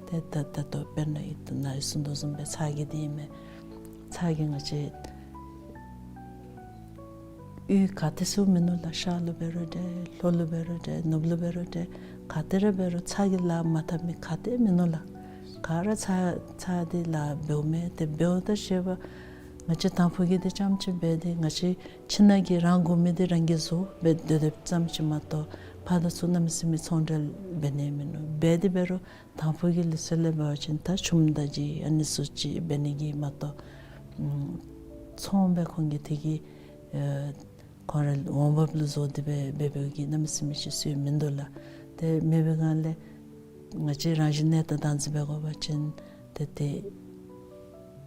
ཏེ་ད་ད་ལྟོ་དཔེར་ན་ཨིན་ན་ཡི་གསུངས་དོ་བཟུམ་སྦེ་ཚ་གྱང་འདི་ཨིན་མས། ཚ་གྱང་ང་བཅས་གཡུས་ག་ཏེ་ཚུ་མིན་ནུག་ལགས། ཤར་ལུ་འབད་རུང་འདྲ་ལྷོ་ལུ་འབད་རུང་འདྲ་ནུབ་ལུ་འབད་རུང་འདྲ་ག་ཏེ་ར་འབད་རུང་ཚ་གྱང་ལཱ་མ་འཐབ་མི་ག་ཏེ་མིན་ནུག་ལགས། ག་ར་ཚ་ཚ་འདི་ལཱ་འབདཝ་མས། ཏེ་འབདཝ་ད་ཤེས་པ་ང་བཅས་དང་ཕུ་གི་འདི་རྐྱངམ་ཅིག་འབད་དེ་ང་བཅས་ཁྱིམ་ནང་གི་རང་དགོ་མི་འདི་རང་གིས་བཟོ་སྦེ་སྡོད་སྡོདཔ་ཙམ་ཅིག་མ་གཏོགས་ཕར་དང་ཚུར་གནམ་མེད་ས་མེད་ཚོང་འབྲེལ་འབད་ནི་མིན་ནུག། འབད་དེ་འབད་རུང་དང་ཕུ་གི་ལུགས་སྲོལ་ལས་འབད་བ་ཅིན་ད་ཆུམ་དང་གཅིག་ཨ་ནི་ཚུ་ཅིག་འབད་ནི་གི་མ་གཏོགས་ཚོང་སྦེ་ཁོང་གིས་དེ་གི་ཨེ་ཁོང་ར་འོང་འབབ་ལུ་བཟོ་སྟེ་སྦེ་འབད་འབདཝ་གི་གནམ་མེད་ས་མེད་ཅིག་སྲོལ་མིན་འདུག་ལགས། ཏེ་མེད་པའི་སྒང་ལས་ང་བཅས་རང་བཞིན་གནས་སྟངས་བདག་འཛིན་འབད་དགོ་པ་ཅིན་ཏེ་ཏེ་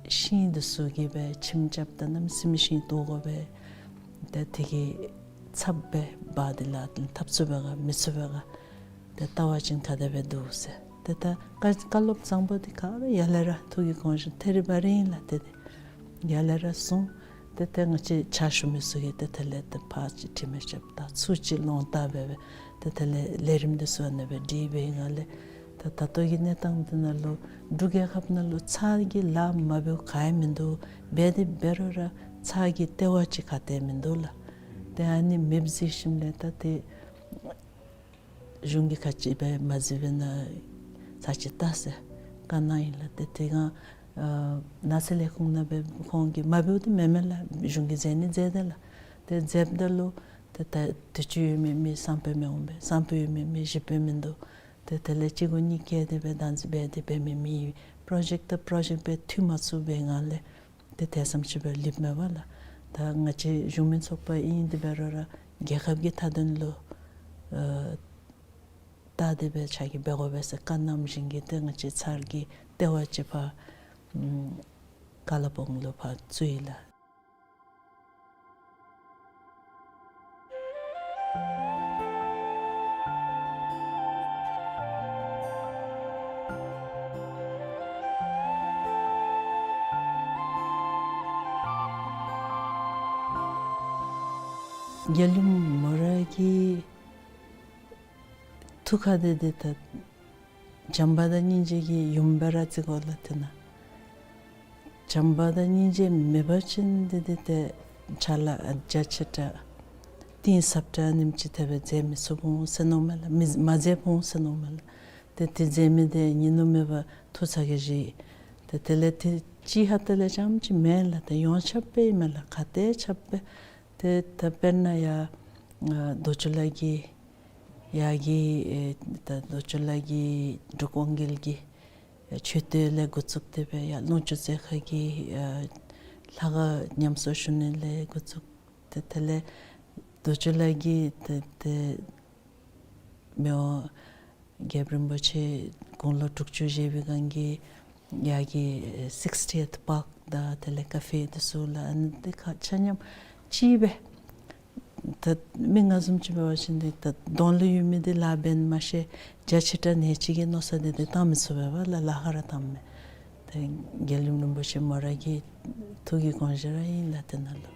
ཤིང་འདི་ཚུ་གིས་སྦེ་ཁྱིམ་རྐྱབ་ད་གནམ་མེད་ས་མེད་ཤིང་བཏོག་དགོ་པས། ཏེ་དེ་གི་ཚབ་སྦེ་འབག་སྟེ་ལཱ་འཐབ་ཚུགས་པས་ག་མི་ཚུགས་པས་ག། ཏེ་ལྟ་བ་ཅིན་ག་དེ་སྦེ་འདུག་ཟེར། ཏེ་ད་བཀའ་བཀའ་སློབ་བཟང་པོ་འདི་ག་ར་ཡར་ལས་ར་ཐུགས་ཀྱི་དགོངས་བཞེད་ཐད་རི་བ་རི་ཨིན་ལགས། ཏེ་ཏེ་ཡར་ལས་ར་གསུངས། ཏེ་ཏེ་ང་བཅས་ཕྱག་ཞུ་མི་ཚུ་གིས་ཏེ་དེ་ལས་ཏེ་ཕར་ཅིག་དྲི་མ་རྐྱབ་ད་ཚུར་ཅིག་ལོང་བཏབ་སྦེ་སྦེ་ཏེ་དེ་ལས་ལས་རིམ་འདི་ཚུ་ཨ་ནེ་སྦེ་སྒྲིག་པའི་སྒང་ལས་ད་ད་ལྟོ་གི་གནས་སྟངས་འདི་ནང་ལུ་འབྲུག་རྒྱལ་ཁབ་ནང་ལུ་ཚ་གྱང་ལཱ་མ་འབདཝ་ག་ཡང་མིན་འདུག། འབད་དེ་འབད་རུང་ར་ཚ་གྱང་ལྟེ་བ་ཅིག་ག་ཏེ་མིན་འདུག་ལགས། ཏེ་ཨ་ནི་མེདཔ་གཟིགས་ཞིནམ་ལས་ད་ཏེ་གཞུང་གིས་ག་ཅི་འབད་མ་གཟིགས་པས་ན་ཚར་ཅིག་བལྟ་ཟེར་བཀའ་གནང་ཡི་ལགས། ཏེ་དེ་སྒང་ཨ་ནགས་ཚལ་ལས་ཁུངས་ནང་སྦེ་ཁོང་གིས་མ་འབདཝ་འདི་མེན་མས་ལགས། གཞུང་གིས་མཛད་ནི་མཛད་དེ་ལགས། ཏེ་མཛདཔ་ད་ལུ་ཏེ་ད་དུས་ཅི་ཡོད་མི་མི་སང་ཕོད་མི་འོང་པས། སང་ཕོད་ཡོད་མི་མི་གཞེས་ཕོད་མིན་འདུག། ཏེ་དེ་ལས་གཅིག་གུ་གཉིས་བཀལ་ཏེ་སྦེ་བདག་འཛིན་འབད་དེ་འབད་མི་མི་པྲོ་ཇེཀཊ་དང་པྲོ་ཇེཀཊ་སྦེ་མཐུད་མ་ཚུགས་པའི་སྒང་ལས་ཏེ་དེ་ཙམ་ཅིག་སྦེ་ལུསཔ་མས་པ་ལགས། ད་ང་བཅས་གཞུང་མིན་ཚོགས་པ་ཨིན་ཏེ་འབད་རུང་ར་རྒྱལ་ཁབ་ཀྱི་མཐའ་དོན་ལུ་ཨ་བལྟ་སྟེ་སྦེ་ཕྱག་ལཱ་འབད་དགོ་པས་ཟེར་བཀའ་གནང་བཞིན་གྱི་ཏེ་ང་བཅས་ཚ་གྱང་ལྟེ་བ་ཅིག་ཕར་ཨམ་ཀ་ལ་སྦུག་ལུ་ཕར་བཙུགས་ཡི་ལགས། རྒྱལ་ཡུམ་མོ་ར་གི་ཐུགས་ཁར་འདི་འདི་ད་བྱམས་པ་དང་སྙིང་རྗེ་གི་ཡུམ་སྦེ་ར་བརྩི་དགོ་ལགས། དེ་ནང་བྱམས་པ་དང་སྙིང་རྗེ་མེད་པ་ཅིན་འདི་འདི་ཏེ་ཕྱག་ལཱ་རྒྱ་ཆེ་དྲགས་གཏིང་ཟབ་དྲགས་ཨ་ནེམ་ཅིག་དེ་སྦེ་མཛད་མི་ཚུགས་འོང་ཟེར་མནོཝ་མས་ལགས། མི་མ་མཛདཔ་འོང་ཟེར་མནོཝ་མས་ལགས། ཏེ་དེ་མཛད་མི་འདི་ཉིད་ནུབ་མེད་པ་ཐུགས་ཚ་གྱང་བཞེས། ཏེ་དེ་ལས་ཏེ་གཅིག་ཁ་ཐུག་ལས་རྐྱངམ་ཅིག་མེན་ལགས། ཏེ་ཡོངས་ཁྱབ་སྦེ་ཨིན་མས་ལགས། ག་ཏེ་ཁྱབ་སྦེ་ཏེ་ད་དཔེར་ན་ཡར་ཨ་རྡོ་སྐྱོང་ལ་གི་ཡར་གྱི་ཨེ་ད་རྡོ་སྐྱོང་ལ་གི་འབྲུག་དབང་རྒྱལ་གྱི་ཨེ་མཆོད་རྟེན་ལས་འགོ་བཙུགས་ཏེ་སྦེ་ཡར་ལུང་ཕྱོགས་རྩེ་ཁ་གི་ཨེ་ལྷ་ཁང་ཉམས་གསོ་ཞུ་ནི་ལས་འགོ་བཙུགས་ཏེ་དེ་ལས་རྡོ་སྐྱོང་ལ་གི་ཏེ་ཏེ་མི་དབང་རྒྱལཔོ་རིན་པོ་ཆེ་དགུང་ལོ་དྲུག་ཅུ་བཞེས་པའི་སྒང་གི་ཡར་གྱི་ཨེ་སིགསི་ཊི་ཨེཊ་པཱརཀ་དང་དེ་ལས་ཀ་ཧྥེ་འདི་ཚུ་ལགས། ཨ་ནི་འདི་ཁག་ཆ་མཉམ་གཅིག་སྦེ་ད་མི་ང་བཟུམ་ཅིག་འབད་བ་ཅིན་འདི་ད་གདོང་ལུ་ཡོད་མི་འདི་ལཱ་འབད་ནི་མ་ཤེས། རྒྱ་ཆེ་དྲགས་ནེ་ཅིག་གི་མནོ་བསམ་འདི་འདི་བཏང་མི་ཚུགས་པས་པ་ལགས། ལཱ་ཁག་ར་བཏངམ་མས། ཏེ་རྒྱལ་ཡུམ་རིན་པོ་ཆེ་མོ་ར་གི་ཐུགས་ཀྱི་དགོངས་བཞེད་ར་ཨིན་ལགས། དེ་ནང་ལུ་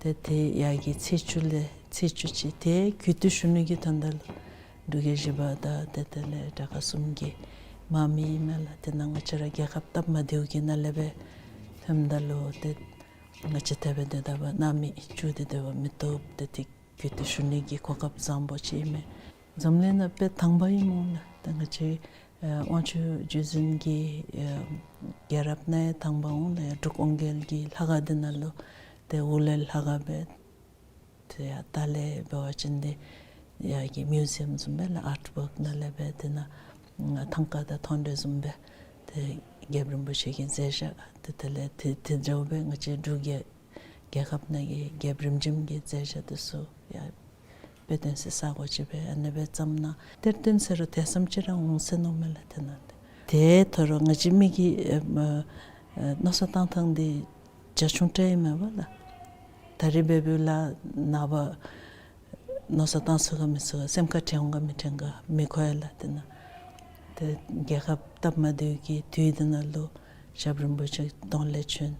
ཏེ་ཏེ་ཡར་གྱི་ཚེས་བཅུ་ལས་ཚེས་བཅུ་ཅིག་ཏེ་གུས་བཏུད་ཞུ་ནི་གི་དོན་དག་ལུ་འབྲུག་རྒྱལ་བཞི་པ་དང་ཏེ་དེ་ལས་དྲག་ཁག་གསུམ་གྱི་དམག་མི་ཨིན་མས་ལགས། དེ་ནང་ང་བཅས་ར་རྒྱལ་ཁབ་སྟབས་མ་བདེཝ་གི་ནང་ལས་སྦེ་ཐོནམ་ད་ལུ་ཏེ་ང་བཅས་དེ་སྦེ་སྡོད་ད་པ་ནང་མི་བཅུག་སྟེ་སྡོད་པ་མི་བཏུབ། ཏེ་ཏེ་གུས་བཏུད་ཞུ་ནི་གི་གོ་སྐབས་བཟང་པོ་ཅིག་ཨིན་མས། འཛམ་གླིང་ནང་དཔེ་དང་པ་ཨིནམ་འོང་ལགས། ད་ང་བཅས་ཨེ་དབང་ཕྱུག་བརྒྱུད་འཛིན་གྱི་ཨེ་རྒྱལ་རབས་ནང་ཡང་དང་པ་འོང་ལགས། ཡར་འབྲུག་དབང་རྒྱལ་གྱི་ལྷ་ཁང་འདི་ནང་ལུ་ཏེ་འོག་ལས་ལྷ་ཁང་སྦེ་ཏེ་ཡར་ལྟག་ལས་འབད་བ་ཅིན་འདི་ཡར་གྱི་མིའུ་ཛི་ཡམ་བཟུམ་སྦེ་ལགས། ཨརཊ་ཝརཀ་ནང་ལས་སྦེ་དེ་ནང་ཐང་ཀ་དང་ཐོང་གྲོལ་བཟུམ་སྦེ་ཏེ་རྒྱལཔོ་རིན་པོ་ཆེ་གི་མཛད་བཞག་ཏེ་དེ་ལས་ཏེ་དེ་འདྲཝ་སྦེ་ང་བཅས་འབྲུག་རྒྱལ་རྒྱལ་ཁབ་ནང་གི་རྒྱལཔོ་རིམ་བྱོན་གྱི་མཛད་བཞག་འདི་ཚུ་ཡང་དཔེ་སྟོན་སའི་ས་སྒོ་ཅིག་སྦེ་ཨ་ནེ་སྦེ་བརྩམས་ན་གཏེར་སྟོན་ཟེར་རུང་དེ་ཙམ་ཅིག་ར་འོང་ཟེར་མནོཝ་མས་ལགས། དེ་ནང་ཏེ་དོ་རུང་ང་བཅས་མི་གི་ཨེ་མ་ཨེ་མནོ་བསམ་བཏང་ཐངས་འདི་རྒྱ་ཆུང་དྲགས་ཨིན་མས་པ་ལགས། ད་རིས་འབད་འབདཝ་ལས་ནངས་པ་མནོ་བསམ་བཏང་ཚུགས་ག་མི་ཚུགས་ག་སེམས་ཁར་དྲན་འོང་ག་མི་དྲན་ག་མི་གོ་ཡ་ལགས། དེ་ནང་ཏེ་རྒྱལ་ཁབ་སྟབས་མ་བདེཝ་གི་དུས་འདི་ནང་ལུ་ཞབས་རིན་པོ་ཆེ་གདོང་ལེན་བྱོན།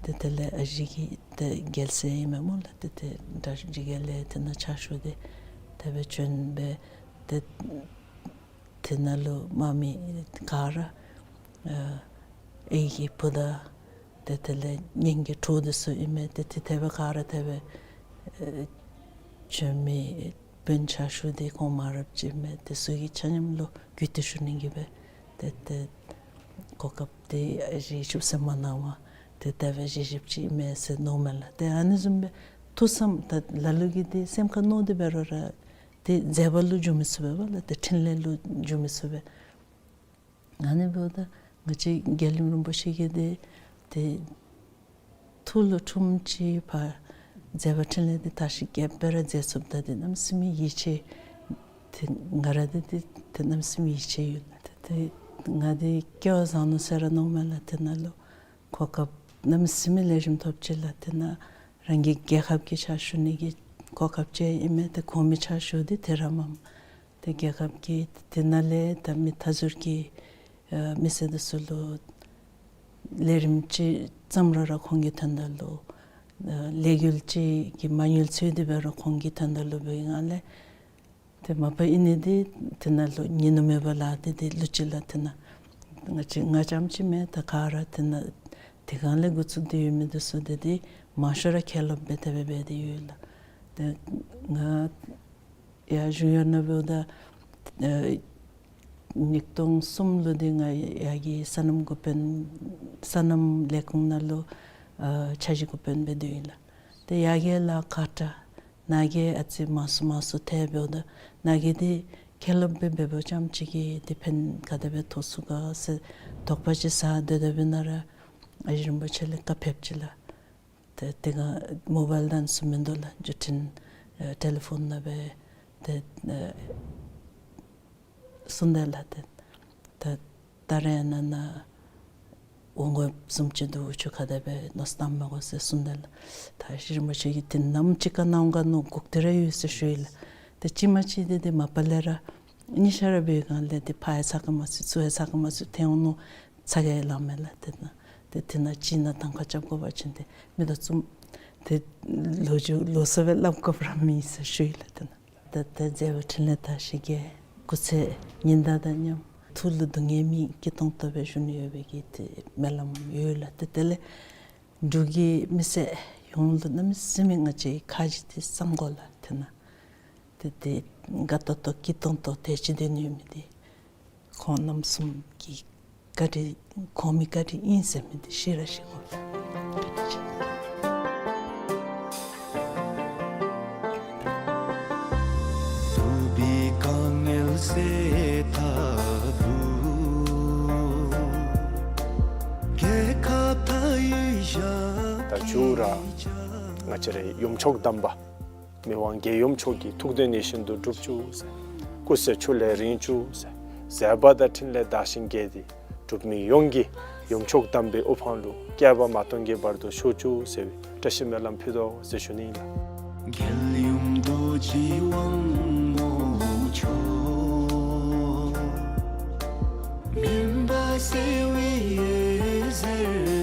ཏེ་དེ་ལས་ཨ་ཞེ་གི་ཏེ་རྒྱལ་སྲས་ཨིན་མས་སྨོ་ལགས། ཏེ་ཏེ་འདྲ་ཞིག་གི་ལས་དེ་ནང་ཕྱག་ཞུ་སྟེ་ དེ་སྦེ་བྱོན་སྦེ་ཏེ་དེ་ནང་ལུ་དམག་མི་ག་ར་ཨ་ཨའི་གི་བུ་དང་ཏེ་དེ་ལས་གཉེན་གྱི་གྲོགས་འདི་ཚུ་ཨིན་མས། ཏེ་ཏེ་དེ་སྦེ་ག་ར་དེ་སྦེ་ཨེ་བྱོན་མི་དཔོན་ཕྱག་ཞུ་འདི་ཁོང་མང་རབས་ཅིག་ཨིན་མས། དེ་ཚུ་གི་ཆ་མཉམ་ལུ་གུས་བཏུད་ཞུ་ནི་གི་སྦེ་ཏེ་ཏེ་གོ་སྐབས་འདི་ཨ་ཞིབ་ཅིག་ཟེར་མ་གནང་བར་ཏེ་དེ་སྦེ་ཞིབ་ཅིག་ཨིན་མས་ཟེར་མནོཝ་མས་ལགས། ཏེ་ཨ་ནི་བཟུམ་སྦེ་ཐུགས་བསམ་ད་ལ་ལུ་གིས་འདི་སེམས་ཁར་མནོ་སྟེ་འབད་རུང་ར་ཏེ་མཛད་པ་ལུ་འགྱུར་མི་ཚུགས་པས་པ་ལགས། ཏེ་ཕྲིན་ལས་ལུ་འགྱུར་མི་ཚུགས་པས། ཨ་ནི་འབདཝ་ད་ང་བཅས་རྒྱལ་ཡུམ་རིན་པོ་ཆེ་གིས་འདི་ཏེ་ཐུགས་ལུ་འཁྲུངམ་ཅིག་ཕར་མཛད་པ་འཕྲིན་ལས་འདི་ད་ཞིབ་རྐྱབ་སྦེ་ར་མཛད་ཚུགསཔ་ད་འདི་གནམ་མེད་ས་མེད་ཡིད་ཆེས། ཏེ་ང་ར་འདི་ཏེ་ཏེ་གནམ་མེད་ས་མེད་ཡིད་ཆེས་ཡོད་ལགས། ཏེ་ཏེ་ང་འདི་སྐལ་བ་བཟང་ནུག་ཟེར་ར་མནོཝ་མས་ལགས། དེ་ནང་ལུ་གོ་སྐབས་གནམ་མེད་ས་མེད་ལེགས་ཤོམ་ཐོབ་ཅི་ལགས། དེ་ནང་རང་གི་རྒྱལ་ཁབ་ཀྱི་ཕྱག་ཞུ་ནི་གི་གོ་སྐབས་ཅིག་ཨིན་མས། ཏེ་གོང་མའི་ཕྱག་ཞུ་འདི་ཏེ་ར་མངམ། ཏེ་རྒྱལ་ཁབ་ཀྱི་དེ་ནང་ལས་ད་མི་མཐའ་ཟུར་གྱི་ཨ་མི་སེར་འདི་ཚུ་ལུ་ལས་རིམ་ཅིག་བརྩམ་རུང་ར་ཁོང་གི་དོན་དག་ལུ་ཨ་ལས་འགུལ་ཅིག་གི་མ་དངུལ་འཚོལ་ཏེ་འབད་རུང་ཁོང་གི་དོན་དག་ལུ་འབད་བའི་སྒང་ལས་ཏེ་མ་པ་ཨིན་ནི་འདི་དེ་ནང་ལུ་ཉིན་ནུབ་མེད་པར་ལཱ་འདི་ཏེ་ལུ་ཅིག་ལགས། དེ་ནང་ང་བཅས་ང་རྐྱངམ་ཅིག་མེན། ད་ག་ར་དེ་ནང་དེ་སྒང་ལས་འགོ་བཙུགས་ཏེ་ཡོད་མི་འདི་ཚུ་འདི་ཏེ་མང་ཤོས་ར་མཁན་སློབ་སྦེ་དེ་སྦེ་འབད་དེ་ཡོད་ལགས། ཏེ་ང་ཡར་གཞུང་གཡོག་ནང་འབདཝ་ད་ཨ་ཉིས་སྟོང་གསུམ་ལུ་འདི་ང་ཡར་གྱི་སོ་ནམ་འགོ་དཔོན་སོ་ནམ་ལས་ཁུངས་ནང་ལུ་ཨ་འཆར་གཞི་འགོ་དཔོན་སྦེ་སྡོད་ཡི་ལགས། ཏེ་ཡར་གྱི་ལཱ་ཁག་དྲགས། ནཱ་གི་ཨ་ཙི་མང་སུ་མང་སུ་ཐལ་འབདཝ་ད་ནཱ་གི་འདི་མཁན་སློབ་སྦེ་འབདཝ་རྐྱངམ་ཅིག་གིས་འདི་ཕན་ག་དེ་སྦེ་ཐོགས་ཚུགས་ག་ཟེར་དོགས་པ་ཅིག་ཟ་སྡོད་སྡོདཔ་ཨིན་ན་ར་ཨ་ཞེ་རིན་པོ་ཆེ་ལས་བཀའ་ཕེབས་ཅི་ལགས། ཏེ་དེ་སྒང་མོ་བཱའིལ་དང་ཚུ་མིན་འདུག་ལགས། བརྒྱུད་འཕྲིན་ཨེ་ཊེ་ལི་ཕོན་ནང་སྦེ་ཏེ་ཨེ་གསུངས་དེས་ལགས། ཏེ་ད་ད་རེས་ནཱ་ནཱ་འོང་དགོཔ་བཟུམ་ཅིག་འདུག། ཁྱོད་ག་དེ་སྦེ་མནོ་བསམ་བཏང་མི་དགོ་ཟེར་གསུངས་དེས་ལགས། ད་ཞེ་རིན་པོ་ཆེ་གིས་ཏེ་ནམ་ཅིག་བཀའ་གནང་ག་མནོ་སྒུག་སྟེ་ར་ཡོད་ཟེར་ཞུ་ཡི་ལགས། ཏེ་ཅིག་མ་ཅིག་འདི་ཏེ་མ་པ་ལས་ར་ཉིན་ཤར་ར་འབད་བའི་སྒང་ལས་ཏེ་ཕར་ཡང་ཚ་ག་མ་ཚུད་ཚུར་ཡང་ཚ་ག་མ་ཚུད་ཐལ་འོང་མནོ་ཚ་གྱང་ཡང་ལང་མས་ལགས། ཏེ་ནཱ་ཏེ་དེ་ནང་ཅིག་ནང་གདམ་ཁ་རྐྱབ་དགོ་པ་ཅིན་ཏེ་མི་དང་བཙུམ་ཏེ་ལོ་རྒྱུས་ལོགས་སུ་སྦེ་སླབ་དགོཔ་ར་མེད་ཟེར་ཞུ་ཡི་ལགས། ཏེ་ནཱ་ད་ད་མཛད་པ་འཕྲིན་ལས་དར་ཞིང་རྒྱས། སྐུ་ཚེ་ཉི་ཟླ་དང་མཉམ། ཐུགས་ལུ་སྡུག་བསྔལ་མེད། སྐྱིད་ཏོང་ཏོ་སྦེ་བཞུགས་ནི་ཡོད་པའི་གི་ཏེ་སྨོན་ལམ་ཡོད་ལགས། ཏེ་དེ་ལས་འབྲུག་གི་མི་སེར་ཡོངས་ལུ་གནམ་མེད་ས་མེད་ང་བཅས་ཁ་རྗེ་འདི་བསམ་དགོ་ལགས། དེ་ནང་ཏེ་ཏེ་དགའ་ཏོག་ཏོ་སྐྱིད་ཏོང་ཏོ་དེ་ཅིག་སྡོད་ནི་ཡོད་མི་འདི་ཁོང་རྣམ་གསུམ་གྱི་བཀའ་དྲིན་གོང་མའི་བཀའ་དྲིན་ཨིན་ཟེར་མི་འདི་ཤེས་ར་ཤེས་དགོ་ལགས། ད་མཇུག་ར་ང་བཅས་རའི་ཡུམ་མཆོག་དམ་པ་མི་དབང་རྒྱལ་ཡུམ་མཆོག་གི་ཐུགས་དོན་ཡིད་བཞིན་དུ་འགྲུབ་བཅུག་ཟེར། སྐུ་ཚེ་ཁྱོད་ལས་རིང་བཅུག་ཟེར། མཛད་པ་དང་འཕྲིན་ལས་དར་ཞིང་རྒྱས་ཏེ་འབྲུག་མི་ཡོངས་ཀྱི་ཡུམ་མཆོག་དམ་པའི་དབུ་འཕང་ལུ་བསྐལ་པ་མ་སྟོངས་ཀྱི་བར་དུ་ཤོག་ཅིག་ཟེར་བའི་བཀྲ་ཤིས་སྨོན་ལམ་ཕུལ་དོ་ཟེར་ཞུ་ནི་ཨིན་ལགས། རྒྱལ་ཡུམ་རྡོ་རྗེ་དབང་མོ་མཆོག་སྨིན་པ་གསལ་བའི་འོད་ཟེར་ཨིན།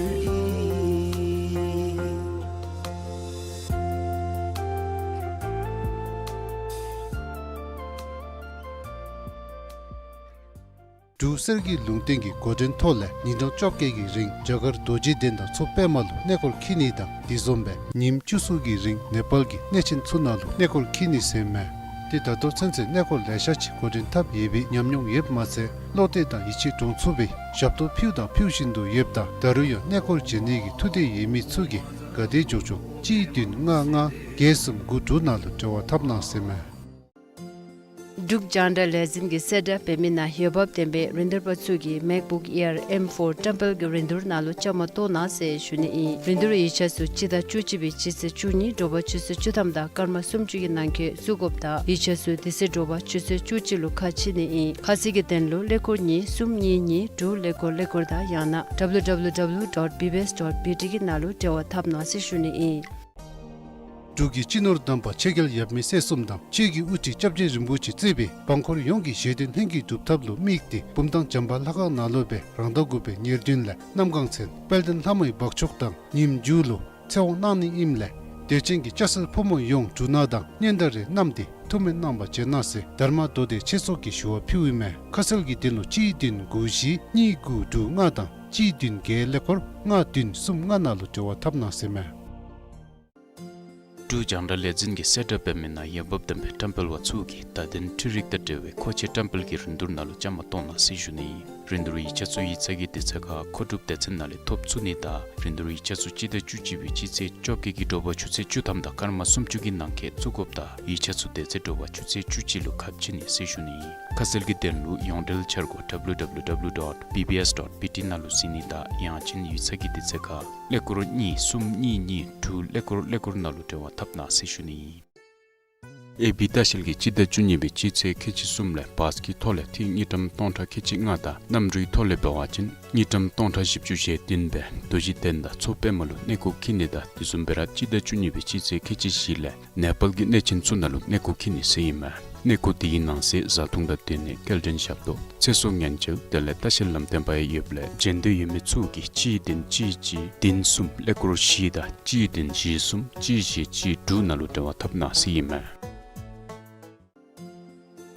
འབྲུག་གསེར་གྱི་ལུང་བསྟན་གྱི་འགོ་འདྲེན་ཐོག་ལས་ཉིན་གྲངས་བཅོ་བརྒྱད་ཀྱི་རིང་རྒྱ་གར་རྡོ་རྗེ་གདན་དང་མཚོ་པདྨ་ལུ་གནས་སྐོར་འཁྱིད་ནི་དང་དེ་བཟུམ་སྦེ་ཉིནམ་བཅུ་གསུམ་གྱི་རིང་ནེ་པཱལ་གྱི་གནས་ཆེན་ཚུ་ནང་ལུ་གནས་སྐོར་འཁྱིད་ནི་ཟེར་མས། ཏེ་ད་ལྟོ་ཚུན་ཚོད་གནས་སྐོར་ལེ་ཤ་ཅིག་འགོ་འདྲེན་འཐབ་ཡོད་པའི་ཉམས་མྱོང་ཡོདཔ་མ་ཚད་བློ་གཏད་དང་ཡིད་ཆེས་འདྲོངས་ཚུགས་པའི་ཞབས་ཏོག་ཕུལ་དང་ཕུལ་བཞིན་དུ་ཡོདཔ་ད་ད་རུང་ཡང་གནས་སྐོར་མཇལ་ནི་གི་ཐུགས་འདོད་ཡོད་མི་ཚུ་གིས་ག་དེ་མགྱོགས་མགྱོགས་གཅིག་བདུན་ལྔ་ལྔ་བརྒྱད་གསུམ་དགུ་དྲུག་ནང་ལུ་འབྲེལ་བ་འཐབ་གནང་ཟེར་མས། འབྲུག་རྒྱང་བསྒྲགས་ལས་འཛིན་གྱི་གསལ་བསྒྲགས་འབད་མི་ནང་འོས་འབབ་ལྡན་པའི་རིན་བསྡུར་པ་ཚུ་གིས་MacBook Air M four Temple གྱི་རིན་བསྡུར་ནང་ལུ་བཅའ་མར་གཏོགས་གནང་ཟེར་ཞུ་ནི་ཨིན། རིན་བསྡུར་ཡིག་ཆ་ཚུ་སྤྱི་ཟླ་བཅུ་གཅིག་པའི་སྤྱི་ཚེས་བཅུ་གཉིས་དྲོ་པ་ཆུ་ཚོད་བཅུ་ཐམ་དང་སྐར་མ་སུམ་ཅུ་གི་ནང་འཁོད་བཙུགས་དགོཔ་དང་ཡིག་ཆ་ཚུ་དེ་ཚེ་དྲོ་པ་ཆུ་ཚོད་བཅུ་གཅིག་ལུ་ཁ་ཕྱེ་ནི་ཨིན། ཁ་གསལ་གྱི་དོན་ལུ་ཀླད་ཀོར་གཉིས་གསུམ་གཉིས་གཉིས་དྲུག་ཀླད་ཀོར་ཀླད་ཀོར་དང་ཡང་ན་W W W dot B B S dot B T གི་ནང་ལུ་འབྲེལ་བ་འཐབ་གནང་ཟེར་ཞུ་ནི་ཨིན། འབྲུག་གི་སྤྱི་ནོར་དམ་པ་ཆོས་རྒྱལ་ཡབ་མེས་སྲས་གསུམ་དང་ཆོས་ཀྱི་དབུ་ཁྲིད་སྐྱབས་རྗེ་རིན་པོ་ཆེ་གཙོས་པའི་འབངས་འཁོར་ཡོངས་ཀྱི་བཞེད་དོན་ལྷུན་གྱིས་གྲུབ་ཐབས་ལུ་དམིགས་ཏེ་བུམ་ཐང་བྱམས་པ་ལྷ་ཁང་ནང་ལུ་སྦེ་རང་ཟླ་དགུ་པའི་ཉེར་བདུན་ལས་གནམ་གང་ཚེ་དཔལ་ལྡན་ལྷ་མོའི་འབག་མཆོག་དང་ཉིནམ་མཇུག་ལུ་ཚེ་དབང་གནང་ནི་ཨིནམ་ལས་དད་ཅན་གྱི་སྐྱ་སེར་ཕོ་མོ་ཡོངས་འབྲུ་སྣ་དང་སྙན་དར་རེ་བསྣམས་ཏེ་ ཐུགས་སྨོན་གནང་བ་བྱོན་གནང་ཟེར་དྷརྨ་མདོ་སྡེ་ཆོས་ཚོགས་ཀྱིས་ཞུ་བ་ཕུལཝ་ཨིན་མས། ཁ་གསལ་གྱི་དོན་ལུ་གཅིག་བདུན་དགུ་བཞི་གཉིས་དགུ་དྲུག་ལྔ་དང་གཅིག་བདུན་བརྒྱད་ཀླད་ཀོར་ལྔ་བདུན་གསུམ་ལྔ་ནང་ལུ་འབྲེལ་བ་འཐབ་གནང་ཟེར་མས། འབྲུག་རྒྱང་བསྒྲགས་ལས་འཛིན་གྱི་གསལ་བསྒྲགས་འབད་མི་ནང་འོས་འབབ་ལྡན་པའི་བཀྲམ་སྤེལ་པ་ཚུ་གིས་བརྡ་དོན་འཕྲུལ་རིག་དང་འབྲེལ་བའི་མཁོ་ཆས་བཀྲམ་སྤེལ་གྱི་རིན་བསྡུར་ནང་ལུ་བཅའ་མར་གཏོགས་གནང་ཟེར་ཞུ་ནི་ཨིན། རིན་བསྡུར་ཡིག་ཆ་ཚུ་ཡིག་ཚང་གི་དུས་ཚོད་ཁར་མཁོ་སྒྲུབ་སྡེ་ཚན་ནང་ལས་ཐོབ་ཚུགས་ནི་དང་རིན་བསྡུར་ཡིག་ཆ་ཚུ་སྤྱི་ཟླ་བཅུ་གཅིག་པའི་སྤྱི་ཚེས་བཅོ་བརྒྱད་ཀྱི་དྲོ་པ་ཆུ་ཚོད་བཅུ་ཐམ་དང་སྐར་མ་སུམ་ཅུ་གི་ནང་འཁོད་བཙུགས་དགོཔ་དང་ཡིག་ཆ་ཚུ་དེ་ཚེ་དྲོ་པ་ཆུ་ཚོད་བཅུ་གཅིག་ལུ་ཁ་ཕྱེ་ནི་ཟེར་ཞུ་ནི་ཨིན། ཁ་གསལ་གྱི་དོན་ལུ་ཡོངས་འབྲེལ་འཆར་སྒོ་W W W dot B B S dot B T ནང་ལུ་གཟིགས་ནི་དང་ཡང་ཅིན་ཡིག་ཚང་གི་དུས་ཚོད་ཁར་ཀླད་ཀོར་གཉིས་གསུམ་གཉིས་གཉིས་དྲུག་ཀླད་ཀོར་ཀླད་ཀོར་ནང་ལུ་འབྲེལ་བ་འཐབ་གནང་ཟེར་ཞུ་ནི་ཨིན། ཨེ་བི་ལྟ་བཤལ་གྱིས་སྤྱི་ཟླ་བཅུ་གཉིས་པའི་སྤྱི་ཚེས་ཁལ་གཅིག་གསུམ་ལས་བཱས་ཀྱི་ཐོག་ལས་ཐིག་དངུལ་ཀྲམ་སྟོང་ཕྲག་ཁལ་གཅིག་ལྔ་དང་གནམ་གྲུའི་ཐོག་ལས་འབད་བ་ཅིན་དངུལ་ཀྲམ་སྟོང་ཕྲག་བཞི་བཅུ་ཞེ་བདུན་སྦེ་རྡོ་རྗེ་གདན་དང་མཚོ་པདྨ་ལུ་གནས་སྐོར་འཁྱིད་ནི་དང་དེ་བཟུམ་སྦེ་ར་སྤྱི་ཟླ་བཅུ་གཉིས་པའི་སྤྱི་ཚེས་ཁལ་གཅིག་བཞི་ལས་ནེ་པཱལ་གྱི་གནས་ཆེན་ཚུ་ནང་ལུ་གནས་སྐོར་འཁྱིད་ནི་ཟེར་ཨིན་མས། གནས་སྐོར་དེའི་ནང་གསེས་བཟའ་འཐུང་དང་སྡོད་གནས་སྐྱེལ་འདྲེན་ཞབས་ཏོག་ཚེ་སྲོག་ཉེན་བཅོལ་དེ་ལས་ལྟ་བཤལ་ལམ་སྟོན་པ་ཡང་ཡོདཔ་ལས་བྱོན་འདོད་ཡོད་མི་ཚུ་གིས་གཅིག་བདུན་གཅིག་གཅིག་བདུན་གསུམ་ཀླད་ཀོར་བཞི་དང་གཅིག་བདུན་བཞི་གསུམ་གཅིག་བཞི་གཅིག་དྲུག་ནང་ལུ་འབྲེལ་བ་འཐབ་གནང་ཟེར་ཨིན་མས།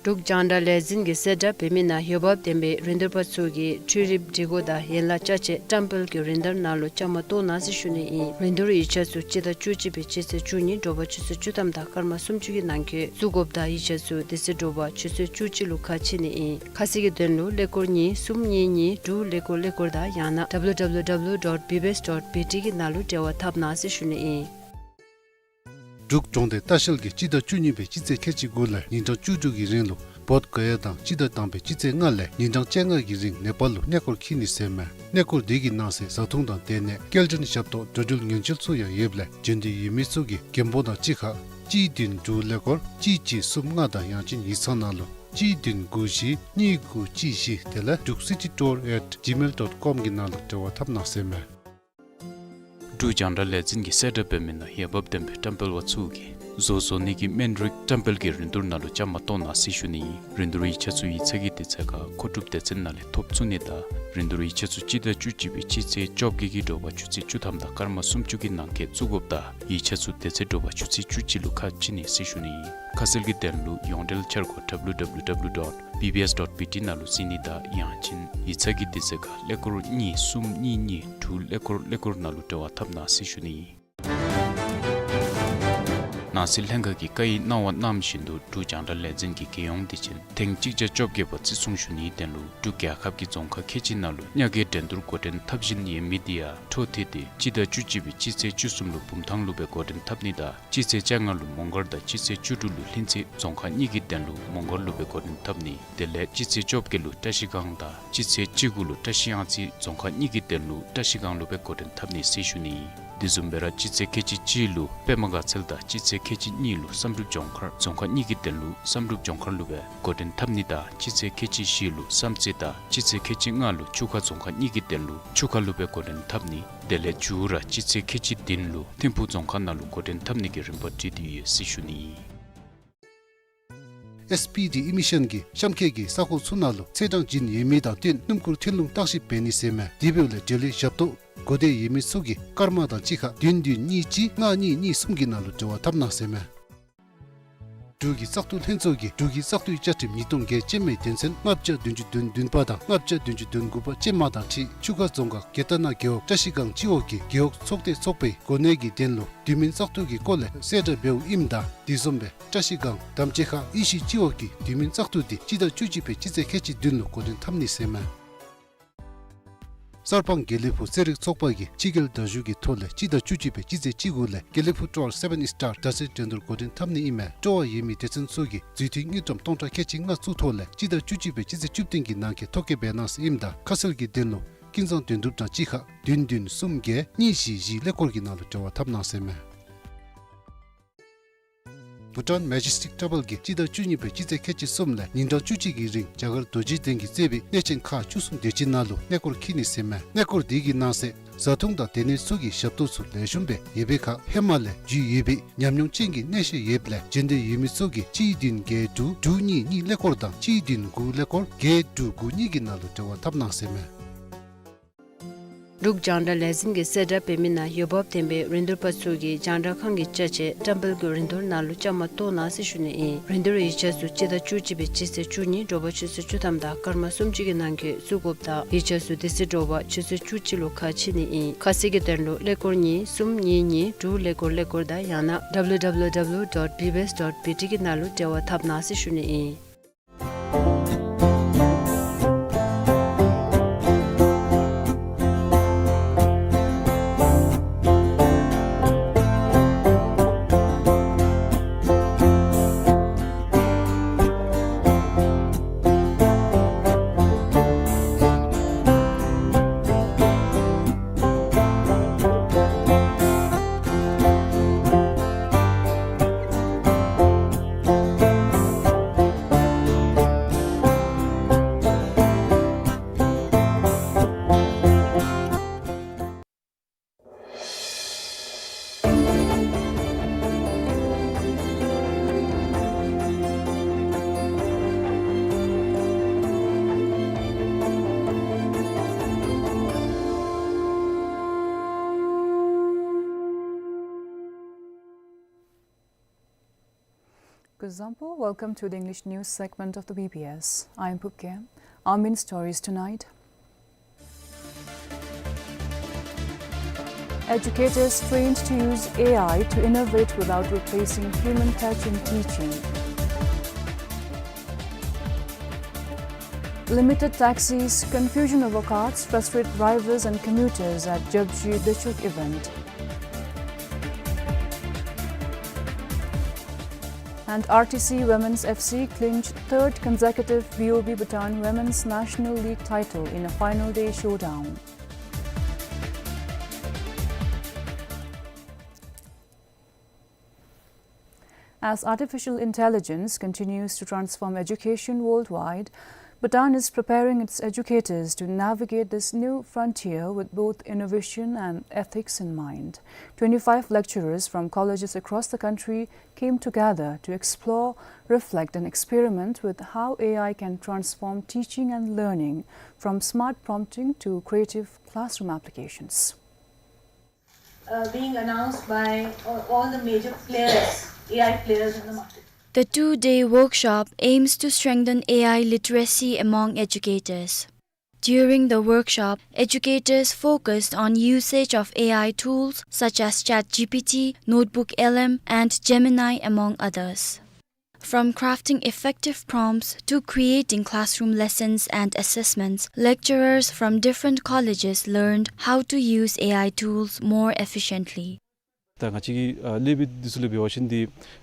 འབྲུག་རྒྱང་བསྒྲགས་ལས་འཛིན་གྱི་གསལ་བསྒྲགས་འབད་མི་ནང་འོས་འབབ་ལྡན་པའི་རིན་བསྡུར་པ་ཚུ་གིས་འཕྲུལ་རིག་སྒྲིག་གོ་དང་ཡན་ལག་ཅ་ཆས་བཀྲམ་སྤེལ་གྱི་རིན་བསྡུར་ནང་ལུ་བཅའ་མར་གཏོགས་གནང་ཟེར་ཞུ་ནི་ཨིན། རིན་བསྡུར་ཡིག་ཆ་ཚུ་སྤྱི་ཟླ་བཅུ་གཅིག་པའི་སྤྱི་ཚེས་བཅུ་གཉིས་དྲོ་པ་ཆུ་ཚོད་བཅུ་ཐམ་དང་སྐར་མ་སུམ་ཅུ་གི་ནང་འཁོད་བཙུགས་དགོཔ་དང་ཡིག་ཆ་ཚུ་དེ་ཚེ་དྲོ་པ་ཆུ་ཚོད་བཅུ་གཅིག་ལུ་ཁ་ཕྱེ་ནི་ཨིན། ཁ་གསལ་གྱི་དོན་ལུ་ཀླད་ཀོར་གཉིས་གསུམ་གཉིས་གཉིས་དྲུག་ཀླད་ཀོར་ཀླད་ཀོར་དང་ཡང་ན་W W W dot B B S dot B T གི་ནང་ལུ་འབྲེལ་བ་འཐབ་གནང་ཟེར་ཞུ་ནི་ཨིན། འབྲུག་གྲོང་སྡེ་ལྟ་བཤལ་གྱིས་སྤྱི་ཟླ་བཅུ་གཉིས་པའི་སྤྱི་ཚེས་ཁལ་གཅིག་དགུ་ལས་ཉིན་གྲངས་བཅུ་དྲུག་གི་རིང་ལུ་བོདྷ་ག་ཡ་དང་སྤྱི་ཟླ་དང་པའི་སྤྱི་ཚེས་ལྔ་ལས་ཉིན་གྲངས་བཅོ་ལྔ་གི་རིང་ནེ་པཱལ་ལུ་གནས་སྐོར་འཁྱིད་ནི་ཟེར་མས། གནས་སྐོར་དེ་གི་ནང་གསེས་བཟའ་འཐུང་དང་སྡོད་གནས་སྐྱེལ་འདྲེན་ཞབས་ཏོག་འགྲོ་འགྲུལ་ཉེན་བཅོལ་ཚུ་ཡང་ཡོདཔ་ལས་བྱོན་འདོད་ཡོད་མི་ཚུ་གིས་རྒན་པོ་དང་གཅིག་ཁར་གཅིག་བདུན་དྲུག་ཀླད་ཀོར་གཅིག་གཅིག་གསུམ་ལྔ་དང་ཡང་ཅིན་ཡིག་ཚང་ནང་ལུ་གཅིག་བདུན་དགུ་བཞི་གཉིས་དགུ་གཅིག་བཞི་དེ་ལས་འབྲུག་སི་ཊི་ཊུར་ཨེཊ་ཇི་མེལ་ཌོཊ་ཀོམ་གི་ནང་ལུ་འབྲེལ་བ་འཐབ་གནང་ཟེར་མས། འབྲུག་རྒྱང་བསྒྲགས་ལས་འཛིན་གྱི་གསལ་བསྒྲགས་འབད་མི་ནང་འོས་འབབ་ལྡན་པའི་བཀྲམ་སྤེལ་པ་ཚུ་གིས་བཟོ་བཟོ་ནི་གི་སྨན་རིགས་བཀྲམ་སྤེལ་གྱི་རིན་བསྡུར་ནང་ལུ་བཅའ་མར་གཏོགས་གནང་ཟེར་ཞུ་ནི་ཨིན། རིན་བསྡུར་ཡིག་ཆ་ཚུ་ཡིག་ཚང་གི་དུས་ཚོད་ཁར་མཁོ་སྒྲུབ་སྡེ་ཚན་ནང་ལས་ཐོབ་ཚུགས་ནི་དང་རིན་བསྡུར་ཡིག་ཆ་ཚུ་སྤྱི་ཟླ་བཅུ་གཅིག་པའི་སྤྱི་ཚེས་བཅོ་བརྒྱད་ཀྱི་དྲོ་པ་ཆུ་ཚོད་བཅུ་ཐམ་དང་སྐར་མ་སུམ་ཅུ་གི་ནང་འཁོད་བཙུགས་དགོཔ་དང་ཡིག་ཆ་ཚུ་དེ་ཚེ་དྲོ་པ་ཆུ་ཚོད་བཅུ་གཅིག་ལུ་ཁ་ཕྱེ་ནི་ཟེར་ཞུ་ནི་ཨིན། ཁ་གསལ་གྱི་དོན་ལུ་ཡོངས་འབྲེལ་འཆར་སྒོ་W W W dot B B S dot B T ནང་ལུ་གཟིགས་ནི་དང་ཡང་ཅིན་ཡིག་ཚང་གི་དུས་ཚོད་ཁར་ཀླད་ཀོར་གཉིས་གསུམ་གཉིས་གཉིས་དྲུག་ཀླད་ཀོར་ཀླད་ཀོར་ནང་ལུ་འབྲེལ་བ་འཐབ་གནང་ཟེར་ཞུ་ནི་ཨིན། ནང་སྲིད་ལྷན་ཁག་གིས་བཀའ་ཡིག་གནང་བ་གནངམ་བཞིན་དུ་འབྲུག་རྒྱང་བསྒྲགས་ལས་འཛིན་གྱི་རྒྱལ་ཡོངས་བདེ་ཆེན་ཐེངས་གཅིག་བརྒྱ་བཅོ་བརྒྱད་པ་བརྩི་སྲུང་ཞུ་ནིའི་དོན་ལུ་འབྲུག་རྒྱལ་ཁབ་ཀྱི་རྫོང་ཁག་ཁལ་གཅིག་ནང་ལུ་ཉ་རྒོད་འགྲན་བསྡུར་འགོ་འདྲེན་འཐབ་བཞིན་ཡོད་མི་དེ་ཡང་འཕྲོ་མཐུད་དེ་སྤྱི་ཟླ་བཅུ་གཅིག་པའི་སྤྱི་ཚེས་བཅུ་གསུམ་ལུ་བུམ་ཐང་ལུ་སྦེ་འགོ་འདྲེན་འཐབ་ནི་དང་སྤྱི་ཚེས་བཅོ་ལྔ་ལུ་མོང་སྒར་དང་སྤྱི་ཚེས་བཅུ་དྲུག་ལུ་ལྷུན་རྩེ་རྫོང་ཁག་གཉིས་ཀྱི་དོན་ལུ་མོང་སྒར་ལུ་སྦེ་འགོ་འདྲེན་འཐབ་ནི། དེ་ལས་སྤྱི་ཚེས་བཅོ་བརྒྱད་ལུ་བཀྲ་ཤིས་སྒང་དང་སྤྱི་ཚེས་བཅུ་དགུ་ལུ་བཀྲ་ཤིས་གཡང་རྩེ་རྫོང་ཁག་གཉིས་ཀྱི་དོན་ལུ་བཀྲ་ཤིས་སྒང་ལུ་སྦེ་འགོ་འདྲེན་འཐབ་ནི་ཟེར་ཞུ་ནི་ཨིན། དེ་བཟུམ་སྦེ་ར་སྤྱི་ཚེས་ཁལ་གཅིག་གཅིག་ལུ་པདྨ་དགའ་ཚལ་དང་སྤྱི་ཚེས་ཁལ་གཅིག་གཉིས་ལུ་བསམ་གྲུབ་ལྗོངས་མཁར་རྫོང་ཁག་གཉིས་ཀྱི་དོན་ལུ་བསམ་གྲུབ་ལྗོངས་མཁར་ལུ་སྦེ་འགོ་འདྲེན་འཐབ་ནི་དང་སྤྱི་ཚེས་ཁལ་གཅིག་བཞི་ལུ་བསམ་རྩེ་དང་སྤྱི་ཚེས་ཁལ་གཅིག་ལྔ་ལུ་ཆུ་ཁ་རྫོང་ཁག་གཉིས་ཀྱི་དོན་ལུ་ཆུ་ཁ་ལུ་སྦེ་འགོ་འདྲེན་འཐབ་ནི། དེ་ལས་མཇུག་ར་སྤྱི་ཚེས་ཁལ་གཅིག་བདུན་ལུ་ཐིམ་ཕུག་རྫོང་ཁག་ནང་ལུ་འགོ་འདྲེན་འཐབ་ནི་གི་རིམ་པ་སྒྲིག་སྟེ་ཡོད་ཟེར་ཞུ་ནི་ཨིན། ཨེསི་པི་ཌི་ཨེ་མི་ཤཱན་གྱིས་གཤམ་འཁོད་ཀྱི་ས་ཁོངས་ཚུ་ནང་ལུ་ཚེས་གྲངས་བྱིན་ཡོད་མི་དང་བསྟུན་སྣུམ་འཁོར་ཐོན་ལུང་བརྟག་ཞིབ་འབད་ནི་ཟེར་མས། དེ་འབདཝ་ལས་འབྲེལ་ཡོད་ཞབས་ཏོག་གོ་བདེ་ཡོད་མི་ཚུ་གིས་སྐར་མ་དང་གཅིག་ཁར་བདུན་བདུན་གཉིས་གཅིག་ལྔ་གཉིས་གཉིས་གསུམ་གྱི་ནང་ལུ་འབྲེལ་བ་འཐབ་གནང་ཟེར་མས། འབྲུག་གི་བཙག་འཐུ་ལྷན་ཚོགས་ཀྱིས་འབྲུག་གི་བཙག་འཐུའི་བཅའ་ཁྲིམས་ཉིས་སྟོང་བརྒྱད་ཅན་མའི་དོན་ཚན་ལྔ་བརྒྱ་བདུན་ཅུ་དོན་བདུན་པ་དང་ལྔ་བརྒྱ་བདུན་ཅུ་དོན་དགུ་པ་ཅན་མ་དང་འཁྲིལ་ཆུ་ཁ་རྫོང་ཁག་རྒྱལ་ཐ་ན་རྒེད་འོག་བཀྲ་ཤིས་སྒང་སྤྱི་འོག་གི་རྒེད་འོག་ཚོགས་སྡེ་ཚོགས་པའི་གོ་གནས་ཀྱི་དོན་ལུ་དུས་མིན་བཙག་འཐུ་གི་སྐོར་ལས་གསལ་བསྒྲགས་འབདཝ་ཨིནམ་ད་དེ་བཟུམ་སྦེ་བཀྲ་ཤིས་སྒང་དམ་ཅན་ཁ་ཨི་ཤི་སྤྱི་འོག་གི་དུས་མིན་བཙག་འཐུ་དེ་སྤྱི་ཟླ་བཅུ་གཅིག་པའི་སྤྱི་ཚེས་ཁལ་གཅིག་བདུན་ལུ་འགོ་འདྲེན་འཐབ་ནི་ཟེར་མས། གསར་སྤང་དགེ་ལེགས་ཕུག་རྩེད་རིགས་ཚོགས་པ་གིས་ཕྱི་རྒྱལ་བརྡ་བརྒྱུད་ཀྱི་ཐོག་ལས་སྤྱི་ཟླ་བཅུ་གཅིག་པའི་སྤྱི་ཚེས་གཅིག་དགུ་ལས་དགེ་ལེགས་ཕུག་ཊུར་སེ་བེན་སི་ཊར་དྲ་ཚིགས་འགྲན་བསྡུར་འགོ་འདྲེན་འཐབ་ནི་ཨིན་མས། སྤྲོ་བ་ཡོད་མི་སྡེ་ཚན་ཚུ་གིས་འཛུལ་ཐིག་དངུལ་ཀྲམ་སྟོང་ཕྲག་ཁལ་གཅིག་ལྔ་བཙུགས་ཐོག་ལས་སྤྱི་ཟླ་བཅུ་གཅིག་པའི་སྤྱི་ཚེས་བཅུ་བདུན་གྱི་ནང་འཁོད་ཐོ་བཀོད་འབད་གནང་ཟེར་ཨིནམ་ད་ཁ་གསལ་གྱི་དོན་ལུ་ཀུན་བཟང་དོན་གྲུབ་དང་གཅིག་ཁར་བདུན་བདུན་གསུམ་བརྒྱད་གཉིས་བཞི་བཞི་ཀླད་ཀོར་གྱི་ནང་ལུ་འབྲེལ་བ་འཐབ་གནང་ཟེར་མས། བྷུ་ཊཱན་མེ་ཇེ་སི་ཊིག་ཊ་བཱལ་གྱིས་སྤྱི་ཟླ་བཅུ་གཉིས་པའི་སྤྱི་ཚེས་ཁལ་གཅིག་གསུམ་ལས་ཉིན་གྲངས་བཅུ་གཅིག་གི་རིང་རྒྱ་གར་རྡོ་རྗེ་གདན་གྱིས་གཙོས་པའི་གནས་ཆེན་ཁག་བཅུ་གསུམ་དེ་ཅིག་ནང་ལུ་གནས་སྐོར་འཁྱིད་ནི་ཟེར་མས། གནས་སྐོར་དེ་གི་ནང་གསེས་བཟའ་འཐུང་དང་སྡོད་གནས་ཚུ་གི་ཞབས་ཏོག་ཚུ་ལེགས་ཤོམ་སྦེ་ཡོད་པའི་ཁར་ཧེ་མ་ལས་རྒྱུས་ཡོད་པའི་ཉམས་མྱོང་ཅན་གྱི་གནས་བཤད་ཡོདཔ་ལས་བྱོན་འདོད་ཡོད་མི་ཚུ་གིས་གཅིག་བདུན་བརྒྱད་དྲུག་དྲུག་གཉིས་གཉིས་ཀླད་ཀོར་དང་གཅིག་བདུན་དགུ་ཀླད་ཀོར་བརྒྱད་དྲུག་དགུ་གཉིས་ཀྱི་ནང་ལུ་འབྲེལ་བ་འཐབ་གནང་ཟེར་མས། འབྲུག་རྒྱང་བསྒྲགས་ལས་འཛིན་གྱིས་གསལ་བསྒྲགས་འབད་མི་ནང་འོས་འབབ་ལྡན་པའི་རིན་བསྡུར་པ་ཚུ་གིས་རྒྱང་བསྒྲགས་ཁང་གི་ཅ་ཆས་བཀྲམ་སྤེལ་གྱི་རིན་བསྡུར་ནང་ལུ་བཅའ་མར་གཏོགས་གནང་ཟེར་ཞུ་ནི་ཨིན། རིན་བསྡུར་ཡིག་ཆ་ཚུ་སྤྱི་ཟླ་བཅུ་གཅིག་པའི་སྤྱི་ཚེས་བཅུ་གཉིས་དྲོ་པ་ཆུ་ཚོད་བཅུ་ཐམ་དང་སྐར་མ་སུམ་ཅུ་གི་ནང་འཁོད་བཙུགས་དགོཔ་དང་ཡིག་ཆ་ཚུ་དེ་ཚེ་དྲོ་པ་ཆུ་ཚོད་བཅུ་གཅིག་ལུ་ཁ་ཕྱེ་ནི་ཨིན། ཁ་གསལ་གྱི་དོན་ལུ་ཀླད་ཀོར་གཉིས་གསུམ་གཉིས་གཉིས་དྲུག་ཀླད་ཀོར་ཀླད་ཀོར་དང་ཡང་ན་W W W dot B B S dot B T གི་ནང་ལུ་འབྲེལ་བ་འཐབ་གནང་ཟེར་ཞུ་ནི་ཨིན། Kuzuzangpo, welcome to the English news segment of the B B S. I am Phuket. Our main stories tonight. Educators trained to use A I to innovate without replacing human touch in teaching. Limited taxis, confusion over cards, frustrate drivers and commuters at Jabji Dechuk event. And R T C Women's F C clinched third consecutive B O B Bhutan Women's National League title in a final day showdown. As artificial intelligence continues to transform education worldwide, Bhutan is preparing its educators to navigate this new frontier with both innovation and ethics in mind. Twenty-five lecturers from colleges across the country came together to explore, reflect, and experiment with how A I can transform teaching and learning, from smart prompting to creative classroom applications. Uh, being announced by all, all the major players, A I players in the market. The two-day workshop aims to strengthen A I literacy among educators. During the workshop, educators focused on usage of A I tools such as ChatGPT, Notebook L M, and Gemini, among others. From crafting effective prompts to creating classroom lessons and assessments, lecturers from different colleges learned how to use A I tools more efficiently. ད་ང་བཅས་ཀྱིས་ཨ་ལེབ་འདི་ཚུ་ལུ་འབད་བ་ཅིན་འདི་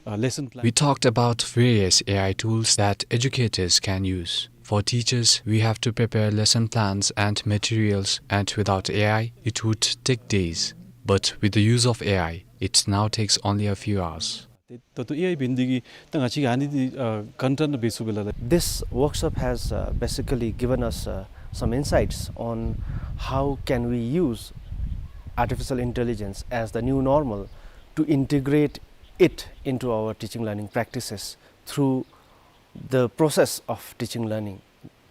ཨ་lesson plan. We talked about various A I tools that educators can use. For teachers, we have to prepare lesson plans and materials, and without A I, it would take days. But with the use of A I, it now takes only a few hours. ཏེ་ད་ལྟོ་ཨེ་ཨའི་འབད་ནི་འདི་གིས་ད་ང་བཅས་ཀྱིས་ཨ་ནི་འདི་ཨ་ག་དེ་སྦེ་འབད་ཚུགས་པས་ལགས། This workshop has, uh, basically given us, uh, some insights on how can we use artificial intelligence as the new normal to integrate it into our teaching learning practices through the process of teaching learning,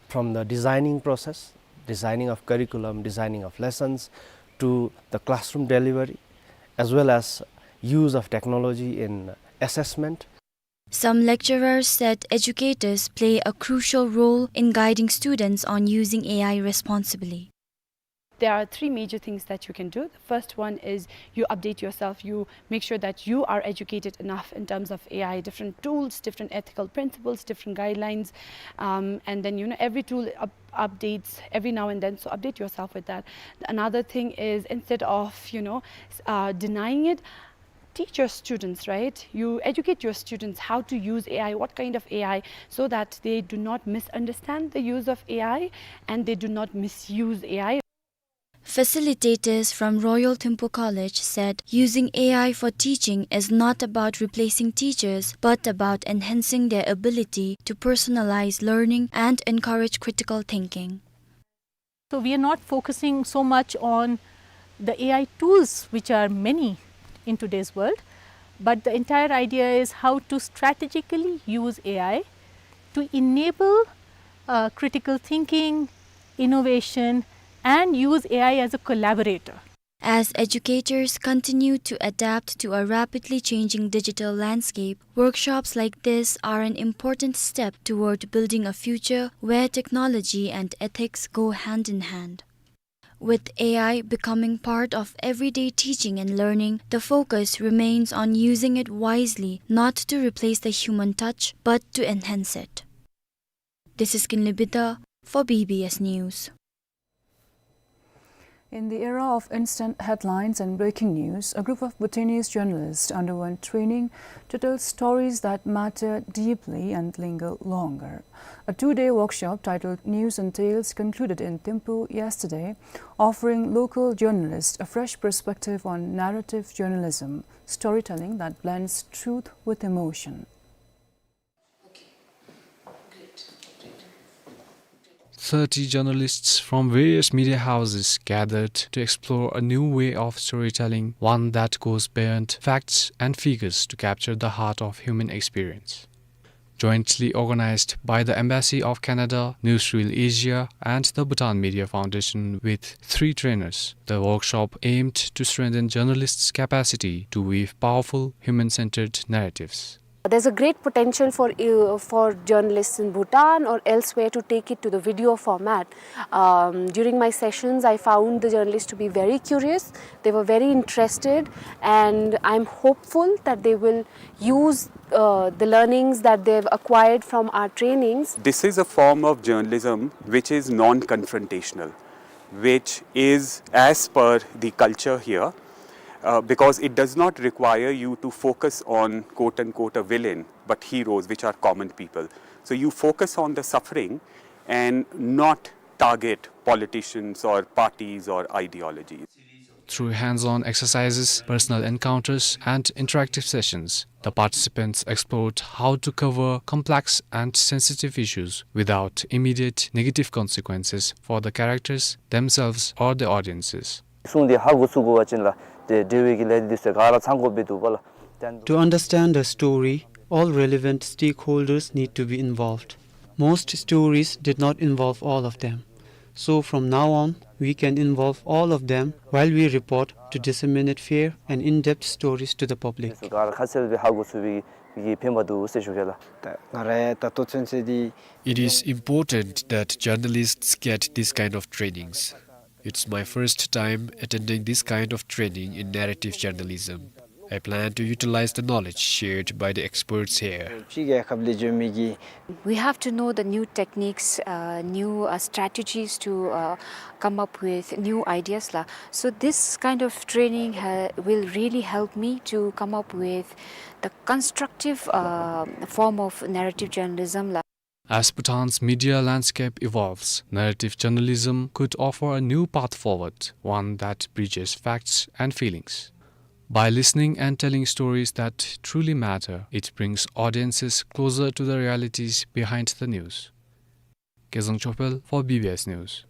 from the designing process, designing of curriculum, designing of lessons, to the classroom delivery, as well as use of technology in assessment. Some lecturers said educators play a crucial role in guiding students on using A I responsibly. There are three major things that you can do. The first one is you update yourself. You make sure that you are educated enough in terms of A I, different tools, different ethical principles, different guidelines. Um, and then, you know, every tool up-, updates every now and then, so update yourself with that. Another thing is, instead of, you know, s-, uh, denying it, teach your students, right? You educate your students how to use A I, what kind of A I, so that they do not misunderstand the use of A I and they do not misuse A I. Facilitators from Royal Thimphu College said using A I for teaching is not about replacing teachers, but about enhancing their ability to personalize learning and encourage critical thinking. So we are not focusing so much on the A I tools, which are many in today's world, but the entire idea is how to strategically use A I to enable, uh, critical thinking, innovation, and use A I as a collaborator. As educators continue to adapt to a rapidly changing digital landscape, workshops like this are an important step toward building a future where technology and ethics go hand in hand. With A I becoming part of everyday teaching and learning, the focus remains on using it wisely, not to replace the human touch, but to enhance it. This is Kinley Bidha for B B S News. In the era of instant headlines and breaking news, a group of Bhutanese journalists underwent training to tell stories that matter deeply and linger longer. A two-day workshop titled News and Tales concluded in Thimphu yesterday, offering local journalists a fresh perspective on narrative journalism, storytelling that blends truth with emotion. Thirty journalists from various media houses gathered to explore a new way of storytelling, one that goes beyond facts and figures to capture the heart of human experience. Jointly organized by the Embassy of Canada, Newsreel Asia, and the Bhutan Media Foundation with three trainers, the workshop aimed to strengthen journalists' capacity to weave powerful, human-centered narratives. There's a great potential for, uh, for journalists in Bhutan or elsewhere to take it to the video format. Um, during my sessions, I found the journalists to be very curious. They were very interested, and I'm hopeful that they will use, uh, the learnings that they've acquired from our trainings. This is a form of journalism which is non-confrontational, which is as per the culture here, uh, because it does not require you to focus on, quote unquote, a villain, but heroes, which are common people. So you focus on the suffering and not target politicians or parties or ideologies. Through hands-on exercises, personal encounters, and interactive sessions, the participants explored how to cover complex and sensitive issues without immediate negative consequences for the characters themselves or the audiences. གསུང་འདི་ཧ་གོ་ཚུགས་དགོ་པ་ཅིན་ལགས་ཏེ་འབྲེལ་བའི་གི་ལས་སྡེ་འདི་ཚུ་ག་ར་ཚང་དགོཔ་སྦེ་འདུག་པ་ལགས། To understand a story, all relevant stakeholders need to be involved. Most stories did not involve all of them. So from now on, we can involve all of them while we report to disseminate fair and in-depth stories to the public. ག་ར་ཁ་གསལ་སྦེ་ཧ་གོ་ཚུགས་པའི་གི་ཕན་པ་འདུག་ཟེར་ཞུ་གེ་ལགས། ད་ང་ར་ད་ལྟོ་ཚུན་ཚོད་འདི It is important that journalists get this kind of trainings. It's my first time attending this kind of training in narrative journalism. I plan to utilize the knowledge shared by the experts here. ཕྱི་རྒྱལ་ཁབ་ལས་འབྱོན་མི་གི We have to know the new techniques, uh, new, uh, strategies to, uh, come up with new ideas, la. So this kind of training ha-, will really help me to come up with the constructive, uh, form of narrative journalism, la. As Bhutan's media landscape evolves, narrative journalism could offer a new path forward, one that bridges facts and feelings. By listening and telling stories that truly matter, it brings audiences closer to the realities behind the news. Kezang Chopel for B B S News.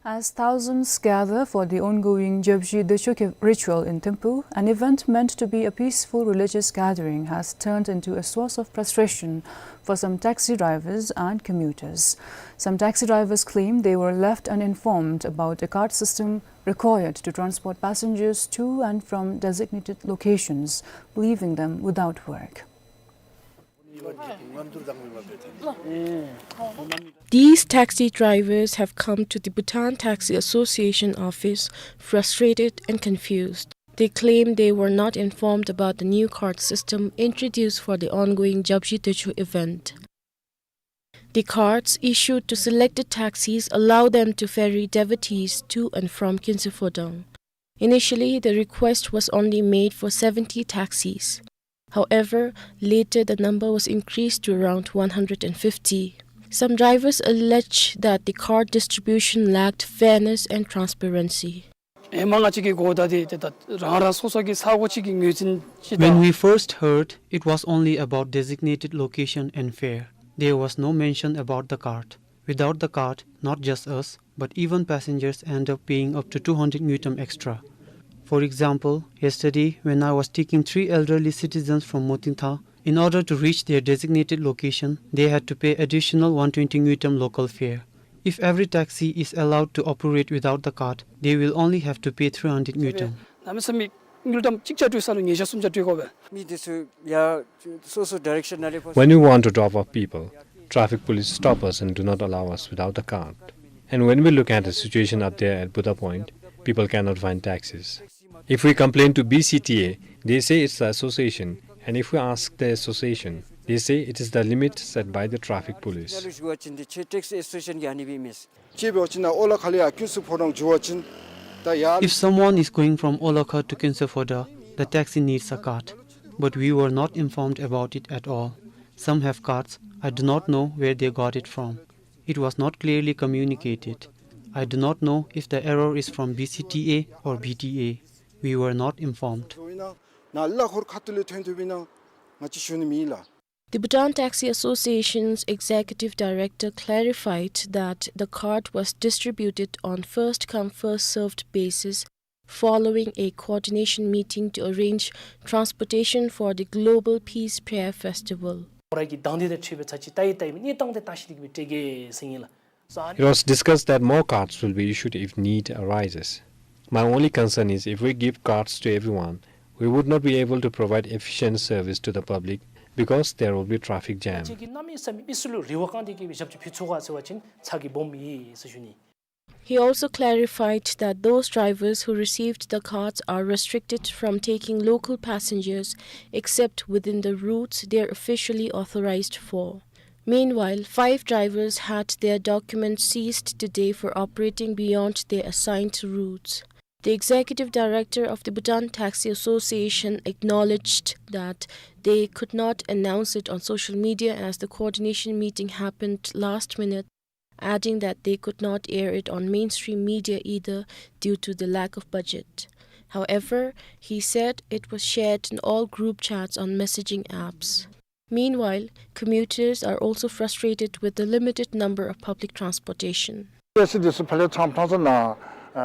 As thousands gather for the ongoing Jabzhi Dechokhe ritual in Thimphu, an event meant to be a peaceful religious gathering has turned into a source of frustration for some taxi drivers and commuters. Some taxi drivers claim they were left uninformed about the cart system required to transport passengers to and from designated locations, leaving them without work. These taxi drivers have come to the Bhutan Taxi Association office frustrated and confused. They claim they were not informed about the new cart system introduced for the ongoing Jabzhi Techo event. The carts issued to selected taxis allow them to ferry devotees to and from Khyentse Phodrang. Initially, the request was only made for seventy taxis. However, later the number was increased to around one hundred and fifty. Some drivers allege that the cart distribution lacked fairness and transparency. ཧེ་མ་ང་བཅས་ཀྱིས་གོ་ད་དེ་ཏེ་ད་རང་རང་སོ་སོ་གི་ས་གོ་ཅིག་གི་ངོས་འཛིན་ཅིག་དང་། When we first heard, it was only about designated location and fare. There was no mention about the cart. Without the cart, not just us, but even passengers end up paying up to two hundred ngultrum extra. For example, yesterday when I was taking three elderly citizens from Motingtha, in order to reach their designated location, they had to pay additional one twenty ngultrum local fare. If every taxi is allowed to operate without the card, they will only have to pay three hundred ngultrum. གནམ་མེད་ས་མེད་དངུལ་ཀྲམ་གཅིག་བརྒྱ་སྤྲོད་ས་ལུ་ཉིས་བརྒྱ་སུམ་བརྒྱ་སྤྲོད་དགོ་པས། མི་འདི་ཚུ་ཡར་སོ་སོ་ཌའི་རེཀ་ཤཱན་ནང་ལས་ཕར། When we want to drop off people, traffic police stop us and do not allow us without the card. And when we look at the situation up there at Buddha Point, people cannot find taxis. If we complain to B C T A, they say it's the association, and if we ask the association, they say it is the limit set by the traffic police. ལུ་ཞུ་བ་ཅིན་འདི་ཁྱེད་ཊེག་སི་ཨེ་སོ་སི་ཨེ་ཤཱན་གྱིས་ཨ་ནི་སྦེ་མས། ཅིག་འབད་བ་ཅིན་ཨོ་ལ་ཁ་ལས་ཡར་ཀུན་སུ་ཕོ་བྲང་འགྱོ་བ་ཅིན་ད་ཡར། If someone is going from Olakha to Kinsufoda, the taxi needs a card, but we were not informed about it at all. Some have cards, I do not know where they got it from. It was not clearly communicated. I do not know if the error is from B C T A or B T A. We were not informed. ནཱ་གླ་འཁོར་ཁ་ཐུག་ལས་ཐོན་ཐུབ་ཨིན་ན་ང་བཅས་ཞུ་ནི་མེད་ལགས། The Bhutan Taxi Association's executive director clarified that the card was distributed on first-come, first-served basis following a coordination meeting to arrange transportation for the Global Peace Prayer Festival. ཁོང་ར་གི་དང་འདོད་དང་འཁྲིལ་བའི་ཚར་གཅིག་ལྟ་ཡི་ལྟ་ཡི་མེན་གནས་སྟངས་དེ་བལྟ་ཞིནམ་ལས་གི་སྦེ་སྤྲོད་གེ་ཟེར་ཨིན་ལགས། It was discussed that more cards will be issued if need arises. My only concern is if we give cards to everyone, we would not be able to provide efficient service to the public because there will be traffic jam. ང་བཅས་ཀྱིས་གནམ་མེད་ས་མེད་མི་སེར་ལུ་རེ་བ་བསྐང་སྟེ་གི་སྦེ་ཞབས་ཕྱི་ཕུལ་ཚུགས་ག་ཟེར་བ་ཅིན་ཚ་གྱང་སྦོམ་ཨིན་ཟེར་ཞུ་ནི། He also clarified that those drivers who received the cards are restricted from taking local passengers except within the routes they are officially authorized for. Meanwhile, five drivers had their documents seized today for operating beyond their assigned routes. The executive director of the Bhutan Taxi Association acknowledged that they could not announce it on social media as the coordination meeting happened last minute, adding that they could not air it on mainstream media either due to the lack of budget. However, he said it was shared in all group chats on messaging apps. Meanwhile, commuters are also frustrated with the limited number of public transportation.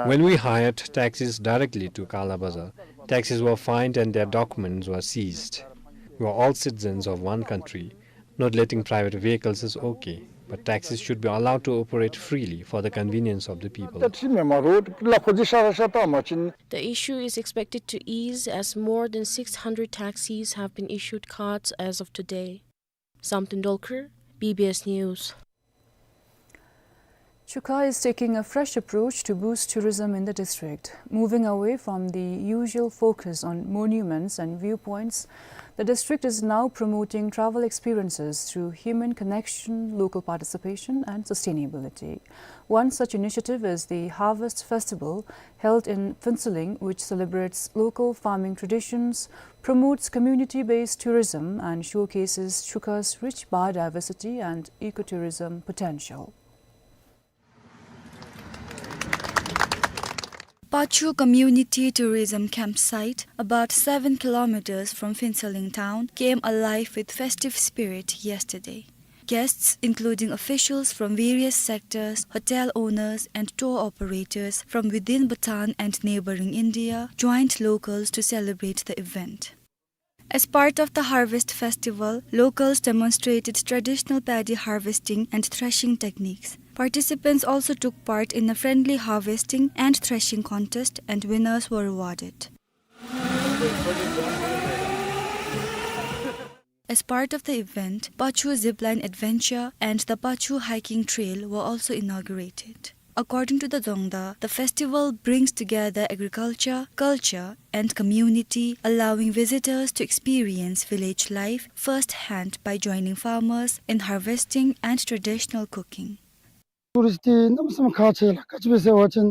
When we hired taxis directly to Kala Bazar, taxis were fined and their documents were seized. We are all citizens of one country. Not letting private vehicles is okay, but taxis should be allowed to operate freely for the convenience of the people. The issue is expected to ease as more than six hundred taxis have been issued cards as of today. Samten Dolkar, B B S News. Chukha is taking a fresh approach to boost tourism in the district. Moving away from the usual focus on monuments and viewpoints, the district is now promoting travel experiences through human connection, local participation, and sustainability. One such initiative is the Harvest Festival, held in Phuentsholing, which celebrates local farming traditions, promotes community-based tourism, and showcases Chukha's rich biodiversity and ecotourism potential. Pachu Community Tourism Campsite, about seven kilometers from Phuentsholing town, came alive with festive spirit yesterday. Guests, including officials from various sectors, hotel owners, and tour operators from within Bhutan and neighboring India, joined locals to celebrate the event. As part of the Harvest Festival, locals demonstrated traditional paddy harvesting and threshing techniques. Participants also took part in a friendly harvesting and threshing contest, and winners were rewarded. As part of the event, Pachu Zipline Adventure and the Pachu Hiking Trail were also inaugurated. According to the Dzongda, the festival brings together agriculture, culture, and community, allowing visitors to experience village life firsthand by joining farmers in harvesting and traditional cooking. Tourist གནམ་མེད་ས་མེད་ཁག་ཆེ་ལགས། ག་ཅི་སྦེ་ཟེར་བ་ཅིན་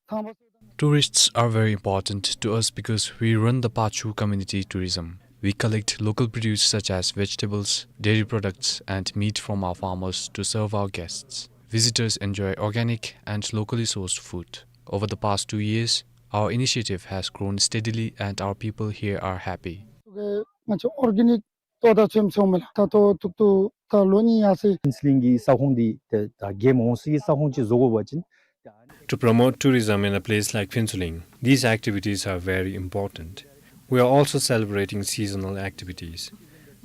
ཐང་པ། Tourists are very important to us because we run the Pachu community tourism. We collect local produce such as vegetables, dairy products, and meat from our farmers to serve our guests. Visitors enjoy organic and locally sourced food. Over the past two years, our initiative has grown steadily and our people here are happy. ང་ཚོ་ཨོར་གེ་ནིག་ཏོག་ཏོ་ཚུ་ཡང་བཙོང་མས་ལགས། ད་ལྟོ་ཐུག་ཐུག་ད་ལོ་གཉིས་ཡར་སོ་ཡི། ཕུན་ཚོགས་གླིང་གི་ས་ཁོངས་འདི་ཏེ་ད་རྒྱལ་མོ་ཝང་སི་གི་ས་ཁོངས་ཅིག་བཟོ་དགོ་པ་ཅིན། To promote tourism in a place like Phuentsholing, these activities are very important. We are also celebrating seasonal activities.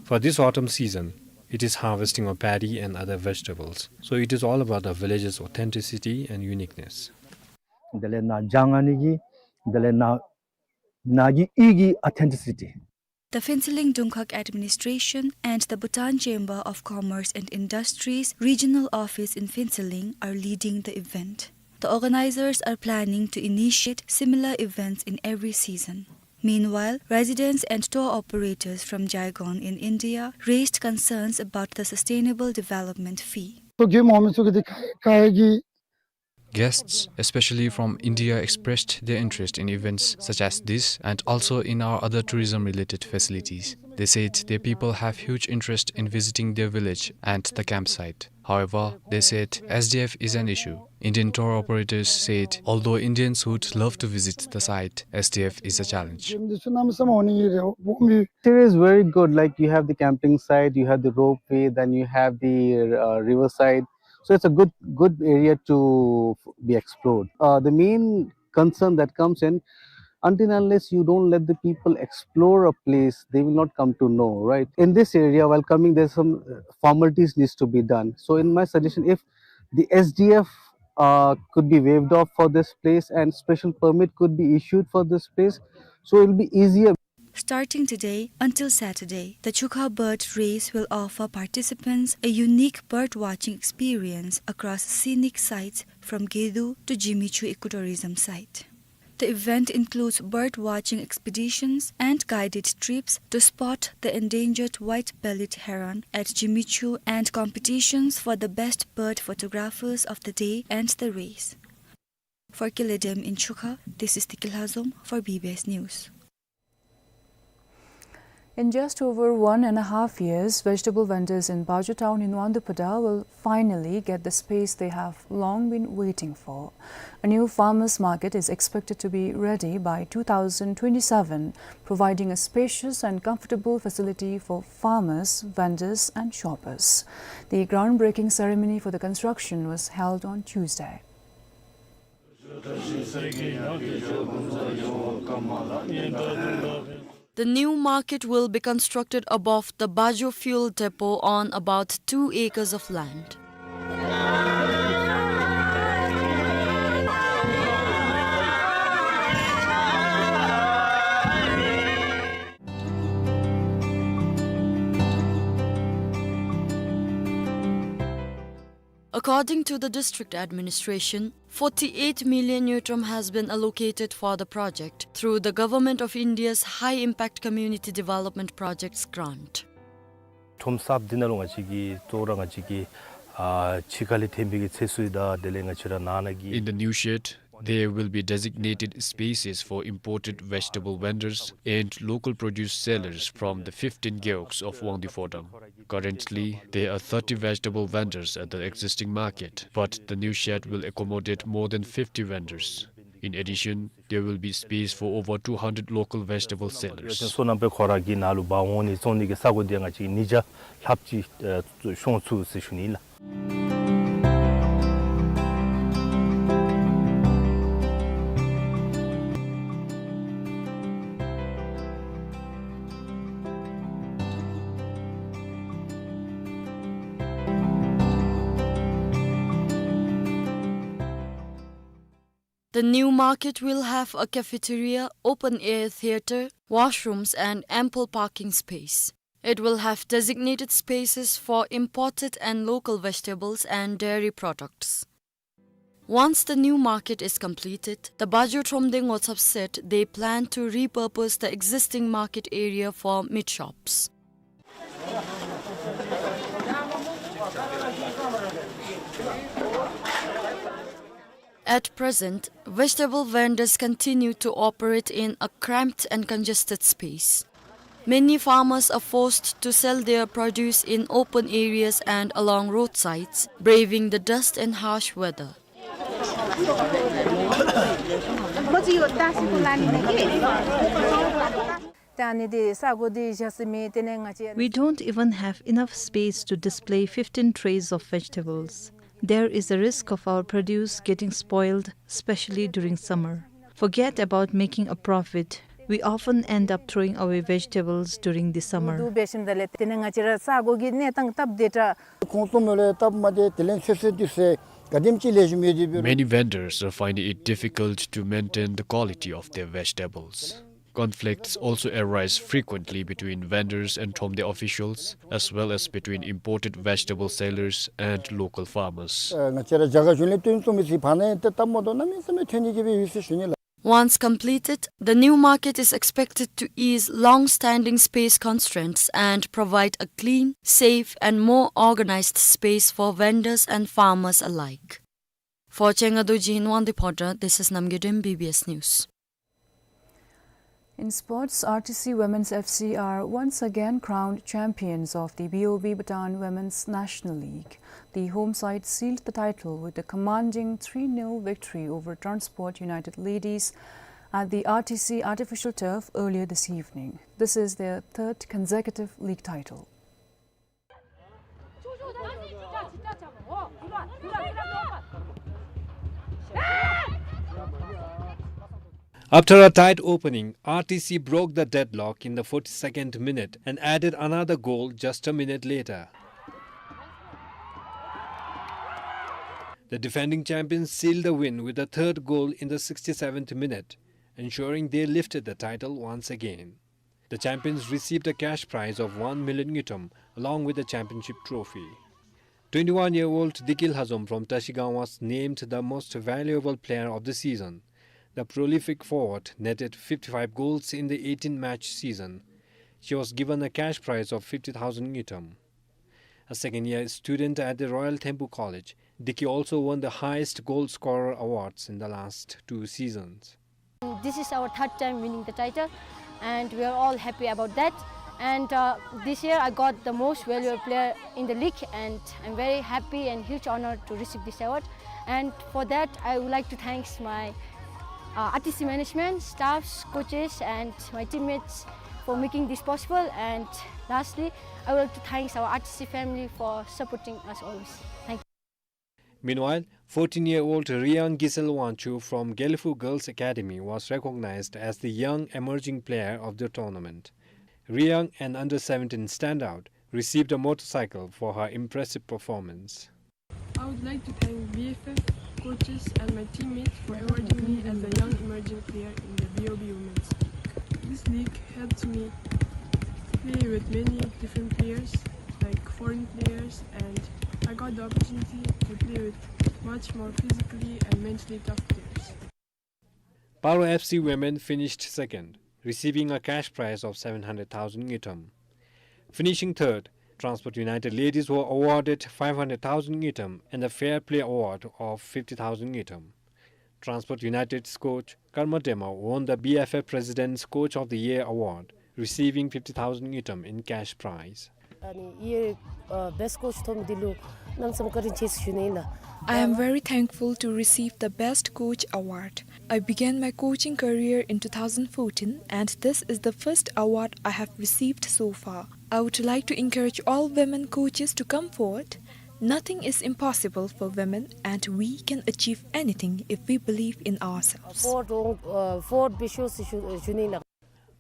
For this autumn season, It is harvesting of paddy and other vegetables. So it is all about the village's authenticity and uniqueness. དེ་ལས་ནཱ་ལྗང་ཨ་ནི་གི་དེ་ལས་ནཱ་ནཱ་གི་ཡུལ་གྱི་authenticity. The Phuentsholing Dungkhag Administration and the Bhutan Chamber of Commerce and Industry's regional office in Phuentsholing are leading the event. The organizers are planning to initiate similar events in every season. Meanwhile, residents and tour operators from Jaigong in India raised concerns about the sustainable development fee. ཏོ་གི་མོ་མི་ཚུ་གི་དེ་ཁ་ཁ་གི Guests, especially from India, expressed their interest in events such as this and also in our other tourism-related facilities. They said their people have huge interest in visiting their village and the campsite. However, they said S D F is an issue. Indian tour operators said although Indians would love to visit the site, S D F is a challenge. It is very good, like, you have the camping site, you have the ropeway, then you have the, uh, riverside. So it's a good, good area to be explored. Uh, the main concern that comes in, until unless you don't let the people explore a place, they will not come to know, right? In this area, while coming, there's some, uh, formalities needs to be done. So in my suggestion, if the S D F, uh, could be waived off for this place and special permit could be issued for this place, so it will be easier. Starting today until Saturday, the Chukha Bird Race will offer participants a unique bird watching experience across scenic sites from Gedu to Jimmy Choo Ecotourism Site. The event includes bird watching expeditions and guided trips to spot the endangered white-bellied heron at Jimmy Choo and competitions for the best bird photographers of the day and the race. For Kiledem in Chukha, this is Tiki Lhazom for B B S News. In just over one and a half years, vegetable vendors in Bajo town in Wangdue Phodrang will finally get the space they have long been waiting for. A new farmers market is expected to be ready by two thousand twenty-seven, providing a spacious and comfortable facility for farmers, vendors and shoppers. The groundbreaking ceremony for the construction was held on Tuesday. The new market will be constructed above the Bajo fuel depot on about two acres of land. According to the district administration, forty-eight million ngultrum has been allocated for the project through the Government of India's High Impact Community Development Projects grant. ཁྲོམ་གསརཔ་འདི་ནང་ལུ་ང་བཅས་ཀྱི་གཙོ་བོ་ར་ང་བཅས་ཀྱི་ཨ་ཕྱི་ཁ་ལས་ཐོན་པའི་གི་ཚེ་སྲོག་དང་དེ་ལས་ང་བཅས་ར་ནང་ན་གི In the new shed, there will be designated spaces for imported vegetable vendors and local produce sellers from the fifteen gewogs of Wangdue Phodrang. Currently, there are thirty vegetable vendors at the existing market, but the new shed will accommodate more than fifty vendors. In addition, there will be space for over two hundred local vegetable sellers. སོ་ནམ་པའི་ཁོ་ར་གི་ནང་ལུ་འབག་འོང་ནི་བཙོང་ནི་གི་ས་གོ་འདི་ང་བཅས་ཉིས་བརྒྱ་ལྷགཔ་ཅིག་ཨ་ཤོང་ཚུགས་ཟེར་ཞུ་ནི་ལགས། The new market will have a cafeteria, open-air theater, washrooms and ample parking space. It will have designated spaces for imported and local vegetables and dairy products. Once the new market is completed, the Bajo Thromde Ngotsap said they plan to repurpose the existing market area for meat shops. At present, vegetable vendors continue to operate in a cramped and congested space. Many farmers are forced to sell their produce in open areas and along roadsides, braving the dust and harsh weather. We don't even have enough space to display fifteen trays of vegetables. There is a risk of our produce getting spoiled, especially during summer. Forget about making a profit. We often end up throwing away vegetables during the summer. འདུག་འབད་ཞིནམ་ད་ལས་དེ་ནས་ང་བཅས་ར་ས་གོ་གི་གནས་སྟངས་སྟབས་བདེ་དྲགས། ཁོང་ཚོ་མོ་ལས་སྟབས་མ་བདེ་དེ་ལས་ཚེ་ཚེ་དུས་སེ་ག་དེམ་ཅིག་ལེགས་ཤོམ་ཡོད་དེ་འབད་རུང་། Many vendors are finding it difficult to maintain the quality of their vegetables. Conflicts also arise frequently between vendors and Thromde officials, as well as between imported vegetable sellers and local farmers. ང་བཅས་ར་རྒྱ་གར་གཞུང་ལས་བཏོན་སོང་མི་ཚེ་བར་ན་ཡང་ཏེ་སྟབས་མ་བདེཝ་གནམ་མེད་ས་མེད་ཐོན་ནི་གི་སྦེ་ཡོད་ཟེར་ཞུ་ནི་ལགས། Once completed, the new market is expected to ease long-standing space constraints and provide a clean, safe, and more organized space for vendors and farmers alike. For Chenga Dorji in Wangdue Phodrang, this is Namgay Dem, B B S News. In sports, R T C Women's F C are once again crowned champions of the B O B Bhutan Women's National League. The home side sealed the title with a commanding three nil victory over Transport United Ladies at the R T C artificial turf earlier this evening. This is their third consecutive league title. After a tight opening, R T C broke the deadlock in the forty-second minute and added another goal just a minute later. The defending champions sealed the win with a third goal in the sixty-seventh minute, ensuring they lifted the title once again. The champions received a cash prize of one million ngultrum along with the championship trophy. Twenty-one-year-old Diki Lhazom from Trashigang was named the most valuable player of the season. The prolific forward netted fifty-five goals in the eighteen-match season. She was given a cash prize of fifty thousand ngultrum. A second-year student at the Royal Thempu College, Diki also won the highest goal scorer awards in the last two seasons. This is our third time winning the title, and we are all happy about that. And, uh, this year I got the most valuable player in the league, and I'm very happy and huge honor to receive this award. And for that, I would like to thanks my, uh, R T C management, staffs, coaches, and my teammates for making this possible. And lastly, I would like to thanks our R T C family for supporting us always. Thank you. Meanwhile, fourteen-year-old Riyang Giselle Wangchuk from Gelephu Girls Academy was recognized as the Young Emerging Player of the tournament. Riyang, an under seventeen standout, received a motorcycle for her impressive performance. I would like to thank B F F, coaches, and my teammates for awarding me as a Young Emerging Player in the B O B Women's League. This league helped me play with many different players, like foreign players, and I got the opportunity to play with much more physically and mentally tough players. Paro F C women finished second, receiving a cash prize of seven hundred thousand ngultrum. Finishing third, Transport United ladies were awarded five hundred thousand ngultrum and a Fair Play Award of fifty thousand ngultrum. Transport United's coach Karma Dema won the B F F President's Coach of the Year Award, receiving fifty thousand ngultrum in cash prize. ཨ་ནི་ཡེ་ཨ་best coach ཐོབ་མི་འདི་ལུ་གནམ་མེད་ས་མེད་བཀའ་དྲིན་ཆེ་ཟེར་ཞུ་ནི་ཨིན་ལགས། I am very thankful to receive the Best Coach Award. I began my coaching career in two thousand fourteen, and this is the first award I have received so far. I would like to encourage all women coaches to come forward. Nothing is impossible for women, and we can achieve anything if we believe in ourselves. Forward, uh, forward བཞུགས་ཟེར་ཞུ་ཞུ་ནི་ཨིན་ལགས།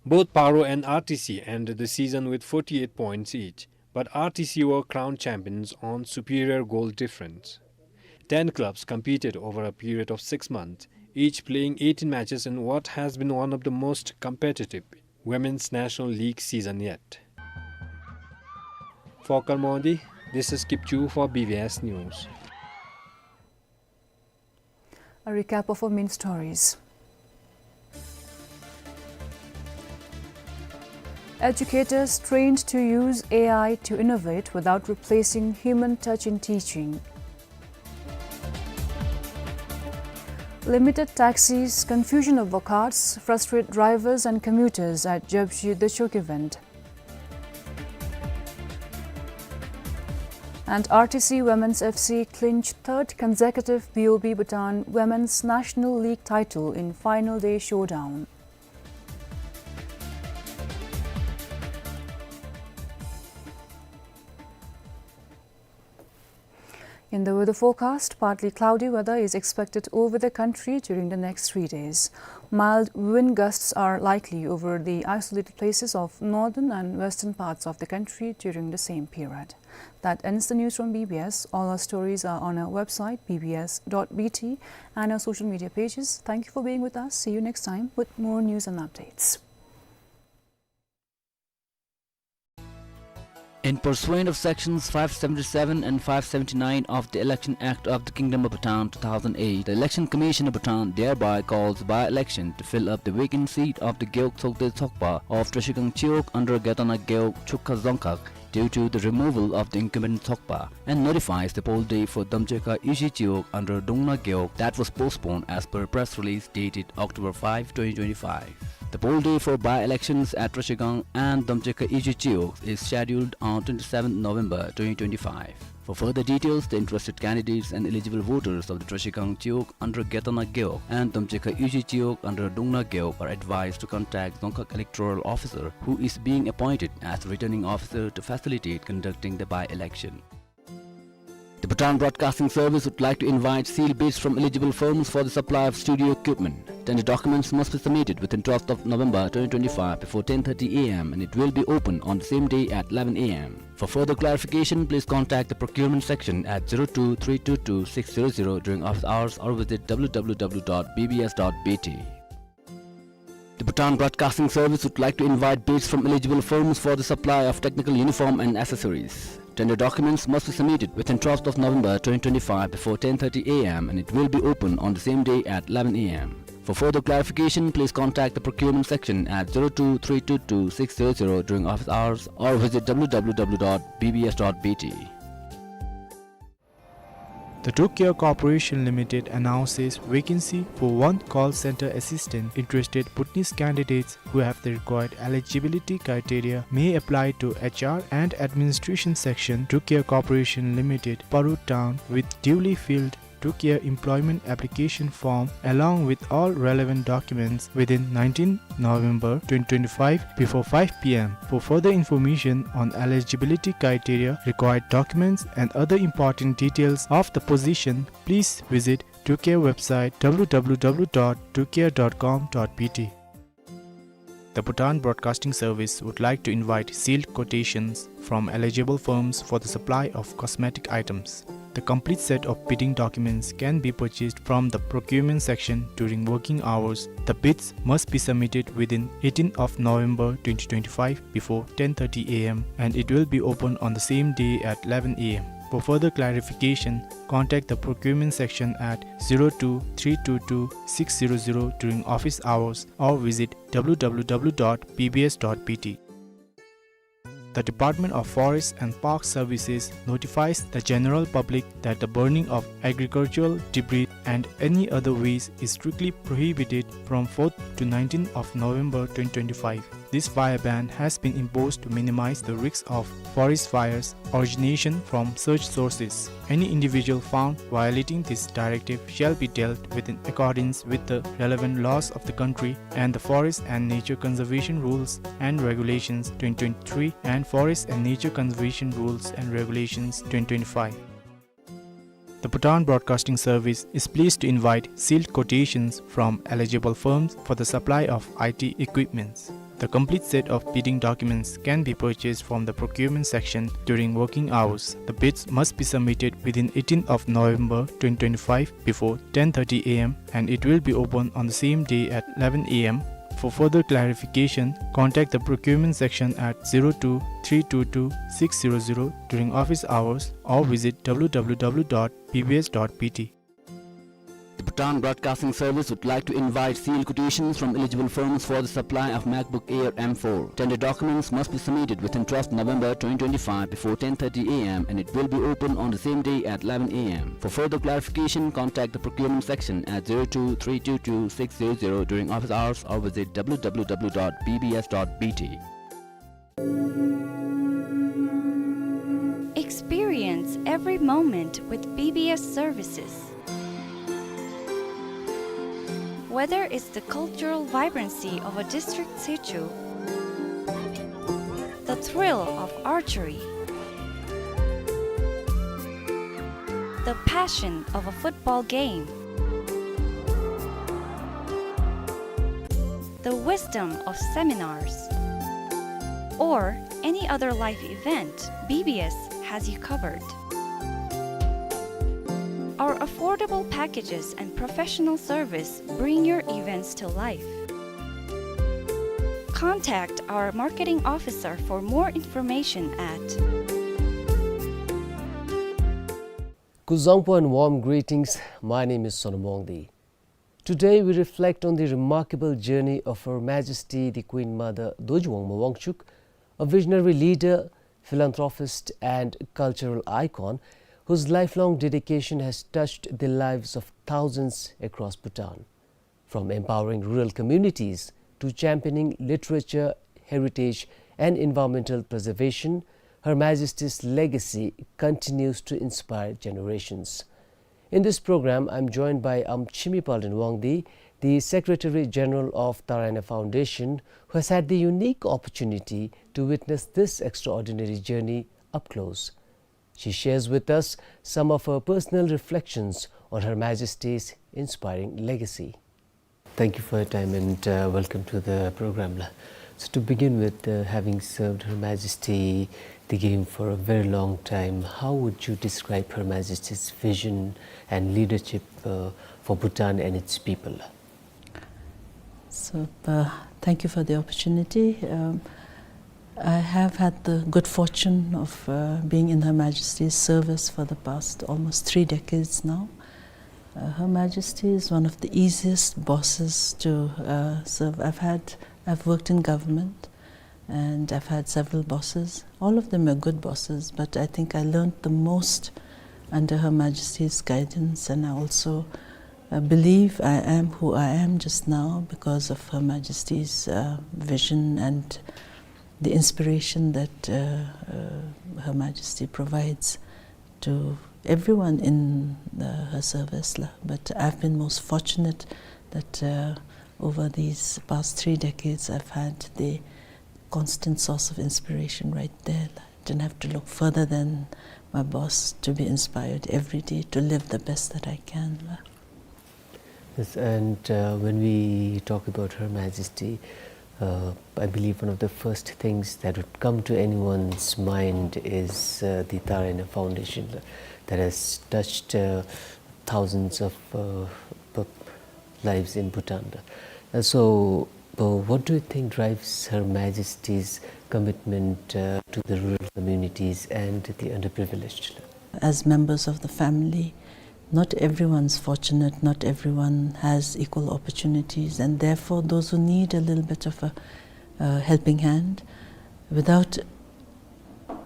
Both Paro and R T C ended the season with forty-eight points each, but R T C were crowned champions on superior goal difference. Ten clubs competed over a period of six months, each playing eighteen matches in what has been one of the most competitive Women's National League season yet. For Karmondi, this is Kipchu for B B S News. A recap of our main stories. Educators trained to use A I to innovate without replacing human touch in teaching. Limited taxis, confusion over cards, frustrate drivers and commuters at Jabshi Dechok event. And R T C Women's F C clinch third consecutive B O B Bhutan Women's National League title in final day showdown. In the weather forecast, partly cloudy weather is expected over the country during the next three days. Mild wind gusts are likely over the isolated places of northern and western parts of the country during the same period. That ends the news from B B S. All our stories are on our website, B B S dot B T, and our social media pages. Thank you for being with us. See you next time with more news and updates. In pursuant of Sections five seventy-seven and five seventy-nine of the Election Act of the Kingdom of Bhutan two thousand eight, the Election Commission of Bhutan thereby calls by-election to fill up the vacant seat of the Gewog Tsokde Tsokpa of Trashigang Chiwog under Gedana Gewog Chukha Dzongkhag due to the removal of the incumbent Tsokpa, and notifies the poll day for Domchekha Yuji Chiwog under Dungna Gewog that was postponed as per press release dated October five, twenty twenty-five. The poll day for by-elections at Trashigang and Domchekha Yuji Chiwog is scheduled on twenty-seventh November twenty twenty-five. For further details, the interested candidates and eligible voters of the Trashigang Chiwog under Gedana Gewog and Domchekha Yuji Chiwog under Dungna Gewog are advised to contact Dzongkhag Electoral Officer, who is being appointed as the returning officer, to facilitate conducting the by-election. The Bhutan Broadcasting Service would like to invite sealed bids from eligible firms for the supply of studio equipment. Tender documents must be submitted within twelfth of November twenty twenty-five before ten thirty A M and it will be open on the same day at eleven A M. For further clarification, please contact the procurement section at zero two three two two six zero zero during office hours or visit W W W dot B B S dot B T. The Bhutan Broadcasting Service would like to invite bids from eligible firms for the supply of technical uniform and accessories. Tender documents must be submitted within twelfth of November twenty twenty-five before ten thirty A M and it will be open on the same day at eleven A M. For further clarification, please contact the procurement section at zero two three two two six zero zero during office hours or visit W W W dot B B S dot B T. The Trucare Corporation Limited announces vacancy for one call center assistant. Interested Bhutanese candidates who have the required eligibility criteria may apply to H R and Administration Section, Trucare Corporation Limited, Paru Town, with duly filled Trucare employment application form along with all relevant documents within nineteenth November twenty twenty-five before five P M. For further information on eligibility criteria, required documents and other important details of the position, please visit Trucare website W W W dot trucare dot com dot B T. The Bhutan Broadcasting Service would like to invite sealed quotations from eligible firms for the supply of cosmetic items. The complete set of bidding documents can be purchased from the procurement section during working hours. The bids must be submitted within eighteenth of November twenty twenty-five before ten thirty A M and it will be open on the same day at eleven A M. For further clarification, contact the procurement section at zero two three two two six zero zero during office hours or visit W W W dot B B S dot B T. The Department of Forest and Park Services notifies the general public that the burning of agricultural debris and any other waste is strictly prohibited from fourth to nineteenth of November twenty twenty-five. This fire ban has been imposed to minimize the risks of forest fires origination from such sources. Any individual found violating this directive shall be dealt with in accordance with the relevant laws of the country and the Forest and Nature Conservation Rules and Regulations twenty twenty-three and Forest and Nature Conservation Rules and Regulations twenty twenty-five. The Bhutan Broadcasting Service is pleased to invite sealed quotations from eligible firms for the supply of I T equipments. The complete set of bidding documents can be purchased from the procurement section during working hours. The bids must be submitted within eighteenth of November twenty twenty-five before ten thirty A M and it will be open on the same day at eleven A M. For further clarification, contact the procurement section at zero two three two two six zero zero during office hours or visit W W W dot B B S dot B T. The Bhutan Broadcasting Service would like to invite sealed quotations from eligible firms for the supply of MacBook Air M four. Tender documents must be submitted within twelfth November twenty twenty-five before ten thirty A M and it will be open on the same day at eleven A M. For further clarification, contact the procurement section at zero two three two two six zero zero during office hours or visit W W W dot B B S dot B T. Experience every moment with B B S services. Whether it's the cultural vibrancy of a district situ, the thrill of archery, The passion of a football game, the wisdom of seminars, or any other life event, B B S has you covered. Our affordable packages and professional service bring your events to life. Contact our marketing officer for more information at Kuzuzangpo and warm greetings. My name is Sonam Wangdi. Today we reflect on the remarkable journey of Her Majesty the Queen Mother Dorji Wangma Wangchuck, a visionary leader, philanthropist, and cultural icon whose lifelong dedication has touched the lives of thousands across Bhutan. From empowering rural communities to championing literature, heritage, and environmental preservation, Her Majesty's legacy continues to inspire generations. In this program, I'm joined by Amchimi Palden Wangdi, the Secretary General of Taraina Foundation, who has had the unique opportunity to witness this extraordinary journey up close. She shares with us some of her personal reflections on Her Majesty's inspiring legacy. Thank you for your time and, uh, welcome to the program, la. So to begin with, uh, having served Her Majesty the game for a very long time, how would you describe Her Majesty's vision and leadership, uh, for Bhutan and its people? So, uh, thank you for the opportunity. Um, I have had the good fortune of, uh, being in Her Majesty's service for the past almost three decades now. Uh, Her Majesty is one of the easiest bosses to, uh, serve. I've had, I've worked in government, and I've had several bosses. All of them were good bosses, but I think I learned the most under Her Majesty's guidance, and I also, uh, believe I am who I am just now because of Her Majesty's, uh, vision and the inspiration that, uh, uh, Her Majesty provides to everyone in, uh, her service, la. But I've been most fortunate that, uh, over these past three decades, I've had the constant source of inspiration right there, la. Didn't have to look further than my boss to be inspired every day to live the best that I can, la. Yes, and, uh, when we talk about Her Majesty, uh, I believe one of the first things that would come to anyone's mind is, uh, the Taraina Foundation, uh, that has touched, uh, thousands of, uh, p-, lives in Bhutan. Uh, so, uh, what do you think drives Her Majesty's commitment, uh, to the rural communities and the underprivileged? As members of the family, not everyone's fortunate, not everyone has equal opportunities, and therefore those who need a little bit of a, uh, helping hand, without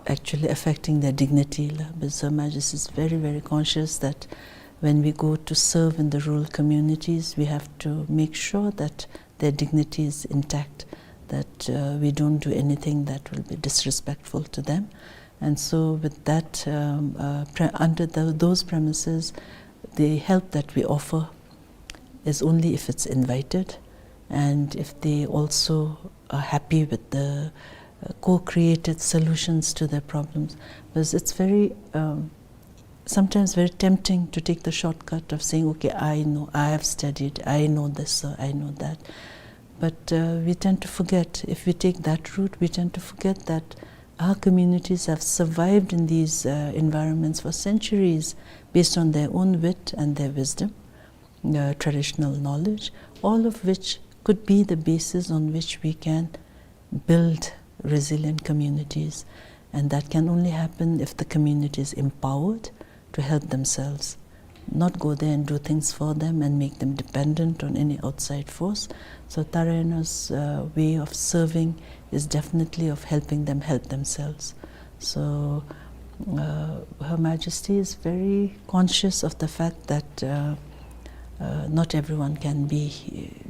actually affecting their dignity, la, because Her Majesty is very, very conscious that when we go to serve in the rural communities, we have to make sure that their dignity is intact, that, uh, we don't do anything that will be disrespectful to them. And so with that, um, uh, pre-, under tho-, those premises, the help that we offer is only if it's invited and if they also are happy with the, uh, co-created solutions to their problems. Because it's very, um, sometimes very tempting to take the shortcut of saying, "Okay, I know, I have studied, I know this or I know that." But, uh, we tend to forget, if we take that route, we tend to forget that our communities have survived in these, uh, environments for centuries based on their own wit and their wisdom, uh, traditional knowledge, all of which could be the basis on which we can build resilient communities. And that can only happen if the community is empowered to help themselves, not go there and do things for them and make them dependent on any outside force. So Taraina's, uh, way of serving is definitely of helping them help themselves. So, uh, Her Majesty is very conscious of the fact that, uh, uh, not everyone can be, uh,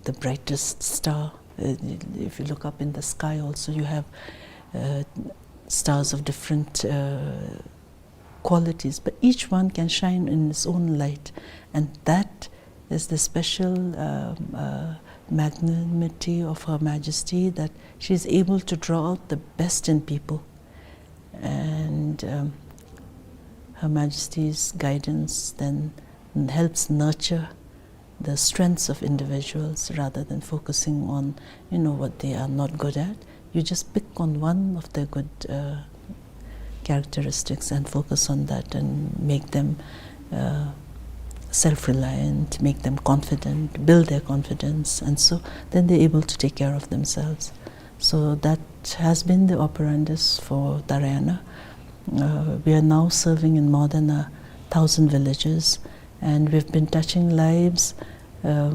the brightest star. Uh, if you look up in the sky also, you have, uh, stars of different, uh, qualities, but each one can shine in its own light, and that is the special, um, uh, magnanimity of Her Majesty, that she is able to draw out the best in people. And, um, Her Majesty's guidance then helps nurture the strengths of individuals rather than focusing on, you know, what they are not good at. You just pick on one of their good, uh, characteristics and focus on that and make them, uh, self-reliant, make them confident, build their confidence, and so then they're able to take care of themselves. So that has been the operandus for Tarayana. Uh, we are now serving in more than a thousand villages, and we've been touching lives. Uh,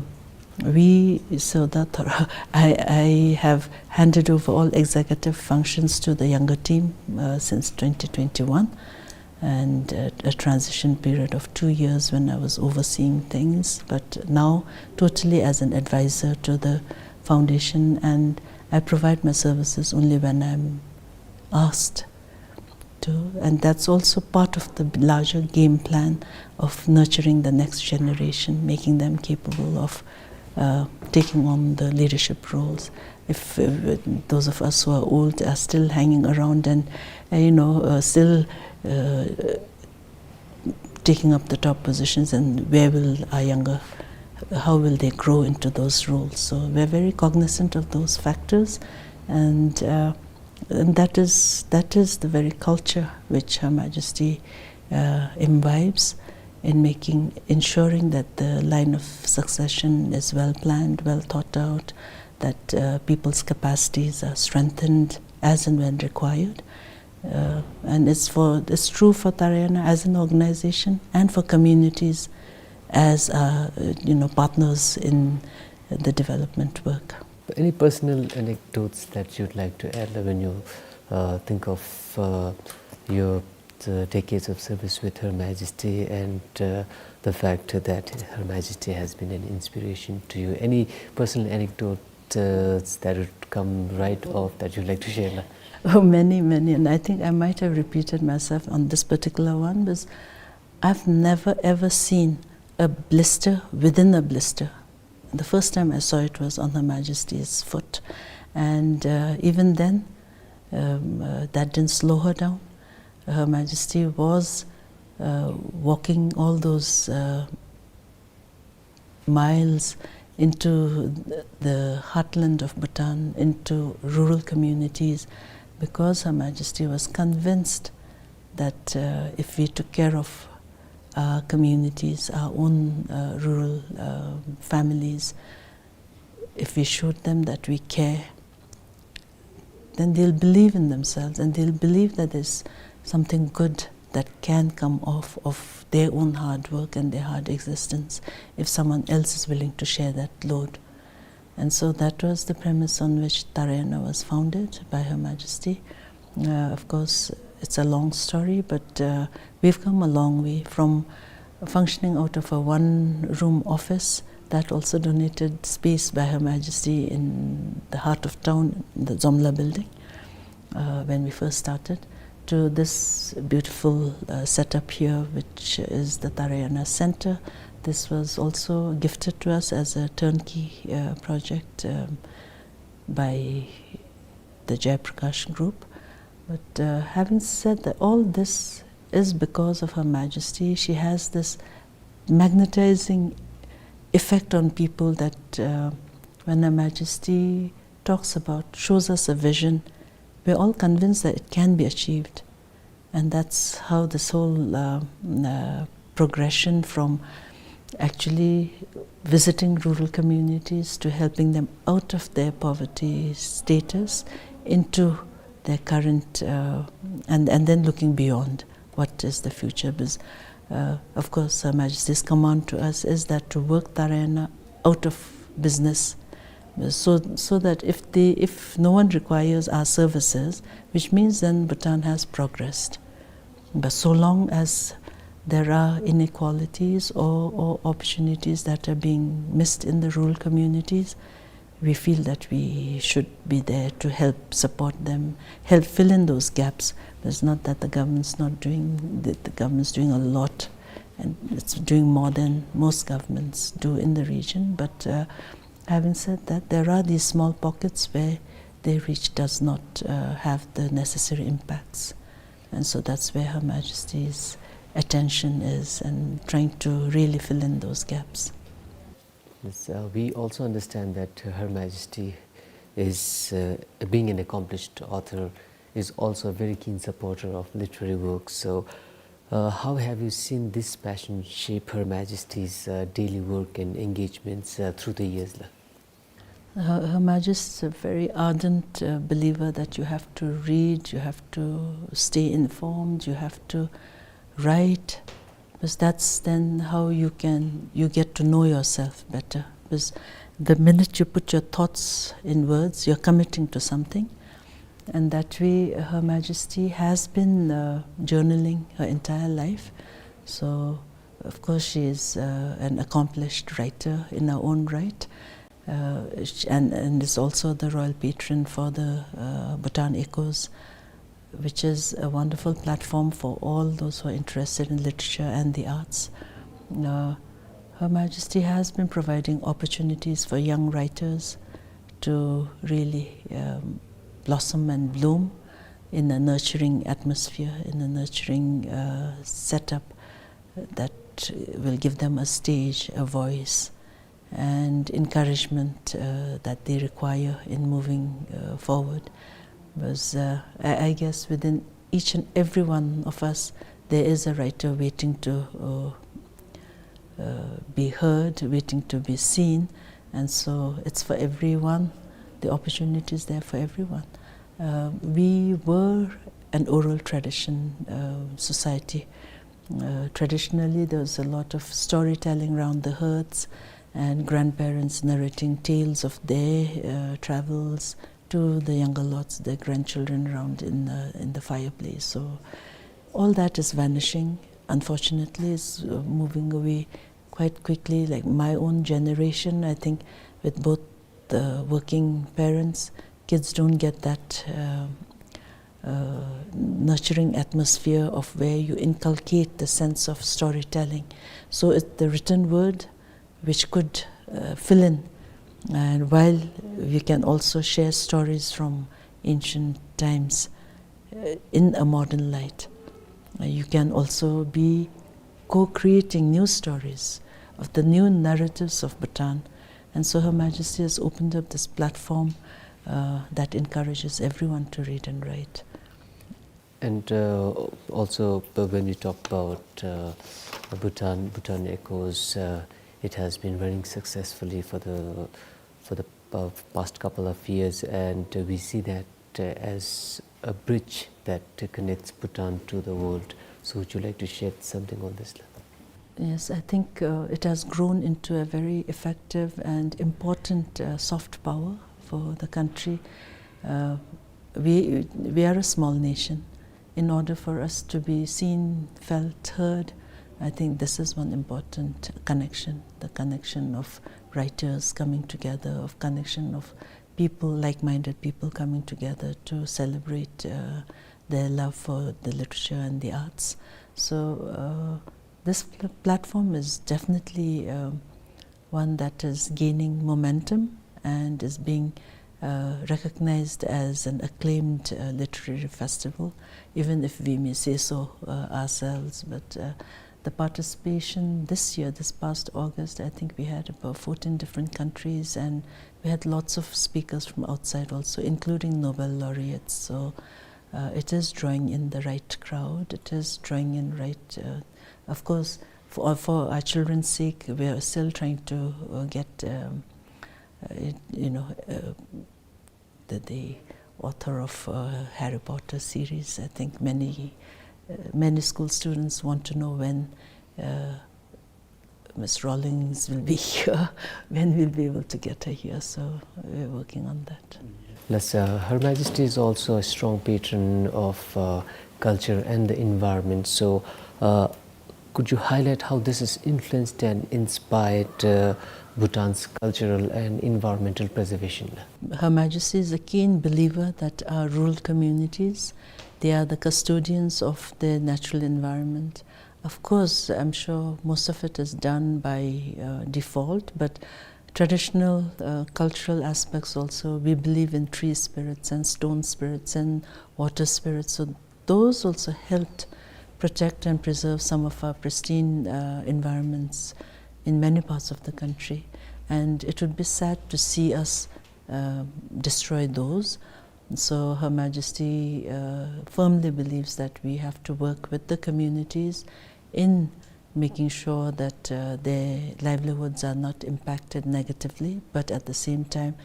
we, so that I, I have handed over all executive functions to the younger team, uh, since twenty twenty-one, and, uh, a transition period of two years when I was overseeing things, but now totally as an advisor to the foundation, and I provide my services only when I'm asked to, and that's also part of the larger game plan of nurturing the next generation, making them capable of, uh, taking on the leadership roles. If, uh, those of us who are old are still hanging around and, uh, you know, uh, still, uh, taking up the top positions, and where will our younger, how will they grow into those roles? So we're very cognizant of those factors, and, uh, and that is, that is the very culture which Her Majesty, uh, imbibes in making, ensuring that the line of succession is well planned, well thought out, that, uh, people's capacities are strengthened as and when required. Uh, and it's for, it's true for Tarayana as an organization and for communities as, uh, you know, partners in the development work. Any personal anecdotes that you'd like to add, like, when you, uh, think of, uh, your, the decades of service with Her Majesty and, uh, the fact that Her Majesty has been an inspiration to you? Any personal anecdote, uh, that would come right off that you'd like to share, la? Oh, many, many. And I think I might have repeated myself on this particular one, because I've never ever seen a blister within a blister. The first time I saw it was on Her Majesty's foot. And, uh, even then, um, uh, that didn't slow her down. Her Majesty was, uh, walking all those, uh, miles into the heartland of Bhutan, into rural communities, because Her Majesty was convinced that, uh, if we took care of our communities, our own, uh, rural, uh, families, if we showed them that we care, then they'll believe in themselves and they'll believe that there's something good that can come off of their own hard work and their hard existence if someone else is willing to share that load. And so that was the premise on which Tarayana was founded by Her Majesty. Uh, of course, it's a long story, but, uh, we've come a long way from functioning out of a one-room office that also donated space by Her Majesty in the heart of town, the Zomla building, uh, when we first started, to this beautiful, uh, setup here, which is the Tarayana Center. This was also gifted to us as a turnkey, uh, project, um, by the Jayaprakash Group. But, uh, having said that, all this is because of Her Majesty. She has this magnetizing effect on people that, uh, when Her Majesty talks about, shows us a vision, we're all convinced that it can be achieved. And that's how this whole, uh, uh, progression from actually visiting rural communities to helping them out of their poverty status into their current, uh, and, and then looking beyond what is the future. Because, uh, of course, Her Majesty's command to us is that to work Tarayana out of business, so, so that if they, if no one requires our services, which means then Bhutan has progressed. But so long as there are inequalities or, or opportunities that are being missed in the rural communities, we feel that we should be there to help support them, help fill in those gaps. It's not that the government's not doing, the, the government's doing a lot, and it's doing more than most governments do in the region. But, uh, having said that, there are these small pockets where their reach does not, uh, have the necessary impacts. And so that's where Her Majesty's attention is and trying to really fill in those gaps. Yes, uh, we also understand that Her Majesty is, uh, being an accomplished author, is also a very keen supporter of literary work. So, uh, how have you seen this passion shape Her Majesty's, uh, daily work and engagements, uh, through the years, la? Her, Her Majesty is a very ardent, uh, believer that you have to read, you have to stay informed, you have to write, because that's then how you can, you get to know yourself better. Because the minute you put your thoughts in words, you're committing to something. And that way, Her Majesty has been, uh, journaling her entire life. So, of course, she is, uh, an accomplished writer in her own right. Uh, sh-, and, and is also the royal patron for the, uh, Bhutan Echoes, which is a wonderful platform for all those who are interested in literature and the arts. Uh, Her Majesty has been providing opportunities for young writers to really, um, blossom and bloom in a nurturing atmosphere, in a nurturing, uh, setup that will give them a stage, a voice, and encouragement, uh, that they require in moving, uh, forward. Because, uh, I, I guess within each and every one of us, there is a writer waiting to, uh, uh, be heard, waiting to be seen. And so it's for everyone. The opportunity is there for everyone. Uh, we were an oral tradition, uh, society. Uh, traditionally, there was a lot of storytelling around the hearths and grandparents narrating tales of their, uh, travels to the younger lots, their grandchildren around in the, in the fireplace. So all that is vanishing. Unfortunately, it's, uh, moving away quite quickly. Like my own generation, I think, with both the working parents, kids don't get that, uh, uh, nurturing atmosphere of where you inculcate the sense of storytelling. So it's the written word which could, uh, fill in. And while we can also share stories from ancient times, uh, in a modern light, uh, you can also be co-creating new stories of the new narratives of Bhutan. And so Her Majesty has opened up this platform, uh, that encourages everyone to read and write. And, uh, also, uh, when we talk about, uh, Bhutan, Bhutan Echoes, uh, it has been running successfully for the, for the, uh, past couple of years, and, uh, we see that, uh, as a bridge that, uh, connects Bhutan to the world. So would you like to shed something on this, la? Yes, I think, uh, it has grown into a very effective and important, uh, soft power for the country. Uh, we, we are a small nation. In order for us to be seen, felt, heard, I think this is one important connection, the connection of writers coming together, of connection of people, like-minded people coming together to celebrate, uh, their love for the literature and the arts. So, uh, this pl-, platform is definitely, um, one that is gaining momentum and is being, uh, recognized as an acclaimed, uh, literary festival, even if we may say so, uh, ourselves. But, uh, the participation this year, this past August, I think we had about fourteen different countries, and we had lots of speakers from outside also, including Nobel laureates. So, uh, it is drawing in the right crowd. It is drawing in right, uh, of course, for, for our children's sake, we are still trying to, uh, get, um, uh, you know, uh, the, the author of, uh, Harry Potter series. I think many, uh, many school students want to know when, uh, Miss Rowling will be here, when we'll be able to get her here. So we're working on that. Yes, uh, Her Majesty is also a strong patron of, uh, culture and the environment. So, uh, could you highlight how this has influenced and inspired, uh, Bhutan's cultural and environmental preservation? Her Majesty is a keen believer that our rural communities, they are the custodians of their natural environment. Of course, I'm sure most of it is done by, uh, default, but traditional, uh, cultural aspects also, we believe in tree spirits and stone spirits and water spirits. So those also helped protect and preserve some of our pristine, uh, environments in many parts of the country. And it would be sad to see us, uh, destroy those. So Her Majesty, uh, firmly believes that we have to work with the communities in making sure that, uh, their livelihoods are not impacted negatively, but at the same time,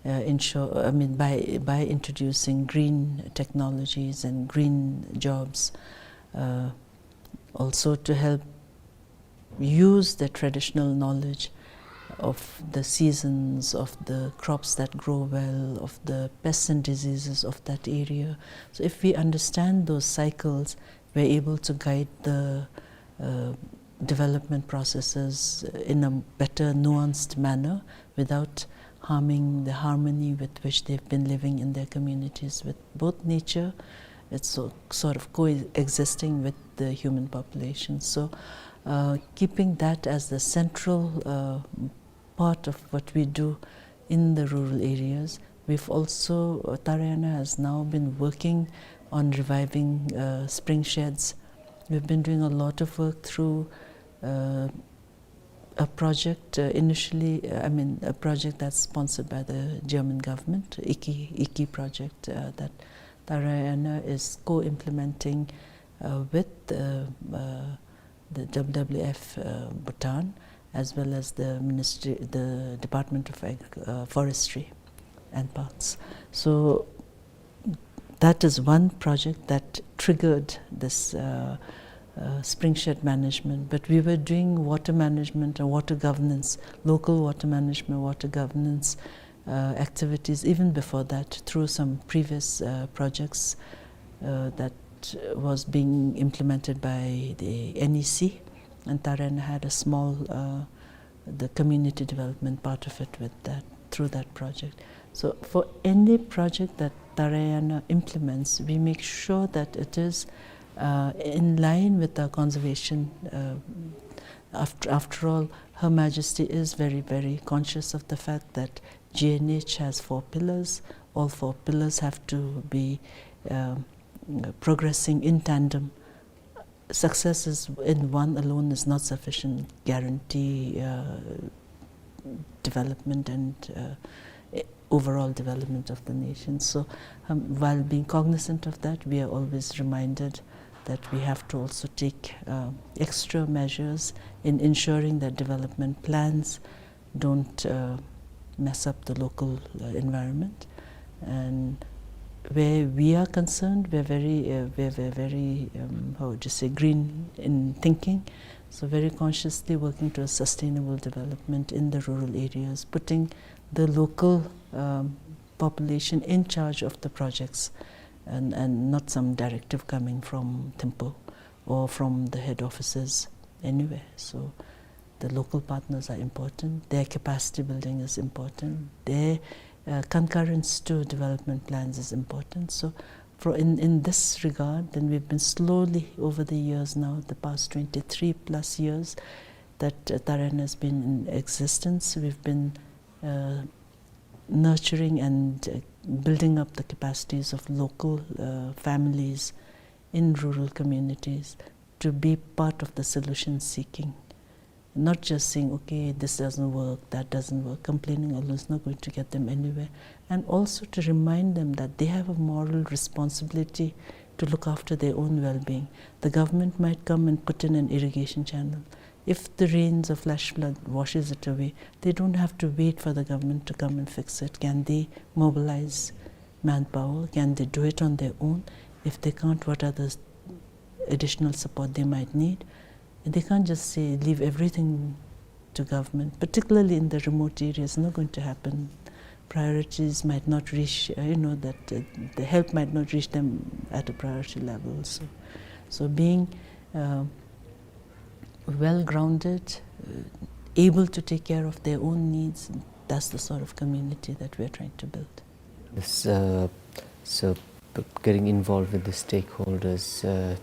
uh, ensure, I mean, by, by introducing green technologies and green jobs, uh, also to help use the traditional knowledge of the seasons, of the crops that grow well, of the pests and diseases of that area. So if we understand those cycles, we're able to guide the, uh, development processes in a better, nuanced manner without harming the harmony with which they've been living in their communities with both nature, it's so, sort of coexisting with the human population. So, uh, keeping that as the central, uh, part of what we do in the rural areas, we've also, uh, Tarayana has now been working on reviving, uh, spring sheds. We've been doing a lot of work through, uh, a project, uh, initially, uh, I mean, a project that's sponsored by the German government, IKI, IKI project, uh, that Tarayana is co-implementing, uh, with, uh, uh, the W W F, uh, Bhutan, as well as the ministry, the Department of Ag-, uh, Forestry and Parks. So that is one project that triggered this, uh, uh, spring shed management. But we were doing water management and water governance, local water management, water governance, uh, activities even before that through some previous, uh, projects, uh, that was being implemented by the N E C, and Tarayana had a small, uh, the community development part of it with that, through that project. So for any project that Tarayana implements, we make sure that it is, uh, in line with our conservation, uh, after, after all, Her Majesty is very, very conscious of the fact that G N H has four pillars. All four pillars have to be, um, progressing in tandem. Success is, in one alone is not sufficient guarantee, uh, development and, uh, e-, overall development of the nation. So, um, while being cognizant of that, we are always reminded that we have to also take, uh, extra measures in ensuring that development plans don't, uh, mess up the local, uh, environment. And where we are concerned, we're very, uh, we're, we're very, um, how would you say, green in thinking. So very consciously working towards sustainable development in the rural areas, putting the local, um, population in charge of the projects, and, and not some directive coming from Thimphu or from the head offices anywhere. So the local partners are important, their capacity building is important, their, uh, concurrence to development plans is important. So for, in, in this regard, then we've been slowly, over the years now, the past twenty-three plus years that, uh, Tarayana has been in existence, we've been, uh, nurturing and, uh, building up the capacities of local, uh, families in rural communities to be part of the solution seeking. Not just saying, "Okay, this doesn't work, that doesn't work." Complaining alone is not going to get them anywhere. And also to remind them that they have a moral responsibility to look after their own well-being. The government might come and put in an irrigation channel. If the rains or flash flood washes it away, they don't have to wait for the government to come and fix it. Can they mobilize manpower? Can they do it on their own? If they can't, what are the additional support they might need? And they can't just say, leave everything to government, particularly in the remote areas, not going to happen. Priorities might not reach, uh, you know, that, uh, the help might not reach them at a priority level. So, so being, uh, well grounded, uh, able to take care of their own needs, that's the sort of community that we're trying to build. Yes, uh, so p-, getting involved with the stakeholders, uh,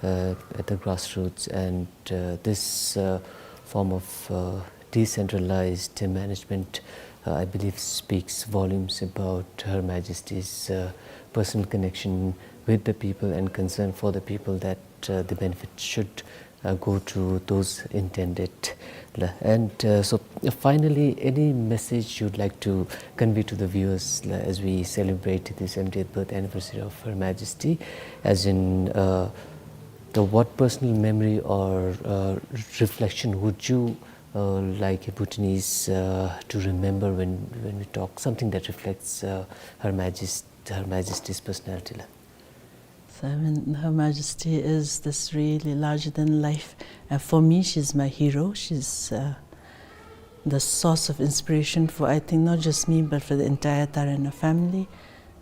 uh, at the grassroots, and, uh, this, uh, form of, uh, decentralized management, uh, I believe, speaks volumes about Her Majesty's, uh, personal connection with the people and concern for the people, that uh, the benefit should uh, go to those intended. La. And uh, so, uh, finally, any message you'd like to convey to the viewers, la, as we celebrate the seventieth birth anniversary of Her Majesty, as in, uh, the, what personal memory or uh, reflection would you uh, like a Bhutanese uh, to remember when, when we talk, something that reflects uh, Her Majest-, Her Majesty's personality? La. So, I mean, Her Majesty is this really larger than life. Uh, for me, she's my hero. She's uh, the source of inspiration for, I think, not just me, but for the entire Tarena family.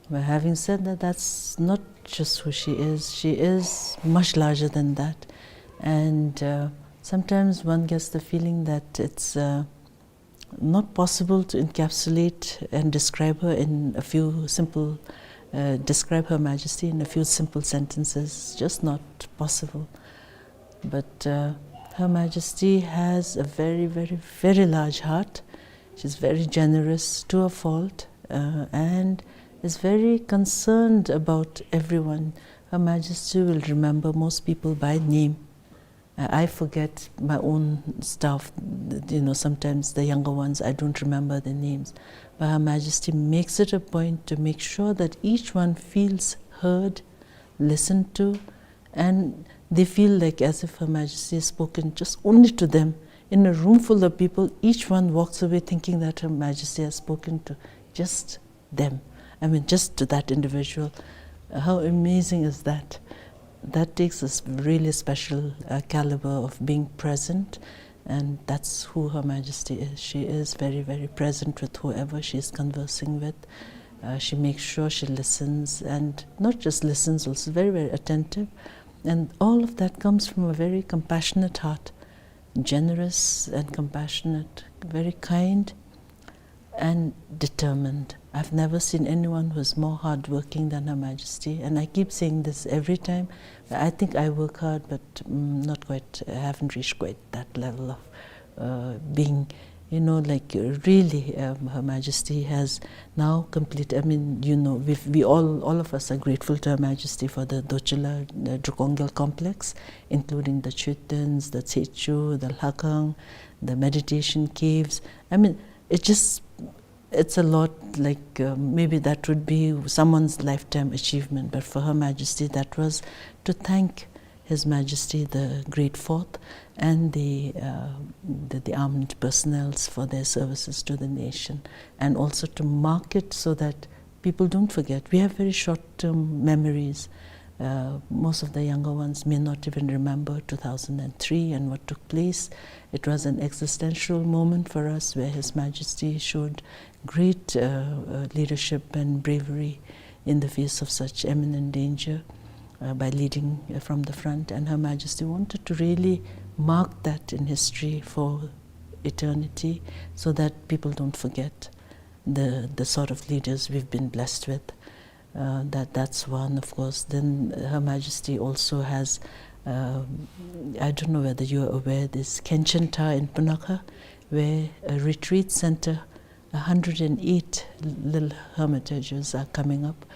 But having said that, that's not just who she is. She is much larger than that. And uh, sometimes one gets the feeling that it's uh, not possible to encapsulate and describe her in a few simple, uh, describe Her Majesty in a few simple sentences. It's just not possible. But uh, Her Majesty has a very, very, very large heart. She's very generous to a fault, uh, and is very concerned about everyone. Her Majesty will remember most people by name. Uh, I forget my own staff. You know, sometimes the younger ones, I don't remember their names. But Her Majesty makes it a point to make sure that each one feels heard, listened to, and they feel like as if Her Majesty has spoken just only to them. In a room full of people, each one walks away thinking that Her Majesty has spoken to just them. I mean, just to that individual. How amazing is that? That takes a s-, really special uh, caliber of being present, and that's who Her Majesty is. She is very, very present with whoever she is conversing with. Uh, she makes sure she listens, and not just listens, also very, very attentive. And all of that comes from a very compassionate heart, generous and compassionate, very kind and determined. I've never seen anyone who's more hardworking than Her Majesty. And I keep saying this every time. I think I work hard, but mm, not quite, I haven't reached quite that level of uh, being, you know, like, uh, really, um, Her Majesty has now complete, I mean, you know, we we all, all of us are grateful to Her Majesty for the Dochila, the Drukongel complex, including the Chötens, the Tsechu, the Lhakang, the meditation caves. I mean, it just, it's a lot, like, uh, maybe that would be someone's lifetime achievement, but for Her Majesty, that was to thank His Majesty the Great Fourth and the, uh, the, the armed personnels for their services to the nation, and also to mark it so that people don't forget. We have very short-term memories. Uh, most of the younger ones may not even remember two thousand and three and what took place. It was an existential moment for us where His Majesty showed great uh, uh, leadership and bravery in the face of such imminent danger uh, by leading uh, from the front. And Her Majesty wanted to really mark that in history for eternity so that people don't forget the, the sort of leaders we've been blessed with. Uh, that, that's one, of course. Then Her Majesty also has, um, I don't know whether you are aware, this Khenchen Thar in Punakha, where a retreat center, a hundred and eight little hermitages are coming up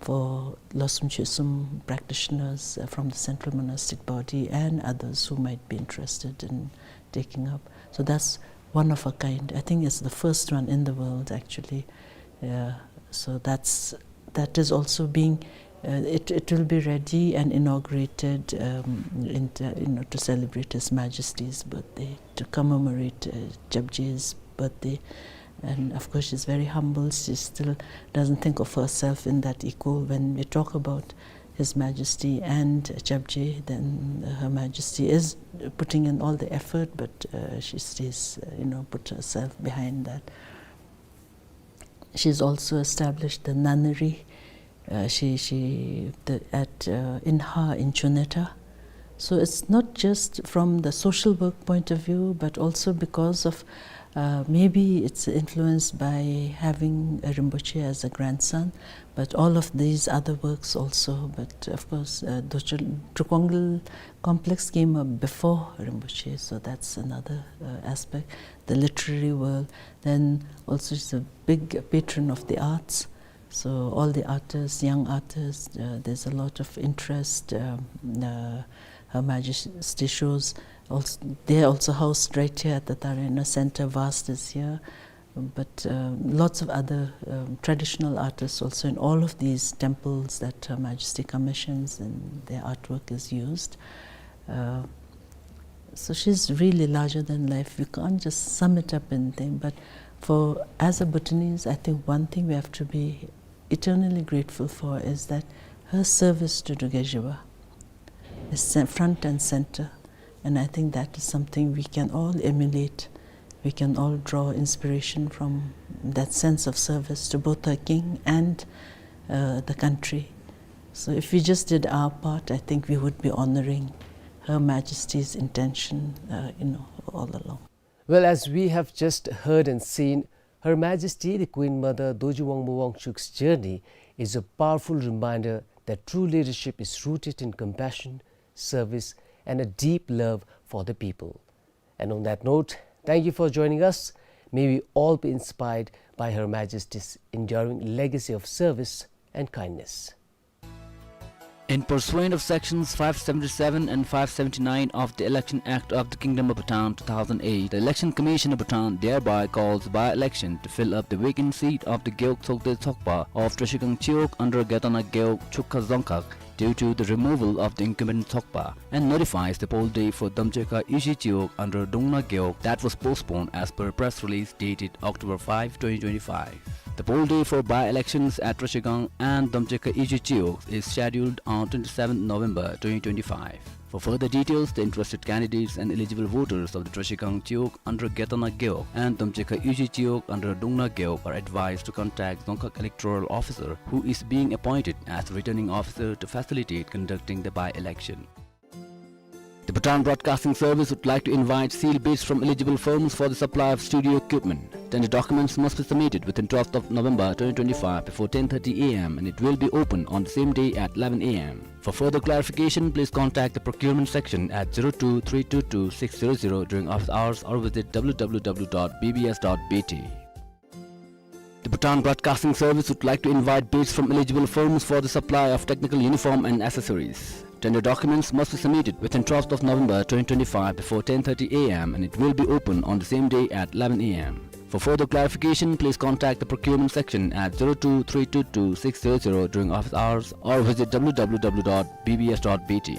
for Losum Chösum practitioners uh, from the Central Monastic Body and others who might be interested in taking up. So that's one of a kind. I think it's the first one in the world, actually. Uh, so that's, that is also being, uh, it, it will be ready and inaugurated um, in, you know, to celebrate His Majesty's birthday, to commemorate uh, Chapje's birthday. And of course, she's very humble. She still doesn't think of herself in that equal. When we talk about His Majesty and Chapje, then Her Majesty is putting in all the effort, but uh, she stays, uh, you know, put herself behind that. She's also established the nunnery uh, she, she, the, at uh, Inha in Chuneta. So it's not just from the social work point of view, but also because of uh, maybe it's influenced by having a Rinpoche as a grandson, but all of these other works also. But of course, uh, Dochil Drukongel complex came up before Rinpoche, so that's another uh, aspect. The literary world, then also she's a big patron of the arts. So all the artists, young artists, uh, there's a lot of interest. Um, uh, Her Majesty shows also, they're also housed right here at the Tarena Center. Vast is here, but uh, lots of other um, traditional artists also in all of these temples that Her Majesty commissions, and their artwork is used. Uh, so she's really larger than life. We can't just sum it up in thing, but for, as a Bhutanese, I think one thing we have to be eternally grateful for is that her service to Drukgyal Dzongkha is cen-, front and center. And I think that is something we can all emulate. We can all draw inspiration from that sense of service to both her king and uh, the country. So if we just did our part, I think we would be honoring Her Majesty's intention, uh, you know, all along. Well, as we have just heard and seen, Her Majesty the Queen Mother Dorji Wangmo Wangchuk's journey is a powerful reminder that true leadership is rooted in compassion, service, and a deep love for the people. And on that note, thank you for joining us. May we all be inspired by Her Majesty's enduring legacy of service and kindness. In pursuant of sections five seventy-seven and five seventy-nine of the Election Act of the Kingdom of Bhutan two thousand eight, the Election Commission of Bhutan thereby calls by-election to fill up the vacant seat of the Gewog Tsokde Tsokpa of Trashigang Chiwog under Gedana Gewog Chukha Dzongkhag due to the removal of the incumbent Tsokpa, and notifies the poll day for Damchekha Yuje Chiwog under Dongna Gewog that was postponed as per press release dated October five, twenty twenty-five. The poll day for by-elections at Trashigang and Damchekha Yuje Chiwog is scheduled on twenty-seventh November twenty twenty-five. For further details, the interested candidates and eligible voters of the Trashigang Chiwog under Gedana Gewog and Damchekha Yuje Chiwog under Dongna Gewog are advised to contact Dzongkhag Electoral Officer, who is being appointed as the returning officer to facilitate conducting the by-election. The Bhutan Broadcasting Service would like to invite sealed bids from eligible firms for the supply of studio equipment. Tender documents must be submitted within twelfth of November twenty twenty-five before ten thirty A M and it will be open on the same day at eleven A M. For further clarification, please contact the procurement section at zero two three two two six zero zero during office hours or visit W W W dot B B S dot B T. The Bhutan Broadcasting Service would like to invite bids from eligible firms for the supply of technical uniform and accessories. Tender documents must be submitted within twelfth of November twenty twenty-five before ten thirty A M and it will be open on the same day at eleven A M. For further clarification, please contact the procurement section at zero two three two two six zero zero during office hours or visit W W W dot B B S dot B T.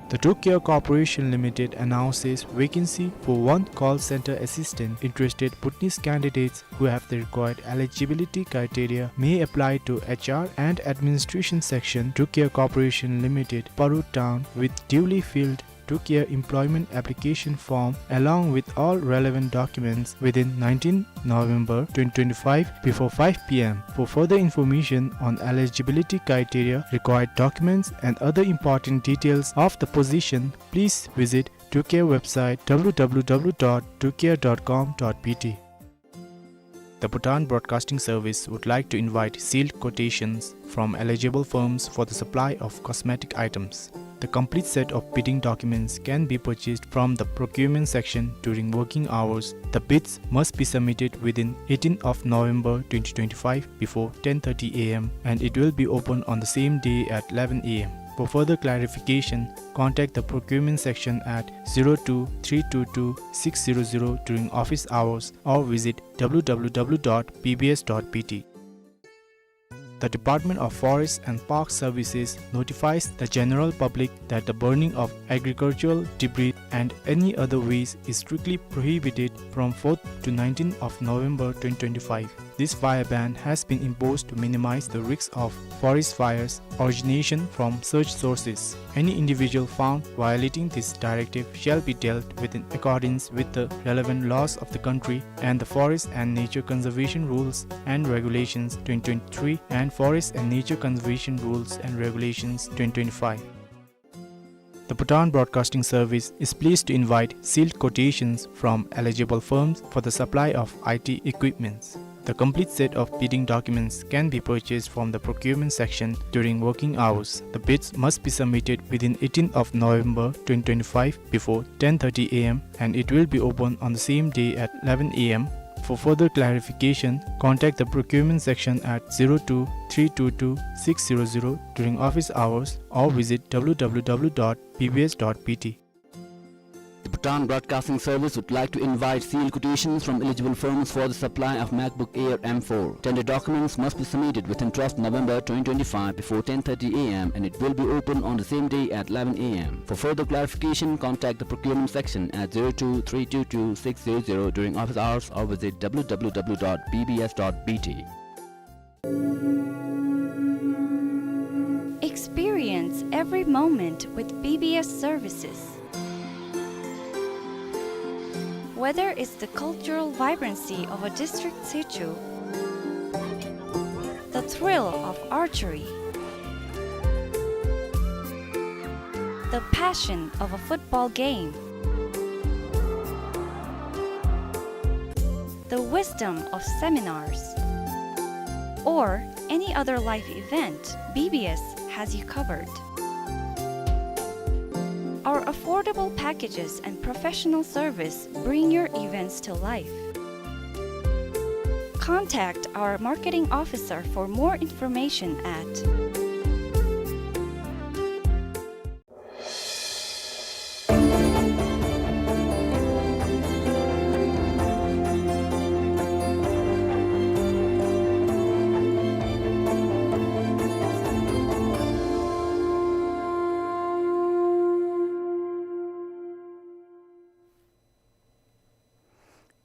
The Trukare Corporation Limited announces vacancy for one call center assistant. Interested Bhutanese candidates who have the required eligibility criteria may apply to H R and Administration Section, Trukare Corporation Limited, Paru Town, with duly filled Trukare employment application form along with all relevant documents within nineteenth November twenty twenty-five before five P M. For further information on eligibility criteria, required documents, and other important details of the position, please visit Trukare website W W W dot trukare dot com dot B T. The Bhutan Broadcasting Service would like to invite sealed quotations from eligible firms for the supply of cosmetic items. The complete set of bidding documents can be purchased from the procurement section during working hours. The bids must be submitted within eighteenth of November twenty twenty-five before ten thirty A M and it will be open on the same day at eleven A M. For further clarification, contact the procurement section at zero two three two two six zero zero during office hours or visit W W W dot B B S dot B T. The Department of Forest and Park Services notifies the general public that the burning of agricultural debris and any other waste is strictly prohibited from fourth to nineteenth of November twenty twenty-five. This fire ban has been imposed to minimize the risks of forest fires origination from such sources. Any individual found violating this directive shall be dealt with in accordance with the relevant laws of the country and the Forest and Nature Conservation Rules and Regulations twenty twenty-three and Forest and Nature Conservation Rules and Regulations twenty twenty-five. The Bhutan Broadcasting Service is pleased to invite sealed quotations from eligible firms for the supply of I T equipments. The complete set of bidding documents can be purchased from the procurement section during working hours. The bids must be submitted within eighteenth of November twenty twenty-five before ten thirty A M and it will be open on the same day at eleven A M. For further clarification, contact the procurement section at zero two three two two six zero zero during office hours or visit W W W dot B B S dot B T. The Bhutan Broadcasting Service would like to invite sealed quotations from eligible firms for the supply of MacBook Air M four. Tender documents must be submitted within twelfth November twenty twenty-five before ten thirty A M and it will be open on the same day at eleven A M. For further clarification, contact the procurement section at zero two three two two six zero zero during office hours or visit W W W dot B B S dot B T. Experience every moment with B B S services. Whether it's the cultural vibrancy of a district sichu, the thrill of archery, the passion of a football game, the wisdom of seminars, or any other life event, B B S has you covered. Our affordable packages and professional service bring your events to life. Contact our marketing officer for more information at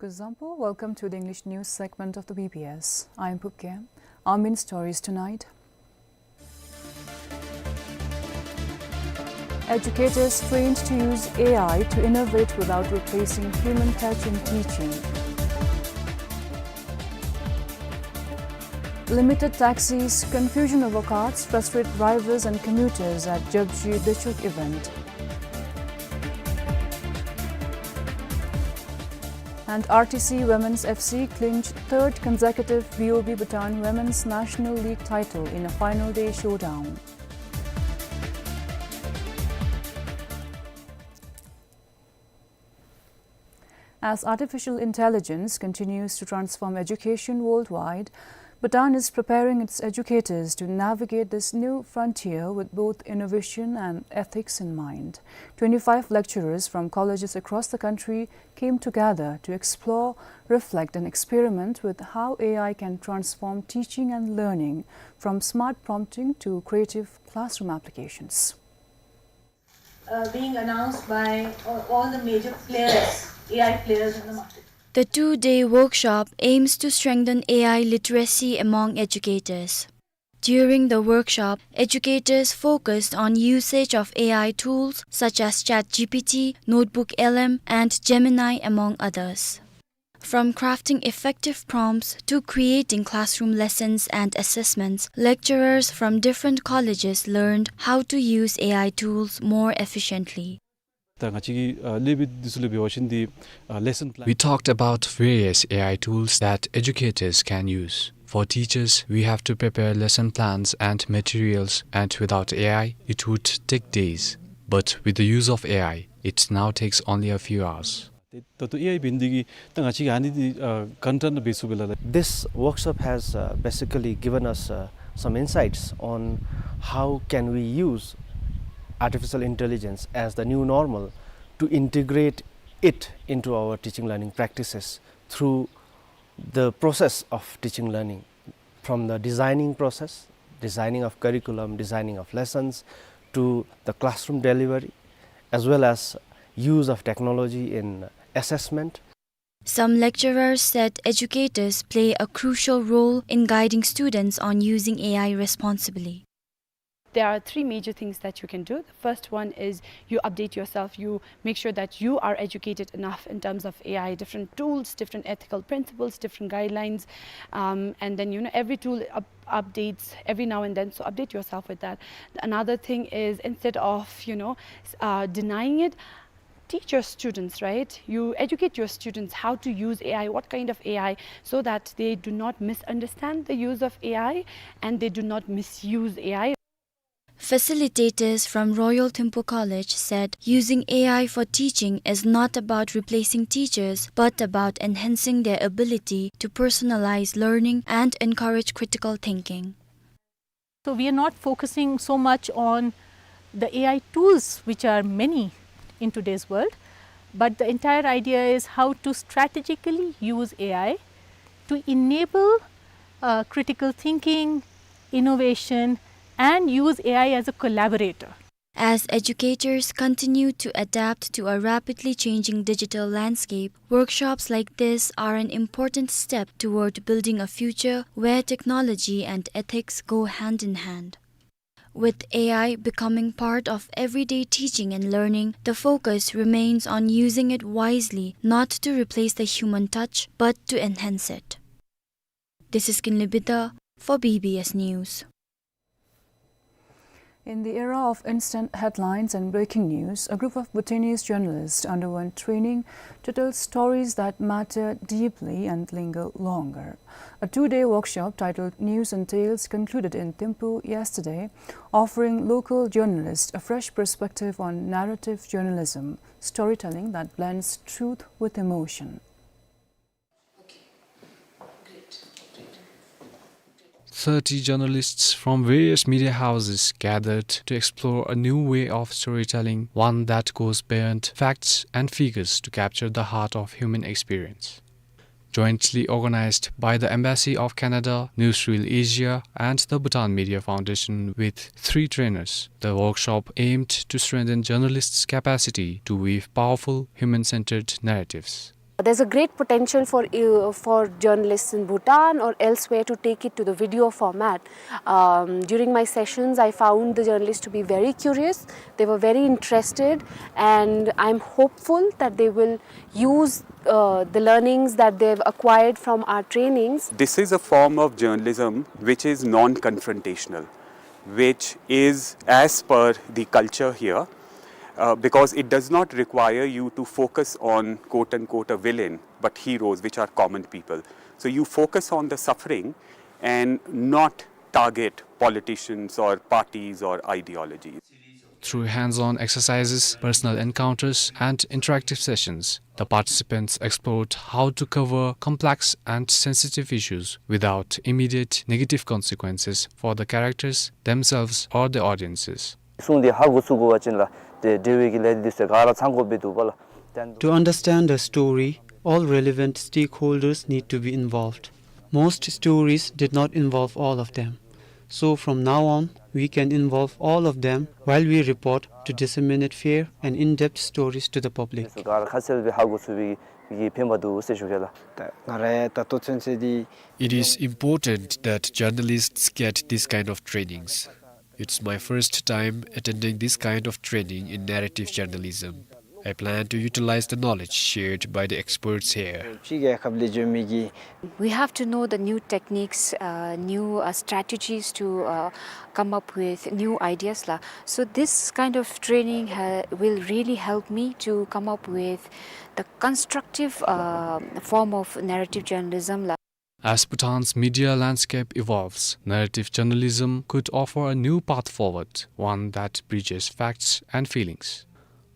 Kuzuzangpo, welcome to the English news segment of the B B S. I am Pupke. Our main stories tonight. Educators trained to use A I to innovate without replacing human touch in teaching. Limited taxis, confusion over cards, frustrate drivers and commuters at Jabji Dechuk event. And R T C Women's F C clinched third consecutive B O B Bhutan Women's National League title in a final day showdown. As artificial intelligence continues to transform education worldwide, Bhutan is preparing its educators to navigate this new frontier with both innovation and ethics in mind. Twenty-five lecturers from colleges across the country came together to explore, reflect, and experiment with how A I can transform teaching and learning, from smart prompting to creative classroom applications. Uh, being announced by all, all the major players, A I players in the market. The two-day workshop aims to strengthen A I literacy among educators. During the workshop, educators focused on usage of A I tools such as ChatGPT, NotebookLM, and Gemini, among others. From crafting effective prompts to creating classroom lessons and assessments, lecturers from different colleges learned how to use A I tools more efficiently. ད་ང་བཅས་ཀྱིས་ཨ་ལེབ་འདི་ཚུ་ལུ་འབད་བ་ཅིན་འདི་ཨ་lesson plan. We talked about various A I tools that educators can use. For teachers, we have to prepare lesson plans and materials, and without A I, it would take days. But with the use of A I, it now takes only a few hours. ད་ལྟོ་ཨེ་ཨའི་འབད་ནི་འདི་གིས་ད་ང་བཅས་ཀྱིས་ཨ་ནི་འདི་ཨ་ག་དེ་སྦེ་འབད་ཚུགས་པས་ལགས། This workshop has, uh, basically given us, uh, some insights on how can we use artificial intelligence as the new normal to integrate it into our teaching learning practices through the process of teaching learning, from the designing process, designing of curriculum, designing of lessons, to the classroom delivery, as well as use of technology in assessment. Some lecturers said educators play a crucial role in guiding students on using A I responsibly. There are three major things that you can do. The first one is you update yourself. You make sure that you are educated enough in terms of A I, different tools, different ethical principles, different guidelines. Um, and then, you know, every tool up-, updates every now and then, so update yourself with that. Another thing is, instead of, you know, s-, uh, denying it, teach your students, right? You educate your students how to use A I, what kind of A I, so that they do not misunderstand the use of A I and they do not misuse A I. Facilitators from Royal Thimphu College said using A I for teaching is not about replacing teachers, but about enhancing their ability to personalize learning and encourage critical thinking. So we are not focusing so much on the A I tools, which are many in today's world, but the entire idea is how to strategically use A I to enable, uh, critical thinking, innovation, and use A I as a collaborator. As educators continue to adapt to a rapidly changing digital landscape, workshops like this are an important step toward building a future where technology and ethics go hand in hand. With A I becoming part of everyday teaching and learning, the focus remains on using it wisely, not to replace the human touch, but to enhance it. This is Kinley Bidha for B B S News. In the era of instant headlines and breaking news, a group of Bhutanese journalists underwent training to tell stories that matter deeply and linger longer. A two-day workshop titled News and Tales concluded in Thimphu yesterday, offering local journalists a fresh perspective on narrative journalism, storytelling that blends truth with emotion. Thirty journalists from various media houses gathered to explore a new way of storytelling, one that goes beyond facts and figures to capture the heart of human experience. Jointly organized by the Embassy of Canada, Newsreel Asia, and the Bhutan Media Foundation with three trainers, the workshop aimed to strengthen journalists' capacity to weave powerful, human-centered narratives. There's a great potential for, uh, for journalists in Bhutan or elsewhere to take it to the video format. Um, during my sessions, I found the journalists to be very curious. They were very interested, and I'm hopeful that they will use, uh, the learnings that they've acquired from our trainings. This is a form of journalism which is non-confrontational, which is as per the culture here, uh, because it does not require you to focus on, quote unquote, a villain, but heroes, which are common people. So you focus on the suffering and not target politicians or parties or ideologies. Through hands-on exercises, personal encounters, and interactive sessions, the participants explored how to cover complex and sensitive issues without immediate negative consequences for the characters themselves or the audiences. གསུང་འདི་ཧ་གོ་ཚུགས་དགོ་པ་ཅིན་ལགས་ཏེ་འབྲེལ་བའི་གི་ལས་སྡེ་འདི་ཚུ་ག་ར་ཚང་དགོཔ་སྦེ་འདུག་པ་ལགས། To understand a story, all relevant stakeholders need to be involved. Most stories did not involve all of them. So from now on, we can involve all of them while we report to disseminate fair and in-depth stories to the public. ག་ར་ཁ་གསལ་སྦེ་ཧ་གོ་ཚུགས་པའི་གི་ཕན་པ་འདུག་ཟེར་ཞུ་གེ་ལགས། ད་ང་ར་ད་ལྟོ་ཚུན་ཚོད་འདི། It is important that journalists get this kind of trainings. It's my first time attending this kind of training in narrative journalism. I plan to utilize the knowledge shared by the experts here. ཕྱི་རྒྱལ་ཁབ་ལས་འབྱོན་མི་གི། We have to know the new techniques, uh, new, uh, strategies to, uh, come up with new ideas, la. So this kind of training ha-, will really help me to come up with the constructive, uh, form of narrative journalism, la. As Bhutan's media landscape evolves, narrative journalism could offer a new path forward, one that bridges facts and feelings.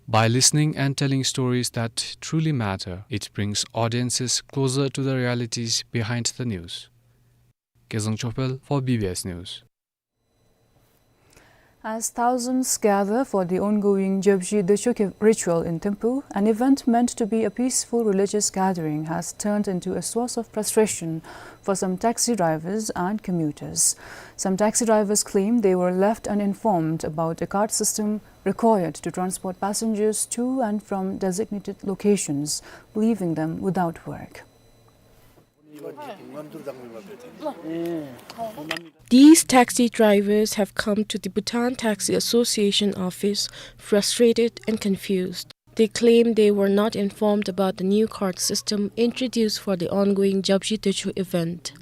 By listening and telling stories that truly matter, it brings audiences closer to the realities behind the news. Kezang Chopel for B B S News. As thousands gather for the ongoing Jabji Dechokye ritual in Thimphu, an event meant to be a peaceful religious gathering has turned into a source of frustration for some taxi drivers and commuters. Some taxi drivers claim they were left uninformed about a cart system required to transport passengers to and from designated locations, leaving them without work. These taxi drivers have come to the Bhutan Taxi Association office frustrated and confused. They claim they were not informed about the new cart system introduced for the ongoing Jabji Techo event.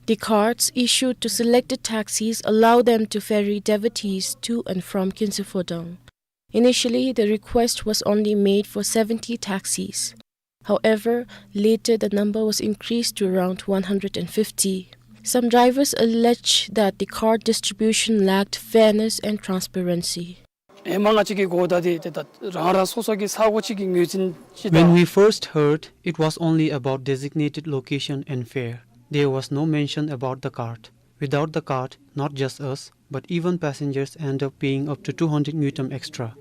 The carts issued to selected taxis allow them to ferry devotees to and from Khyentse Phodrang. Initially, the request was only made for seventy taxis. However, later the number was increased to around one hundred and fifty. Some drivers allege that the cart distribution lacked fairness and transparency. ཨེ་མ་ང་བཅས་ཀྱི་གོ་བརྡ་འདི་ཏེ་ད་རང་རང་སོ་སོ་གི་ས་གོ་ཅིག་གི་ངོས་འཛིན་ཅིག་དང་། When we first heard, it was only about designated location and fare. There was no mention about the cart. Without the cart, not just us, but even passengers end up paying up to two hundred ngultrum extra.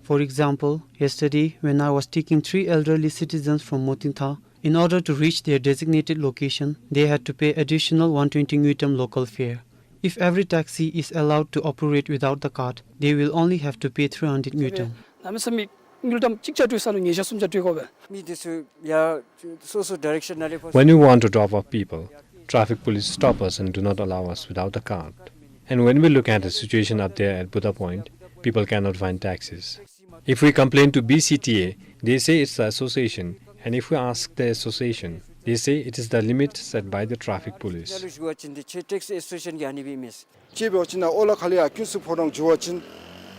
For example, yesterday, when I was taking three elderly citizens from Motingtha, in order to reach their designated location, they had to pay additional one twenty ngultrum local fare. If every taxi is allowed to operate without the cart, they will only have to pay three hundred ngultrum. གནམ་མེད་ས་མེད་དངུལ་ཀྲམ་གཅིག་བརྒྱ་སྤྲོད་ས་ལུ་ཉིས་བརྒྱ་སུམ་བརྒྱ་སྤྲོད་དགོ་པས། མི་འདི་ཚུ་ཡར་སོ་སོ་ཌའི་རེག་ཤཱན་ནང་ལས་ཕར། When we want to drop off people, traffic police stop us and do not allow us without the cart. And when we look at the situation up there at Buddha Point, people cannot find taxis. If we complain to B C T A, they say it's the association, and if we ask the association, they say it is the limit set by the traffic police. ཅིག་འབད་བ་ཅིན་ད་ཨོ་ལ་ཁ་ལས་ཡར་ཀུན་གསལ་ཕོ་བྲང་འགྱོ་བ་ཅིན་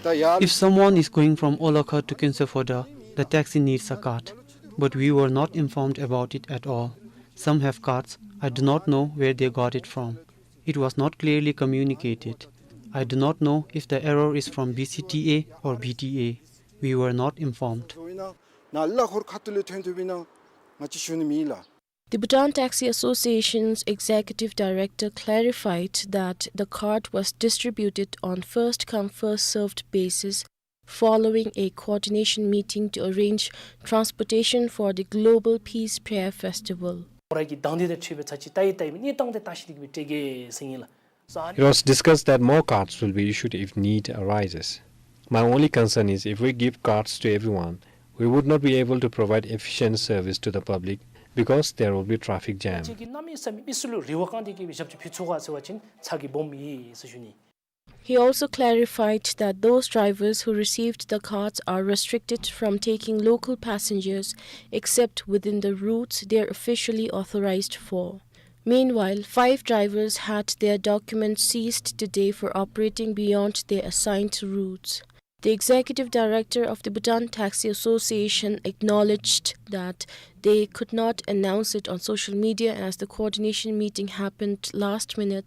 ད་ཡར། If someone is going from Olakha to Kyunse Phodrang, the taxi needs a cart, but we were not informed about it at all. Some have carts, I do not know where they got it from. It was not clearly communicated. I do not know if the error is from B C T A or B T A. We were not informed. ནཱ་གླ་འཁོར་ཁ་ཐུག་ལས་ཐོན་ཐུབ་ཨིན་ན་ང་བཅས་ཞུ་ནི་མེད་ལགས། The Bhutan Taxi Association's executive director clarified that the cart was distributed on first-come, first-served basis following a coordination meeting to arrange transportation for the Global Peace Prayer Festival. ཁོང་ར་གི་དང་འདོད་དང་འཁྲིལ་བའི་ཚར་ཅིག་ལྟ་ཡི་ལྟ་ཡི་མི་གནས་སྟངས་དེ་ལྟ་ཞིནམ་ལས་སྤྲོད་གེ་ཟེར་ཨིན་ལགས། It was discussed that more carts will be issued if need arises. My only concern is if we give carts to everyone, we would not be able to provide efficient service to the public because there will be traffic jam. ཅིག་གིས་གནམ་མེད་ས་མེད་མི་ཚུ་ལུ་རེ་བ་བསྐང་སྟེ་གི་སྦེ་ཞབས་ཕྱི་ཕུལ་ཚུགས་ག་ཟེར་བ་ཅིན་ཚ་གྱང་སྦོམ་ཨིན་ཟེར་ཞུ་ནི། He also clarified that those drivers who received the carts are restricted from taking local passengers except within the routes they're officially authorized for. Meanwhile, five drivers had their documents seized today for operating beyond their assigned routes. The executive director of the Bhutan Taxi Association acknowledged that they could not announce it on social media as the coordination meeting happened last minute,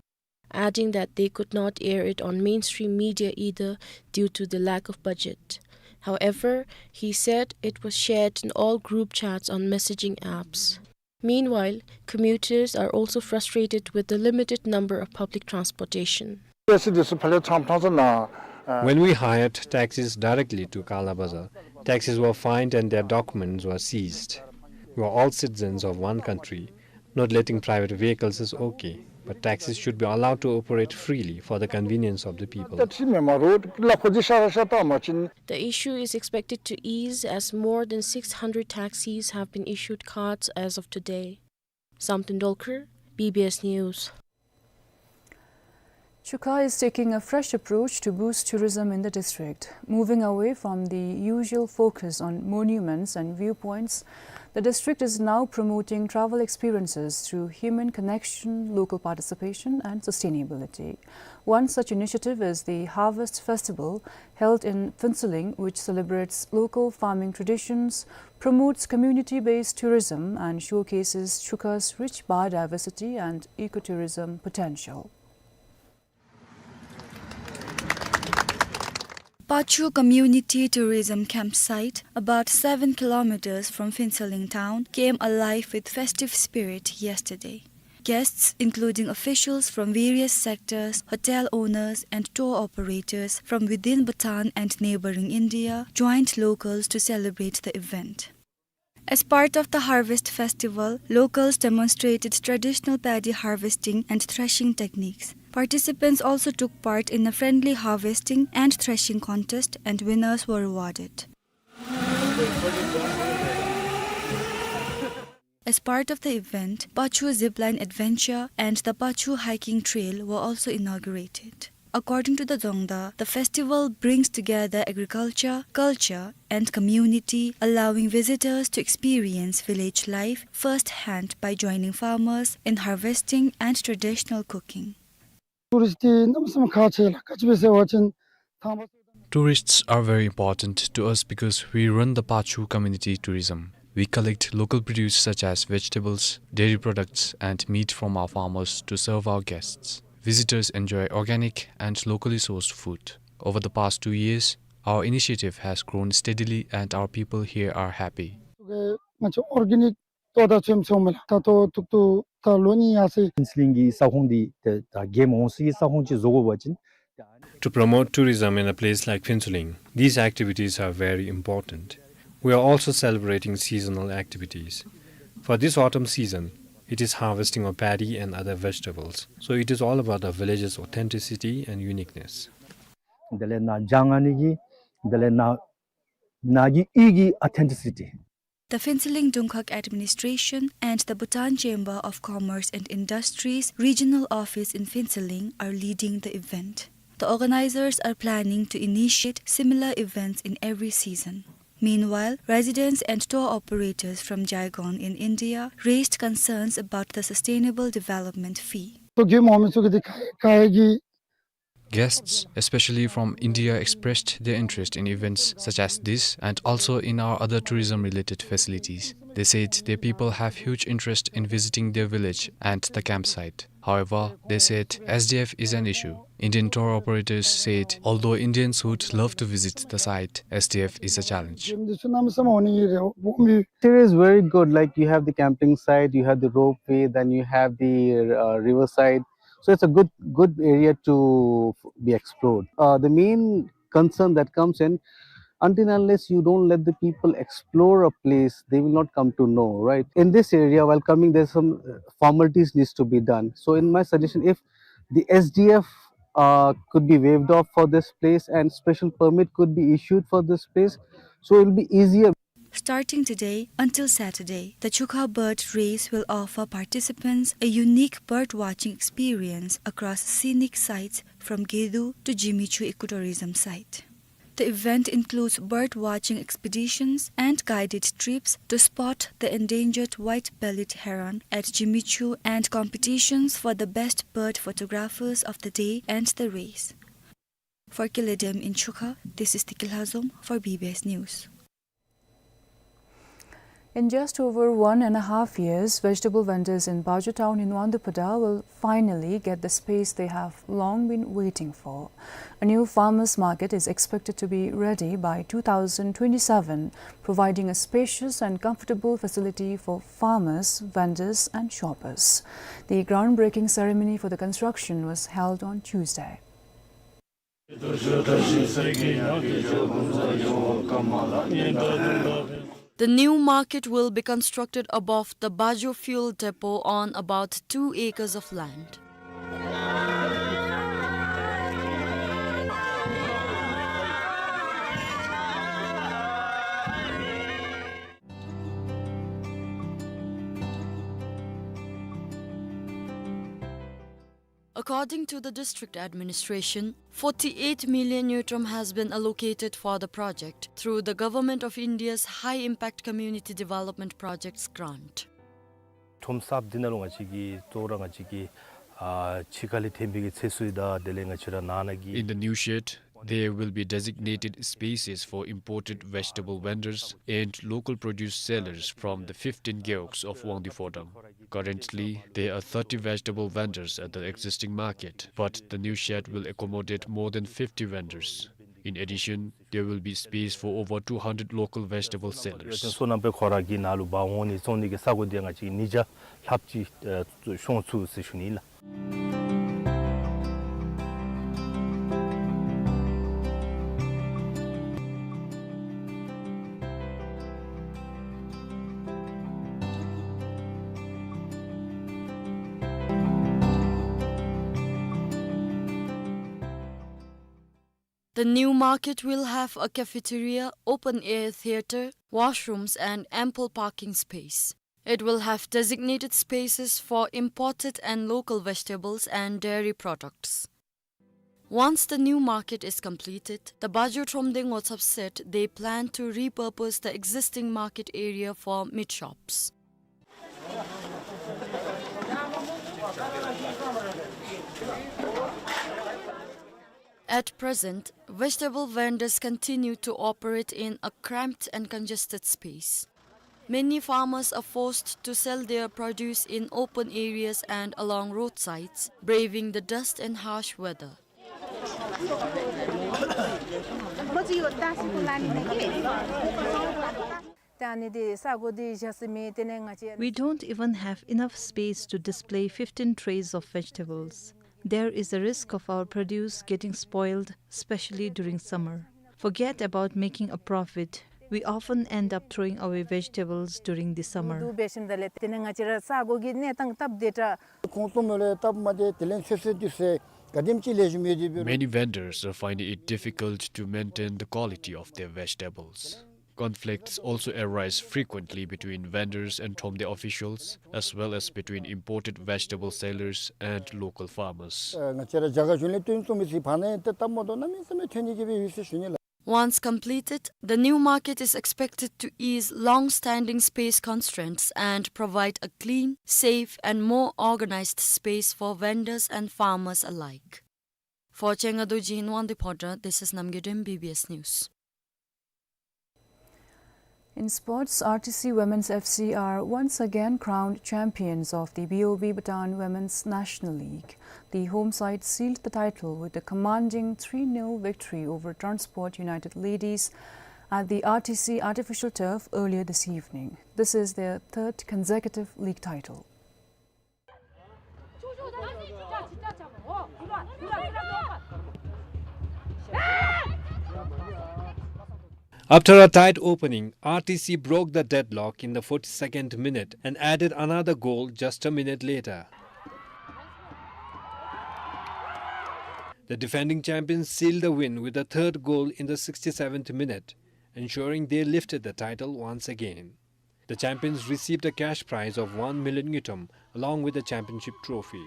adding that they could not air it on mainstream media either due to the lack of budget. However, he said it was shared in all group chats on messaging apps. Meanwhile, commuters are also frustrated with the limited number of public transportation. When we hired taxis directly to Kala Bazar, taxis were fined and their documents were seized. We are all citizens of one country. Not letting private vehicles is okay, but taxis should be allowed to operate freely for the convenience of the people. The issue is expected to ease as more than six hundred taxis have been issued cards as of today. Samten Dolkar, B B S News. Chukha is taking a fresh approach to boost tourism in the district. Moving away from the usual focus on monuments and viewpoints, the district is now promoting travel experiences through human connection, local participation, and sustainability. One such initiative is the Harvest Festival, held in Phuentsholing, which celebrates local farming traditions, promotes community-based tourism, and showcases Chukha's rich biodiversity and ecotourism potential. Pachu Community Tourism Campsite, about seven kilometers from Phuentsholing town, came alive with festive spirit yesterday. Guests, including officials from various sectors, hotel owners, and tour operators from within Bhutan and neighboring India, joined locals to celebrate the event. As part of the harvest festival, locals demonstrated traditional paddy harvesting and threshing techniques. Participants also took part in a friendly harvesting and threshing contest, and winners were rewarded. As part of the event, Pachu zipline adventure and the Pachu hiking trail were also inaugurated. According to the Dzongda, the festival brings together agriculture, culture, and community, allowing visitors to experience village life firsthand by joining farmers in harvesting and traditional cooking. Tourist འདི་གནམ་མེད་ས་མེད་ཁག་ཆེ་ལགས། ག་ཅི་སྦེ་ཟེར་བ་ཅིན་ཐང་པ། Tourists are very important to us because we run the Pachu community tourism. We collect local produce such as vegetables, dairy products, and meat from our farmers to serve our guests. Visitors enjoy organic and locally sourced food. Over the past two years, our initiative has grown steadily and our people here are happy. ང་ཚོ་ཨོར་གེ་ནིག་ཏོག་ཏོ་ཚོད་ཚོད་མེད་ལགས། ད་ལྟོ་ཐུག་ཐུག་ད་ལོ་གཉིས་ཡར་སོང་ཡི། ཕུན་ཚོགས་གླིང་གི་ས་ཁོངས་འདི་ད་ད་རྒྱལ་མོ་སི་གི་ས་ཁོངས་ཅིག་བཟོ་དགོ་པ་ཅིན། To promote tourism in a place like Phuentsholing, these activities are very important. We are also celebrating seasonal activities. For this autumn season, it is harvesting of paddy and other vegetables. So it is all about the village's authenticity and uniqueness. དེ་ལས་ནཱ་ལྗང་ཨ་ནི་གི་དེ་ལས་ནཱ་ནཱ་གི་ཡུལ་གྱི་ཨོ་ཐེན་ཊི་སི་ཊི། The Phuentsholing Dungkhag Administration and the Bhutan Chamber of Commerce and Industries Regional Office in Phuentsholing are leading the event. The organizers are planning to initiate similar events in every season. Meanwhile, residents and tour operators from Yangon in India raised concerns about the sustainable development fee. ཏོ་གི་མོ་མི་ཚུ་གི་དེ་ཁ་ཁ་གི Guests, especially from India, expressed their interest in events such as this and also in our other tourism-related facilities. They said their people have huge interest in visiting their village and the campsite. However, they said S D F is an issue. Indian tour operators said although Indians would love to visit the site, S D F is a challenge. It is very good. Like, you have the camping site, you have the ropeway, then you have the uh, riverside. So it's a good, good area to be explored. Uh, the main concern that comes in, until unless you don't let the people explore a place, they will not come to know, right? In this area, while coming, there's some uh, formalities needs to be done. So in my suggestion, if the S D F uh, could be waived off for this place and special permit could be issued for this place, so it will be easier. Starting today until Saturday, the Chukha Bird Race will offer participants a unique bird watching experience across scenic sites from Gedu to Jimmy Choo Ecotourism Site. The event includes bird watching expeditions and guided trips to spot the endangered white-bellied heron at Jimmy Choo and competitions for the best bird photographers of the day and the race. For Kile Dem in Chukha, this is Tikil Hazom for B B S News. In just over one and a half years, vegetable vendors in Bajo town in Wangdue Phodrang will finally get the space they have long been waiting for. A new farmers market is expected to be ready by two thousand twenty-seven, providing a spacious and comfortable facility for farmers, vendors and shoppers. The groundbreaking ceremony for the construction was held on Tuesday. The new market will be constructed above the Bajo fuel depot on about two acres of land. According to the district administration, forty-eight million ngultrum has been allocated for the project through the Government of India's High Impact Community Development Projects grant. ཁྲོམ་གསརཔ་འདི་ནང་ལུ་ང་བཅས་ཀྱི་གཙོ་བོ་ར་ང་བཅས་ཀྱི་ཨ་ཕྱི་ཁ་ལས་ཐོན་པའི་གི་ཚེ་སྲོག་དང་དེ་ལས་ང་བཅས་ར་ནང་ན་གི། In the new shed, there will be designated spaces for imported vegetable vendors and local produce sellers from the fifteen gewogs of Wangdue Phodrang. Currently, there are thirty vegetable vendors at the existing market, but the new shed will accommodate more than fifty vendors. In addition, there will be space for over two hundred local vegetable sellers. སོ་ནམ་པའི་ཁོ་ར་གི་ནང་ལུ་འབག་འོང་ནི་བཙོང་ནི་གི་ས་གོ་འདི་ང་བཅས་ཀྱིས་ཉིས་བརྒྱ་ལྷགཔ་ཅིག་ཨ་ཤོང་ཚུགས་ཟེར་ཞུ་ནི་ལགས། The new market will have a cafeteria, open-air theater, washrooms, and ample parking space. It will have designated spaces for imported and local vegetables and dairy products. Once the new market is completed, the Bajo Thromde Ngotsap said they plan to repurpose the existing market area for meat shops. At present, vegetable vendors continue to operate in a cramped and congested space. Many farmers are forced to sell their produce in open areas and along roadsides, braving the dust and harsh weather. We don't even have enough space to display fifteen trays of vegetables. There is a risk of our produce getting spoiled, especially during summer. Forget about making a profit. We often end up throwing away vegetables during the summer. འདུག་འབད་ཞིནམ་ད་ལས་དེ་ནས་ང་བཅས་ར་ས་གོ་གི་གནས་སྟངས་སྟབས་བདེ་དྲགས། ཁོང་ཚོ་མོ་ལས་སྟབས་མ་བདེ་དེ་ལས་ཚེ་སྲོག་འདི་ཟེར་ག་དེམ་ཅིག་ལེགས་ཤོམ་ཡོད་དེ་འབད་རུང་། Many vendors are finding it difficult to maintain the quality of their vegetables. Conflicts also arise frequently between vendors and Thromde officials, as well as between imported vegetable sellers and local farmers. ང་བཅས་ར་རྒྱ་གར་གཞུང་ལས་བཏོན་ཚུགས་མི་ཚུ་ཕར་ནང་ཡང་ཏེ་སྟབས་མ་བདེཝ་གནམ་མེད་ས་མེད་ཐོན་ནི་གི་སྦེ་ཡོད་ཟེར་ཞུ་ནི་ལགས། Once completed, the new market is expected to ease long-standing space constraints and provide a clean, safe, and more organized space for vendors and farmers alike. For Chengalpattu Jinwan reporter, this is Namgay Dem, B B S News. In sports, R T C Women's F C are once again crowned champions of the B O B Bhutan Women's National League. The home side sealed the title with a commanding three nil victory over Transport United Ladies at the R T C artificial turf earlier this evening. This is their third consecutive league title. After a tight opening, R T C broke the deadlock in the forty-second minute and added another goal just a minute later. The defending champions sealed the win with a third goal in the sixty-seventh minute, ensuring they lifted the title once again. The champions received a cash prize of one million ngultrum along with the championship trophy.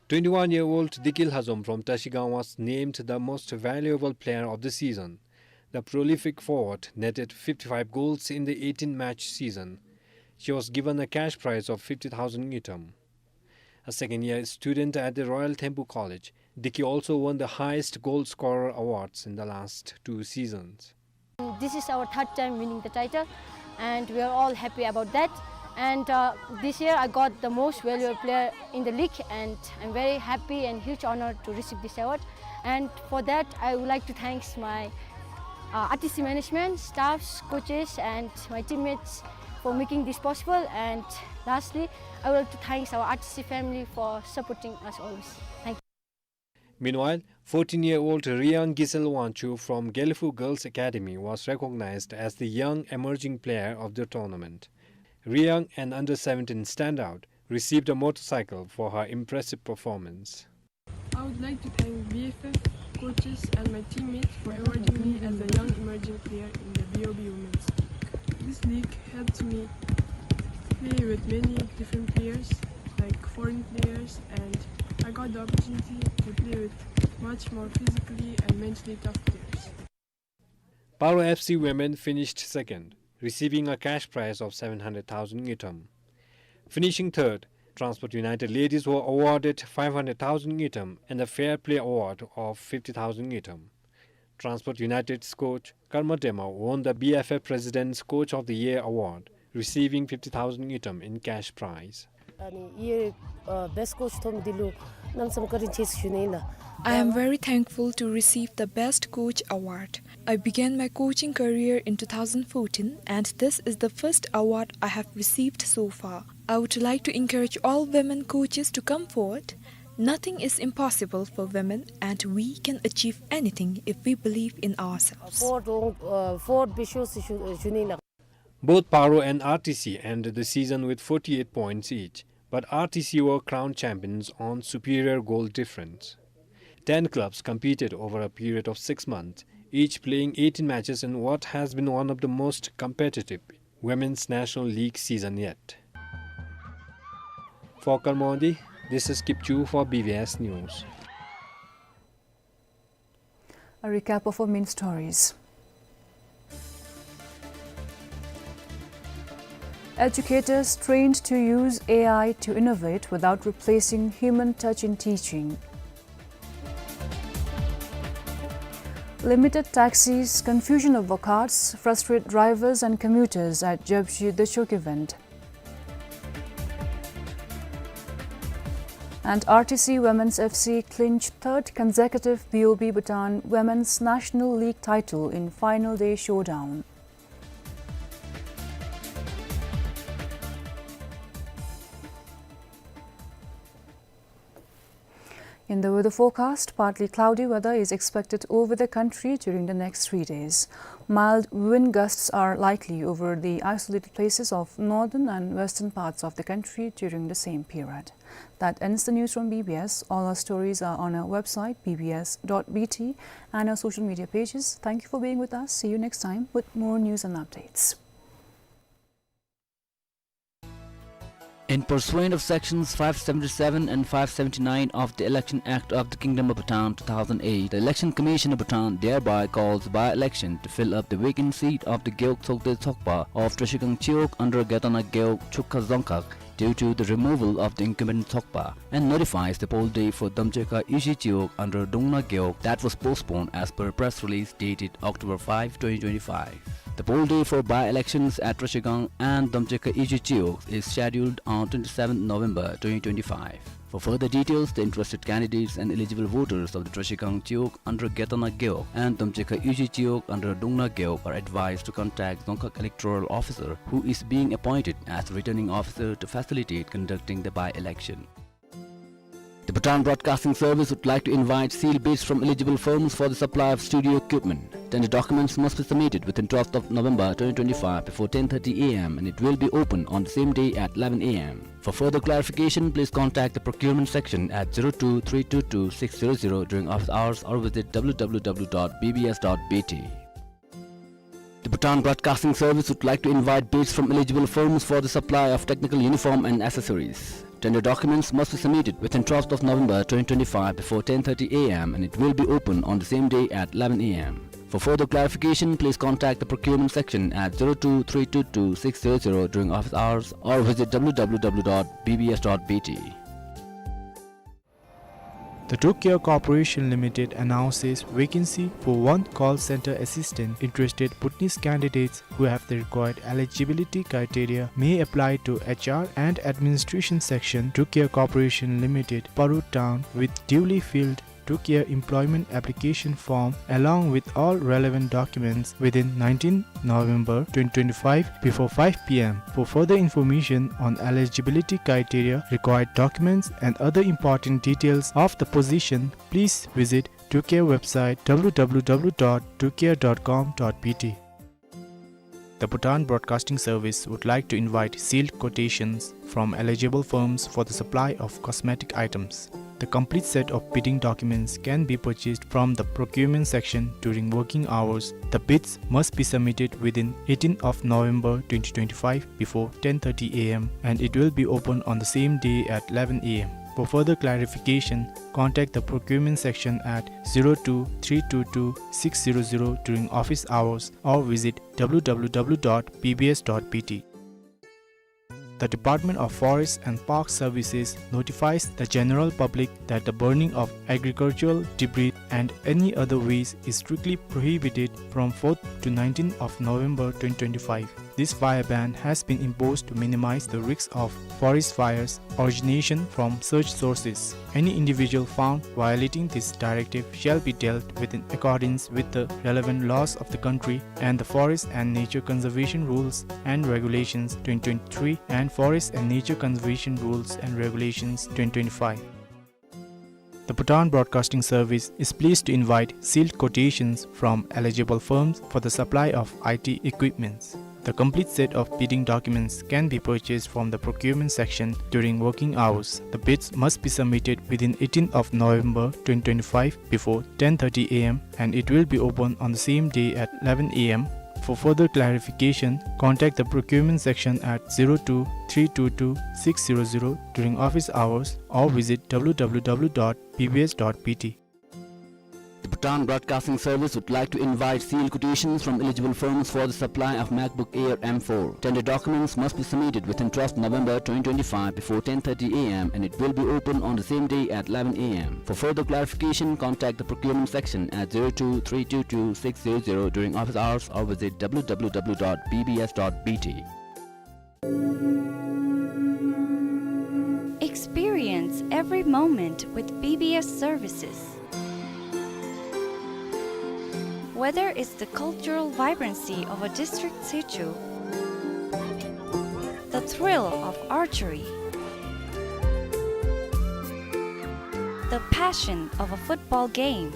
Twenty-one-year-old Diki Lhazom from Trashigang was named the most valuable player of the season. The prolific forward netted fifty-five goals in the eighteen-match season. She was given a cash prize of fifty thousand ngultrum. A second-year student at the Royal Thempu College, Diki also won the highest goal scorer awards in the last two seasons. This is our third time winning the title, and we are all happy about that. And, uh, this year I got the most valuable player in the league, and I'm very happy and huge honor to receive this award. And for that, I would like to thanks my, uh, R T C management, staffs, coaches, and my teammates for making this possible. And lastly, I would like to thanks our R T C family for supporting us always. Thank you. Meanwhile, fourteen-year-old Riyang Giselle Wangchuk from Gelephu Girls Academy was recognized as the Young Emerging Player of the tournament. Riyang, an under seventeen standout, received a motorcycle for her impressive performance. I would like to thank B F F, coaches, and my teammates for awarding me as a Young Emerging Player in the B O B Women's League. This league helped me play with many different players, like foreign players, and I got the opportunity to play with much more physically and mentally tough players. Paro F C women finished second, receiving a cash prize of seven hundred thousand ngultrum. Finishing third, Transport United ladies were awarded five hundred thousand ngultrum and a Fair Play Award of fifty thousand ngultrum. Transport United's coach Karma Dema won the B F F President's Coach of the Year Award, receiving fifty thousand ngultrum in cash prize. ཨ་ནི་ཡེ་ཨ་best coach ཐོབ་མི་འདི་ལུ་གནམ་མེད་ས་མེད་བཀའ་དྲིན་ཆེ་ཟེར་ཞུ་ནི་ཨིན་ལགས། I am very thankful to receive the Best Coach Award. I began my coaching career in two thousand fourteen, and this is the first award I have received so far. I would like to encourage all women coaches to come forward. Nothing is impossible for women, and we can achieve anything if we believe in ourselves. Forward, uh, forward བཞུགས་ཟེར་ཞུ་ཞུ་ནི་ཨིན་ལགས། Both Paro and R T C ended the season with forty-eight points each, but R T C were crowned champions on superior goal difference. Ten clubs competed over a period of six months, each playing eighteen matches in what has been one of the most competitive Women's National League season yet. For Karmondi, this is Kipchu for B B S News. A recap of our main stories. Educators trained to use A I to innovate without replacing human touch in teaching. Limited taxis, confusion over cards, frustrate drivers and commuters at Jabshi Dechok event. And R T C Women's F C clinch third consecutive B O B Bhutan Women's National League title in final day showdown. In the weather forecast, partly cloudy weather is expected over the country during the next three days. Mild wind gusts are likely over the isolated places of northern and western parts of the country during the same period. That ends the news from B B S. All our stories are on our website, B B S dot B T, and our social media pages. Thank you for being with us. See you next time with more news and updates. In pursuance of Sections five seventy-seven and five seventy-nine of the Election Act of the Kingdom of Bhutan two thousand eight, the Election Commission of Bhutan thereby calls by-election to fill up the vacant seat of the Gewog Tsokde Tsokpa of Trashigang Chiwog under Gedana Gewog Chukha Dzongkhag due to the removal of the incumbent Tsokpa, and notifies the poll day for Domchekha Ishi Chiwog under Dungna Gewog that was postponed as per press release dated October five, twenty twenty-five. The poll day for by-elections at Trashigang and Domchekha Ishi Chiwog is scheduled on twenty-seventh November twenty twenty-five. For further details, the interested candidates and eligible voters of the Trashigang Chiwog under Gedana Gewog and Domchekha Ishi Chiwog under Dungna Gewog are advised to contact Dzongkhag Electoral Officer, who is being appointed as returning officer to facilitate conducting the by-election. The Bhutan Broadcasting Service would like to invite sealed bids from eligible firms for the supply of studio equipment. Tender documents must be submitted within twelfth of November twenty twenty-five before ten thirty A M and it will be open on the same day at eleven A M. For further clarification, please contact the procurement section at zero two three two two six zero zero during office hours or visit W W W dot B B S dot B T. The Bhutan Broadcasting Service would like to invite bids from eligible firms for the supply of technical uniform and accessories. Tender documents must be submitted within twelfth of November twenty twenty-five before ten thirty A M and it will be open on the same day at eleven A M. For further clarification, please contact the procurement section at zero two three two two six zero zero during office hours or visit W W W dot B B S dot B T. The Trucare Corporation Limited announces vacancy for one call center assistant. Interested Bhutanese candidates who have the required eligibility criteria may apply to H R and Administration Section, Trucare Corporation Limited, Paru Town, with duly filled Trucare employment application form along with all relevant documents within nineteenth November twenty twenty-five before five P M. For further information on eligibility criteria, required documents, and other important details of the position, please visit Trucare website W W W dot trucare dot com dot B T. The Bhutan Broadcasting Service would like to invite sealed quotations from eligible firms for the supply of cosmetic items. The complete set of bidding documents can be purchased from the procurement section during working hours. The bids must be submitted within eighteenth of November twenty twenty-five before ten thirty A M and it will be open on the same day at eleven A M. For further clarification, contact the procurement section at zero two three two two six zero zero during office hours or visit W W W dot B B S dot B T. The Department of Forest and Park Services notifies the general public that the burning of agricultural debris and any other waste is strictly prohibited from fourth to nineteenth of November twenty twenty-five. This fire ban has been imposed to minimize the risks of forest fires origination from such sources. Any individual found violating this directive shall be dealt with in accordance with the relevant laws of the country and the Forest and Nature Conservation Rules and Regulations twenty twenty-three and Forest and Nature Conservation Rules and Regulations twenty twenty-five. The Bhutan Broadcasting Service is pleased to invite sealed quotations from eligible firms for the supply of I T equipments. The complete set of bidding documents can be purchased from the procurement section during working hours. The bids must be submitted within eighteenth of November twenty twenty-five before ten thirty A M and it will be open on the same day at eleven A M. For further clarification, contact the procurement section at zero two three two two six zero zero during office hours or visit W W W dot B B S dot B T. The Bhutan Broadcasting Service would like to invite sealed quotations from eligible firms for the supply of MacBook Air M four. Tender documents must be submitted within twelfth November twenty twenty-five before ten thirty A M, and it will be open on the same day at eleven A M. For further clarification, contact the procurement section at zero two three two two six zero zero during office hours or visit W W W dot B B S dot B T. Experience every moment with B B S services. Whether it's the cultural vibrancy of a district sichu, the thrill of archery, the passion of a football game,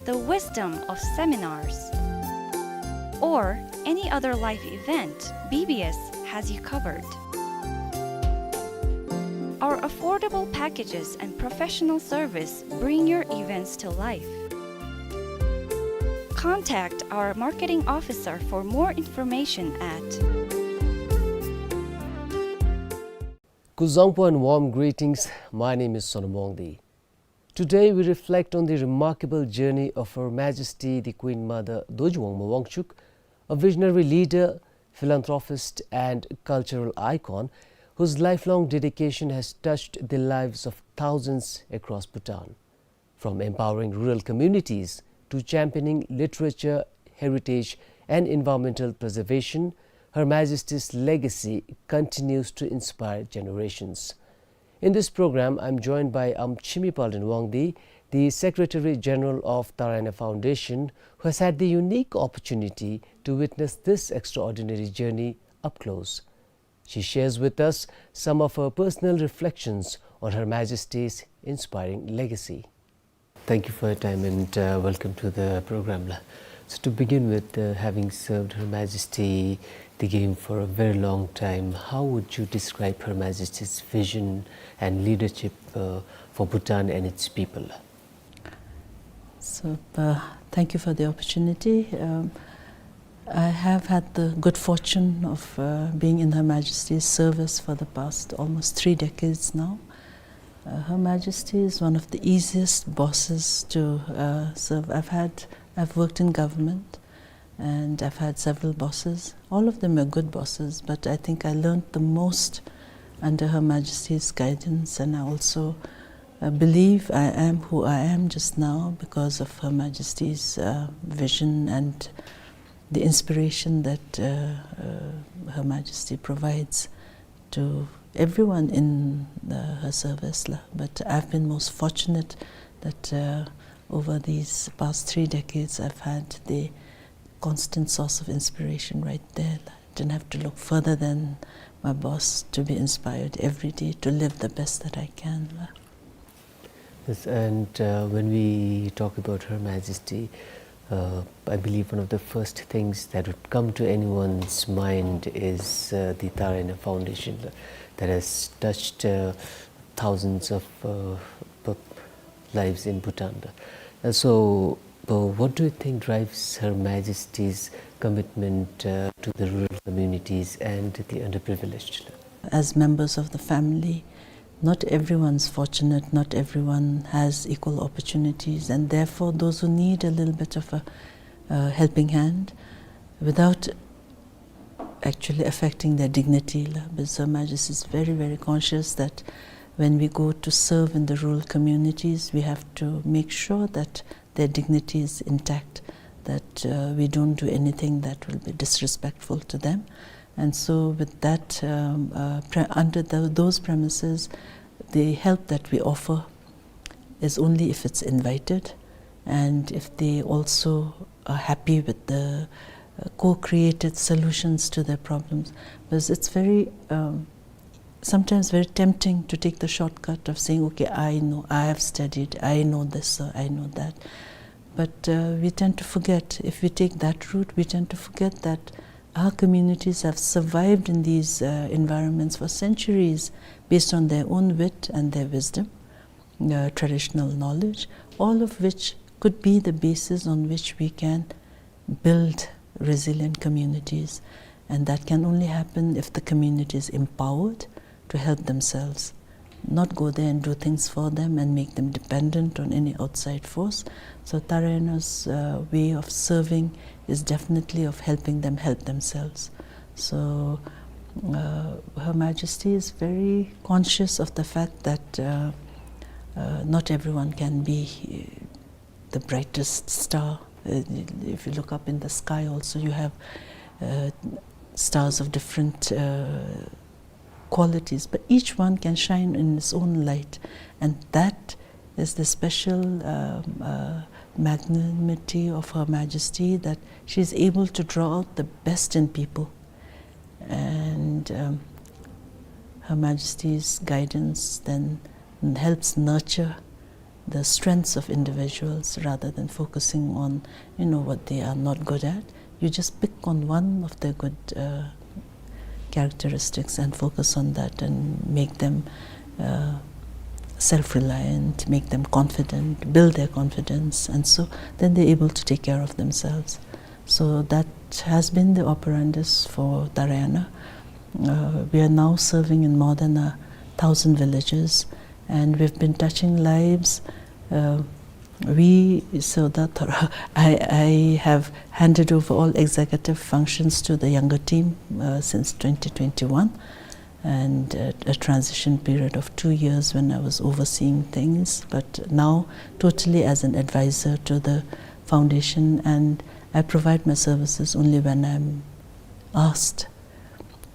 the wisdom of seminars, or any other life event, B B S has you covered. Our affordable packages and professional service bring your events to life. Contact our marketing officer for more information at Kuzuzangpo and warm greetings. My name is Sonam Wangdi. Today we reflect on the remarkable journey of Her Majesty the Queen Mother Dorji Wangma Wangchuck, a visionary leader, philanthropist and cultural icon whose lifelong dedication has touched the lives of thousands across Bhutan. From empowering rural communities to championing literature, heritage, and environmental preservation, Her Majesty's legacy continues to inspire generations. In this program, I'm joined by Amchimi Palden Wangdi, the Secretary General of Taraina Foundation, who has had the unique opportunity to witness this extraordinary journey up close. She shares with us some of her personal reflections on Her Majesty's inspiring legacy. Thank you for your time and, uh, welcome to the program, la. So to begin with, uh, having served Her Majesty the game for a very long time, how would you describe Her Majesty's vision and leadership, uh, for Bhutan and its people? So, uh, thank you for the opportunity. Um, I have had the good fortune of, uh, being in Her Majesty's service for the past almost three decades now. Uh, Her Majesty is one of the easiest bosses to, uh, serve. I've had, I've worked in government, and I've had several bosses. All of them were good bosses, but I think I learned the most under Her Majesty's guidance, and I also, uh, believe I am who I am just now because of Her Majesty's, uh, vision and the inspiration that, uh, uh, Her Majesty provides to everyone in, uh, her service, la. But I've been most fortunate that, uh, over these past three decades, I've had the constant source of inspiration right there, la. Didn't have to look further than my boss to be inspired every day to live the best that I can, la. Yes, and, uh, when we talk about Her Majesty, uh, I believe one of the first things that would come to anyone's mind is, uh, the Taraina Foundation, uh, that has touched, uh, thousands of, uh, p-, lives in Bhutan. Uh, so, uh, what do you think drives Her Majesty's commitment, uh, to the rural communities and the underprivileged? As members of the family, not everyone's fortunate, not everyone has equal opportunities, and therefore those who need a little bit of a, uh, helping hand, without actually affecting their dignity, la, because Her Majesty is very, very conscious that when we go to serve in the rural communities, we have to make sure that their dignity is intact, that, uh, we don't do anything that will be disrespectful to them. And so with that, um, uh, pre-, under tho-, those premises, the help that we offer is only if it's invited and if they also are happy with the, uh, co-created solutions to their problems. Because it's very, um, sometimes very tempting to take the shortcut of saying, "Okay, I know, I have studied, I know this, or I know that." But, uh, we tend to forget, if we take that route, we tend to forget that our communities have survived in these, uh, environments for centuries based on their own wit and their wisdom, uh, traditional knowledge, all of which could be the basis on which we can build resilient communities. And that can only happen if the community is empowered to help themselves. not go there and do things for them and make them dependent on any outside force. So Tarayanu's uh, way of serving is definitely of helping them help themselves. So uh, Her Majesty is very conscious of the fact that uh, uh, not everyone can be the brightest star. Uh, if you look up in the sky also, you have uh, stars of different uh, qualities, but each one can shine in its own light. And that is the special um, uh, magnanimity of Her Majesty, that she is able to draw out the best in people. And um, Her Majesty's guidance then helps nurture the strengths of individuals rather than focusing on, you know, what they are not good at. You just pick on one of their good uh, characteristics and focus on that and make them uh, self-reliant, make them confident, build their confidence, and so then they're able to take care of themselves. So that has been the operandus for Tarayana. Uh, we are now serving in more than a thousand villages, and we've been touching lives. Uh, we so that I, I have handed over all executive functions to the younger team uh, since twenty twenty-one, and uh, a transition period of two years when I was overseeing things, but now totally as an advisor to the foundation, and I provide my services only when I'm asked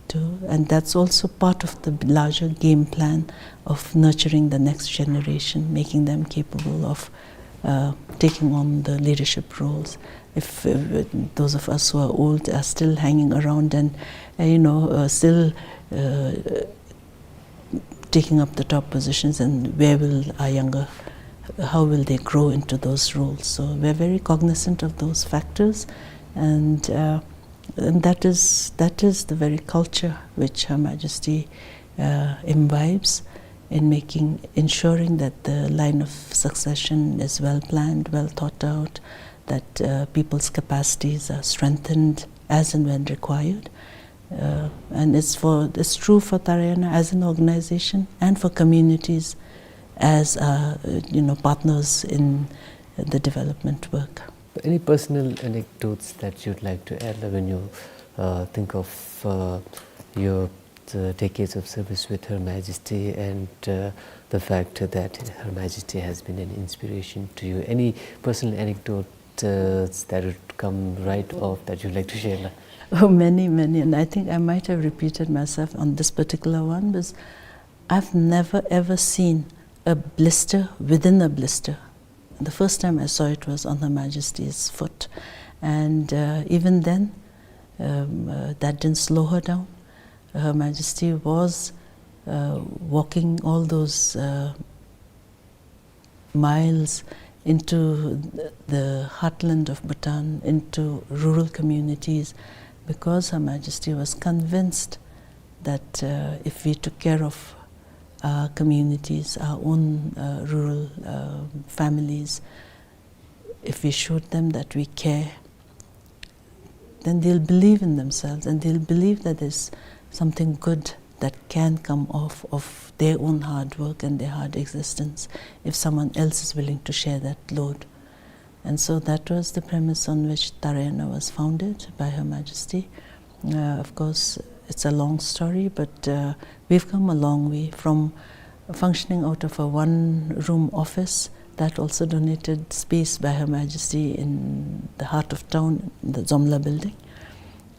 to. And that's also part of the larger game plan of nurturing the next generation, making them capable of uh, taking on the leadership roles. If uh, those of us who are old are still hanging around and uh, you know uh, still uh, taking up the top positions, and where will our younger, how will they grow into those roles? So we're very cognizant of those factors, and uh, and that is that is the very culture which Her Majesty uh, imbibes in making ensuring that the line of succession is well planned, well thought out, that uh, people's capacities are strengthened as and when required. Uh, and it's for it's true for Tarayana as an organization and for communities as uh, you know partners in the development work. Any personal anecdotes that you'd like to add when you uh, think of uh, your the decades of service with Her Majesty and uh, the fact that Her Majesty has been an inspiration to you? Any personal anecdote uh, that would come right off that you'd like to share? Oh, many, many. And I think I might have repeated myself on this particular one, because I've never ever seen a blister within a blister. The first time I saw it was on Her Majesty's foot. And uh, even then, um, uh, that didn't slow her down. Her Majesty was uh, walking all those uh, miles into the heartland of Bhutan, into rural communities, because Her Majesty was convinced that uh, if we took care of our communities, our own uh, rural uh, families, if we showed them that we care, then they'll believe in themselves and they'll believe that there's something good that can come off of their own hard work and their hard existence if someone else is willing to share that load. And so that was the premise on which Tarayana was founded by Her Majesty. Uh, of course, it's a long story, but uh, we've come a long way from functioning out of a one-room office that also donated space by Her Majesty in the heart of town, the Zomla building,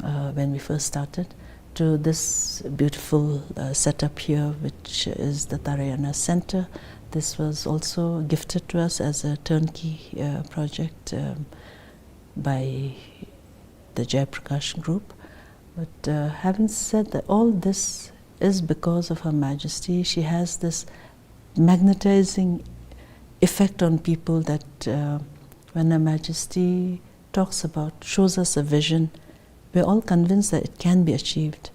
uh, when we first started, to this beautiful uh, setup here, which is the Tarayana Center. This was also gifted to us as a turnkey uh, project um, by the Jayaprakash Group. But uh, having said that, all this is because of Her Majesty. She has this magnetizing effect on people that uh, when Her Majesty talks about, shows us a vision, we're all convinced that it can be achieved.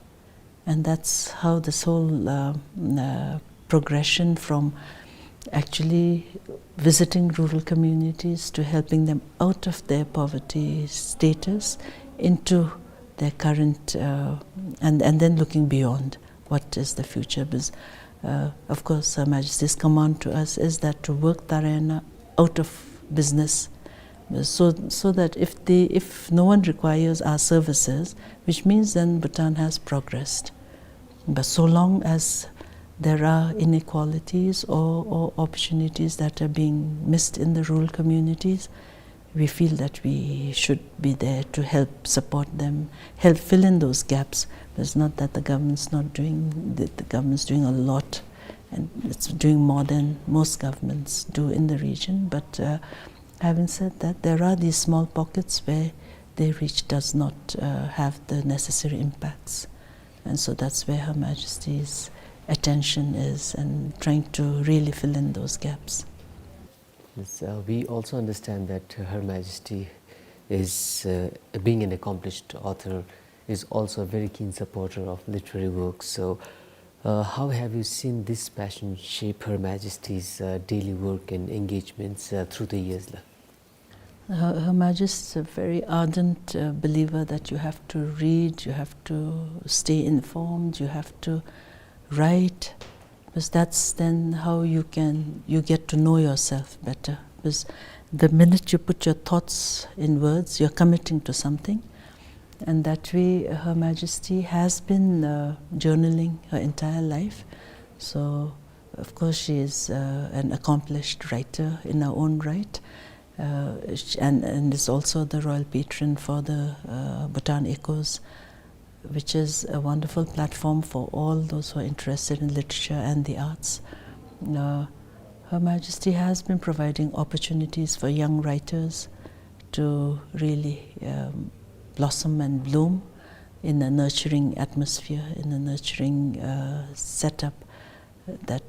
And that's how this whole uh, uh, progression from actually visiting rural communities to helping them out of their poverty status into their current uh, and, and then looking beyond What is the future? Because, uh, of course, Her Majesty's command to us is that to work Taraiyana out of business, so, so that if they, if no one requires our services, which means then Bhutan has progressed. But so long as there are inequalities or, or opportunities that are being missed in the rural communities, we feel that we should be there to help support them, help fill in those gaps. It's not that the government's not doing, the, the government's doing a lot, and it's doing more than most governments do in the region. But, uh, having said that, there are these small pockets where their reach does not, uh, have the necessary impacts. And so that's where Her Majesty's attention is and trying to really fill in those gaps. Yes, uh, we also understand that Her Majesty is, uh, being an accomplished author, is also a very keen supporter of literary works. So, uh, how have you seen this passion shape Her Majesty's, uh, daily work and engagements, uh, through the years, la? Her, Her Majesty is a very ardent, uh, believer that you have to read, you have to stay informed, you have to write, because that's then how you can, you get to know yourself better. Because the minute you put your thoughts in words, you're committing to something. And that way, Her Majesty has been, uh, journaling her entire life. So, of course, she is, uh, an accomplished writer in her own right, uh, sh-, and, and is also the royal patron for the, uh, Bhutan Echoes, which is a wonderful platform for all those who are interested in literature and the arts. Uh, Her Majesty has been providing opportunities for young writers to really, um, blossom and bloom in a nurturing atmosphere, in a nurturing, uh, setup that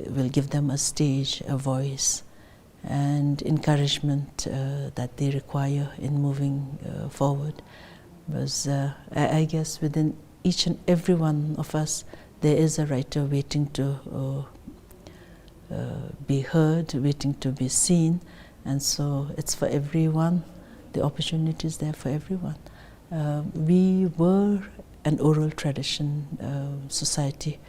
will give them a stage, a voice, and encouragement, uh, that they require in moving, uh, forward. Because, uh, I, I guess within each and every one of us, there is a writer waiting to, uh, uh, be heard, waiting to be seen. And so it's for everyone. The opportunity is there for everyone. Uh, we were an oral tradition, uh, society.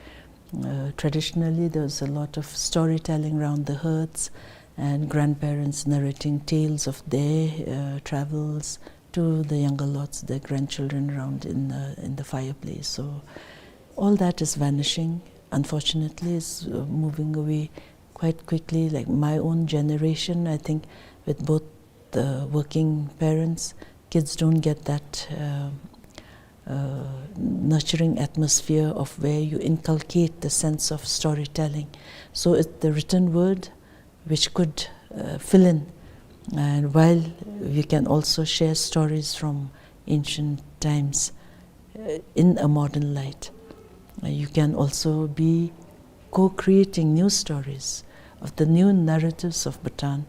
Uh, traditionally, there was a lot of storytelling around the hearths and grandparents narrating tales of their, uh, travels to the younger lots, their grandchildren around in the, in the fireplace. So all that is vanishing. Unfortunately, it's, uh, moving away quite quickly. Like my own generation, I think, with both the working parents, kids don't get that, uh, uh, nurturing atmosphere of where you inculcate the sense of storytelling. So it's the written word which could, uh, fill in. And while we can also share stories from ancient times, uh, in a modern light, uh, you can also be co-creating new stories of the new narratives of Bhutan.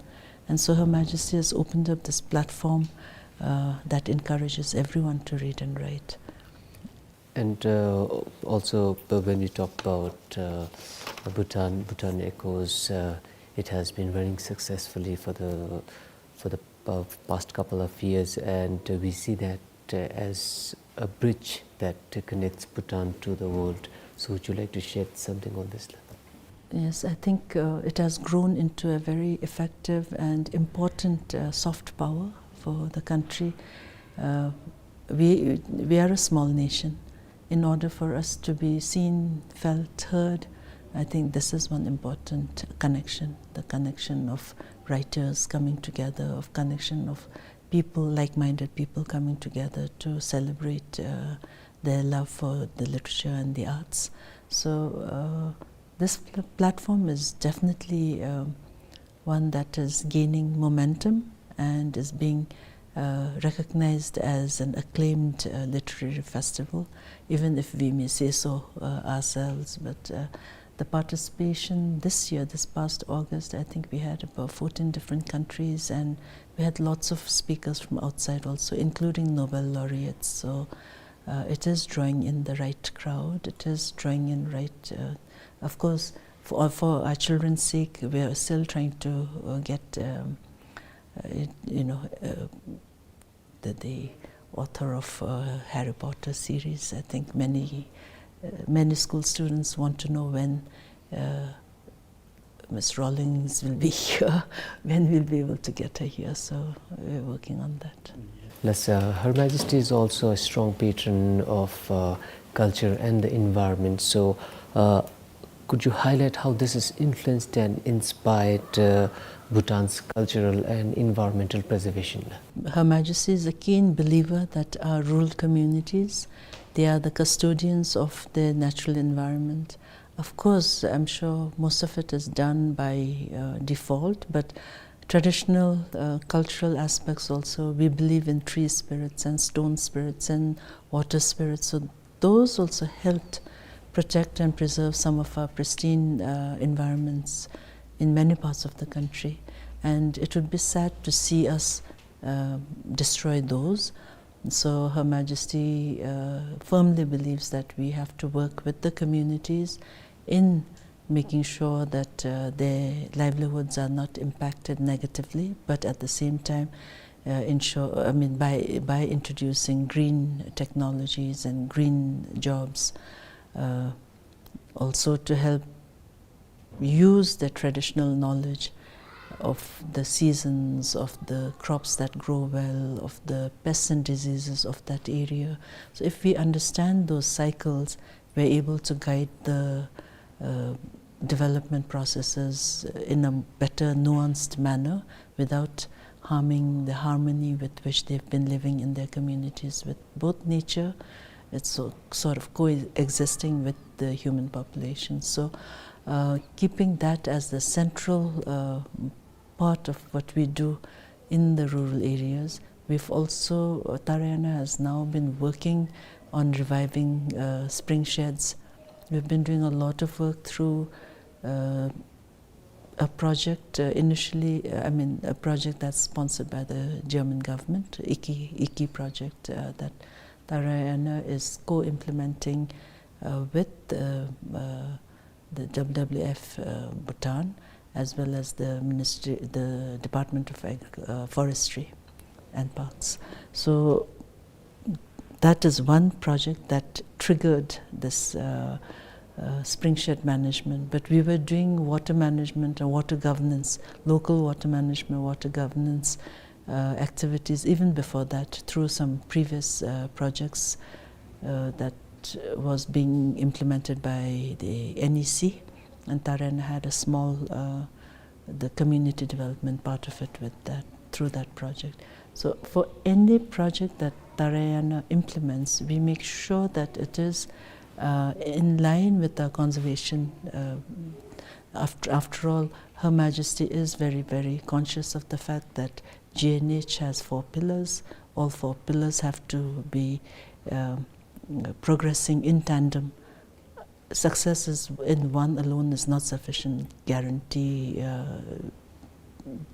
And so Her Majesty has opened up this platform, uh, that encourages everyone to read and write. And, uh, also, uh, when we talk about, uh, Bhutan, Bhutan Echoes, uh, it has been running successfully for the, for the, uh, past couple of years, and, uh, we see that, uh, as a bridge that, uh, connects Bhutan to the world. So would you like to shed something on this? Yes, I think, uh, it has grown into a very effective and important, uh, soft power for the country. Uh, we, we are a small nation. In order for us to be seen, felt, heard, I think this is one important connection, the connection of writers coming together, of connection of people, like-minded people coming together to celebrate, uh, their love for the literature and the arts. So, uh, this pl-, platform is definitely, um, one that is gaining momentum and is being, uh, recognized as an acclaimed, uh, literary festival, even if we may say so, uh, ourselves. But, uh, the participation this year, this past August, I think we had about fourteen different countries, and we had lots of speakers from outside also, including Nobel laureates. So, uh, it is drawing in the right crowd. It is drawing in right, uh, of course, for, for our children's sake, we are still trying to, uh, get, um, uh, you know, uh, the, the author of, uh, Harry Potter series. I think many Uh, many school students want to know when uh, Miss Rawlings will be here, when we'll be able to get her here. So we're working on that. Yes, uh, Her Majesty is also a strong patron of uh, culture and the environment. So, uh, could you highlight how this has influenced and inspired uh, Bhutan's cultural and environmental preservation? Her Majesty is a keen believer that our rural communities, they are the custodians of their natural environment. Of course, I'm sure most of it is done by uh, default, but traditional uh, cultural aspects also, we believe in tree spirits and stone spirits and water spirits. So those also helped protect and preserve some of our pristine uh, environments in many parts of the country. And it would be sad to see us uh, destroy those. So Her Majesty uh, firmly believes that we have to work with the communities in making sure that uh, their livelihoods are not impacted negatively, but at the same time, uh, ensure, I mean, by, by introducing green technologies and green jobs, uh, also to help use the traditional knowledge of the seasons, of the crops that grow well, of the pests and diseases of that area. So if we understand those cycles, we're able to guide the uh, development processes in a better, nuanced manner without harming the harmony with which they've been living in their communities with both nature. It's so, sort of coexisting with the human population. So, uh, keeping that as the central uh, part of what we do in the rural areas. We've also, uh, Tarayana has now been working on reviving uh, spring sheds. We've been doing a lot of work through uh, a project uh, initially, uh, I mean, a project that's sponsored by the German government, IKI, IKI project uh, that Tarayana is co-implementing uh, with uh, uh, the W W F uh, Bhutan, as well as the ministry, the Department of Ag- uh, Forestry and Parks. So that is one project that triggered this uh, uh, spring shed management. But we were doing water management and water governance, local water management, water governance uh, activities even before that through some previous uh, projects uh, that was being implemented by the N E C, and Tarayana had a small uh, the community development part of it with that, through that project. So for any project that Tarayana implements, we make sure that it is uh, in line with our conservation. Uh, after, after all, Her Majesty is very, very conscious of the fact that G N H has four pillars. All four pillars have to be um, progressing in tandem. Success is, in one alone is not sufficient guarantee uh,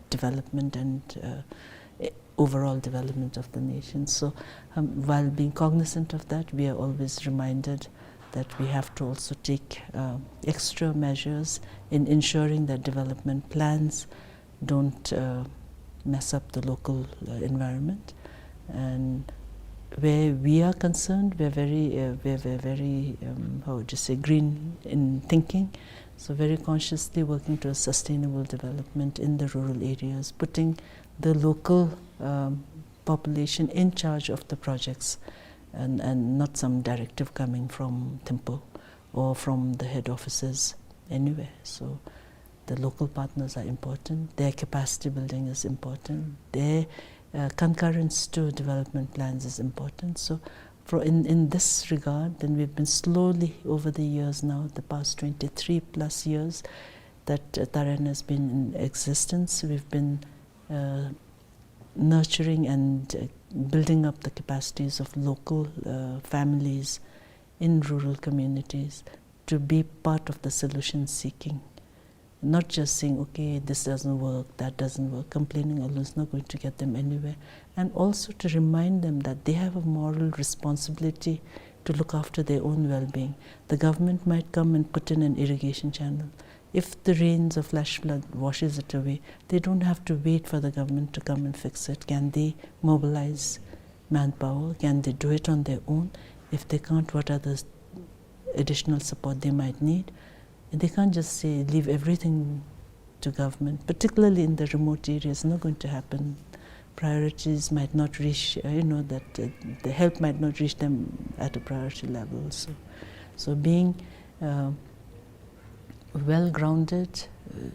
development and uh, e- overall development of the nation. So, um, while being cognizant of that, we are always reminded that we have to also take uh, extra measures in ensuring that development plans don't uh, mess up the local uh, environment. And where we are concerned, we're very, uh, we're, we're very, um, how would you say, green in thinking. So very consciously working towards sustainable development in the rural areas, putting the local um, population in charge of the projects, and, and not some directive coming from Thimphu or from the head offices anywhere. So the local partners are important. Their capacity building is important. Their uh, concurrence to development plans is important. So, for in, in this regard, then we've been slowly over the years now, the past twenty-three plus years that uh, Tarayana has been in existence, we've been uh, nurturing and uh, building up the capacities of local uh, families in rural communities to be part of the solution seeking. Not just saying, "Okay, this doesn't work, that doesn't work." Complaining alone is not going to get them anywhere. And also to remind them that they have a moral responsibility to look after their own well-being. The government might come and put in an irrigation channel. If the rains or flash flood washes it away, they don't have to wait for the government to come and fix it. Can they mobilize manpower? Can they do it on their own? If they can't, what are the additional support they might need. They can't just say, leave everything to government, particularly in the remote areas, not going to happen. Priorities might not reach, uh, you know, that, uh, the help might not reach them at a priority level. So, so being, uh, well grounded, uh,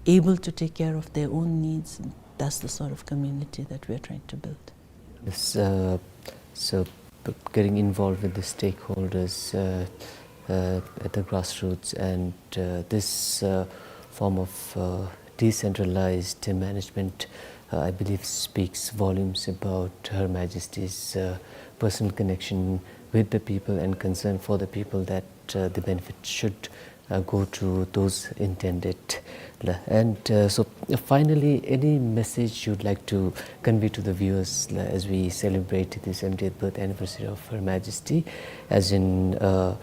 able to take care of their own needs, that's the sort of community that we're trying to build. Yes, uh, so p-, getting involved with the stakeholders, uh, uh, at the grassroots, and, uh, this, uh, form of, uh, decentralized management, uh, I believe, speaks volumes about Her Majesty's, uh, personal connection with the people and concern for the people, that, uh, the benefit should, uh, go to those intended. And, uh, so, uh, finally, any message you'd like to convey to the viewers, uh, as we celebrate the seventieth birth anniversary of Her Majesty? As in, uh,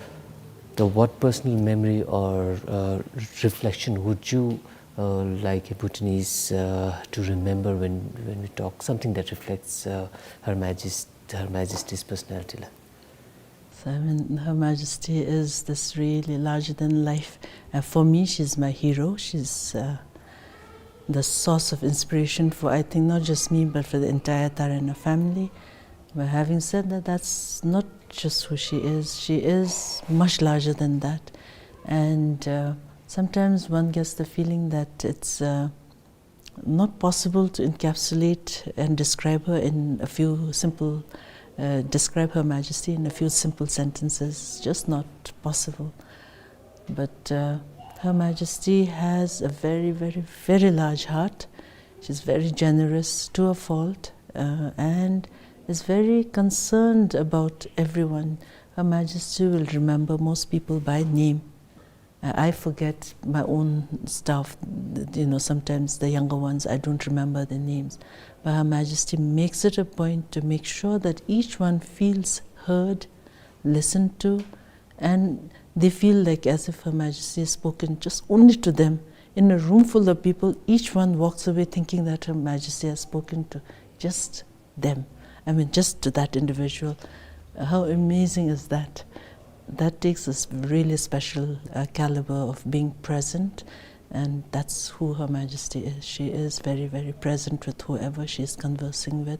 the, what personal memory or, uh, reflection would you, uh, like a Bhutanese, uh, to remember when, when we talk, something that reflects, uh, Her Majest-, Her Majesty's personality, la? So, I mean, Her Majesty is this really larger than life. Uh, for me, she's my hero. She's, uh, the source of inspiration for, I think, not just me, but for the entire Tarena family. But having said that, that's not just who she is. She is much larger than that. And, uh, sometimes one gets the feeling that it's, uh, not possible to encapsulate and describe her in a few simple, uh, describe Her Majesty in a few simple sentences. It's just not possible. But, uh, Her Majesty has a very, very, very large heart. She's very generous to a fault, uh, and is very concerned about everyone. Her Majesty will remember most people by name. Uh, I forget my own staff, th-, you know, sometimes the younger ones, I don't remember their names. But Her Majesty makes it a point to make sure that each one feels heard, listened to, and they feel like as if Her Majesty has spoken just only to them. In a room full of people, each one walks away thinking that Her Majesty has spoken to just them. I mean, just to that individual. How amazing is that? That takes a s-, really special, uh, caliber of being present, and that's who Her Majesty is. She is very, very present with whoever she is conversing with.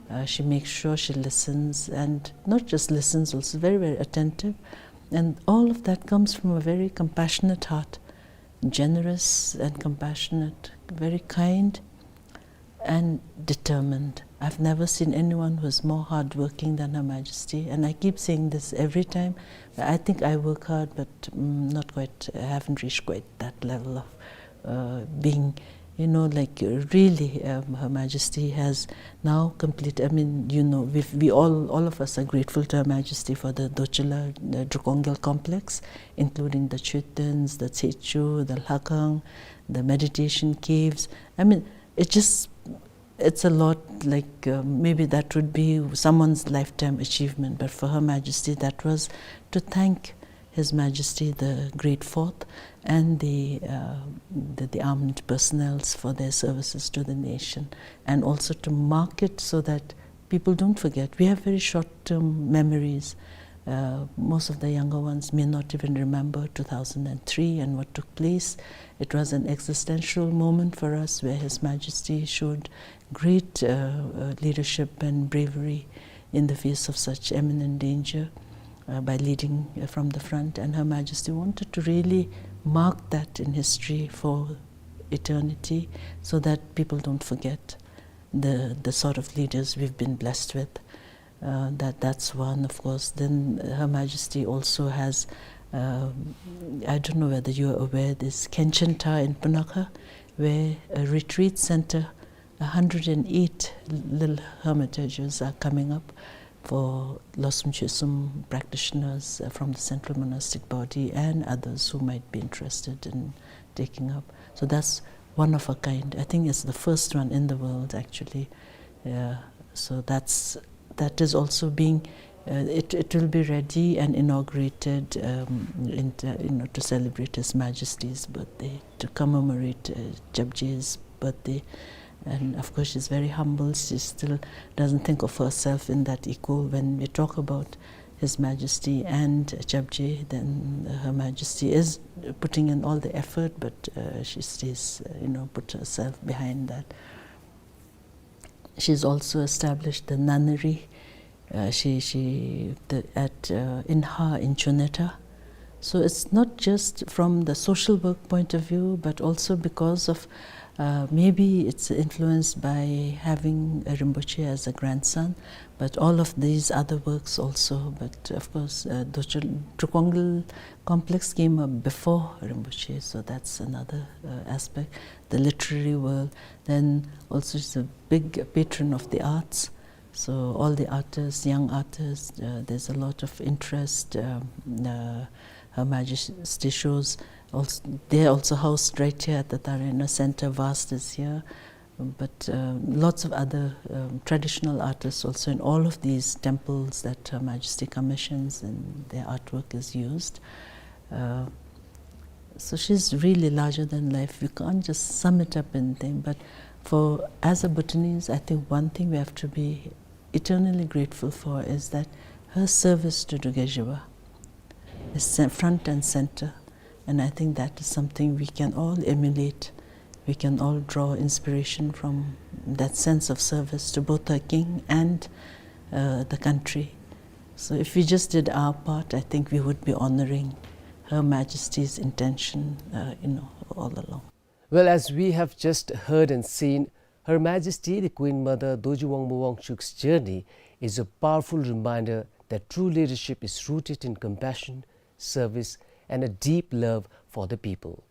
Uh, she makes sure she listens, and not just listens, also very, very attentive. And all of that comes from a very compassionate heart, generous and compassionate, very kind and determined. I've never seen anyone who's more hardworking than Her Majesty, and I keep saying this every time. I think I work hard, but, mm, not quite, I haven't reached quite that level of, uh, being, you know, like, uh, really, um, Her Majesty has now complete, I mean, you know, we, we all, all of us are grateful to Her Majesty for the Dochula, the Drukongel complex, including the Chötens, the Tsechu, the Lhakhang, the meditation caves. I mean, it just, it's a lot, like, uh, maybe that would be someone's lifetime achievement, but for Her Majesty, that was to thank His Majesty the Great Fourth and the, uh, the, the armed personnels for their services to the nation, and also to mark it so that people don't forget. We have very short-term memories. Uh, most of the younger ones may not even remember two thousand and three and what took place. It was an existential moment for us where His Majesty showed great, uh, uh, leadership and bravery in the face of such imminent danger, uh, by leading, uh, from the front. And Her Majesty wanted to really mark that in history for eternity so that people don't forget the, the sort of leaders we've been blessed with. Uh, that, that's one, of course. Then Her Majesty also has, um, I don't know whether you're aware, this Khenchen Thar in Punakha, where a retreat center, a hundred and eight little hermitages are coming up for Losum Chösum practitioners, uh, from the central monastic body and others who might be interested in taking up. So that's one of a kind. I think it's the first one in the world, actually. Uh, so that's, that is also being, uh, it, it will be ready and inaugurated, um, in, uh, you know, to celebrate His Majesty's birthday, to commemorate, uh, Jabje's birthday. And of course, she's very humble. She still doesn't think of herself in that equal. When we talk about His Majesty and Chapje, then Her Majesty is putting in all the effort, but, uh, she stays, uh, you know, put herself behind that. She's also established the nunnery, uh, she, she, the, at, uh, Inha in Chuneta. So it's not just from the social work point of view, but also because of, uh, maybe it's influenced by having a Rinpoche as a grandson, but all of these other works also. But of course, uh, Dorje Drukgyal Wangpo complex came up before Rinpoche, so that's another, uh, aspect. The literary world, then also she's a big patron of the arts. So all the artists, young artists, uh, there's a lot of interest. Um, uh, Her Majesty shows also, they're also housed right here at the Tarena Center. Vast is here, but, uh, lots of other, um, traditional artists also in all of these temples that Her Majesty commissions, and their artwork is used. Uh, so she's really larger than life. We can't just sum it up in thing, but for, as a Bhutanese, I think one thing we have to be eternally grateful for is that her service to Drukgyal Dzongkha is cen-, front and center. And I think that is something we can all emulate. We can all draw inspiration from that sense of service to both her king and, uh, the country. So if we just did our part, I think we would be honoring Her Majesty's intention, uh, you know, all along. Well, as we have just heard and seen, Her Majesty the Queen Mother Dorje Wangpo Wangchuk's journey is a powerful reminder that true leadership is rooted in compassion, service, and a deep love for the people.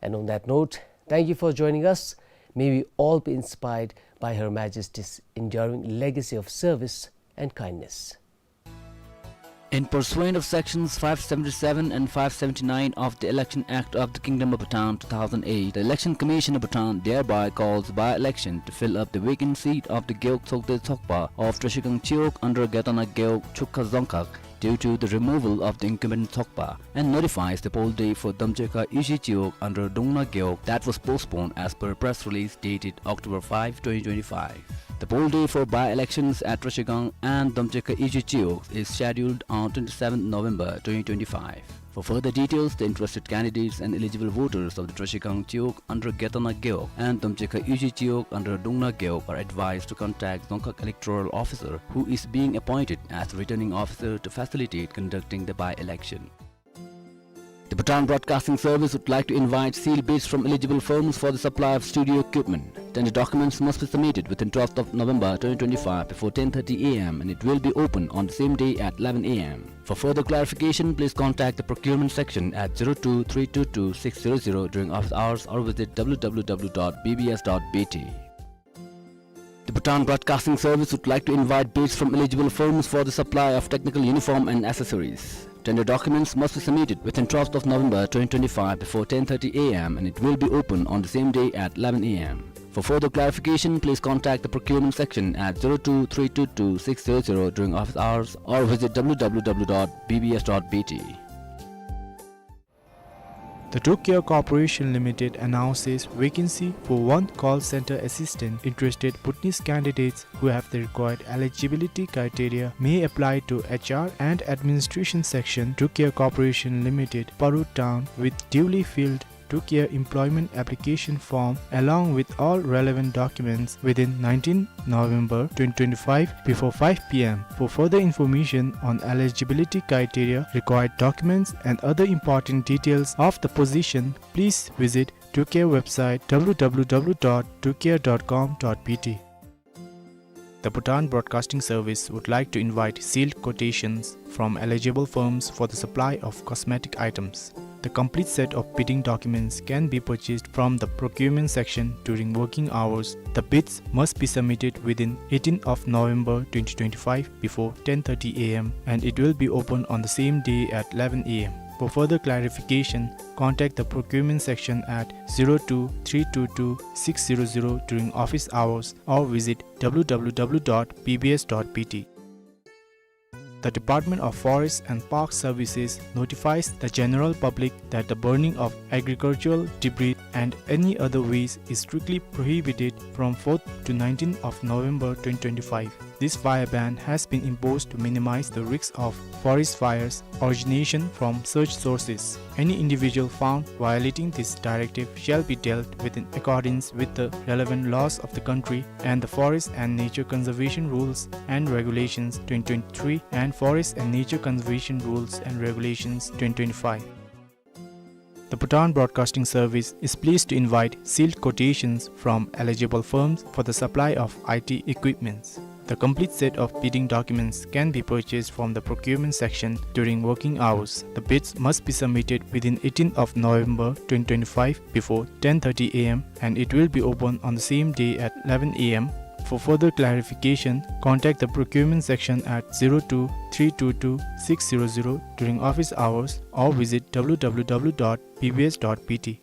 And on that note, thank you for joining us. May we all be inspired by Her Majesty's enduring legacy of service and kindness. In pursuant of sections five seventy-seven and five seventy-nine of the Election Act of the Kingdom of Bhutan two thousand eight, the Election Commission of Bhutan thereby calls by-election to fill up the vacant seat of the Gewog Tsokde Tsokpa of Trashigang Chiwog under Gedana Gewog Chukha Dzongkhag due to the removal of the incumbent Tsokpa, and notifies the poll day for Domchekha Ije Chiwog under Dungna Gewog that was postponed as per press release dated October five, twenty twenty-five. The poll day for by-elections at Trashigang and Domchekha Ije Chiwog is scheduled on twenty-seventh November twenty twenty-five. For further details, the interested candidates and eligible voters of the Trashigang Chiwog under Gedana Gewog and Domchekha Ije Chiwog under Dungna Gewog are advised to contact Dzongkhag Electoral Officer, who is being appointed as the returning officer to facilitate conducting the by-election. The Bhutan Broadcasting Service would like to invite sealed bids from eligible firms for the supply of studio equipment. Tender documents must be submitted within twelfth of November twenty twenty-five before ten thirty A M and it will be open on the same day at eleven A M. For further clarification, please contact the procurement section at zero two three two two six zero zero during office hours or visit W W W dot B B S dot B T. The Bhutan Broadcasting Service would like to invite bids from eligible firms for the supply of technical uniform and accessories. Tender documents must be submitted within twelfth of November twenty twenty-five before ten thirty A M and it will be open on the same day at eleven A M. For further clarification, please contact the procurement section at zero two three two two six zero zero during office hours or visit W W W dot B B S dot B T. The Trucare Corporation Limited announces vacancy for one call center assistant. Interested Bhutanese candidates who have the required eligibility criteria may apply to H R and Administration Section, Trucare Corporation Limited, Paru Town, with duly filled Trucare employment application form along with all relevant documents within nineteenth November twenty twenty-five before five P M. For further information on eligibility criteria, required documents, and other important details of the position, please visit Trucare website W W W dot trucare dot com dot B T. The Bhutan Broadcasting Service would like to invite sealed quotations from eligible firms for the supply of cosmetic items. The complete set of bidding documents can be purchased from the procurement section during working hours. The bids must be submitted within eighteenth of November twenty twenty-five before ten thirty A M and it will be open on the same day at eleven A M. For further clarification, contact the procurement section at zero two three two two six zero zero during office hours or visit W W W dot B B S dot B T. The Department of Forest and Park Services notifies the general public that the burning of agricultural debris and any other waste is strictly prohibited from fourth to nineteenth of November twenty twenty-five. This fire ban has been imposed to minimize the risks of forest fires origination from such sources. Any individual found violating this directive shall be dealt with in accordance with the relevant laws of the country and the Forest and Nature Conservation Rules and Regulations twenty twenty-three and Forest and Nature Conservation Rules and Regulations twenty twenty-five. The Bhutan Broadcasting Service is pleased to invite sealed quotations from eligible firms for the supply of I T equipments. The complete set of bidding documents can be purchased from the procurement section during working hours. The bids must be submitted within eighteenth of November twenty twenty-five before ten thirty A M and it will be open on the same day at eleven A M. For further clarification, contact the procurement section at zero two three two two six zero zero during office hours or visit W W W dot B B S dot B T.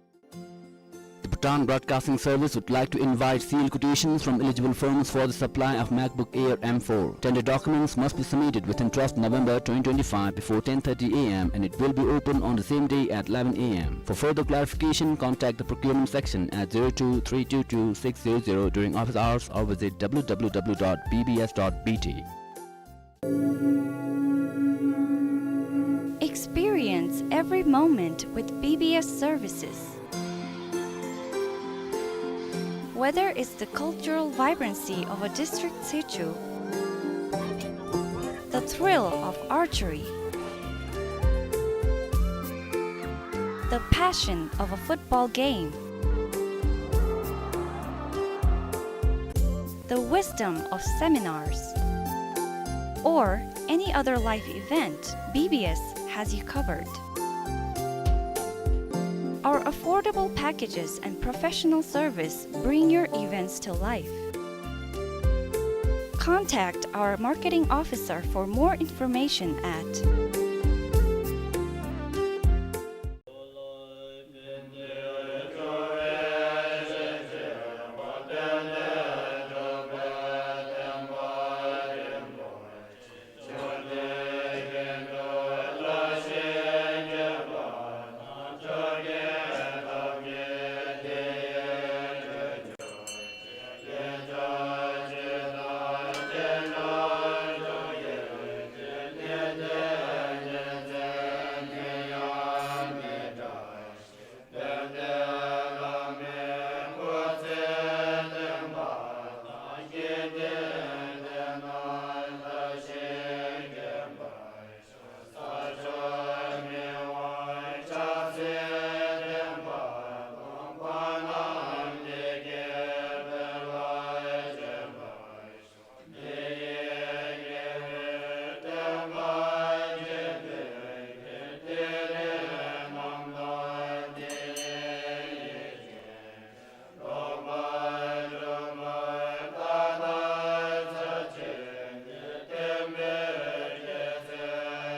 The Bhutan Broadcasting Service would like to invite sealed quotations from eligible firms for the supply of MacBook Air M four. Tender documents must be submitted within twelfth November twenty twenty-five before ten thirty A M and it will be open on the same day at eleven A M. For further clarification, contact the procurement section at zero two three two two six zero zero during office hours or visit W W W dot B B S dot B T. Experience every moment with B B S services. Whether it's the cultural vibrancy of a district sichu, the thrill of archery, the passion of a football game, the wisdom of seminars, or any other life event, B B S has you covered. Our affordable packages and professional service bring your events to life. Contact our marketing officer for more information at